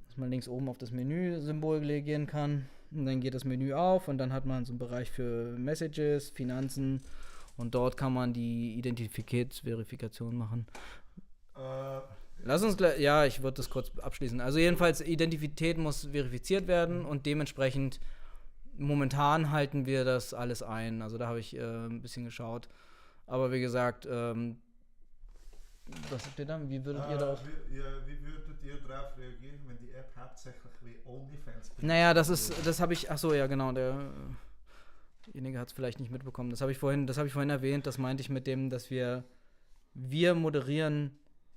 S5: dass man links oben auf das Menü-Symbol reagieren kann. Und dann geht das Menü auf und dann hat man so einen Bereich für Messages, Finanzen und dort kann man die Identitätsverifikation machen. Lass uns gleich, ja, ich würde das kurz abschließen. Also jedenfalls, Identität muss verifiziert werden und dementsprechend momentan halten wir das alles ein. Also da habe ich ein bisschen geschaut. Aber wie gesagt, was habt ihr da? Wie würdet ihr darauf?
S1: Wie würdet ihr darauf reagieren, wenn die App hauptsächlich wie OnlyFans benutzt?
S5: Naja, das habe ich, achso, ja genau, derjenige hat es vielleicht nicht mitbekommen. Das habe ich vorhin erwähnt, das meinte ich mit dem, dass wir moderieren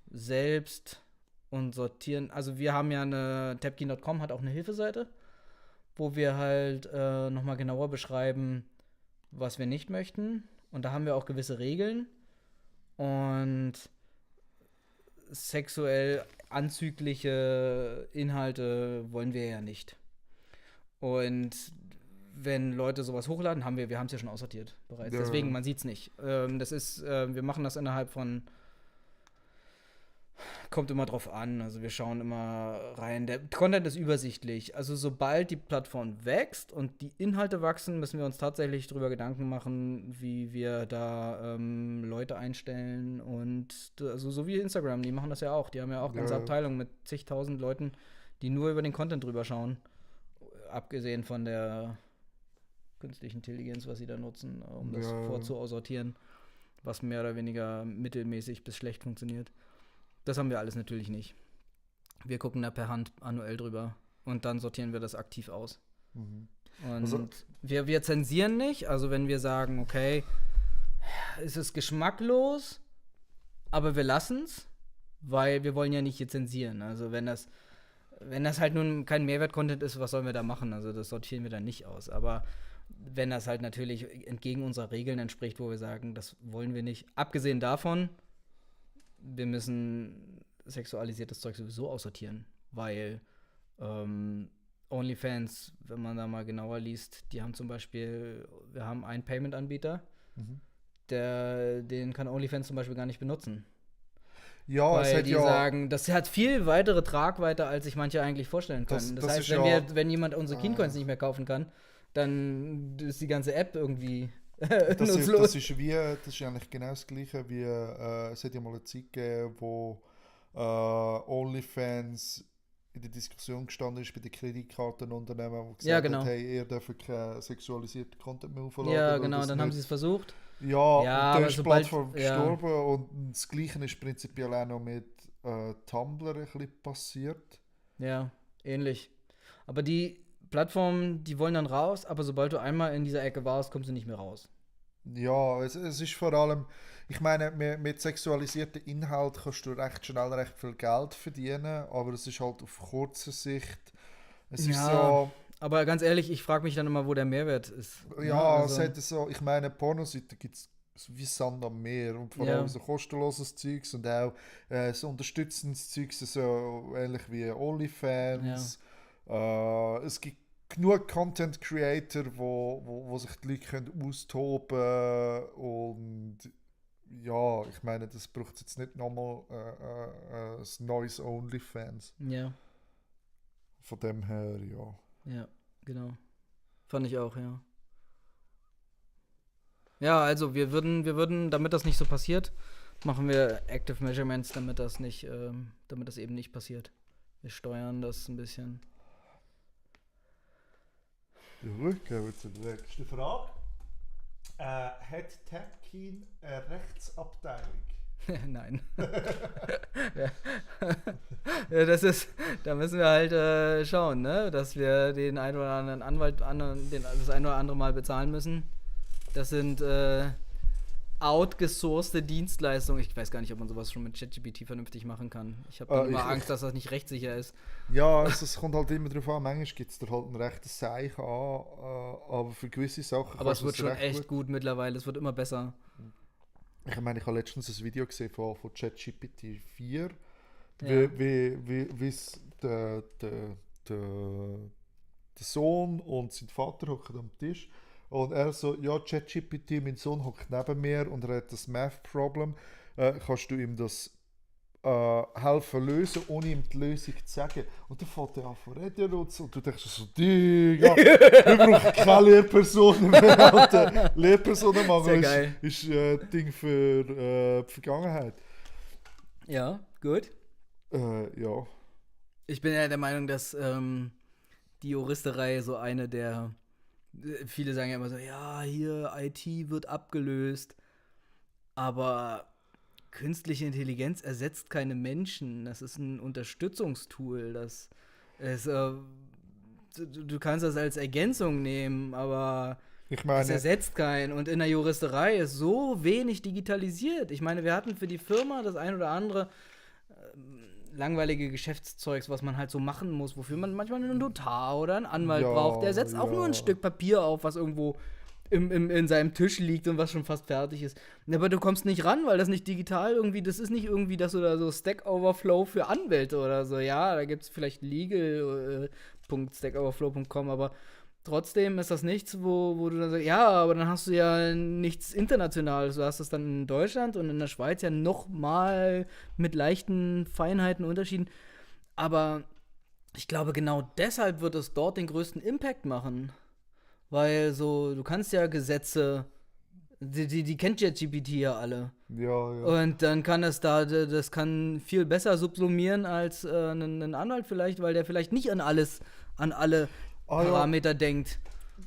S5: selbst und sortieren. Also wir haben ja Tapkin.com hat auch eine Hilfeseite, wo wir halt nochmal genauer beschreiben, was wir nicht möchten. Und da haben wir auch gewisse Regeln. Und sexuell anzügliche Inhalte wollen wir ja nicht. Und wenn Leute sowas hochladen, wir haben es ja schon aussortiert bereits.
S1: Ja.
S5: Deswegen, man sieht es nicht. Wir machen das innerhalb von, kommt immer drauf an. Also wir schauen immer rein. Der Content ist übersichtlich. Also sobald die Plattform wächst und die Inhalte wachsen, müssen wir uns tatsächlich darüber Gedanken machen, wie wir da Leute einstellen. Und also so wie Instagram, die machen das ja auch. Die haben ja auch ganze Abteilungen mit zigtausend Leuten, die nur über den Content drüber schauen. Abgesehen von der künstlichen Intelligenz, was sie da nutzen, um das vorzusortieren, was mehr oder weniger mittelmäßig bis schlecht funktioniert. Das haben wir alles natürlich nicht. Wir gucken da per Hand manuell drüber und dann sortieren wir das aktiv aus. Und
S1: Also,
S5: wir zensieren nicht, also wenn wir sagen, okay, es ist geschmacklos, aber wir lassen es, weil wir wollen ja nicht hier zensieren. Also wenn das halt nun kein Mehrwert-Content ist, was sollen wir da machen? Also das sortieren wir dann nicht aus. Aber wenn das halt natürlich entgegen unserer Regeln entspricht, wo wir sagen, das wollen wir nicht. Abgesehen davon, wir müssen sexualisiertes Zeug sowieso aussortieren, weil OnlyFans, wenn man da mal genauer liest, die haben zum Beispiel, wir haben einen Payment-Anbieter, den kann OnlyFans zum Beispiel gar nicht benutzen.
S1: ja, es
S5: Weil
S1: hat
S5: die
S1: ja.
S5: sagen, das hat viel weitere Tragweite, als sich manche eigentlich vorstellen können. Das heißt,
S1: ist ja-
S5: wenn jemand unsere Keencoins nicht mehr kaufen kann, dann ist die ganze App irgendwie
S1: Das ist
S5: nutzlos.
S1: eigentlich genau das Gleiche wie es hat ja mal eine Zeit gegeben, wo OnlyFans in der Diskussion gestanden ist bei den Kreditkartenunternehmen, wo gesagt
S5: Ja, genau.
S1: hat, hey, ihr dürft keinen sexualisierten Content mehr aufladen.
S5: Ja,
S1: weil
S5: genau,
S1: das
S5: dann haben
S1: nicht-
S5: sie es versucht.
S1: Ja,
S5: Ja,
S1: und
S5: aber
S1: dann ist die
S5: sobald-
S1: Plattform
S5: ja.
S1: gestorben und das Gleiche ist prinzipiell auch noch mit Tumblr ein bisschen passiert.
S5: Ja, ähnlich. Aber die Plattformen, die wollen dann raus, aber sobald du einmal in dieser Ecke warst, kommst du nicht mehr raus.
S1: Ja, es ist vor allem, ich meine, mit sexualisierten Inhalt kannst du recht schnell recht viel Geld verdienen, aber es ist halt auf kurze Sicht. Es ist
S5: Ja,
S1: so,
S5: Aber ganz ehrlich, ich frage mich dann immer, wo der Mehrwert ist.
S1: ja,
S5: also,
S1: es hat so, ich meine, Pornoseiten gibt es wie Sand am Meer und vor
S5: Ja.
S1: allem so kostenloses Zeugs und auch so unterstützendes Zeugs, so ähnlich wie OnlyFans. Es gibt genug Content Creator, wo sich die Leute können austoben und ja, ich meine, das braucht jetzt nicht nochmal ein neues OnlyFans.
S5: ja,
S1: Von dem her, ja.
S5: ja, genau. Fand ich auch, ja. Ja, also wir würden, damit das nicht so passiert, machen wir Active Measurements, damit das eben nicht passiert. Wir steuern das ein bisschen.
S1: Gut, gehen wir zur nächsten Frage. Hat Tapkin eine Rechtsabteilung?
S5: Nein. Ja, da müssen wir halt schauen, ne? Dass wir den einen oder anderen Anwalt das ein oder andere Mal bezahlen müssen. Das sind outgesourcete Dienstleistungen. Ich weiß gar nicht, ob man sowas schon mit ChatGPT vernünftig machen kann. Ich habe immer Angst, dass das nicht rechtssicher ist.
S1: Ja, es kommt halt immer darauf an. Manchmal gibt es da halt ein rechtes Zeichen an, aber für gewisse Sachen
S5: Aber es
S1: kannst du
S5: wird schon
S1: recht
S5: echt gut mittlerweile. Es wird immer besser.
S1: Ich meine, ich habe letztens ein Video gesehen von ChatGPT 4,
S5: Ja.
S1: wie es der Sohn und sein Vater hocken am Tisch. Und er so, ja, ChatGPT, mein Sohn hockt neben mir und er hat das Math-Problem. Kannst du ihm das helfen lösen, ohne ihm die Lösung zu sagen. Und dann fängt er an zu reden und so. Und du denkst so, Digga, wir brauchen keine Lehrpersonen mehr. Alter. Lehrpersonenmangel
S5: Sehr geil.
S1: ist ein Ding für die Vergangenheit.
S5: Ja, gut.
S1: Ja.
S5: Ich bin ja der Meinung, dass die Juristerei so eine der. Viele sagen ja immer so, ja, hier IT wird abgelöst, aber künstliche Intelligenz ersetzt keine Menschen. Das ist ein Unterstützungstool. Das ist, du kannst das als Ergänzung nehmen, aber
S1: Ich
S5: es
S1: meine,
S5: ersetzt keinen. Und in der Juristerei ist so wenig digitalisiert. Ich meine, wir hatten für die Firma das ein oder andere langweilige Geschäftszeugs, was man halt so machen muss, wofür man manchmal einen Notar oder einen Anwalt
S1: Ja,
S5: braucht. Der setzt auch
S1: ja.
S5: nur ein Stück Papier auf, was irgendwo in seinem Tisch liegt und was schon fast fertig ist. Aber du kommst nicht ran, weil das nicht digital irgendwie, das ist nicht irgendwie das oder so Stack Overflow für Anwälte oder so. Ja, da gibt es vielleicht legal.stackoverflow.com, aber trotzdem ist das nichts, wo du dann sagst, ja, aber dann hast du ja nichts Internationales. Du hast das dann in Deutschland und in der Schweiz ja noch mal mit leichten Feinheiten, Unterschieden. Aber ich glaube, genau deshalb wird es dort den größten Impact machen. Weil so, du kannst ja Gesetze, die kennt ChatGPT ja alle.
S1: ja.
S5: Und dann kann das kann viel besser subsumieren als ein Anwalt vielleicht, weil der vielleicht nicht an alle Parameter denkt.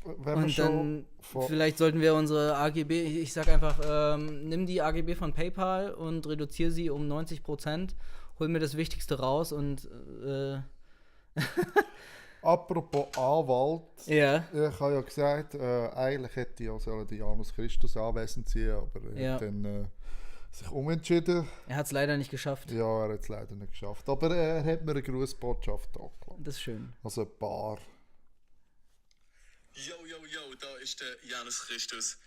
S1: Wenn wir
S5: Und dann
S1: schon
S5: vielleicht sollten wir unsere AGB, ich sag einfach, nimm die AGB von PayPal und reduziere sie um 90%, hol mir das Wichtigste raus und
S1: apropos Anwalt,
S5: ja.
S1: ich habe ja gesagt, eigentlich hätte ja sollen die Janus Christus anwesend sein, aber er
S5: Ja.
S1: hat dann sich umentschieden.
S5: Er hat es leider nicht geschafft.
S1: Ja, er hat es leider nicht geschafft. Aber er hat mir eine Grußbotschaft angelassen.
S5: Das ist schön.
S1: Also ein paar.
S6: Yo, da ist der Janus Christus.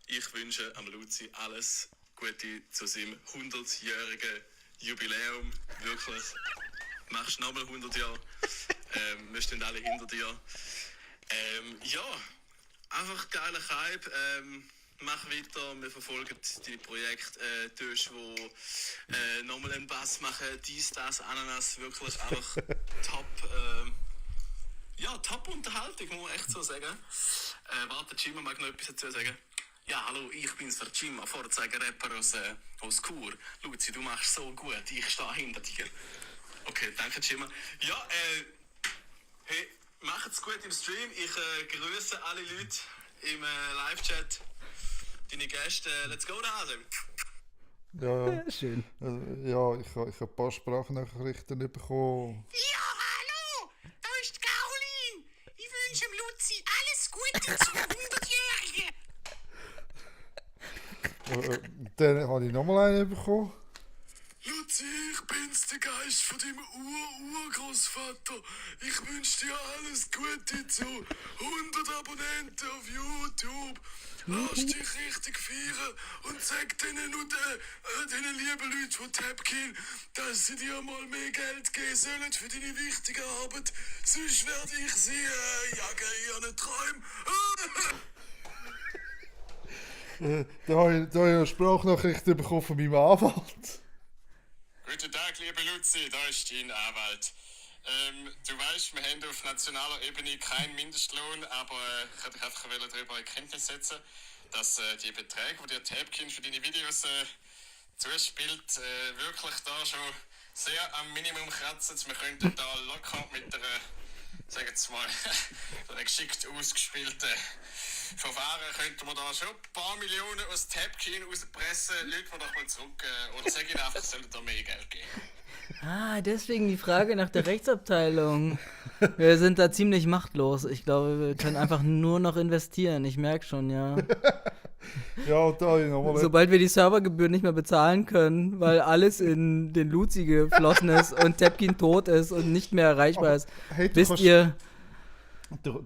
S6: Ich wünsche am Luzi alles Gute zu seinem 100-jährigen Jubiläum. Wirklich. Machst nochmal 100 Jahre. Wir stehen alle hinter dir. Ja, einfach geiler Hype. Mach weiter, wir verfolgen die Projekte. Du hast nochmal einen Bass machen, dies, das, Ananas. Wirklich einfach top. Ja, top Unterhaltung, muss man echt so sagen. Warte, Jimma mag noch etwas dazu sagen. Ja, hallo, ich bin's, der Jimma, Vorzeigerapper aus Chur. Luzi, du machst so gut, ich stehe hinter dir. Okay, danke, Jimma. Ja, hey, macht's gut im Stream. Ich grüße alle Leute im Live-Chat. Deine Gäste, let's go da also.
S1: Ja,
S5: Schön.
S1: ja, ich habe ein paar Sprachnachrichten bekommen.
S7: Ja, hallo, da ist die Caroline. Ich wünsche dem Luzi alles Gute zum 100-Jährigen.
S1: Dann habe ich nochmal einen bekommen.
S6: Luzi, ich bin's, der Geist von deinem Urgroßvater. Ich wünsche dir alles Gute zu 100 Abonnenten auf YouTube. Lass dich richtig feiern und sag denen lieben Leuten von Tapkin, dass sie dir mal mehr Geld geben sollen für deine wichtige Arbeit. Sonst werde ich sie jagen in ihren Träumen.
S1: Da habe ich eine Sprachnachricht bekommen von meinem Anwalt.
S6: Guten Tag, liebe Luzi, da ist dein Anwalt. Du weißt, wir haben auf nationaler Ebene keinen Mindestlohn, aber ich hätte dich einfach darüber in Kenntnis setzen, dass die Beträge, die dir Tapkin für deine Videos zuspielt, wirklich da schon sehr am Minimum kratzen. Wir könnten da locker mit einer, sagen wir mal, so einer geschickt ausgespielten Verfahren könnten wir da schon ein paar Millionen aus Tapkin rauspressen. Leute mir doch mal zurück, oder sag ihnen einfach, sollen da mehr Geld geben.
S5: Ah, deswegen die Frage nach der Rechtsabteilung. Wir sind da ziemlich machtlos. Ich glaube, wir können einfach nur noch investieren. Ich merke schon, ja.
S1: Ja, und da habe ich nochmal.
S5: Sobald wir die Servergebühren nicht mehr bezahlen können, weil alles in den Luzi geflossen ist und Tapkin tot ist und nicht mehr erreichbar ist,
S1: Hey, du
S5: wisst
S1: kannst-
S5: ihr,
S1: Du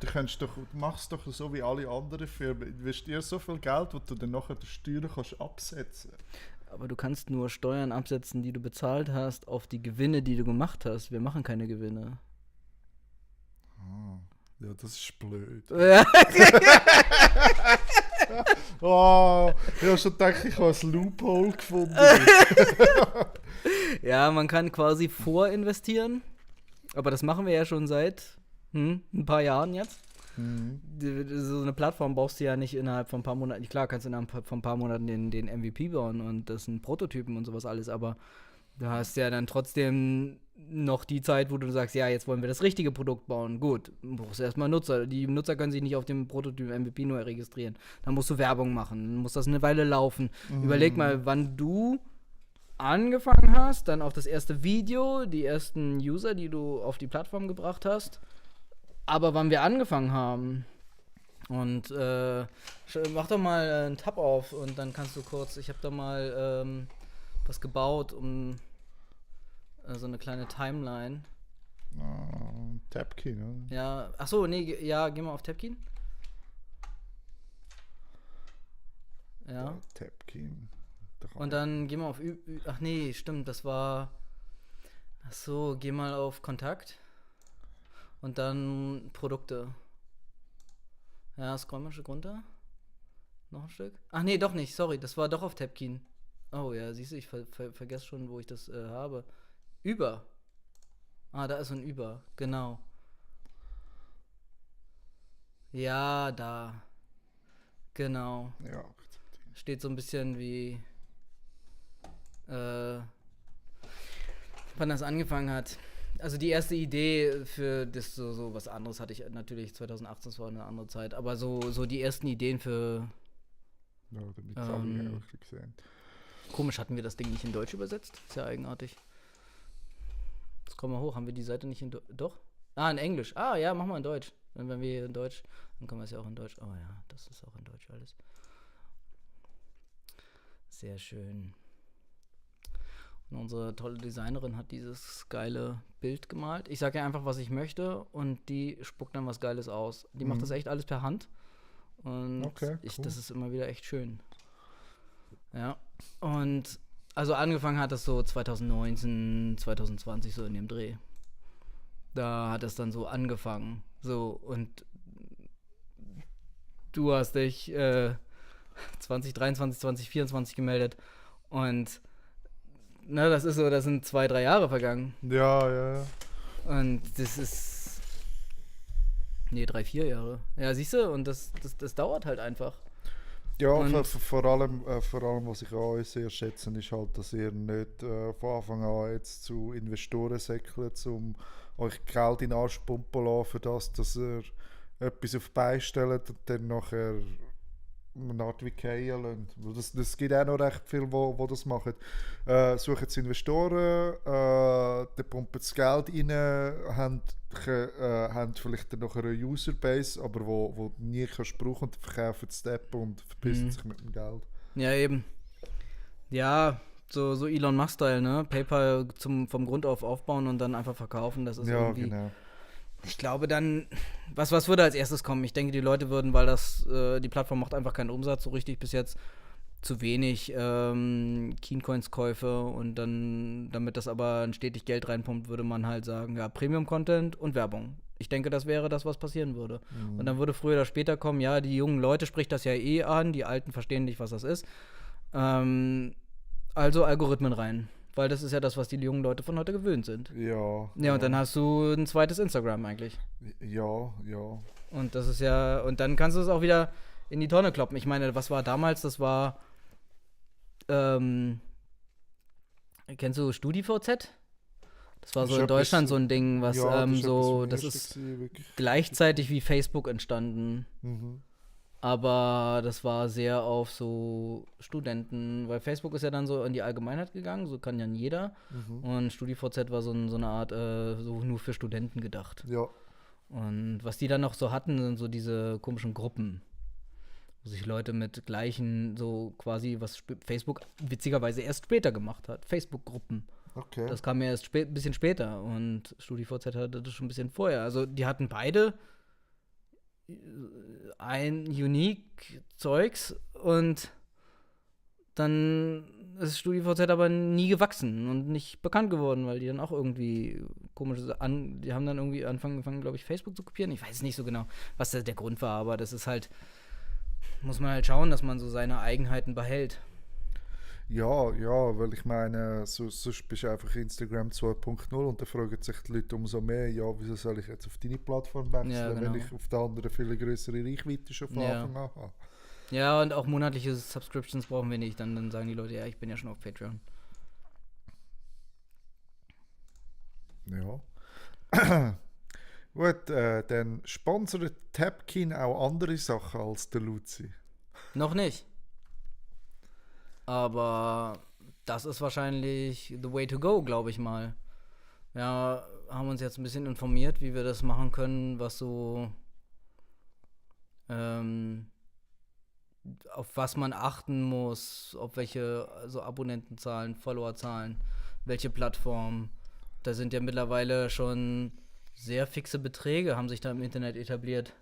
S1: kannst doch, machst doch so wie alle anderen Firmen. Investierst so viel Geld, wo du dann nachher die Steuern kannst absetzen.
S5: aber du kannst nur Steuern absetzen, die du bezahlt hast, auf die Gewinne, die du gemacht hast. Wir machen keine Gewinne.
S1: Ja, das ist blöd. Oh, ich habe schon gedacht, ich habe ein Loophole gefunden.
S5: Ja, man kann quasi vorinvestieren. Aber das machen wir ja schon seit ein paar Jahren jetzt. So eine Plattform brauchst du ja nicht innerhalb von ein paar Monaten. Klar, kannst du innerhalb von ein paar Monaten den MVP bauen und das sind Prototypen und sowas alles, aber du hast ja dann trotzdem noch die Zeit, wo du sagst, ja, jetzt wollen wir das richtige Produkt bauen. Gut, du brauchst erstmal Nutzer. Die Nutzer können sich nicht auf dem Prototyp MVP nur registrieren. Dann musst du Werbung machen, dann muss das eine Weile laufen. Überleg mal, wann du angefangen hast, dann auf das erste Video, die ersten User, die du auf die Plattform gebracht hast, aber wann wir angefangen haben. Und mach doch mal einen Tab auf und dann kannst du kurz, ich habe da mal was gebaut, um so eine kleine Timeline.
S1: Tapkin, oder?
S5: Ja, achso, nee, ja, geh mal auf Tapkin. Ja.
S1: Tapkin.
S5: Und dann geh mal auf ach nee, stimmt, das war. Achso, geh mal auf Kontakt. Und dann Produkte. Ja, scroll mal ein Stück runter. Noch ein Stück. Ach nee, doch nicht, sorry, das war doch auf Tapkin. Oh ja, siehst du, ich vergesse schon, wo ich das habe. Über. Ah, da ist so ein Über, genau. Ja, da. Genau.
S1: Ja.
S5: Steht so ein bisschen wie wann das angefangen hat. Also die erste Idee für das so was anderes hatte ich natürlich 2018, das war eine andere Zeit, aber so die ersten Ideen für
S1: Ja, damit habe ich auch gesehen.
S5: komisch, hatten wir das Ding nicht in Deutsch übersetzt? Ist ja eigenartig. Jetzt kommen wir hoch, haben wir die Seite nicht in Deutsch? Doch? Ah, in Englisch. Ah, ja, machen wir in Deutsch. Wenn wir in Deutsch, dann können wir es ja auch in Deutsch. Oh ja, das ist auch in Deutsch alles. Sehr schön. Und unsere tolle Designerin hat dieses geile Bild gemalt. Ich sage ja einfach, was ich möchte und die spuckt dann was Geiles aus. Die macht das echt alles per Hand. Und
S1: Okay, cool.
S5: das ist immer wieder echt schön. Ja. Und also angefangen hat das so 2019, 2020 so in dem Dreh. Da hat es dann so angefangen. So, und du hast dich 2023, 2024 gemeldet und na, das sind 2-3 Jahre vergangen.
S1: Ja.
S5: Und das ist 3-4 Jahre. Ja, siehst du, und das dauert halt einfach.
S1: Ja,
S5: Und-
S1: vor allem, was ich an euch sehr schätze, ist halt, dass ihr nicht von Anfang an jetzt zu Investoren säckelt, um euch Geld in den Arsch pumpen lassen, für das, dass ihr etwas auf die Beine stellt und dann nachher eine Art wie fallen lässt. Das gibt auch noch recht viel, wo das machen. Suchen jetzt Investoren, dann pumpen das Geld rein, haben vielleicht dann noch eine Userbase, aber wo du nie kannst brauchen und verkaufen die Step und verpissen sich mit dem Geld.
S5: Ja, eben. Ja, so Elon Musk-Style, ne? PayPal vom Grund auf aufbauen und dann einfach verkaufen, das ist
S1: Ja,
S5: irgendwie.
S1: genau.
S5: Ich glaube dann, was würde als erstes kommen? Ich denke, die Leute würden, weil die Plattform macht einfach keinen Umsatz so richtig bis jetzt, zu wenig Keencoins-Käufe und dann, damit das aber stetig Geld reinpumpt, würde man halt sagen, ja, Premium-Content und Werbung. Ich denke, das wäre das, was passieren würde. Und dann würde früher oder später kommen, ja, die jungen Leute spricht das ja eh an, die Alten verstehen nicht, was das ist. Also Algorithmen rein. Weil das ist ja das, was die jungen Leute von heute gewöhnt sind.
S1: Ja.
S5: Ja, und dann hast du ein zweites Instagram eigentlich.
S1: Ja.
S5: Und das ist ja, und dann kannst du es auch wieder in die Tonne kloppen. Ich meine, was war damals? Das war, kennst du StudiVZ? Das war so
S1: Ich
S5: in
S1: hab
S5: Deutschland
S1: das-
S5: so ein Ding, was
S1: Ja, das ist
S5: so,
S1: etwas
S5: das
S1: vom
S5: ist
S1: Ersten gewesen, wirklich.
S5: gleichzeitig wie Facebook entstanden.
S1: Mhm.
S5: Aber das war sehr auf so Studenten, weil Facebook ist ja dann so in die Allgemeinheit gegangen, so kann ja jeder. Und StudiVZ war so eine Art, so nur für Studenten gedacht.
S1: Ja.
S5: Und was die dann noch so hatten, sind so diese komischen Gruppen, wo sich Leute mit gleichen, so quasi, was Facebook witzigerweise erst später gemacht hat, Facebook-Gruppen.
S1: Okay.
S5: Das kam ja erst ein bisschen später und StudiVZ hatte das schon ein bisschen vorher. Also die hatten beide ein Unique-Zeugs und dann ist StudiVZ aber nie gewachsen und nicht bekannt geworden, weil die dann auch irgendwie die haben dann irgendwie angefangen, glaube ich, Facebook zu kopieren. Ich weiß nicht so genau, was da der Grund war, aber das ist halt, muss man halt schauen, dass man so seine Eigenheiten behält.
S1: Ja, weil ich meine, sonst bist du einfach Instagram 2.0 und dann fragen sich die Leute umso mehr, ja, wieso soll ich jetzt auf deine Plattform wechseln,
S5: Ja, genau.
S1: wenn ich auf der anderen viel größere Reichweite schon von
S5: Ja.
S1: Anfang an habe.
S5: Ja, und auch monatliche Subscriptions brauchen wir nicht. Dann sagen die Leute, ja, ich bin ja schon auf Patreon.
S1: Ja. Gut, dann sponsert Tapkin auch andere Sachen als der Luzi.
S5: Noch nicht. Aber das ist wahrscheinlich the way to go, glaube ich mal. Ja, haben uns jetzt ein bisschen informiert, wie wir das machen können, was so auf was man achten muss, auf welche so Abonnentenzahlen, Followerzahlen, welche Plattform. Da sind ja mittlerweile schon sehr fixe Beträge, haben sich da im Internet etabliert,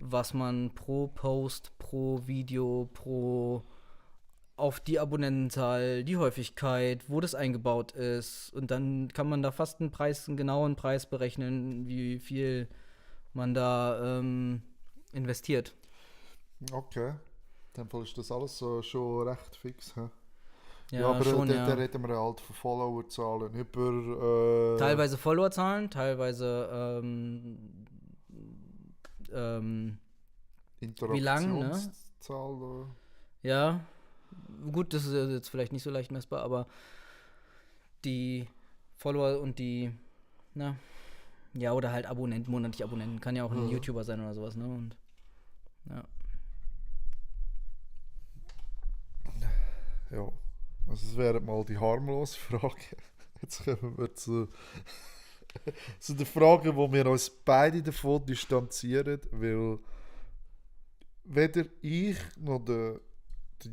S5: was man pro Post, pro Video, pro auf die Abonnentenzahl, die Häufigkeit, wo das eingebaut ist. Und dann kann man da fast einen genauen Preis berechnen, wie viel man da investiert.
S1: Okay. In dem Fall ist das alles so schon recht fix. Hä?
S5: Ja,
S1: aber
S5: schon,
S1: da
S5: ja.
S1: reden wir halt von Followerzahlen. Über.
S5: Teilweise Followerzahlen, teilweise wie lang, ne?
S1: Interaktionszahl.
S5: Ja, gut, das ist jetzt vielleicht nicht so leicht messbar, aber die Follower und die, na, ja, oder halt Abonnenten, monatliche Abonnenten, kann ja auch ein YouTuber sein oder sowas, ne? Und ja.
S1: Ja, also das wäre mal die harmlose Frage. Jetzt kommen wir zu der Frage, wo wir uns beide davon distanzieren, weil weder ich noch der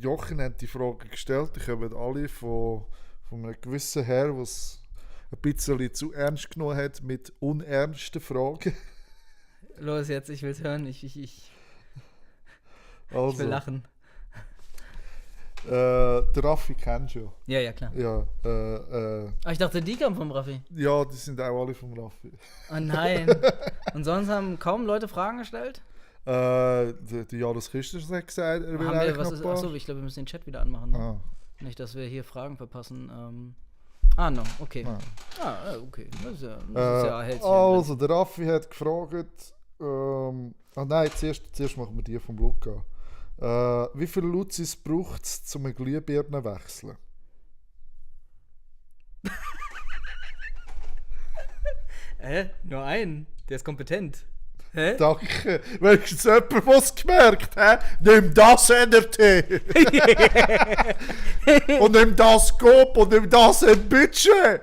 S1: Jochen haben die Frage gestellt. Die kommen alle von einem gewissen Herr, der es ein bisschen zu ernst genommen hat mit unernsten Fragen.
S5: Los jetzt, ich will's hören, ich
S1: Also,
S5: will lachen.
S1: der Raffi kennst du ja.
S5: Ja, klar.
S1: Ja,
S5: Ich dachte, die kam vom Raffi.
S1: ja, die sind auch alle vom Raffi.
S5: Oh nein. Und sonst haben kaum Leute Fragen gestellt?
S1: Der Janus Christus hat gesagt, er will
S5: Haben wir,
S1: eigentlich
S5: was
S1: noch
S5: ist,
S1: ein paar.
S5: achso, ich glaube, wir müssen den Chat wieder anmachen. Ne?
S1: Ah,
S5: Nicht, dass wir hier Fragen verpassen. No, okay. Okay. Das ist ja hält sich ja
S1: also, der Raffi hat gefragt, nein, zuerst machen wir die vom Luca. Wie viele Luzis braucht es, um eine Glühbirne zu wechseln?
S5: Nur einen. Der ist kompetent. Hä?
S1: Danke. Wenigstens jemand, der es gemerkt hat. Nimm das NRT. Und nimm das Scope und nimm das Budget.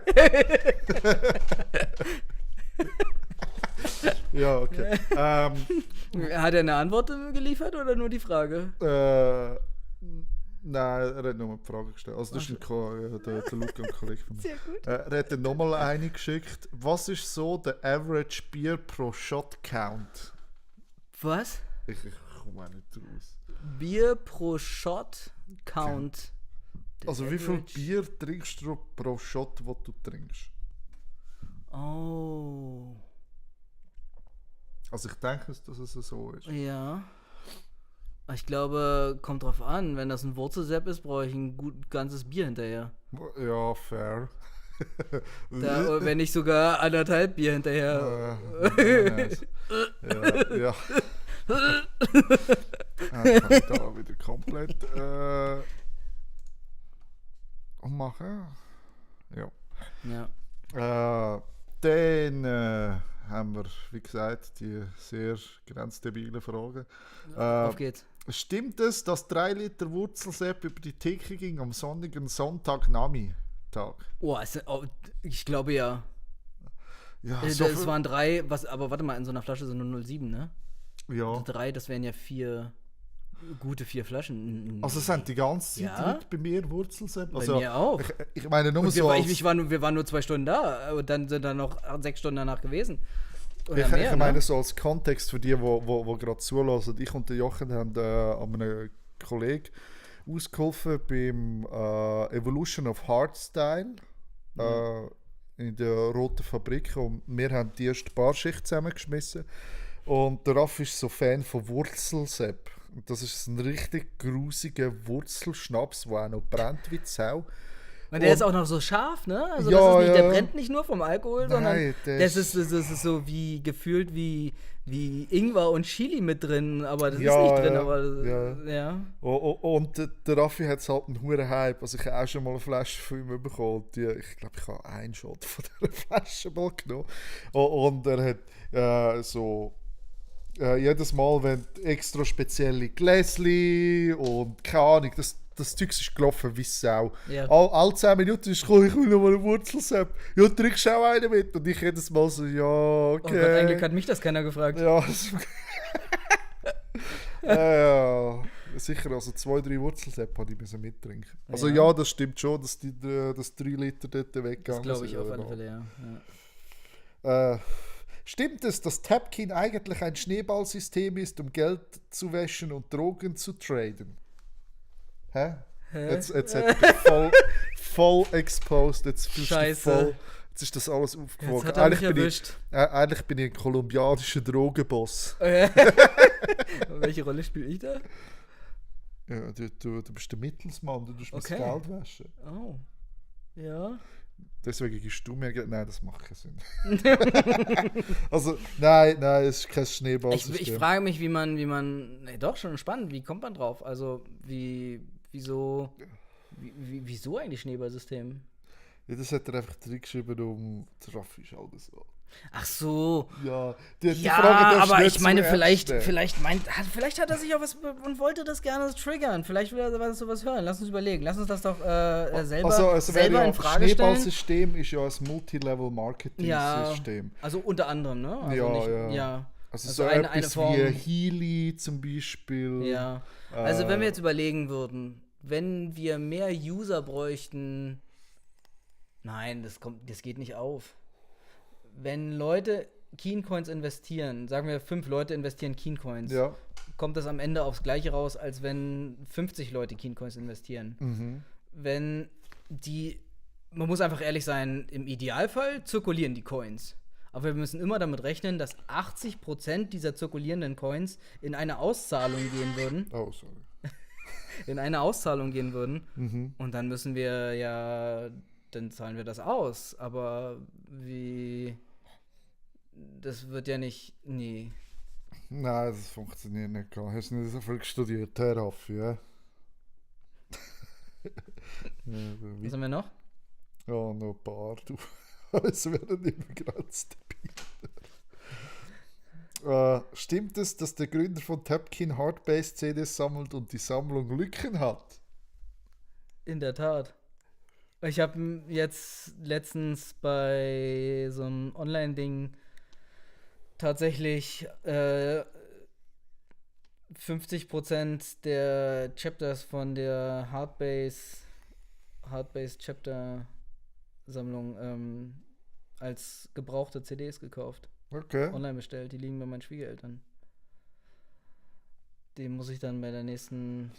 S1: Ja, okay.
S5: Hat er eine Antwort geliefert oder nur die Frage?
S1: Nein, er hat nur eine Frage gestellt. Also das ist der Luca, ein Kollege von mir.
S5: Sehr gut.
S1: Er hat dann nochmal eine geschickt. Was ist so der Average Bier pro Shot Count?
S5: Was?
S1: Ich komme auch nicht raus.
S5: Bier pro Shot Count.
S1: Also wie viel
S5: Average-
S1: Bier trinkst du pro Shot, was du trinkst?
S5: Oh.
S1: Also ich denke, dass es so ist.
S5: Ja. Ich glaube, kommt drauf an. Wenn das ein Wurzelsepp ist, brauche ich ein gut ganzes Bier hinterher.
S1: Ja, fair.
S5: Wenn nicht sogar 1,5 Bier hinterher.
S1: Ja. Kann ich da wieder komplett machen. Ja.
S5: Ja.
S1: Dann haben wir, wie gesagt, die sehr grenzdebilen Fragen.
S5: Auf geht's.
S1: Stimmt es, dass 3 Liter Wurzelsepp über die Theke ging am sonnigen Sonntagnachmittag?
S5: Ich glaube ja.
S1: Ja,
S5: Es waren 3, aber warte mal, in so einer Flasche sind nur 0,7, ne?
S1: ja.
S5: 3, das wären ja 4 gute 4 Flaschen.
S1: Also sind die ganze Zeit
S5: Ja.
S1: liegt bei mir Wurzelsepp.
S5: Bei
S1: Also,
S5: mir auch.
S1: Ich meine nur
S5: Und
S1: so als,
S5: wir waren nur 2 Stunden da und dann sind da noch 6 Stunden danach gewesen. Oder
S1: ich
S5: mehr,
S1: meine
S5: ne?
S1: so als Kontext für die, wo gerade zulassen. Ich und der Jochen haben an einem Kollegen ausgeholfen beim Evolution of Hardstyle in der Roten Fabrik. Und wir haben die erste Barschicht zusammengeschmissen. Und der Raff ist so Fan von Wurzelsepp. Und das ist ein richtig grusiger Wurzelschnaps, der auch noch brennt wie die Sau.
S5: Und der
S1: Und-
S5: ist auch noch so scharf, ne? Also
S1: Ja,
S5: das ist nicht, der
S1: ja.
S5: brennt nicht nur vom Alkohol,
S1: Nein,
S5: sondern
S1: der
S5: das ist so wie gefühlt wie Ingwer und Chili mit drin, aber das
S1: Ja,
S5: ist nicht drin,
S1: ja,
S5: aber
S1: ja.
S5: ja.
S1: Und der Raffi hat halt einen hohen Hype. Also ich habe auch schon mal eine Flasche von ihm bekommen. Ich glaube, ich habe einen Shot von dieser Flasche mal genommen. Und er hat jedes Mal, wenn extra spezielle Gläschen und keine Ahnung, das Zeug ist gelaufen wie Sau.
S5: Ja.
S1: Alle 10 Minuten ist gekommen, ich will noch mal einen Wurzelsepp. Ja, trinkst du auch einen mit? Und ich jedes Mal so, ja,
S5: Oh
S1: okay.
S5: Gott, eigentlich hat mich das keiner gefragt.
S1: Ja, ja, sicher, also 2-3 Wurzelsepp habe ich müssen mittrinken. Also
S5: Ja.
S1: ja, das stimmt schon, dass das 3 Liter dort
S5: Das
S1: weggegangen
S5: glaube ich
S1: sind,
S5: auf alle
S1: oder?
S5: Fälle, ja.
S1: Stimmt es, dass Tapkin eigentlich ein Schneeballsystem ist, um Geld zu wäschen und Drogen zu traden? Hä? Jetzt hat er voll exposed. Jetzt fühlst du dich
S5: Scheiße.
S1: voll. Jetzt ist das alles
S5: Jetzt
S1: aufgefallen.
S5: hat er mich
S1: Eigentlich,
S5: erwischt.
S1: eigentlich bin ich ein kolumbianischer Drogenboss.
S5: Welche Rolle spiele ich da?
S1: Ja, du bist der Mittelsmann, du tust
S5: Okay.
S1: mir das Geld waschen.
S5: Oh. Ja.
S1: Deswegen gibst du mir Geld. Nein, das macht keinen Sinn. Also, nein, es ist kein Schneeballsystem.
S5: Ich frage mich, wie man, nee, doch, schon spannend, wie kommt man drauf? Also, wieso eigentlich Schneeballsystem?
S1: Ja, das hat er einfach reingeschrieben, um der Raffi ist alles so.
S5: Ach so.
S1: Ja, die
S5: Ja,
S1: Frage darfst du
S5: aber
S1: nicht
S5: ich meine,
S1: zu ernst nehmen.
S5: vielleicht hat er sich auch was und wollte das gerne triggern. Vielleicht will er sowas hören. Lass uns überlegen. Lass uns das doch selber,
S1: Also, es wäre
S5: selber
S1: ja,
S5: in Frage stellen.
S1: Schneeballsystem ist ja ein Multilevel-Marketing-System.
S5: Also unter anderem, ne? Also
S1: Ja,
S5: nicht,
S1: ja.
S5: ja.
S1: Also,
S5: Also
S1: so
S5: eine
S1: etwas
S5: Form-
S1: wie Healy zum Beispiel.
S5: Ja. Also wenn wir jetzt überlegen würden, wenn wir mehr User bräuchten, nein, das geht nicht auf. Wenn Leute Keencoins investieren, sagen wir 5 Leute investieren Keencoins,
S1: Ja.
S5: kommt das am Ende aufs Gleiche raus, als wenn 50 Leute Keencoins investieren.
S1: Mhm.
S5: Man muss einfach ehrlich sein, im Idealfall zirkulieren die Coins. Aber wir müssen immer damit rechnen, dass 80% dieser zirkulierenden Coins in eine Auszahlung gehen würden.
S1: Oh, sorry. Mhm.
S5: Und dann müssen wir dann zahlen wir das aus. Aber das wird ja nicht, nee.
S1: Nein, das funktioniert nicht. Hast du nicht so viel studiert, Herr Raffi, ja?
S5: Was haben wir noch?
S1: Ja, noch ein paar, du. Es werden immer ganz debil. Stimmt es, dass der Gründer von Tapkin Hardbase-CDs sammelt und die Sammlung Lücken hat?
S5: In der Tat. Ich habe jetzt letztens bei so einem Online-Ding tatsächlich 50% der Chapters von der Hardbase Chapter Sammlung als gebrauchte CDs gekauft.
S1: Okay.
S5: Online bestellt. Die liegen bei meinen Schwiegereltern. Die muss ich dann bei der nächsten.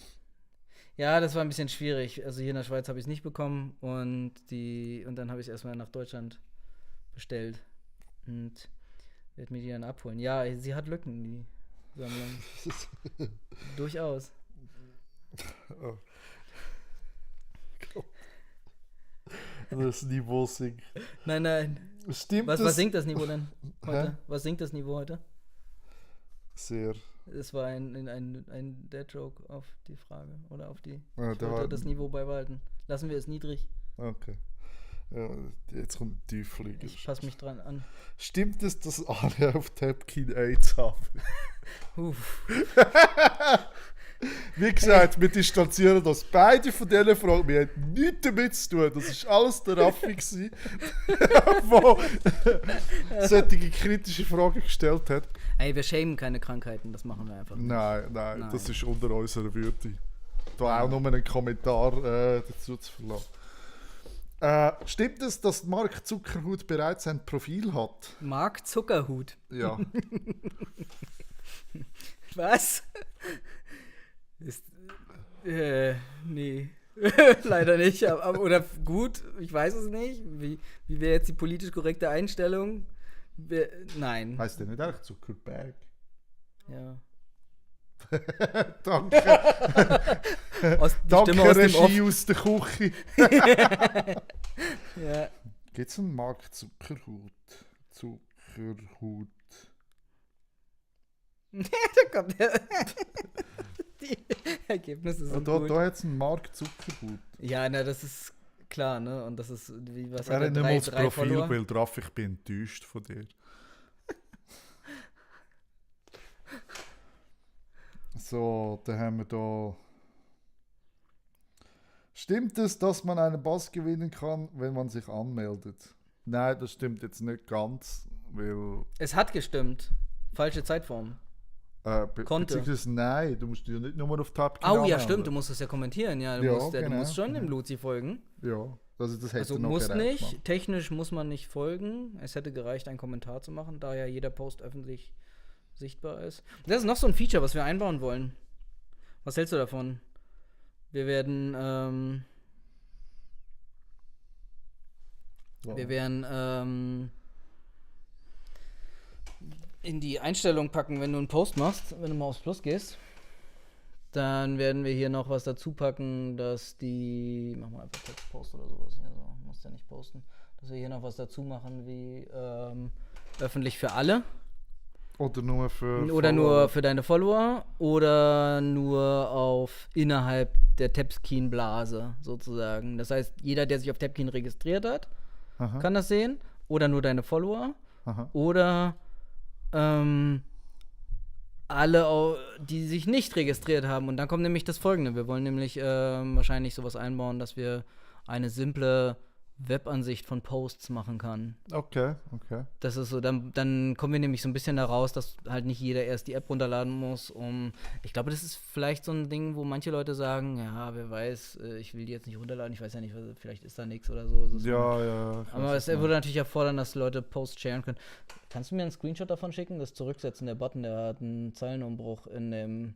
S5: Ja, das war ein bisschen schwierig. Also hier in der Schweiz habe ich es nicht bekommen und dann habe ich es erstmal nach Deutschland bestellt und werde mir die dann abholen. Ja, sie hat Lücken, die Sammlung. Durchaus.
S1: Oh. Das Niveau sinkt.
S5: Nein.
S1: Stimmt
S5: Was
S1: es?
S5: singt das Niveau denn heute?
S1: Hä?
S5: Was singt das Niveau heute?
S1: Sehr.
S5: Es war ein Dad-Joke auf die Frage oder auf die.
S1: Ja,
S5: Ich
S1: da
S5: wollte
S1: war-
S5: das Niveau beibehalten. Lassen wir es niedrig.
S1: Okay. Ja, jetzt kommt ein Tiefliger.
S5: Ich passe mich dran an.
S1: Stimmt es, dass alle auf Tapkin AIDS haben?
S5: Uff.
S1: Wie gesagt, wir distanzieren das. Beide von diesen Fragen, wir haben nichts damit zu tun. Das war alles der Raffi, gewesen, der solche kritische Fragen gestellt hat.
S5: Ey, wir schämen keine Krankheiten, das machen wir einfach nicht.
S1: Nein,
S5: Nein.
S1: das ist unter unserer Würde. Da auch nur einen Kommentar dazu zu verlassen. Stimmt es, dass Mark Zuckerhut bereits ein Profil hat?
S5: Mark Zuckerhut.
S1: Ja.
S5: Was? Nee. Leider nicht. Oder gut, ich weiß es nicht. Wie wäre jetzt die politisch korrekte Einstellung? Nein.
S1: Heißt der nicht eigentlich Zuckerberg?
S5: Ja.
S1: Danke.
S5: Die Stimme
S1: Danke,
S5: aus dem Off.
S1: Regie aus der Küche.
S5: Ja.
S1: Gibt es einen Markt Zuckerhut? Zuckerhut.
S5: Da kommt der. Die Ergebnisse sind
S1: Da
S5: gut.
S1: hat es einen Markt Zuckerhut.
S5: Ja, na, das ist klar, ne? Und das ist, wie, was
S1: Er
S5: hat
S1: hat
S5: er,
S1: nicht mal das
S5: drei Follower?
S1: Profilbild drauf, ich bin enttäuscht von dir. So, dann haben wir da. Stimmt es, dass man einen Bass gewinnen kann, wenn man sich anmeldet? Nein, das stimmt jetzt nicht ganz, weil.
S5: Es hat gestimmt. Falsche Zeitform. Konnte.
S1: Beziehungsweise nein, du musst ja nicht nur auf Tab
S5: Oh ja, stimmt, du musst es ja kommentieren. Ja, du,
S1: Ja,
S5: musst, du
S1: genau.
S5: musst schon dem Luzi folgen.
S1: Ja, also das hätte
S5: Also
S1: noch
S5: muss
S1: gereicht,
S5: nicht,
S1: Mann.
S5: technisch muss man nicht folgen. Es hätte gereicht, einen Kommentar zu machen, da ja jeder Post öffentlich sichtbar ist. Das ist noch so ein Feature, was wir einbauen wollen. Was hältst du davon? Wir werden,
S1: Ja.
S5: wir werden in die Einstellung packen, wenn du einen Post machst, wenn du mal aufs Plus gehst. Dann werden wir hier noch was dazu packen, dass die. Mach mal einfach Textpost oder sowas hier. So, musst ja nicht posten. Dass wir hier noch was dazu machen wie öffentlich für alle.
S1: Oder nur für.
S5: Oder
S1: Follower.
S5: nur für deine Follower. Oder nur auf innerhalb der Tapskin-Blase sozusagen. Das heißt, jeder, der sich auf Tapskin registriert hat,
S1: Aha,
S5: kann das sehen. Oder nur deine Follower.
S1: aha.
S5: Oder alle, die sich nicht registriert haben. Und dann kommt nämlich das Folgende. Wir wollen nämlich wahrscheinlich sowas einbauen, dass wir eine simple Webansicht von Posts machen kann.
S1: Okay, okay.
S5: Das ist so, dann kommen wir nämlich so ein bisschen da raus, dass halt nicht jeder erst die App runterladen muss, ich glaube, das ist vielleicht so ein Ding, wo manche Leute sagen, ja, wer weiß, ich will die jetzt nicht runterladen, ich weiß ja nicht, vielleicht ist da nichts oder so. Das ist
S1: Ja, ja. ich
S5: aber
S1: weiß,
S5: es
S1: was du
S5: würde natürlich erfordern, dass Leute Posts sharen können. Kannst du mir einen Screenshot davon schicken? Das Zurücksetzen, der Button, der hat einen Zeilenumbruch in dem.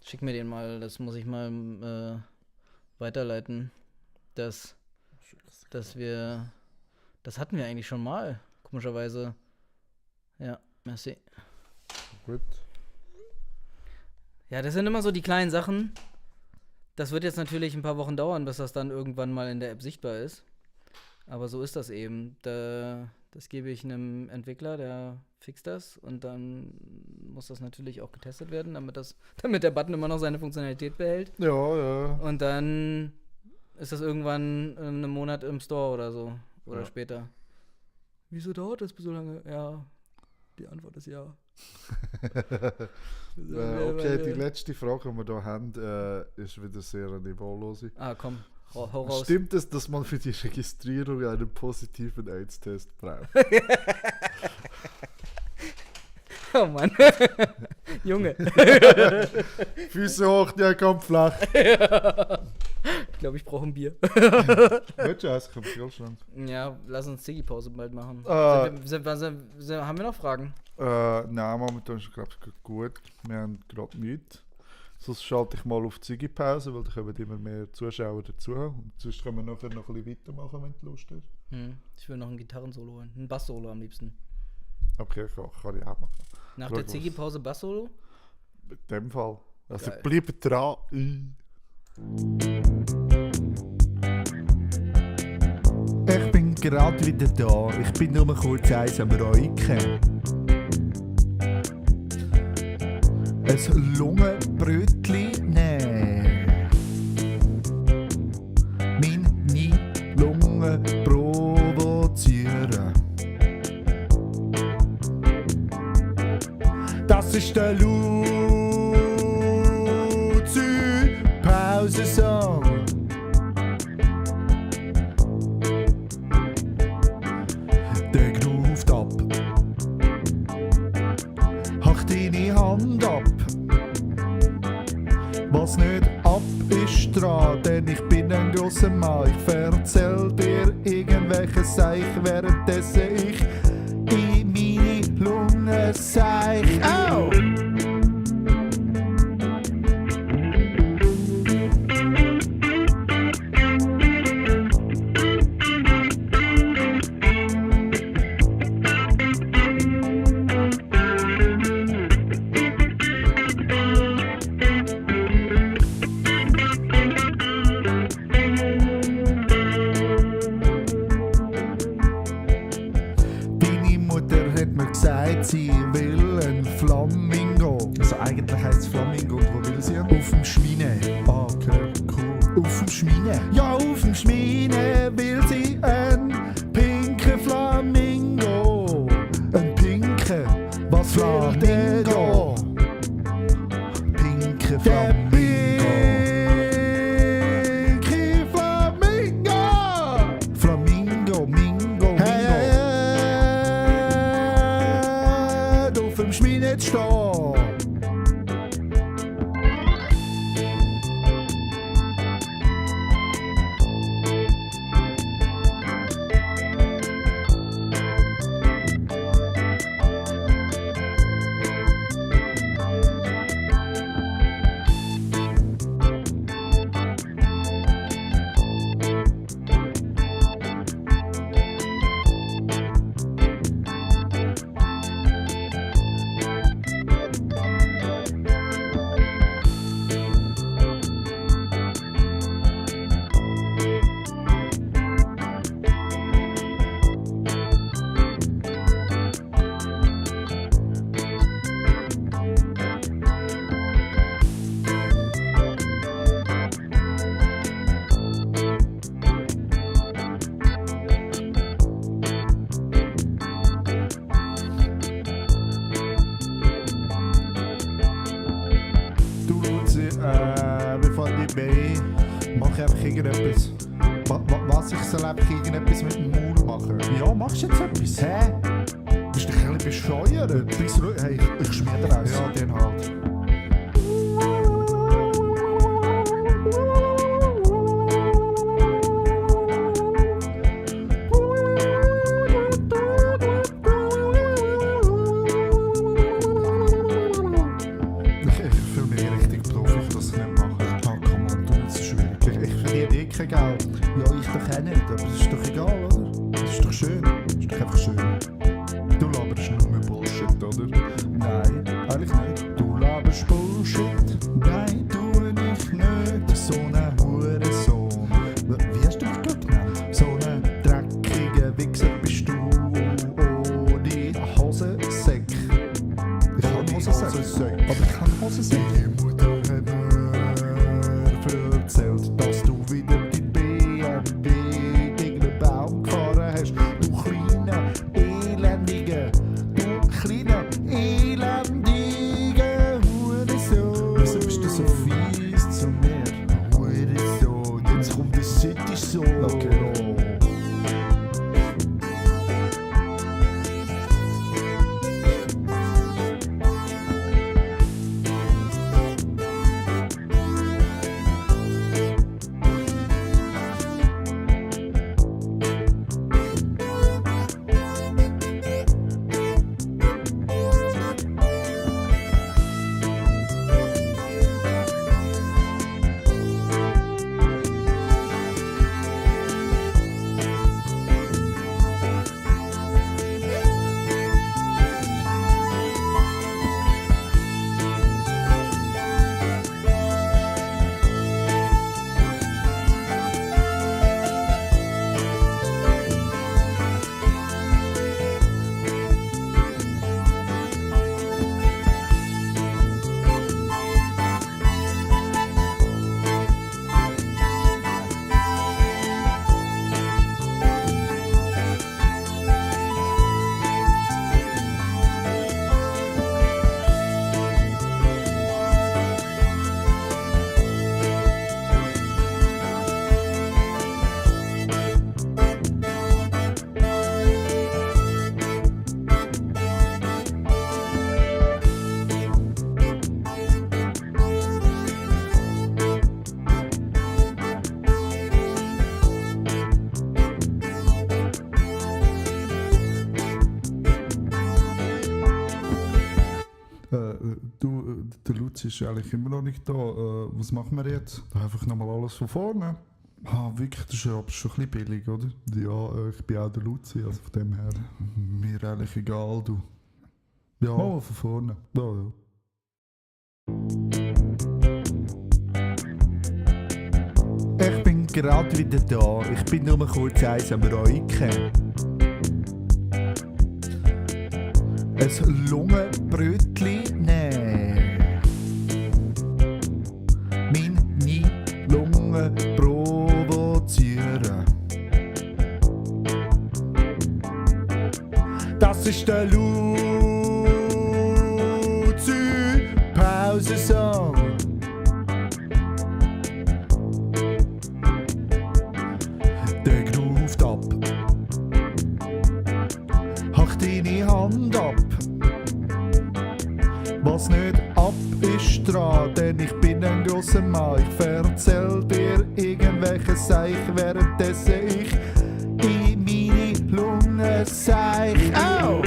S5: Schick mir den mal, das muss ich mal weiterleiten. Dass wir. Das hatten wir eigentlich schon mal, komischerweise. Ja, merci.
S1: Gut.
S5: Ja, das sind immer so die kleinen Sachen. Das wird jetzt natürlich ein paar Wochen dauern, bis das dann irgendwann mal in der App sichtbar ist. Aber so ist das eben. Das gebe ich einem Entwickler, der fixt das. Und dann muss das natürlich auch getestet werden, damit der Button immer noch seine Funktionalität behält.
S1: Ja, ja.
S5: Und dann ist das irgendwann in einem Monat im Store oder so. Oder
S1: Ja.
S5: später. Wieso dauert das so lange? Ja, die Antwort ist ja.
S1: Okay, die letzte Frage, die wir hier haben, ist wieder sehr niveaulose.
S5: Komm, hau raus.
S1: Stimmt es, dass man für die Registrierung einen positiven AIDS-Test braucht?
S5: Oh Mann. Junge.
S1: Füße hoch, der kommt flach.
S5: Ich glaube, ich brauche ein Bier.
S1: Willst du eins? Ich habe Kühlschrank.
S5: Ja, lass uns Ziggy-Pause bald machen.
S1: Äh.
S5: Haben wir noch Fragen?
S1: Nein, momentan ist es, glaube ich, gut. Wir haben gerade nichts. Sonst schalte ich mal auf die Ziggy-Pause, weil da kommen immer mehr Zuschauer dazu. Und sonst können wir nachher noch ein bisschen weitermachen, wenn du Lust hast.
S5: Ich will noch ein Gitarrensolo holen. Ein Bass-Solo am liebsten.
S1: Okay, kann ich auch machen.
S5: Nach
S1: Schau,
S5: der
S1: was-
S5: Ziggy-Pause Bass-Solo?
S1: In dem Fall. Also
S5: Geil.
S1: bleib dran.
S2: Ich bin gerade wieder da, ich bin nur mal kurz eins am Räuchen. Ein Lungenbrötli nehmen. Meine Lunge provozieren. Das ist der Luzi-Pause-Song. Der groovt ab. Hach deine Hand ab. Was nicht ab ist dran, denn ich bin ein grosser Mann. Ich erzähl dir irgendwelche Seich, währenddessen ich in meine Lunge seich. Au! gesagt, sie will ein Flamingo. Also eigentlich heisst es Flamingo und wo will sie? Auf dem Schmine. Ah, okay, cool. Auf dem Schmine? Ja, auf dem Schmine will sie ein pinken Flamingo. Ein pinken? Was Flamingo? Pinke Flamingo. Pinke Flamingo. Flamingo, Mingo, Mingo. Hey, auf dem Schmine zu stehen. Du Luzi, bevor ich bin, mach einfach irgendetwas. Was ich soll einfach irgendetwas mit dem Maul machen? Ja, machst du jetzt etwas? Hä? Bist du ein bisschen bescheuert? Bist du, hey, ich schmier eins. Ja, den halt. Ich fühle mich richtig Profi, dass ich nicht mache. Ah, komm on, du, das ist schwierig. Ich verdiene eh kein Geld. Ja, ich doch auch nicht, aber das ist doch egal, oder? Das ist doch schön. Das ist doch einfach schön. Du laberst nur Bullshit, oder? Nein, eigentlich nicht. Du laberst Bullshit. Nein, tu ich nicht. So ein Hurensohn. Wie hast du mich gerade genannt? So ein dreckiger Wichser bist du ohne Hosensäck. Ich habe Hosensäck. Aber ich kann Hosensäck. Deine Mutter hat mir erzählt, dass du wieder die BMW gegen den Baum gefahren hast. Du kleiner, elendiger, Hurensohn. Wieso bist du so fies zu mir? Hurensohn, jetzt kommt der City-Sohn. Okay. Der Luzi ist eigentlich immer noch nicht da. Was machen wir jetzt? Einfach nochmal alles von vorne. Ah, wirklich, das ist aber schon ein bisschen billig, oder? Ja, ich bin auch der Luzi, also von dem her. Mir eigentlich egal, du. Ja, von vorne. Ja, ja. Ich bin gerade wieder da. Ich bin nur kurz eins am Räuchen. ein Lungenbrötli nehmen. Meine Lunge provozieren. Das ist der Luzi-Pausensong. Der groovt ab. Hach deine Hand ab. Was nicht ab ist dran, denn ich bin ein grosser Mann. Ich erzähl dir irgendwelche Seich, währenddessen ich in meine Lunge seich. Au!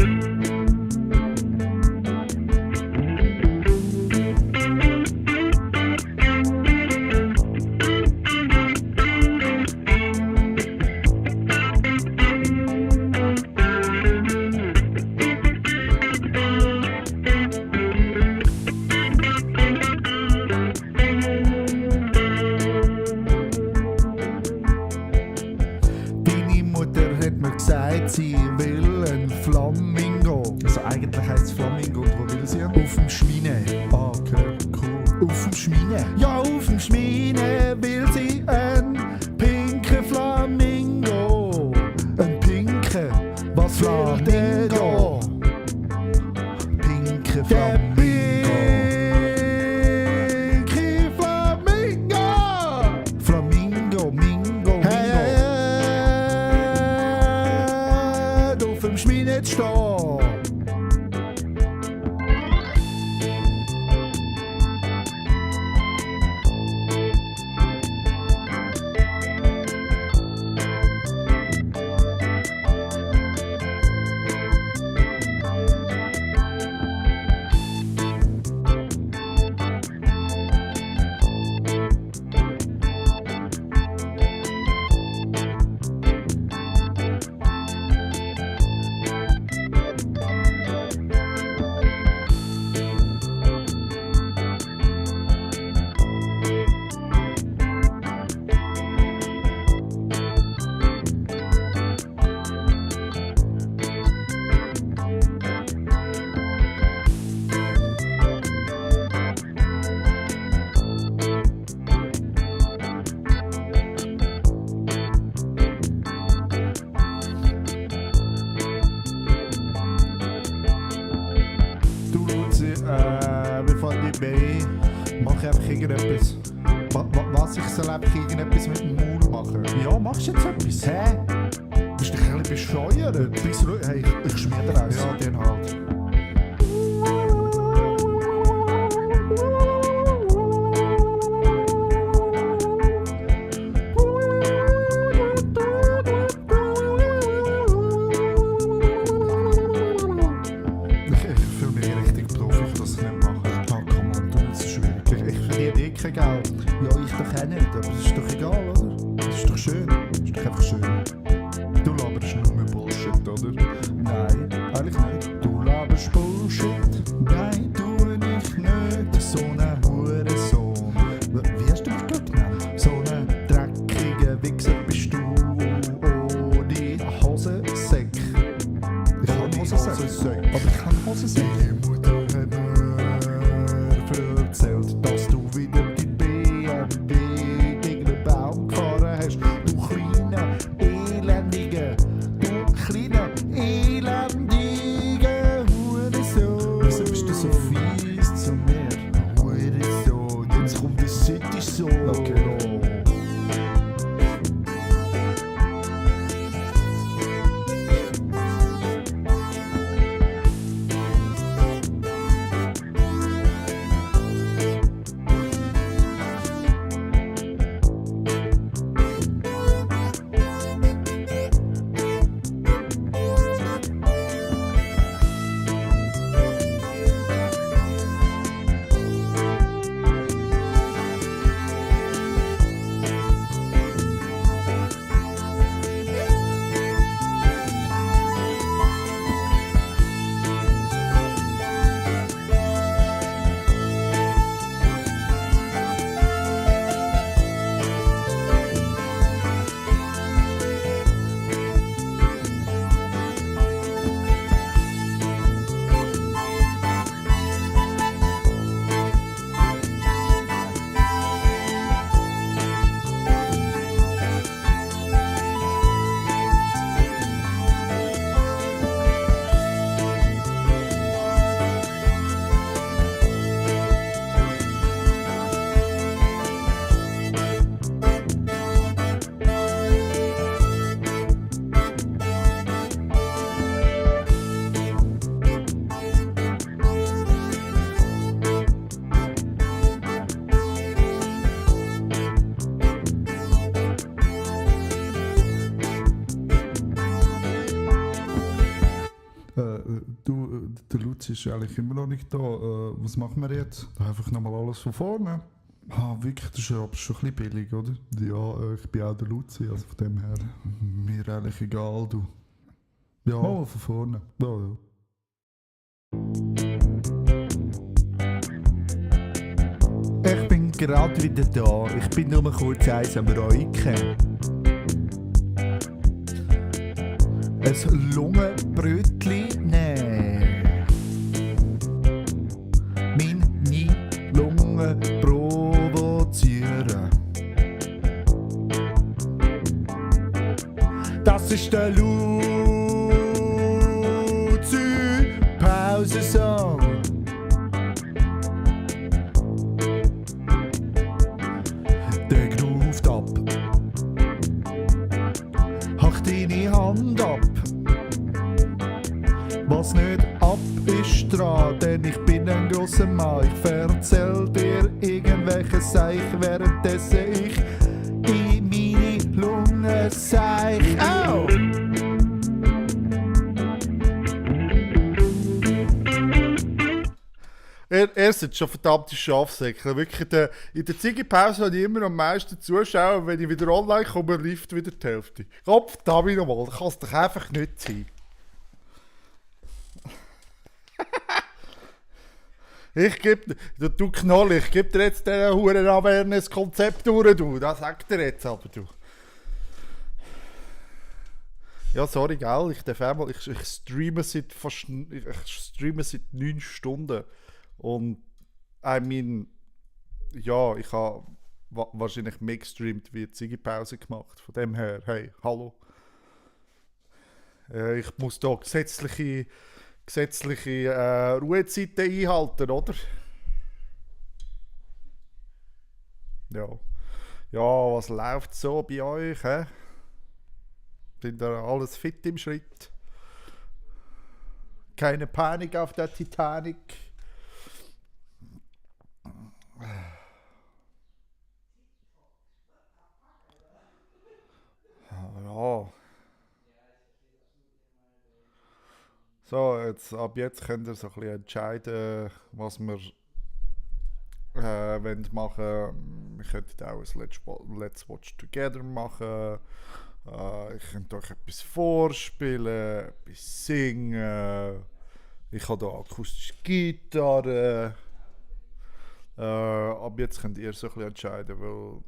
S2: Deine Mutter hat mir gesagt, sie will ein Flamingo. Also eigentlich heisst es Flamingo. Und wo will sie? Auf dem Schmine. Ah, okay, cool. Auf dem Schmine? Ja, auf dem Schmine will sie ein pinken Flamingo. Ein pinken? Was will der da? Pinke Flamingo. Pinke Flamingo. Flamingo, Mingo, Mingo. Auf dem Schmine zu stehen. Du Luzi, wir fahren dich bei. Mach einfach irgendetwas. Was? Ich soll einfach irgendetwas mit dem Maul machen? Ja, machst du jetzt etwas? Hä? Bist du ein bisschen bescheuert? Bist du, hey, ich schmier dir eins. Ja, den halt. Ich fühle mich richtig Profi, für das ich nicht mache. Ah, komm on, du, das ist schwierig. Ich verdiene eh kein Geld. Ja, ich doch auch nicht, aber das ist doch egal, oder? Das ist doch schön. Das ist doch einfach schön. Du laberst nur mehr Bullshit, oder? Nein, eigentlich nicht. Du laberst Bullshit. Nein, tu ich nicht. So ein Hurensohn. Wie hast du mich gerade genannt? So ein dreckiger Wichser bist du. Ohne Hosensäck. Ich habe Hosensäck. Aber ich kann Hosensäck. Deine Mutter hat mir erzählt, dass du wieder die BMW gegen den Baum gefahren hast. Du kleiner, elendiger, du kleiner, elendiger Hurensohn. Wieso bist du so fies zu mir? Hurensohn, jetzt kommt der City-Sohn. Okay. der Luzi ist eigentlich immer noch nicht da. Was machen wir jetzt? Einfach nochmal alles von vorne. Wirklich, das ist aber schon ein bisschen billig, oder? Ja, ich bin auch der Luzi, also von dem her. Mir eigentlich egal, du. Ja, von vorne. Ja. Ich bin gerade wieder da. Ich bin nur kurz eins am Räuchen. Ein Lungenbrötchen nehmen. Meine Lungen provozieren. Das ist der Luzi-Pausensong. Der groovt ab. Hach deine Hand ab. Was nicht ab ist dran, denn ich bin ein grosser Mann. Ich erzähl dir irgendwelche Seich, währenddessen ich in meine Lunge seich. Au!
S1: Er sind schon verdammte Schafsäcke. Wirklich, in der Ziggy-Pause habe ich immer am meisten Zuschauer. Wenn ich wieder online komme, läuft wieder die Hälfte. Gottverdammt nochmal, das kann es doch einfach nicht sein. Du Knoll, ich gebe dir jetzt diesen Huren Awareness-Konzept durch, du. Das sagt er jetzt aber, du. Ja, sorry, gell, ich streame seit fast 9 Stunden. Und, ja, ich habe wahrscheinlich mehr gestreamt wie die Ziggy-Pause gemacht. Von dem her, hey, hallo. Ich muss da gesetzliche Ruhezeiten einhalten, oder? Ja. Ja, was läuft so bei euch, hä? Sind da alles fit im Schritt? Keine Panik auf der Titanic? Ja. So, ab jetzt könnt ihr so ein bisschen entscheiden, was wir wollen machen. Wir könnten auch ein Let's Watch Together machen. Ich könnte euch etwas vorspielen, etwas singen. Ich habe hier akustische Gitarre. Ab jetzt könnt ihr so ein bisschen entscheiden, weil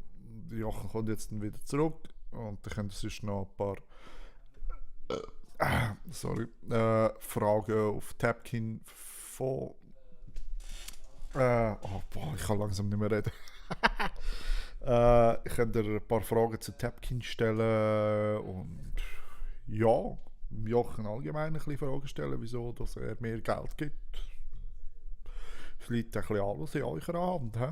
S1: Jochen kommt jetzt dann wieder zurück und dann könnt ihr sonst noch ein paar Fragen auf Tapkin von ich kann langsam nicht mehr reden. Ich könnte dir ein paar Fragen zu Tapkin stellen und ja, Jochen allgemein ein bisschen Fragen stellen, wieso dass er mehr Geld gibt. Es liegt ein bisschen alles in eurer Hand. He?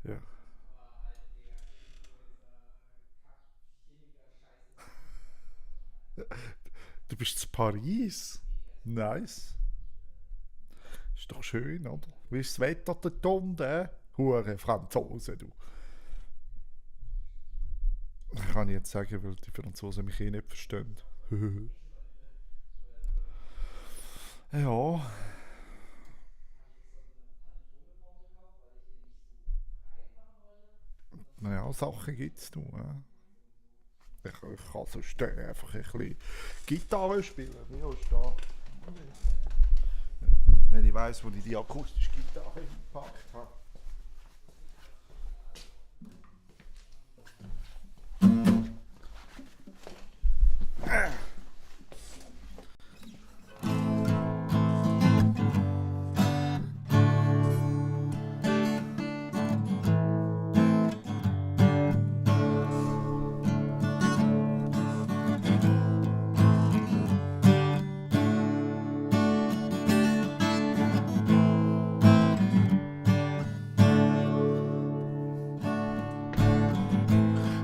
S1: Ja. Du bist zu Paris? Nice. Ist doch schön, oder? Wie ist das Wetter dort unten? Hure Franzosen, du. Kann ich jetzt sagen, weil die Franzosen mich eh nicht verstehen. Ja. Naja, Sachen gibt es noch. Ich kann sonst einfach ein bisschen Gitarre spielen. Ja, ist da. Wenn ich weiss, wo ich die akustische Gitarre gepackt habe.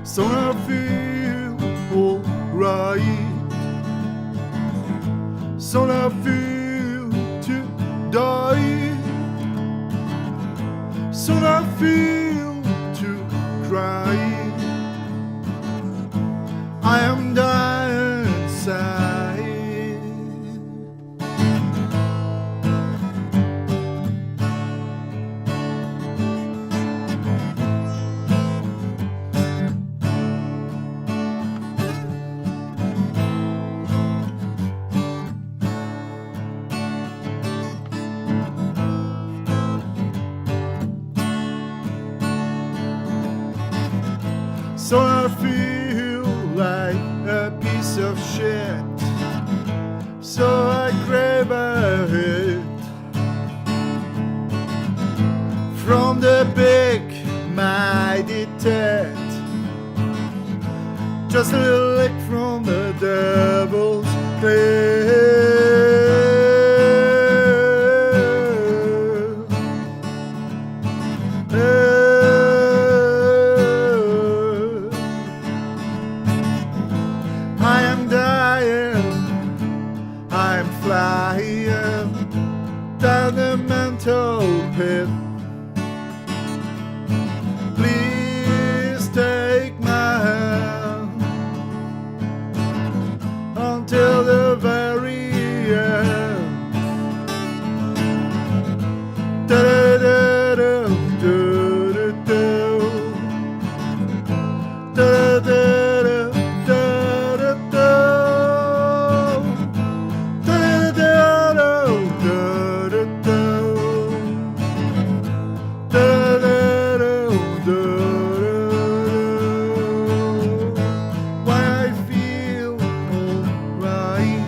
S1: So I feel alright. So I feel to die. So I feel to cry.
S2: I am dying inside. So I feel like a piece of shit. So I grab a hit from the big mighty tent. Just a little lick from the devil's I am dying, I'm flying down the mental pit. Please take my hand until the very end. Da-da-da-da, da-da-da. Da-da-da-da, da-da-da. Da-da-da-da, da-da-da. Da-da-da, da-da-da. Why I feel alright.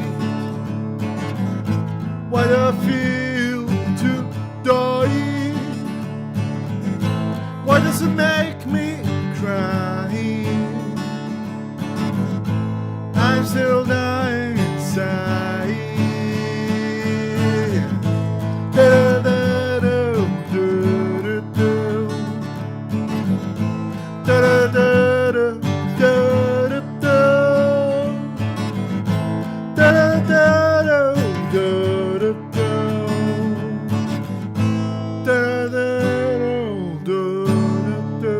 S2: Why do I feel to die? Why does it make me cry? I'm still dying inside. Da-da-da-da, da-da-da. Da-da-da-da, da-da-da. Da-da-da-da, da-da-da. Da-da-da-da, da-da-da.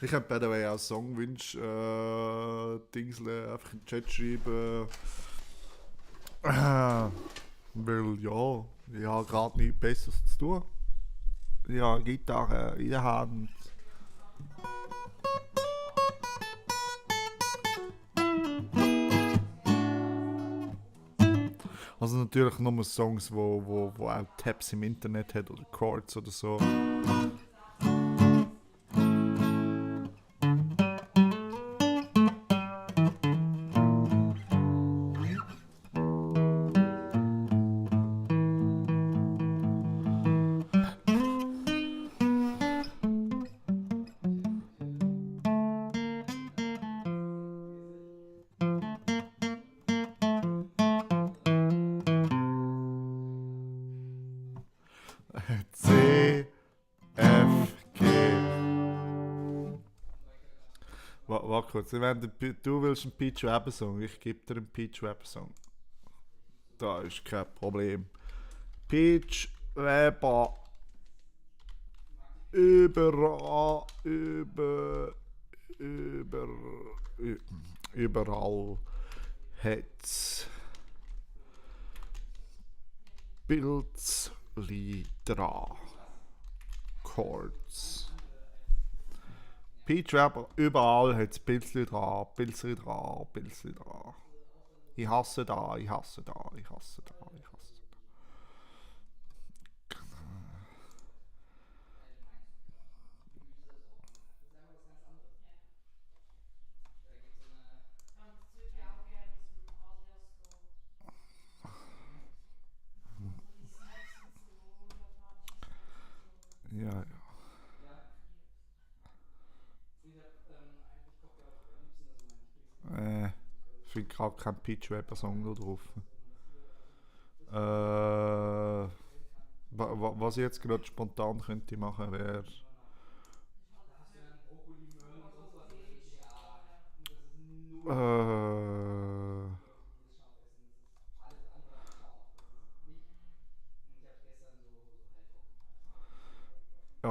S2: Ich habe by the way auch Songwünsche, Dingsle einfach in den Chat schreiben. Weil ja, ich habe gerade nichts Besseres zu tun. Ich habe Gitarre in der Hand. Also natürlich nur Songs, wo auch Tabs im Internet hat oder Chords oder so. C, F, G. Warte kurz, du willst einen Peach Weber Song, ich gebe dir einen Peach Weber Song. Da ist kein Problem. Peach Weber. Überall hat's Bildli dran. Chords. Peach Weber, überall hat's Bildli dran, Bildli dran, Bildli dran. Ich hasse da, ich hasse da, ich hasse da, ich hasse da. Ja, ja. Ich finde gerade keinen Peach Weber Song da drauf. Was ich jetzt gerade spontan könnte machen wäre.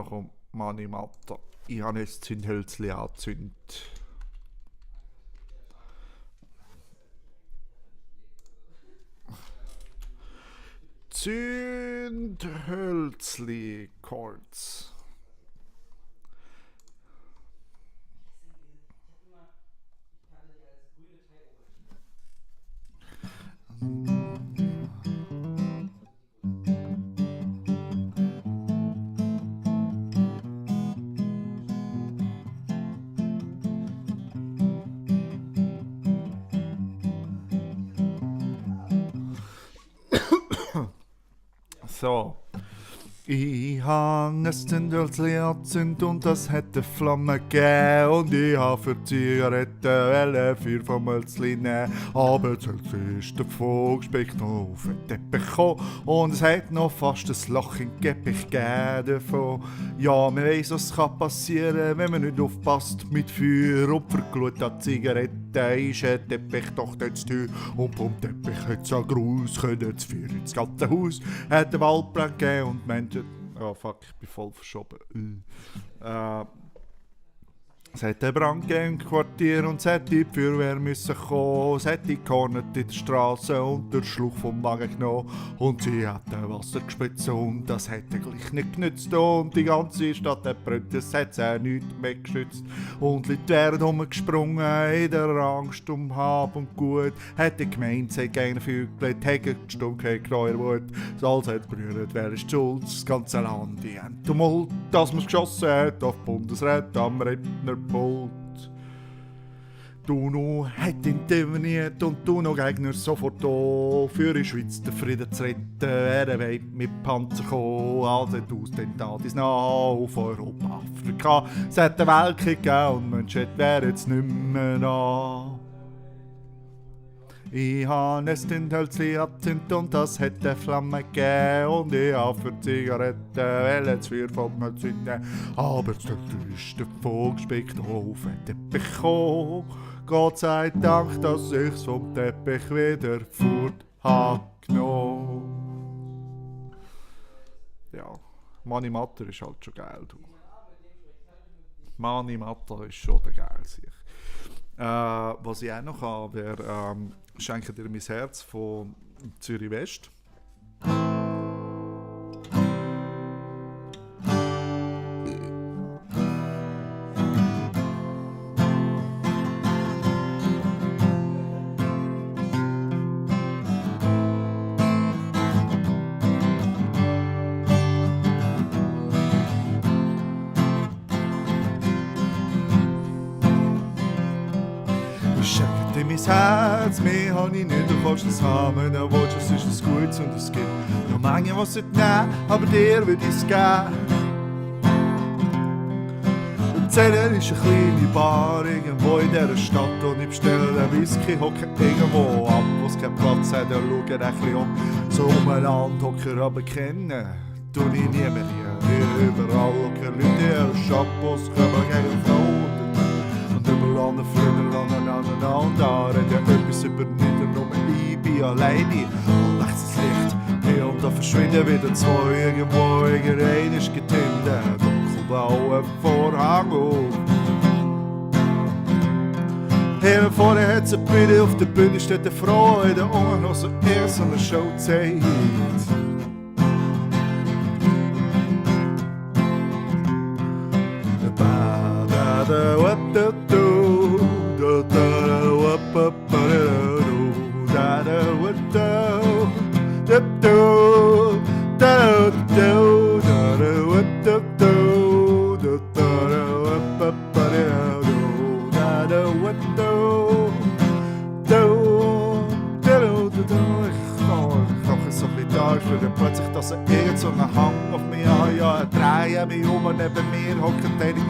S1: Ja komm, Mani Matter. Ich habe jetzt Zündhölzchen angezündet. Zündhölzli Chords. So. Ich habe ein Zündhölzli angezündet und das hat eine Flamme gegeben. Und ich habe für Zigaretten 4 vom Hölzli nehmen. Aber das Hölzli ist davon gespickt und auf den Teppich gekommen. Und es hat noch fast ein Loch im Teppich gegeben davon. Ja, man weiss, was kann passieren, wenn man nicht aufpasst mit Feuer. Und für Glut an Zigaretten ist ein Teppich doch nicht zu teuer. Und vom Teppich hat es einen Gruß, können das Feuer ins ganze Haus. Hat einen Waldbrand gegeben und Menschen... Oh fuck, ich bin voll verschoben. Es hat einen Brand gegeben im Quartier und es hätte die Feuerwehr müssen kommen. Es hätte gehornet in der Straße und den Schluch vom Wagen genommen. Und sie hätten Wasser gespritzt und das hätte gleich nicht genützt. Und die ganze Stadt hat brennt, es hat auch nichts mehr geschützt. Und Leute wären rumgesprungen in der Angst um Hab und Gut. Hätte gemeint, sie hätten einen Fügel, hätten gestunken, Kreuer Wut. Alles hat berührt, wer ist schuld? Das ganze Land, die haben Tumult, dass man geschossen hat auf Bundesrat am Rednerpult. Duno hat interveniert und Duno Gegner sofort da. Für die Schweiz den Frieden zu retten, er will mit Panzer kommen. Also aus den Tatis nach auf Europa, Afrika. Es hat einen Weltkrieg gegeben und Menschen wären jetzt nicht mehr da. Ich habe ein Zündhölzli angezündet und das hat eine Flamme gegeben. Und ich habe für Zigaretten das Feuer vom Hölzli nehmen. Aber das Hölzli ist davon gespickt auf den Teppich gekommen. Gott sei Dank, dass ich's vom Teppich wieder fort habe genommen. Ja, Mani Matter ist halt schon geil, du. Mani Matter ist schon der geil, sich. Was ich auch noch habe, wäre «Schenke dir mein Herz» von Zürich West. Mein Herz, mehr habe ich nicht, du kannst es haben, wenn du willst, es ist das Gutes und es gibt noch Menge, was es nehmen, aber dir will ich es geben. Und Zeller ist eine kleine Bar irgendwo in dieser Stadt und ich bestelle einen Whisky, hocke irgendwo ab, wo es keinen Platz hat, und schaue ein bisschen um, so umeinander hocke aber kennen, tu ich nie mehr hier, überall hocke Leute, ihre Schappos, kommen gegen Frauen. Überlanden, Flügel aneinander, reden etwas über niedergenommen, ich bin alleine. Und rechts das Licht, hier und da verschwinden wieder zwei, irgendwo, irgendein ist getindet. Und kommt auch ein Vorhang auf. Hier vorne hat es eine Bühne, auf der Bühne steht eine Frau, in der Unge noch so erst so eine Show zeigt. Plötzlich, dass irgend so ein Hang auf mich an, ja, drehe mich um und neben mir hockt der, den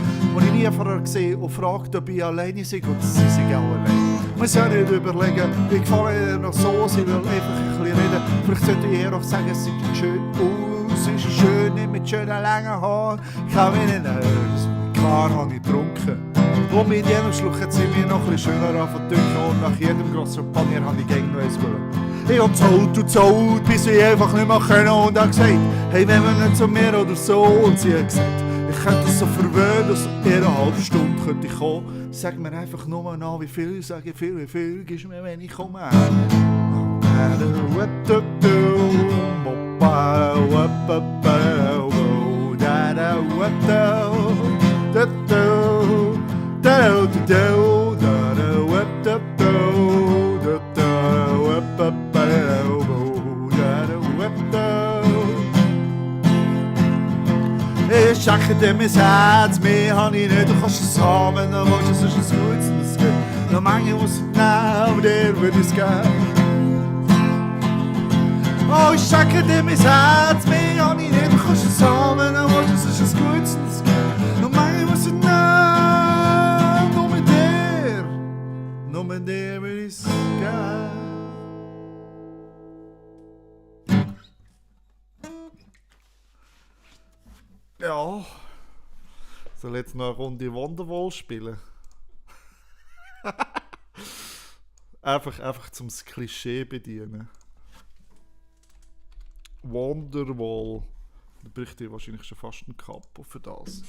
S1: ich nie vorher gesehen und fragt, ob ich alleine sei und sie sind auch allein. Man soll nicht überlegen, wie gefallen ihr noch so, sie will einfach ein bisschen reden. Vielleicht sollte ich ihr auch sagen, es sieht schön aus, sie ist schön, nicht mit schönen langen Haaren. Ich habe mich nicht nervös, klar habe ich getrunken. Und mit jedem Schluck hat sie mir noch ein bisschen schöner angefangen und nach jedem Glas Champagner habe ich gegen noch eins wollen. Ich hab zahlt, bis ich einfach nicht mehr können und hab gesagt, hey, wenn wir nicht zu mir oder so. Und sie hat gesagt, könnte es so verwöhnen, dass in einer halben Stunde könnte ich kommen. Sag mir einfach nur an, wie viel, sag ich viel, wie viel gibst du mir, wenn ich komme. Ich schacke dir mein Herz, mehr habe ich nicht. Du kannst es haben, wenn du willst, es ist ein Gutes und es geht. Noch manche muss ich nehmen, aber dir würde ich es geben. Oh, ich schacke dir mein Herz, mehr habe ich nicht. Du kannst es haben, wenn du willst, es ist ein Gutes und es geht. Noch manche muss ich nehmen, nur mit dir würde ich es geben. Ja, soll jetzt noch eine Runde Wonderwall spielen? einfach zum Klischee bedienen. Wonderwall. Da bräuchte ich wahrscheinlich schon fast einen Capo für das.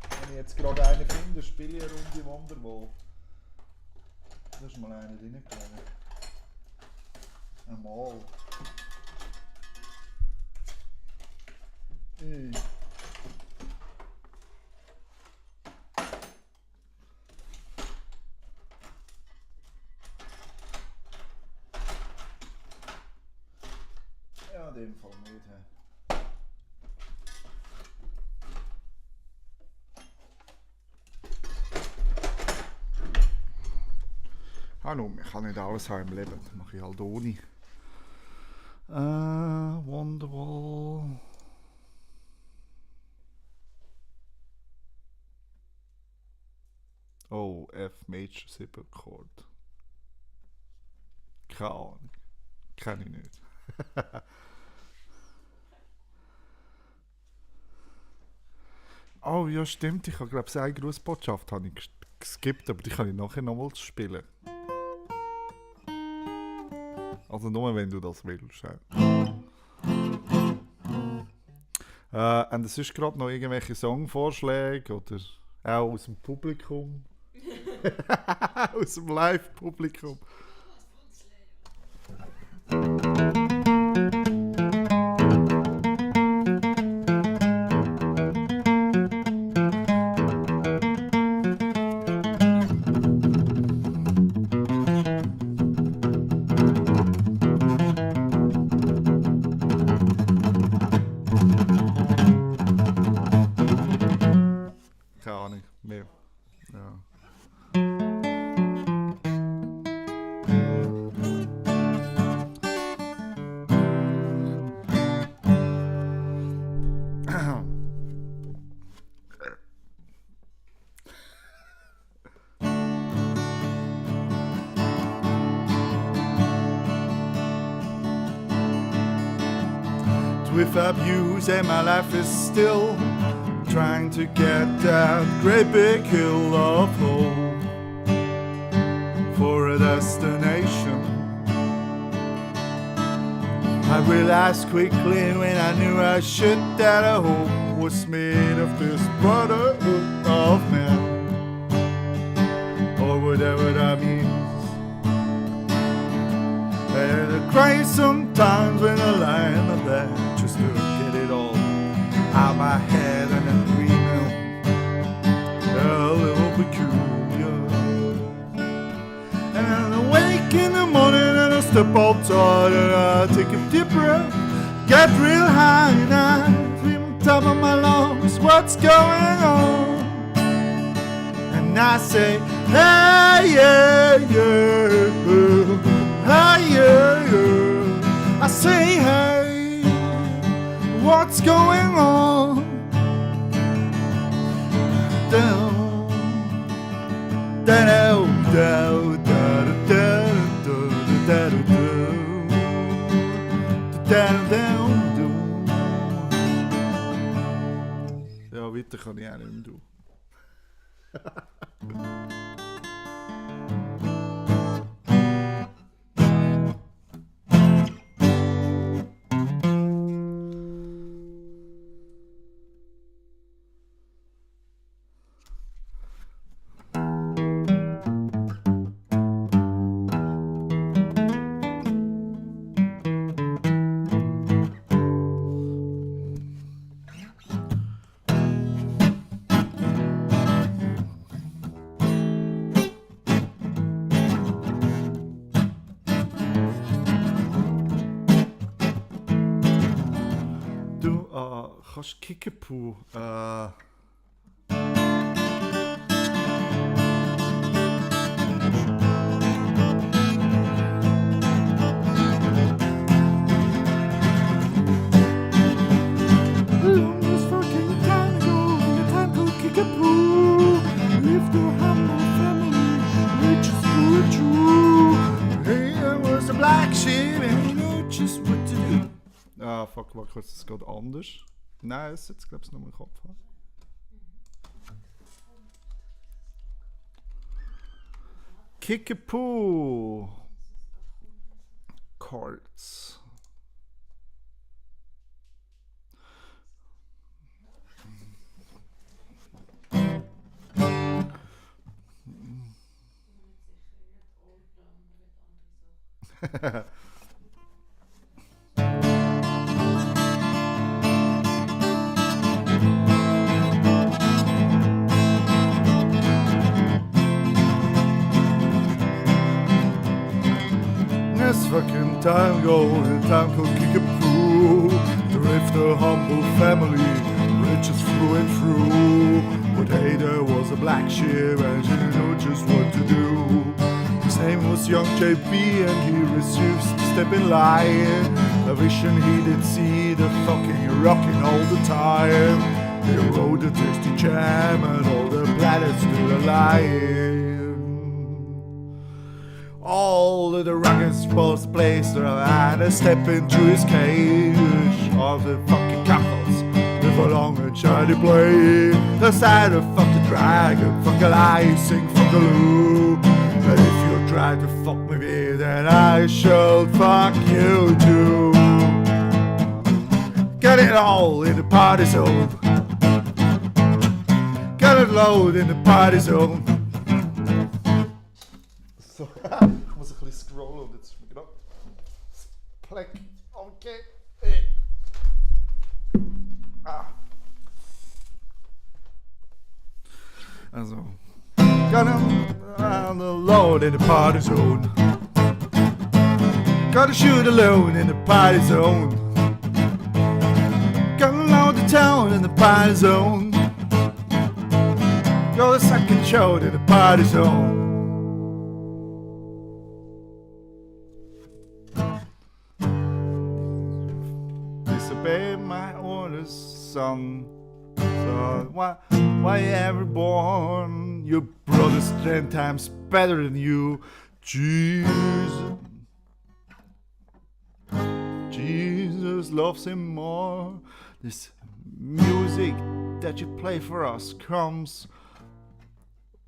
S1: Wenn ich jetzt gerade einen finde, spiele ich eine Runde Wonderwall. Da ist mal einer reingegangen. Einmal. Hey. Ja, in dem Fall nicht. He. Hallo, ich kann nicht alles haben im Leben. Das mache ich halt ohne. Wonderwall. Oh, F Major 7 Chord. Keine Ahnung. Kenne ich nicht. Oh ja, stimmt. Ich habe glaube ich eine Grußbotschaft habe ich geskippt, aber die kann ich nachher nochmals spielen. Also nur wenn du das willst. Und es ist gerade noch irgendwelche Songvorschläge oder auch aus dem Publikum. Aus dem Live-Publikum. Keine Ahnung, mehr. Ja. With abuse and my life is still trying to get that great big hill of hope for a destination. I realized quickly when I knew I should that a hope was made of this brotherhood of men, or whatever that means. And I cry sometimes when I lie in my bed just to get it all out my head, and I'm dreaming a little peculiar. And I wake in the morning and I step outside and I take a deep breath, get real high and I dream on top of my lungs what's going on. And I say, hey, yeah, yeah, hey, yeah, yeah. I say, hey, what's going on? Down, down, down, down, down, down, down, down. Ja, weiter kann ich auch nicht mehr tun. Du kannst Kickapoo.
S2: Longest fucking time ago, in the time called Kickapoo, lived a humble family, which is true and true. Here was a black sheep and he knew just what to do.
S1: Fuck, war kurz, das geht anders. Nein, es sitzt, glaube ich, noch im Kopf. Kickapoo. Chords. This fucking time ago in a town called Kickapoo, there lived a humble family, riches through and through. But hey, there was a black sheep and she knew just what to do. His name was young JB and he refused to step in line. A vision he did see, the fucking rocking all the time. He rode a tasty jam and all the planets still alive. All of the rugged sports placed and a step into his cage. All the fucking couples with a long and shiny blade. The side of fuck the dragon, fuck a lie, sing fuck a loo. And if you try to fuck with me, then I shall fuck you too. Get it all in the party zone. Get it loud in the party zone. So, ich muss ein bisschen scrollen und jetzt genau das Pleck. Okay. Also, gotta on the load in the party zone. Gotta shoot alone in the party zone. Gotta load the town in the party zone. Go the second show in the party zone. Disobey my orders, son. So why ever born? Your brother's 10 times better than you. Jesus. Jesus loves him more. This music that you play for us comes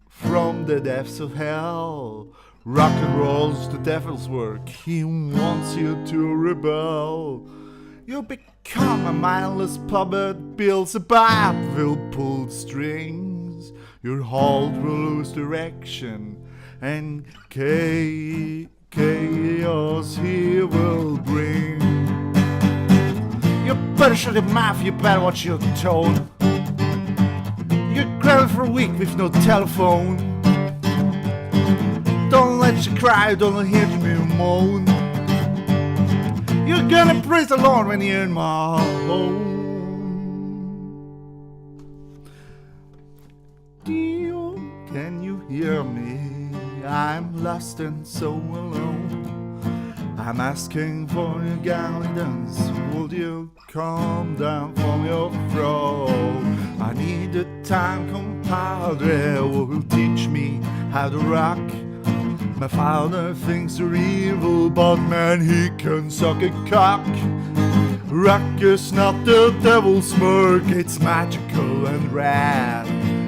S1: from the depths of hell. Rock and roll's the devil's work. He wants you to rebel. You become a mindless puppet, Beelzebub will pull strings. Your heart will lose direction, and chaos he will bring. You better shut your mouth, you better watch your tone. You're grounded for a week with no telephone. Don't let you cry, don't hear me moan. You're gonna praise the Lord when you're in my home. Dio, can you hear me? I'm lost and so alone. I'm asking for your guidance. Would you come down from your throne? I need a time compadre who will teach me how to rock. My father thinks you're evil, but man, he can suck a cock. Rock is not the devil's smirk, it's magical and rad.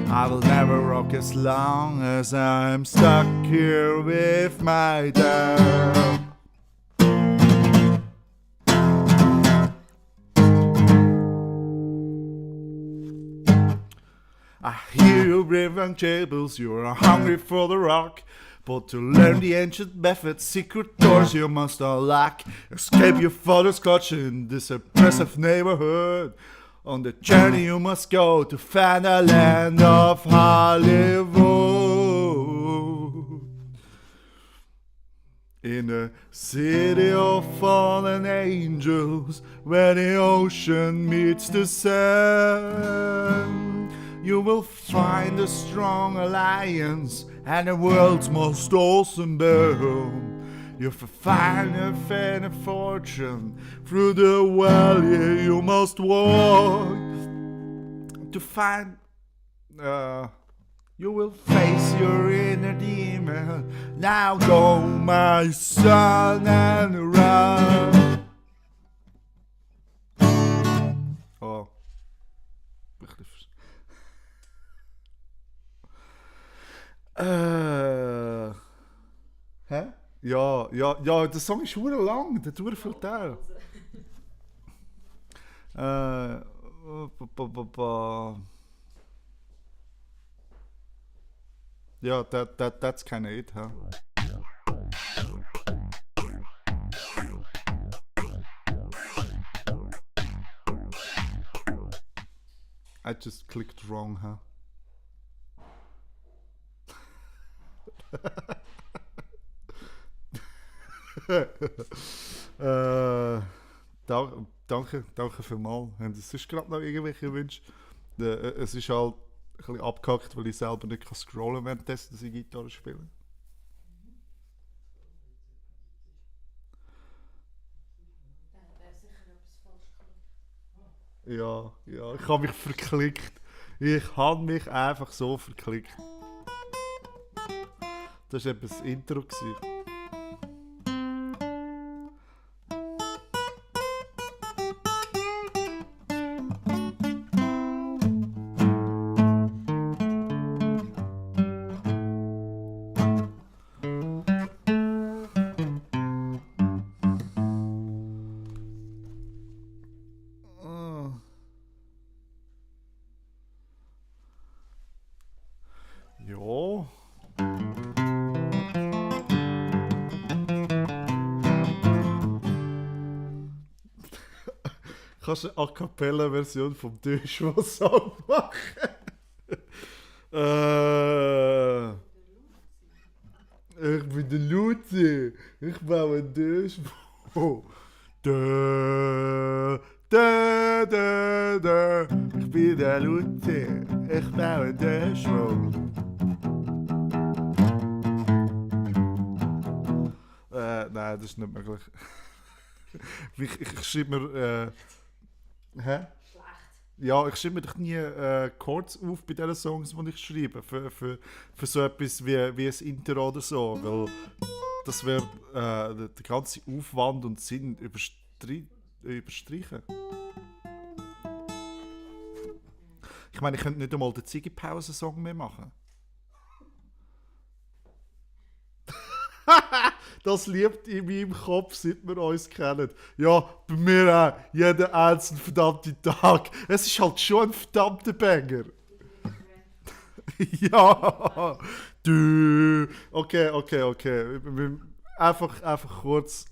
S1: I will never rock as long as I'm stuck here with my dad. I hear you raving tables, you're hungry for the rock. But to learn the ancient methods, secret doors you must unlock. Escape your father's clutch in this oppressive neighborhood. On the journey you must go to find the land of Hollywood. In a city of fallen angels, where the ocean meets the sun, you will find a strong alliance and the world's most awesome dome. You'll find a fair fortune through the valley you must walk to find. You will face your inner demon. Now go, my son, and run. Oh. Hä? Ja, der Song ist hure lang, der dauert viel Teil. Ja, that's kinda it, huh? I just clicked wrong, huh? Danke vielmals. Haben Sie sonst gerade noch irgendwelche Wünsche? Es ist halt ein bisschen abgehackt, weil ich selber nicht scrollen kann, währenddessen dass ich Gitarre spiele.
S4: Da hat er sicher etwas falsch gemacht.
S1: Ja, ich habe mich verklickt. Ich habe mich einfach so verklickt. Das war eben das Intro. Ja. Kannst du eine A Cappella-Version vom Döschwo-Song machen? Ich bin der Luzi. Ich baue ein Döschwo. Ich bin der Luzi. Ich baue ein Döschwo. Nein, das ist nicht möglich. Ich schreibe mir. Hä?
S4: Schlecht.
S1: Ja, ich schreibe mir doch nie Chords auf bei diesen Songs, die ich schreibe. Für so etwas wie ein Intro oder so. Weil das wäre der ganze Aufwand und Sinn überstreichen. Ich meine, ich könnte nicht einmal den Ziggy-Pause-Song mehr machen. Das lebt in meinem Kopf, seit wir uns kennen. Ja, bei mir auch. Jeden einzelnen verdammten Tag. Es ist halt schon ein verdammter Banger. Ja. Du. Okay. Einfach kurz.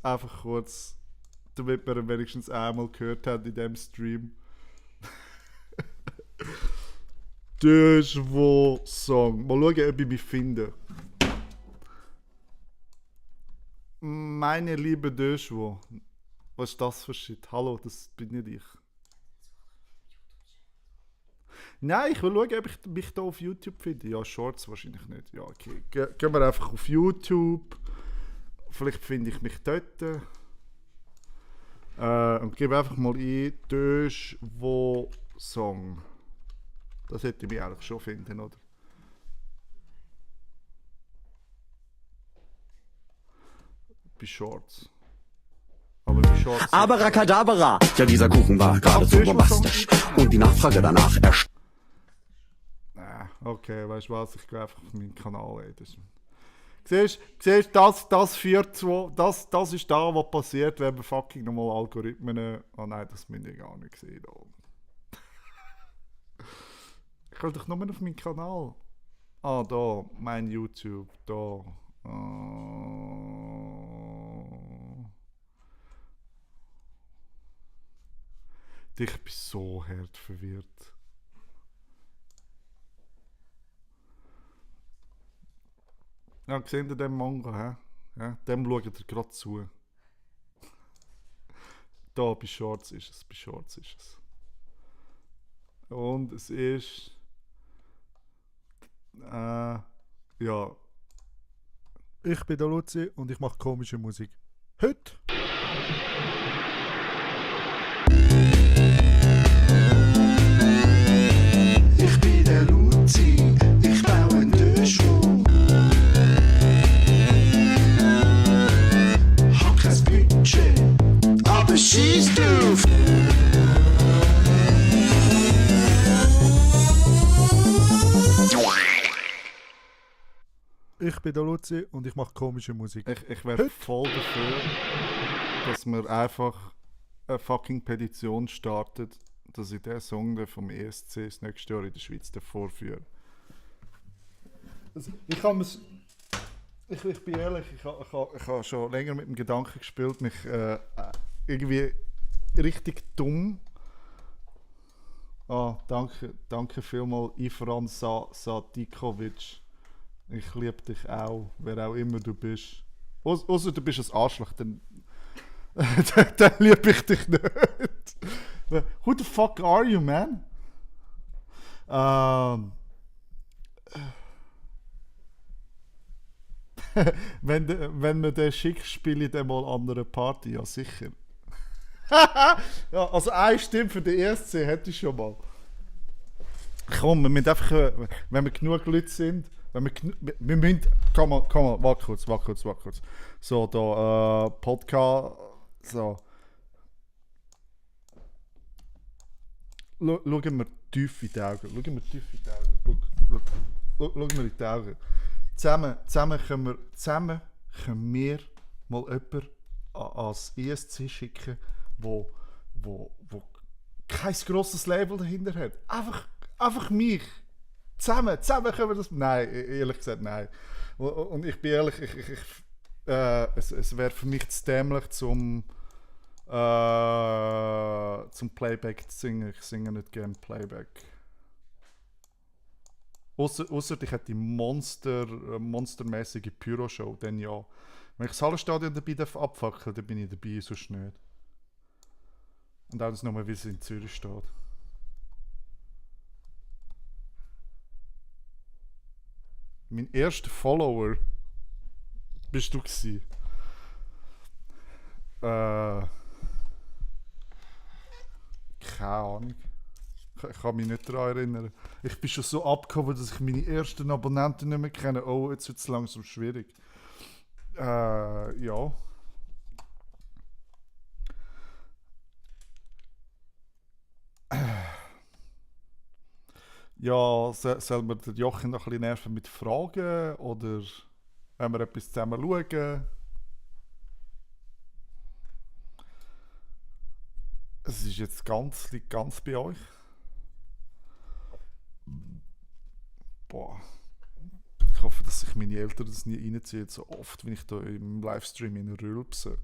S1: Damit wir ihn wenigstens einmal gehört haben in diesem Stream. Döschwo-Song. Mal schauen, ob ich mich finde. Meine liebe Döschwo. Was ist das für Shit? Hallo, das bin nicht ich. Nein, ich will schauen, ob ich mich da auf YouTube finde. Ja, Shorts wahrscheinlich nicht. Ja, okay. Gehen wir einfach auf YouTube. Vielleicht finde ich mich dort. Und gebe einfach mal ein Döschwo-Song. Das hätte ich mich eigentlich schon finden, oder? Bei Shorts. Aber bei Shorts.
S8: Abracadabra! Ja, dieser Kuchen war geradezu bombastisch. Und die Nachfrage danach
S1: Okay, weißt du was? Ich gehe einfach auf meinen Kanal. Ey. Siehst das führt zu. Das ist da, was passiert, wenn wir fucking nochmal Algorithmen. Oh nein, das müsst ihr gar nicht sehen. Ich will doch nur auf meinen Kanal. Ah, da, mein YouTube, da. Ich bin so hart verwirrt. Ja, seht ihr den Manga, hä? Ja, dem schaut ihr gerade zu. Da, bei Shorts ist es. Bei Shorts ist es. Und es ist... ja.
S2: Ich bin der Luzi und ich mache komische Musik. Heute.
S8: Ich bin der Luzi, ich baue einen Döschwurm. Hab kein Budget, aber schieß drauf.
S2: Ich bin der Luzi und ich mache komische Musik.
S1: Ich wäre voll dafür, dass wir einfach eine fucking Petition startet, dass ich den Song dann vom ESC das nächste Jahr in der Schweiz vorführe. Also, ich bin ehrlich, ich habe schon länger mit dem Gedanken gespielt, mich irgendwie richtig dumm. Danke vielmals, Ifran Sadikovic. Ich liebe dich auch, wer auch immer du bist. Außer du bist ein Arschloch, dann liebe ich dich nicht. Who the fuck are you, man? Wenn man den schickt, spiele ich den mal an einer Party, ja sicher. Ja, also eine Stimme für den ESC hätte ich schon mal. Komm, wir müssen einfach, wenn wir genug Leute sind, wir müssen, komm mal, warte kurz. So, da, Podcast, so. Schauen wir tief in die Augen. Schau mir in die Augen. Zusammen können wir mal jemanden ans ESC schicken, wo kein grosses Label dahinter hat. Einfach mich. Zusammen können wir das... Nein, ehrlich gesagt, nein. Und ich bin ehrlich, es wäre für mich zu dämlich zum Playback zu singen. Ich singe nicht gerne Playback. Ausser ich hätte die monstermäßige Pyro-Show, dann ja. Wenn ich das Hallenstadion dabei abfackeln darf, dann bin ich dabei, sonst nicht. Und auch das nur, wie es in Zürich steht. Mein erster Follower bist du gewesen. Keine Ahnung. Ich kann mich nicht daran erinnern. Ich bin schon so abgehoben, dass ich meine ersten Abonnenten nicht mehr kenne. Oh, jetzt wird es langsam schwierig. Ja. Ja, sollen wir den Jochen noch ein bisschen nerven mit Fragen? Oder wenn wir etwas zusammen schauen? Es ist jetzt liegt ganz bei euch. Boah. Ich hoffe, dass sich meine Eltern das nie reinziehen, so oft, wenn ich da im Livestream in rülpse.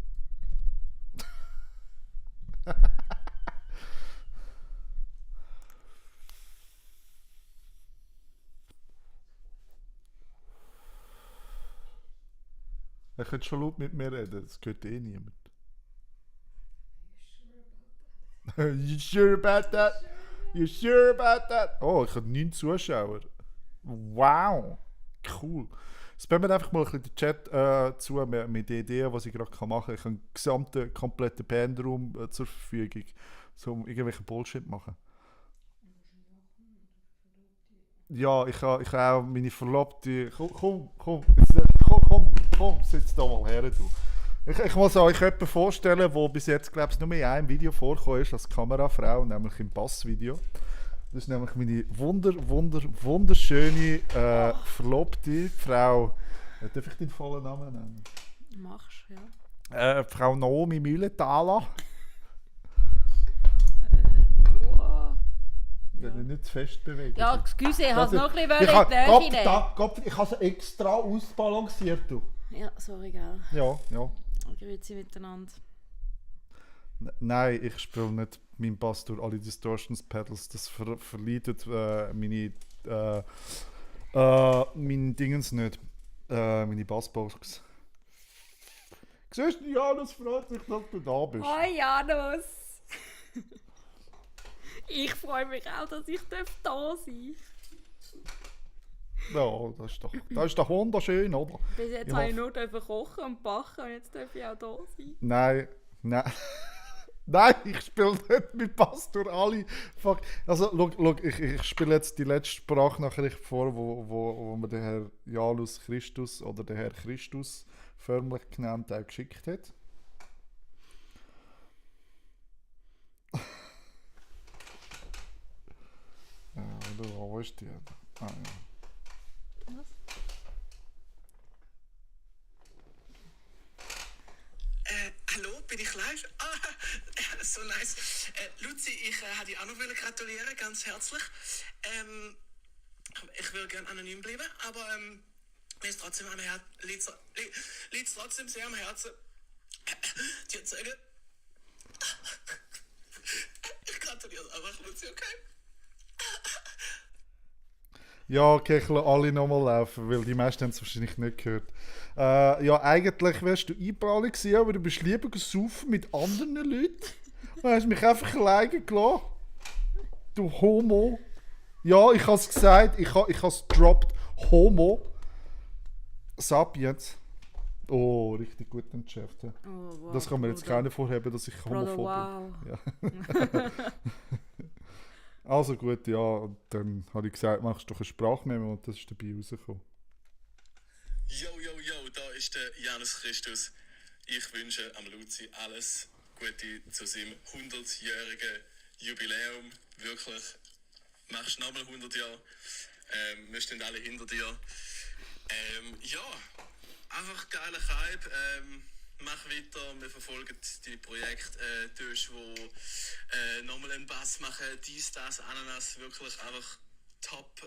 S1: Er könnte schon laut mit mir reden, das hört eh niemand. You sure about that? You sure about that? Oh, ich habe 9 Zuschauer. Wow, cool. Jetzt bringen wir einfach mal ein bisschen den Chat zu mit den Ideen, was ich gerade machen kann. Ich habe einen gesamten, kompletten Bandraum zur Verfügung, um irgendwelchen Bullshit zu machen. Ja, ich habe auch meine Verlobte. Komm, sitz da mal her, du. Ich muss euch jemanden vorstellen, der bis jetzt, glaube ich, nur in einem Video vorgekommen ist als Kamerafrau, nämlich im Passvideo. Das ist nämlich meine wunderschöne Verlobte, Frau. Darf ich den vollen Namen nennen?
S4: Machst ja.
S1: Frau Naomi Mühlenthaler.
S4: Wow.
S1: Wenn ihr nicht zu fest bewegt.
S4: Ja, excuse, ich habe es noch ein bisschen
S1: Ich
S4: in die Nähe nehmen.
S1: ich habe es extra ausbalanciert, du.
S4: Ja, sorry, gell.
S1: Ja.
S4: Grüezi miteinander.
S1: Nein, ich spiele nicht meinen Bass durch alle Distortions Pedals. Das verleitet meine Dingens nicht. Meine Bassbox. Siehst du, Janus, freut mich, dass du da bist.
S9: Hoi Janus! Ich freue mich auch, dass ich da sein darf.
S1: Ja, das ist doch wunderschön, oder?
S9: Bis jetzt
S1: Ich
S9: habe ich
S1: hoffe-
S9: nur kochen und backen und jetzt darf ich auch da sein.
S1: Nein. Nein, ich spiele nicht mit Pastor Ali. Fuck. Also, schau, ich spiele jetzt die letzte Sprachnachricht vor, wo mir der Herr Janus Christus oder der Herr Christus förmlich genannt geschickt hat. Ja, wo ist die? Ah, ja.
S6: Hallo, bin ich live? So nice. Luzi, ich wollte dich auch noch gratulieren, ganz herzlich. Ich würde gerne anonym bleiben, aber mir ist trotzdem liegt trotzdem sehr am Herzen, dir zu sagen, ich gratuliere einfach, Luzi, okay?
S1: Ja, okay, ich lasse alle nochmal laufen, weil die meisten haben es wahrscheinlich nicht gehört. Ja, eigentlich wärst du eingeballt gewesen, aber du bist lieber gesaufen mit anderen Leuten. Du hast mich einfach alleine gelassen. Du Homo. Ja, ich habe es gesagt, ich habe es gedroppt. Homo. Sapiens. Oh, richtig gut entschärft. Ja.
S9: Oh, wow,
S1: Das kann mir jetzt
S9: Bruder.
S1: keiner vorheben, dass ich
S9: Brother,
S1: homophob bin.
S9: wow.
S1: Ja. Also gut, ja, und dann habe ich gesagt, machst du doch eine Sprachmemo und das ist dabei rausgekommen.
S6: Yo, da ist der Janus Christus. Ich wünsche am Luzi alles Gute zu seinem 100-jährigen Jubiläum. Wirklich, machst nochmal 100 Jahre. Wir stehen alle hinter dir. Ja, einfach geiler Hype. Mach weiter, wir verfolgen die Projekte. Du hast wo nochmal einen Bass machen, dies, das, Ananas. Wirklich einfach top.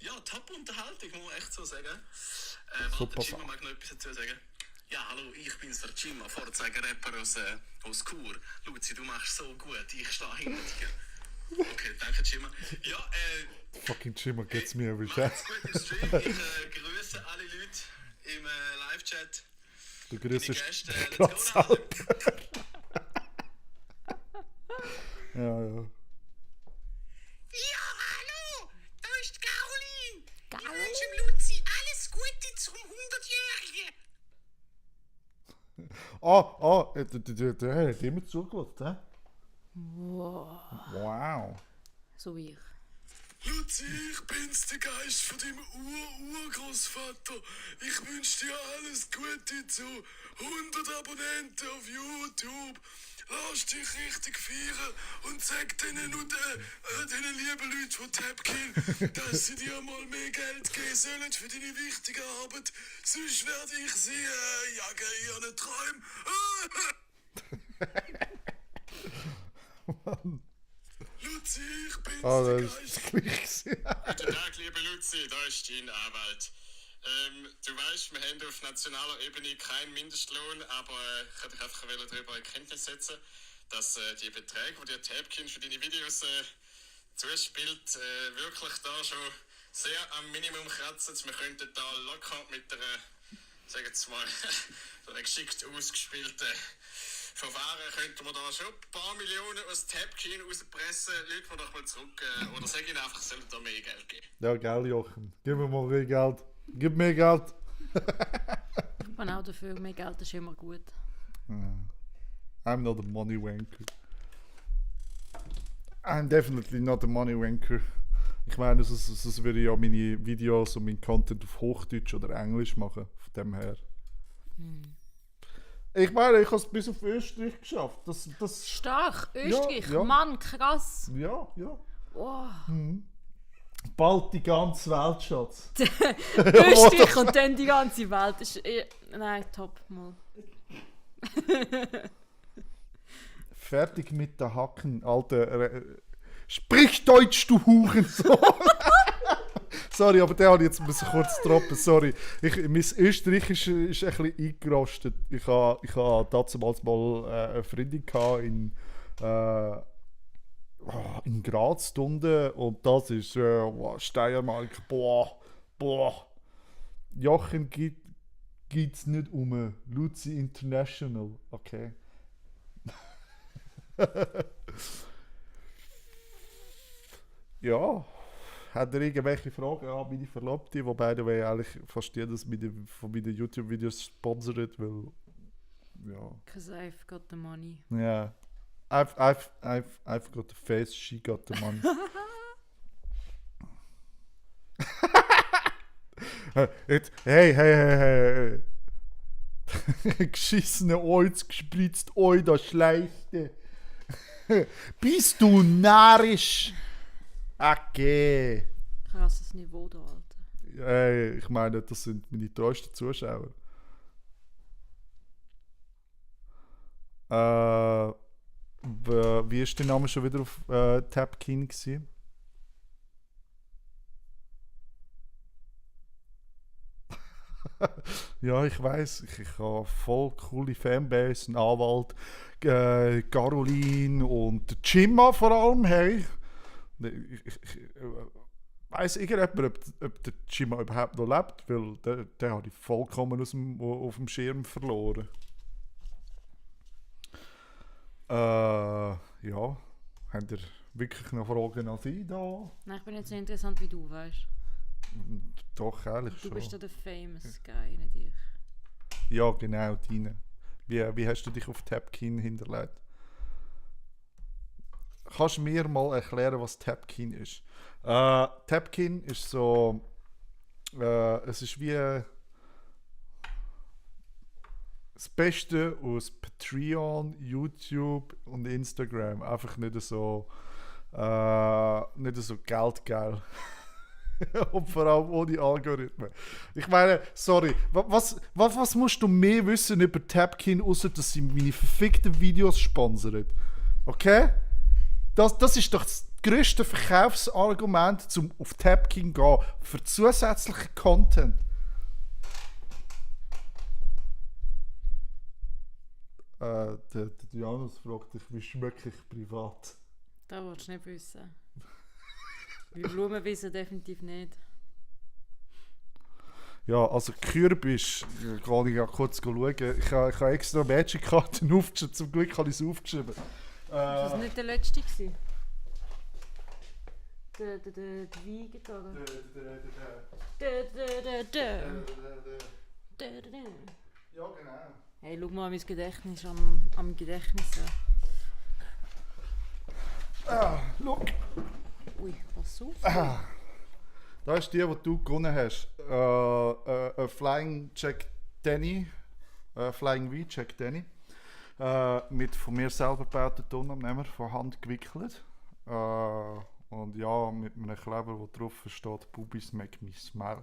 S6: Ja, top Unterhaltung, muss man echt so sagen.
S1: Super
S6: Warte, Jimma mag noch etwas dazu sagen. Ja, hallo, ich bin's, der Jimma, Vorzeigerapper aus Chur. Luzi, du machst so gut, ich stehe hinter dir. Okay, danke, Jimma. Ja,
S1: Fucking Jimmer geht's mir erwischt.
S6: macht's gut im Stream. Ich grüße alle Leute im Live-Chat.
S1: Du
S6: Die
S1: grüßt
S6: Gäste, let's
S1: gerade
S6: go
S1: selber. Ja.
S7: Ja, hallo, da ist Caroline. Ich wünsche dem Luzi alles Gute zum 100-Jährigen.
S1: Der hat immer zugelassen, hä? Wow.
S9: So wie ich.
S6: Luzi, ich bin's, der Geist von deinem Urgroßvater. Ich wünsche dir alles Gute zu 100 Abonnenten auf YouTube. Lass dich richtig feiern und sag denen lieben Leuten von Tapkin, dass sie dir mal mehr Geld geben sollen für deine wichtige Arbeit. Sonst werde ich sie jagen in ihren Träumen. Luzi, ich bin's,
S1: Ah,
S6: der
S1: das
S6: Geist.
S1: ist gleich.
S6: Guten Tag, liebe Luzi, da ist dein Anwalt. Du weißt, wir haben auf nationaler Ebene keinen Mindestlohn, aber ich wollte dich einfach darüber in Kenntnis setzen, dass die Beträge, die dir Tapkin für deine Videos zuspielt, wirklich da schon sehr am Minimum kratzen. Wir könnten da locker mit einer, sagen wir mal, so einer geschickt ausgespielten Verfahren könnten wir da schon ein paar Millionen aus Tapkin rauspressen. Leute, wir doch mal zurück, oder sag ihnen einfach, sollen da mehr Geld geben.
S1: Ja, geil, Jochen. Gib mir mal mehr Geld. Gib mehr Geld.
S9: Ich bin auch dafür, mehr Geld ist immer gut.
S1: I'm not a money wanker. I'm definitely not a money wanker. Ich meine, sonst würde ich ja meine Videos und mein Content auf Hochdeutsch oder Englisch machen. Von dem her. Ich meine, ich habe es bis auf Österreich geschafft. Das
S9: Stark! Österreich!
S1: ja.
S9: Mann, krass!
S1: ja.
S9: Wow.
S1: Bald die ganze Welt, Schatz.
S9: Österreich und dann die ganze Welt. Ist, nein, top. Mal.
S1: Fertig mit der Hacken, Alter. Sprich Deutsch, du Hurensohn! Sorry, aber den habe ich jetzt kurz droppen. Sorry. Mein Österreichisch ist ein bisschen eingerostet. Ich habe damals mal eine Freundin gehabt in Graz Stunde und das ist Steiermark. Boah. Jochen, gib geht's nicht um Luzi International, okay? Ja, hat ihr irgendwelche Fragen an meine Verlobte, wobei du eigentlich fast jedes von meinen YouTube-Videos sponsert, weil ja.
S9: Because I've got the money.
S1: Ja. I've got the face, she got the money. Jetzt, hey. Geschissene Oiz gespritzt, oi, das Schleichte. Bist du narrisch? Okay.
S9: Krasses Niveau da, Alter.
S1: Hey, ich meine, das sind meine treuesten Zuschauer. Wie ist der Name schon wieder auf Tapkin gewesen? Ja, ich weiß, ich habe voll coole Fanbase, einen Anwalt, Caroline und der Jimma vor allem, hey. Weiss irgendjemand, ob der Jimma überhaupt noch lebt, weil der habe ich vollkommen auf dem Schirm verloren. Ja, habt ihr wirklich noch Fragen an Sie da?
S9: Nein, ich bin nicht so interessant wie du, weißt
S1: Doch, ehrlich
S9: du?
S1: schon.
S9: Du bist ja der famous Guy, nicht ich.
S1: Ja, genau, deine. Wie hast du dich auf Tapkin hinterlegt? Kannst du mir mal erklären, was Tapkin ist? Tapkin ist so... es ist wie... das Beste aus Patreon, YouTube und Instagram. Einfach nicht so geldgeil. Und vor allem ohne Algorithmen. Ich meine, sorry, was musst du mehr wissen über Tapkin, außer dass sie meine verfickten Videos sponsern? Okay? Das ist doch das grösste Verkaufsargument, um auf Tapkin zu gehen. Für zusätzlichen Content. Der Janus fragt dich, wie schmecke ich privat?
S9: Das willst du nicht wissen. Wir Blumen wissen definitiv nicht.
S1: Ja, also Kürbis, kann ich ja kurz schauen. Ich habe extra Magic-Karten aufgeschrieben, zum Glück habe ich es aufgeschrieben.
S9: War das nicht der letzte gewesen? Der Wiegend, oder?
S1: Ja, genau.
S9: Hey, schau mal mein Gedächtnis am Gedächtnis.
S1: Schau.
S9: Ui, was auf?
S1: Das ist die du gewonnen hast. Flying Jack Danny. Flying V Jack Danny. Mit von mir selber gebauten Tonabnehmer, von Hand gewickelt. Und ja, mit einem Kleber, wo drauf steht, Bubis make me smile.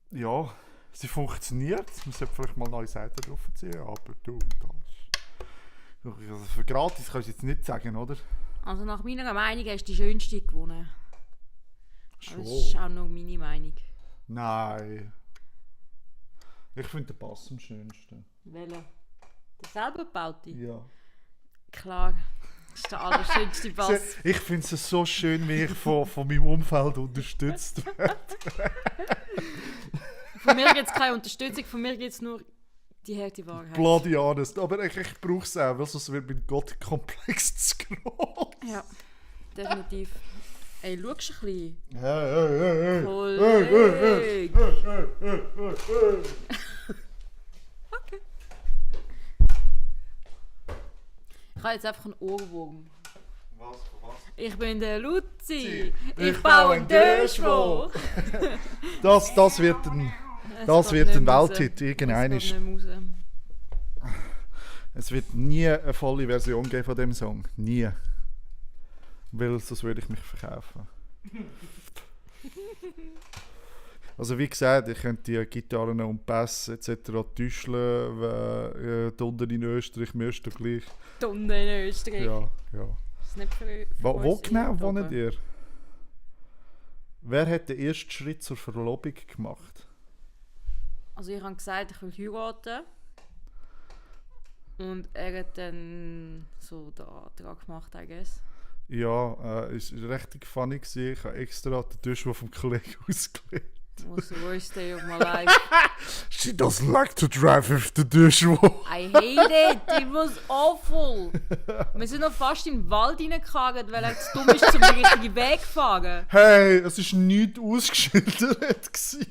S1: Ja, sie funktioniert. Man sollte vielleicht mal neue Seiten drauf ziehen, aber du, das... Also für gratis kannst du jetzt nicht sagen, oder?
S9: Also nach meiner Meinung hast du die schönste gewonnen.
S1: Schon.
S9: Das ist auch noch meine Meinung.
S1: Nein. Ich finde den Bass am schönsten.
S9: Welcher? Der selber gebaute?
S1: Ja.
S9: Klar, das ist der allerschönste Bass.
S1: Ich finde es so schön, wie ich von meinem Umfeld unterstützt werde.
S9: Von mir gibt es keine Unterstützung, von mir gibt es nur die harte Wahrheit.
S1: Bloody honest. Aber ich brauche es auch, weil sonst wird mein Gott-Komplex zu groß.
S9: Ja, definitiv. Ey, schaust du ein bisschen?
S1: Hey.
S9: Kollege! Okay. Ich habe jetzt einfach einen Ohrwurm.
S1: Was?
S9: Ich bin der Luzi. Ich baue einen Döschwo.
S1: Das wird ein Welthit. Irgendein. Es wird nie eine volle Version geben von dem Song. Nie. Weil sonst würde ich mich verkaufen. Also wie gesagt, ich könnte die Gitarren und Bass etc. täuscheln. Dunder in Österreich müsst ihr gleich.
S9: Dunder in Österreich.
S1: Ja.
S9: Das ist nicht für
S1: Wo genau wohnt ihr? Wer hat den ersten Schritt zur Verlobung gemacht?
S9: Also ich habe gesagt, ich will heiraten. Und er hat dann so den Antrag gemacht, I guess.
S1: Ja, es war richtig funny gewesen. Ich habe extra den Duschwo vom Kollegen ausgelegt.
S9: Was the worst day of my life.
S1: She doesn't like to drive with the dishwasher.
S9: I hate it. It was awful. Wir sind noch fast in den Wald reingegangen, weil er zu dumm ist, um den richtigen Weg zu fahren.
S1: Hey, es war nichts ausgeschildert. gewesen.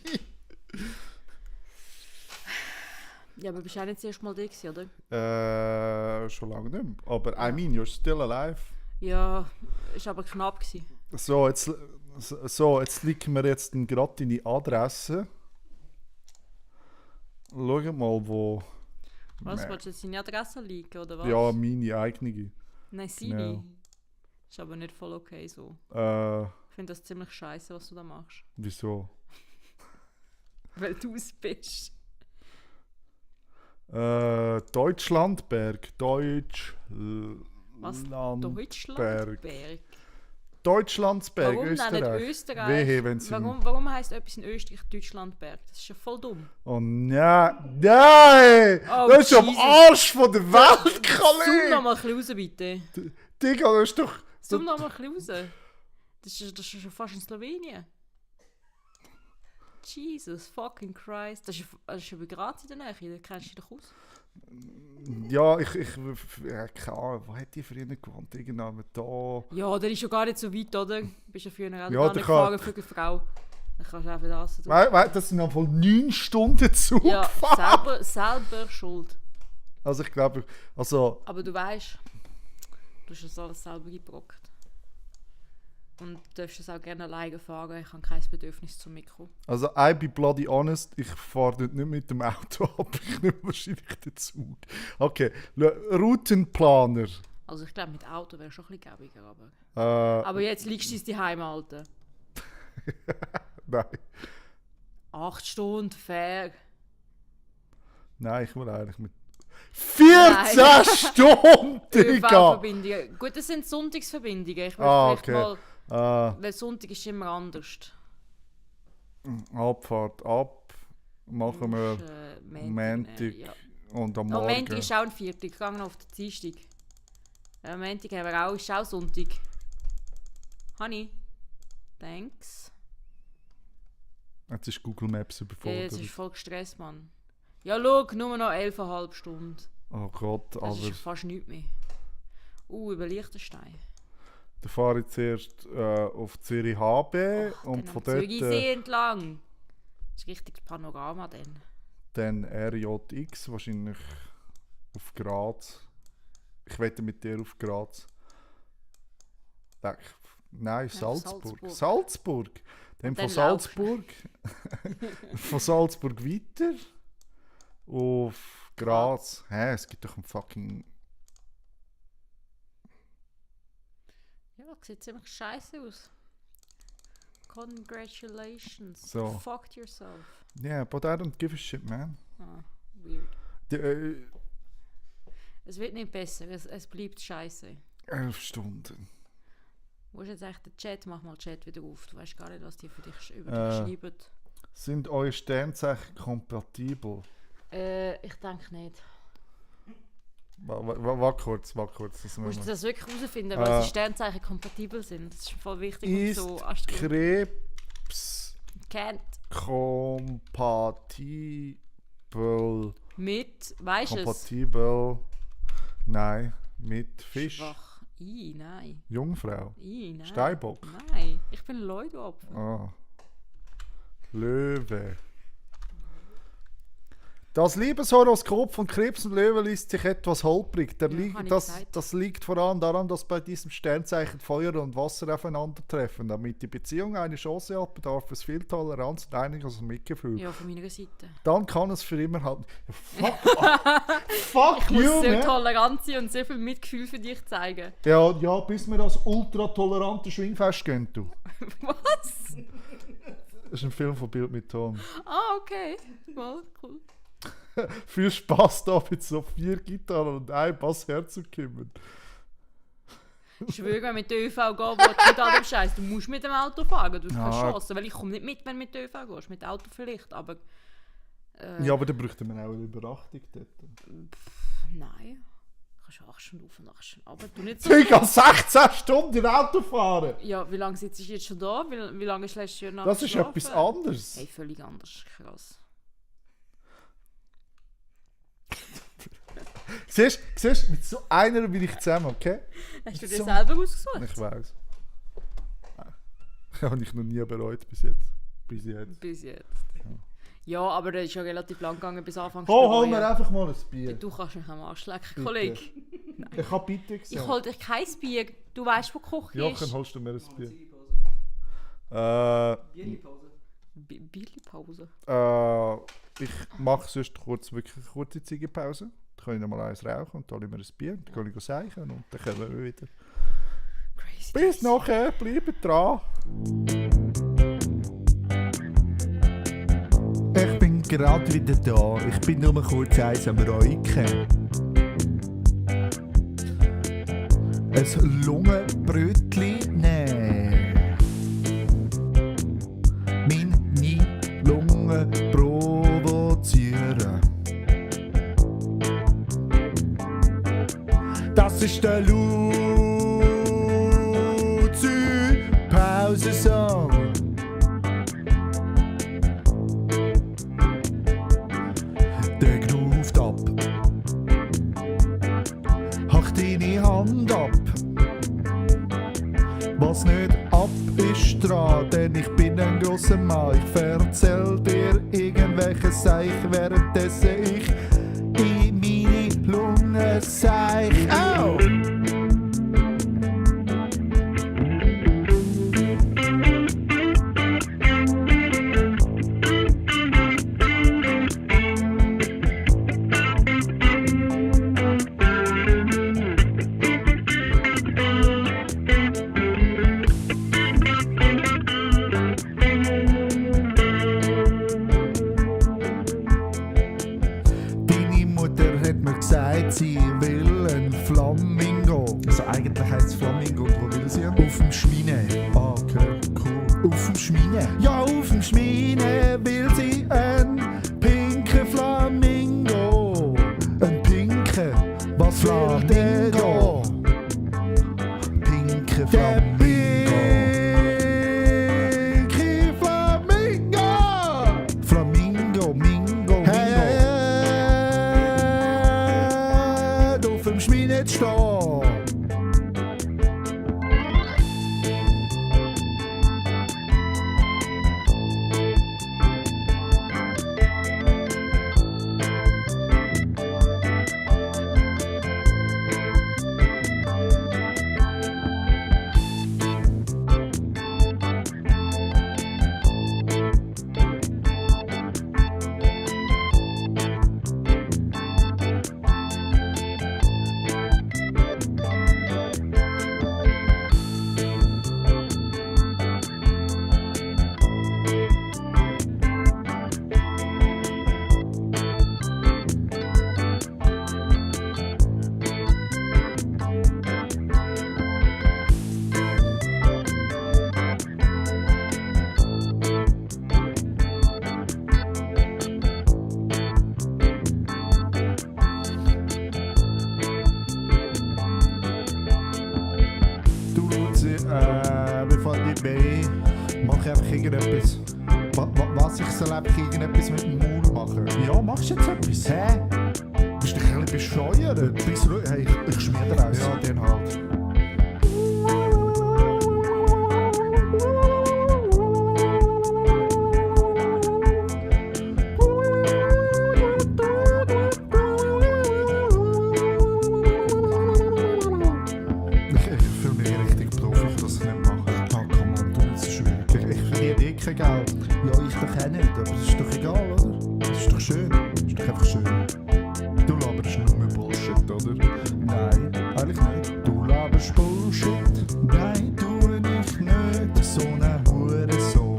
S9: Ja, aber bist du auch nicht das erste Mal da gewesen, oder?
S1: Schon lange nicht mehr. Aber I mean, you're still alive.
S9: Ja, ist aber knapp gewesen.
S1: So, jetzt liegen wir jetzt gerade deine Adresse. Schau mal, wo...
S9: Was, willst du jetzt deine Adresse liegen, oder was?
S1: Ja, meine eigene.
S9: Nein, seine.
S1: Ja.
S9: Ist aber nicht voll okay so. Ich finde das ziemlich scheiße, was du da machst.
S1: Wieso?
S9: Weil du es bist.
S1: Deutschlandberg.
S9: Was?
S1: Deutschlandberg.
S9: Deutschlandberg?
S1: Deutschlandsberg,
S9: Warum
S1: Österreich.
S9: dann nicht Österreich?
S1: Wehe, wenn sie...
S9: Warum heisst etwas in Österreich Deutschlandberg? Das ist ja voll dumm.
S1: Oh nein! Nein!
S9: Oh,
S1: das ist am
S9: Jesus.
S1: Arsch von der Welt,
S9: Zoom
S1: Kollege!
S9: noch mal ein bisschen raus, bitte.
S1: Digga, das ist doch...
S9: Zoom noch mal ein bisschen raus. Das ist schon fast in Slowenien. Jesus fucking Christ. Das ist über Graz in der Nähe, da kennst du dich doch aus.
S1: Ja, keine Ahnung, wo hat die früher gewohnt? Irgendwann da...
S9: Ja, der ist schon gar nicht so weit, oder? Du bist ja früher auch
S1: Ja,
S9: gar
S1: der
S9: nicht
S1: kann-
S9: gefahren für eine Frau. Dann kannst du einfach das tun.
S1: Das sind einfach 9 Stunden Zug
S9: Ja,
S1: gefahren.
S9: selber schuld.
S1: Also ich glaube, also...
S9: Aber du weißt, du hast das alles selber gebrockt. Und du darfst es auch gerne alleine fahren. Ich habe kein Bedürfnis zum Mikro.
S1: Also, I be bloody honest, ich fahre dort nicht mit dem Auto ab, ich nehme wahrscheinlich den Zug. Okay, Routenplaner.
S9: Also ich glaube, mit Auto wäre schon ein bisschen gäbiger, aber... Aber jetzt liegst du in Heim, Alter.
S1: Nein.
S9: 8 Stunden, fair.
S1: Nein, ich will eigentlich mit... 14 Stunden, Digga!
S9: ÖV-Verbindungen. Gut, das sind Sonntagsverbindungen. Ich will vielleicht
S1: okay.
S9: mal... Weil Sonntag ist immer anders.
S1: Abfahrt ab, machen wir
S9: Montag.
S1: Montag und am
S9: Am
S1: Morgen.
S9: Montag ist auch ein Viertag, ich gehe noch auf den Dienstag. Am Montag haben wir auch, ist auch Sonntag. Honey, thanks.
S1: Jetzt ist Google Maps
S9: Ja,
S1: überfordert.
S9: jetzt ist voll gestresst, Mann. Ja, schau, nur noch 11,5 Stunden.
S1: Oh Gott,
S9: Das
S1: aber
S9: ist fast nichts mehr. Über Liechtenstein.
S1: da fahre ich zuerst auf Zürich HB und
S9: Dann
S1: von
S9: am
S1: dort
S9: Zürichsee entlang. Das ist richtig das Panorama dann.
S1: dann RJX, wahrscheinlich auf Graz. Ich wette mit dir auf Graz. Nein, Salzburg. Salzburg. Dann von
S9: dann
S1: Salzburg. Von Salzburg weiter. Auf Graz. Hä, es gibt doch einen fucking...
S9: Ja, sieht ziemlich scheiße aus. Congratulations.
S1: So.
S9: You fucked yourself.
S1: Yeah, but I don't give a shit, man.
S9: Ah, weird.
S1: Die,
S9: Es wird nicht besser, es bleibt scheiße.
S1: 11 Stunden.
S9: Wo ist jetzt eigentlich der Chat? Mach mal den Chat wieder auf. Du weißt gar nicht, was die für dich über dich schreiben.
S1: Sind eure Sternzeichen kompatibel?
S9: Ich denke nicht.
S1: Warte kurz. Das
S9: Musst du das wirklich herausfinden, weil die Sternzeichen kompatibel sind? Das ist voll wichtig und
S1: ist
S9: so Astrologie.
S1: Krebs
S9: Kennt
S1: kompatibel?
S9: mit, weißt du es?
S1: Kompatibel? Nein, mit Fisch.
S9: Schwach. Nein.
S1: Jungfrau.
S9: Nein.
S1: Steinbock.
S9: Nein, ich bin Leute-Opfer.
S1: Ah. Löwe. Das Liebeshoroskop von Krebs und Löwe liest sich etwas holprig.
S9: hab ich gesagt.
S1: Das liegt vor allem daran, dass bei diesem Sternzeichen Feuer und Wasser aufeinandertreffen. Damit die Beziehung eine Chance hat, bedarf es viel Toleranz und einiges Mitgefühl.
S9: Ja, von meiner Seite.
S1: Dann kann es für immer halten. Fuck
S9: Ich muss
S1: you,
S9: so
S1: man.
S9: tolerant sein und so viel Mitgefühl für dich zeigen.
S1: Ja, bis wir das ultra-tolerante Schwingfest gehen, du.
S9: Was?
S1: Das ist ein Film von Bild mit Ton.
S9: Ah, okay. Well, cool.
S1: Viel Spaß da mit so 4 Gitarren und einem Bass herzukommen.
S9: Ich schwöre, wenn du mit der ÖV gehst, wo du nicht all dem Scheiß, du musst mit dem Auto fahren, du hast keine
S1: Ja.
S9: Chance. Weil ich komme nicht mit, wenn du mit der ÖV gehst. Mit dem Auto vielleicht, aber...
S1: Ja, aber dann bräuchte man auch eine Überachtung dort.
S9: Nein. kannst 8 Stunden auf und 8 Stunden runter. Du nicht so.
S1: Digga, 16 Stunden Auto fahren!
S9: Ja, wie lange sitzt du jetzt schon da? Wie lange ist letztes Jahr Nacht
S1: Das ist
S9: geschlafen?
S1: etwas anderes.
S9: Hey, völlig anders. Krass.
S1: Siehst du, mit so einer bin ich zusammen, okay?
S9: Hast du dir
S1: So-
S9: selber ausgesucht?
S1: Ich weiß. Habe ich noch nie bereut bis jetzt. Bis jetzt.
S9: Bis jetzt. Ja, aber das ist ja relativ lang gegangen bis Anfang
S1: Hol mir einfach mal ein Bier.
S9: Du kannst mich am Arsch lecken,
S1: Bitte.
S9: Kollege.
S1: Ich habe bitte gesagt.
S9: Ich hol dir kein Bier. Du weißt, wo die Küche
S1: Jochen,
S9: ist.
S1: holst du mir ein Bier?
S5: Bierli-Pause.
S9: Bierli-Pause.
S1: Ich mache sonst wirklich eine kurze Ziegenpause. Dann kann ich noch mal eins rauchen und dann hole ich mir ein Bier. Dann kann ich seichen und dann kommen wir wieder.
S9: Crazy.
S1: Bis nachher, bleibt dran.
S2: Ich bin gerade wieder da, ich bin nur kurz eins am Räuchen. Ein Lungenbrötli nehmen. Meine Lunge provozieren. Das ist der Luzi-Pause-Song. Der groovt ab. Hach deine Hand ab. Was nicht ab ist dran, denn ich bin ein grosser Mann. Ich erzähl dir irgendwelche Seich, währenddessen ich in meine Lunge seich. Au! Deine Mutter hat mir gesagt, sie will ein Flamingo. Also eigentlich heisst es Flamingo und wo will sie? Auf dem Schmine. Ah, okay, cool. Auf dem Schmine? Ja, auf dem Schmine will sie ein pinken Flamingo. Ein pinken? Was Flamingo? Pinke Flamingo. Pinke Flamingo. Flamingo, Mingo, Mingo. Auf dem Schmine zu stehen. Du Luzi, bevor ich bei mach ich einfach irgendetwas. Was ich soll einfach irgendetwas mit dem Maul machen? Ja, machst du jetzt etwas? Hä? Bist du ein bisschen bescheuert? Bist du, hey, ich schmier dir aus. Ja, den halt. Ich fühle mich richtig Profi, dass ich nicht mache. Ah, komm on, du, das ist schwierig. Ich verdiene kein Geld. Ja, ich doch auch nicht, aber das ist doch egal, oder? Das ist doch schön. Das ist doch einfach schön. Du laberst nur Bullshit, oder? Nein, eigentlich nicht. Du laberst Bullshit. Nein, tue ich nicht. So ein Hurensohn.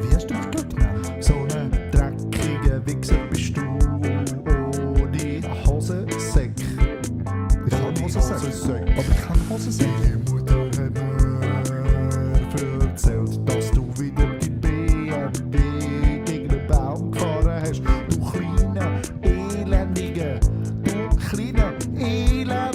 S2: Wie hast du mich gerade genannt? So ein dreckiger Wichser bist du. Ohne Hosensäck. Ich habe Hosensäck. Aber ich habe Hosensäck. Deine Mutter hat mir erzählt, dass du wieder dein BMW gegen den Baum gefahren hast. Du kleiner Elendiger. Du kleiner Elendiger.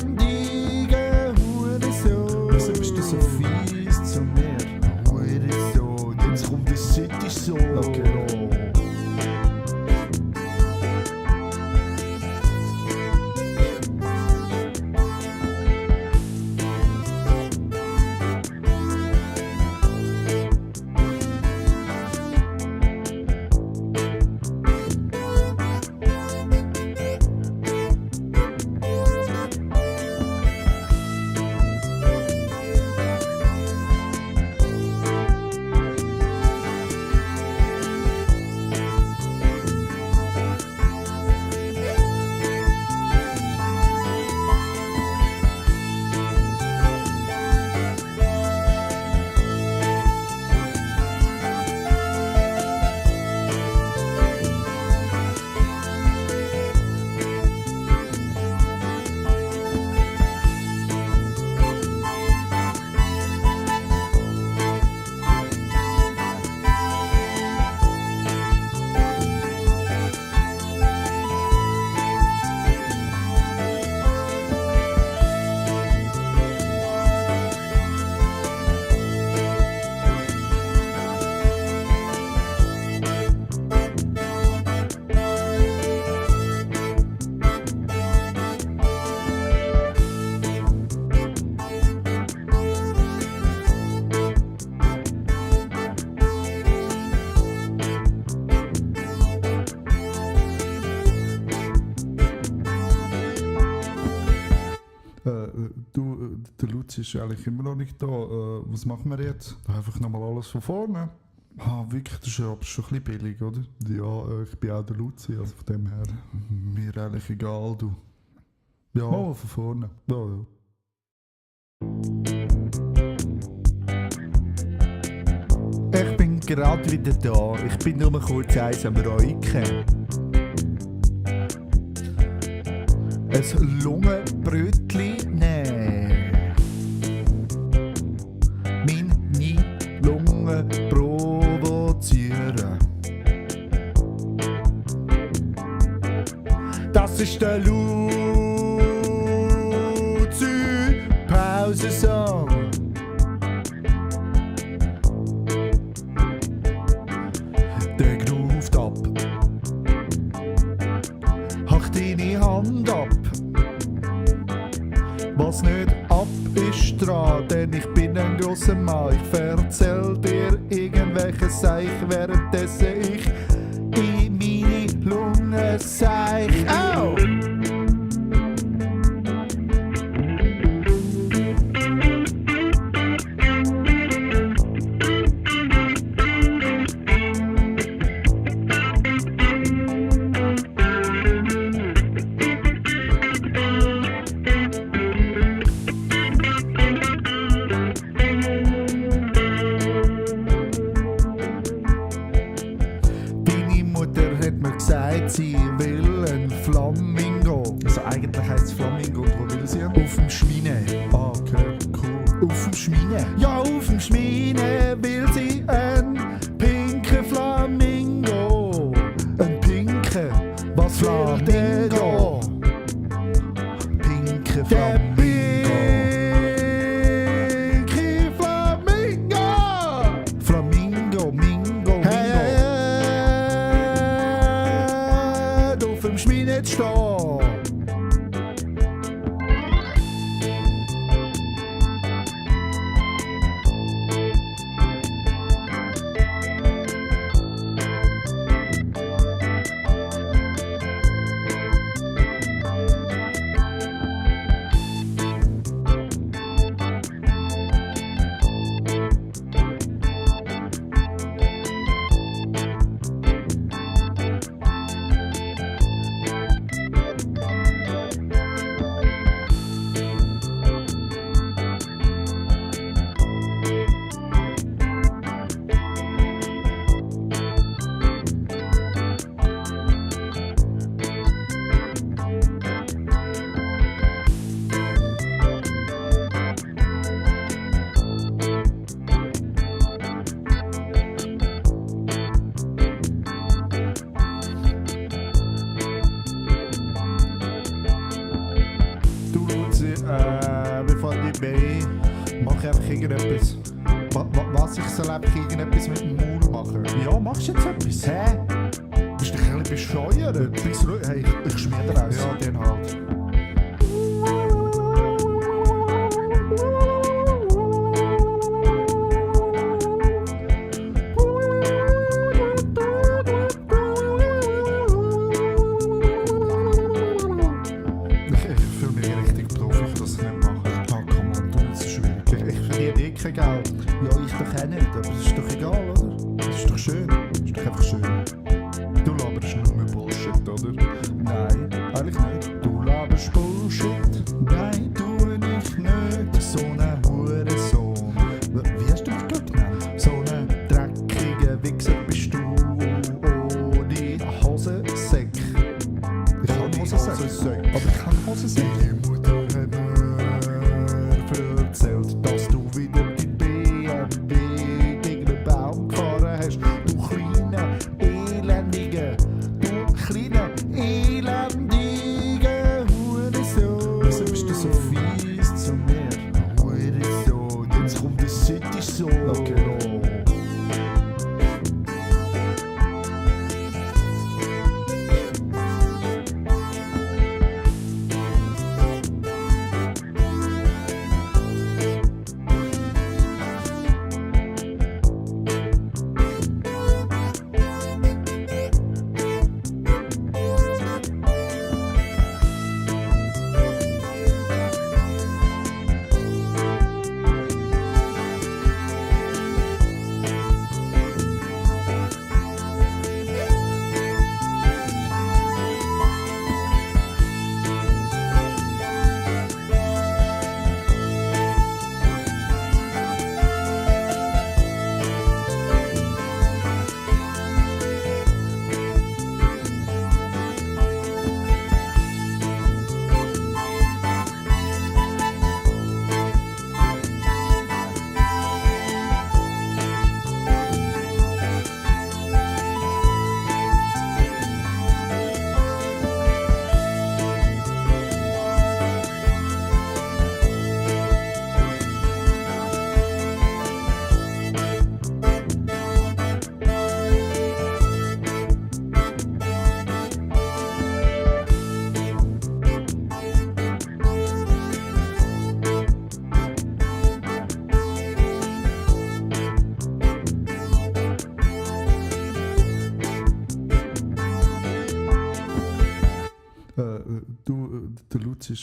S2: Der Luzi ist eigentlich immer noch nicht da. Was machen wir jetzt? Einfach nochmal alles von vorne. Wirklich, das ist aber schon ein bisschen billig, oder? Ja, ich bin auch der Luzi, also von dem her. Mir eigentlich egal, du. Ja, von vorne. Ja. Ich bin gerade wieder da. Ich bin nur kurz eins am Räuchen. Ein Lungenbrötli nehmen. Meine Lunge provozieren. Das ist der Luzi-Pause-Song. Der groovt ab. Hach deine Hand ab. Was nicht ab ist dran, denn ich bin ein grosser Mann. Ich erzähl dir irgendwelche Seich, währenddessen ich in meine Lunge seich. Au! Deine Mutter hat mir gesagt, sie will ein Flamingo. Also eigentlich heisst es Flamingo, und wo will sie? Auf dem Schmine. Okay, cool. Auf dem Schmine? Ja, auf dem Schmine will sie ein pinken Flamingo. Ein pinken? Was fliegt denn da? Pinke Flamingo. Pinke Flamingo! Flamingo, Mingo, Mingo. Auf dem Schmine zu stehen. Du Luzi, bevor ich bin, mach ich einfach irgendetwas. Was ich soll einfach irgendetwas mit dem Maul machen? Ja, machst du jetzt etwas? Hä? Bist du ein bisschen bescheuert? Bist du, hey, ich schmier dir aus. Ja, den halt. Ich fühle mich richtig Profi, ich kann das nicht machen. Ah, komm on, du, das ist schwierig. Ich verdiene kein Geld. Ja, ich doch auch nicht, aber das ist doch egal, oder? Das ist doch schön. Das ist doch einfach schön. Du laberst nur Bullshit, oder? Nein, eigentlich nicht. Du laberst Bullshit. Nein, tu ich nicht. So ein Hurensohn. Wie hast du mich gerade genannt? So ein dreckiger Wichser bist du. Ohne Hosensäck. Ich habe Hosensäck. Aber ich habe Hosensäck. Deine Mutter hat mir erzählt, dass du wieder die BMW gegen den Baum gefahren hast. Du kleiner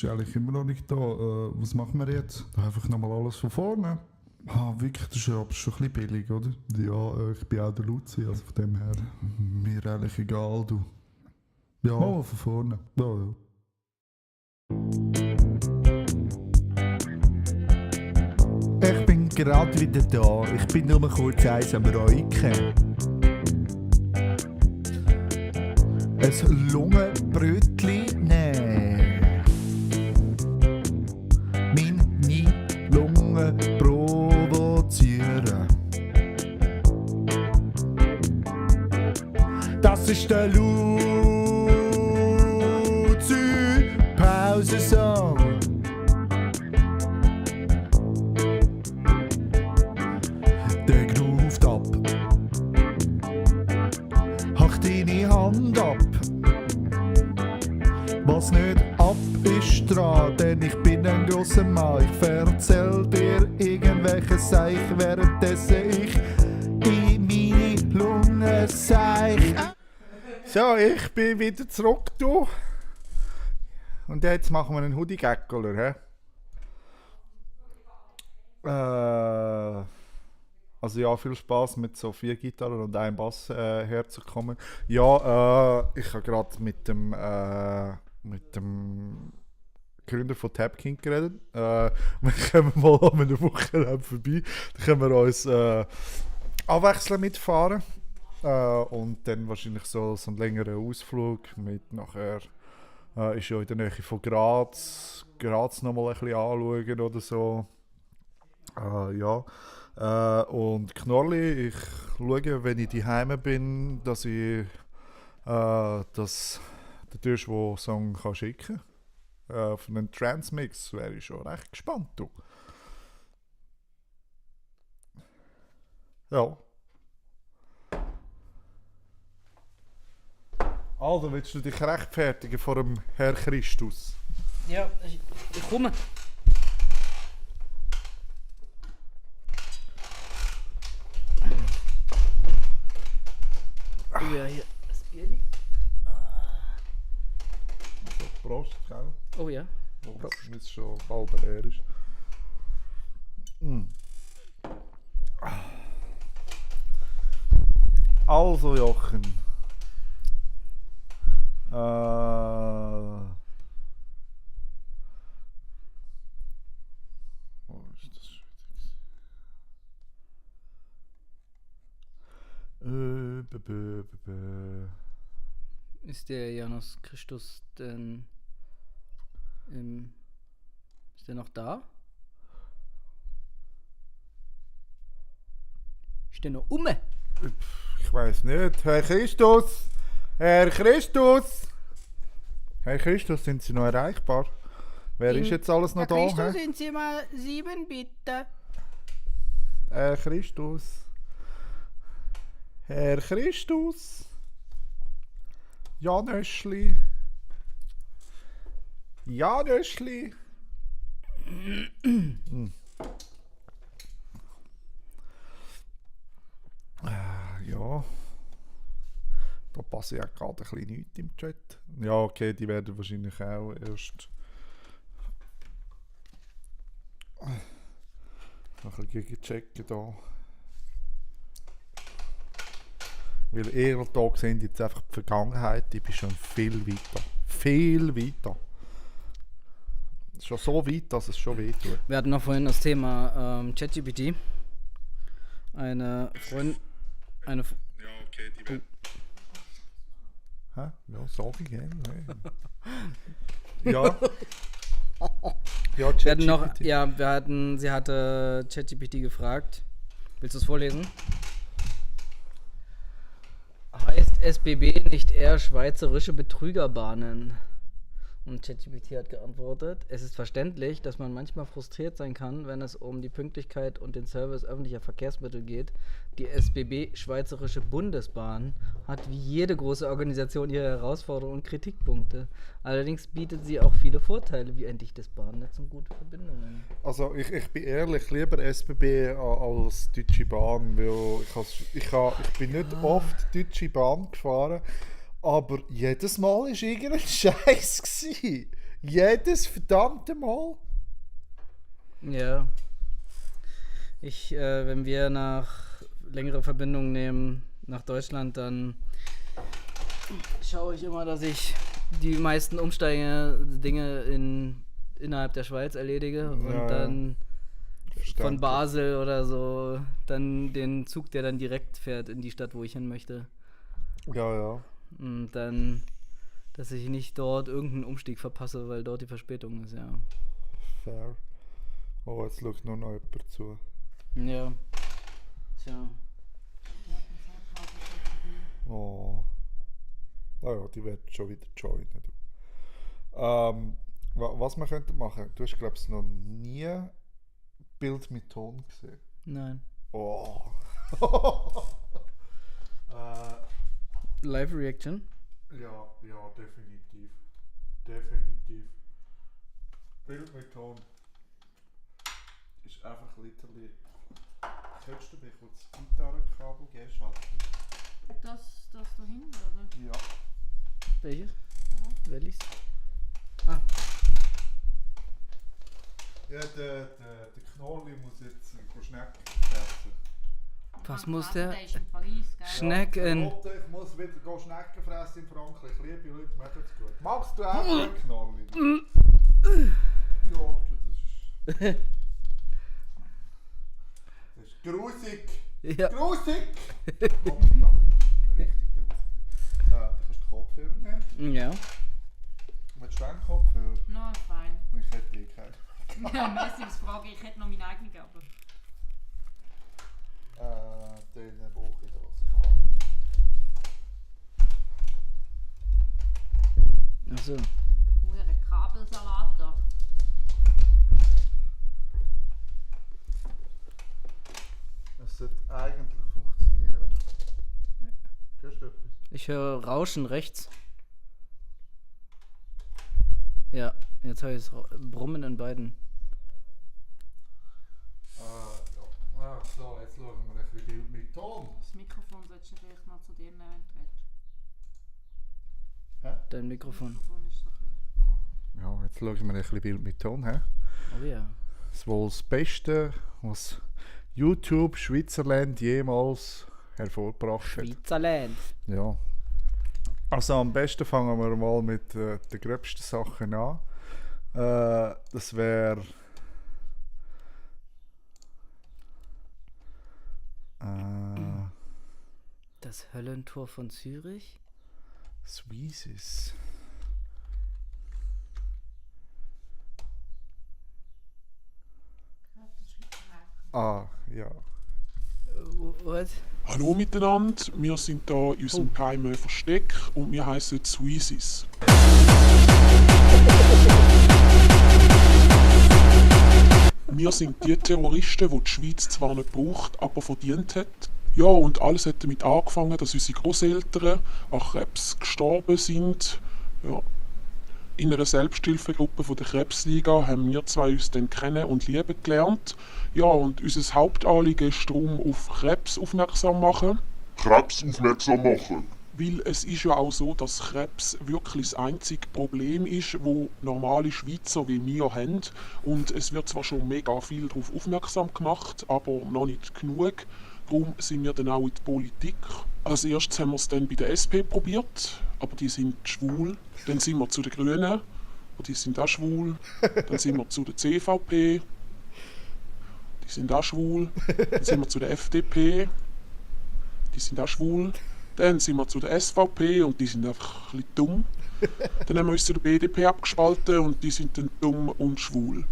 S2: ist eigentlich immer noch nicht da. Was machen wir jetzt? Einfach nochmal alles von vorne. Wirklich, das ist aber schon ein bisschen billig, oder? Ja, ich bin auch der Luzi, also von dem her. Mir eigentlich egal, du. Ja, von vorne. Ja. Ich bin gerade wieder da. Ich bin nur mal kurz eins am Räuchen. Ein Lungenbrötli nehmen. Meine Lunge provozieren. Das ist der Luzi Pausensong. Der groovt ab. Hach deine Hand ab. Was nicht ab ist dran, denn ich bin ein grosser Mann. Ich erzähl dir irgendwelche Seich, währenddessen ich in meine Lunge seich.
S1: So, ich bin wieder zurück, du. Und jetzt machen wir einen Hoodie-Gaggoler, hä? Also ja, viel Spaß mit so 4 Gitarren und einem Bass herzukommen. Ja, ich habe gerade mit dem Gründer von Tap King geredet. Wir kommen mal an einer Woche vorbei. Dann können wir uns abwechselnd mitfahren. Und dann wahrscheinlich so einen längeren Ausflug mit nachher ist ja in der Nähe von Graz nochmal ein bisschen anschauen oder so. Ja. Und Knorli, ich schaue, wenn ich daheim bin, dass ich den Türschwo-Song schicken kann. Von einem Transmix wäre ich schon recht gespannt. Du. Ja. Also, willst du dich rechtfertigen vor dem Herr Christus?
S5: Ja, ich komme. Oh ja, hier das Bierli.
S1: So, Prost, gell?
S5: Oh ja.
S1: Prost. Wenn es schon halb leer ist. Also, Jochen. Wo ist das schon wieder?
S5: Ist der Janus Christus denn ist der noch da? Ist der noch
S1: Ich weiß nicht. Herr Christus! Herr Christus! Herr Christus, sind Sie noch erreichbar? Wer ist jetzt alles noch da?
S5: Herr Christus, sind Sie mal 7, bitte.
S1: Herr Christus. Herr Christus. Janöschli. Janöschli. Ja. Da passe ja gerade ein bisschen nichts im Chat. Ja, okay, die werden wahrscheinlich auch erst noch ein bisschen gegenchecken da. Weil Ehrentag sind jetzt einfach die Vergangenheit, ich bin schon viel weiter. Viel weiter. Schon so weit, dass es schon wehtut.
S5: Wir hatten noch vorhin das Thema ChatGPT. Eine Freundin.
S6: Ja, okay, die werden.
S1: Hä? Ja, sag ich gerne. Ja. Ja,
S5: Wir hatten noch, ja, sie hatte ChatGPT gefragt. Willst du es vorlesen? Heißt SBB nicht eher Schweizerische Betrügerbahnen? Und ChatGPT hat geantwortet: Es ist verständlich, dass man manchmal frustriert sein kann, wenn es um die Pünktlichkeit und den Service öffentlicher Verkehrsmittel geht. Die SBB, Schweizerische Bundesbahn, hat wie jede große Organisation ihre Herausforderungen und Kritikpunkte. Allerdings bietet sie auch viele Vorteile, wie ein dichtes Bahnnetz und gute Verbindungen.
S1: Also ich bin ehrlich, lieber SBB als Deutsche Bahn, weil ich bin nicht oft Deutsche Bahn gefahren, aber jedes Mal war irgendein Scheiß. Jedes verdammte Mal.
S5: Ja. Wenn wir nach längere Verbindungen nehmen nach Deutschland, dann schaue ich immer, dass ich die meisten Umsteige-Dinge innerhalb der Schweiz erledige und dann von Basel oder so dann den Zug, der dann direkt fährt in die Stadt, wo ich hin möchte.
S1: Ja.
S5: Und dann, dass ich nicht dort irgendeinen Umstieg verpasse, weil dort die Verspätung ist, ja.
S1: Fair. Oh, jetzt schaut nur noch jemand zu.
S5: Ja. Tja.
S1: Oh. Naja, die werden schon wieder joinen. Du. Was wir könnten machen? Du hast, glaube ich, noch nie Bild mit Ton gesehen.
S5: Nein.
S1: Oh.
S5: Live-Reaction?
S1: Ja, definitiv. Bild mit Ton ist einfach literally. Könntest du mir kurz das Gitarrenkabel geben, Schatz?
S4: Das da hinten, oder?
S1: Ja.
S5: Welches?
S4: Ja.
S5: Welches?
S1: Ja, der Knorli muss jetzt Schnecken fressen.
S5: Was muss der?
S4: Der ist in Paris, gell?
S5: Schnecken.
S1: Ich muss wieder Schnecken fressen in Frankreich. Liebe Leute, macht es gut. Magst du auch den Knorli? Ja, das ist grusig.
S5: Ja.
S1: Grusig! Richtig grusig. Du kannst den Kopfhörer nehmen.
S5: Ja.
S1: Willst du einen Kopfhörer?
S4: No, fein.
S1: Ich hätte die keinen.
S4: Ja, merci fürs Fragen. Ich hätte noch meine eigene, aber...
S1: Dann brauche ich das.
S5: Achso.
S4: Nur ein Kabelsalat da.
S1: Es sollte eigentlich funktionieren. Hörst du etwas?
S5: Ich höre Rauschen rechts. Ja, jetzt höre ich das Brummen in beiden.
S1: Ja. So, jetzt schauen wir ein bisschen Bild mit Ton.
S4: Das Mikrofon solltest du vielleicht noch zu dir nehmen.
S5: Dein Mikrofon.
S4: Das Mikrofon ist so ein bisschen...
S1: Ja, jetzt schauen wir ein bisschen Bild mit Ton. He?
S5: Oh ja.
S1: Das ist wohl das Beste, was YouTube Schweizerland jemals hervorgebracht hat.
S5: Schweizerland.
S1: Ja. Also am besten fangen wir mal mit den gröbsten Sachen an. Das wäre
S5: Das Höllentor von Zürich?
S1: Sweezes. Ah, ja.
S5: Was?
S10: Hallo miteinander, wir sind hier in unserem geheimen Versteck und wir heißen Sweezes. Wir sind die Terroristen, die die Schweiz zwar nicht braucht, aber verdient hat. Ja, und alles hat damit angefangen, dass unsere Großeltern an Krebs gestorben sind. Ja. In einer Selbsthilfegruppe von der Krebsliga haben wir zwei uns dann kennen und lieben gelernt. Ja, und unser Hauptanliegen ist darum, auf Krebs aufmerksam machen.
S11: Krebs aufmerksam machen.
S10: Weil es ist ja auch so, dass Krebs wirklich das einzige Problem ist, wo normale Schweizer wie wir haben. Und es wird zwar schon mega viel darauf aufmerksam gemacht, aber noch nicht genug. Darum sind wir dann auch in die Politik. Als erstes haben wir es dann bei der SP probiert, aber die sind schwul. Dann sind wir zu den Grünen, und die sind auch schwul. Dann sind wir zu der CVP, die sind auch schwul. Dann sind wir zu der FDP, die sind auch schwul. Dann sind wir zu der SVP und die sind einfach ein bisschen dumm. Dann haben wir uns zu der BDP abgespalten und die sind dann dumm und schwul.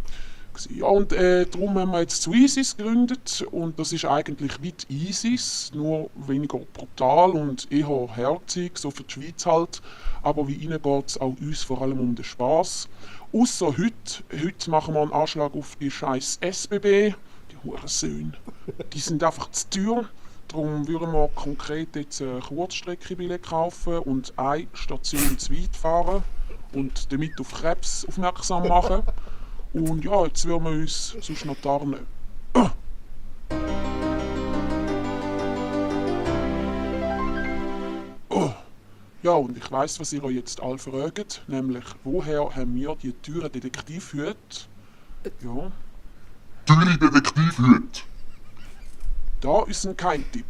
S10: Ja, und darum haben wir jetzt Sweezes gegründet und das ist eigentlich wie die ISIS, nur weniger brutal und eher herzig, so für die Schweiz halt. Aber wie ihnen geht es auch uns vor allem um den Spass. Ausser heute machen wir einen Anschlag auf die scheiß SBB, die Hurensöhne. Die sind einfach zu teuer. Darum würden wir konkret jetzt ein Kurzstreckenbillett kaufen und eine Station zu weit fahren und damit auf Krebs aufmerksam machen. Und ja, jetzt würden wir uns sonst noch tarnen. Ja, und ich weiss, was ihr euch jetzt alle fragt, nämlich, woher haben wir die teuren Detektivhüte? Ja.
S11: Teure Detektivhüte.
S10: Da ist ein Keimtipp.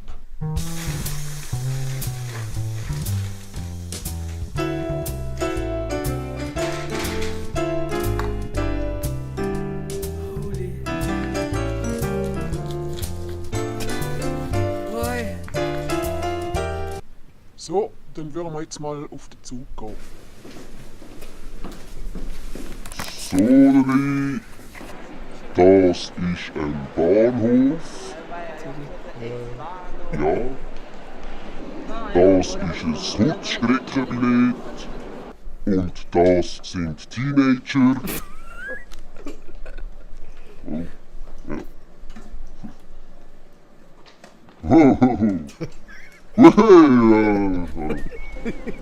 S10: So, dann würden wir jetzt mal auf den Zug gehen.
S11: Sorry. Das ist ein Bahnhof. Ja. Das ist ein Kurzstreckenbillett. Und das sind Teenager. Oh, ja.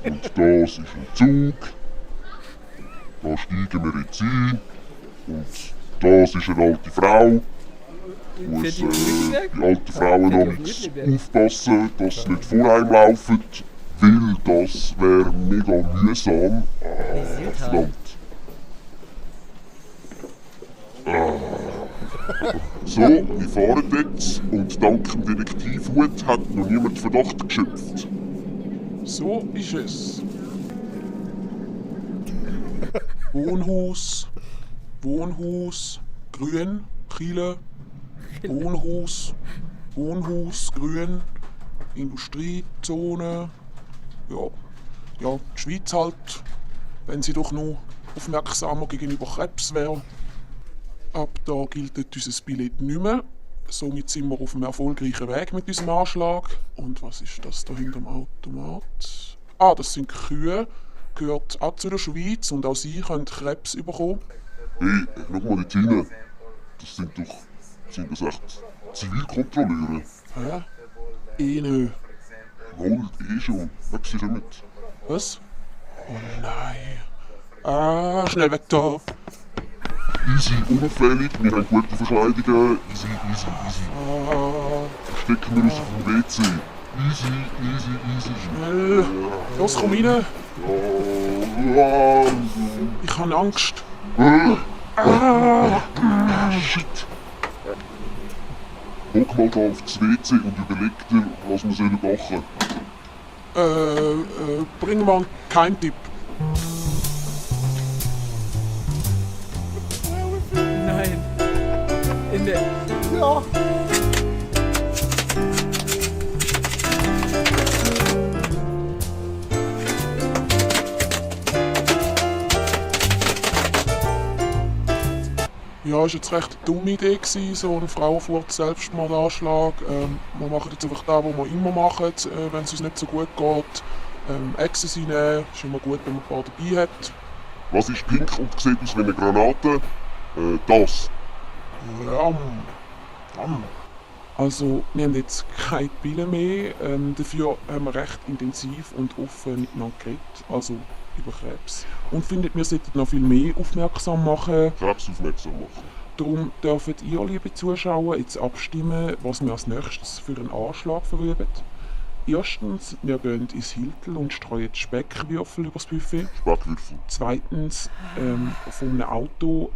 S11: Und das ist ein Zug. Da steigen wir jetzt ein. Und das ist eine alte Frau. Muss die alten Frauen noch aufpassen, dass sie nicht vorheimlaufen, weil das wäre mega mühsam. Verdammt. So, wir fahren jetzt und dank dem Detektivhut hat noch niemand Verdacht geschöpft.
S10: So ist es. Wohnhaus, grün, Chile, Wohnhaus, grün, Industriezone. Ja, die Schweiz halt, wenn sie doch noch aufmerksamer gegenüber Krebs wäre. Ab da gilt unser Billett nicht mehr. Somit sind wir auf einem erfolgreichen Weg mit unserem Anschlag. Und was ist das da hinter dem Automat? Ah, das sind Kühe. Gehört auch zu der Schweiz und auch sie können Krebs bekommen.
S11: Hey, schau mal dort hinein. Sind das echt Zivilkontrolleure?
S10: Hä? Nö.
S11: Wohl, schon. Weg sie damit.
S10: Was? Oh nein. Ah, schnell weg da.
S11: Easy, unauffällig, wir haben gute Verkleidungen. Easy. Stecken wir uns auf dem WC. Easy.
S10: Schnell. Los, komm rein. Ich habe Angst.
S11: Shit. Hock mal da auf das WC und überleg dir, was wir machen sollen.
S10: Bring mal einen Keimtipp.
S5: Nein. In der.
S1: Ja.
S10: Ja, es war jetzt recht eine dumme Idee, so ein Frauenfurt-Selbstmordanschlag. Wir machen jetzt einfach das, was wir immer machen, wenn es uns nicht so gut geht. Ecstasy nehmen, ist immer gut, wenn man ein paar dabei hat.
S11: Was ist pink und sieht aus wie eine Granate? Das.
S10: Also, wir haben jetzt keine Pille mehr. Dafür haben wir recht intensiv und offen miteinander geredet. Also über Krebs. Und findet, wir sollten noch viel mehr aufmerksam machen.
S11: Krebs aufmerksam machen.
S10: Darum dürft ihr, liebe Zuschauer, jetzt abstimmen, was wir als nächstes für einen Anschlag verüben. Erstens, wir gehen ins Hiltel und streuen Speckwürfel übers Buffet.
S11: Speckwürfel.
S10: Zweitens, von einem Auto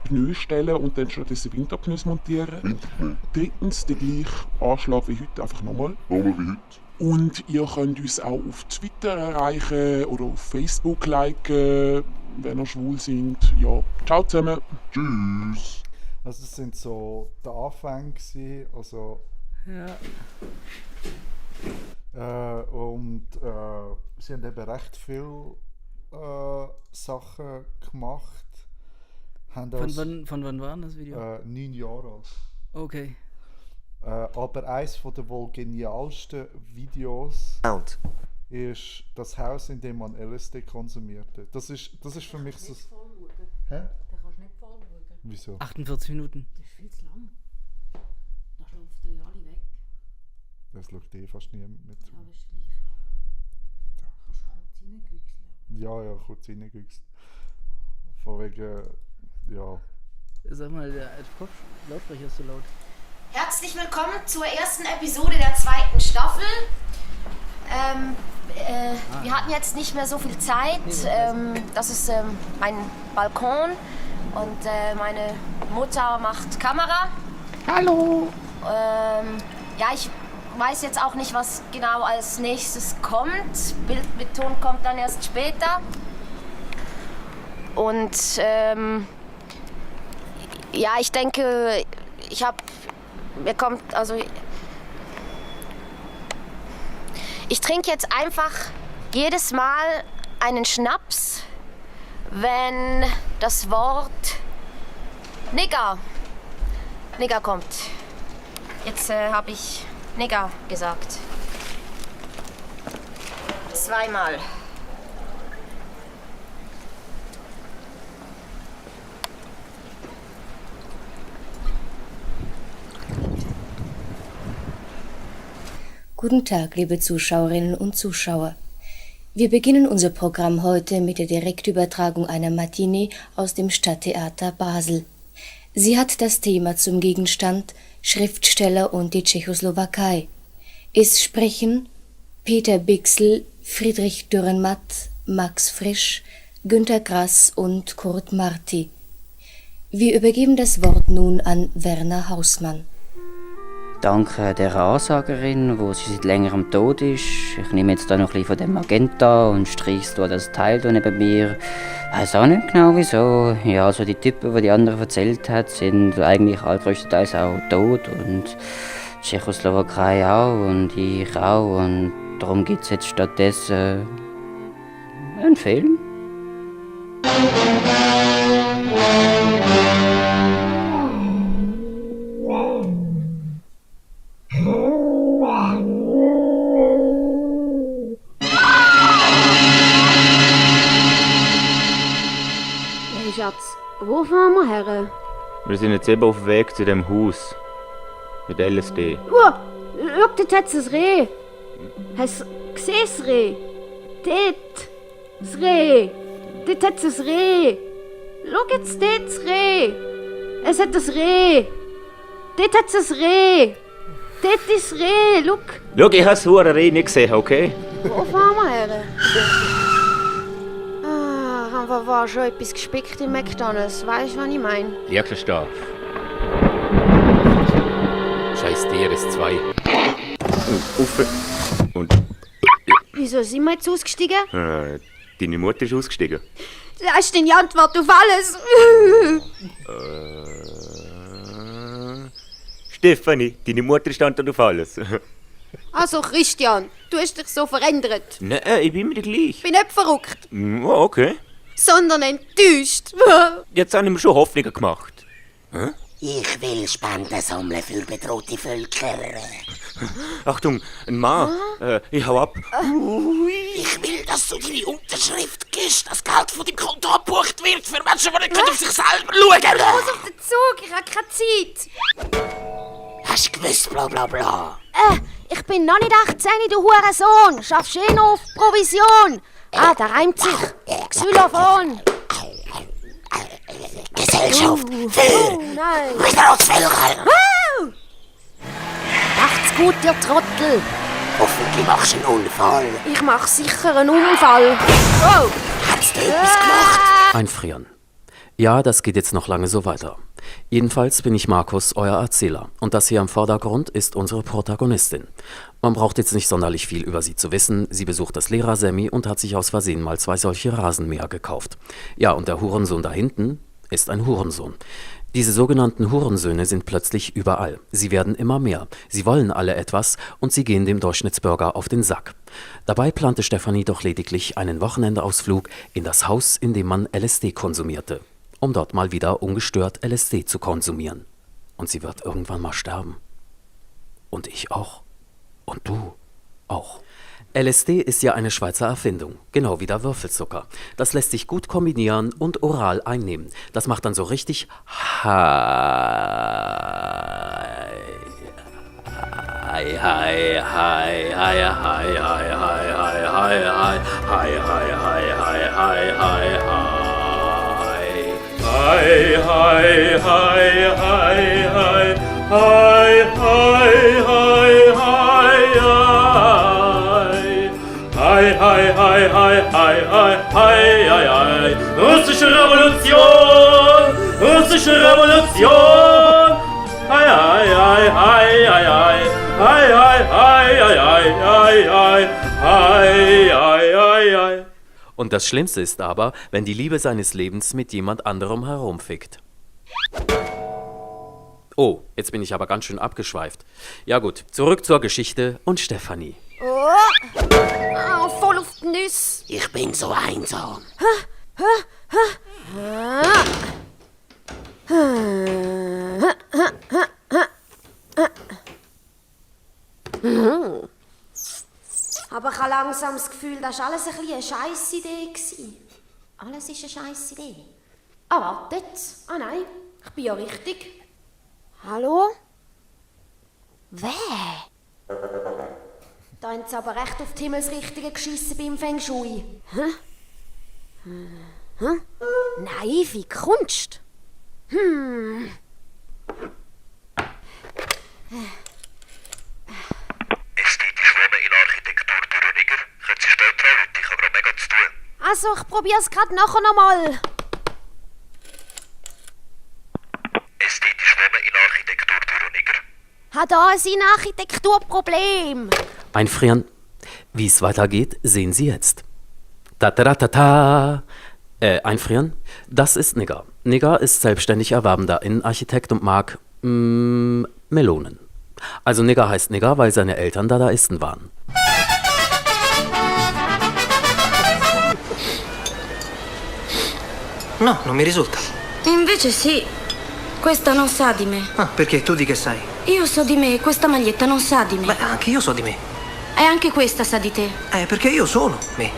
S10: Pneu stellen und dann stattdessen Winterpneu montieren.
S11: Winterpneu.
S10: Drittens, den gleichen Anschlag wie heute, einfach nochmal.
S11: Nochmal wie heute.
S10: Und ihr könnt uns auch auf Twitter erreichen oder auf Facebook liken, wenn ihr schwul seid. Ja, ciao zusammen.
S11: Tschüss.
S1: Also das sind so die Anfänge gewesen, also sie haben eben recht viele Sachen gemacht.
S5: Von wann war das Video?
S1: 9 Jahre alt.
S5: Okay.
S1: Aber eines der wohl genialsten Videos ist das Haus, in dem man LSD konsumierte. Das ist für mich so. Hä?
S4: Da kannst du nicht voll schauen.
S1: Wieso?
S5: 48 Minuten.
S4: Das ist viel zu lang. Da schlafen ja alle weg.
S1: Das schaut fast niemand mit.
S4: Ja, das ist gleich lang. Da kannst du kurz reingüchseln.
S1: Ja, kurz reingüchselt. Von wegen, ja.
S5: Sag mal, der Lautsprecher ist so laut.
S12: Herzlich willkommen zur ersten Episode der 2. Staffel. Wir hatten jetzt nicht mehr so viel Zeit. Das ist mein Balkon und meine Mutter macht Kamera.
S13: Hallo.
S12: Ja, ich weiß jetzt auch nicht, was genau als nächstes kommt. Bild mit Ton kommt dann erst später. Und ja, ich denke, ich trinke jetzt einfach jedes Mal einen Schnaps, wenn das Wort Nigger kommt. Jetzt habe ich Nigger gesagt. 2-mal.
S14: Guten Tag, liebe Zuschauerinnen und Zuschauer. Wir beginnen unser Programm heute mit der Direktübertragung einer Matinee aus dem Stadttheater Basel. Sie hat das Thema zum Gegenstand Schriftsteller und die Tschechoslowakei. Es sprechen Peter Bixel, Friedrich Dürrenmatt, Max Frisch, Günter Grass und Kurt Marti. Wir übergeben das Wort nun an Werner Hausmann.
S15: Danke der Ansagerin, wo sie seit längerem tot ist. Ich nehme jetzt da noch ein bisschen von dem Magenta und streich's da das Teil da neben mir. Ich weiß auch nicht genau wieso. Ja, also die Typen, die die anderen erzählt hat, sind eigentlich größtenteils auch tot und die Tschechoslowakei auch und ich auch. Und darum gibt es jetzt stattdessen einen Film.
S16: Hey Schatz, wo fahren wir her?
S17: Wir sind jetzt eben auf dem Weg zu dem Haus. Mit LSD.
S16: Schau, dort hat es ein Reh. Hast du gesehen, das Reh? Dort, das Reh. Dort hat es ein Reh. Schau jetzt dort, das Reh. Es hat ein Reh. Dort hat es ein Reh. Dort ist das Reh, schau.
S17: Schau, ich habe das Reh nicht gesehen, okay?
S16: Wo fahren wir her? Da war schon etwas gespickt im McDonalds. Weißt du, was ich meine?
S17: Ja, Christoph. Scheiß DRS2. Und
S16: Wieso sind wir jetzt ausgestiegen?
S17: deine Mutter ist ausgestiegen.
S16: Das ist deine Antwort auf alles.
S17: Stefanie, deine Mutter ist Antwort auf alles.
S16: Also Christian, du hast dich so verändert.
S17: Nein, ich bin immer gleich.
S16: Ich bin nicht verrückt,
S17: Oh, okay.
S16: sondern enttäuscht.
S17: Jetzt habe ich mir schon Hoffnungen gemacht. Hä?
S18: Ich will Spenden sammeln für bedrohte Völker.
S17: Achtung, ein Mann. Ich hau ab.
S18: Ich will, dass du deine Unterschrift gibst, dass Geld von deinem Konto abgebucht wird für Menschen, die nicht auf sich selber schauen können.
S16: Ich muss auf den Zug, ich habe keine Zeit.
S18: Hast du gewusst, bla bla bla?
S16: Ich bin noch nicht 18, du Hurensohn. Schaffst eh noch auf Provision. Der reimt sich. Xylophon.
S18: Gesellschaft für
S16: Nein.
S18: Bedrohungsvölker.
S16: Macht's gut, ihr Trottel.
S18: Hoffentlich machst du einen Unfall.
S16: Ich mach sicher einen Unfall. Oh.
S18: Hast du etwas gemacht?
S19: Einfrieren. Ja, das geht jetzt noch lange so weiter. Jedenfalls bin ich Markus, euer Erzähler. Und das hier im Vordergrund ist unsere Protagonistin. Man braucht jetzt nicht sonderlich viel über sie zu wissen. Sie besucht das Lehrersemi und hat sich aus Versehen mal 2 solche Rasenmäher gekauft. Ja, und der Hurensohn da hinten ist ein Hurensohn. Diese sogenannten Hurensöhne sind plötzlich überall. Sie werden immer mehr. Sie wollen alle etwas und sie gehen dem Durchschnittsbürger auf den Sack. Dabei plante Stefanie doch lediglich einen Wochenendausflug in das Haus, in dem man LSD konsumierte, um dort mal wieder ungestört LSD zu konsumieren. Und sie wird irgendwann mal sterben. Und ich auch. Und du auch. LSD ist ja eine Schweizer Erfindung, genau wie der Würfelzucker. Das lässt sich gut kombinieren und oral einnehmen. Das macht dann so richtig
S13: Russische Revolution! Russische Revolution! Hei, hei, hei, hei, hei, hei, hei, hei, hei, hei, hei, hei, hei, hei.
S19: Und das Schlimmste ist aber, wenn die Liebe seines Lebens mit jemand anderem herumfickt. Oh, jetzt bin ich aber ganz schön abgeschweift. Ja gut, zurück zur Geschichte und Stefanie.
S16: Oh, voll auf die Nüsse.
S18: Ich bin so einsam.
S12: Aber ich habe langsam das Gefühl, das war alles ein bisschen eine Scheissidee gewesen. Alles ist eine Scheissidee. Ah, wartet. Ah nein, ich bin ja richtig. Hallo? Wer? Da haben sie aber recht auf die Himmelsrichtungen geschissen beim Feng Shui. Naive Kunst.
S20: Ästhetisch wohnen in Architektur Thüringer. Können Sie später anrufen? Ich habe gerade mega zu tun.
S12: Also, ich probiere es gerade nachher nochmal.
S20: Ästhetisch wohnen in Architektur Thüringer.
S12: Hat da ein Architekturproblem.
S19: Einfrieren. Wie es weitergeht, sehen Sie jetzt. Ta-ta-ta-ta-ta. Einfrieren. Das ist Nigger. Nigger ist selbstständig erwerbender Innenarchitekt und mag Melonen. Also Nigger heißt Nigger, weil seine Eltern Dadaisten waren.
S21: No, non mi risulta.
S16: Invece sì. Questa non sa di me.
S21: Ah, perché tu di che sai?
S16: Io so di me, questa maglietta non sa di me.
S21: Beh, anche io so di me.
S16: E anche questa sa di te.
S21: Perché io sono me.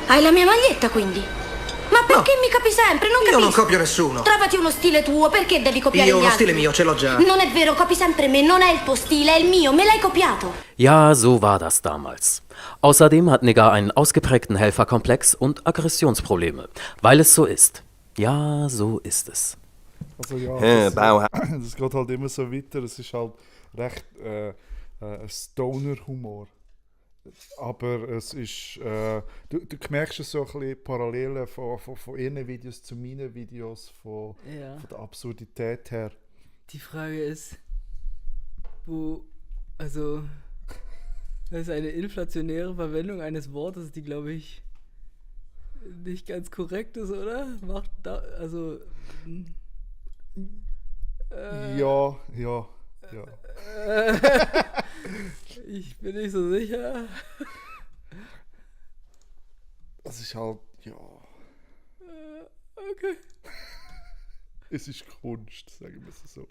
S16: Hai la mia maglietta quindi? Ma perché mi capi sempre? Non capisco.
S21: Io non copio nessuno.
S16: Trovati uno stile tuo, perché devi copiare
S21: Io
S16: gli
S21: uno
S16: altri?
S21: stile mio, ce l'ho già.
S16: Non è vero, copi sempre me, non è il tuo stile, è il mio, me l'hai copiato.
S19: Ja, so war das damals. Außerdem hat Nigger einen ausgeprägten Helferkomplex und Aggressionsprobleme, weil es so ist. Ja, so ist es.
S1: Also ja, das geht halt immer so weiter. Es ist halt recht Stoner-Humor. Aber es ist, du merkst es so ein bisschen Parallelen von ihren Videos zu meinen Videos, von der Absurdität her.
S5: Die Frage ist, das ist eine inflationäre Verwendung eines Wortes, die, glaube ich, nicht ganz korrekt ist, oder?
S1: Ja.
S5: Ich bin nicht so sicher.
S1: Das ist halt, ja.
S5: Okay.
S1: Es ist Kunst, sagen wir es so.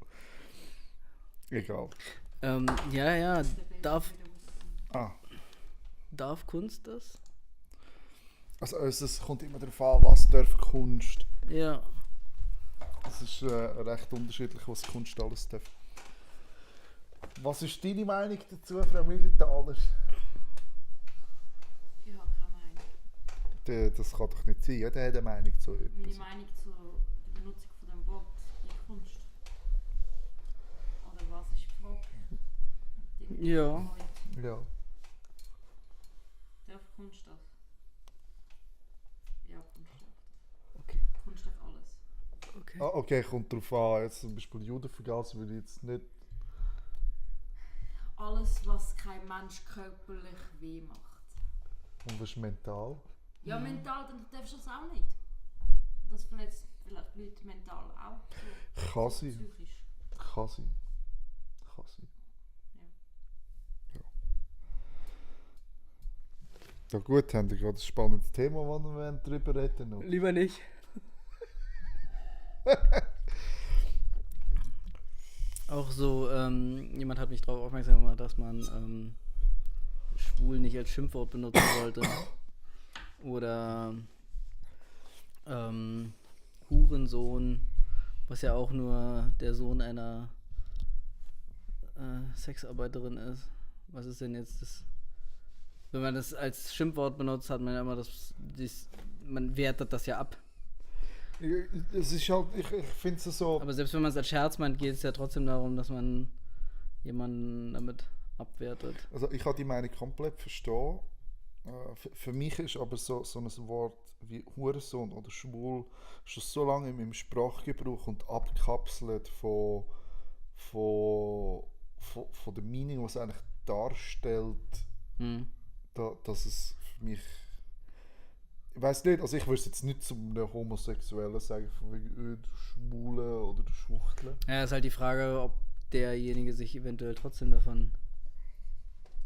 S1: Egal.
S5: Ja, darf Kunst das?
S1: Also es kommt immer darauf an, was darf Kunst.
S5: Ja.
S1: Es ist recht unterschiedlich, was Kunst alles darf. Was ist deine Meinung dazu, Frau Mühlenthaler?
S9: Ich habe keine Meinung.
S1: Das kann doch nicht sein, jeder hat eine Meinung zu etwas.
S9: Meine Meinung zur Benutzung von dem Wort in Kunst. Oder was ist die Frage?
S5: Ja.
S9: Darf Kunst das? Ja, Kunst darf das.
S5: Okay.
S9: Kunst darf alles.
S5: Okay.
S1: Okay, kommt drauf an. Jetzt zum Beispiel Judenvergaß würde ich jetzt nicht.
S9: Alles, was kein Mensch körperlich weh macht.
S1: Und was ist mental?
S9: Ja, mental, dann darfst du das auch nicht. Das verletzt vielleicht Leute mental auch. So.
S1: Kann sein.
S9: Psychisch.
S1: Kann sein. Ja gut, haben wir gerade ein spannendes Thema, wo wir darüber reden wollen.
S5: Lieber nicht. Auch so, jemand hat mich darauf aufmerksam gemacht, dass man schwul nicht als Schimpfwort benutzen sollte. Oder Hurensohn, was ja auch nur der Sohn einer Sexarbeiterin ist. Was ist denn jetzt das? Wenn man das als Schimpfwort benutzt, hat man ja immer man wertet das ja ab.
S1: Es ist halt, ich finde es so.
S5: Aber selbst wenn man es als Scherz meint, geht es ja trotzdem darum, dass man jemanden damit abwertet.
S1: Also ich kann die Meinung komplett verstehen. Für mich ist aber so ein Wort wie Hurensohn oder schwul schon so lange in meinem Sprachgebrauch und abkapselt von der Meinung, was es eigentlich darstellt, dass es für mich. Ich weiß nicht, also ich würde es jetzt nicht zum Homosexuellen sagen, von wegen der Schwule oder der Schwuchtle.
S5: Ja, ist halt die Frage, ob derjenige sich eventuell trotzdem davon.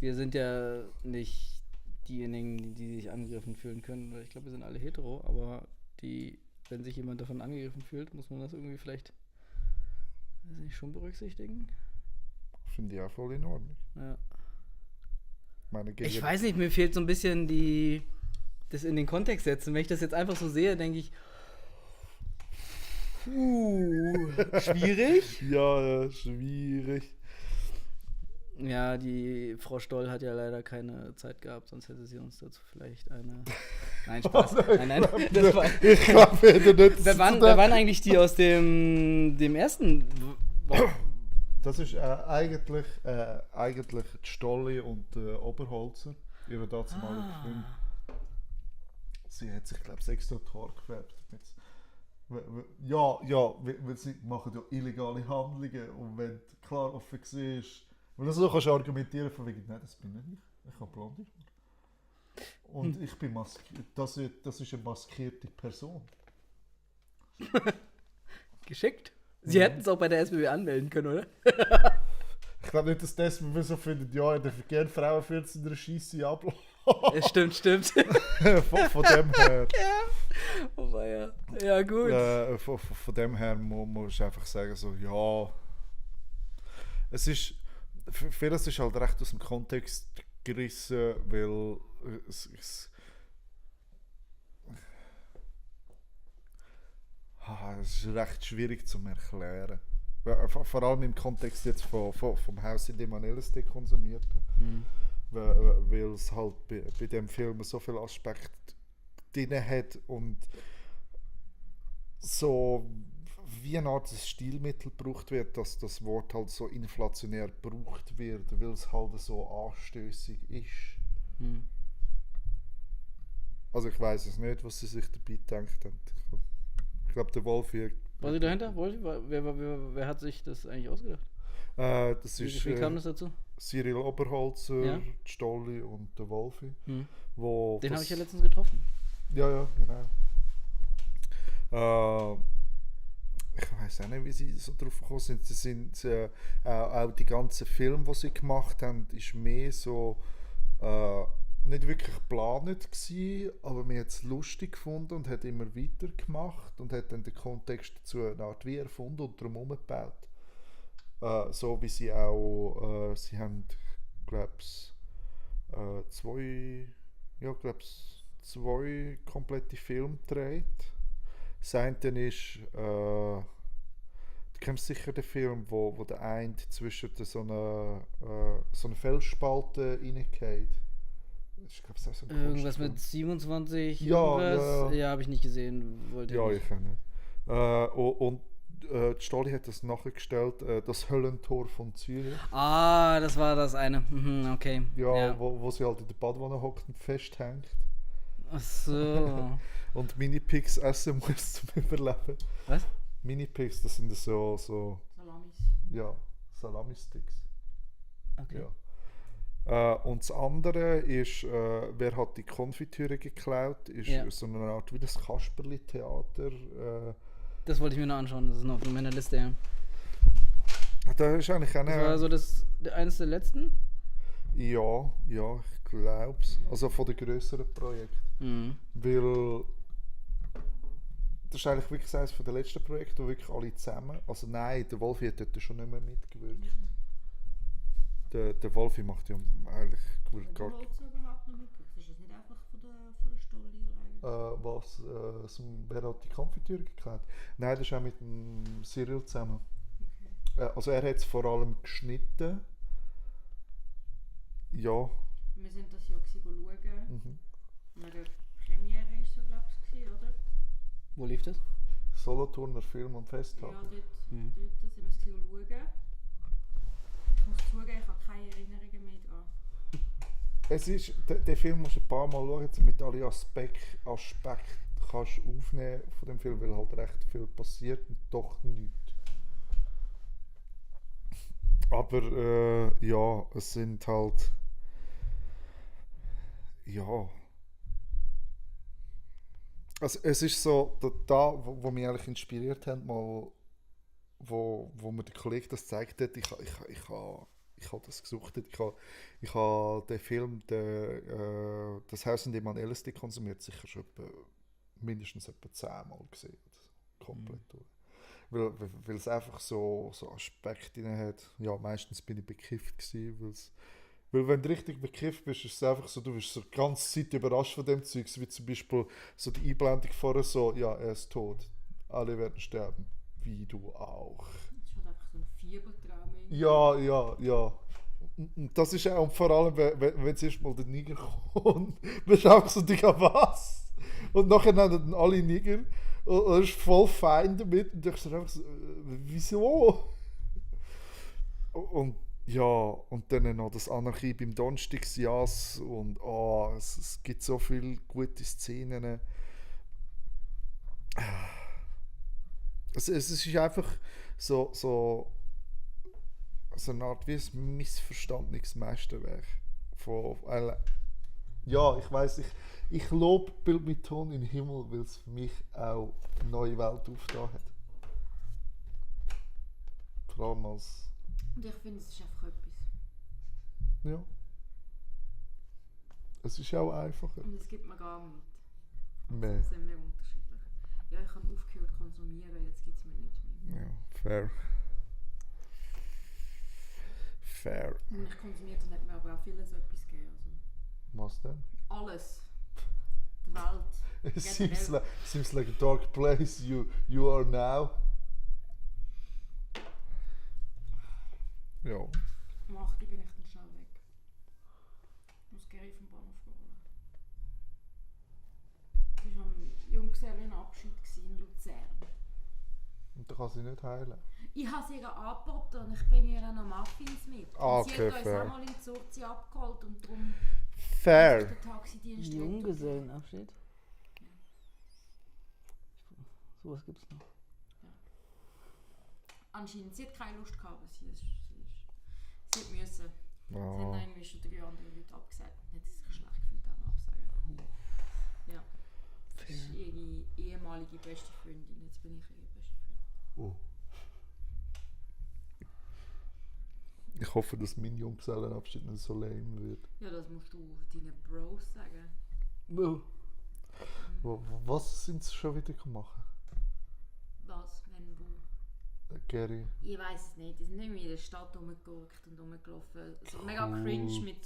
S5: Wir sind ja nicht diejenigen, die sich angegriffen fühlen können. Ich glaube, wir sind alle hetero, aber wenn sich jemand davon angegriffen fühlt, muss man das irgendwie vielleicht schon berücksichtigen.
S1: Finde ich auch voll in Ordnung.
S5: Ja. Ich weiß nicht, mir fehlt so ein bisschen das in den Kontext setzen. Wenn ich das jetzt einfach so sehe, denke ich, schwierig.
S1: Ja, schwierig.
S5: Ja, die Frau Stoll hat ja leider keine Zeit gehabt, sonst hätte sie uns dazu vielleicht eine. Nein, Spaß. Nein. Das war,
S1: ich glaube,
S5: wer waren eigentlich die aus dem ersten?
S1: Das ist eigentlich die Stolli und Oberholzer. Ihre damalige Freundin. Sie hat sich, glaube ich, extra die Haare gefärbt. Weil sie machen ja illegale Handlungen. Und wenn klar offen siehst, weil du so kannst du argumentieren von wegen, nein, das bin nicht ich. Ich habe blonde Haare. Und ich bin maskiert. Das ist eine maskierte Person.
S5: Geschickt. Sie hätten es auch bei der SBB anmelden können, oder?
S1: Ich glaube nicht, dass das SBB so findet, ja, der verkehrt Frauen 14 der Scheisse ablassen.
S5: Stimmt.
S1: von dem her.
S5: Ja. Oh, ja, gut.
S1: Von dem her muss ich einfach sagen, so, ja. Es ist. Vieles ist halt recht aus dem Kontext gerissen, weil es ist recht schwierig zu erklären. Vor allem im Kontext jetzt vom Haus, in dem man LSD konsumiert. Weil es halt bei dem Film so viele Aspekte drin hat und so wie eine Art Stilmittel gebraucht wird, dass das Wort halt so inflationär gebraucht wird, weil es halt so anstößig ist. Also ich weiß es nicht, was sie sich dabei gedacht haben. Ich glaube, der Wolfi.
S5: War sie dahinter? Wer hat sich das eigentlich ausgedacht? Wie kam das dazu?
S1: Cyril Oberholzer, die Stolli und der Wolfi.
S5: Den habe ich ja letztens getroffen.
S1: Ja, genau. Ich weiß auch nicht, wie sie so drauf gekommen sind. Sie sind auch die ganzen Filme, die sie gemacht haben, ist mehr so nicht wirklich geplant gewesen, aber man hat es lustig gefunden und hat immer weiter gemacht und hat dann den Kontext dazu eine Art wie erfunden und darum umgebaut. So wie sie auch, sie haben, glaube ich, zwei komplette Filme gedreht. Das eine ist, du kennst sicher den Film, wo der eine zwischen so eine Felsspalte reingeht.
S5: Irgendwas mit 27?
S1: Ja,
S5: habe ich nicht gesehen.
S1: Ich auch nicht. Und die Stolli hat das nachgestellt, das Höllentor von Zürich.
S5: Ah, das war das eine. Okay.
S1: Ja. Wo sie halt in der Badwanne hockt und festhängt.
S5: Ach so.
S1: Und Mini-Pigs essen muss zum Überleben.
S5: Was?
S1: Mini-Pigs, das sind so
S4: Salamis.
S1: Ja, Salami-Sticks.
S5: Okay.
S1: Ja. Und das andere ist, wer hat die Konfitüre geklaut, ist so eine Art wie das Kasperli-Theater.
S5: Das wollte ich mir noch anschauen, das ist noch auf meiner Liste, ja.
S1: Da ist eigentlich eine.
S5: Das war so eines der letzten?
S1: Ja, ich glaube es. Also von den grösseren Projekten. Weil das ist eigentlich wirklich eines der letzten Projekte, wo wirklich alle zusammen. Also nein, der Wolfi hat dort schon nicht mehr mitgewirkt. Der Wolfi macht ja eigentlich gar
S4: nicht. Überhaupt noch mitgewirkt? Ist das nicht einfach von der Stolli alleine?
S1: Wer hat die Konfitüre geklaut? Nein, das ist auch mit dem Cyril zusammen. Okay. Also er hat es vor allem geschnitten. Ja.
S4: Wir sind das Jahr schauen. Eine Premiere ist so, glaube ich, oder?
S5: Wo lief das?
S1: Solothurner Film- und Festtag.
S4: Ja, dort sind wir es schauen. Ich muss zugeben, ich habe keine Erinnerungen mehr dran.
S1: es ist, den Film musst du ein paar Mal schauen, damit du alle Aspekte kannst aufnehmen von dem Film, weil halt recht viel passiert und doch nichts. Aber ja, es sind halt ja. Also es ist so, wo mich eigentlich inspiriert hat, mal, wo mir der Kollege das gezeigt hat, ich habe das gesucht, ich habe den Film, das Haus, in dem man LSD konsumiert, sicher schon mindestens etwa 10 Mal gesehen. Komplett durch. Weil es einfach so Aspekte drin hat. Ja, meistens bin ich bekifft gewesen, weil wenn du richtig bekifft bist, ist es einfach so, du wirst so die ganze Zeit überrascht von dem Zeug, wie zum Beispiel so die Einblendung vorher so, ja, er ist tot, alle werden sterben, wie du auch.
S4: Das ist halt einfach so ein Fiebertraum.
S1: Ja. Und das ist auch, und vor allem, wenn zuerst mal der Niger kommt, bist du einfach so, Digga, was? Und nachher nennen alle Niger und er ist voll fein damit und denkst dir einfach so, wieso? Und ja, und dann noch das Anarchie beim Donnerstagsjas und es gibt so viele gute Szenen. Es ist einfach so eine Art wie ein missverstandenes Meisterwerk. Ja, ich weiss, ich lobe Bild mit Ton in den Himmel, weil es für mich auch eine neue Welt aufgetan hat. Vor allem als...
S4: Und ich finde, es ist einfach etwas.
S1: Ja. Es ist auch einfacher.
S4: Und es gibt mir gar nicht.
S1: Nee.
S4: Also sind wir unterschiedlich. Ja, ich habe aufgehört zu konsumieren, jetzt gibt es mir nicht mehr.
S1: Ja, fair. Fair.
S4: Und ich konsumiert, dann hat mir aber auch vieles etwas gegeben. Also.
S1: Was denn?
S4: Alles. Die Welt.
S1: It seems like a dark place you are now. Ja.
S4: Um 8 Uhr bin ich dann schnell weg. Ich muss Gary vom Bahnhof holen. Das war am Junggesellenabschied in Luzern.
S1: Und da kann sie nicht heilen.
S4: Ich habe sie ihr angeboten und ich bringe ihr noch Muffins mit. Und sie
S1: Okay,
S4: hat uns
S1: fair.
S4: auch mal in Zurzi abgeholt und darum...
S1: Fair.
S4: Der Taxidienst
S5: Junggesellenabschied? Sowas gibt's noch.
S4: Ja. Anscheinend, sie hat keine Lust gehabt, aber sie hat müssen. Sie haben irgendwie schon 3 andere Leute abgesagt und hat sich schlecht gefühlt am Absagen. Ja. Das ist ihre ehemalige beste Freundin, jetzt bin ich ihre beste Freundin.
S1: Oh. Ich hoffe, dass mein Junggesellenabschied nicht so lame wird.
S4: Ja, das musst du deinen Bros sagen.
S1: Was sind sie schon wieder gemacht?
S4: Was, wenn, wo?
S1: Gary.
S4: Ich weiß es nicht. Die sind irgendwie in der Stadt rumgeguckt und rumgelaufen. So mega cringe mit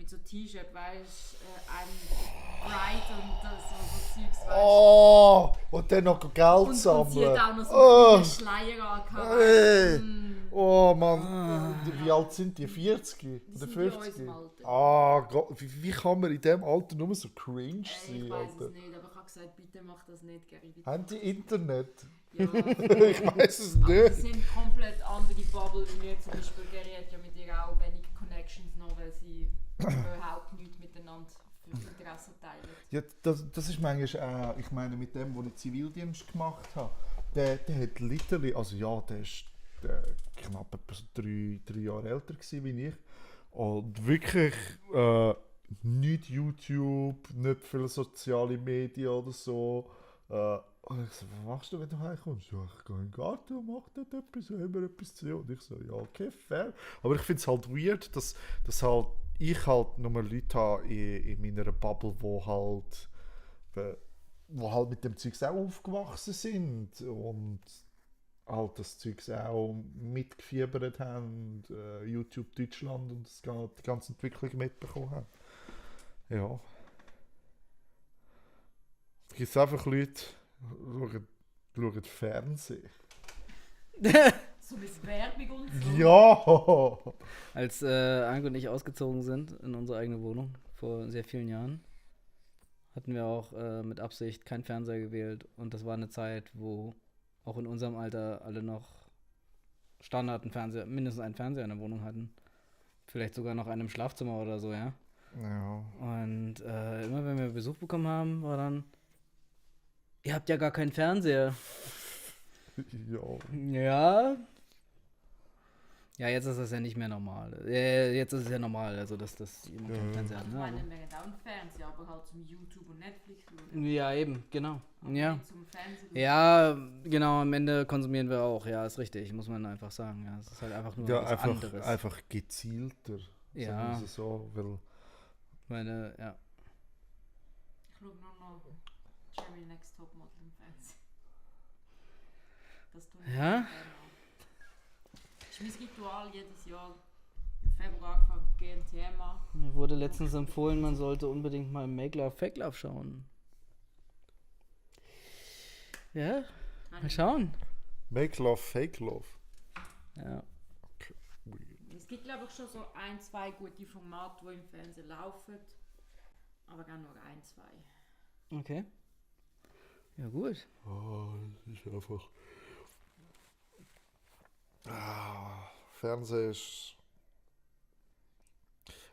S4: so T-Shirt, weißt du, I'm bright und so Zeugs, weißt
S1: Oh! Und dann noch Geld sammeln.
S4: Und sie hat auch noch so einen Schleier angehabt.
S1: Oh Mann, wie alt sind die? 40? Oder
S4: sind
S1: 50?
S4: in unserem Alter.
S1: Ah Gott, wie kann man in diesem Alter nur so cringe sein?
S4: Ich weiß
S1: Alter?
S4: es nicht, aber ich habe gesagt, bitte mach das nicht, Gary. Bitte.
S1: Haben die Internet?
S4: Ja,
S1: ich weiß es
S4: aber
S1: nicht.
S4: sie sind komplett andere Bubble wie wir. Zum Beispiel Gary hat ja mit ihr auch wenig Connections noch, weil sie überhaupt nichts miteinander für Interesse teilen.
S1: Ja, das ist manchmal auch, ich meine, mit dem, wo ich Zivildienst gemacht habe, der hat literally, also ja, der ist knapp etwa so 3 Jahre älter gewesen wie ich. Und wirklich nicht YouTube, nicht viele soziale Medien oder so. Und ich so, was machst du, wenn du heimkommst? Ja, ich gehe in den Garten und mache dort etwas, haben wir etwas zu tun. Und ich so, ja, okay, fair. Aber ich finde es halt weird, dass halt ich halt nur Leute habe in meiner Bubble, wo halt mit dem Zeugs auch aufgewachsen sind und halt das Zeugs auch mitgefiebert haben, YouTube Deutschland und die ganze Entwicklung mitbekommen haben. Ja. Es gibt einfach Leute, schauen Fernsehen.
S4: So mit Werbung und so.
S1: Ja!
S5: Als Anke und ich ausgezogen sind in unsere eigene Wohnung vor sehr vielen Jahren, hatten wir auch mit Absicht keinen Fernseher gewählt. Und das war eine Zeit, wo auch in unserem Alter alle noch Standard einen Fernseher, mindestens einen Fernseher in der Wohnung hatten. Vielleicht sogar noch einen im Schlafzimmer oder so, ja.
S1: Ja.
S5: Und immer wenn wir Besuch bekommen haben, war dann, ihr habt ja gar keinen Fernseher. Ja. Ja, jetzt ist das ja nicht mehr normal. Jetzt ist es ja normal, also dass jemand keinen Fernseher hat.
S4: Ich
S5: Ne?
S4: meine,
S5: Aber-
S4: wir haben auch einen Fernseher, aber halt zum YouTube und Netflix schauen.
S5: Ja, eben, genau. Ja.
S4: nicht zum Fernsehen.
S5: Ja, genau, am Ende konsumieren wir auch, ja, ist richtig, muss man einfach sagen. Ja, es ist halt einfach nur
S1: Ja,
S5: was anderes.
S1: einfach gezielter.
S5: Ja.
S1: Sagen wir es so, weil
S5: Meine, ja.
S4: Ich schaue nur noch Germany Next Topmodel im Fernsehen. Das tue ich
S5: Ja?
S4: gerne an. Das ist mein Ritual jedes Jahr. Im Februar angefangen GNTM an.
S5: Mir wurde letztens empfohlen, man sollte unbedingt mal Make Love, Fake Love schauen. Ja, mal schauen.
S1: Make Love, Fake Love.
S5: Ja.
S1: Okay. Weird.
S4: Es gibt, glaube ich, schon so 1, 2 gute Formate, die im Fernsehen laufen. Aber gar nur 1, 2.
S5: Okay. Ja, gut.
S1: Oh, das ist einfach. Fernsehen ist.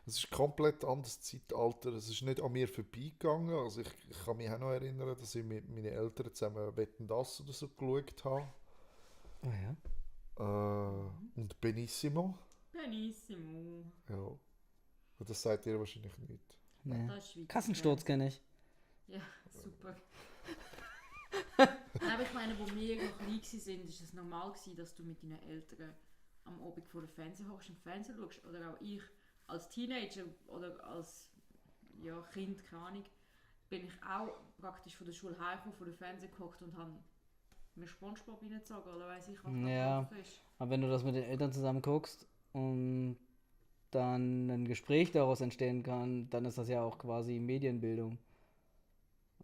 S1: Es ist ein komplett anderes Zeitalter. Es ist nicht an mir vorbeigegangen. Also ich kann mich auch noch erinnern, dass ich mit meinen Eltern zusammen Wetten, dass oder so geschaut habe.
S5: Ah ja.
S1: Und Benissimo.
S4: Benissimo.
S1: Ja. Und das sagt ihr wahrscheinlich nicht.
S5: Nee.
S4: Das ist Schweizer
S5: Kassensturz kenne ich.
S4: Ja, super. Nein, aber ich meine, wo wir noch klein waren, ist es normal gewesen, dass du mit deinen Eltern am Abend vor dem Fernseher hockst und Fernsehen schaust. Oder auch ich als Teenager oder als Kind, keine Ahnung, bin ich auch praktisch von der Schule heimgekommen, vor dem Fernseher gehockt und habe mir Spongebob reingezogen oder weiss ich, was
S5: Ja,
S4: drauf ist.
S5: aber wenn du das mit den Eltern zusammen guckst und dann ein Gespräch daraus entstehen kann, dann ist das ja auch quasi Medienbildung.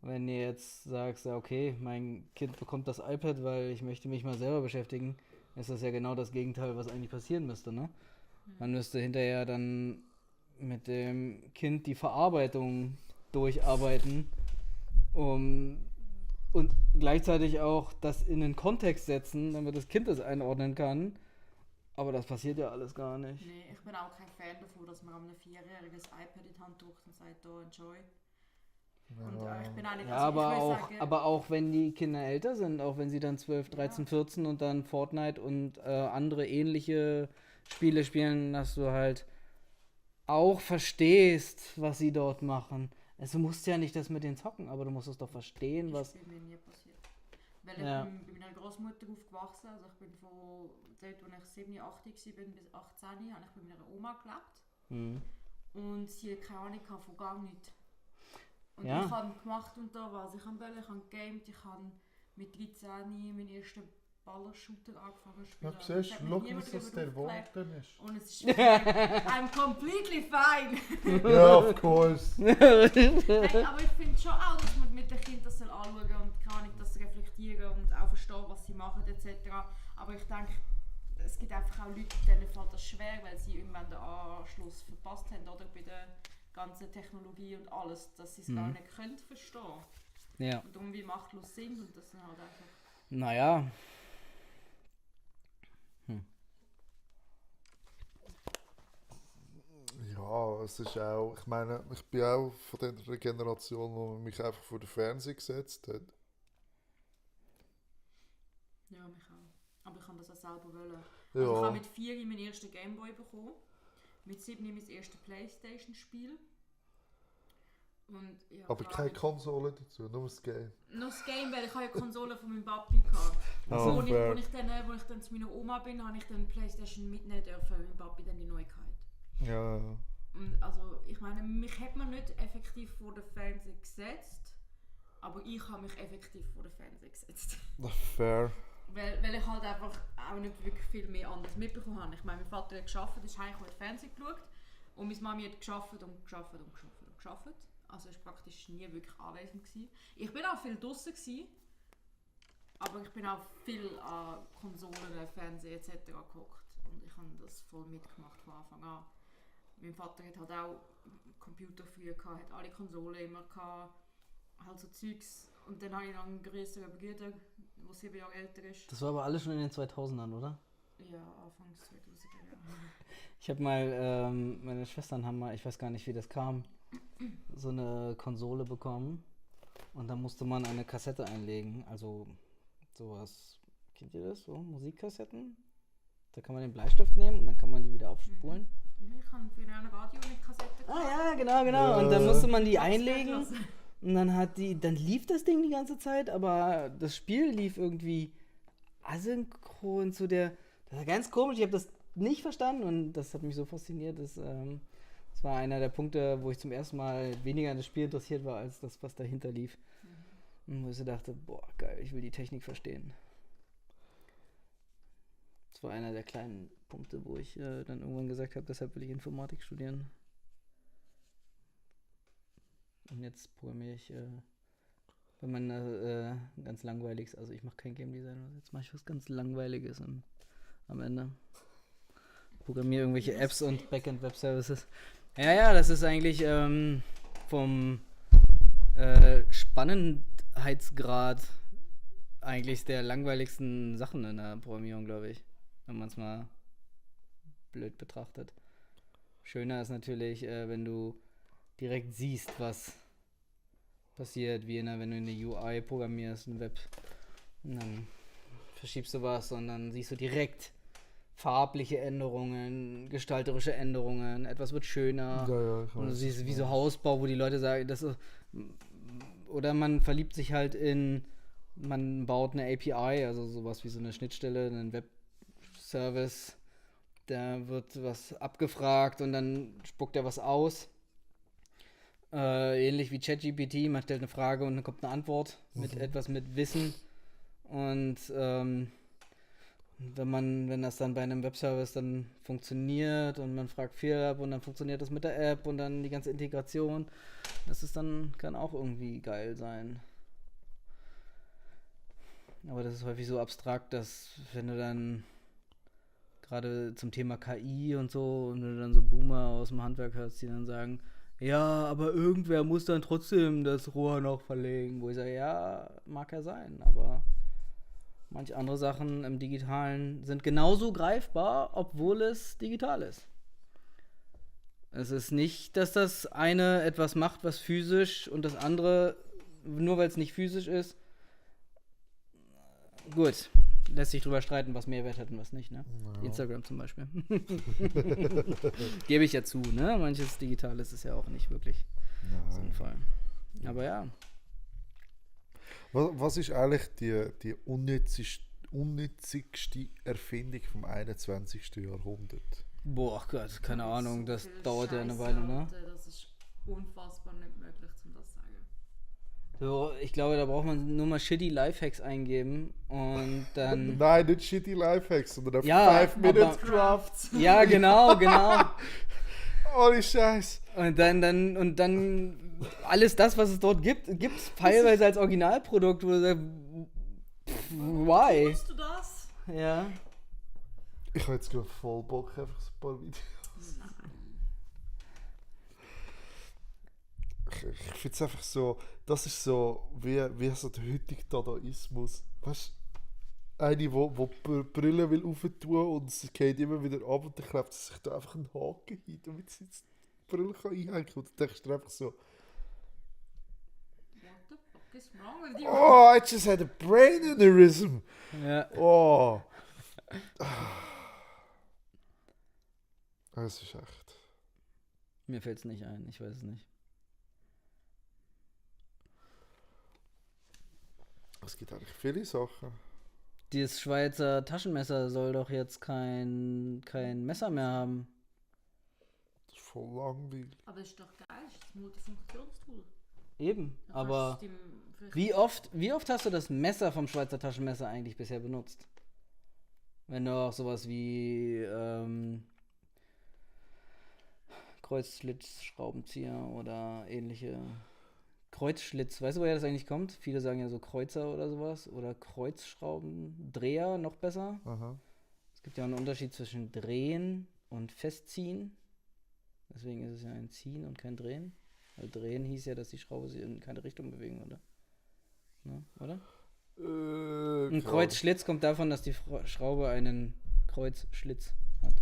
S5: Wenn ihr jetzt sagst, ja okay, mein Kind bekommt das iPad, weil ich möchte mich mal selber beschäftigen, ist das ja genau das Gegenteil, was eigentlich passieren müsste, ne? Man müsste hinterher dann mit dem Kind die Verarbeitung durcharbeiten, und gleichzeitig auch das in den Kontext setzen, damit das Kind das einordnen kann. Aber das passiert ja alles gar nicht.
S4: Nee, ich bin auch kein Fan davon, dass man einem 4-Jährigen das iPad in die Hand drückt und sagt, oh, enjoy. Und ich bin auch nicht,
S5: Ja,
S4: also ich will sagen,
S5: aber auch wenn die Kinder älter sind, auch wenn sie dann 12, 13, 14 und dann Fortnite und andere ähnliche Spiele spielen, dass du halt auch verstehst, was sie dort machen. Also, du musst ja nicht das mit denen zocken, aber du musst es doch verstehen, was...
S4: Das ist mir nie passiert. Weil
S5: Ja.
S4: ich bin bei meiner Großmutter aufgewachsen, also ich bin von dort, als ich 7, 8 war, bis 18, habe ich bei meiner Oma gelebt.
S5: Mhm.
S4: Und sie hat keine Ahnung von gar nichts. Und
S5: Ja.
S4: ich habe gemacht und da was. Ich habe gegamed, ich habe mit 13 meinen ersten Baller-Shooter angefangen zu spielen.
S1: Ja, siehst du,
S4: Es hat mich
S1: schau,
S4: niemand
S1: was das
S4: darüber
S1: der
S4: aufgeklärt.
S1: Worten ist.
S4: Und es ist I'm completely fine.
S1: Ja, of course.
S4: Hey, aber ich finde schon auch, dass man mit den Kindern das anschauen und keine Ahnung, das reflektieren und auch verstehen, was sie machen etc. Aber ich denke, es gibt einfach auch Leute, denen fällt das schwer, weil sie irgendwann den Anschluss verpasst haben, oder bei der ganzen Technologie und alles, dass sie es gar nicht können verstehen.
S5: Ja.
S4: Und darum wie machtlos sind und das sind halt einfach...
S5: Naja.
S1: Ja, es ist auch, ich meine, ich bin auch von der Generation, die mich einfach vor den Fernseher gesetzt hat.
S4: Ja, mich auch. Aber ich kann das auch selber wollen.
S1: Ja.
S4: Also ich habe mit 4 meinen ersten Gameboy bekommen, mit 7 mein erstes Playstation-Spiel. Und, ja,
S1: Aber
S4: klar,
S1: keine Konsole dazu, nur das Game.
S4: noch das Game, weil ich habe ja die Konsole von meinem Papi gehabt.
S1: Oh,
S4: Wo ich
S1: fair.
S4: dann zu meiner Oma bin, habe ich dann Playstation mitnehmen dürfen, weil mein Papi dann die neue hatte.
S1: Ja.
S4: Und also, ich meine, mich hat man nicht effektiv vor den Fernseher gesetzt, aber ich habe mich effektiv vor den Fernseher gesetzt.
S1: Fair.
S4: Weil ich halt einfach auch nicht wirklich viel mehr anderes mitbekommen habe. Ich meine, mein Vater hat gearbeitet, ist heimgekommen, hat Fernsehen geschaut und meine Mami hat gearbeitet und gearbeitet und gearbeitet und gearbeitet. Also ich war praktisch nie wirklich anwesend gewesen. Ich bin auch viel draussen gewesen, aber ich bin auch viel an Konsolen, Fernsehen etc. geguckt und ich habe das voll mitgemacht von Anfang an. Mein Vater hat halt auch Computer früher gehabt, hat alle Konsolen immer gehabt, halt so Zeugs. Und dann habe ich noch einen größeren Bruder, der 7 Jahre älter ist.
S5: Das war aber alles schon in den 2000ern, oder?
S4: Ja, Anfangs 2000er Jahre.
S5: Ich habe mal, meine Schwestern haben mal, ich weiß gar nicht, wie das kam, so eine Konsole bekommen. Und da musste man eine Kassette einlegen. Also sowas, kennt ihr das? So Musikkassetten? Da kann man den Bleistift nehmen und dann kann man die wieder aufspulen.
S4: Ja, ich habe früher ein Radio mit Kassette gehabt.
S5: Ja, genau. Und dann musste man die einlegen. Und dann lief das Ding die ganze Zeit, aber das Spiel lief irgendwie asynchron zu der. Das war ganz komisch, ich habe das nicht verstanden und das hat mich so fasziniert. Das war einer der Punkte, wo ich zum ersten Mal weniger an das Spiel interessiert war, als das, was dahinter lief. Und wo ich so dachte, boah, geil, ich will die Technik verstehen. Das war einer der kleinen Punkte, wo ich dann irgendwann gesagt habe, deshalb will ich Informatik studieren. Und jetzt programmiere ich, wenn man ganz langweiliges, also ich mache kein Game Design, jetzt mache ich was ganz Langweiliges am Ende. Programmiere irgendwelche Apps und Backend Web Services. Ja, das ist eigentlich vom Spannendheitsgrad eigentlich der langweiligsten Sachen in der Programmierung, glaube ich, wenn man es mal blöd betrachtet. Schöner ist natürlich, wenn du direkt siehst, was passiert, wenn du eine UI programmierst, ein Web, und dann verschiebst du was und dann siehst du direkt farbliche Änderungen, gestalterische Änderungen, etwas wird schöner.
S1: Ja, ich weiß,
S5: und du siehst wie so Hausbau, wo die Leute sagen, oder man verliebt sich halt man baut eine API, also sowas wie so eine Schnittstelle, einen Web-Service, da wird was abgefragt und dann spuckt er was aus. Ähnlich wie ChatGPT, man stellt eine Frage und dann kommt eine Antwort mit etwas mit Wissen. Und wenn das dann bei einem Webservice dann funktioniert und man fragt Fehler ab und dann funktioniert das mit der App und dann die ganze Integration, kann auch irgendwie geil sein. Aber das ist häufig so abstrakt, dass wenn du dann gerade zum Thema KI und so, und du dann so Boomer aus dem Handwerk hörst, die dann sagen, ja, aber irgendwer muss dann trotzdem das Rohr noch verlegen. Wo ich sage, ja, mag ja sein, aber manche andere Sachen im Digitalen sind genauso greifbar, obwohl es digital ist. Es ist nicht, dass das eine etwas macht, was physisch und das andere, nur weil es nicht physisch ist, gut, lässt sich drüber streiten, was Mehrwert hat und was nicht, ne? Ja. Instagram zum Beispiel. Gebe ich ja zu, ne? Manches Digitales ist ja auch nicht wirklich sinnvoll. Aber ja.
S1: Was ist eigentlich die unnützigste Erfindung vom 21. Jahrhundert?
S5: Boah, Gott, keine Ahnung, das dauert ja eine Weile, ne?
S4: Das ist unfassbar nicht möglich, um das zu sagen.
S5: So, ich glaube, da braucht man nur mal shitty Lifehacks eingeben und dann...
S1: Nein, nicht shitty Lifehacks, sondern 5-Minute-Crafts.
S5: Ja, genau.
S1: Ohne Scheiß.
S5: Und dann alles das, was es dort gibt es teilweise als Originalprodukt, wo du sagst, why?
S4: Tust du das?
S5: Ja.
S1: Ich habe jetzt gerade voll Bock, einfach so ein paar Videos. Ich finde es einfach so, das ist so wie so der heutige Dadaismus. Weißt du, eine, die Brille will aufentun und es geht immer wieder ab und dann klebt sie sich da einfach einen Haken hin, damit sie jetzt die Brille einhängen kann. Und dann denkst du einfach so,
S4: What the fuck is wrong with you?
S1: oh, I just had a brain aneurysm.
S5: Ja.
S1: Oh. Das ist echt.
S5: Mir fällt es nicht ein, ich weiß es nicht.
S1: Es gibt eigentlich viele Sachen.
S5: Dieses Schweizer Taschenmesser soll doch jetzt kein Messer mehr haben.
S1: Das ist voll langweilig.
S4: Aber das ist doch geil, das ist ein Multifunktionstool.
S5: Eben, aber wie oft hast du das Messer vom Schweizer Taschenmesser eigentlich bisher benutzt? Wenn du auch sowas wie Kreuzschlitzschraubenzieher oder ähnliche Kreuzschlitz, weißt du, woher das eigentlich kommt? Viele sagen ja so Kreuzer oder sowas oder Kreuzschraubendreher, noch besser.
S1: Aha.
S5: Es gibt ja auch einen Unterschied zwischen Drehen und Festziehen. Deswegen ist es ja ein Ziehen und kein Drehen. Weil Drehen hieß ja, dass die Schraube sich in keine Richtung bewegen würde. Ne? Oder? Ein Kreuzschlitz kommt davon, dass die Schraube einen Kreuzschlitz hat.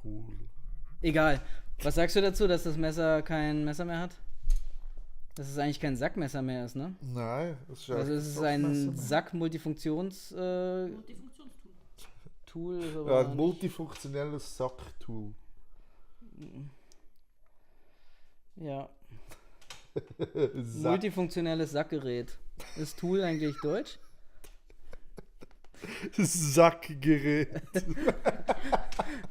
S1: Cool.
S5: Egal. Was sagst du dazu, dass das Messer kein Messer mehr hat? Dass es eigentlich kein Sackmesser mehr ist, ne?
S1: Nein, das ist
S5: also es ist ein Sack-Multifunktions-Tool.
S1: Ja, ein multifunktionelles Sacktool.
S5: Ja. Multifunktionelles Sackgerät. Ist Tool eigentlich Deutsch?
S1: Sackgerät.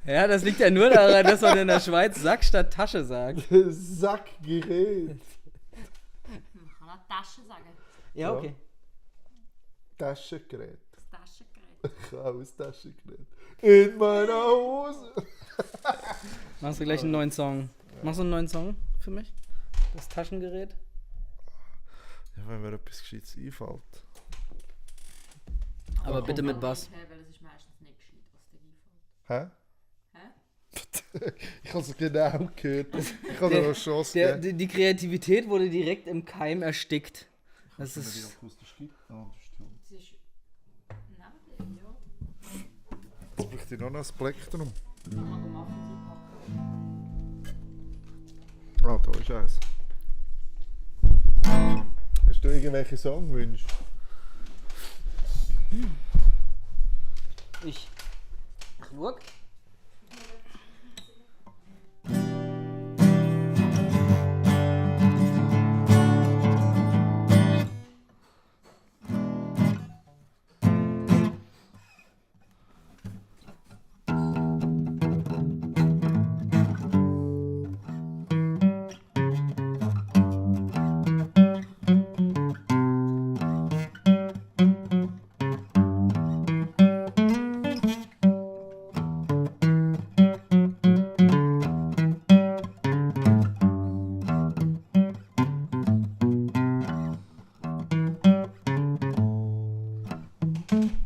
S5: Ja, das liegt ja nur daran, dass man in der Schweiz Sack statt Tasche sagt.
S1: Sackgerät.
S4: Man kann auch Tasche sagen.
S5: Ja, okay.
S1: Taschengerät.
S4: Das Taschengerät.
S1: Ich kann auch ein Taschengerät. In meiner Hose.
S5: Machst du gleich einen neuen Song? Machst du einen neuen Song für mich? Das Taschengerät?
S1: Ja, wenn mir etwas Gescheites einfällt.
S5: Aber bitte mit Bass.
S4: Weil es ist meistens nicht gescheit, was dir einfällt.
S1: Hä? Ich habe es genau gehört. Ich habe noch eine Chance gegeben.
S5: Die Kreativität wurde direkt im Keim erstickt. Das
S1: Wenn
S5: ist.
S1: die akustisch gibt. Ah, das stimmt.
S4: Es ist... Nein, ja.
S1: Jetzt bräuchte ich noch ein Plektrum. Ah, da ist eins. Hast du irgendwelche Songwünsche?
S5: Ich schau.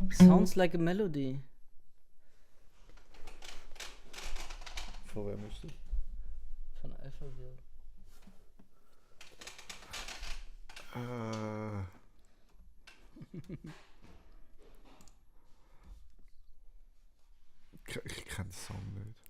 S5: Sounds like a melody.
S1: Von wem ist das?
S5: Von Alphaville.
S1: Ich kenne den Song nicht.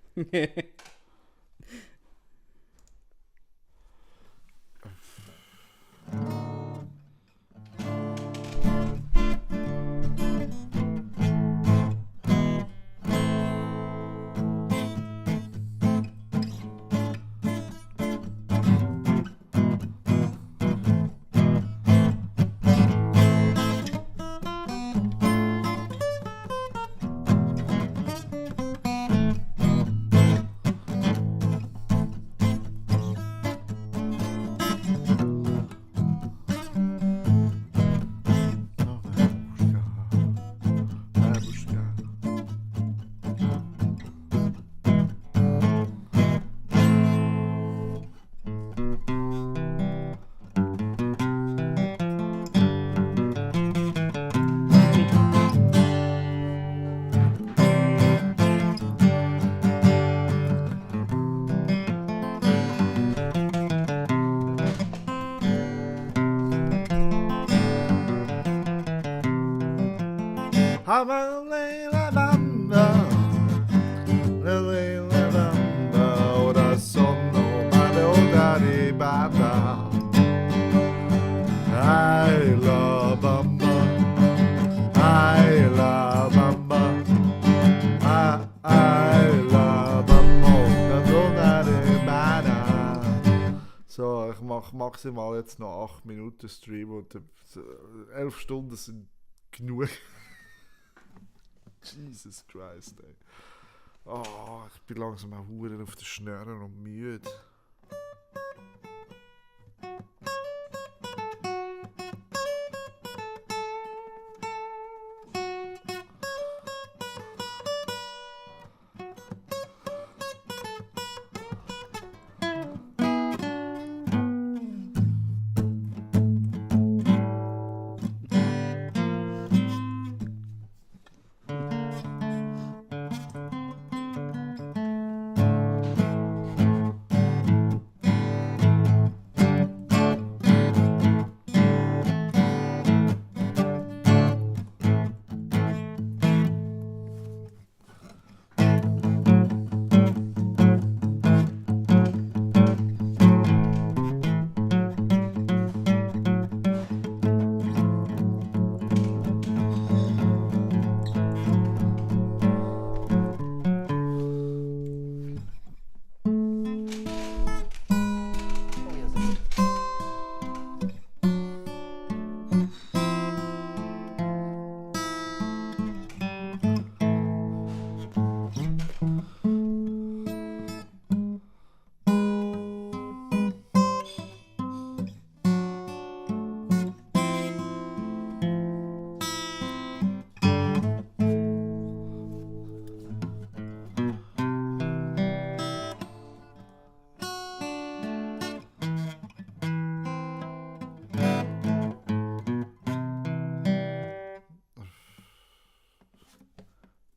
S1: Ora sono male o ribada. I love mama. I love mama. I love mama. Ribada. So, ich mache maximal jetzt noch 8 Minuten Stream und 11 Stunden sind genug. Jesus Christ, ey. Oh, ich bin langsam auch verdammt auf den Schnürren und müde.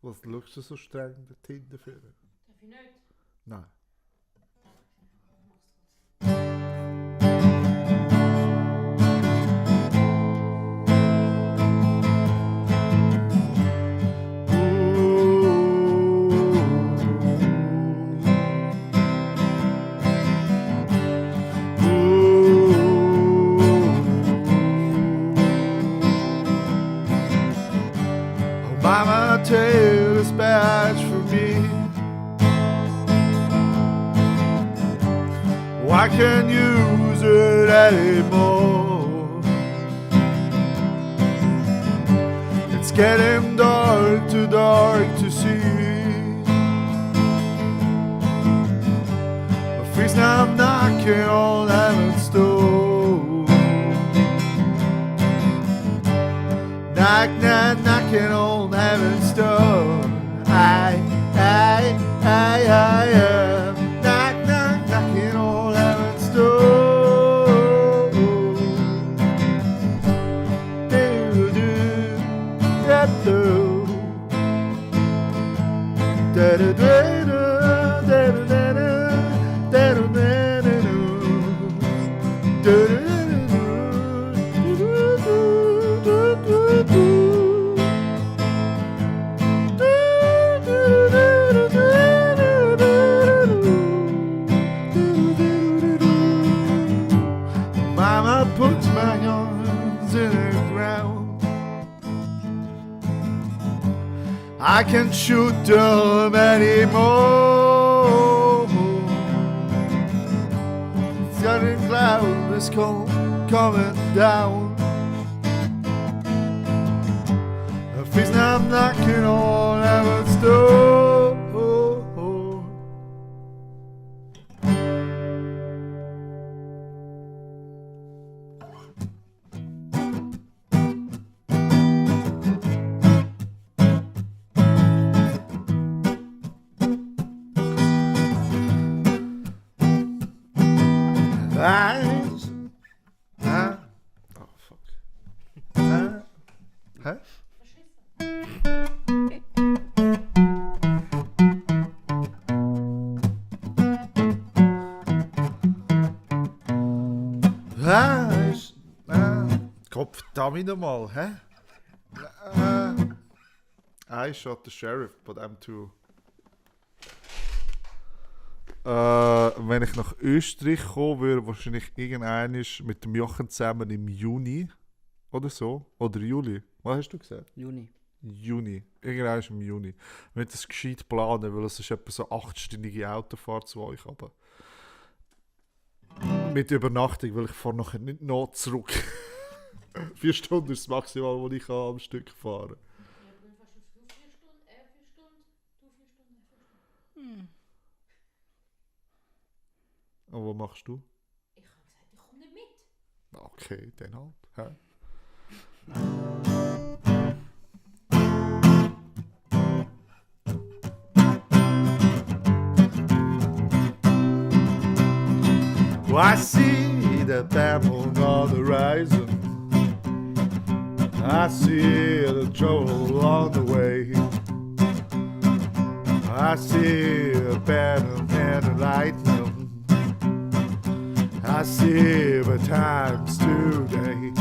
S1: Was schaust du so streng Tinder für?
S4: Darf ich nicht?
S1: Nein. Mama, take this badge from me. I can't use it anymore. It's getting dark to see. My face now knocking on heaven's door. Knocking on heaven's door. I knocking on heaven's door. Mama puts my arms in the ground. I can't shoot them anymore. It's getting cloud is coming down. The feast now I'm knocking on heaven's door. Eyes. Oh fuck. Hä? Eyes. Kopf, verdammt nochmal, hä? I shot the sheriff, but I'm too. Wenn ich nach Österreich komme, würde wahrscheinlich irgendeines mit dem Jochen zusammen im Juni oder so. Oder Juli. Was hast du gesagt?
S5: Juni.
S1: Irgendeines im Juni. Wenn ich das gescheit planen, weil es ist etwa so 8-stündige Autofahrt zu euch. Aber mit Übernachtung, weil ich fahre nachher nicht noch zurück. 4 Stunden ist das Maximal, wo ich am Stück fahren kann. Und was machst du?
S4: Ich habe gesagt, ich komme nicht mit.
S1: Okay, dann halt. Hä? I see the battle on the horizon. I see the trouble along the way. I see a battle and a lightning. I see the times today.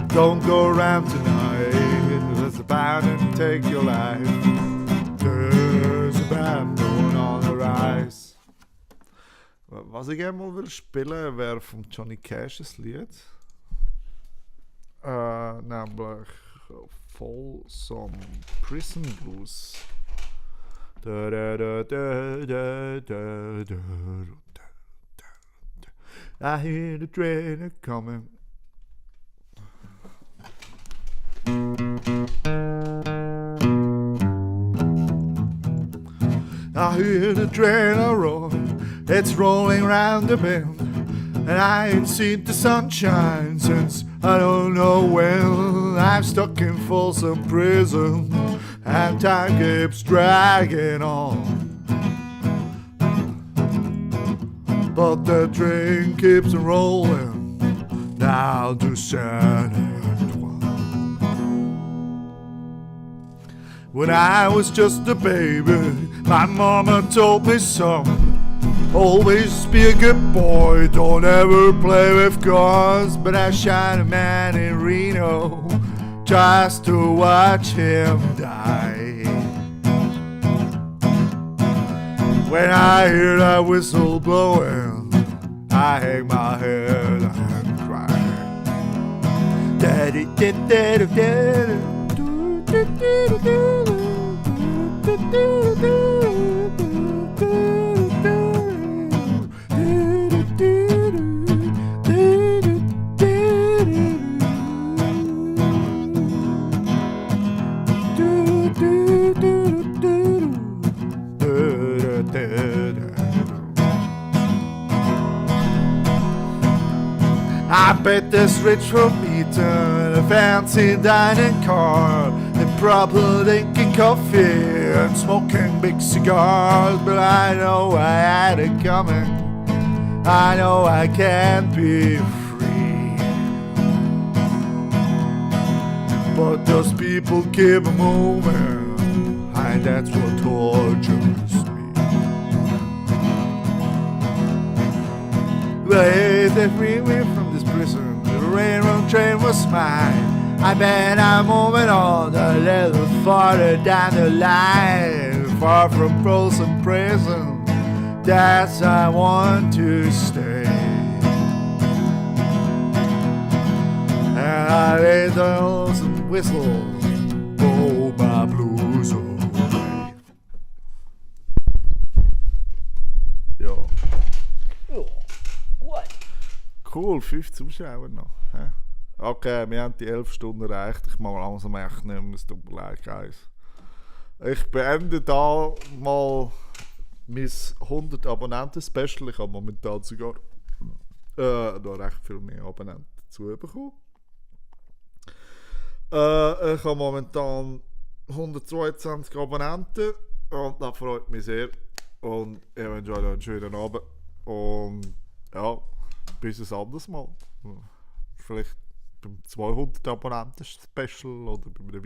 S1: Don't go around tonight. There's a band and take your life. There's a band going on the rise. Was ich gerne mal will spielen, wäre von Johnny Cash ein Lied. Nämlich Folsom Prison Blues. I hear the train coming. I hear the train roar. It's rolling round the bend, and I ain't seen the sunshine since I don't know when. I'm stuck in Folsom Prison, and time keeps dragging on. But the train keeps rolling down to San Antoine.
S2: When I was just a baby, my mama told me, son, always be a good boy, don't ever play with guns. But I shot a man in Reno just to watch him die. When I hear that whistle blowing, I hang my head and cry. Daddy, daddy, daddy, daddy. I bet this rich from Eton, a fancy dining car, and proper drinking coffee and smoking big cigars. But I know I had it coming, I know I can't be free. But those people keep moving, and that's what tortures me. They free me from this prison, the railroad train was mine. I bet I'm moving on a little farther down the line, far from frozen prison, that's I want to stay. And I lay down some whistle, blow my blues away. Ja. Cool, 5 Zuschauer noch. Ja. Okay, wir haben die 11 Stunden erreicht. Ich mache langsam echt nicht mehr, es tut mir leid, Guys. Ich beende da mal mein 100 Abonnenten-Special. Ich habe momentan sogar noch recht viel mehr Abonnenten dazu bekommen. Ich habe momentan 122 Abonnenten und das freut mich sehr. Und ich wünsche euch einen schönen Abend. Und ja, bis ein anderes Mal. Vielleicht beim 200 Abonnenten-Special oder bei einem